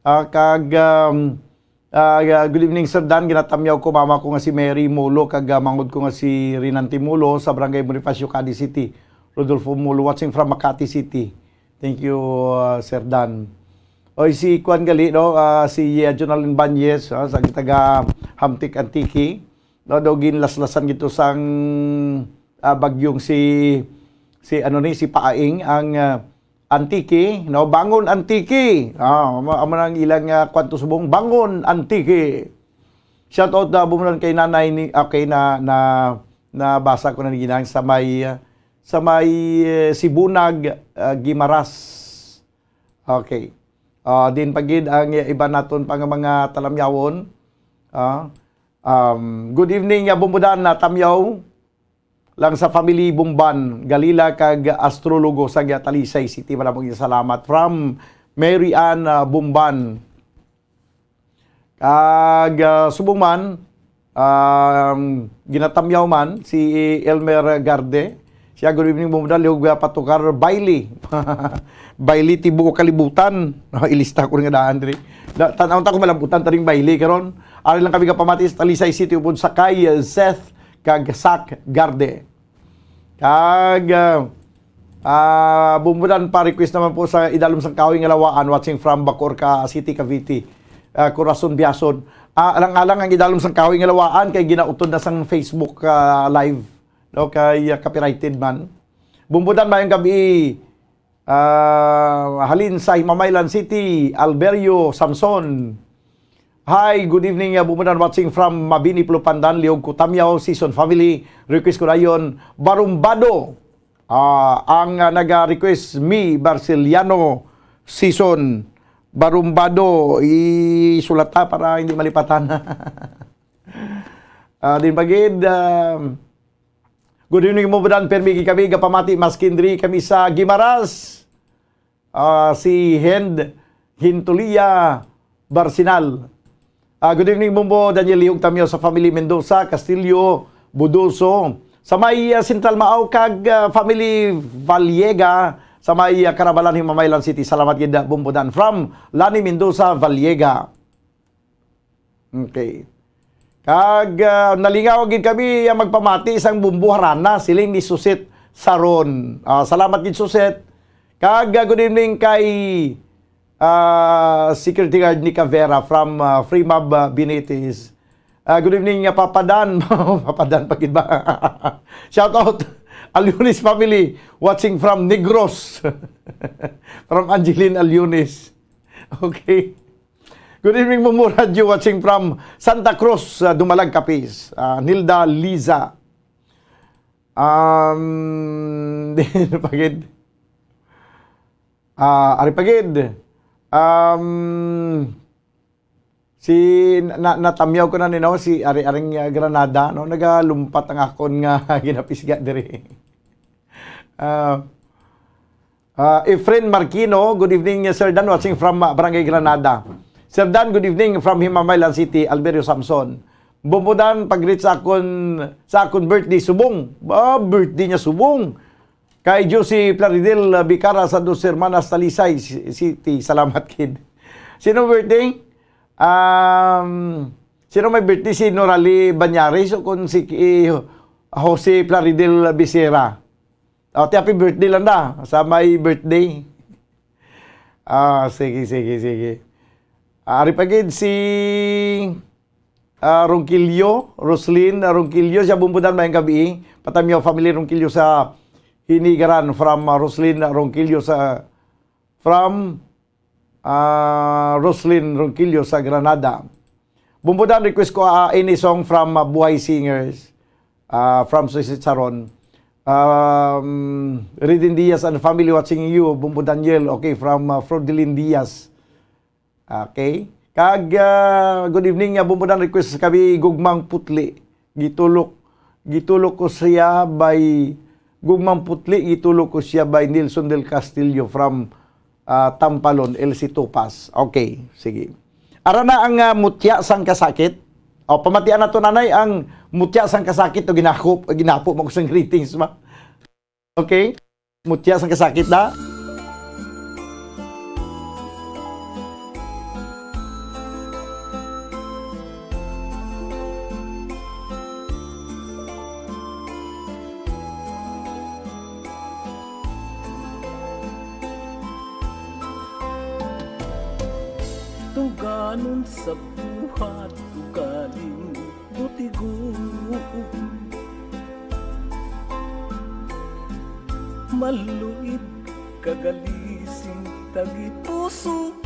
Ah, kag, um, ah, ah, good evening, Sir Dan. Ginatamyaw ko mama ko nga si Mary Mulo kag, ah, manghod ko nga si Rinante Mulo sa Barangay Bonifacio, Cadiz City. Rodolfo Mulo, watching from Makati City. Thank you, ah, Sir Dan. Oy, si kuan gali, no? Ah, si, ah, Jonalyn Banyes, ah, sa taga Hamtic, Antique, no? Daw ginlaslasan gito sang, ah, bagyong si, si ano ni, si Paaing ang, ah, Antique, no? Bangon Antique. Ah, amo, amo na ang ilang, ah, kwanto subong, Bangon Antique. Shout out na bumulan kay Nanay ni, okay, na, na, nabasa ko na ni Ginang sa may, ah, sa may, eh, Sibunag, ah, Guimaras. Okay. Ah, din pa gid ang iba naton pa nga mga talamyawon. Ah, um, good evening, ah, Bumbudan, na tamyaw lang sa family Bumban, Galila, kag astrologo sa Talisay City. Maraming salamat. From Mary Ann, ah, Bumban. Kag, ah, subong man, um, ginatamyaw man si Elmer Garde. Siya, "Good evening, Bumbudan, liog, ah, patukar baili." Baili, tibuok kalibutan. Ah, ilista ko nga daan diri. Da-, tan-aw ta ko malabutan ta ring baili karon. Ari lang kami kapamati sa Talisay City upod sa kay, ah, Seth kag Sak Garde. Kag, ah, ah, Bumbudan, pa-request naman po sa Idalom sang Kahoy nga Lawaan, watching from Bacurca City, Cavite. Ah, Corazon Biason. Ah, alang-alang ang Idalom sang Kahoy nga Lawaan kay ginautod na sang Facebook, ah, live, no, kay, ah, copyrighted man. Bumbudan, mayong gabi. Ah, halin sa Himamaylan City, Alberio Samson. Hi, good evening, uh, Bumudan, watching from Mabini, Plupandan, Liog, Kutamyaw, Season family. Request ko dayon, Barumbado. Ah, ang, ah, naga-request, Mi Barceliano, Season. Barumbado, isulat ta para hindi malipatan. Ah, din pa gid, ah, good evening, Bumudan, permi gid kami gapamati, maskin diri kami sa Guimaras. Ah, si Hend Hintulia Barsinal. Ah, good evening, Bumbo, Daniel, Liog, Tamyo, sa family Mendoza, Castillo, Budoso. Sa may, ah, Central Mao kag, ah, family Vallega, sa may, ah, Carabalan, Himamaylan City. Salamat gid, ah, Bumbo Dan. From Lani Mendoza, Vallega. Okay. Kag, ah, nalingaw gid kami ang magpamati sang Bumbo Harana, siling ni Suset Saron. Ah, salamat gid, Suset. Kag, ah, good evening kay, ah, Security Guard ni Cavera from, ah, Freemab, ah, Benitez. Ah, good evening, ah, Papa Dan. Papa Dan pa gid ba? Shout out, Aliones family, watching from Negros. From Angeline Aliones. Okay. Good evening, Mumu Radio, watching from Santa Cruz, uh, Dumalag, Capiz. Uh, Nilda Liza. Um, din pa gid. Ah, ari pa gid. Um, si, na, natamyaw ko na ni, no, si Ari-aring, uh, Granada, no, nagalumpat ang akon nga ginapisga diri. Ah, ah, Efren Marquino, good evening, Sir Dan, watching from, ah, Barangay Granada. Sir Dan, good evening from Himamaylan City, Alberio Samson. Bumbudan, pag-greet sa akon, sa akon birthday, subong. Ba, birthday niya, subong. Kay Josie Plaridel, ah, Bicara sa Dos Hermanas, Talisay C-, City. Salamat, kid. Sino birthday? Um, sino may birthday? Si Norali Banyares o kung si, eh, Jose Plaridel Becerra? O, ti, happy birthday lang da sa may birthday. Ah, sige, sige, sige. Ah, ari pa gid si, ah, Ronquillo, Roslyn, ah, Ronquillo, siya, Bumbudan, mayang gabi. Patamyaw family Ronquillo sa Hinigaran from, ah, Roslyn, ah, Ronquillo sa, from ah, Roslyn Ronquillo sa Granada. Bumbudan, request ko, ah, any song from, ah, Buhay Singers, ah, from Susit Saron. Um, Ridin Diaz and family watching you, Bumbo Daniel. Okay, from, ah, Frodelin Diaz. Okay. Kag, ah, good evening, ah, Bumbudan, request kami, Gugmang Putli. Gitulok, gitulok ko siya by Gugmang Putli, gitulok ko siya by Nelson del Castillo from, ah, Tampalon, L C Topas. Okay, sige. Ara na ang, ah, mutya sang kasakit. O, pamatian nato, nanay, ang mutya sang kasakit o ginahap-, ginapo mo ko sang greetings ba? Okay? Mutya sang kasakit na. Tungganon sa buhat, ugaling butigon. Maluid kagalising tagipusoon.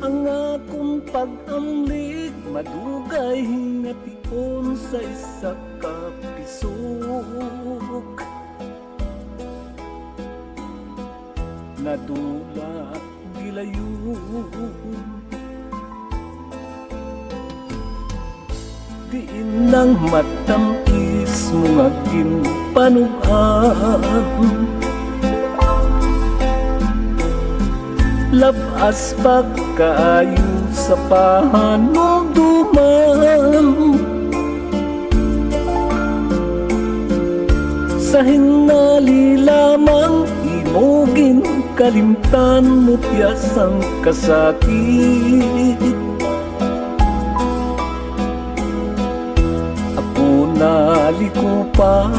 Ang akon pag-amlig madugay, hingaton sa isa ka pisok. Nadula gilayon. Diin ang matam-is mo nga ginpanug-an. Lab-as pa kaayo sa pahanumdoman. Sa hinali lamang imo ginkalimtan, mutya sang kasakit. Ako nalikupan.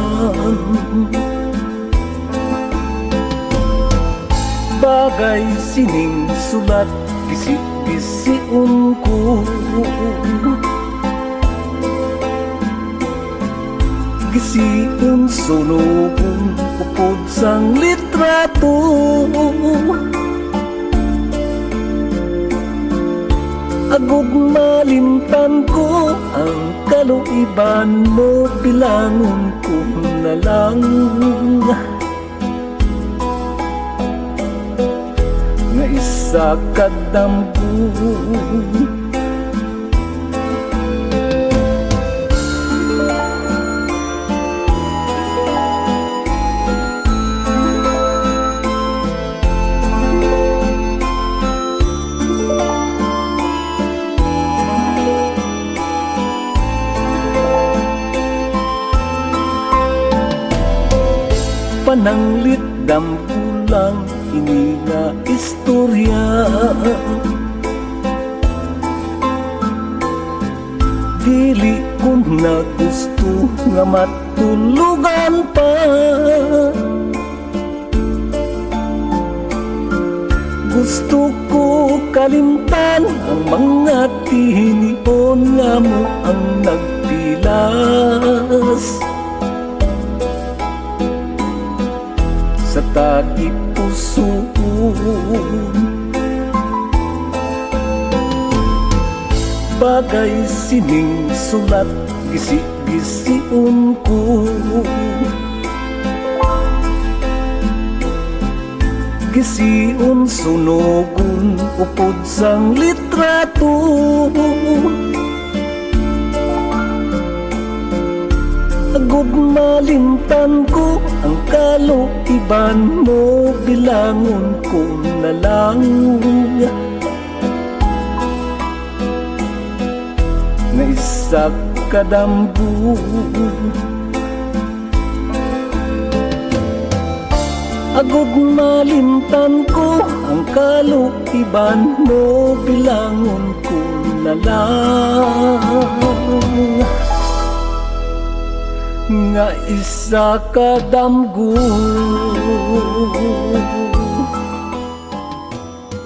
Bagay sining sulat, gisi-gision ko. Gision, sunugon, upod sang litrato. Agod malimtan ko ang kaluiban mo, bilangon ko na lang nga isa ka damgo. Pananglit, damgo lang ini nga istorya. Dili ko na gusto nga matulugan pa. Gusto ko kalimtan ang mga tinion nga amo ang nagpilas sa tagipusoon. Bagay sining sulat, gisi-gision ko. Gision, sunugon, upod sang litrato. Agud malimtan ko ang kaluiban mo, bilangon ko na lang nga isa ka damgo. Agud malimtan ko ang kaluiban mo, bilangon ko na lang nga isa ka damgo.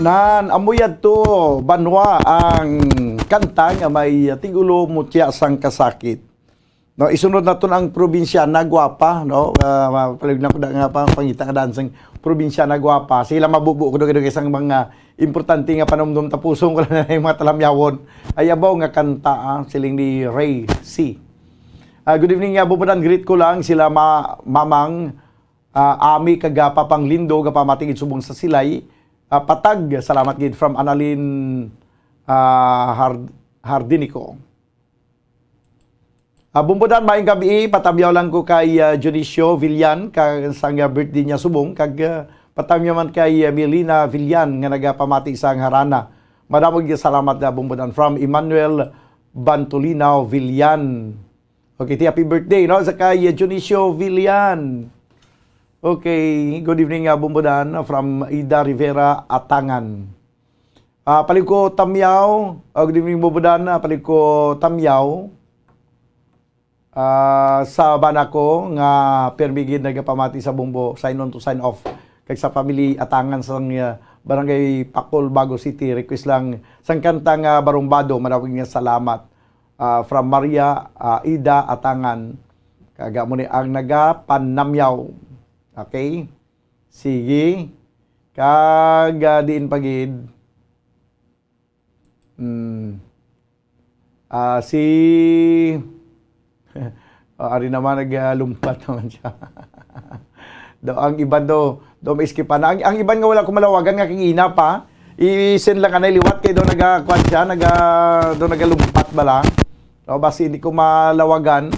Nan, amo yadto, Banwa, ang kanta nga may tigulo, Mutya sang Kasakit. No, isunod naton ang Probinsyana Guwapa, no? Ah, ma-, palihog na ko da nga pa-, pangita nga dancing Probinsyana Guwapa. Sila mabubo ko dugay-dugay sang mga importante nga panumdom, tapuson ko lang na yung mga talamyawon. Ay, abaw nga kanta, ah, siling ni Ray C. Ah, good evening, ah, Bubudan. Greet ko lang sila ma-, Mamang, ah, Ami, kag, ah, Papang Lindo, gapamati gid subong sa Silay. Ah, Patag, salamat gid from Annalyn, ah, Hard-, Hardinico. Ah, Bumbudan, maayong gabi. Patamyaw lang ko kay, ah, Dionisio Villan, ka-, sang, ah, birthday niya subong, kag, ah, patamyaw man kay, ah, Melina Villan nga nagapamati sa Harana. Madamo gid salamat, ah, Bumbudan. From Emmanuel Bantolinaw Villan. Okay, ti happy birthday, no? Sa kay, ah, Dionisio Villan. Okay, good evening, ah, Bumbudan, from Ida Rivera, Atangan. Ah, palihog ko tamyaw. Ah, good evening, Bubudan. Ah, palihog ko tamyaw. Ah, sa bana ko nga pirmi gid nagapamati sa Bumbo, sign on to sign off. Kag sa family Atangan sang, ah, Barangay Pacol, Bago City, request lang sang kanta nga Barumbado, madamo gid nga salamat. Ah, from Maria, ah, Ida Atangan. Kag amo ni ang nagapanamyaw. Okay? Sige. Kag, ah, diin pa gid. Hmm. Ah, si, ah, ari naman, nagalumpat naman siya. Daw ang iban daw, daw maiskipan na. Ang, ang iban nga wala ko malawagan nga kagina pa, i-send lang anay liwat kay daw naga-, kwan siya, naga-, daw nagalumpat bala. No, basi hindi ko malawagan.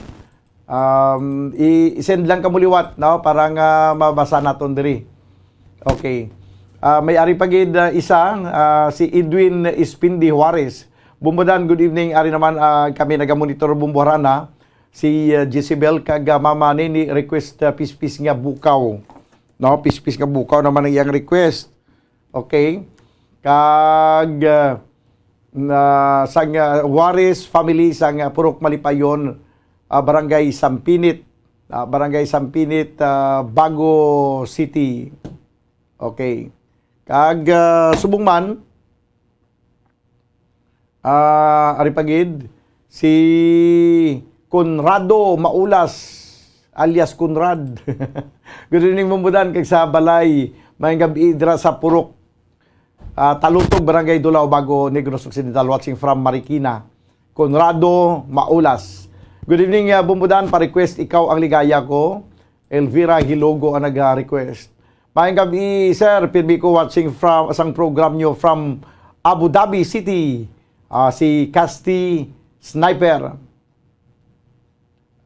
Um, i-, i-send lang kamo liwat, no, para nga mabasa naton diri. Okay. Ah, may ari pa gid, ah, isa, ah, si Edwin Espindi Juarez. Bumbudan, good evening. Ari naman, ah, kami nagamonitor Bumbuharana. Si, ah, Jezebel kag, ah, Mama Nini request, ah, pispis nga bukaw. No, pispis nga bukaw naman ang iyang request. Okay? Kag, ah, na, sang, ah, Juarez family sang, ah, Purok Malipayon, ah, Barangay Sampinit, ah, Barangay Sampinit, ah, Bago City. Okay. Kag, ah, subong man, ah, ari pa gid, si Conrado Maulas, alias Conrad. Good evening, Bumbudan, kag sa balay. Maayong gabi dira sa Purok, ah, Talutog, Barangay Dulao, Bago, Negros Occidental, watching from Marikina. Conrado Maulas. Good evening, ah, Bumbudan, pa-request Ikaw ang Ligaya Ko. Elvira Hilogo ang nag-request. Maayong gabi, sir. Pirmi ko watching from, sang program nyo from Abu Dhabi City. Ah, si Casti Sniper.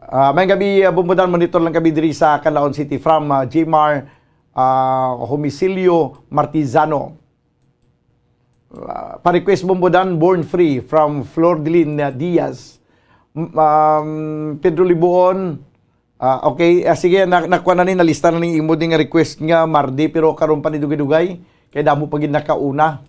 Ah, maayong gabi, ah, Bumbudan, monitor lang kami diri sa Canlaon City from, ah, Jmar, ah, Homicilio Martizano. Ah, pa-request, Bumbudan, Born Free from Flordeline, ah, Diaz. M-, um, Pedro Libuon, ah, okay, ah, sige, na, nakuha na ni, nalista na ni imo ding request nga Mardi, pero karon pa ni dugay-dugay, kay damo pa gid nakauna.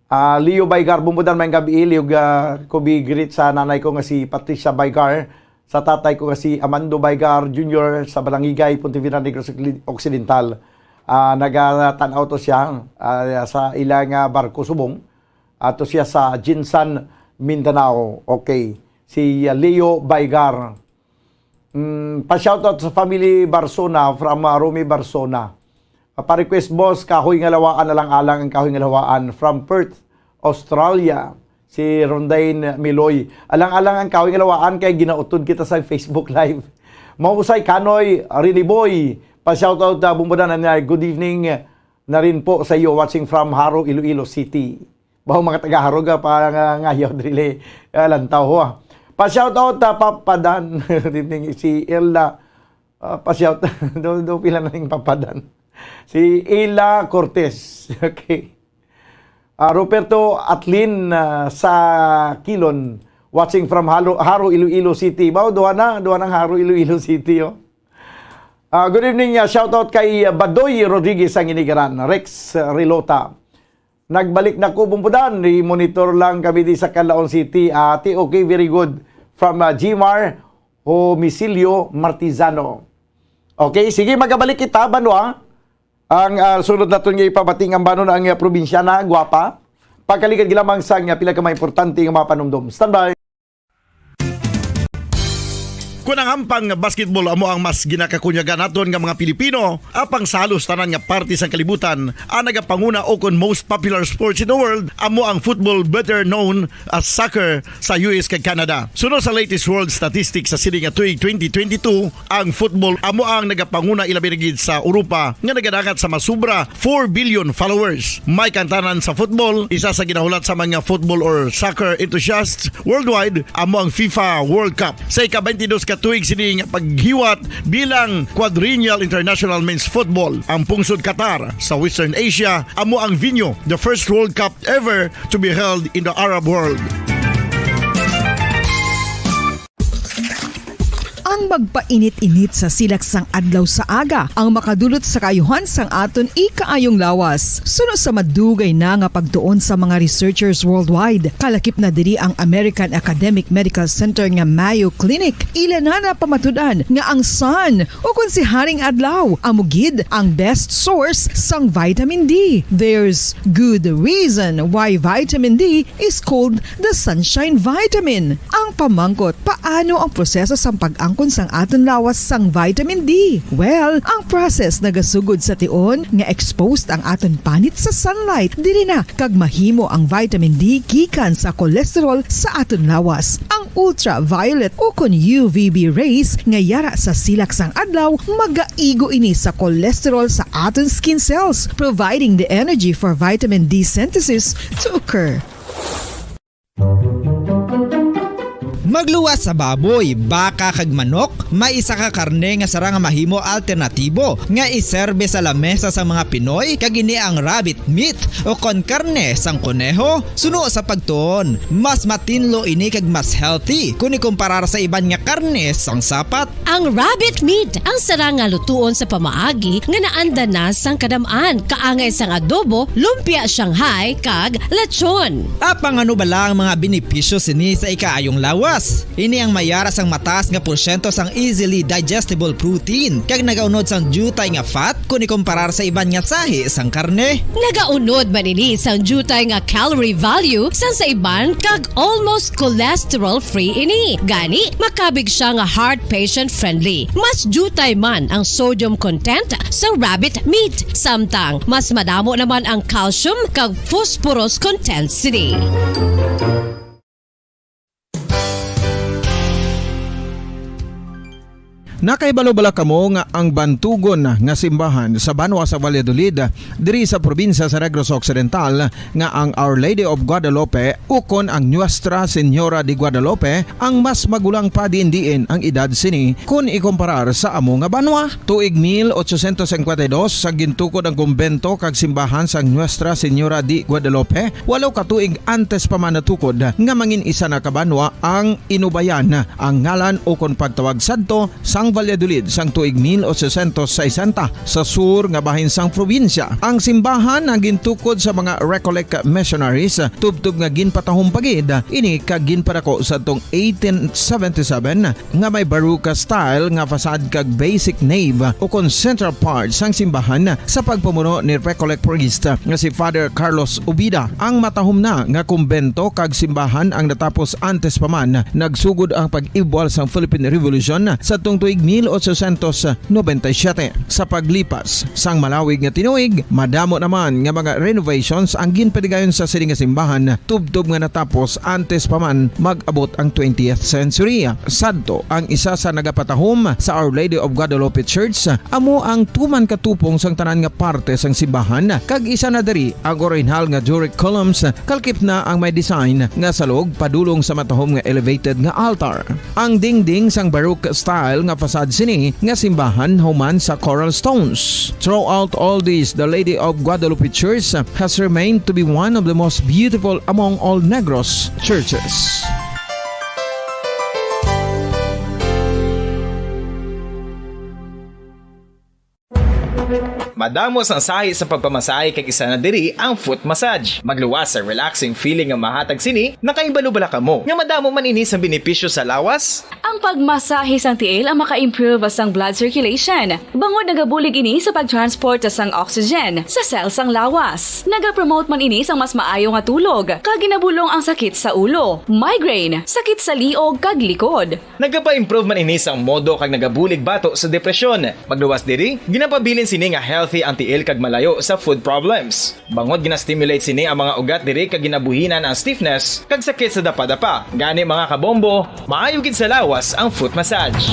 Ah, Leo Baygar, Bumbudan, maayong gabi, Leo, ga-, ko bi greet sa nanay ko nga si Patricia Baygar, sa tatay ko nga si Amando Baygar Junior sa Balangigay, Pontevedra, Negros Occidental. Ah, nagatan-aw to siya, ah, sa ila nga barko subong. Ato siya sa Jinsan, Mindanao. Okay. Si, ah, Leo Baygar. Mm, pa-shoutout sa family Barsona from, ah, Romy Barsona. Ah, pa-request, boss, Kahoy nga Lawaan, alang-alang ang Kahoy nga Lawaan from Perth, Australia. Si Rondain Miloy. Alang-alang ang Kahoy nga Lawaan kay ginautod kita sa Facebook Live. Mausay Kanoy, Riniboy. Pa-shoutout, ah, Bumbudan, and, ah, good evening na rin po sa iyo, watching from Jaro, Iloilo City. Baho mga taga Jaro ga pa nga, ngayaw dili, ah, lantaw ho, ah. Pa-shoutout, ah, Papa Dan. Good evening, si Ella. Ah, pa-shout, do, do, pila na ning Papa Dan? Si Ella Cortez. Okay. Ah, Roberto Atlin, ah, sa Kilon, watching from Jaro, Jaro, Iloilo City. Baho, duha na, duha nang Jaro, Iloilo City, oh. Ah, good evening, ah, shoutout kay, ah, Badoy Rodriguez sang Inigaran, Rex Rilota. Nagbalik na ko, Bumbudan. I-monitor lang kami di sa Canlaon City. Ah, ati, okay, very good. From, ah, Jmar Homicilio Martizano. Okay, sige, magabalik kita, Banwa. Ang, ah, sunod naton nga ipabati nga banon ang, ah, probinsya na, Guapa. Pagkaligad lamang sa nga pila ka mga importante nga mga panumdom. Standby. Kon ang ampang basketball amo ang mas ginakakunyagan naton nga mga Pilipino, apang sa halos tanan nga parte sang kalibutan, ang nagapanguna o kon most popular sports in the world amo ang football, better known as soccer, sa U S kag Canada. Suno sa latest world statistics sa sini nga tuig twenty twenty-two, ang football amo ang nagapanguna, ilabi na gid sa Europa nga nagadangat sa masubra four billion followers. May kantanan sa football, isa sa ginahulat sa mga football or soccer enthusiasts worldwide, amo ang FIFA World Cup. Sa ika-twenty-dos ka tuig sini nga paghiwat bilang quadrennial international men's football, ang pungsod Qatar sa Western Asia amo ang venue, the first World Cup ever to be held in the Arab world. Ang magpainit-init sa silak sang adlaw sa aga ang makadulot sa kaayuhan sang aton ikaayong lawas. Suno sa madugay na nga pagtuon sa mga researchers worldwide, kalakip na diri ang American Academic Medical Center nga Mayo Clinic. Ila na napamatud-an nga ang sun, o kon si Haring Adlaw, amo gid ang best source sang vitamin D. There's good reason why vitamin D is called the sunshine vitamin. Ang pamangkot, paano ang proseso sang pag-angkon kon sang aton lawas sang vitamin D? Well, ang process nagasugod sa tion nga exposed ang aton panit sa sunlight. Diri na kag mahimo ang vitamin D gikan sa cholesterol sa aton lawas. Ang ultraviolet ukon U V B rays nga yara sa silak sang adlaw magaigo ini sa cholesterol sa aton skin cells, providing the energy for vitamin D synthesis to occur. Magluwas sa baboy, baka kag manok, may isa ka karne nga sarang nga mahimo alternatibo nga iserbe sa lamesa sang mga Pinoy, kag ini ang rabbit meat o kon karne sang koneho. Suno sa pagtuon, mas matinlo ini kag mas healthy kon ikumparar sa iban nga karne sang sapat. Ang rabbit meat ang sarang nga lutuon sa pamaagi nga naanda na sang kadam-an, kaangay sang adobo, lumpia Shanghai, kag lechon. Apang ano bala ang mga benepisyo sini sa ikaayong lawas? Ini ang mayara sang mataas nga porsyento sang easily digestible protein, kag nagaunod sang diutay nga fat kon ikumparar sa iban nga sahi sang karne. Nagaunod man ini sang diutay nga calorie value sang sa iban, kag almost cholesterol-free ini. Gani, makabig siya nga heart patient-friendly. Mas diutay man ang sodium content sa rabbit meat, samtang mas madamo naman ang calcium kag phosphorus content sini. Nakahibalo bala kamo nga ang bantugon nga simbahan sa banwa sa Valladolid, diri sa probinsya sa Negros Occidental, nga ang Our Lady of Guadalupe ukon ang Nuestra Señora de Guadalupe ang mas magulang pa diin-diin ang edad sini kon ikumparar sa amo nga banwa? Tuig mil ochocientos cincuenta y dos, sa gintukod ang kumbento kag simbahan sang Nuestra Señora de Guadalupe, walo ka tuig antes pa man natukod nga mangin isa na ka banwa ang Inubayan, ang ngalan ukon pagtawag sadto sang Valladolid sang tuig mil ochocientos sesenta, sa sur nga bahin sang probinsya. Ang simbahan ang gintukod sa mga Recollect missionaries, tubtob nga ginpatahom pa gid ini kag ginpadako sadtong eighteen seventy-seven, nga may Baroque style nga facade kag basic nave ukon central part sang simbahan sa pagpamuno ni Recollect priest nga si Father Carlos Ubida. Ang matahom na nga kumbento kag simbahan ang natapos antes pa man nagsugod ang pag-ibwal sang Philippine Revolution sadtong tuig mil ochocientos noventa y siete. Sa paglipas sang malawig nga tinuig, madamo naman nga mga renovations ang ginpadigayon sa sini nga simbahan, tubtob nga natapos antes pa man mag-abot ang twentieth century. Sadto, ang isa sa nagapatahom sa Our Lady of Guadalupe Church amo ang tuman ka tupong sang tanan nga parte sang simbahan, kag isa na diri ang orihinal nga Doric columns, kalkip na ang may design nga salog padulong sa matahom nga elevated nga altar. Ang dingding sang Baroque style nga facade sini nga simbahan human sa coral stones. Throughout all this, the Lady of Guadalupe Church has remained to be one of the most beautiful among all Negros churches. Madamo sang sahi sa pagpamasahe, kag isa na diri ang foot massage. Magluwas sa relaxing feeling nga mahatag sini. Nakahibalo bala kamo nga madamo man ini sang benepisyo sa lawas? Ang pagmasahe sang tiil ang maka-improve sang blood circulation, bangod nagabulig ini sa pag-transport sang oxygen sa cell sang lawas. Nagapromote man ini sang mas maayo nga tulog, kag ginabulong ang sakit sa ulo, migraine, sakit sa liog kag likod. Nagapa-improve man ini sang modo kag nagabulig bato sa depresyon. Magluwas diri, ginapabilin sini nga healthy ang tiil kag malayo sa foot problems. Bangod gina-stimulate sini ang mga ugat diri kag ginabuhinan ang stiffness kag sakit sa dapadapa. Gani, mga kabombo, maayo gid sa lawas ang foot massage.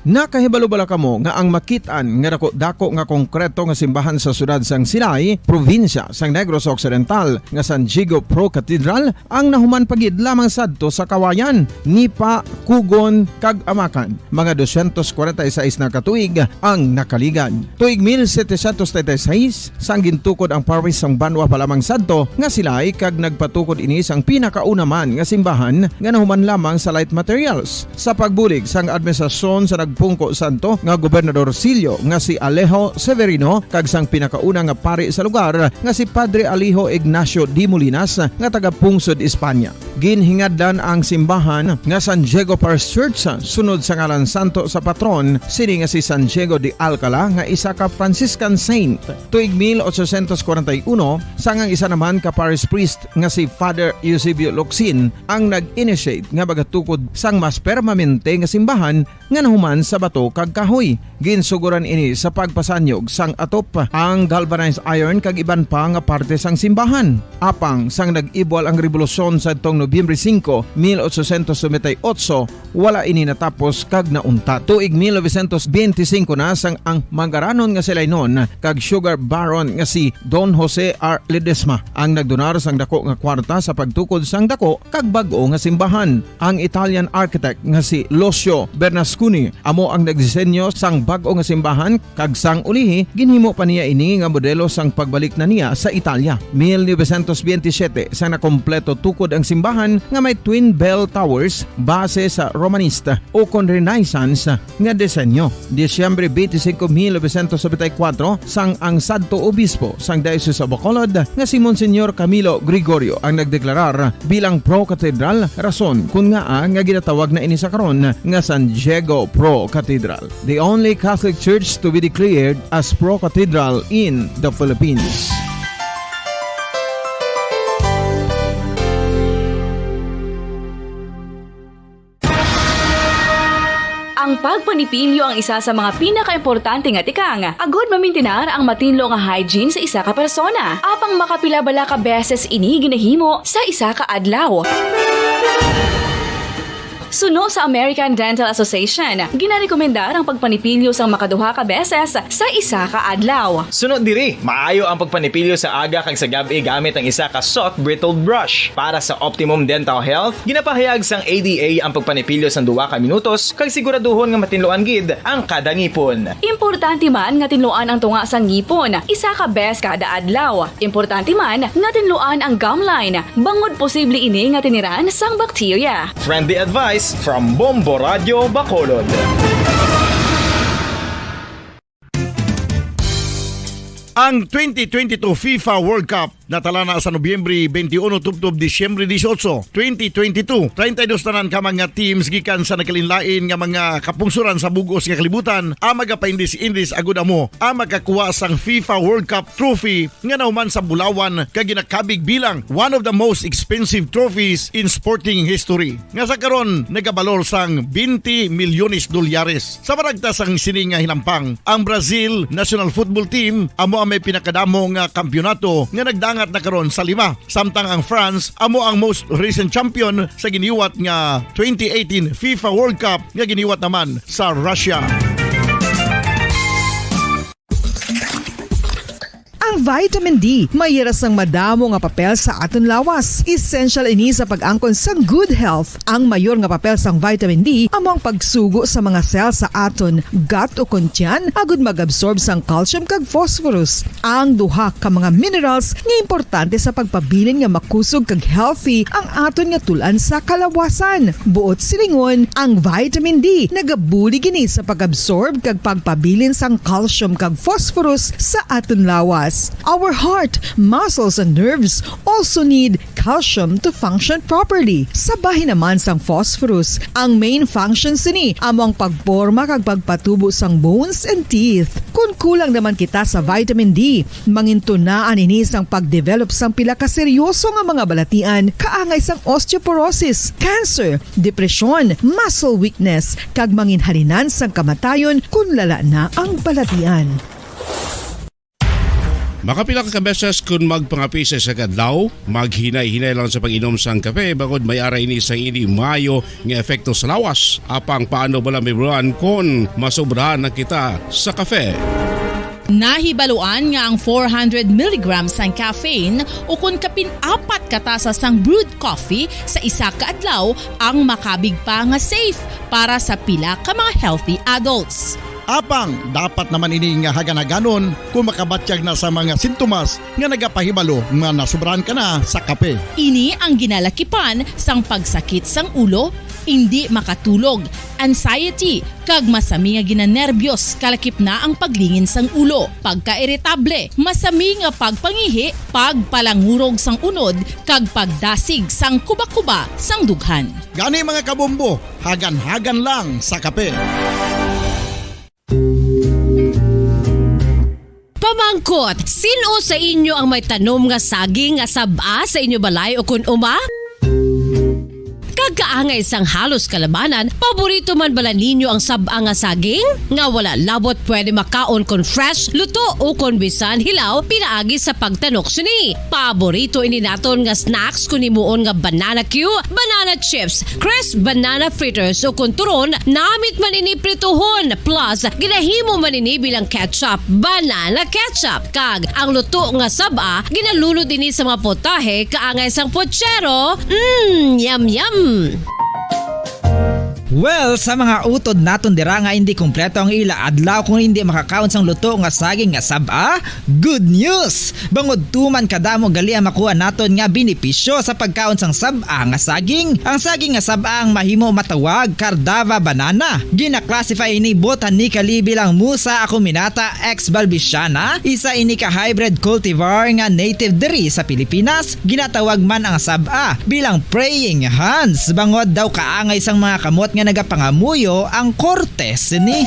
Nakahibalo bala kamo nga ang makit-an nga dako-dako nga konkreto nga simbahan sa siyudad sang Silay, probinsya sang Negros Occidental, nga San Diego Pro Cathedral, ang nahuman pa gid lamang sadto sa Kawayan, Nipa, Cogon, kag Amacan? Mga dosyentos kwarenta y seis na ka tuig ang nakaligad. Tuig mil setecientos treinta y seis, sang gintukod ang parish sang banwa pa lamang sadto nga Silay, kag nagpatukod ini sang pinakauna man nga simbahan nga nahuman lamang sa light materials. Sa pagbulig sang administrasyon sa nag- pungko santo nga Gobernador Sillo nga si Alejo Severino kag sang pinakauna nga pari sa lugar nga si Padre Alejo Ignacio de Molinas nga taga Pungsod, Espanya. Ginhingadlan ang simbahan nga San Diego Parish Church sunod sa ngalan santo sa patron sini nga si San Diego de Alcala nga isa ka Franciscan saint. Tuig mil ochocientos kwarenta y uno, sang ang isa naman ka parish priest nga si Father Eusebio Locsin ang nag-initiate nga magatukod sang mas permanente nga simbahan nga nahuman sa bato kag kahoy. Ginsuguran ini sa pagpasanyog sang atop, ang galvanized iron kag iban pa nga parte sang simbahan. Apang sang nag-ibwal ang rebolusyon sadtong Nobyembre singko, mil ochocientos noventa y ocho, wala ini natapos kag nauntat. Tuig mil novecientos benti singko na sang ang mangaranon nga si Lainon kag sugar baron nga si Don Jose R. Ledesma ang nagdonar sang dako nga kwarta sa pagtukod sang dako kag bag-o nga simbahan. Ang Italian architect nga si Lucio Bernasconi amo ang nagdisenyo sang bag-o nga simbahan, kag sang ulihi ginhimo pa niya ini nga modelo sang pagbalik na niya sa Italia. Mil novecientos benti siyete, sang nakompleto tukod ang simbahan nga may twin bell towers base sa Romanista ukon Renaissance nga disenyo. Disyembre twenty-five, mil novecientos noventa y cuatro, sang ang sadto obispo sang Diocese of Bacolod nga si Monsignor Camilo Gregorio ang nagdeklarar bilang pro-cathedral, rason kun ngaa nga ginatawag na ini sa karon nga San Diego Pro Cathedral, the only Catholic church to be declared as pro-cathedral in the Philippines. Ang pagpanipilyo ang isa sa mga pinakaimportante nga tikang agud mamintinar ang matinlo nga hygiene sa isa ka persona. Apang makapila bala ka beses ini ginahimo sa isa ka adlaw? Suno sa American Dental Association, ginarekomendar ang pagpanipilyo sang makaduha ka beses sa isa ka adlaw. Suno diri, maayo ang pagpanipilyo sa aga kag sa gab-i gamit ang isa ka soft bristled brush. Para sa optimum dental health, ginapahayag sang A D A ang pagpanipilyo sang duha ka minutos kag siguraduhon nga matinluan gid ang kada ngipon. Importante man nga tinluan ang tunga sang ngipon isa ka beses kada adlaw. Importante man nga tinluan ang gum line, bangod posible ini nga tiniran sang bakterya. Friendly advice from Bombo Radio Bacolod. Ang twenty twenty-two FIFA World Cup natalana sa Nobyembre twenty-one tubtob Disyembre dieciocho, twenty twenty-two. Treinta y dos tanan ka mga teams gikan sa nagkalainlain nga mga kapungsoran sa bug-os nga kalibutan ang magapaindis-indis agud amo ang makakuha sang FIFA World Cup trophy nga nahuman sa bulawan kag ginakabig bilang one of the most expensive trophies in sporting history, nga sa karon nagabalor sang twenty milyones dolyares. Sa maragtas sang sini nga hinampang, ang Brazil national football team amo ang may pinakadamo nga kampiyonato nga nagdangat na karon sa lima, samtang ang France amo ang most recent champion sa giniwat nga twenty eighteen FIFA World Cup nga giniwat naman sa Russia. Ang vitamin D may ira sang madamo nga papel sa aton lawas. Essential ini sa pag-angkon sang good health. Ang mayor nga papel sang vitamin D amo ang pagsugo sa mga cell sa aton gut o kon tiyan agud mag-absorb sang calcium kag phosphorus, ang duha ka mga minerals nga importante sa pagpabilin nga makusog kag healthy ang aton nga tul-an sa kalawasan. Buot silingon, ang vitamin D nagabulig ini sa pag-absorb kag pagpabilin sang calcium kag phosphorus sa aton lawas. Our heart, muscles, and nerves also need calcium to function properly. Sa bahin naman sang phosphorus, ang main function sini amo ang pagporma kag pagpatubo sang bones and teeth. Kon kulang naman kita sa vitamin D, mangintunaan ini sang pag-develop sang pila ka seryoso nga mga balatian, kaangay sang osteoporosis, cancer, depresyon, muscle weakness, kag manginhalinan sang kamatayon kon lala na ang balatian. Makapila ka beses kon magpangape sa isa ka adlaw, maghinay-hinay lang sa pag-inom sang kape, bangod may ara ini sang indi maayo nga epekto sa lawas. Apang paano bala mahibaluan kon masobrahan na kita sa kape? Nahibaluan nga ang four hundred milligrams sang caffeine, ukon kapin apat ka tasa sang brewed coffee sa isa ka adlaw, ang makabig pa nga safe para sa pila ka mga healthy adults. Apang dapat naman ini nga haganhaganon kon makabatyag na sa mga sintomas nga nagapahibalo nga nasobrahan ka na sa kape. Ini ang ginalakipan sang pagsakit sang ulo, indi makatulog, anxiety, kag masami nga ginanerbyos, kalakip na ang paglingin sang ulo, pagkairitable, masami nga pagpangihi, pagpalangurog sang unod, kag pagdasig sang kuba-kuba sang dughan. Gani, mga kabombo, hagan-hagan lang sa kape. Pamangkot, sin-o sa inyo ang may tanom nga saging nga sab-a sa inyo balay ukon uma? Kag kaangay sang halos kalabanan, paborito man bala ninyo ang sab-a nga saging? Nga wala labot pwede makaon kon fresh, luto, o kon bisan hilaw pinaagi sa pagtanok sini. Paborito ini naton nga snacks kon himuon nga banana cue, banana chips, crisp banana fritters, o kon turon, namit man ini prituhon, plus ginahimo man ini bilang ketchup, banana ketchup, kag ang luto nga sab-a ginalunod ini sa mga potahe kaangay sang pochero. Mm, yum, yum! Well, sa mga utod naton dira nga hindi kompleto ang ila adlaw kung hindi makakaon sang luto nga saging nga sab-a, good news! Bangod tuman kadamo gali ang makuha naton nga benepisyo sa pagkaon sang sab-a nga saging. Ang saging nga sab-a ang mahimo matawag Cardava banana. Gina-classify ini botanically bilang Musa acuminata ex balbisiana, isa ini ka hybrid cultivar nga native diri sa Pilipinas. Ginatawag man ang sab-a bilang praying hands, bangod daw kaangay sang mga kamot nga nagapangamuyo ang korte sini.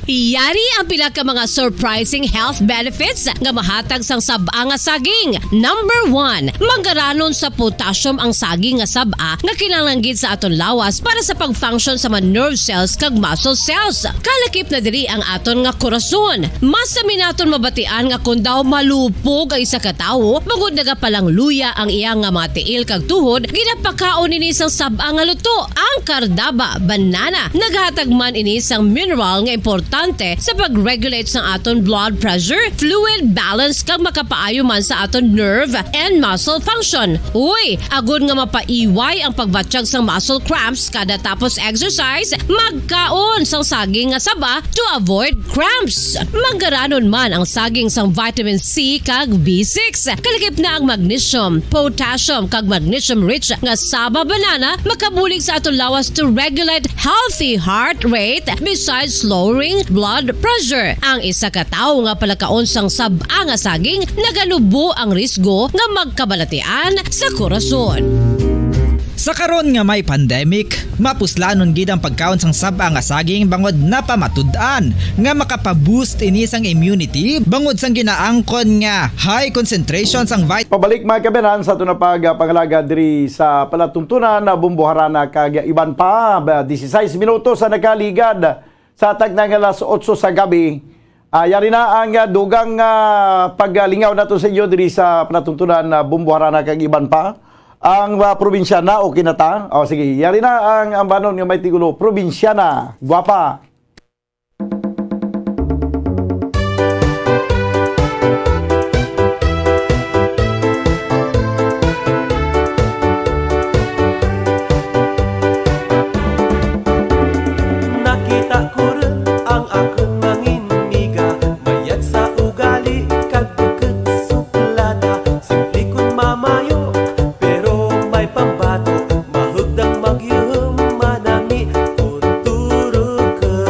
Yari ang pila ka mga surprising health benefits nga mahatag sang sab-a nga saging. Number one, manggaranon sa potassium ang saging nga sab-a nga kinahanglan gid sa aton lawas para sa pag-function sa mga nerve cells kag muscle cells. Kalakip na diri ang aton nga korason. Masami naton mabatian nga kon daw malupog ang isa ka tawo, bangod nagapalangluya ang iya nga mga tiil kag tuhod, ginapakaon ini sang sab-a nga luto, ang Cardava banana. Naghatag man ini sang mineral nga importante sa pag-regulate sang aton blood pressure, fluid balance, kag makapaayo man sa aton nerve and muscle function. Uy, agod nga mapaiway ang pagbatyag sang muscle cramps kada tapos exercise, magkaon sang saging nga saba to avoid cramps. Manggaranon man ang saging sang vitamin C kag B six. Kalakip na ang magnesium, potassium, kag magnesium-rich nga saba banana makabulig sa aton lawas to regulate healthy heart rate besides lowering blood pressure. Ang isa ka tawo nga palakaon sang sab-a nga saging nagalubo ang risgo nga magkabalatian sa korason. Sa karon nga may pandemic, mapuslanon gid ang pagkaon sang sab-a nga saging bangod napamatud-an nga makapaboost ini sang immunity bangod sang ginaangkon nga high concentration sang vit- Pabalik, mga kaabyanan, sa aton nga pagpangalaga diri sa palatuntunan na Bombo, Harana kag iban pa. Ba, dieciséis minutos ang nakaligad sa takna nga alas otso sa gabi. Ah, yari na ang, ah, dugang, ah, paglingaw nato sa inyo diri sa palatuntunan na Bombo, Harana kag iban pa. Ang, ah, probinsyana, okay na ta? O, sige, yari na ang ambanon nga may titulo, Probinsyana Gwapa. Nakita ko rin ang akon mangin miga, mayad sa ugali kag bukod suplada. Simple kun mamayo, pero may pambato, mahugdang magyuhum, manami, kuturo ka.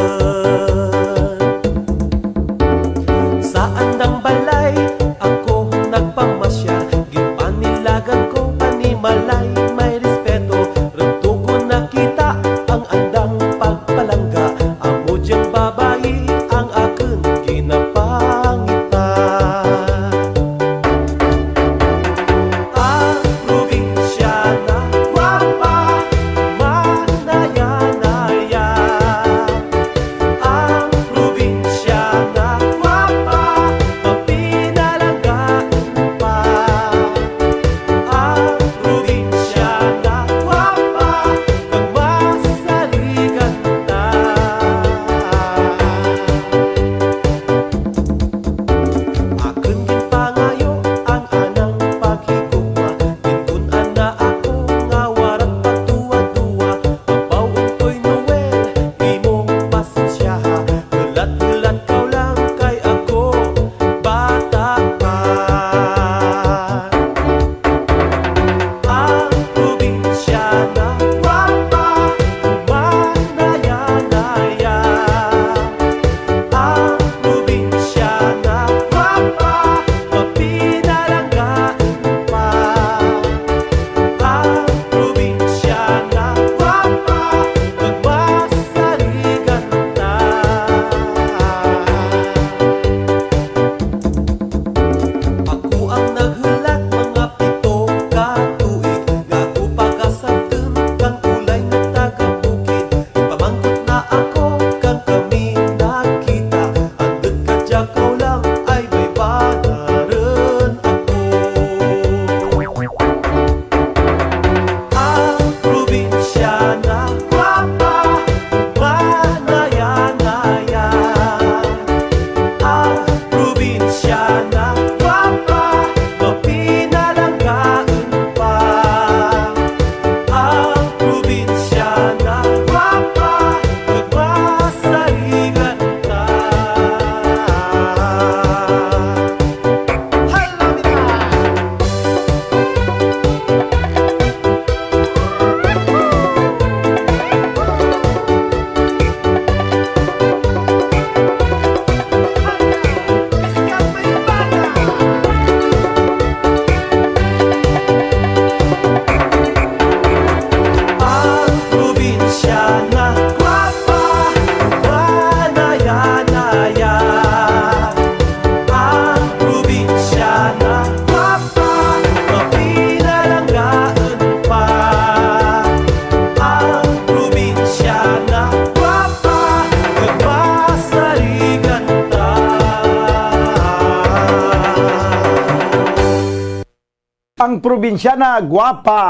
Ang probinsyana, gwapa.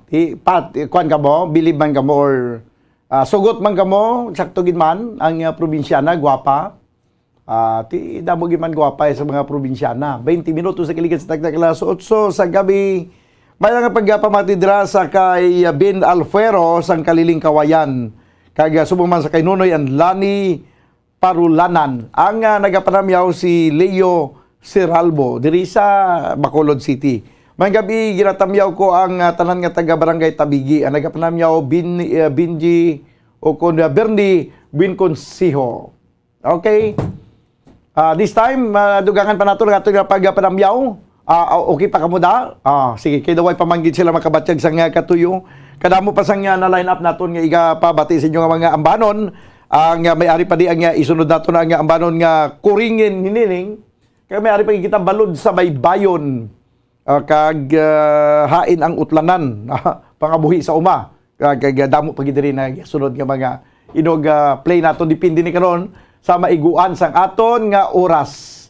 Ti, pat, kuwan ka mo, bilib man ka mo, or, ah, sugot man ka mo, sakto gid man, ang, ah, probinsyana, gwapa. Ah, ti, damo gid man gwapa sa mga probinsyana. Baynte minutos sa kalikan sa taktak alas otso sa gabi. May nga pagpamati dira sa kay, ah, Ben Alfuero sang Kaliling Kawayan. Kag, ah, subong man sa kay Nonoy and Lani Parulanan. Ang, ah, nagapanamyaw si Leo Seralbo diri sa Bacolod City. May gabi, ginatamyaw ko ang, ah, tanan nga taga Barangay Tabigi. Ang nagapanamyaw, Bin-, ah, Binji o kon, ah, Bernie Binconsiho. Okay? Ah, this time, ah, dugangan pa nato nga ato nga pagpanamyaw. Ah, ah, okay pa kamo da? Ah, sige, kay daw way pa man gid sila makabatyag sa nga katuyo. Kadamo pa sang, ah, na-line up naton nga iga pabati sa inyo nga mga ambanon. Ang, ah, may ari pa di ang, ah, isunod nato na nga ambanon nga kuringin ni Nining. Kay may ari pa kita balod sa baybayon. Ah, kag, ah, hain ang utlanan, pangabuhi sa uma. Kag, kag, ah, damo pa gid diri na sunod nga mga inog, ah, play naton depende ni karon sa maiguan sang aton nga oras.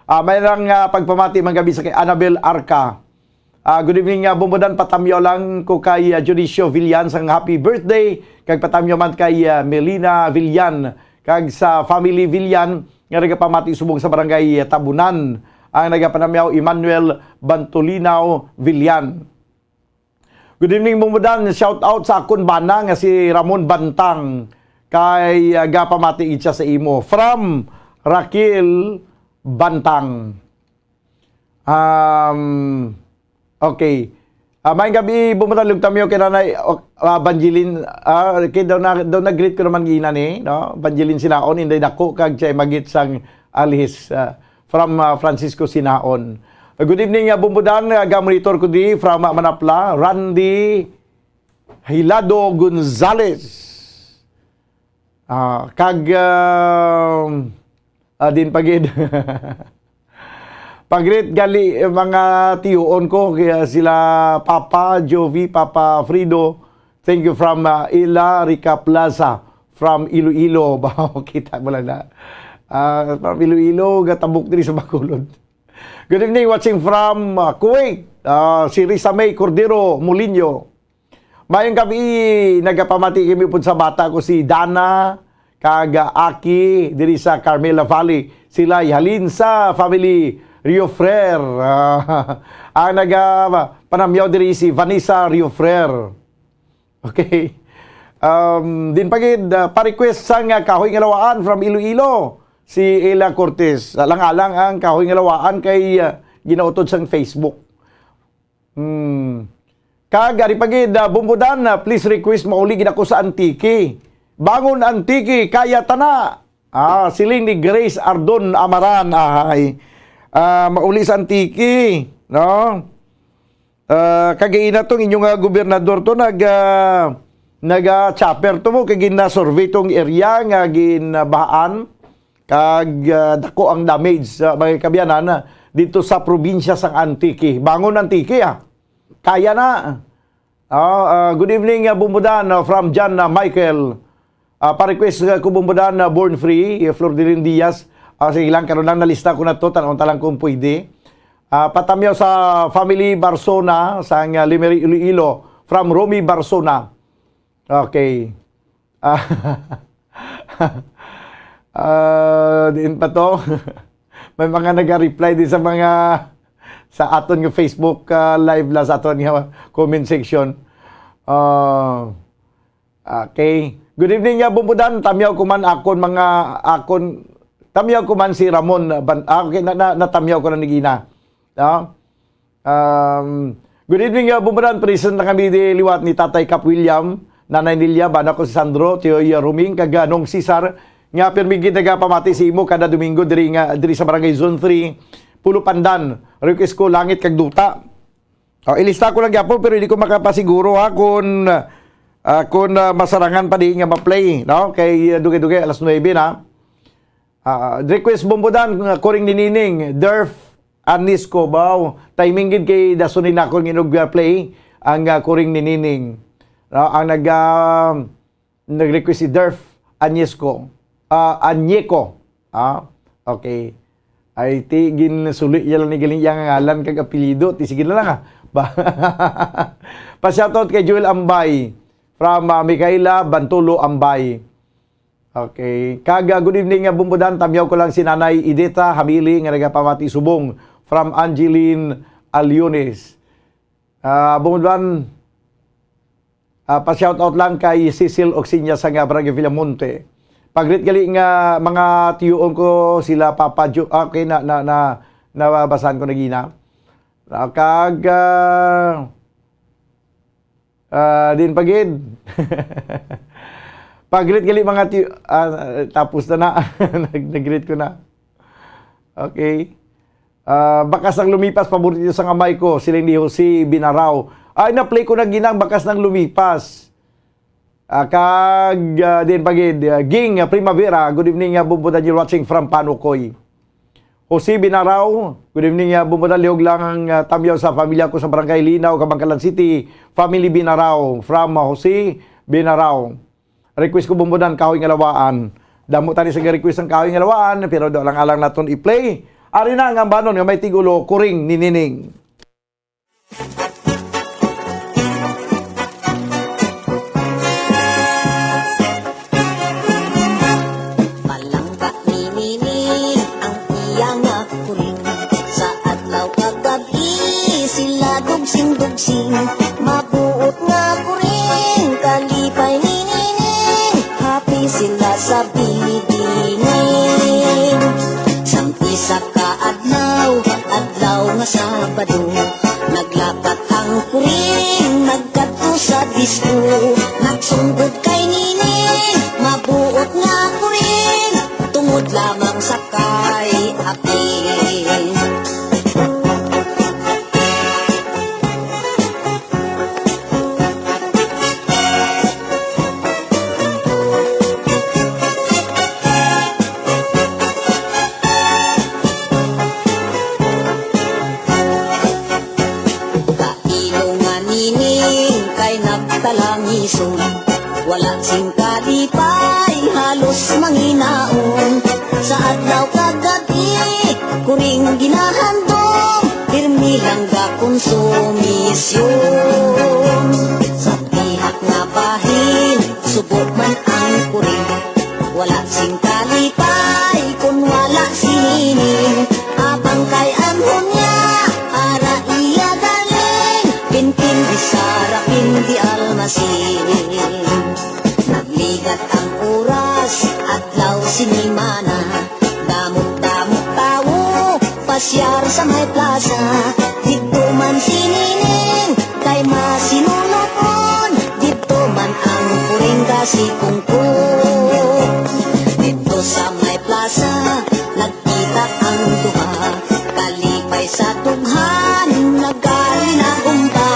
Ah, may lang, ah, pagpamati man gabi sa kay Annabel Arca. Ah, good evening, ah, Bumbudan, patamyaw lang ko kay, ah, Dionisio Villan sang happy birthday, kag patamyaw man kay, ah, Melina Villan, kag sa family Villan nga nagapamati subong sa barangay Tabunan. Ang nagapanamyaw, Emmanuel Bantolinaw Villan. Good evening, Bumbudan. Shout out sa akon bana nga si Ramon Bantang. Kay, ah, gapamati gid siya sa imo. From Raquel Bantang. Um, okay. Ah, maayong gabi, Bumbudan, lugtamyo kay Nanay, o, ah, Banjilin, ah, kay daw na, daw na-greet ko naman gina ni, no? Banjilin Sinaon, Inday Dako, kag Chay Magit sang Alhis, ah, from, ah, Francisco Sinaon. Good evening, ah, Bumbudan. Ah, ga-monitor ko di from, ah, Manapla, Randy Hilado Gonzales. Ah, kag, ah, ah, din pa gid. Pagrit gali, eh, mga tiyoon ko, kaya sila Papa Jovi, Papa Frido. Thank you from, ah, Ila Rica Plaza, from Iloilo. Ba, kita mo lang na. Ah, from Iloilo, gatabok diri sa Bacolod. Good evening, watching from, ah, Kuwait. Ah, si Risa May Cordero Molinho. Mayong gabi, nagapamati kami pud sa bata ko si Dana, kag, ah, Aki, diri sa Carmela Valley. Sila halin sa family Rio Frer. Ah, ang naga, panamyaw diri si Vanessa Rio Frer. Okay. Um, din pa gid, ah, pa-request sang, ah, Kahoy nga Lawaan from Iloilo, si Ella Cortez. Alang-alang ang Kahoy nga Lawaan kay, ah, ginautod sang Facebook. Hmm. Kag ari pa gid, ah, Bumbudan, ah, please request, mauli gid ako sa Antique. Bangon Antique, kaya tana. Ah, siling ni Grace Ardon Amaran, ahay. Ah, mauli sa Antique, no? Ah, kag ina tong inyo nga gobernador to nag, ah, naga-chopper to mo kay gina-survey tong area nga ginbahaan. Kag, ah, dako ang damage sa mga kaabyanan, ah, dito sa probinsya sang Antique. Bangon Antique, ah. Kaya na. Ah, ah, good evening, ah, Bumbudan, ah, from John, ah, Michael. Ah, pa-request, ah, ko Bumbudan, ah, Born Free, ah, Flor Delen Diaz. Ah, sige lang, karon lang nalista ko na to, tan-on ta lang kung pwede. Ah, patamyaw sa family Barsona, sa, ah, Lemery, Iloilo, from Romy Barsona. Okay. Ah, ah, diin pa to? May mga naga-reply din sa mga, sa aton nga Facebook, ah, live la, sa aton nga comment section. Ah, okay. Good evening, ya, Bumbudan. Tamyaw ko man akon mga, akon, tamyaw ko man si Ramon Ban-, ah, okay, na, na, natamyaw ko na ni Gina. Ah, Um, good evening, uh, Bumbudan. Present na kami di liwat ni Tatay Cap William, Nanay Nelia, bana ko si Sandro, Tiyoy, uh, Ruming, kag, uh, Nong Cesar, nga pirmi gid nagapamati sa imo kada Domingo diri nga, diri sa Barangay Zone three, Pulo Pandan. Request ko, Langit kag Duta. Oh, ilista ko lang gyapon, pero hindi ko makapasiguro, ha, kung, uh, kung, uh, masarangan pa di nga ma-play, no? Kay, uh, dugay-dugay, alas nuebe na. Ah, request Bumbudan, uh, Kuring ni Nining, Derf Anisco. Baw, timing gid kay dason ni nako nga inog, uh, play ang, uh, Kuring ni Nining. No, ang nag, ah, nag-request si Derf Anisco. Ah, Anyeko. Ah, okay. Ay, ti, ginsuli niya lang ni galing iyang ngalan kag apelyido. Ti, sige na lang, ah. Ba-, pa-shoutout kay Joel Ambay from, ah, Micaela Bantulo Ambay. Okay. Kag, ah, good evening, ah, Bumbudan. Tamyaw ko lang si Nanay Edita Hamili nga nagapamati subong from Angeline Aliones. Ah, Bumbudan, ah, pa-shoutout lang kay Cecil Oxiña sa nga Barangay Villamonte. Pag-greet gali nga mga tiyuon ko sila Papa Jo-, ah, okay, na, na, na, nababasahan ko na gina. Ah, kag, ah, ah, din pagid. Pag-greet gali mga tiyo-, ah, tapos na na. Nag-, nag-greet ko na. Okay. Ah, Bakas ng Lumipas, paborito sa nga amay ko, siling ni Jose Binaraw. Ay, na-play ko na ginang Bakas ng Lumipas. Ah, kag, ah, din pagid, ah, Ging, ah, Primavera, good evening, ah, Bumbo Daniel watching from Panukoy. Jose Binaraw, good evening, ah, Bumbo Daniel, lihog lang ang, ah, tamyaw sa pamilya ko sa Barangay Linaw, Kabankalan City, family Binaraw, from, ah, Jose Binaraw. Request ko, Bumbudan, Kahoy nga Lawaan. Damo tani sa request ang Kahoy nga Lawaan, pero do lang alang naton i-play. Ari na ang ambanon nga may tigulo, Kuring ni Nining. Palangga ni Nining ang iya nga kuring. Sa adlaw kag gab-i sila dugsing-dugsing. Mabuot nga kuring, kalipay ni Nining. Happy sila sa bidingin. Sang isa ka adlaw, adlaw nga Sabado, naglakat ang kuring, nagkadto sa disko. Nagsunggod kay Nining, mabuot nga kuring, tungod lamang sa kay Akin. Kailo nga Nining kay nagtalangison, wala sing kalipay, halos manghinaon. Sa adlaw kag gab-i, kuring ginahandom, pirmi lang gakonsumisyon. Sa pihak nga bahin, subo man ang kuring. Wala sing kalipay kun wala si Nining. Abang kay anhon niya, ara iya galing. Pinpin di Sara, pin di Almasin. Nagligat ang oras, adlaw, sinimana. Damo-damo tawo, pasyar sa may plaza. Didto man si Nining, kay masinulopon. Didto man ang kuring kasikungkot. Didto sa may plaza, nagkita ang duha. Kalipay sa dughan, nagkalinagumba.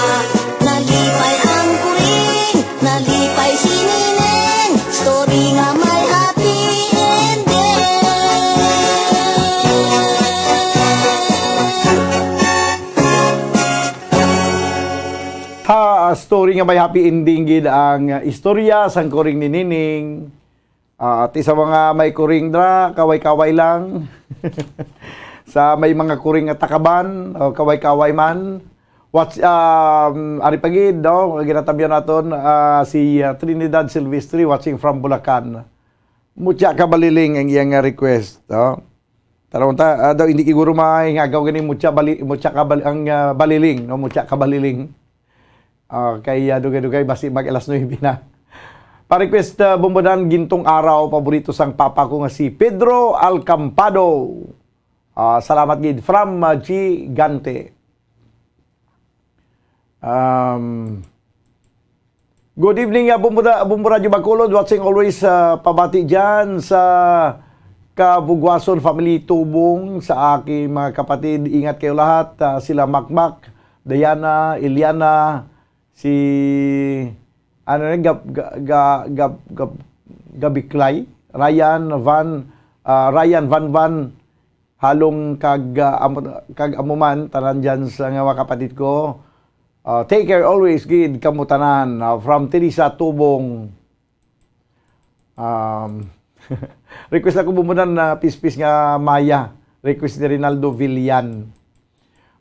Nalipay ang kuring, nalipay si Nining. Story nga may happy ending. Ha, story nga may happy ending gid ang, ah, istorya sang kuring ni Nining. Ah, ti sa mga may kuring dra, kaway-kaway lang. Sa may mga kuring nga takaban, o kaway-kaway man. What's, um, ari pa gid, no? Ginatamyan naton, ah, si, ah, Trinidad Silvestre watching from Bulacan. Mutya ka baliling ang iyang, ah, request, no? Tara unta, ah, daw hindi siguro maingagaw gani mutya bali-, mutya ka bal-, ang, ah, baliling, no? Mutya ka baliling. Ah, kay, ah, dugay-dugay, basi mag alas nuebe na. Pa-request, ah, Bumbudan, Gintong Araw, paborito sang papa ko nga si Pedro Alcampado. Ah, salamat gid. From, ah, Gigante. Um, good evening, ah, Bumbu-, Bumbu Radyo Bacolod, watching always, ah, pabati dyan sa Kabugwason family Tubong, sa aking mga kapatid. Ingat kayo lahat, ah, sila Makmak, Diana, Eliana, si, ano na, Gab-, Ga-, Ga-, Gab-, Gab-, Gabiklay, Ryan, Van, ah, Ryan, Van Van, Halong kag, ah, amo, kag amo man, tanan dyan sa nga mga kapatid ko. Ah, take care always, gid kamo tanan. Ah, from Teresa Tubong. Um, request ako, Bumbudan, na Pispis nga Maya. Request ni Rinaldo Villan.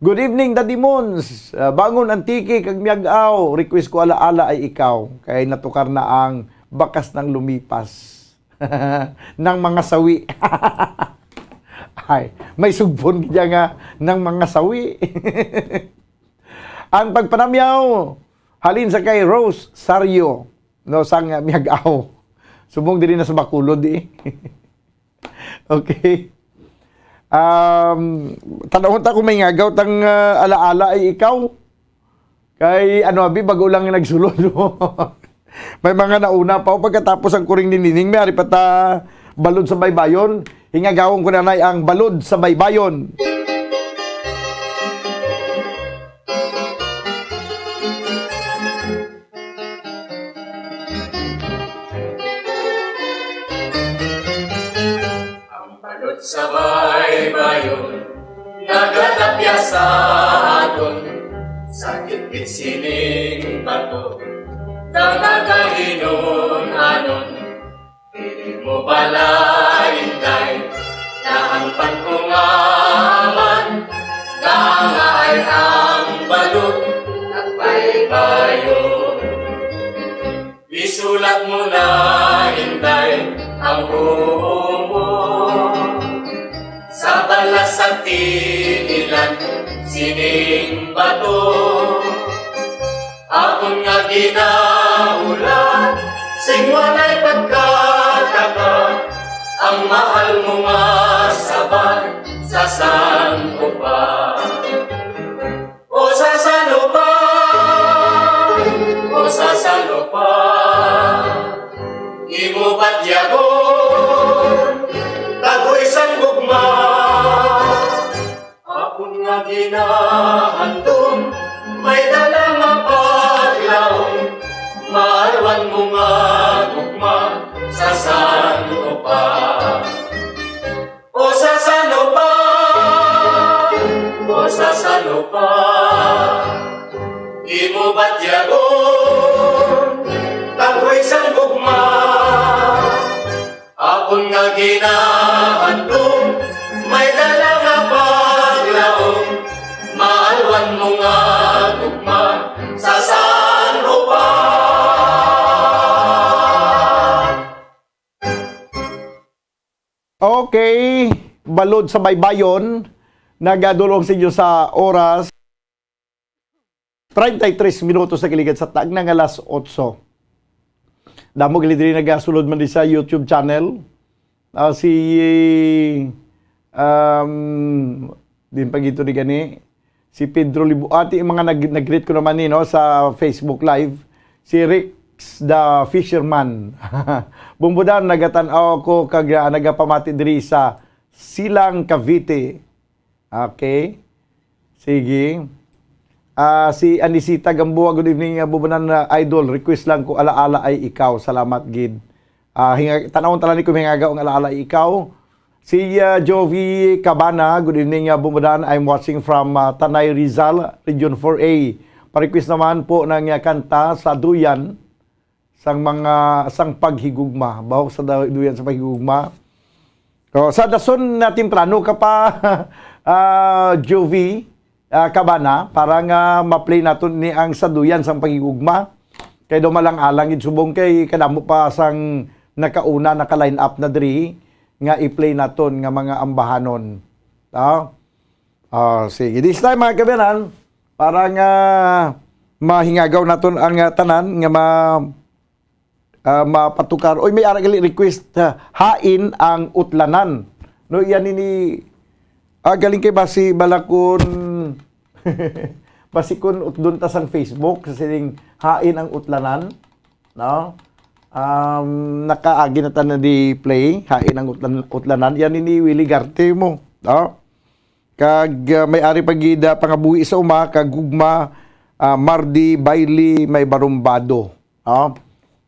Good evening, Daddy Mons. Ah, Bangon Antique kag Miag-aw. Request ko Alaala Ay Ikaw. Kay natukar na ang Bakas Nang Lumipas. Nang mga sawi. Ay, may sugpon gid nga nang mga sawi. Ang pagpanamyaw, halin sa kay Rose Sario, no, sang Miag-aw. Subong diri na sa Bacolod, eh. Okay. Um, tanawon ta kung may ngagaw tang, ah, Alaala Ay Ikaw. Kay ano, abi, bago lang nagsulod. May mga nauna pa. O, pagkatapos ang Kuring ni Nining, may ari pa ta Balod sa Baybayon. Hingagawon ko na nay ang Balod sa Baybayon. Ang balod sa baybayon nagatapya sa aton, sa kitbit sining bato nagagahinon-anon. Dili mo bala, Inday, na ang pagkungaman naangaay ang balod at baybayon. Isulat mo na, Inday, ang huo mo sa balas sa tiilan sining bato. Akon nga ginaulan, sing walay pagkataka, ang mahal mo nga sabay sa san-o pa. O sa san-o pa, o sa san-o pa, imo batyagon, tagoy sang gugma. Akon nga ginahandom, may dala nga paglaom, maalwan mo nga gugma sa san-o pa. O sa san-o pa, o sa san-o pa, imo batyagon, tagoy sang gugma. Akon nga ginahandom, may dala nga paglaom, maalwan mo nga gugma sa san-o pa. Okay, Balod sa Baybayon, nagadulong sa inyo sa oras. Treinta y tres minutos na kaligad sa tagna nga alas otso. Damo gali diri nagasulod man di sa YouTube channel. Ah, si, um, din pa gito di gani, si Pedro Libu-, ati yung mga nag-, nag-greet ko naman ni, no, sa Facebook Live, si Rex the Fisherman. Bumbudan, nagatan-aw ko kag, ah, nagapamati diri sa Silang, Cavite. Okay. Sige. Ah, si Anisita Gamboa, good evening, ah, Bubanan, ah, Idol. Request lang ko, Alaala Ay Ikaw. Salamat gid. Ah, hinga-, tanawon ta lang ni kung hingaga ang Alaala Ay Ikaw. Si, ah, Jovi Cabana, good evening, ah, Bubanan. I'm watching from, ah, Tanay, Rizal, Region four A. Pa-request naman po ng, ah, kanta sa Duyan. Sang mga, sang paghigugma, bahok sa daw-, duyan sa paghigugma. So, sa dason na temprano ka pa, ah, Juvie, ah, Cabana, para nga ma-play naton ni ang sa duyan sang paghigugma. Kay daw malang-alang gid subong kay kadamo pa sang nakauna, naka-line up na diri nga i-play naton nga mga ambahanon. Ta? Ah, sige. This time, mga kabanan, para nga mahingagaw naton ang, ah, tanan nga ma-, ah, mapatukar. Oy, may ara gali request, ah, Hain ang Utlanan. No, yan ini, ah, galing kay basi balakon, basi kun utdon ta sang Facebook, sa sining Hain ang Utlanan, no? Um, nakaagi na tanan di play, Hain ang Utlan-, Utlanan. Yan ini Willie Garte mo, no? Kag, ah, may ari pa gid, ah, pangabuhi sa uma, kag gugma, ah, Mardi, Bailey, may barumbado. Ah,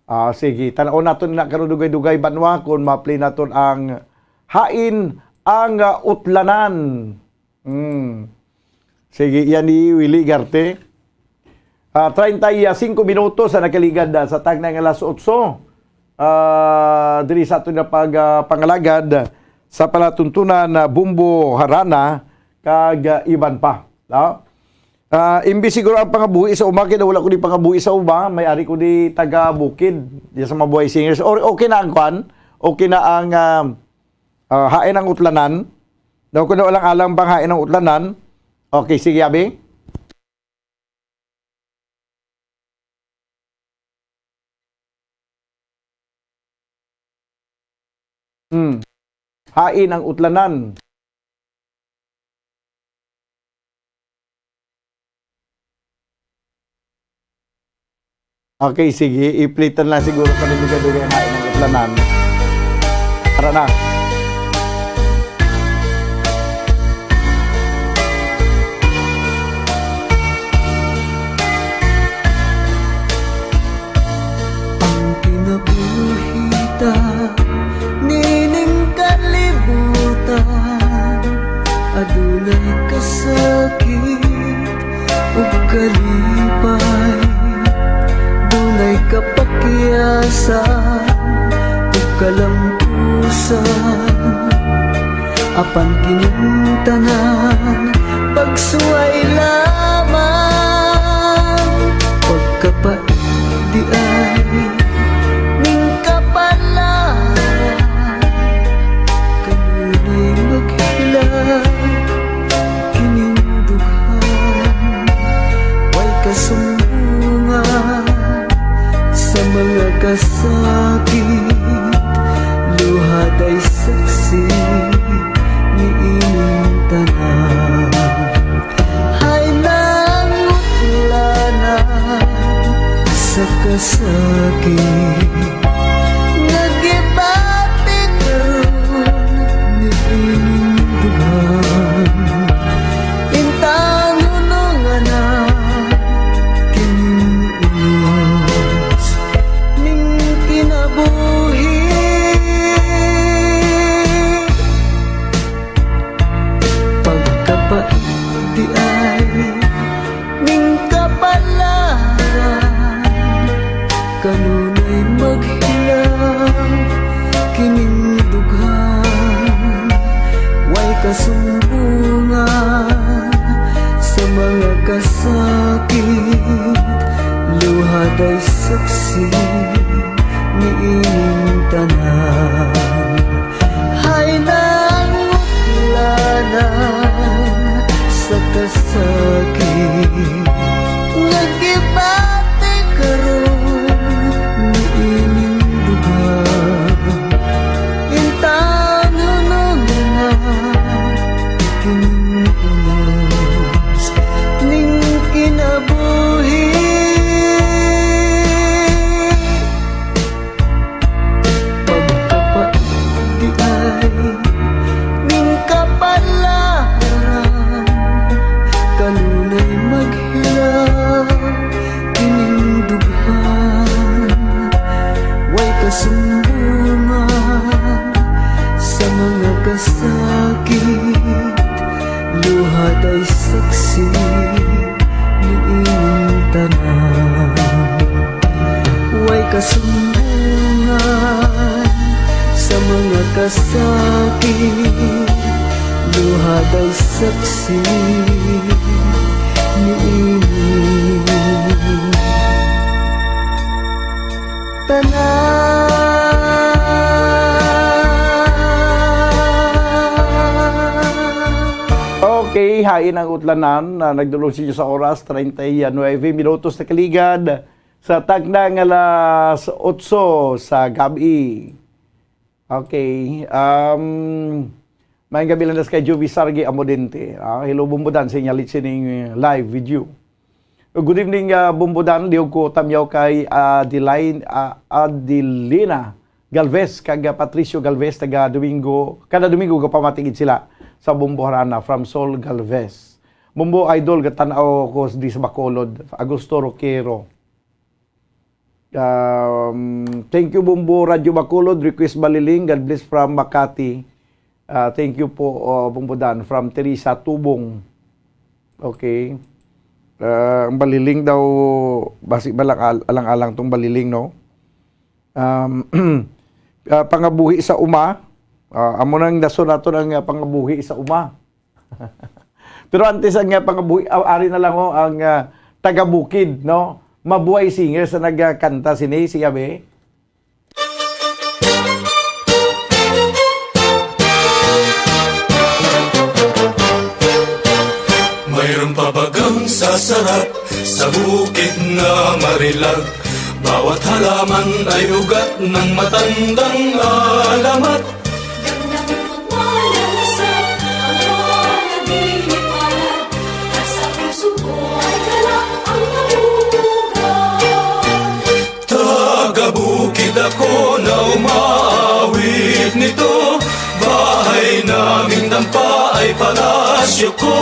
ah, sige, tan-aw naton na karon dugay-dugay banwa kung ma-play naton ang Hain ang, ah, Utlanan. Mm. Sige, yan ni Willie Garte. Ah, treinta y cinco minutos ang nakaligad, ah, sa tagna nga alas otso. Ah, diri sa aton nga pag, ah, pangalagad sa palatuntunan na Bumbo Harana kag, ah, iban pa. No? Ah, imbis siguro ang pangabuhi sa uma, kay wala ko di pangabuhi sa uma, may ari ko di taga bukid, di sa Mabuhay Singers. Or okay na ang kwan? Okay na ang, ah, ah, hain ang utlanan? Daw ko na alang-alang bang hain ang utlanan? Okay, sige, abi. Hmm. Hain ang utlanan. Okay, sige. Iplitan lang siguro ka ng dugay-dugay ang hain ang utlanan. Tara na. Ang kinabuhi ta nining kalibutan, adunay kasakit ug kalipay, dunay kapakyasan ug kalampusan. Apan kining tanan, pagsuway lamang, pagkapait di ay ning kapalaran. Kanunay maghilaw kining dughan, way kasumbungan sa mga kasakit, luha day saksi niining tanan. Hay nangutlanan sa kasakit nga gibati karon niining dughan. Intawon nga na kining unos ning kinabuhi. Pagkapait di ay ning kapalaran, kanunay maghilaw kining dughan, way kasumbungan sa mga kasakit, luha day saksi niining tanan. Hay nangutlanan sa kasakit nga gibati karon niining dughan. Intawon na kining unos ning kinabuhi. Pagkapait di ay ning kapalaran, kanunay maghilaw kining dughan, way kasumbungan sa mga kasakit, luha day saksi niining tanan. Way kasumbungan sa mga kasakit, luha day saksi niini tanan. Okay, hain ang utlanan na nagdulong sa inyo sa oras, treinta y nueve minutos na kaligad sa takna nga alas otso sa gabi. Okay, um, maayong gabi lang kay Jovi Sargi Amodente. Ah, hello, Bombo Dan, sa inyong listening, uh, live video. Good evening, uh, Bombo Dan. Liog ko tamyaw kay Adeline, uh, Adelina Galvez kag, uh, Patricio Galvez, taga Domingo. Kada Domingo, gapamatigid sila sa Bombo Harana from Sol Galvez. Bombo Idol, gatan-aw ko di sa Bacolod. Agusto Roquero. Um, thank you, Bombo Radyo Bacolod. Request Baliling. God bless from Makati. Ah, thank you po, uh, Bombo Dan. From Teresa Tubong. Okay. Ah, ang Baliling daw, basi ba lang al-, alang-alang tong Baliling, no? Um, ah, pangabuhi sa uma. Ah, amo nang dason naton ang, ah, pangabuhi sa uma. Pero antes ang, ah, pangabuhi, ah, ari na lang, oh, ang, ah, taga-bukid, no? Mabuhay Singers ang nagkanta sini, si Abe. Mayroon pa bagang sasarap sa bukid na marilag? Bawat halaman ay ugat ng matandang alamat. Damdamin mo't malalasak ang panaginip palad, at sa puso ko ay galak ang nabubugat. Taga-bukid ako na umaawit nito. Bahay naming dampa ay palasyo ko.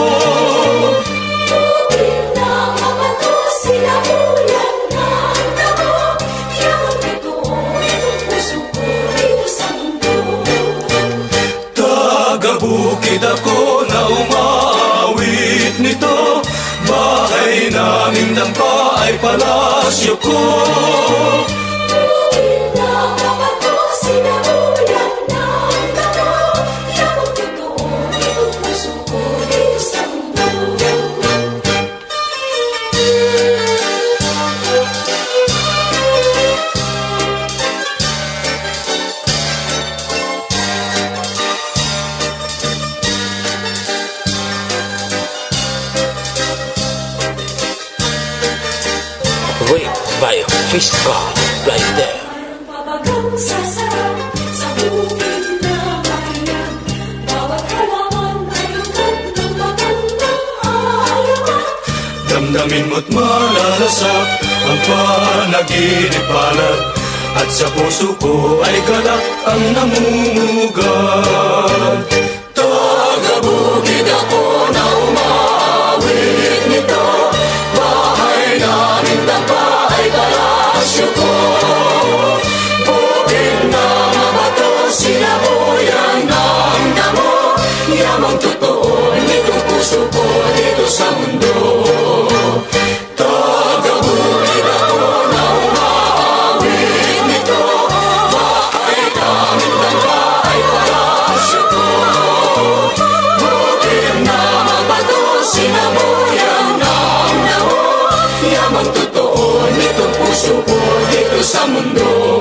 Tubig na mabato, sinabuyan ng damo. Yaman ito, itong puso ko dito sa mundo. Taga-bukid ako na umaawit nito. Bahay naming dampa ay palasyo ko. Tubig na mabato, sinabuyan ng damo. Yaman ito, itong puso ko dito sa mundo. Wait by Fish God right there. Pabagang sasarap sa bukid na bayan. Bawat halaman ay ugat ng matandang alamat. Damdamin mo't malalasak ang panaginip palad, at sa puso ko ay galak ang namumugat. Taga-bukid ako na umawit nito. Bahay naming dampa ay palasyo ko. Bukid na mabato, sinabuyan ng damo. Yamang totoo nitong puso ko dito sa mundo. Taga-bukid ako na umaawit nito. Bahay naming dampa ay palasyo ko. Bukid na mabato, sinabuyan ng damo. Yamang totoo nitong puso ko dito sa mundo.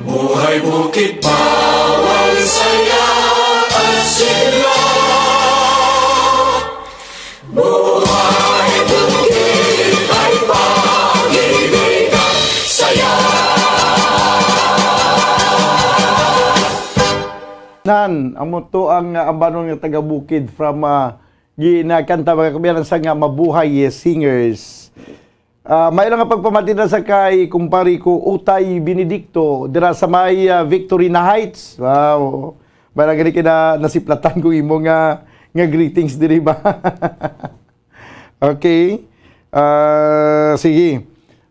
Buhay bukid, bawal saya at sigla. Buhay bukid ay pag-ibig at saya. Nan, amo to ang, ah, ambanon nga taga-bukid from, ah, ginakanta, mga kabayan, sa nga Mabuhay Singers. Ah, may lang nga pagpamati na sa kay kumpari ko, Utay Benedicto, dira sa may, ah, Victorina Heights. Wow. May lang gani kina nasiplatan ko imo nga, nga greetings diri ba? Okay. Ah, sige.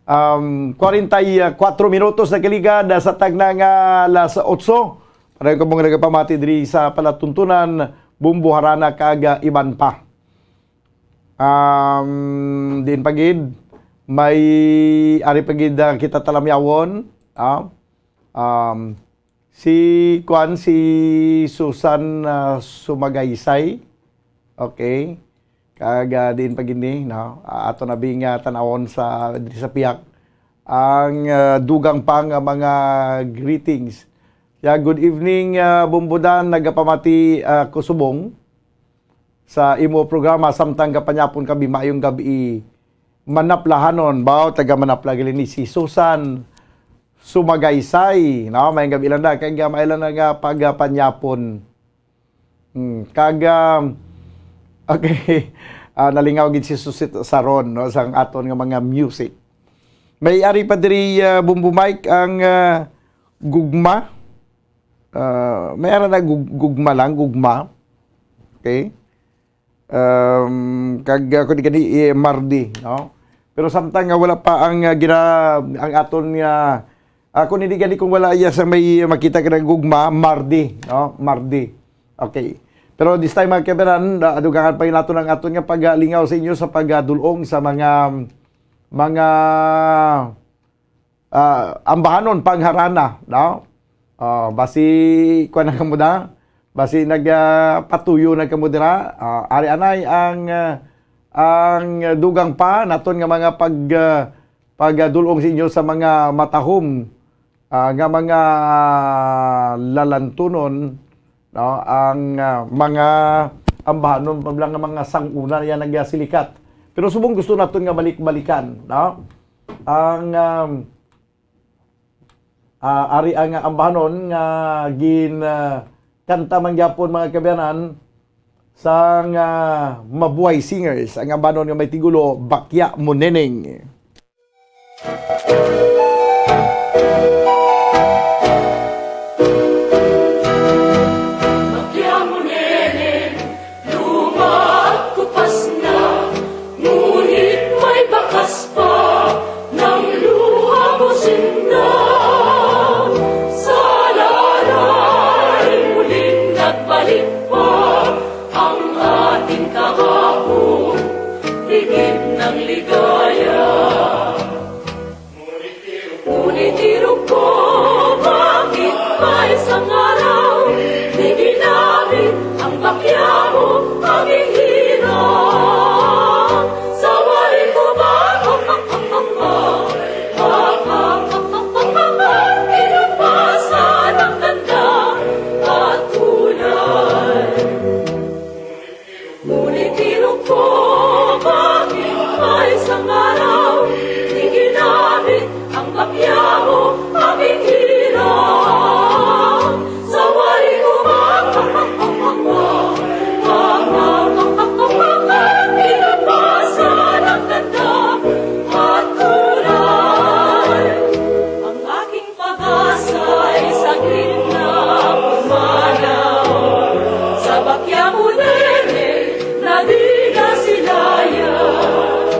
Um, kwarenta y kuwatro minutos na kaligad sa tagna nga alas otso. Para ko mong nagapamati diri sa palatuntunan, Bumbo, Harana, kag, ah, iban pa. Um, diin pa gid, may ari pa gid, ah, kita talamyawon, ah. Um, si kuan, si Susan, ah, Sumagaysay. Okay. Kag, ah, diin pa gid ni, no? Ah, ato na bing, ah, tan-awon sa, diri sa pihak ang, ah, dugang pa nga mga greetings. Yeah, good evening, ah, Bumbudan, nagapamati, ah, ko subong sa imo programa, samtang gapanyapon kami, maayong gab-i, Manaplahanon, baw, taga Manapla gali ni si Susan Sumagaysay, no? Maayong gab-i lang da, kag, ah, maay lang nga pagpanyapon. Hmm, kag, ah, okay, ah, nalingaw gid si Susit Saron, no, sang aton nga mga music. May ari pa diri, ah, Bumbo Mike, ang, ah, gugma. Ah, may ara na gug-, gugma lang, gugma. Okay? Um, kag, ah, kung di gani, eh, Mardi, no? Pero samtang nga wala pa ang, ah, gina-, ang aton nga, ah, kung hindi gani, kung wala iya sa may makita ka na gugma, Mardi, no? Mardi. Okay. Pero this time, mga kabayan, ah, adugangan pa yun nato ang aton nga paglingaw sa inyo sa pagdulong sa mga, mga ah, ambahanon, pangharana, no? Ah, basi, kuwan na kamo na, Basi nag, ah, patuyo na kamo dira. Ah, ari anay ang, ah, ang dugang pa naton nga mga pag, ah, pagdul-ong sa inyo sa mga matahom, ah, nga mga lalantunon, no? Ang, ah, mga ambahanon pa lang nga mga sang-una yan nagasilikat. Pero subong gusto naton nga balik-balikan, no? Ang, um, ah, ari ang ambahanon nga gin, ah, kanta man gyapon, mga kaabyanan, sang, ah, Mabuhay Singers, ang ambahanon nga may titulo, Bakya Mo Neneng. Bakya mo, neneng, luma at kupas na, ngunit may bakas pa ng luha mo, sinda. Sa lalay, muling nagbalik pa ang ating kahapon, tigib ng ligaya. Ngunit tirok ko, bakit may isang araw di ginamit ang bakya mo, aking hirap? Sa wari ko ba, hirap pa sa nagtanda at kulay? Ngunit tirok ko, bakit may isang araw di ginamit ang bakya mo, aking hirap? Sa wari ko ba, pinapasa ng ganda at kulay? Ang aking pag-asa'y saglit na pumanaw sa bakya mo, nene, na di na silayan.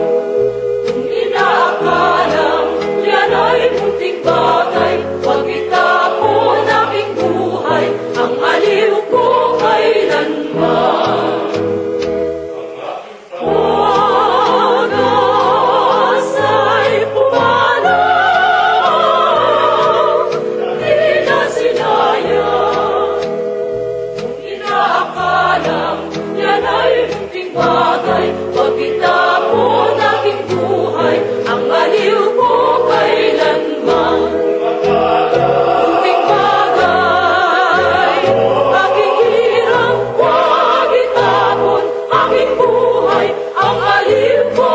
Kung inaakalang yan ay munting bagay, huwag itapon aking buhay, ang aliw ko kailanman. Pag-asa'y pumanaw, di na silayan. Kung inaakalang yan ay munting bagay, huwag itapon aking buhay, ang aliw ko kailanman. Munting bagay, aking hirap, huwag itapon aking buhay, ang aliw ko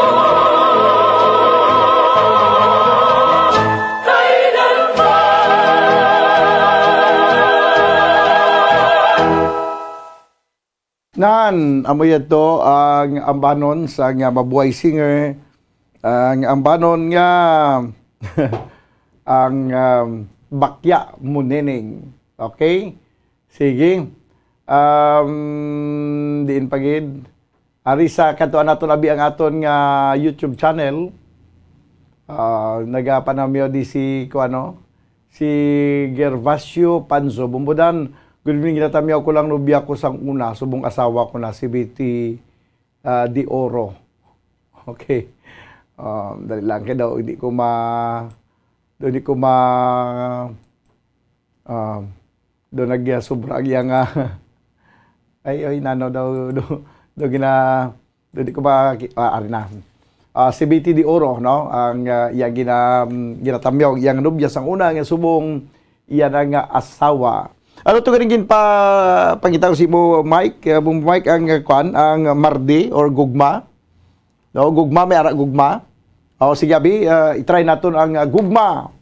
kailanman. Nan, amo yadto ang ambanon sa nga Mabuhay Singer, ang ambanon nga ang, um, Bakya Mo Neneng. Okay? Sige. Um, diin pa gid? Ari sa kantuan naton, abi, ang aton nga YouTube channel. Ah, nagapanamyaw di si, kuano, si Gervasio Panzo Bumbudan. Good evening, ginatamyaw ko lang, nobya ko sang una, subong asawa ko na, si Betty, ah, De Oro. Okay. Ah, dali lang kay daw, hindi ko ma-, daw hindi ko ma-, ah, daw nagyasubra ang iya nga, ay, ay, nano daw, daw, daw gina-, daw di ko ba, ah, ari na. Ah, si Betty De Oro, no? Ang, ah, iya gina-, ginatamyaw, iyang nobya sang una, nga subong iya na nga asawa. Ano to ganing ginpa-, pangita ko si mo, Mike? Ah, mo, Mike, ang, ah, kwan, ang mardi or gugma? No, gugma, may ara gugma. O, sige, abi, ah, i-try naton ang, ah, gugma.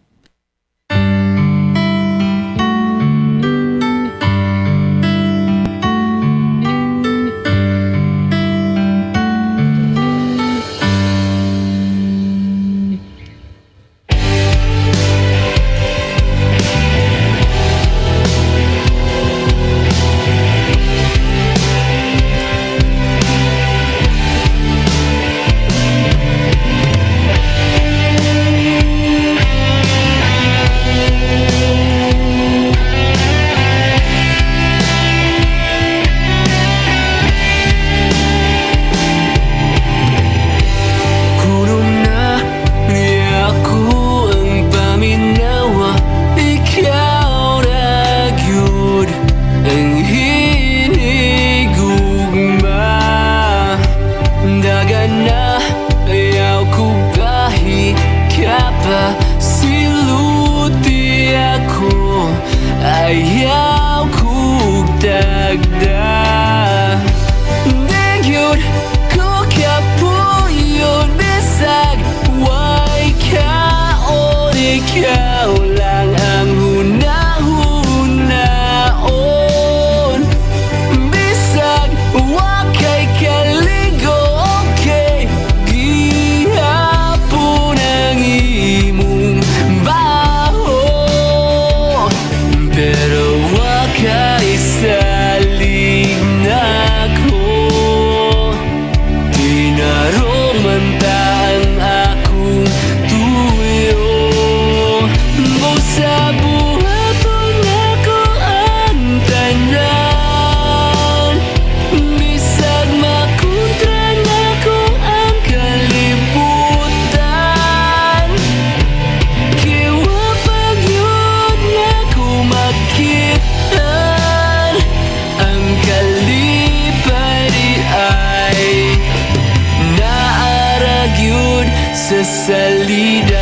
Sa salida.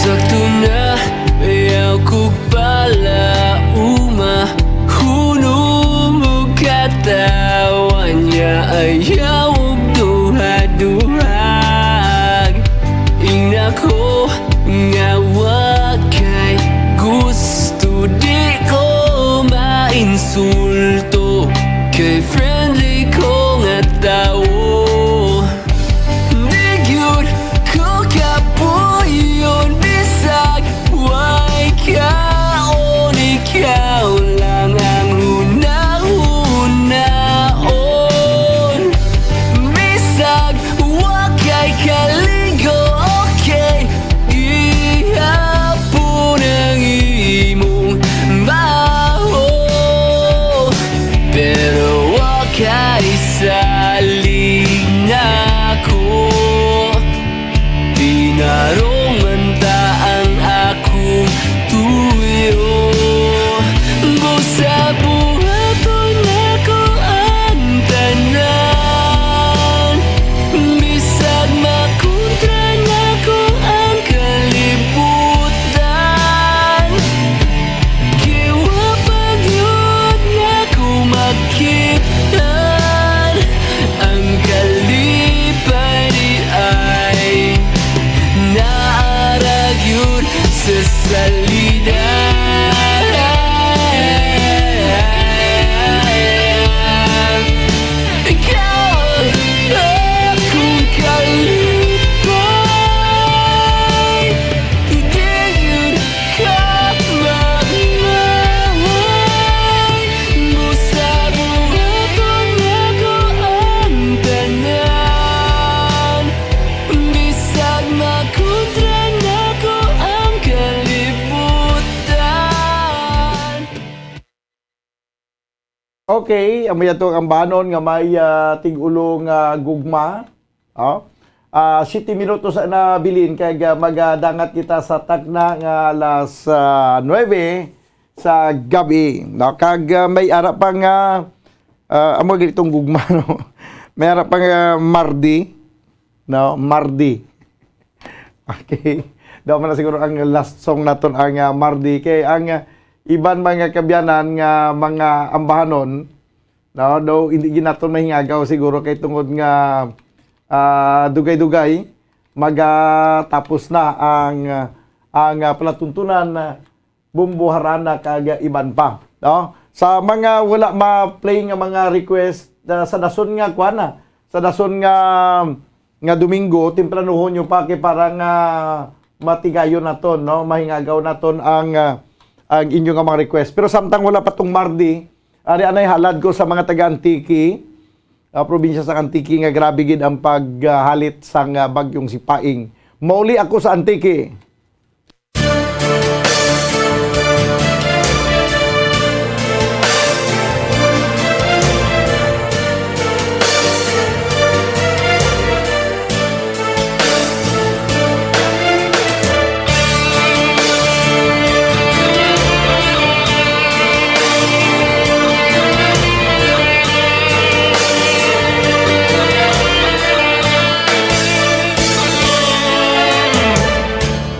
Sakto na, ayaw ko pala uma. Hunom og katawan niya, ayaw og duha-duhag. Ingna ko nga wa kay gusto, di ko mainsulto, kay friendly ko nga tawo. Di gyud ko kapuyon, bisag way kaon, ikaw lang ang hunahunaon. Bisag wa kay kaligo, okay, gihapon ang imong baho. Pero wa kay saling nako. Tinarong man ta ang akong tuyo. Busa buhaton nako ang tanan. Bisag makontra nako ang kalibutan, kay wa pa gyud nako makit-an ang kalipay. Di ay naara gyud sa salida. Ikaw akong kalipay. Di gyud ka mamahal. Busa buhaton nako ang tanan. Bisag makontra nako ang kalibutan. Okay, amo yato ang ambahanon nga may, ah, tig-ulo nga gugma. Oh. Ah, siyete minutos na, bilin, kay, ah, magadangat kita sa takna nga alas, ah, nuebe sa gabi, no? Kag, ah, may ara pa nga, ah, amo gid itong gugma, no? May ara pa nga Mardi, no? Mardi. Okay. Daw man na siguro ang last song naton ang, ah, Mardi. Kay ang, ah, iban mga kabyanan nga mga ambahanon, no, daw hindi gid naton mahingagaw siguro kay tungod nga, ah, dugay-dugay magatapos na ang, ah, ang, ah, palatuntunan, ah, Bombo, Harana, kag iban pa, no? Sa mga wala ma-play nga mga request, ah, sa dason nga, kuwan na, sa dason nga, nga Domingo, tempranohon nyo pa kay para nga matigayon naton, no? Mahingagaw naton ang, ah, ang inyo nga mga request. Pero samtang wala pa tong Mardi, ari anay halad ko sa mga taga Antique, ah, probinsya sa Antique, nga grabe gid ang paghalit sang, ah, bagyong Sipaing. Mauli ako sa Antique.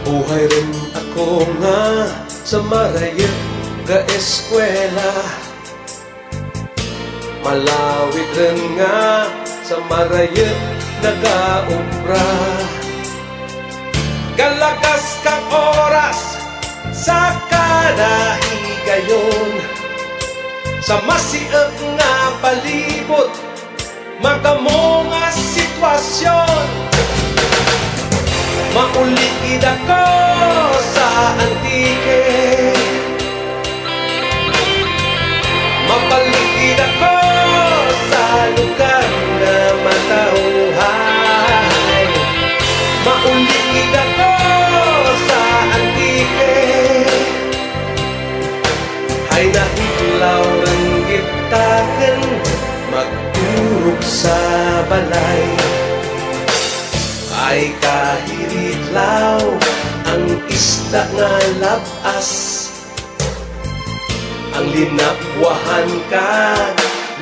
Buhay rin ako nga sa marayo ka eskwela. Malawit rin nga sa marayo nagaobra. Kalagas kang oras sa kalahigayon, sa masiog nga palibot, magamo nga sitwasyon. Mauli gid ako sa Antique. Mabalik gid ako sa lugar nga matawhay. Mauli gid ako sa Antique. Labas ang linakwahan ka,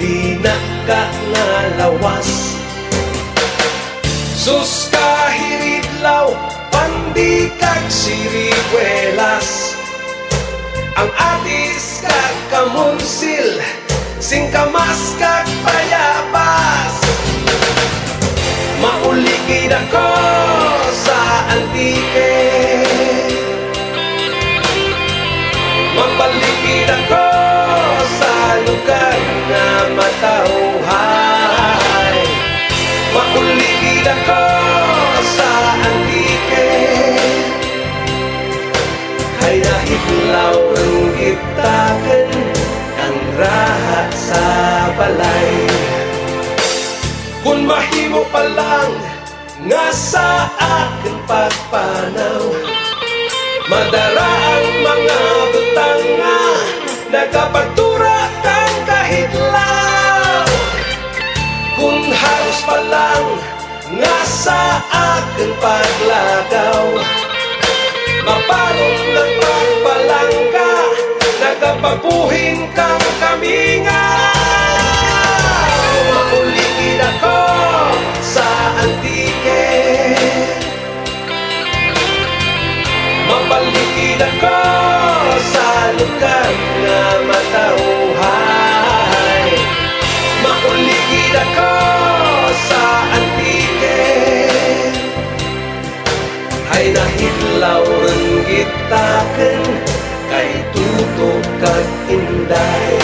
linaka nga lawas. Sus ka hiridlaw, pandi kag siriwelas. Ang atis kag kamunsil, singkamas kag bayabas. Mauli gid ako sa Antique. Mabalik gid ako sa lugar nga matawhay. Mauli gid ako sa Antique. Hay nahidlaw ang gitaken ang raha sa balay. Kun mahimo pa lang nga sa akon pagpanaw, madara ang mga butang nga nagapagtura kang kahidlaw. Kun haros pa lang nga sa akon paglakaw, maparong ang pagpalangga, nagapagbuhin kang kamingaw. Mauli gid ako sa Antique. Mabalik gid ako sa lugar nga matawhay. Mauli gid ako sa Antique. Hay nahidlaw ang gitaken kay tutok kag inday.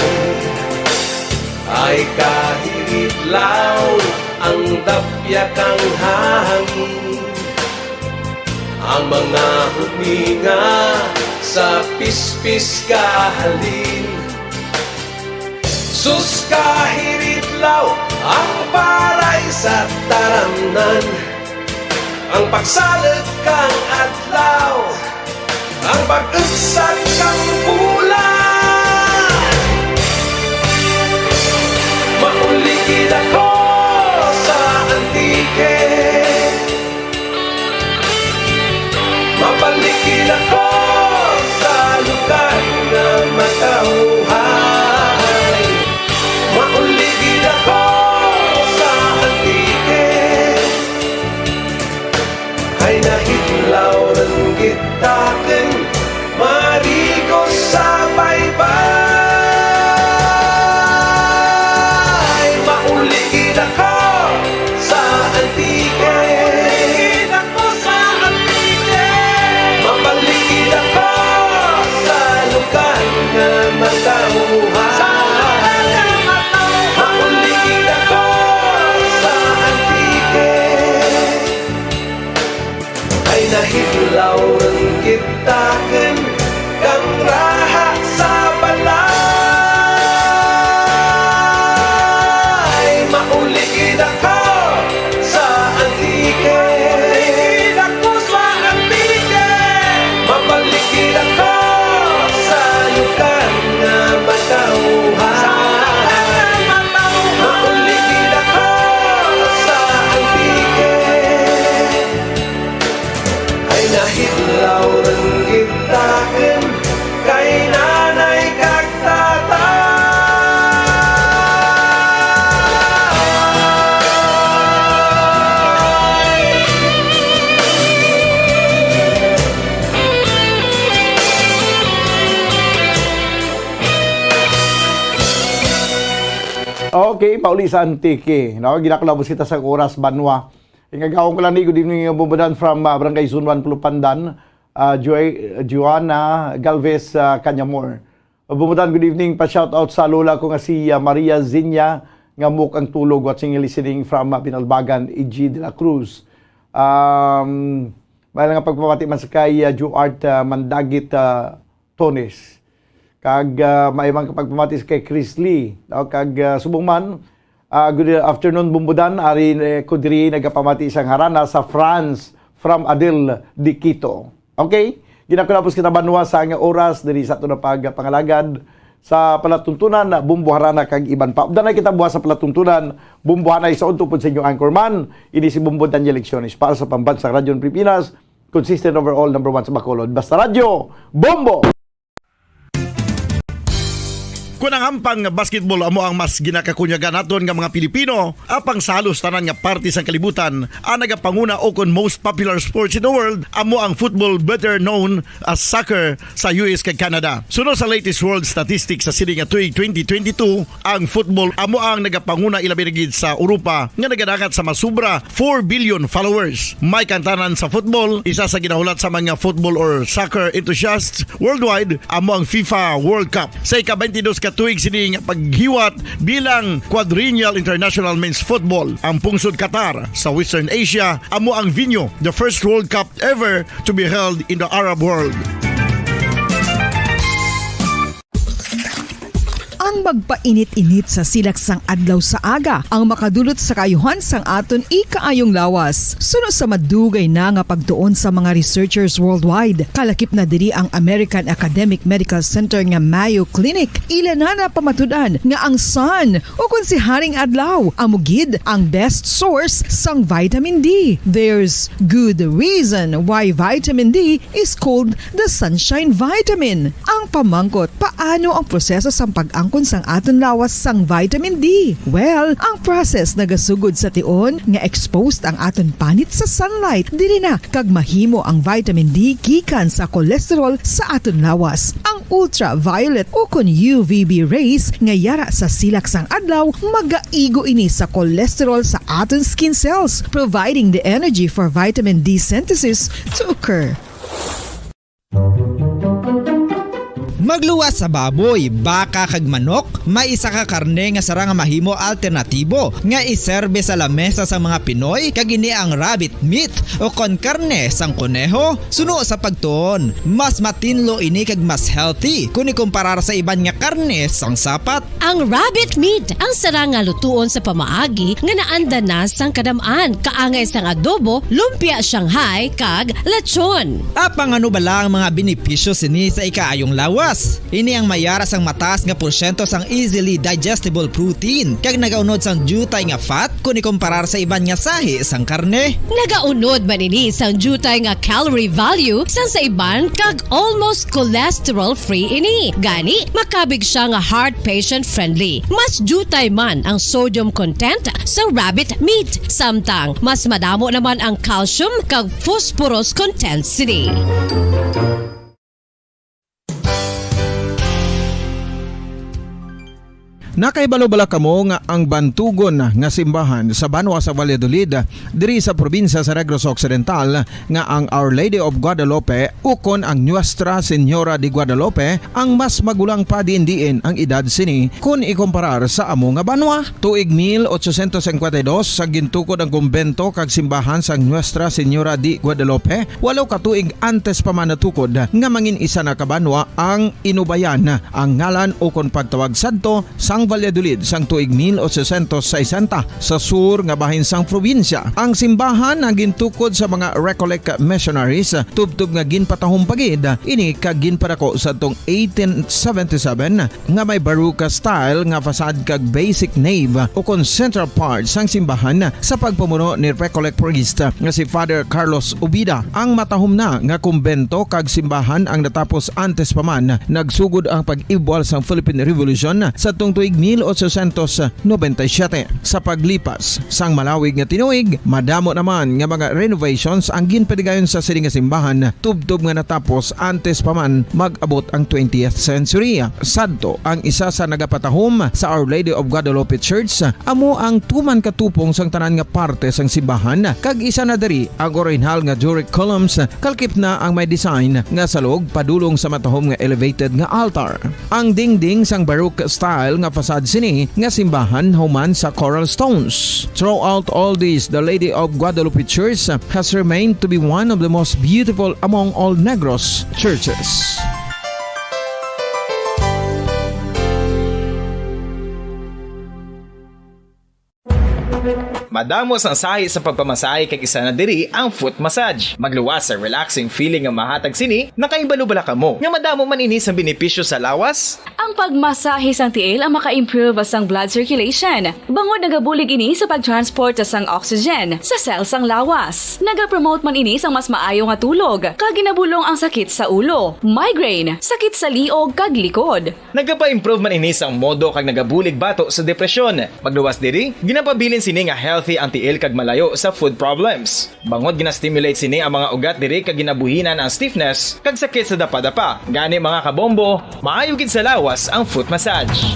Ay kahidlaw ang dapya kang hangin. Ang mga huminga sa pispis kahalin. Sus kahiridlaw ang paray sa taramnan. Ang pagsalog kang adlaw, ang pag-ugsat kang bulan. Mauli gid ako sa Antique. Mabalik gid ako sa lugar nga matawhay. Mauli gid ako sa Antique. Ay nahidlaw ang gitaken, marigos sa baybay. Mauli gid ako sa Antique. Mauli gid ako sa Antique. Mabalik gid ako sa lugar nga matawhay. Sa lugar nga matawhay. Mauli gid ako sa Antique. Ay nahidlaw ang gitaken kang raha sa balay. Mauli gid ako sa Antique. Mauli gid ako sa Antique. Mabalik gid ako sa lugar nga matawhay. Sa lugar nga matawhay. Mauli gid ako sa Antique. Ay nahidlaw ang gitaken kay nanay kag tatay. Okay, mauli sa Antique, no? Ginakulabos kita sa oras, banwa. Ingagawon ko lang ni, good evening, Bumbudan from, ah, Barangay Zone one, Pulupandan, ah, Joy-, Joanna Galvez, ah, Cañamor. Bumbudan, good evening. Pa-shoutout sa lola ko nga si, ah, Maria Zinya, nga muk ang tulog, watching and listening from, ah, Binalbagan, E G de la Cruz. Um, may nga pagpamati man sa kay, ah, Juart, ah, Mandagit, ah, Tones. Kag, ah, may man ka pagpamati sa kay Chris Lee, no? Kag, ah, subong man, ah, good afternoon, Bumbudan. Ari, eh, ko diri nagapamati sang harana sa France from Adel de Quito. Okay? Ginakulabos kita, banwa, sa nga oras diri sa aton nga pagpangalagad sa palatuntunan, Bumbo Harana kag iban pa. Updanay kita buwas sa palatuntunan, Bumbo Hanay, sa untupod sa inyo anchorman. Ini si Bumbo Daniel Lecciones para sa Pambansang Radyo ng Pilipinas, Consistent overall, number one sa Bacolod. Basta Radyo, Bombo! Kon ang hampang nga basketball amo ang mas ginakakunyagan naton nga mga Pilipino, apang sa halos tanan nga parte sang kalibutan, ang nagapanguna o kon most popular sports in the world amo ang football, better known as soccer, sa U S kag Canada. Suno sa latest world statistics sa sini nga tuig twenty twenty-two, ang football amo ang nagapanguna, ilabi na gid sa Europa nga nagadangat sa masubra four billion followers. May kantanan sa football, isa sa ginahulat sa mga football or soccer enthusiasts worldwide amo ang FIFA World Cup. Sa ika-twenty-dos ka tuig sini nga paghiwat bilang Quadrennial International Men's Football, ang pungsod Qatar sa Western Asia amo ang venue, the first World Cup ever to be held in the Arab world. Ang magpainit-init sa silak sang adlaw sa aga ang makadulot sa kaayuhan sang aton ikaayong lawas. Suno sa madugay na nga pagtuon sa mga researchers worldwide, kalakip na diri ang American Academic Medical Center nga Mayo Clinic. Ila na napamatud-an nga ang sun, o kon si Haring Adlaw, amo gid ang best source sang vitamin D. There's good reason why vitamin D is called the sunshine vitamin. Ang pamangkot, paano ang proseso sang pag-angkon sang aton lawas sang vitamin D? Well, ang process nagasugod sa tion nga exposed ang aton panit sa sunlight. Diri na kag mahimo ang vitamin D gikan sa cholesterol sa aton lawas. Ang ultraviolet o kon U V B rays nga yara sa silak sang adlaw magaigo ini sa cholesterol sa aton skin cells, providing the energy for vitamin D synthesis to occur. Magluwas sa baboy, baka kag manok, may isa ka karne nga sarang nga mahimo alternatibo nga iserbe sa lamesa sang mga Pinoy, kag ini ang rabbit meat o kon karne sang koneho. Suno sa pagtuon, mas matinlo ini kag mas healthy kon ikumparar sa iban nga karne sang sapat. Ang rabbit meat ang sarang nga lutuon sa pamaagi nga naanda na sang kadam-an, kaangay sang adobo, lumpia Shanghai, kag lechon. Apang ano bala ang mga benepisyo sini sa ikaayong lawas? Ini ang mayara sang mataas nga porsyento sang easily digestible protein kag nagaunod sang diutay nga fat kon ikumparar sa iban nga sahi sang karne. Nagaunod man ini sang diutay nga calorie value sang sa iban kag almost cholesterol-free ini. Gani, makabig siya nga heart patient-friendly. Mas diutay man ang sodium content sa rabbit meat, samtang mas madamo naman ang calcium kag phosphorus content sini. Nakahibalo bala kamo nga ang bantugon nga simbahan sa banwa sa Valladolid, diri sa probinsya sa Negros Occidental, nga ang Our Lady of Guadalupe ukon ang Nuestra Señora de Guadalupe ang mas magulang pa diin-diin ang edad sini kon ikumparar sa amo nga banwa? Tuig mil ochocientos cincuenta y dos, sa gintukod ang kumbento kag simbahan sang Nuestra Señora de Guadalupe, walo ka tuig antes pa man natukod nga mangin isa na ka banwa ang Inubayan, ang ngalan ukon pagtawag sadto sang Valladolid sang tuig mil ochocientos sesenta, sa sur nga bahin sang probinsya. Ang simbahan ang gintukod sa mga Recollect missionaries, tubtob nga ginpatahom pa gid ini kag ginpadako sadtong eighteen seventy-seven, nga may Baroque style nga facade kag basic nave ukon central part sang simbahan sa pagpamuno ni Recollect priest nga si Father Carlos Ubida. Ang matahom na nga kumbento kag simbahan ang natapos antes pa man nagsugod ang pag-ibwal sang Philippine Revolution sadtong tuig mil ochocientos noventa y siete. Sa paglipas sang malawig nga tinuig, madamo naman nga mga renovations ang ginpadigayon sa sini nga simbahan, tubtob nga natapos antes pa man mag-abot ang twentieth century. Sadto, ang isa sa nagapatahom sa Our Lady of Guadalupe Church amo ang tuman ka tupong sang tanan nga parte sang simbahan, kag isa na diri ang orihinal nga Doric columns, kalkip na ang may design nga salog padulong sa matahom nga elevated nga altar. Ang dingding sang Baroque style nga facade sini nga simbahan human sa coral stones. Throughout all this, the Lady of Guadalupe Church has remained to be one of the most beautiful among all Negros churches. Madamo sang sahi sa pagpamasahe kag isa na diri ang foot massage. Magluwas sa relaxing feeling nga mahatag sini. Nakahibalo bala kamo nga madamo man ini sang benepisyo sa lawas? Ang pagmasahe sang tiil ang maka-improve sang blood circulation, bangod nagabulig ini sa pag-transport sang oxygen sa cell sang lawas. Nagapromote man ini sang mas maayo nga tulog, kag ginabulong ang sakit sa ulo, migraine, sakit sa liog, kag likod. Nagapa-improve man ini sang modo kag nagabulig bato sa depresyon. Magluwas diri, ginapabilin sini nga healthy ang tiil kag malayo sa foot problems. Bangod gina-stimulate sini ang mga ugat diri kag ginabuhinan ang stiffness kag sakit sa dapadapa. Gani, mga kabombo, maayo gid sa lawas ang foot massage.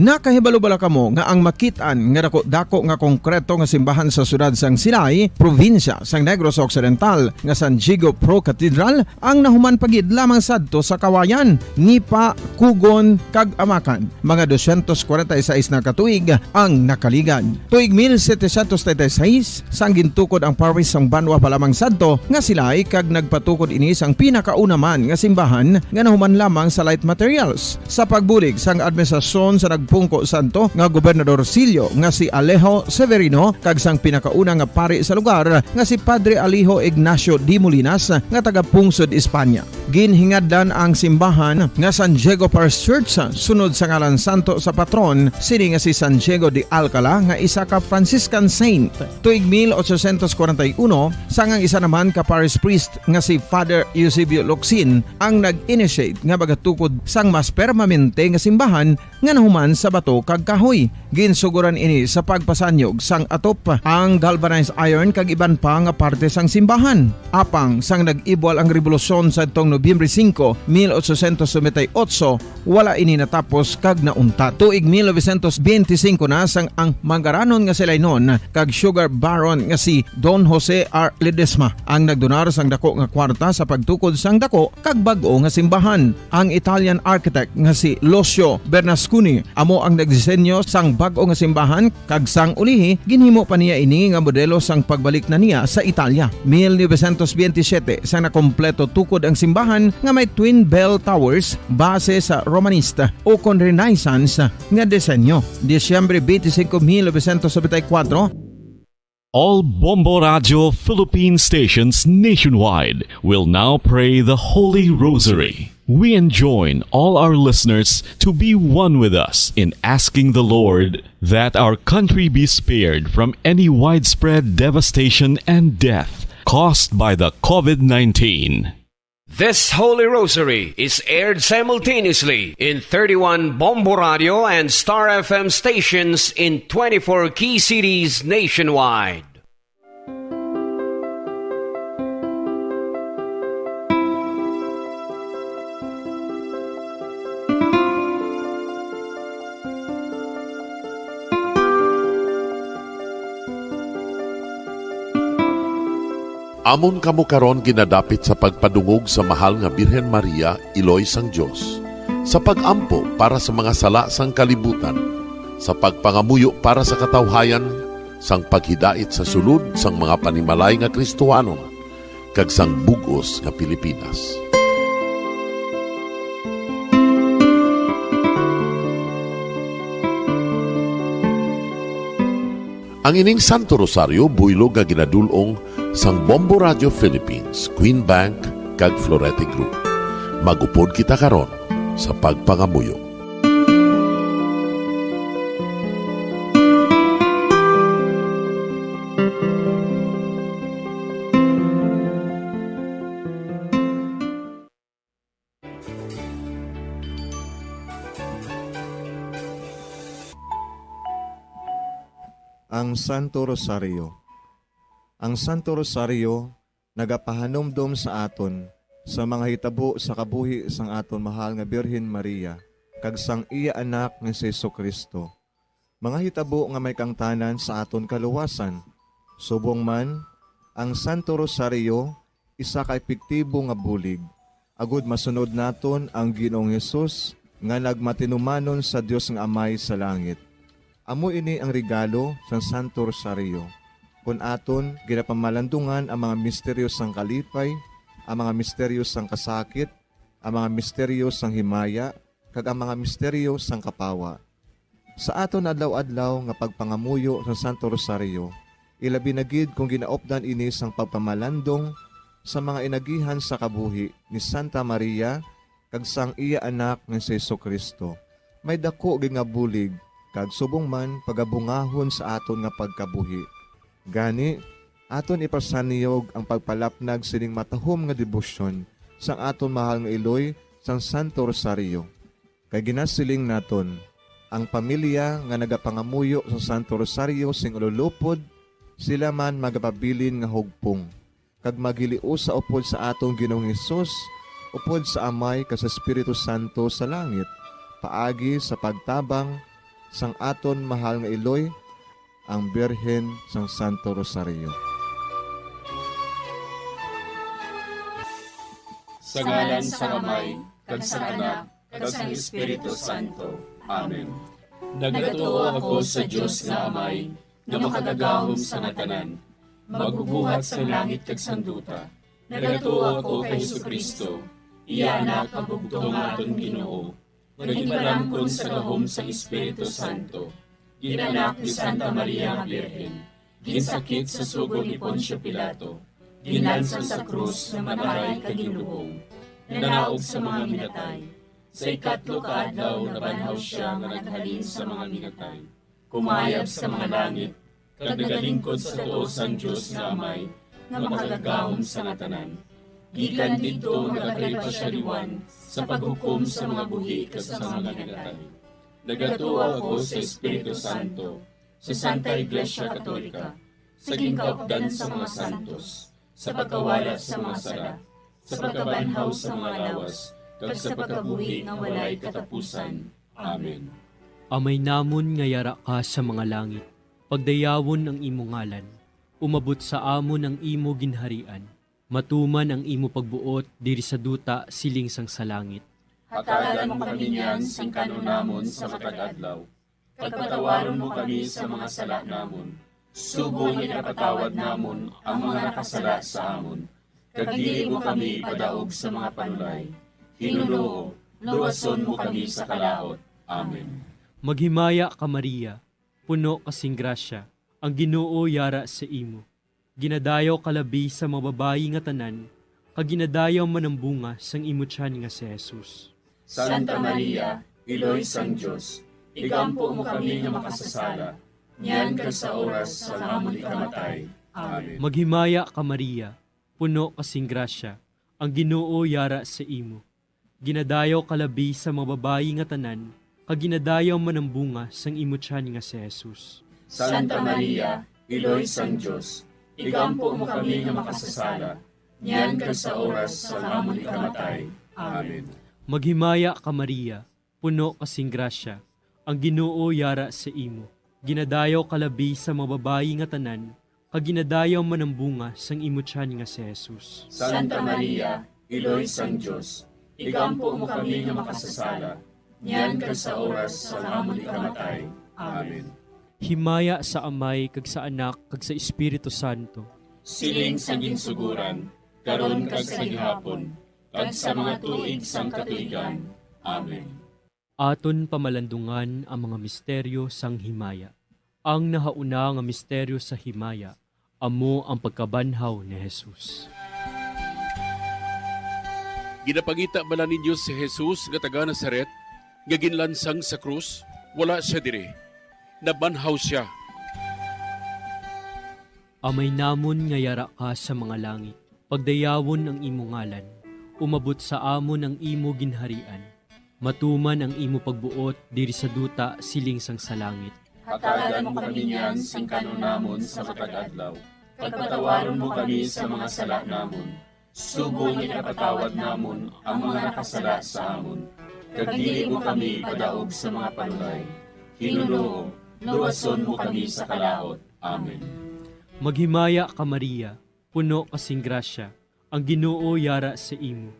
Nakahibalo bala kamo nga ang makit-an nga dako-dako nga konkreto nga simbahan sa siyudad sang Silay, probinsya sang Negros Occidental, nga San Diego Pro Cathedral, ang nahuman pa gid lamang sadto sa Kawayan, Nipa, Kugon, kag Amakan. Mga dosyentos kwarenta y seis na ka tuig ang nakaligad. Tuig mil setecientos treinta y seis, sang gintukod ang parish sang banwa pa lamang sadto nga Silay, kag nagpatukod ini sang pinakauna man nga simbahan nga nahuman lamang sa light materials. Sa pagbulig sang administrasyon sa nagpungko sadto nga gobernadorcillo nga si Alejo Severino kag sang pinakauna nga pari sa lugar nga si Padre Alejo Ignacio de Molinas nga taga-pungsod Espanya. Ginhingadlan ang simbahan nga San Diego Parish Church sunod sa ngalan santo sa patron sini nga si San Diego de Alcala, nga isa ka Franciscan saint. Tuig mil ochocientos kwarenta y uno, sang ang isa naman ka parish priest nga si Father Eusebio Locsin ang nag-initiate nga magatukod sang mas permanente nga simbahan nga nahuman sa bato kag kahoy. Ginsugoran ini sa pagpasanyog sang atop, ang galvanized iron kag iban pa nga parte sang simbahan. Apang sang nag-ibwal ang rebolusyon sadtong Nobyembre singko, mil ochocientos noventa y ocho, wala ini natapos kag nauntat. Tuig mil novecientos benti singko na, sang ang manggaranon nga si Lainon kag sugar baron nga si Don Jose R. Ledesma ang nagdonar sang dako nga kwarta sa pagtukod sang dako kag bag-o nga simbahan. Ang Italian architect nga si Lucio Bernasconi amo ang nagdisenyo sang bag-o nga simbahan, kag sang ulihi, ginhimo pa niya ini nga modelo sang pagbalik na niya sa Italia. Mil novecientos benti siyete, sang nakompleto tukod ang simbahan nga may twin bell towers base sa Romanista ukon Renaissance nga disenyo. Disyembre twenty-five, mil novecientos noventa y cuatro, All Bombo Radio Philippine stations nationwide will now pray the Holy Rosary. We enjoin all our listeners to be one with us in asking the Lord that our country be spared from any widespread devastation and death caused by the COVID nineteen. This Holy Rosary is aired simultaneously in thirty-one Bombo Radio and Star F M stations in twenty-four key cities nationwide. Amon kamo karon ginadapit sa pagpadungog sa Mahal nga Birhen Maria, Iloy sang Dios, sa pag-ampo para sa mga sala sang kalibutan, sa pagpangamuyo para sa katawhayan, sang paghidait sa sulod sang mga panimalay nga Kristohanon, kag sang bug-os nga Pilipinas. Ang ining Santo Rosario buylog nga ginadul-ong sang Bombo Radio Philippines, Queen Bank, kag Florete Group. Mag-upod kita karon sa pagpangamuyo. Ang Santo Rosario. Ang Santo Rosario nagapahanumdom sa aton sa mga hitabo sa kabuhi sang aton mahal nga Birhen Maria kag sang iya Anak nga si Jesu-Cristo, mga hitabo nga may kaangtanan sa aton kaluwasan. Subong man, ang Santo Rosario isa ka epektibo nga bulig agud masunod naton ang Ginoong Hesus nga nagmatinumanon sa Dios nga Amay sa langit. Amo ini ang regalo sang Santo Rosario, kon aton ginapamalandungan ang mga misteryo sang kalipay, ang mga misteryo sang kasakit, ang mga misteryo sang himaya, kag ang mga misteryo sang kapawa. Sa aton adlaw-adlaw nga pagpangamuyo sang Santo Rosario, ilabi na gid kon ginaupdan ini sang pagpamalandong sa mga inagihan sa kabuhi ni Santa Maria kag sang iya Anak nga si Jesu-Cristo, may daku gid nga bulig kag subong man pagabungahon sa aton nga pagkabuhi. Gani, aton ipasanyog ang pagpalapnag sining matahom nga debosyon sang aton mahal nga iloy sang Santo Rosario. Kay ginasiling naton, ang pamilya nga nagapangamuyo sa Santo Rosario sing ululupod, sila man magapabilin nga hugpong, kag maghiliusa upod sa aton Ginoong Hesus, upod sa Amay kag sa Espiritu Santo sa langit, paagi sa pagtabang sang aton mahal nga iloy, ang Birhen sang Santo Rosario. Sa ngalan sang Amay, kag sang Anak, kag sang Espiritu Santo. Amen. Nagatuo ako sa Dios nga Amay, nga makagagahom sa nga tanan, magbubuhat sang langit kag sang duta. Nagatuo ako kay Jesu-Cristo, iya Anak nga bugtong nga aton Ginoo, nga ginpalangkon sa gahom sang Espiritu Santo, gin-anak ni Santa Maria nga Birhen, ginsakit sa sugo ni Poncio Pilato, ginlansang sa krus nga mataray kag ginlubong, nanaog sa mga minatay. Sa ikatlo ka adlaw nabanhaw sia nga naghalin sa mga minatay, kumayab sa mga langit, kag nagalingkod sa tuo sang Dios nga Amay, nga makagagahom sa nga tanan. Gikan didto nagakalipas sia liwan sa paghukom sa mga buhi kag sa mga minatay. Nagatuo ako sa Espiritu Santo, sa Santa Iglesia Katolika, sa ginkaupdan sa mga santos, sa pagkawala sa mga sala, sa pagkabanhaw sa mga lawas, kag sa pagkabuhi nga walay katapusan. Amen. Amay namon nga yara ka sa mga langit, pagdayawon ang imo ngalan. Umabot sa amon ang imo ginharian. Matuman ang imo pagbuot diri sa duta siling sang sa langit. Hatagan mo kami niyan sing kan-on namon sa matag adlaw, kag patawaron mo kami sa mga sala namon, subong nga ginapatawad namon ang mga nakasala sa amon, kag dili mo kami ipadaog sa mga panulay. Hinunoo, luwason mo kami sa kalaut. Amen. Maghimaya ka, Maria, puno ka sing grasya, ang Ginoo yara sa imo. Ginadayaw ka labi sa mga babayi nga tanan, kag ginadayaw man ang bunga sang imo tiyan nga si Jesus. Santa Maria, Iloy sang Dios, igampo mo kami nga makasasala, niyan kag sa oras sang amon ikamatay. Amen. Maghimaya ka, Maria, puno ka sing grasya, ang Ginoo yara sa imo. Ginadayaw ka labi sa mga babayi nga tanan, kag ginadayaw man ang bunga sang imo tiyan nga si Jesus. Santa Maria, Iloy sang Dios, igampo mo kami nga makasasala, niyan kag sa oras sang amon ikamatay. Amen. Maghimaya ka, Maria, puno ka sing grasya, ang Ginoo yara sa imo. Ginadayaw ka labi sa mga babayi nga tanan, kag ginadayaw man ang bunga sang imo tiyan nga si Jesus. Santa Maria, Iloy sang Dios, igampo mo kami nga makasasala, niyan kag sa oras sang amon ikamatay. Amen. Himaya sa Amay, kag sa Anak, kag sa Espiritu Santo. Siling sa ginsugoran, karon kag sa gihapon, kag sa mga tuig sang katuigan. Amen. Aton pamalandungan ang mga misteryo sang himaya. Ang nahauna nga misteryo sa himaya amo ang pagkabanhaw ni Jesus. Ginapangita bala ninyo si Jesus nga taga Nazaret nga ginlansang sa krus? Wala sia diri. Nabanhaw sia. Amay namon nga yara ka sa mga langit, pagdayawon ang imo ngalan. Umabot sa amon ang imo ginharian. Matuman ang imo pagbuot diri sa duta siling sang sa langit. Hatagan mo kami niyan sing kan-on namon sa matag adlaw, kag patawaron mo kami sa mga sala namon, subong nga ginapatawad namon ang mga nakasala sa amon, kag dili mo kami ipadaog sa mga panulay. Hinunoo, luwason mo kami sa kalaut. Amen. Maghimaya ka, Maria, puno ka sing grasya, ang Ginoo yara sa imo.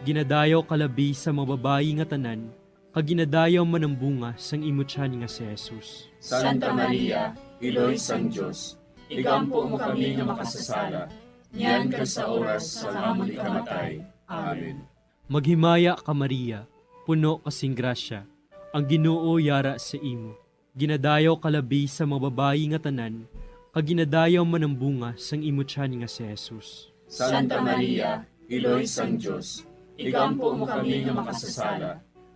Ginadayaw ka labi sa mga babayi nga tanan, kag ginadayaw man ang bunga sang imo tiyan nga si Jesus. Santa Maria, Iloy sang Dios, igampo mo kami nga makasasala, niyan kag sa oras sang amon ikamatay. Amen. Maghimaya ka, Maria, puno ka sing grasya, ang Ginoo yara sa imo. Ginadayaw ka labi sa mga babayi nga tanan, kag ginadayaw man ang bunga sang imo tiyan nga si Jesus. Santa Maria, Iloy sang Dios, igampo mo kami nga makasasala,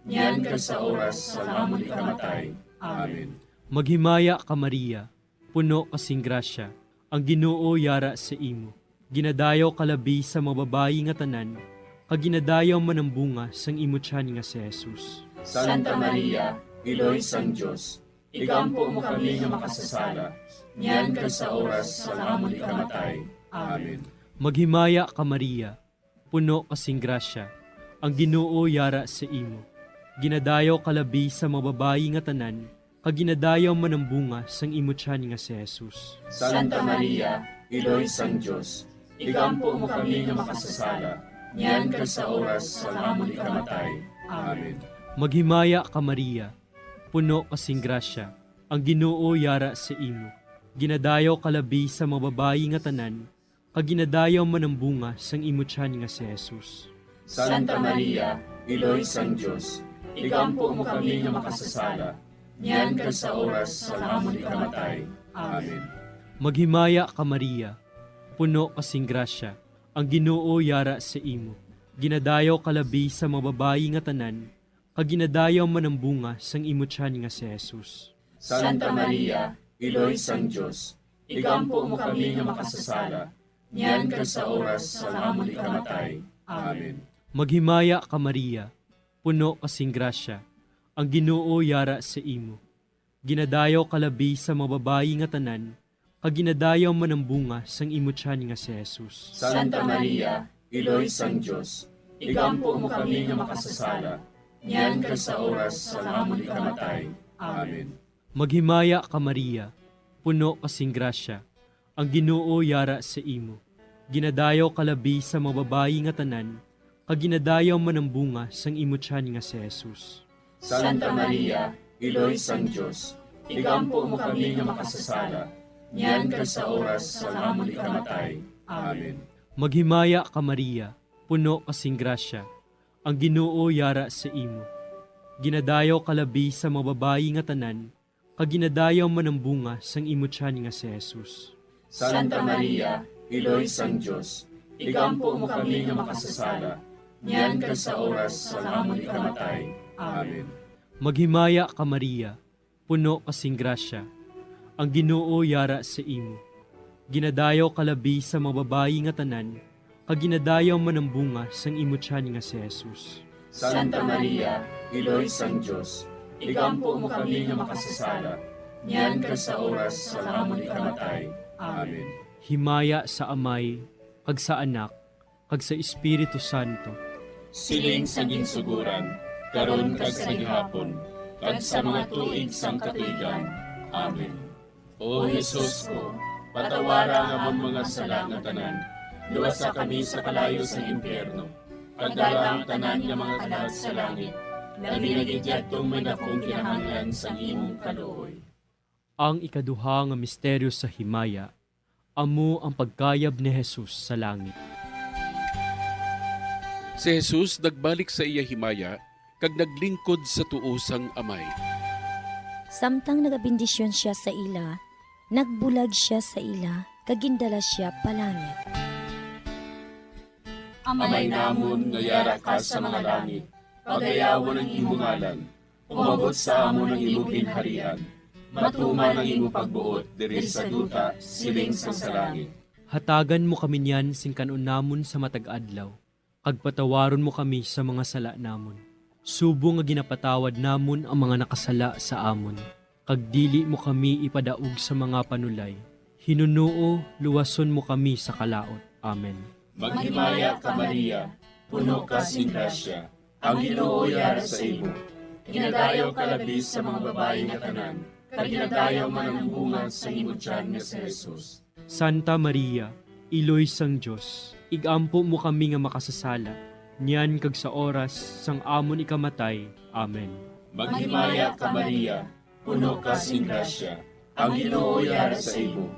niyan kag sa oras sang amon ikamatay. Amen. Maghimaya ka, Maria, puno ka sing grasya, ang Ginoo yara sa imo. Ginadayaw ka labi sa mga babayi nga tanan, kag ginadayaw man ang bunga sang imo tiyan nga si Jesus. Santa Maria, Iloy sang Dios, igampo mo kami nga makasasala, niyan kag sa oras sang amon ikamatay. Amen. Maghimaya ka, Maria, puno ka sing grasya, ang Ginoo yara sa imo. Ginadayaw ka labi sa mga babayi nga tanan, kag ginadayaw man ang bunga sang imo tiyan nga si Jesus. Santa Maria, Iloy sang Dios, igampo mo kami nga makasasala, niyan kag sa oras sang amon ikamatay. Amen. Maghimaya ka, Maria, puno ka sing grasya, ang Ginoo yara sa imo. Ginadayaw ka labi sa mga babayi nga tanan, kag ginadayaw man ang bunga sang imo tiyan nga si Jesus. Santa Maria, Iloy sang Dios, igampo mo kami nga makasasala, niyan kag sa oras sang amon ikamatay. Amen. Maghimaya ka, Maria, puno ka sing grasya, ang Ginoo yara sa imo. Ginadayaw ka labi sa mga babayi nga tanan, kag ginadayaw man ang bunga sang imo tiyan nga si Jesus. Santa Maria, Iloy sang Dios, igampo mo kami nga makasasala, niyan kag sa oras sang amon ikamatay. Amen. Maghimaya ka, Maria, puno ka sing grasya, ang Ginoo yara sa imo. Ginadayaw ka labi sa mga babayi nga tanan, kag ginadayaw man ang bunga sang imo tiyan nga si Jesus. Santa Maria, Iloy sang Dios, igampo mo kami nga makasasala, niyan kag sa oras sang amon ikamatay. Amen. Maghimaya ka, Maria, puno ka sing grasya, ang Ginoo yara sa imo. Ginadayaw ka labi sa mga babayi nga tanan, kag ginadayaw man ang bunga sang imo tiyan nga si Jesus. Santa Maria, Iloy sang Dios, igampo mo kami nga makasasala, niyan kag sa oras sang amon ikamatay. Amen. Maghimaya ka, Maria, puno ka sing grasya, ang Ginoo yara sa imo. Ginadayaw ka labi sa mga babayi nga tanan, kag ginadayaw man ang bunga sang imo tiyan nga si Jesus. Santa Maria, Iloy sang Dios, igampo mo kami nga makasasala, niyan kag sa oras sang amon ikamatay. Amen. Maghimaya ka, Maria, puno ka sing grasya, ang Ginoo yara sa imo. Ginadayaw ka labi sa mga babayi nga tanan, kag ginadayaw man ang bunga sang imo tiyan nga si Jesus. Santa Maria, Iloy sang Dios, igampo mo kami nga makasasala, niyan kag sa oras sang amon ikamatay. Amen. Himaya sa Amay, kag sa Anak, kag sa Espiritu Santo. Siling sa ginsuguran, karon kag sa gihapon, kag sa mga tuig sang katuigan. Amen. O Jesus ko, patawara ang amon mga sala nga tanan, luwasa kami sa kalayo sang impyerno, kag dala ang tanan nga mga kalag sa langit, labi na gid yadtong may dakong kinahanglan sang imong kaluoy. Ang ikaduha nga misteryo sa himaya, amo ang pagkayab ni Jesus sa langit. Si Jesus nagbalik sa iya himaya kag naglingkod sa tuo sang Amay. Samtang nagabendisyon sia sa ila, nagbulag sia sa ila kag gindala sia palangit. Amay namon nga yara ka sa mga langit, pagayawon ang imo ngalan. Umabot sa amon ang imo ginharian. Matuman ang imo pagbuot diri sa duta, siling sang sa langit. Hatagan mo kami niyan sing kan-on namon sa matag adlaw, kag patawaron mo kami sa mga sala namon, subong nga ginapatawad namon ang mga nakasala sa amon, kag dili mo kami ipadaog sa mga panulay. Hinunoo, luwason mo kami sa kalaut. Amen. Maghimaya ka, Maria, puno ka sing grasya, ang Ginoo yara sa imo. Ginadayaw ka labi sa mga babayi nga tanan, kag ginadayaw man ang bunga sa imo tiyan nga si Jesus. Santa Maria, Iloy sang Dios, igampo mo kami nga makasasala, niyan kag sa oras sang amon ikamatay. Amen. Maghimaya ka, Maria, puno ka sing grasya, ang Ginoo yara sa imo.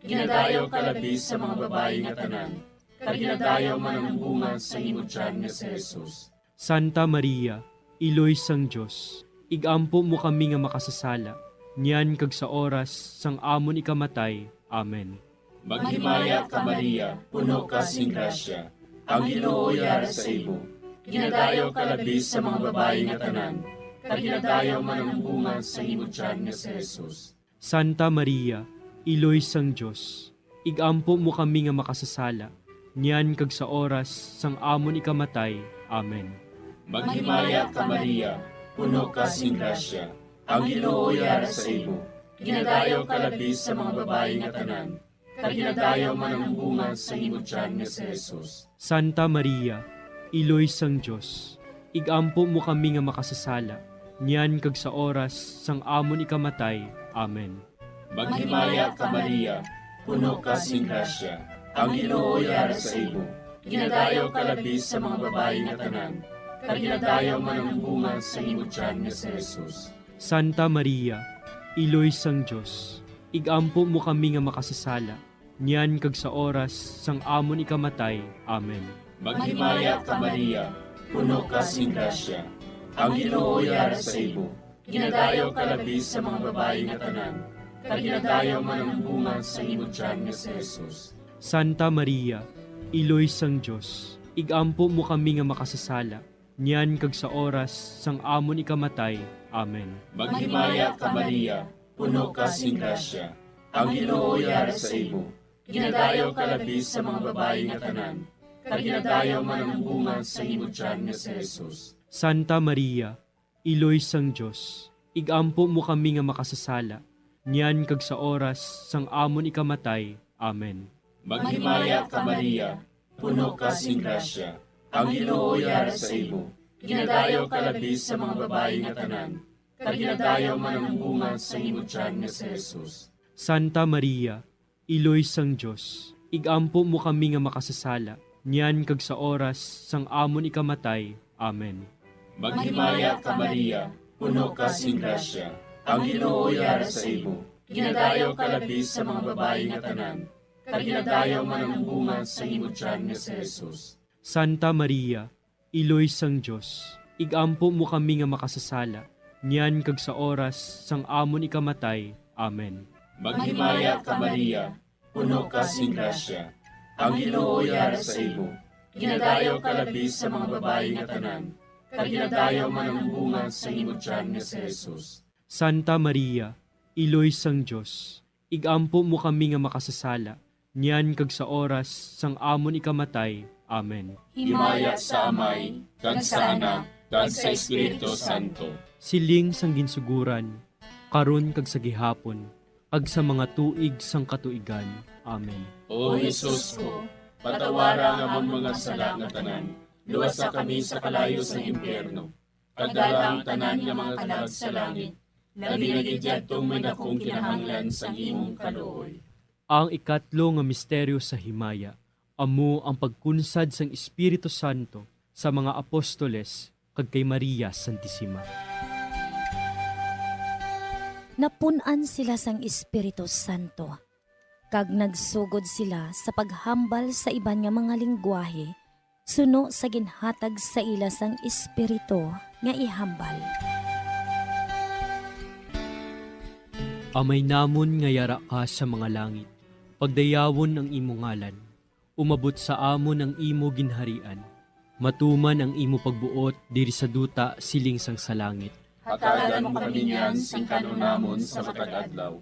Ginadayaw ka labi sa mga babayi nga tanan, kag ginadayaw man ang bunga sa imo tiyan nga si Jesus. Santa Maria, Iloy sang Dios, igampo mo kami nga makasasala, niyan kag sa oras sang amon ikamatay. Amen. Maghimaya ka, Maria, puno ka sing grasya. Ang Ginoo yara sa imo. Ginadayaw ka labi sa mga babayi nga tanan, kag ginadayaw man ang bunga sang imo tiyan nga si Jesus. Santa Maria, Iloy sang Dios, ig-ampo mo kami nga makasasala, niyan kag sa oras sang amon ikamatay. Amen. Maghimaya ka, Maria, puno ka sing grasya. Ang Ginoo yara sa imo. Ginadayaw ka labi sa mga babayi nga tanan, kag ginadayaw man ang bunga sang imo tiyan nga si Jesus. Santa Maria, Iloy sang Dios, ig-ampo mo kami nga makasasala, niyan kag sa oras sang amon ikamatay. Amen. Maghimaya ka, Maria, puno ka sing grasya. Ang Ginoo yara sa imo. Ginadayaw ka labi sa mga babayi nga tanan, kag ginadayaw man ang bunga sang imo tiyan nga si Jesus. Santa Maria, Iloy sang Dios, ig-ampo mo kami nga makasasala, niyan kag sa oras sang amon ikamatay. Amen. Maghimaya ka, Maria, puno ka sing grasya. Ang Ginoo yara sa imo. Ginadayaw ka labi sa mga babayi nga tanan, kag ginadayaw man ang bunga sang imo tiyan nga si Jesus. Santa Maria, Iloy sang Dios, ig-ampo mo kami nga makasasala, niyan kag sa oras sang amon ikamatay. Amen. Maghimaya ka, Maria, puno ka sing grasya. Ang Ginoo yara sa imo. Ginadayaw ka labi sa mga babayi nga tanan, kag ginadayaw man ang bunga sang imo tiyan nga si Jesus. Santa Maria, Iloy sang Dios, ig-ampo mo kami nga makasasala, niyan kag sa oras sang amon ikamatay. Amen. Maghimaya ka, Maria, puno ka sing grasya. Ang Ginoo yara sa imo. Ginadayaw ka labi sa mga babayi nga tanan, kag ginadayaw man ang bunga sang imo tiyan nga si Jesus. Santa Maria, Iloy sang Dios, ig-ampo mo kami nga makasasala, niyan kag sa oras sang amon ikamatay. Amen. Maghimaya ka, Maria, puno ka sing grasya. Ang Ginoo yara sa imo. Ginadayaw ka labi sa mga babayi nga tanan, kag ginadayaw man ang bunga sang imo tiyan nga si Jesus. Santa Maria, Iloy sang Dios, ig-ampo mo kami nga makasasala, niyan kag sa oras sang amon ikamatay. Amen. Maghimaya ka, Maria, puno ka sing grasya. Ang Ginoo yara sa imo. Ginadayaw ka labi sa mga babayi nga tanan, kag ginadayaw man ang bunga sang imo tiyan nga si Jesus. Santa Maria, Iloy sang Dios, ig-ampo mo kami nga makasasala, niyan kag sa oras sang amon ikamatay. Amen. Himaya sa Amay, kag sa Anak, kag sa Espiritu Santo. Siling sang ginsuguran, karon kag sa gihapon, kag sa mga tuig sang katuigan. Amen. O Jesus ko, patawara ang amon mga sala nga tanan, luwasa kami sa kalayo sang impyerno, kag dala ang tanan nga mga kalag sa langit, labi na gid yadtong may dakong kinahanglan sang imong kaluoy. Ang ikatlo nga misteryo sa himaya amo ang pagkunsad sang Espiritu Santo sa mga apostoles kag kay Maria Santisima. Napun-an sila sang Espiritu Santo, kag nagsugod sila sa paghambal sa iban nga mga linggwahe suno sa ginhatag sa ila sang Espiritu nga ihambal. Amay namon nga yara ka sa mga langit, pagdayawon ang imo ngalan. Umabot sa amon ang imo ginharian. Matuman ang imo pagbuot diri sa duta siling sang sa langit. Hatagan mo kami niyan sing kan-on namon sa matag adlaw.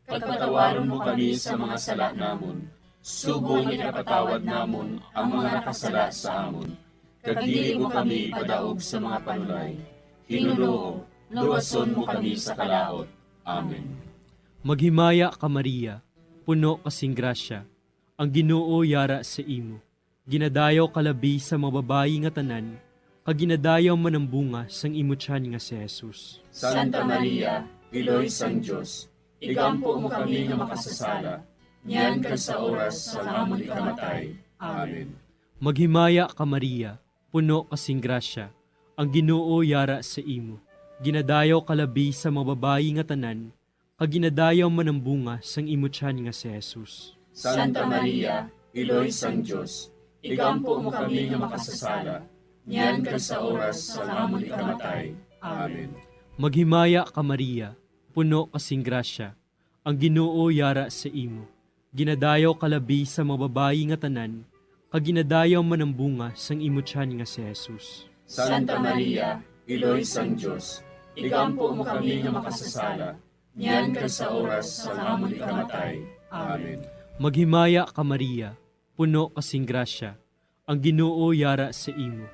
Kag patawaron mo kami sa mga sala namon, subong nga ginapatawad namon ang mga nakasala sa amon. Kag dili mo kami ipadaog sa mga panulay. Ginoo, luwason mo kami sa kalaut. Amen. Maghimaya ka, Maria, puno ka sing grasya, ang Ginoo yara sa imo. Ginadayaw ka labi sa mga babayi nga tanan, kag ginadayaw man ang bunga sang imo tiyan nga si Jesus. Santa Maria, Iloy sang Dios, igampo mo kami nga makasasala, niyan kag sa oras sang amon ikamatay. Amen. Maghimaya ka, Maria, puno ka sing grasya, ang Ginoo yara sa imo. Ginadayaw ka labi sa mga babayi nga tanan, kag ginadayaw man ang bunga sang imo tiyan nga si Jesus. Santa Maria, Iloy sang Dios, igampo mo kami nga makasasala, niyan kag sa oras sang amon ikamatay. Amen. Maghimaya ka, Maria, puno ka sing grasya, ang Ginoo yara sa imo. Ginadayaw ka labi sa mga babayi nga tanan, kag ginadayaw man ang bunga sang imo tiyan nga si Jesus. Santa Maria, Iloy sang Dios, igampo mo kami nga makasasala, niyan kag sa oras sang amon ikamatay. Amen. Maghimaya ka, Maria, puno ka sing grasya, ang Ginoo yara sa imo.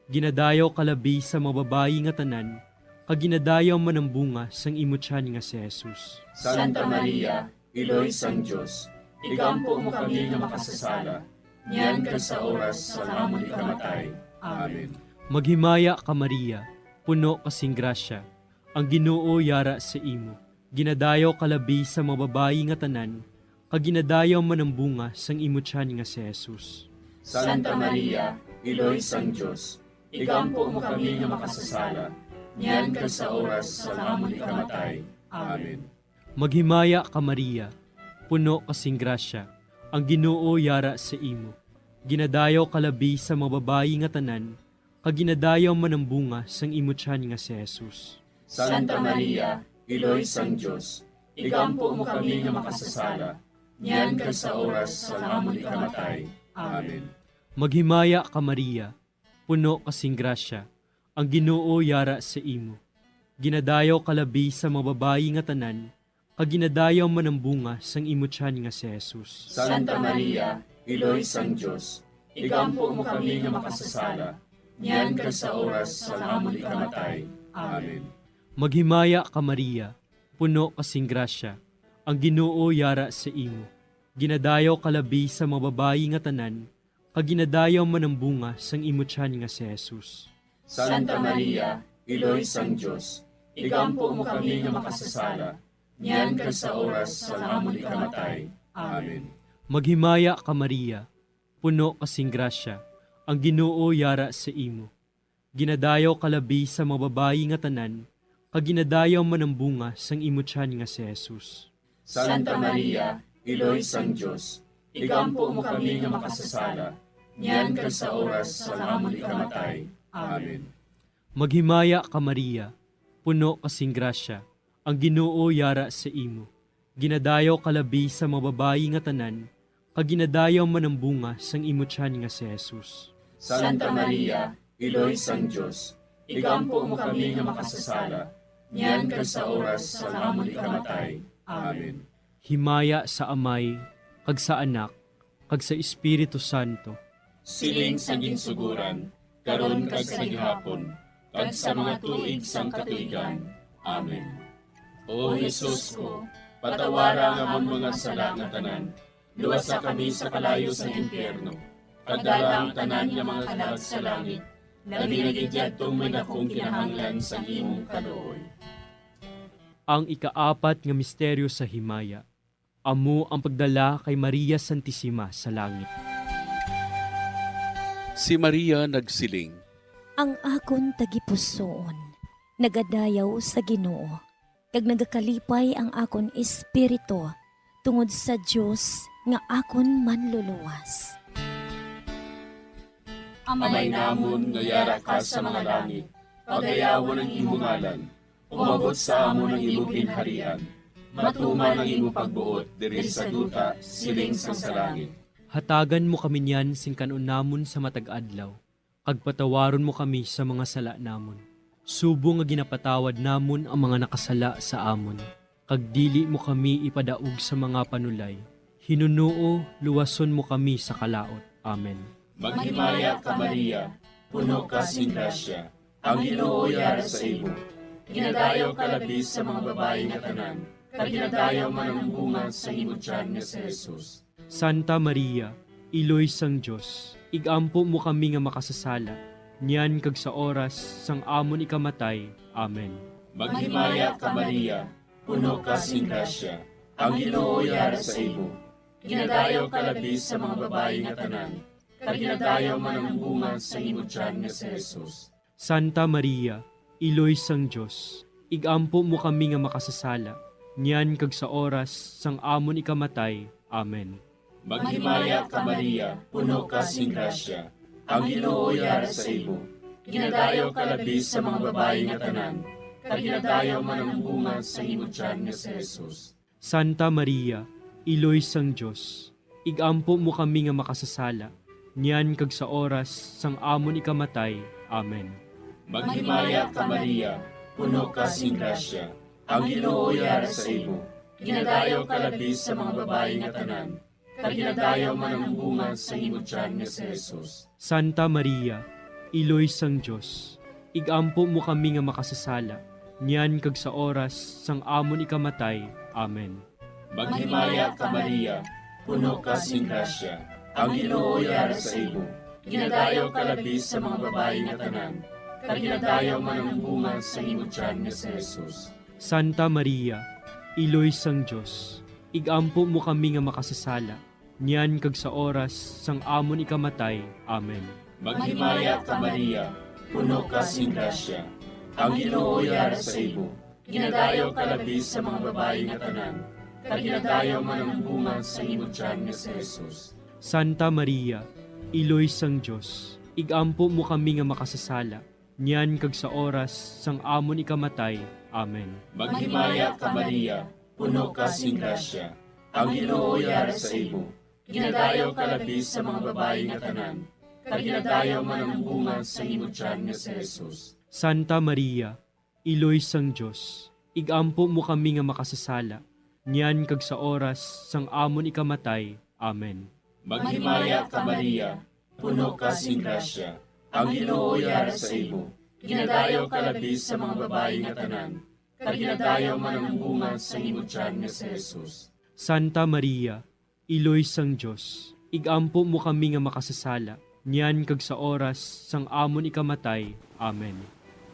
Ginadayaw ka labi sa mga babayi nga tanan, kag ginadayaw man ang bunga sang imo tiyan nga si Jesus. Santa Maria, Iloy sang Dios, igampo mo kami nga makasasala, niyan kag sa oras sang amon ikamatay. Amen. Maghimaya ka, Maria, puno ka sing grasya, ang Ginoo yara sa imo. Ginadayaw ka labi sa mga babayi nga tanan, kag ginadayaw man ang bunga sang imo tiyan nga si Jesus. Santa Maria, Iloy sang Dios, igampo mo kami nga makasasala, niyan kag sa oras sang amon ikamatay. Amen. Maghimaya ka, Maria, puno ka sing grasya, ang Ginoo yara sa imo. Ginadayaw ka labi sa mga babayi nga tanan, kag ginadayaw man ang bunga sang imo tiyan nga si Jesus. Santa Maria, Iloy sang Dios, igampo mo kami nga makasasala, niyan kag sa oras sang amon ikamatay. Amen. Maghimaya ka, Maria, puno ka sing grasya, ang Ginoo yara sa imo. Ginadayaw ka labi sa mga babayi nga tanan, kag ginadayaw man ang bunga sang imo tiyan nga si Jesus. Santa Maria, Iloy sang Dios, igampo mo kami nga makasasala, niyan kag sa oras sang amon ikamatay. Amen. Maghimaya ka, Maria, puno ka sing grasya, ang Ginoo yara sa imo. Ginadayaw ka labi sa mga babayi nga tanan, kag ginadayaw man ang bunga sang imo tiyan nga si Jesus. Santa Maria, Iloy sang Dios, igampo mo kami nga makasasala, niyan kag sa oras sang amon ikamatay. Amen. Maghimaya ka, Maria, puno ka sing grasya, ang Ginoo yara sa imo. Ginadayaw ka labi sa mga babayi nga tanan, kag ginadayaw man ang bunga sang imo tiyan nga si Jesus. Santa Maria, Iloy sang Dios, igampo mo kami nga makasasala, niyan kag sa oras sang amon ikamatay. Amen. Maghimaya ka, Maria, puno ka sing grasya, ang Ginoo yara sa imo. Ginadayaw ka labi sa mga babayi nga tanan, kag ginadayaw man ang bunga sang imo tiyan nga si Jesus. Santa Maria, Iloy sang Dios, igampo mo kami nga makasasala, niyan kag sa oras sang amon ikamatay. Amen. Himaya sa Amay, kag sa Anak, kag sa Espiritu Santo. Siling sa ginsuguran, karon kag sa gihapon, kag sa mga tuig sang katuigan. Amen. O Jesus ko, patawara ang amon mga sala nga tanan, luwasa kami sa kalayo sang impyerno, kag dala ang tanan nga mga kalag sa langit, labi na gid yadtong may dakong kinahanglan sang imong kaluoy. Ang ikaapat nga misteryo sa himaya, amo ang pagdala kay Maria Santisima sa langit. Si Maria nagsiling, "Ang akon tagipusoon nagadayaw sa Ginoo, kag nagakalipay ang akon espiritu tungod sa Dios nga akon Manluluwas." Amay namon nga yara ka sa mga langit, pagayawon ang imo ngalan. Umabot sa amon ang imo ginharian. Matuman ang imo pagbuot diri sa duta, siling sang sa langit. Hatagan mo kami niyan sing kan-on namon sa matag adlaw, kag patawaron mo kami sa mga sala namon, subong nga ginapatawad namon ang mga nakasala sa amon, kag dili mo kami ipadaog sa mga panulay. Hinunoo, luwason mo kami sa kalaut. Amen. Maghimaya ka, Maria, puno ka sing grasya, ang Ginoo yara sa imo. Ginadayaw ka labi sa mga babayi nga tanan, kag ginadayaw man ang bunga sa imo tiyan nga si Jesus. Santa Maria, Iloy sang Dios, igampo mo kami nga makasasala, niyan kag sa oras sang amon ikamatay. Amen. Maghimaya ka, Maria, puno ka sing grasya, ang Ginoo yara sa imo. Ginadayaw ka labi sa mga babayi nga tanan, kag ginadayaw man ang bunga sa imo tiyan nga si Jesus. Santa Maria, Iloy sang Dios, igampo mo kami nga makasasala, niyan kag sa oras sang amon ikamatay. Amen. Maghimaya ka, Maria, puno ka sing grasya, ang Ginoo yara sa imo. Ginadayaw ka labi sa mga babayi nga tanan, kag ginadayaw man ang bunga sa imo tiyan nga si Jesus. Santa Maria, Iloy sang Dios, ig-ampo mo kami nga makasasala, niyan kag sa oras sang amon ikamatay. Amen. Maghimaya ka, Maria, puno ka sing grasya, ang Ginoo yara sa imo. Ginadayaw ka labi sa mga babayi nga tanan, kag ginadayaw man ang bunga sa imo tiyan nga si Jesus. Santa Maria, Iloy sang Dios, ig-ampo mo kami nga makasasala, niyan kag sa oras sang amon ikamatay. Amen. Maghimaya ka, Maria, puno ka sing grasya, ang Ginoo yara sa imo. Ginadayaw ka labi sa mga babayi nga tanan, kag ginadayaw man ang bunga sa imo tiyan nga si Jesus. Santa Maria, Iloy sang Dios, ig-ampo mo kami nga makasasala, niyan kag sa oras sang amon ikamatay. Amen. Maghimaya ka, Maria, puno ka sing grasya, ang Ginoo yara sa imo. Ginadayaw ka labi sa mga babayi nga tanan, kag ginadayaw man ang bunga sa imo tiyan nga si Jesus. Santa Maria, Iloy sang Dios, ig-ampo mo kami nga makasasala, niyan kag sa oras sang amon ikamatay. Amen. Maghimaya ka, Maria, puno ka sing grasya, ang Ginoo yara sa imo. Ginadayaw ka labi sa mga babayi nga tanan, kag ginadayaw man ang bunga sa imo tiyan nga si Jesus. Santa Maria, Iloy sang Dios, ig-ampo mo kami nga makasasala, niyan kag sa oras sang amon ikamatay. Amen. Maghimaya ka, Maria, puno ka sing grasya, ang Ginoo yara sa imo. Ginadayaw ka labi sa mga babayi nga tanan, kag ginadayaw man ang bunga sa imo tiyan nga si Jesus. Santa Maria, Iloy sang Dios, ig-ampo mo kami nga makasasala, niyan kag sa oras sang amon ikamatay. Amen.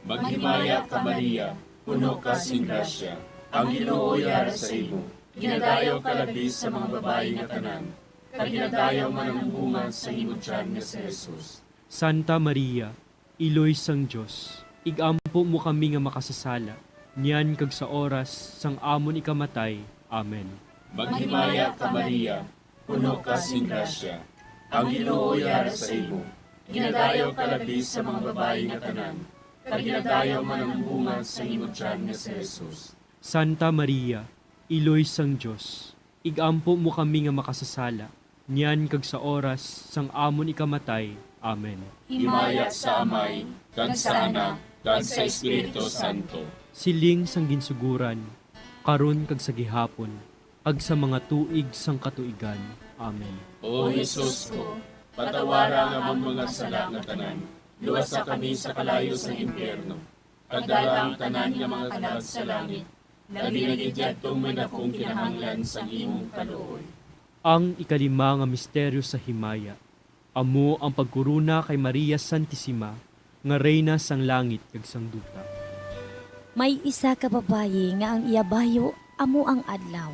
Maghimaya ka, Maria, puno ka sing grasya, ang Ginoo yara sa imo. Ginadayaw ka labi sa mga babayi nga tanan, kag ginadayaw man ang bunga sa imo tiyan nga si Jesus. Santa Maria, Iloy sang Dios, ig-ampo mo kami nga makasasala, niyan kag sa oras sang amon ikamatay. Amen. Maghimaya ka, Maria, puno ka sing grasya, ang Ginoo yara sa imo. Ginadayaw ka labi sa mga babayi nga tanan, kag ginadayaw man ang bunga sa imo tiyan nga si Jesus. Santa Maria, Iloy sang Dios, ig-ampo mo kami nga makasasala, niyan kag sa oras sang amon ikamatay. Amen. Himaya sa Amay, kag sa Anak, kag sa Espiritu Santo. Siling sang ginsugoran, karon kag sa gihapon, kag sa mga tuig sang katuigan. Amen. O Jesus ko, patawara ang amon mga sala nga tanan, luwasa kami sa kalayo sang impyerno, kag dala ang tanan nga mga kalag sa langit, labi na gid yadtong may dakong kinahanglan sang imong kaluoy. Ang ikalima nga misteryo sa himaya, amo ang pagkorona kay Maria Santisima nga Reyna sang langit kag sang duta. May isa ka babayi nga ang iya bayo amo ang adlaw,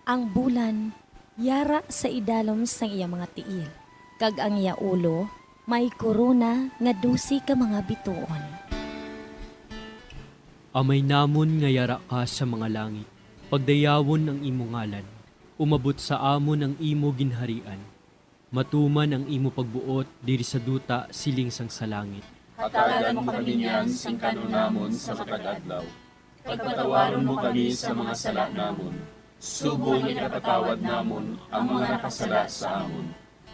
ang bulan yara sa idalom sang iya mga tiil, kag ang iya ulo may korona nga dose ka mga bituon. Amay namon nga yara ka sa mga langit, pagdayawon ang imo ngalan, umabot sa amon ang imo ginharian, matuman ang imo pagbuot diri sa duta siling sang sa langit. Hatagan mo kami niyan sing kan-on namon sa matag adlaw, kag patawaron mo kami sa mga sala namon, subong nga ginapatawad namon ang mga nakasala sa amon,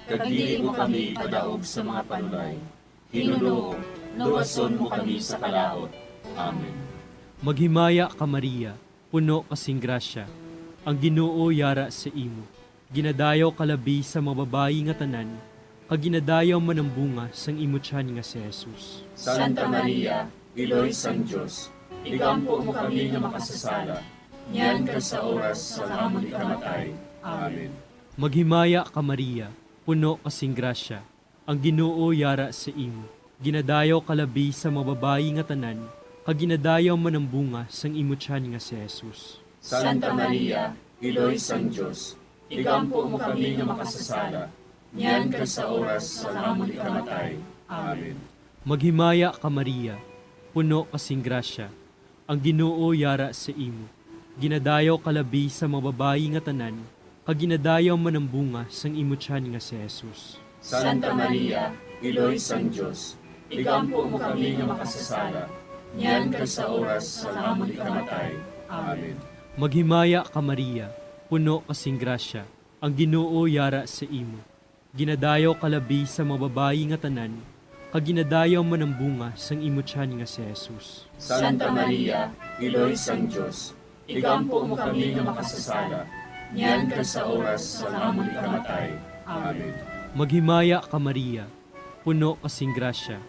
kag dili mo kami ipadaog sa mga panulay. Hinunoo, luwason mo kami sa kalaut. Amen. Maghimaya ka, Maria, puno ka sing grasya, ang Ginoo yara sa imo. Ginadayaw ka labi sa mga babayi nga tanan, kag ginadayaw man ang bunga sang imo tiyan nga si Jesus. Santa Maria, Iloy sang Dios, igampo mo kami nga makasasala, niyan kag sa oras sang amon ikamatay. Amen. Maghimaya ka, Maria, puno ka sing grasya, ang Ginoo yara sa imo. Ginadayaw ka labi sa mga babayi nga tanan, kag ginadayaw man ang bunga sang imo tiyan nga si Jesus. Santa Maria, Iloy sang Dios, igampo mo kami nga makasasala, niyan kag sa oras sang amon ikamatay. Amen. Maghimaya ka, Maria, puno ka sing grasya, ang Ginoo yara sa imo. Ginadayaw ka labi sa mga babayi nga tanan, kag ginadayaw man ang bunga sang imo tiyan nga si Jesus. Santa Maria, Iloy sang Dios, igampo mo kami nga makasasala, niyan kag sa oras sang amon ikamatay. Amen. Maghimaya ka, Maria, puno ka sing grasya, ang Ginoo yara sa imo. Ginadayaw ka labi sa mga babayi nga tanan, kag ginadayaw man ang bunga sang imo tiyan nga si Jesus. Santa Maria, Iloy sang Dios, igampo mo kami nga makasasala, niyan kag sa oras sang amon ikamatay. Amen. Maghimaya ka, Maria, puno ka sing grasya,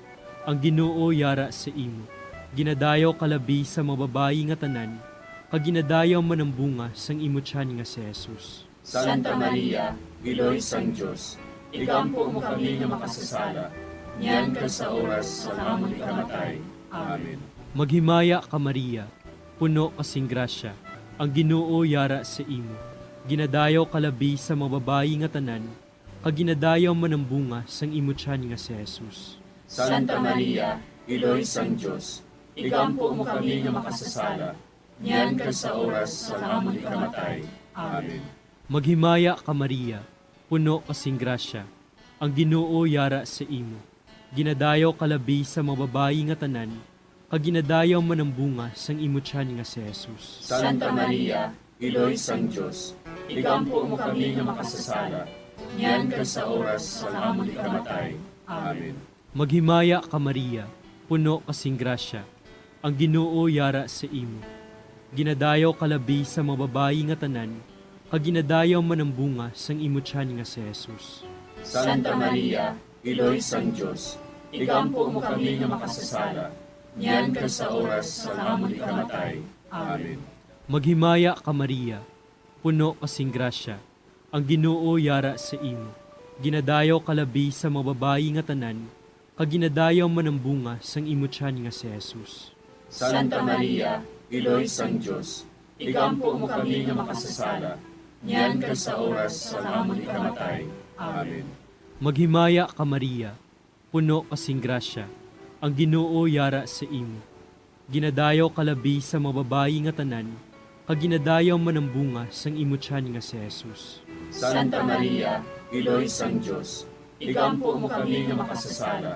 ang Ginoo yara sa imo. Ginadayaw ka labi sa mga babayi nga tanan, kag ginadayaw man ang bunga sang imo tiyan nga si Jesus. Santa Maria, Iloy sang Dios, igampo mo kami nga makasasala, niyan kag sa oras sang amon ikamatay. Amen. Maghimaya ka, Maria, puno ka sing grasya, ang Ginoo yara sa imo. Ginadayaw ka labi sa mga babayi nga tanan, kag ginadayaw man ang bunga sang imo tiyan nga si Jesus. Santa Maria, Iloy sang Dios, igampo mo kami nga makasasala, niyan kag sa oras sang amon ikamatay. Amen. Maghimaya ka, Maria, puno ka sing grasya, ang Ginoo yara sa imo. Ginadayaw ka labi sa mga babayi nga tanan, kag ginadayaw man ang bunga sang imo tiyan nga si Jesus. Santa Maria, Iloy sang Dios, igampo mo kami nga makasasala, niyan kag sa oras sang amon ikamatay. Amen. Maghimaya ka, Maria, puno ka sing grasya, ang Ginoo yara sa imo. Ginadayaw ka labi sa mga babayi nga tanan, kag ginadayaw man ang bunga sang imo tiyan nga si Jesus. Santa Maria, Iloy sang Dios, igampo mo kami nga makasasala, niyan kag sa oras sang amon ikamatay. Amen. Maghimaya ka, Maria, puno ka sing grasya, ang Ginoo yara sa imo. Ginadayaw ka labi sa mga babayi nga tanan, kag ginadayaw man ang bunga sang imo tiyan nga si Jesus. Santa Maria, Iloy sang Dios, igampo mo kami nga makasasala, niyan kag sa oras sang amon ikamatay. Amen. Maghimaya ka, Maria, puno ka sing grasya, ang Ginoo yara sa imo. Ginadayaw ka labi sa mga babayi nga tanan, kag ginadayaw man ang bunga sang imo tiyan nga si Jesus. Santa Maria, Iloy sang Dios, igampo mo kami nga makasasala,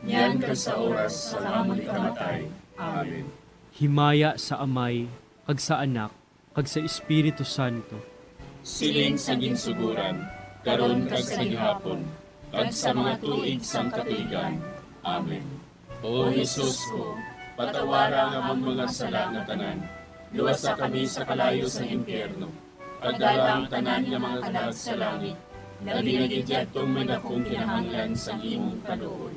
niyan kag sa oras sang amon ikamatay. Amen. Himaya sa Amay, kag sa Anak, kag sa Espiritu Santo. Siling sa ginsuguran, karon kag sa gihapon, kag sa mga tuig sang katuigan. Amen. O Jesus ko, patawara ang amon mga sala nga tanan, luwasa kami sa kalayo sang impyerno, pagdala ang tanan nga mga kalag sa langit, labi na gid yadtong may dakong kinahanglan sang imong kaluoy.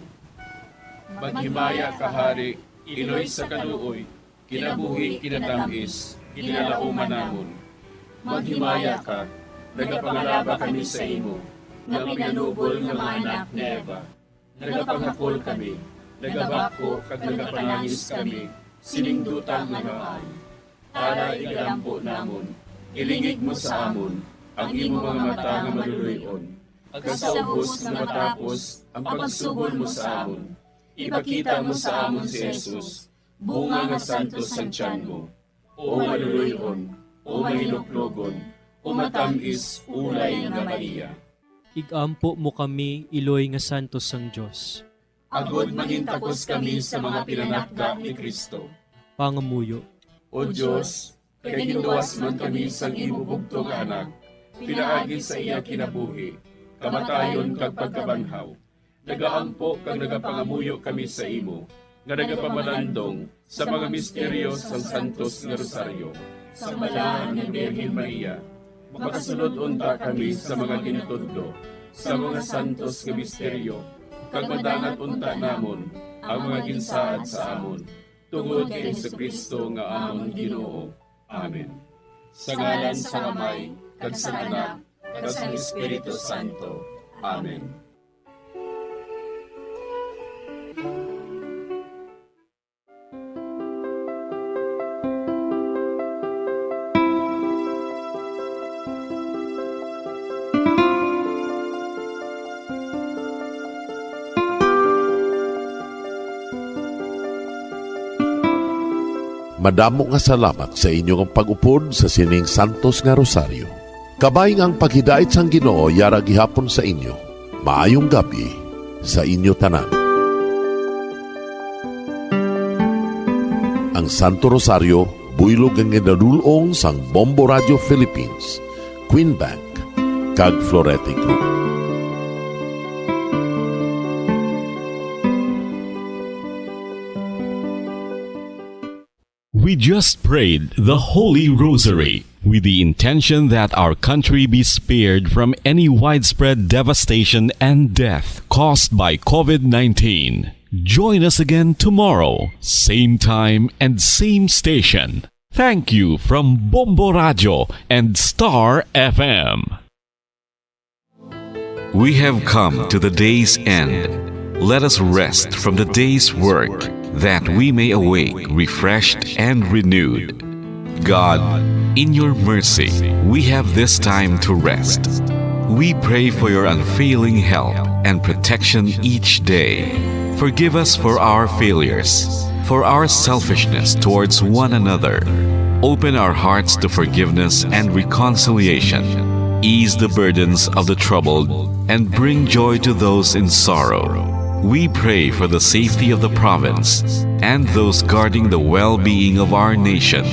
Maghimaya ka, Hari, Iloy sa kaluoy, kinabuhi, kinatam-is, kinalauman namon. Maghimaya ka, nagapangalaba kami sa imo, nga pinanubol nga mga anak ni Eva. Nagapangakol kami, nagabako kag nagapanangis kami, sining duta nga maay. Tara, igalambo namon, ilingig mo sa amon ang imo mga mata nga maluloy-on, kag sa ubos nga matapos ang pagsugol mo sa amon, ipakita mo sa amon si Jesus, bunga nga santos sang tiyan mo, o maluloy-on, o mahiluklogon, o matam-is, ulay nga Maria. Igampo mo kami, iloy nga santos sang Dios. Agod mangintakos kami sa mga pinanakda ni Cristo. Pangamuyo. O Dios, kay ginluwas man kami sang imo bugtong nga Anak, pinaagi sa iya kinabuhi, kamatayon kag pagkabanhaw, nagaampo kag nagapangamuyo kami sa imo, nga nagapamalandong sa mga misteryo sang Santos nga Rosaryo. Sa Balaan nga Birhen Maria, makasulod unta kami sa mga ginatudlo sa mga santos nga misteryo, kag madangat unta namon ang mga ginsaad sa amon, tungod kay Jesu-Cristo nga amon Ginoo. Amen. Sa ngalan sang Amay, kag sang Anak, kag sang Espiritu Santo. Amen. Madamo nga salamat sa inyo nga pag-upod sa sining santos nga rosaryo. Kabay nga ang paghidait sang Ginoo yara gihapon sa inyo. Maayong gab-i sa inyo tanan. Ang Santo Rosario, buylog nga ginadul-ong sang Bombo Radio Philippines, Queen Bank, kag Florete Group. We just prayed the Holy Rosary with the intention that our country be spared from any widespread devastation and death caused by covid nineteen. Join us again tomorrow, same time and same station. Thank you from Bombo Radio and Star F M. We have come to the day's end. Let us rest from the day's work, that we may awake refreshed and renewed. God, in your mercy, we have this time to rest. We pray for your unfailing help and protection each day. Forgive us for our failures, for our selfishness towards one another. Open our hearts to forgiveness and reconciliation. Ease the burdens of the troubled and bring joy to those in sorrow. We pray for the safety of the province and those guarding the well-being of our nation,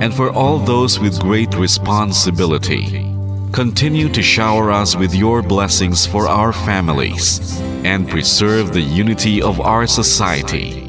and for all those with great responsibility. Continue to shower us with your blessings for our families and preserve the unity of our society.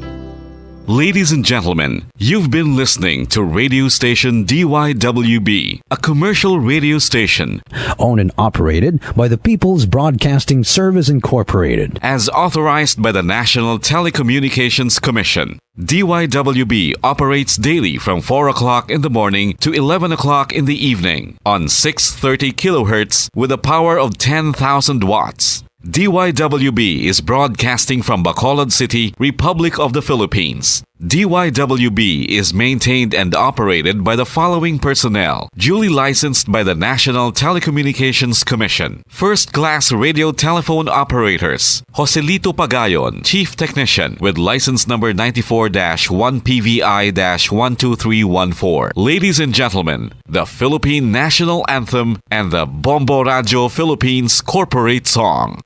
Ladies and gentlemen, you've been listening to radio station D Y W B, a commercial radio station owned and operated by the People's Broadcasting Service Incorporated, as authorized by the National Telecommunications Commission. D Y W B operates daily from four o'clock in the morning to eleven o'clock in the evening on six thirty kilohertz with a power of ten thousand watts. D Y W B is broadcasting from Bacolod City, Republic of the Philippines. D Y W B is maintained and operated by the following personnel, duly licensed by the National Telecommunications Commission. First class radio telephone operators, Joselito Pagayon, Chief Technician, with license number ninety-four dash one P V I dash one two three one four. Ladies and gentlemen, the Philippine National Anthem and the Bombo Radio Philippines Corporate Song.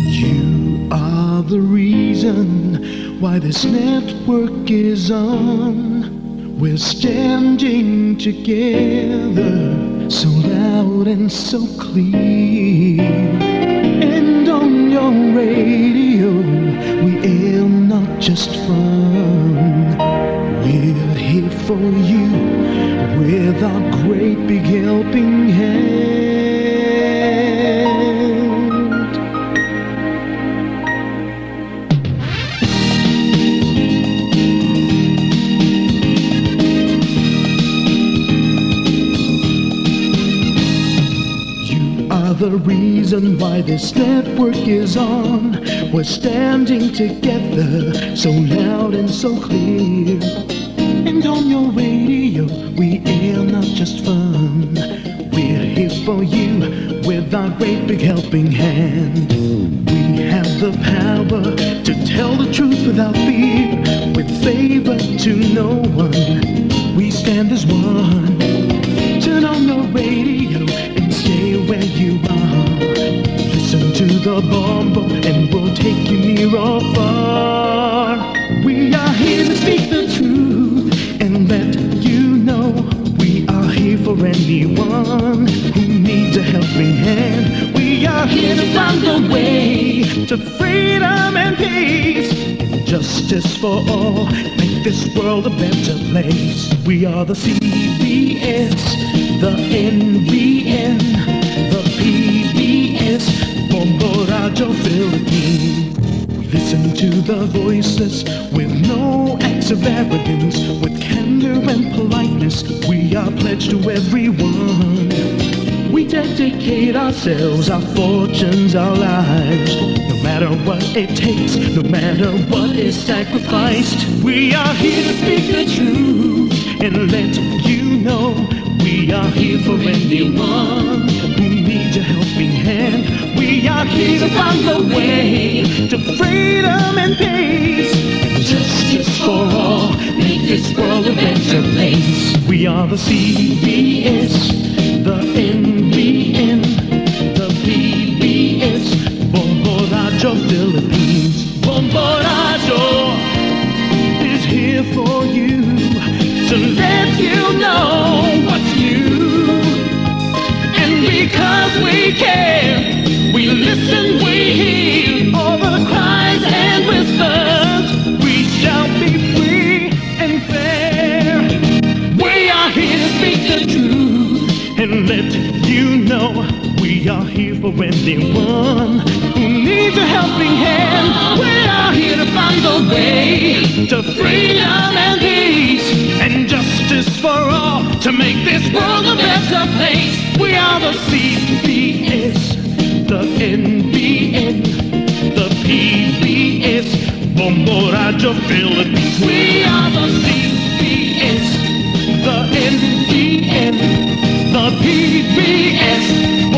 You are the reason why this network is on. We're standing together, so loud and so clear. And on your radio, we air not just fun. We're here for you with our great big helping hand. You are the reason why this network is on. We're standing together, so loud and so clear. And on your radio, we air not just fun. We're here for you with our great big helping hand. We have the power to tell the truth without fear, with favor to no one. We stand as one. Turn on your radio and stay where you are. Listen to the Bombo and we'll take you near or far. We are here to speak the truth and let you know we are here for anyone who needs a helping hand. We are here to find a way to freedom and peace and justice for all. Make this world a better place. We are the C B S, the N B N, the P B S, Bombo Radio Philippines. Listen to the voiceless with no acts of arrogance, with candor and politeness. We are pledged to everyone. We dedicate ourselves, our fortunes, our lives. No matter what it takes, no matter what is sacrificed, we are here to speak the truth and let you know we are here for anyone who needs a helping hand. We are here to find the way to freedom and peace and justice for all. Make this world a better place. We are the C B S, the N B N, the P Philippines. Bombo Radyo is here for you to let you know what's new. And because we care, we listen, we hear all the cries and whispers. We shall be free and fair. We are here to speak the truth and let you know we are here for anyone who needs a helping hand. We are here to find the way to freedom and peace and justice for all to make this world a better place. We are the C B S, the N B N, the P B S, Bombo Radyo Philippines. We are the C B S, the N B N, the P B S.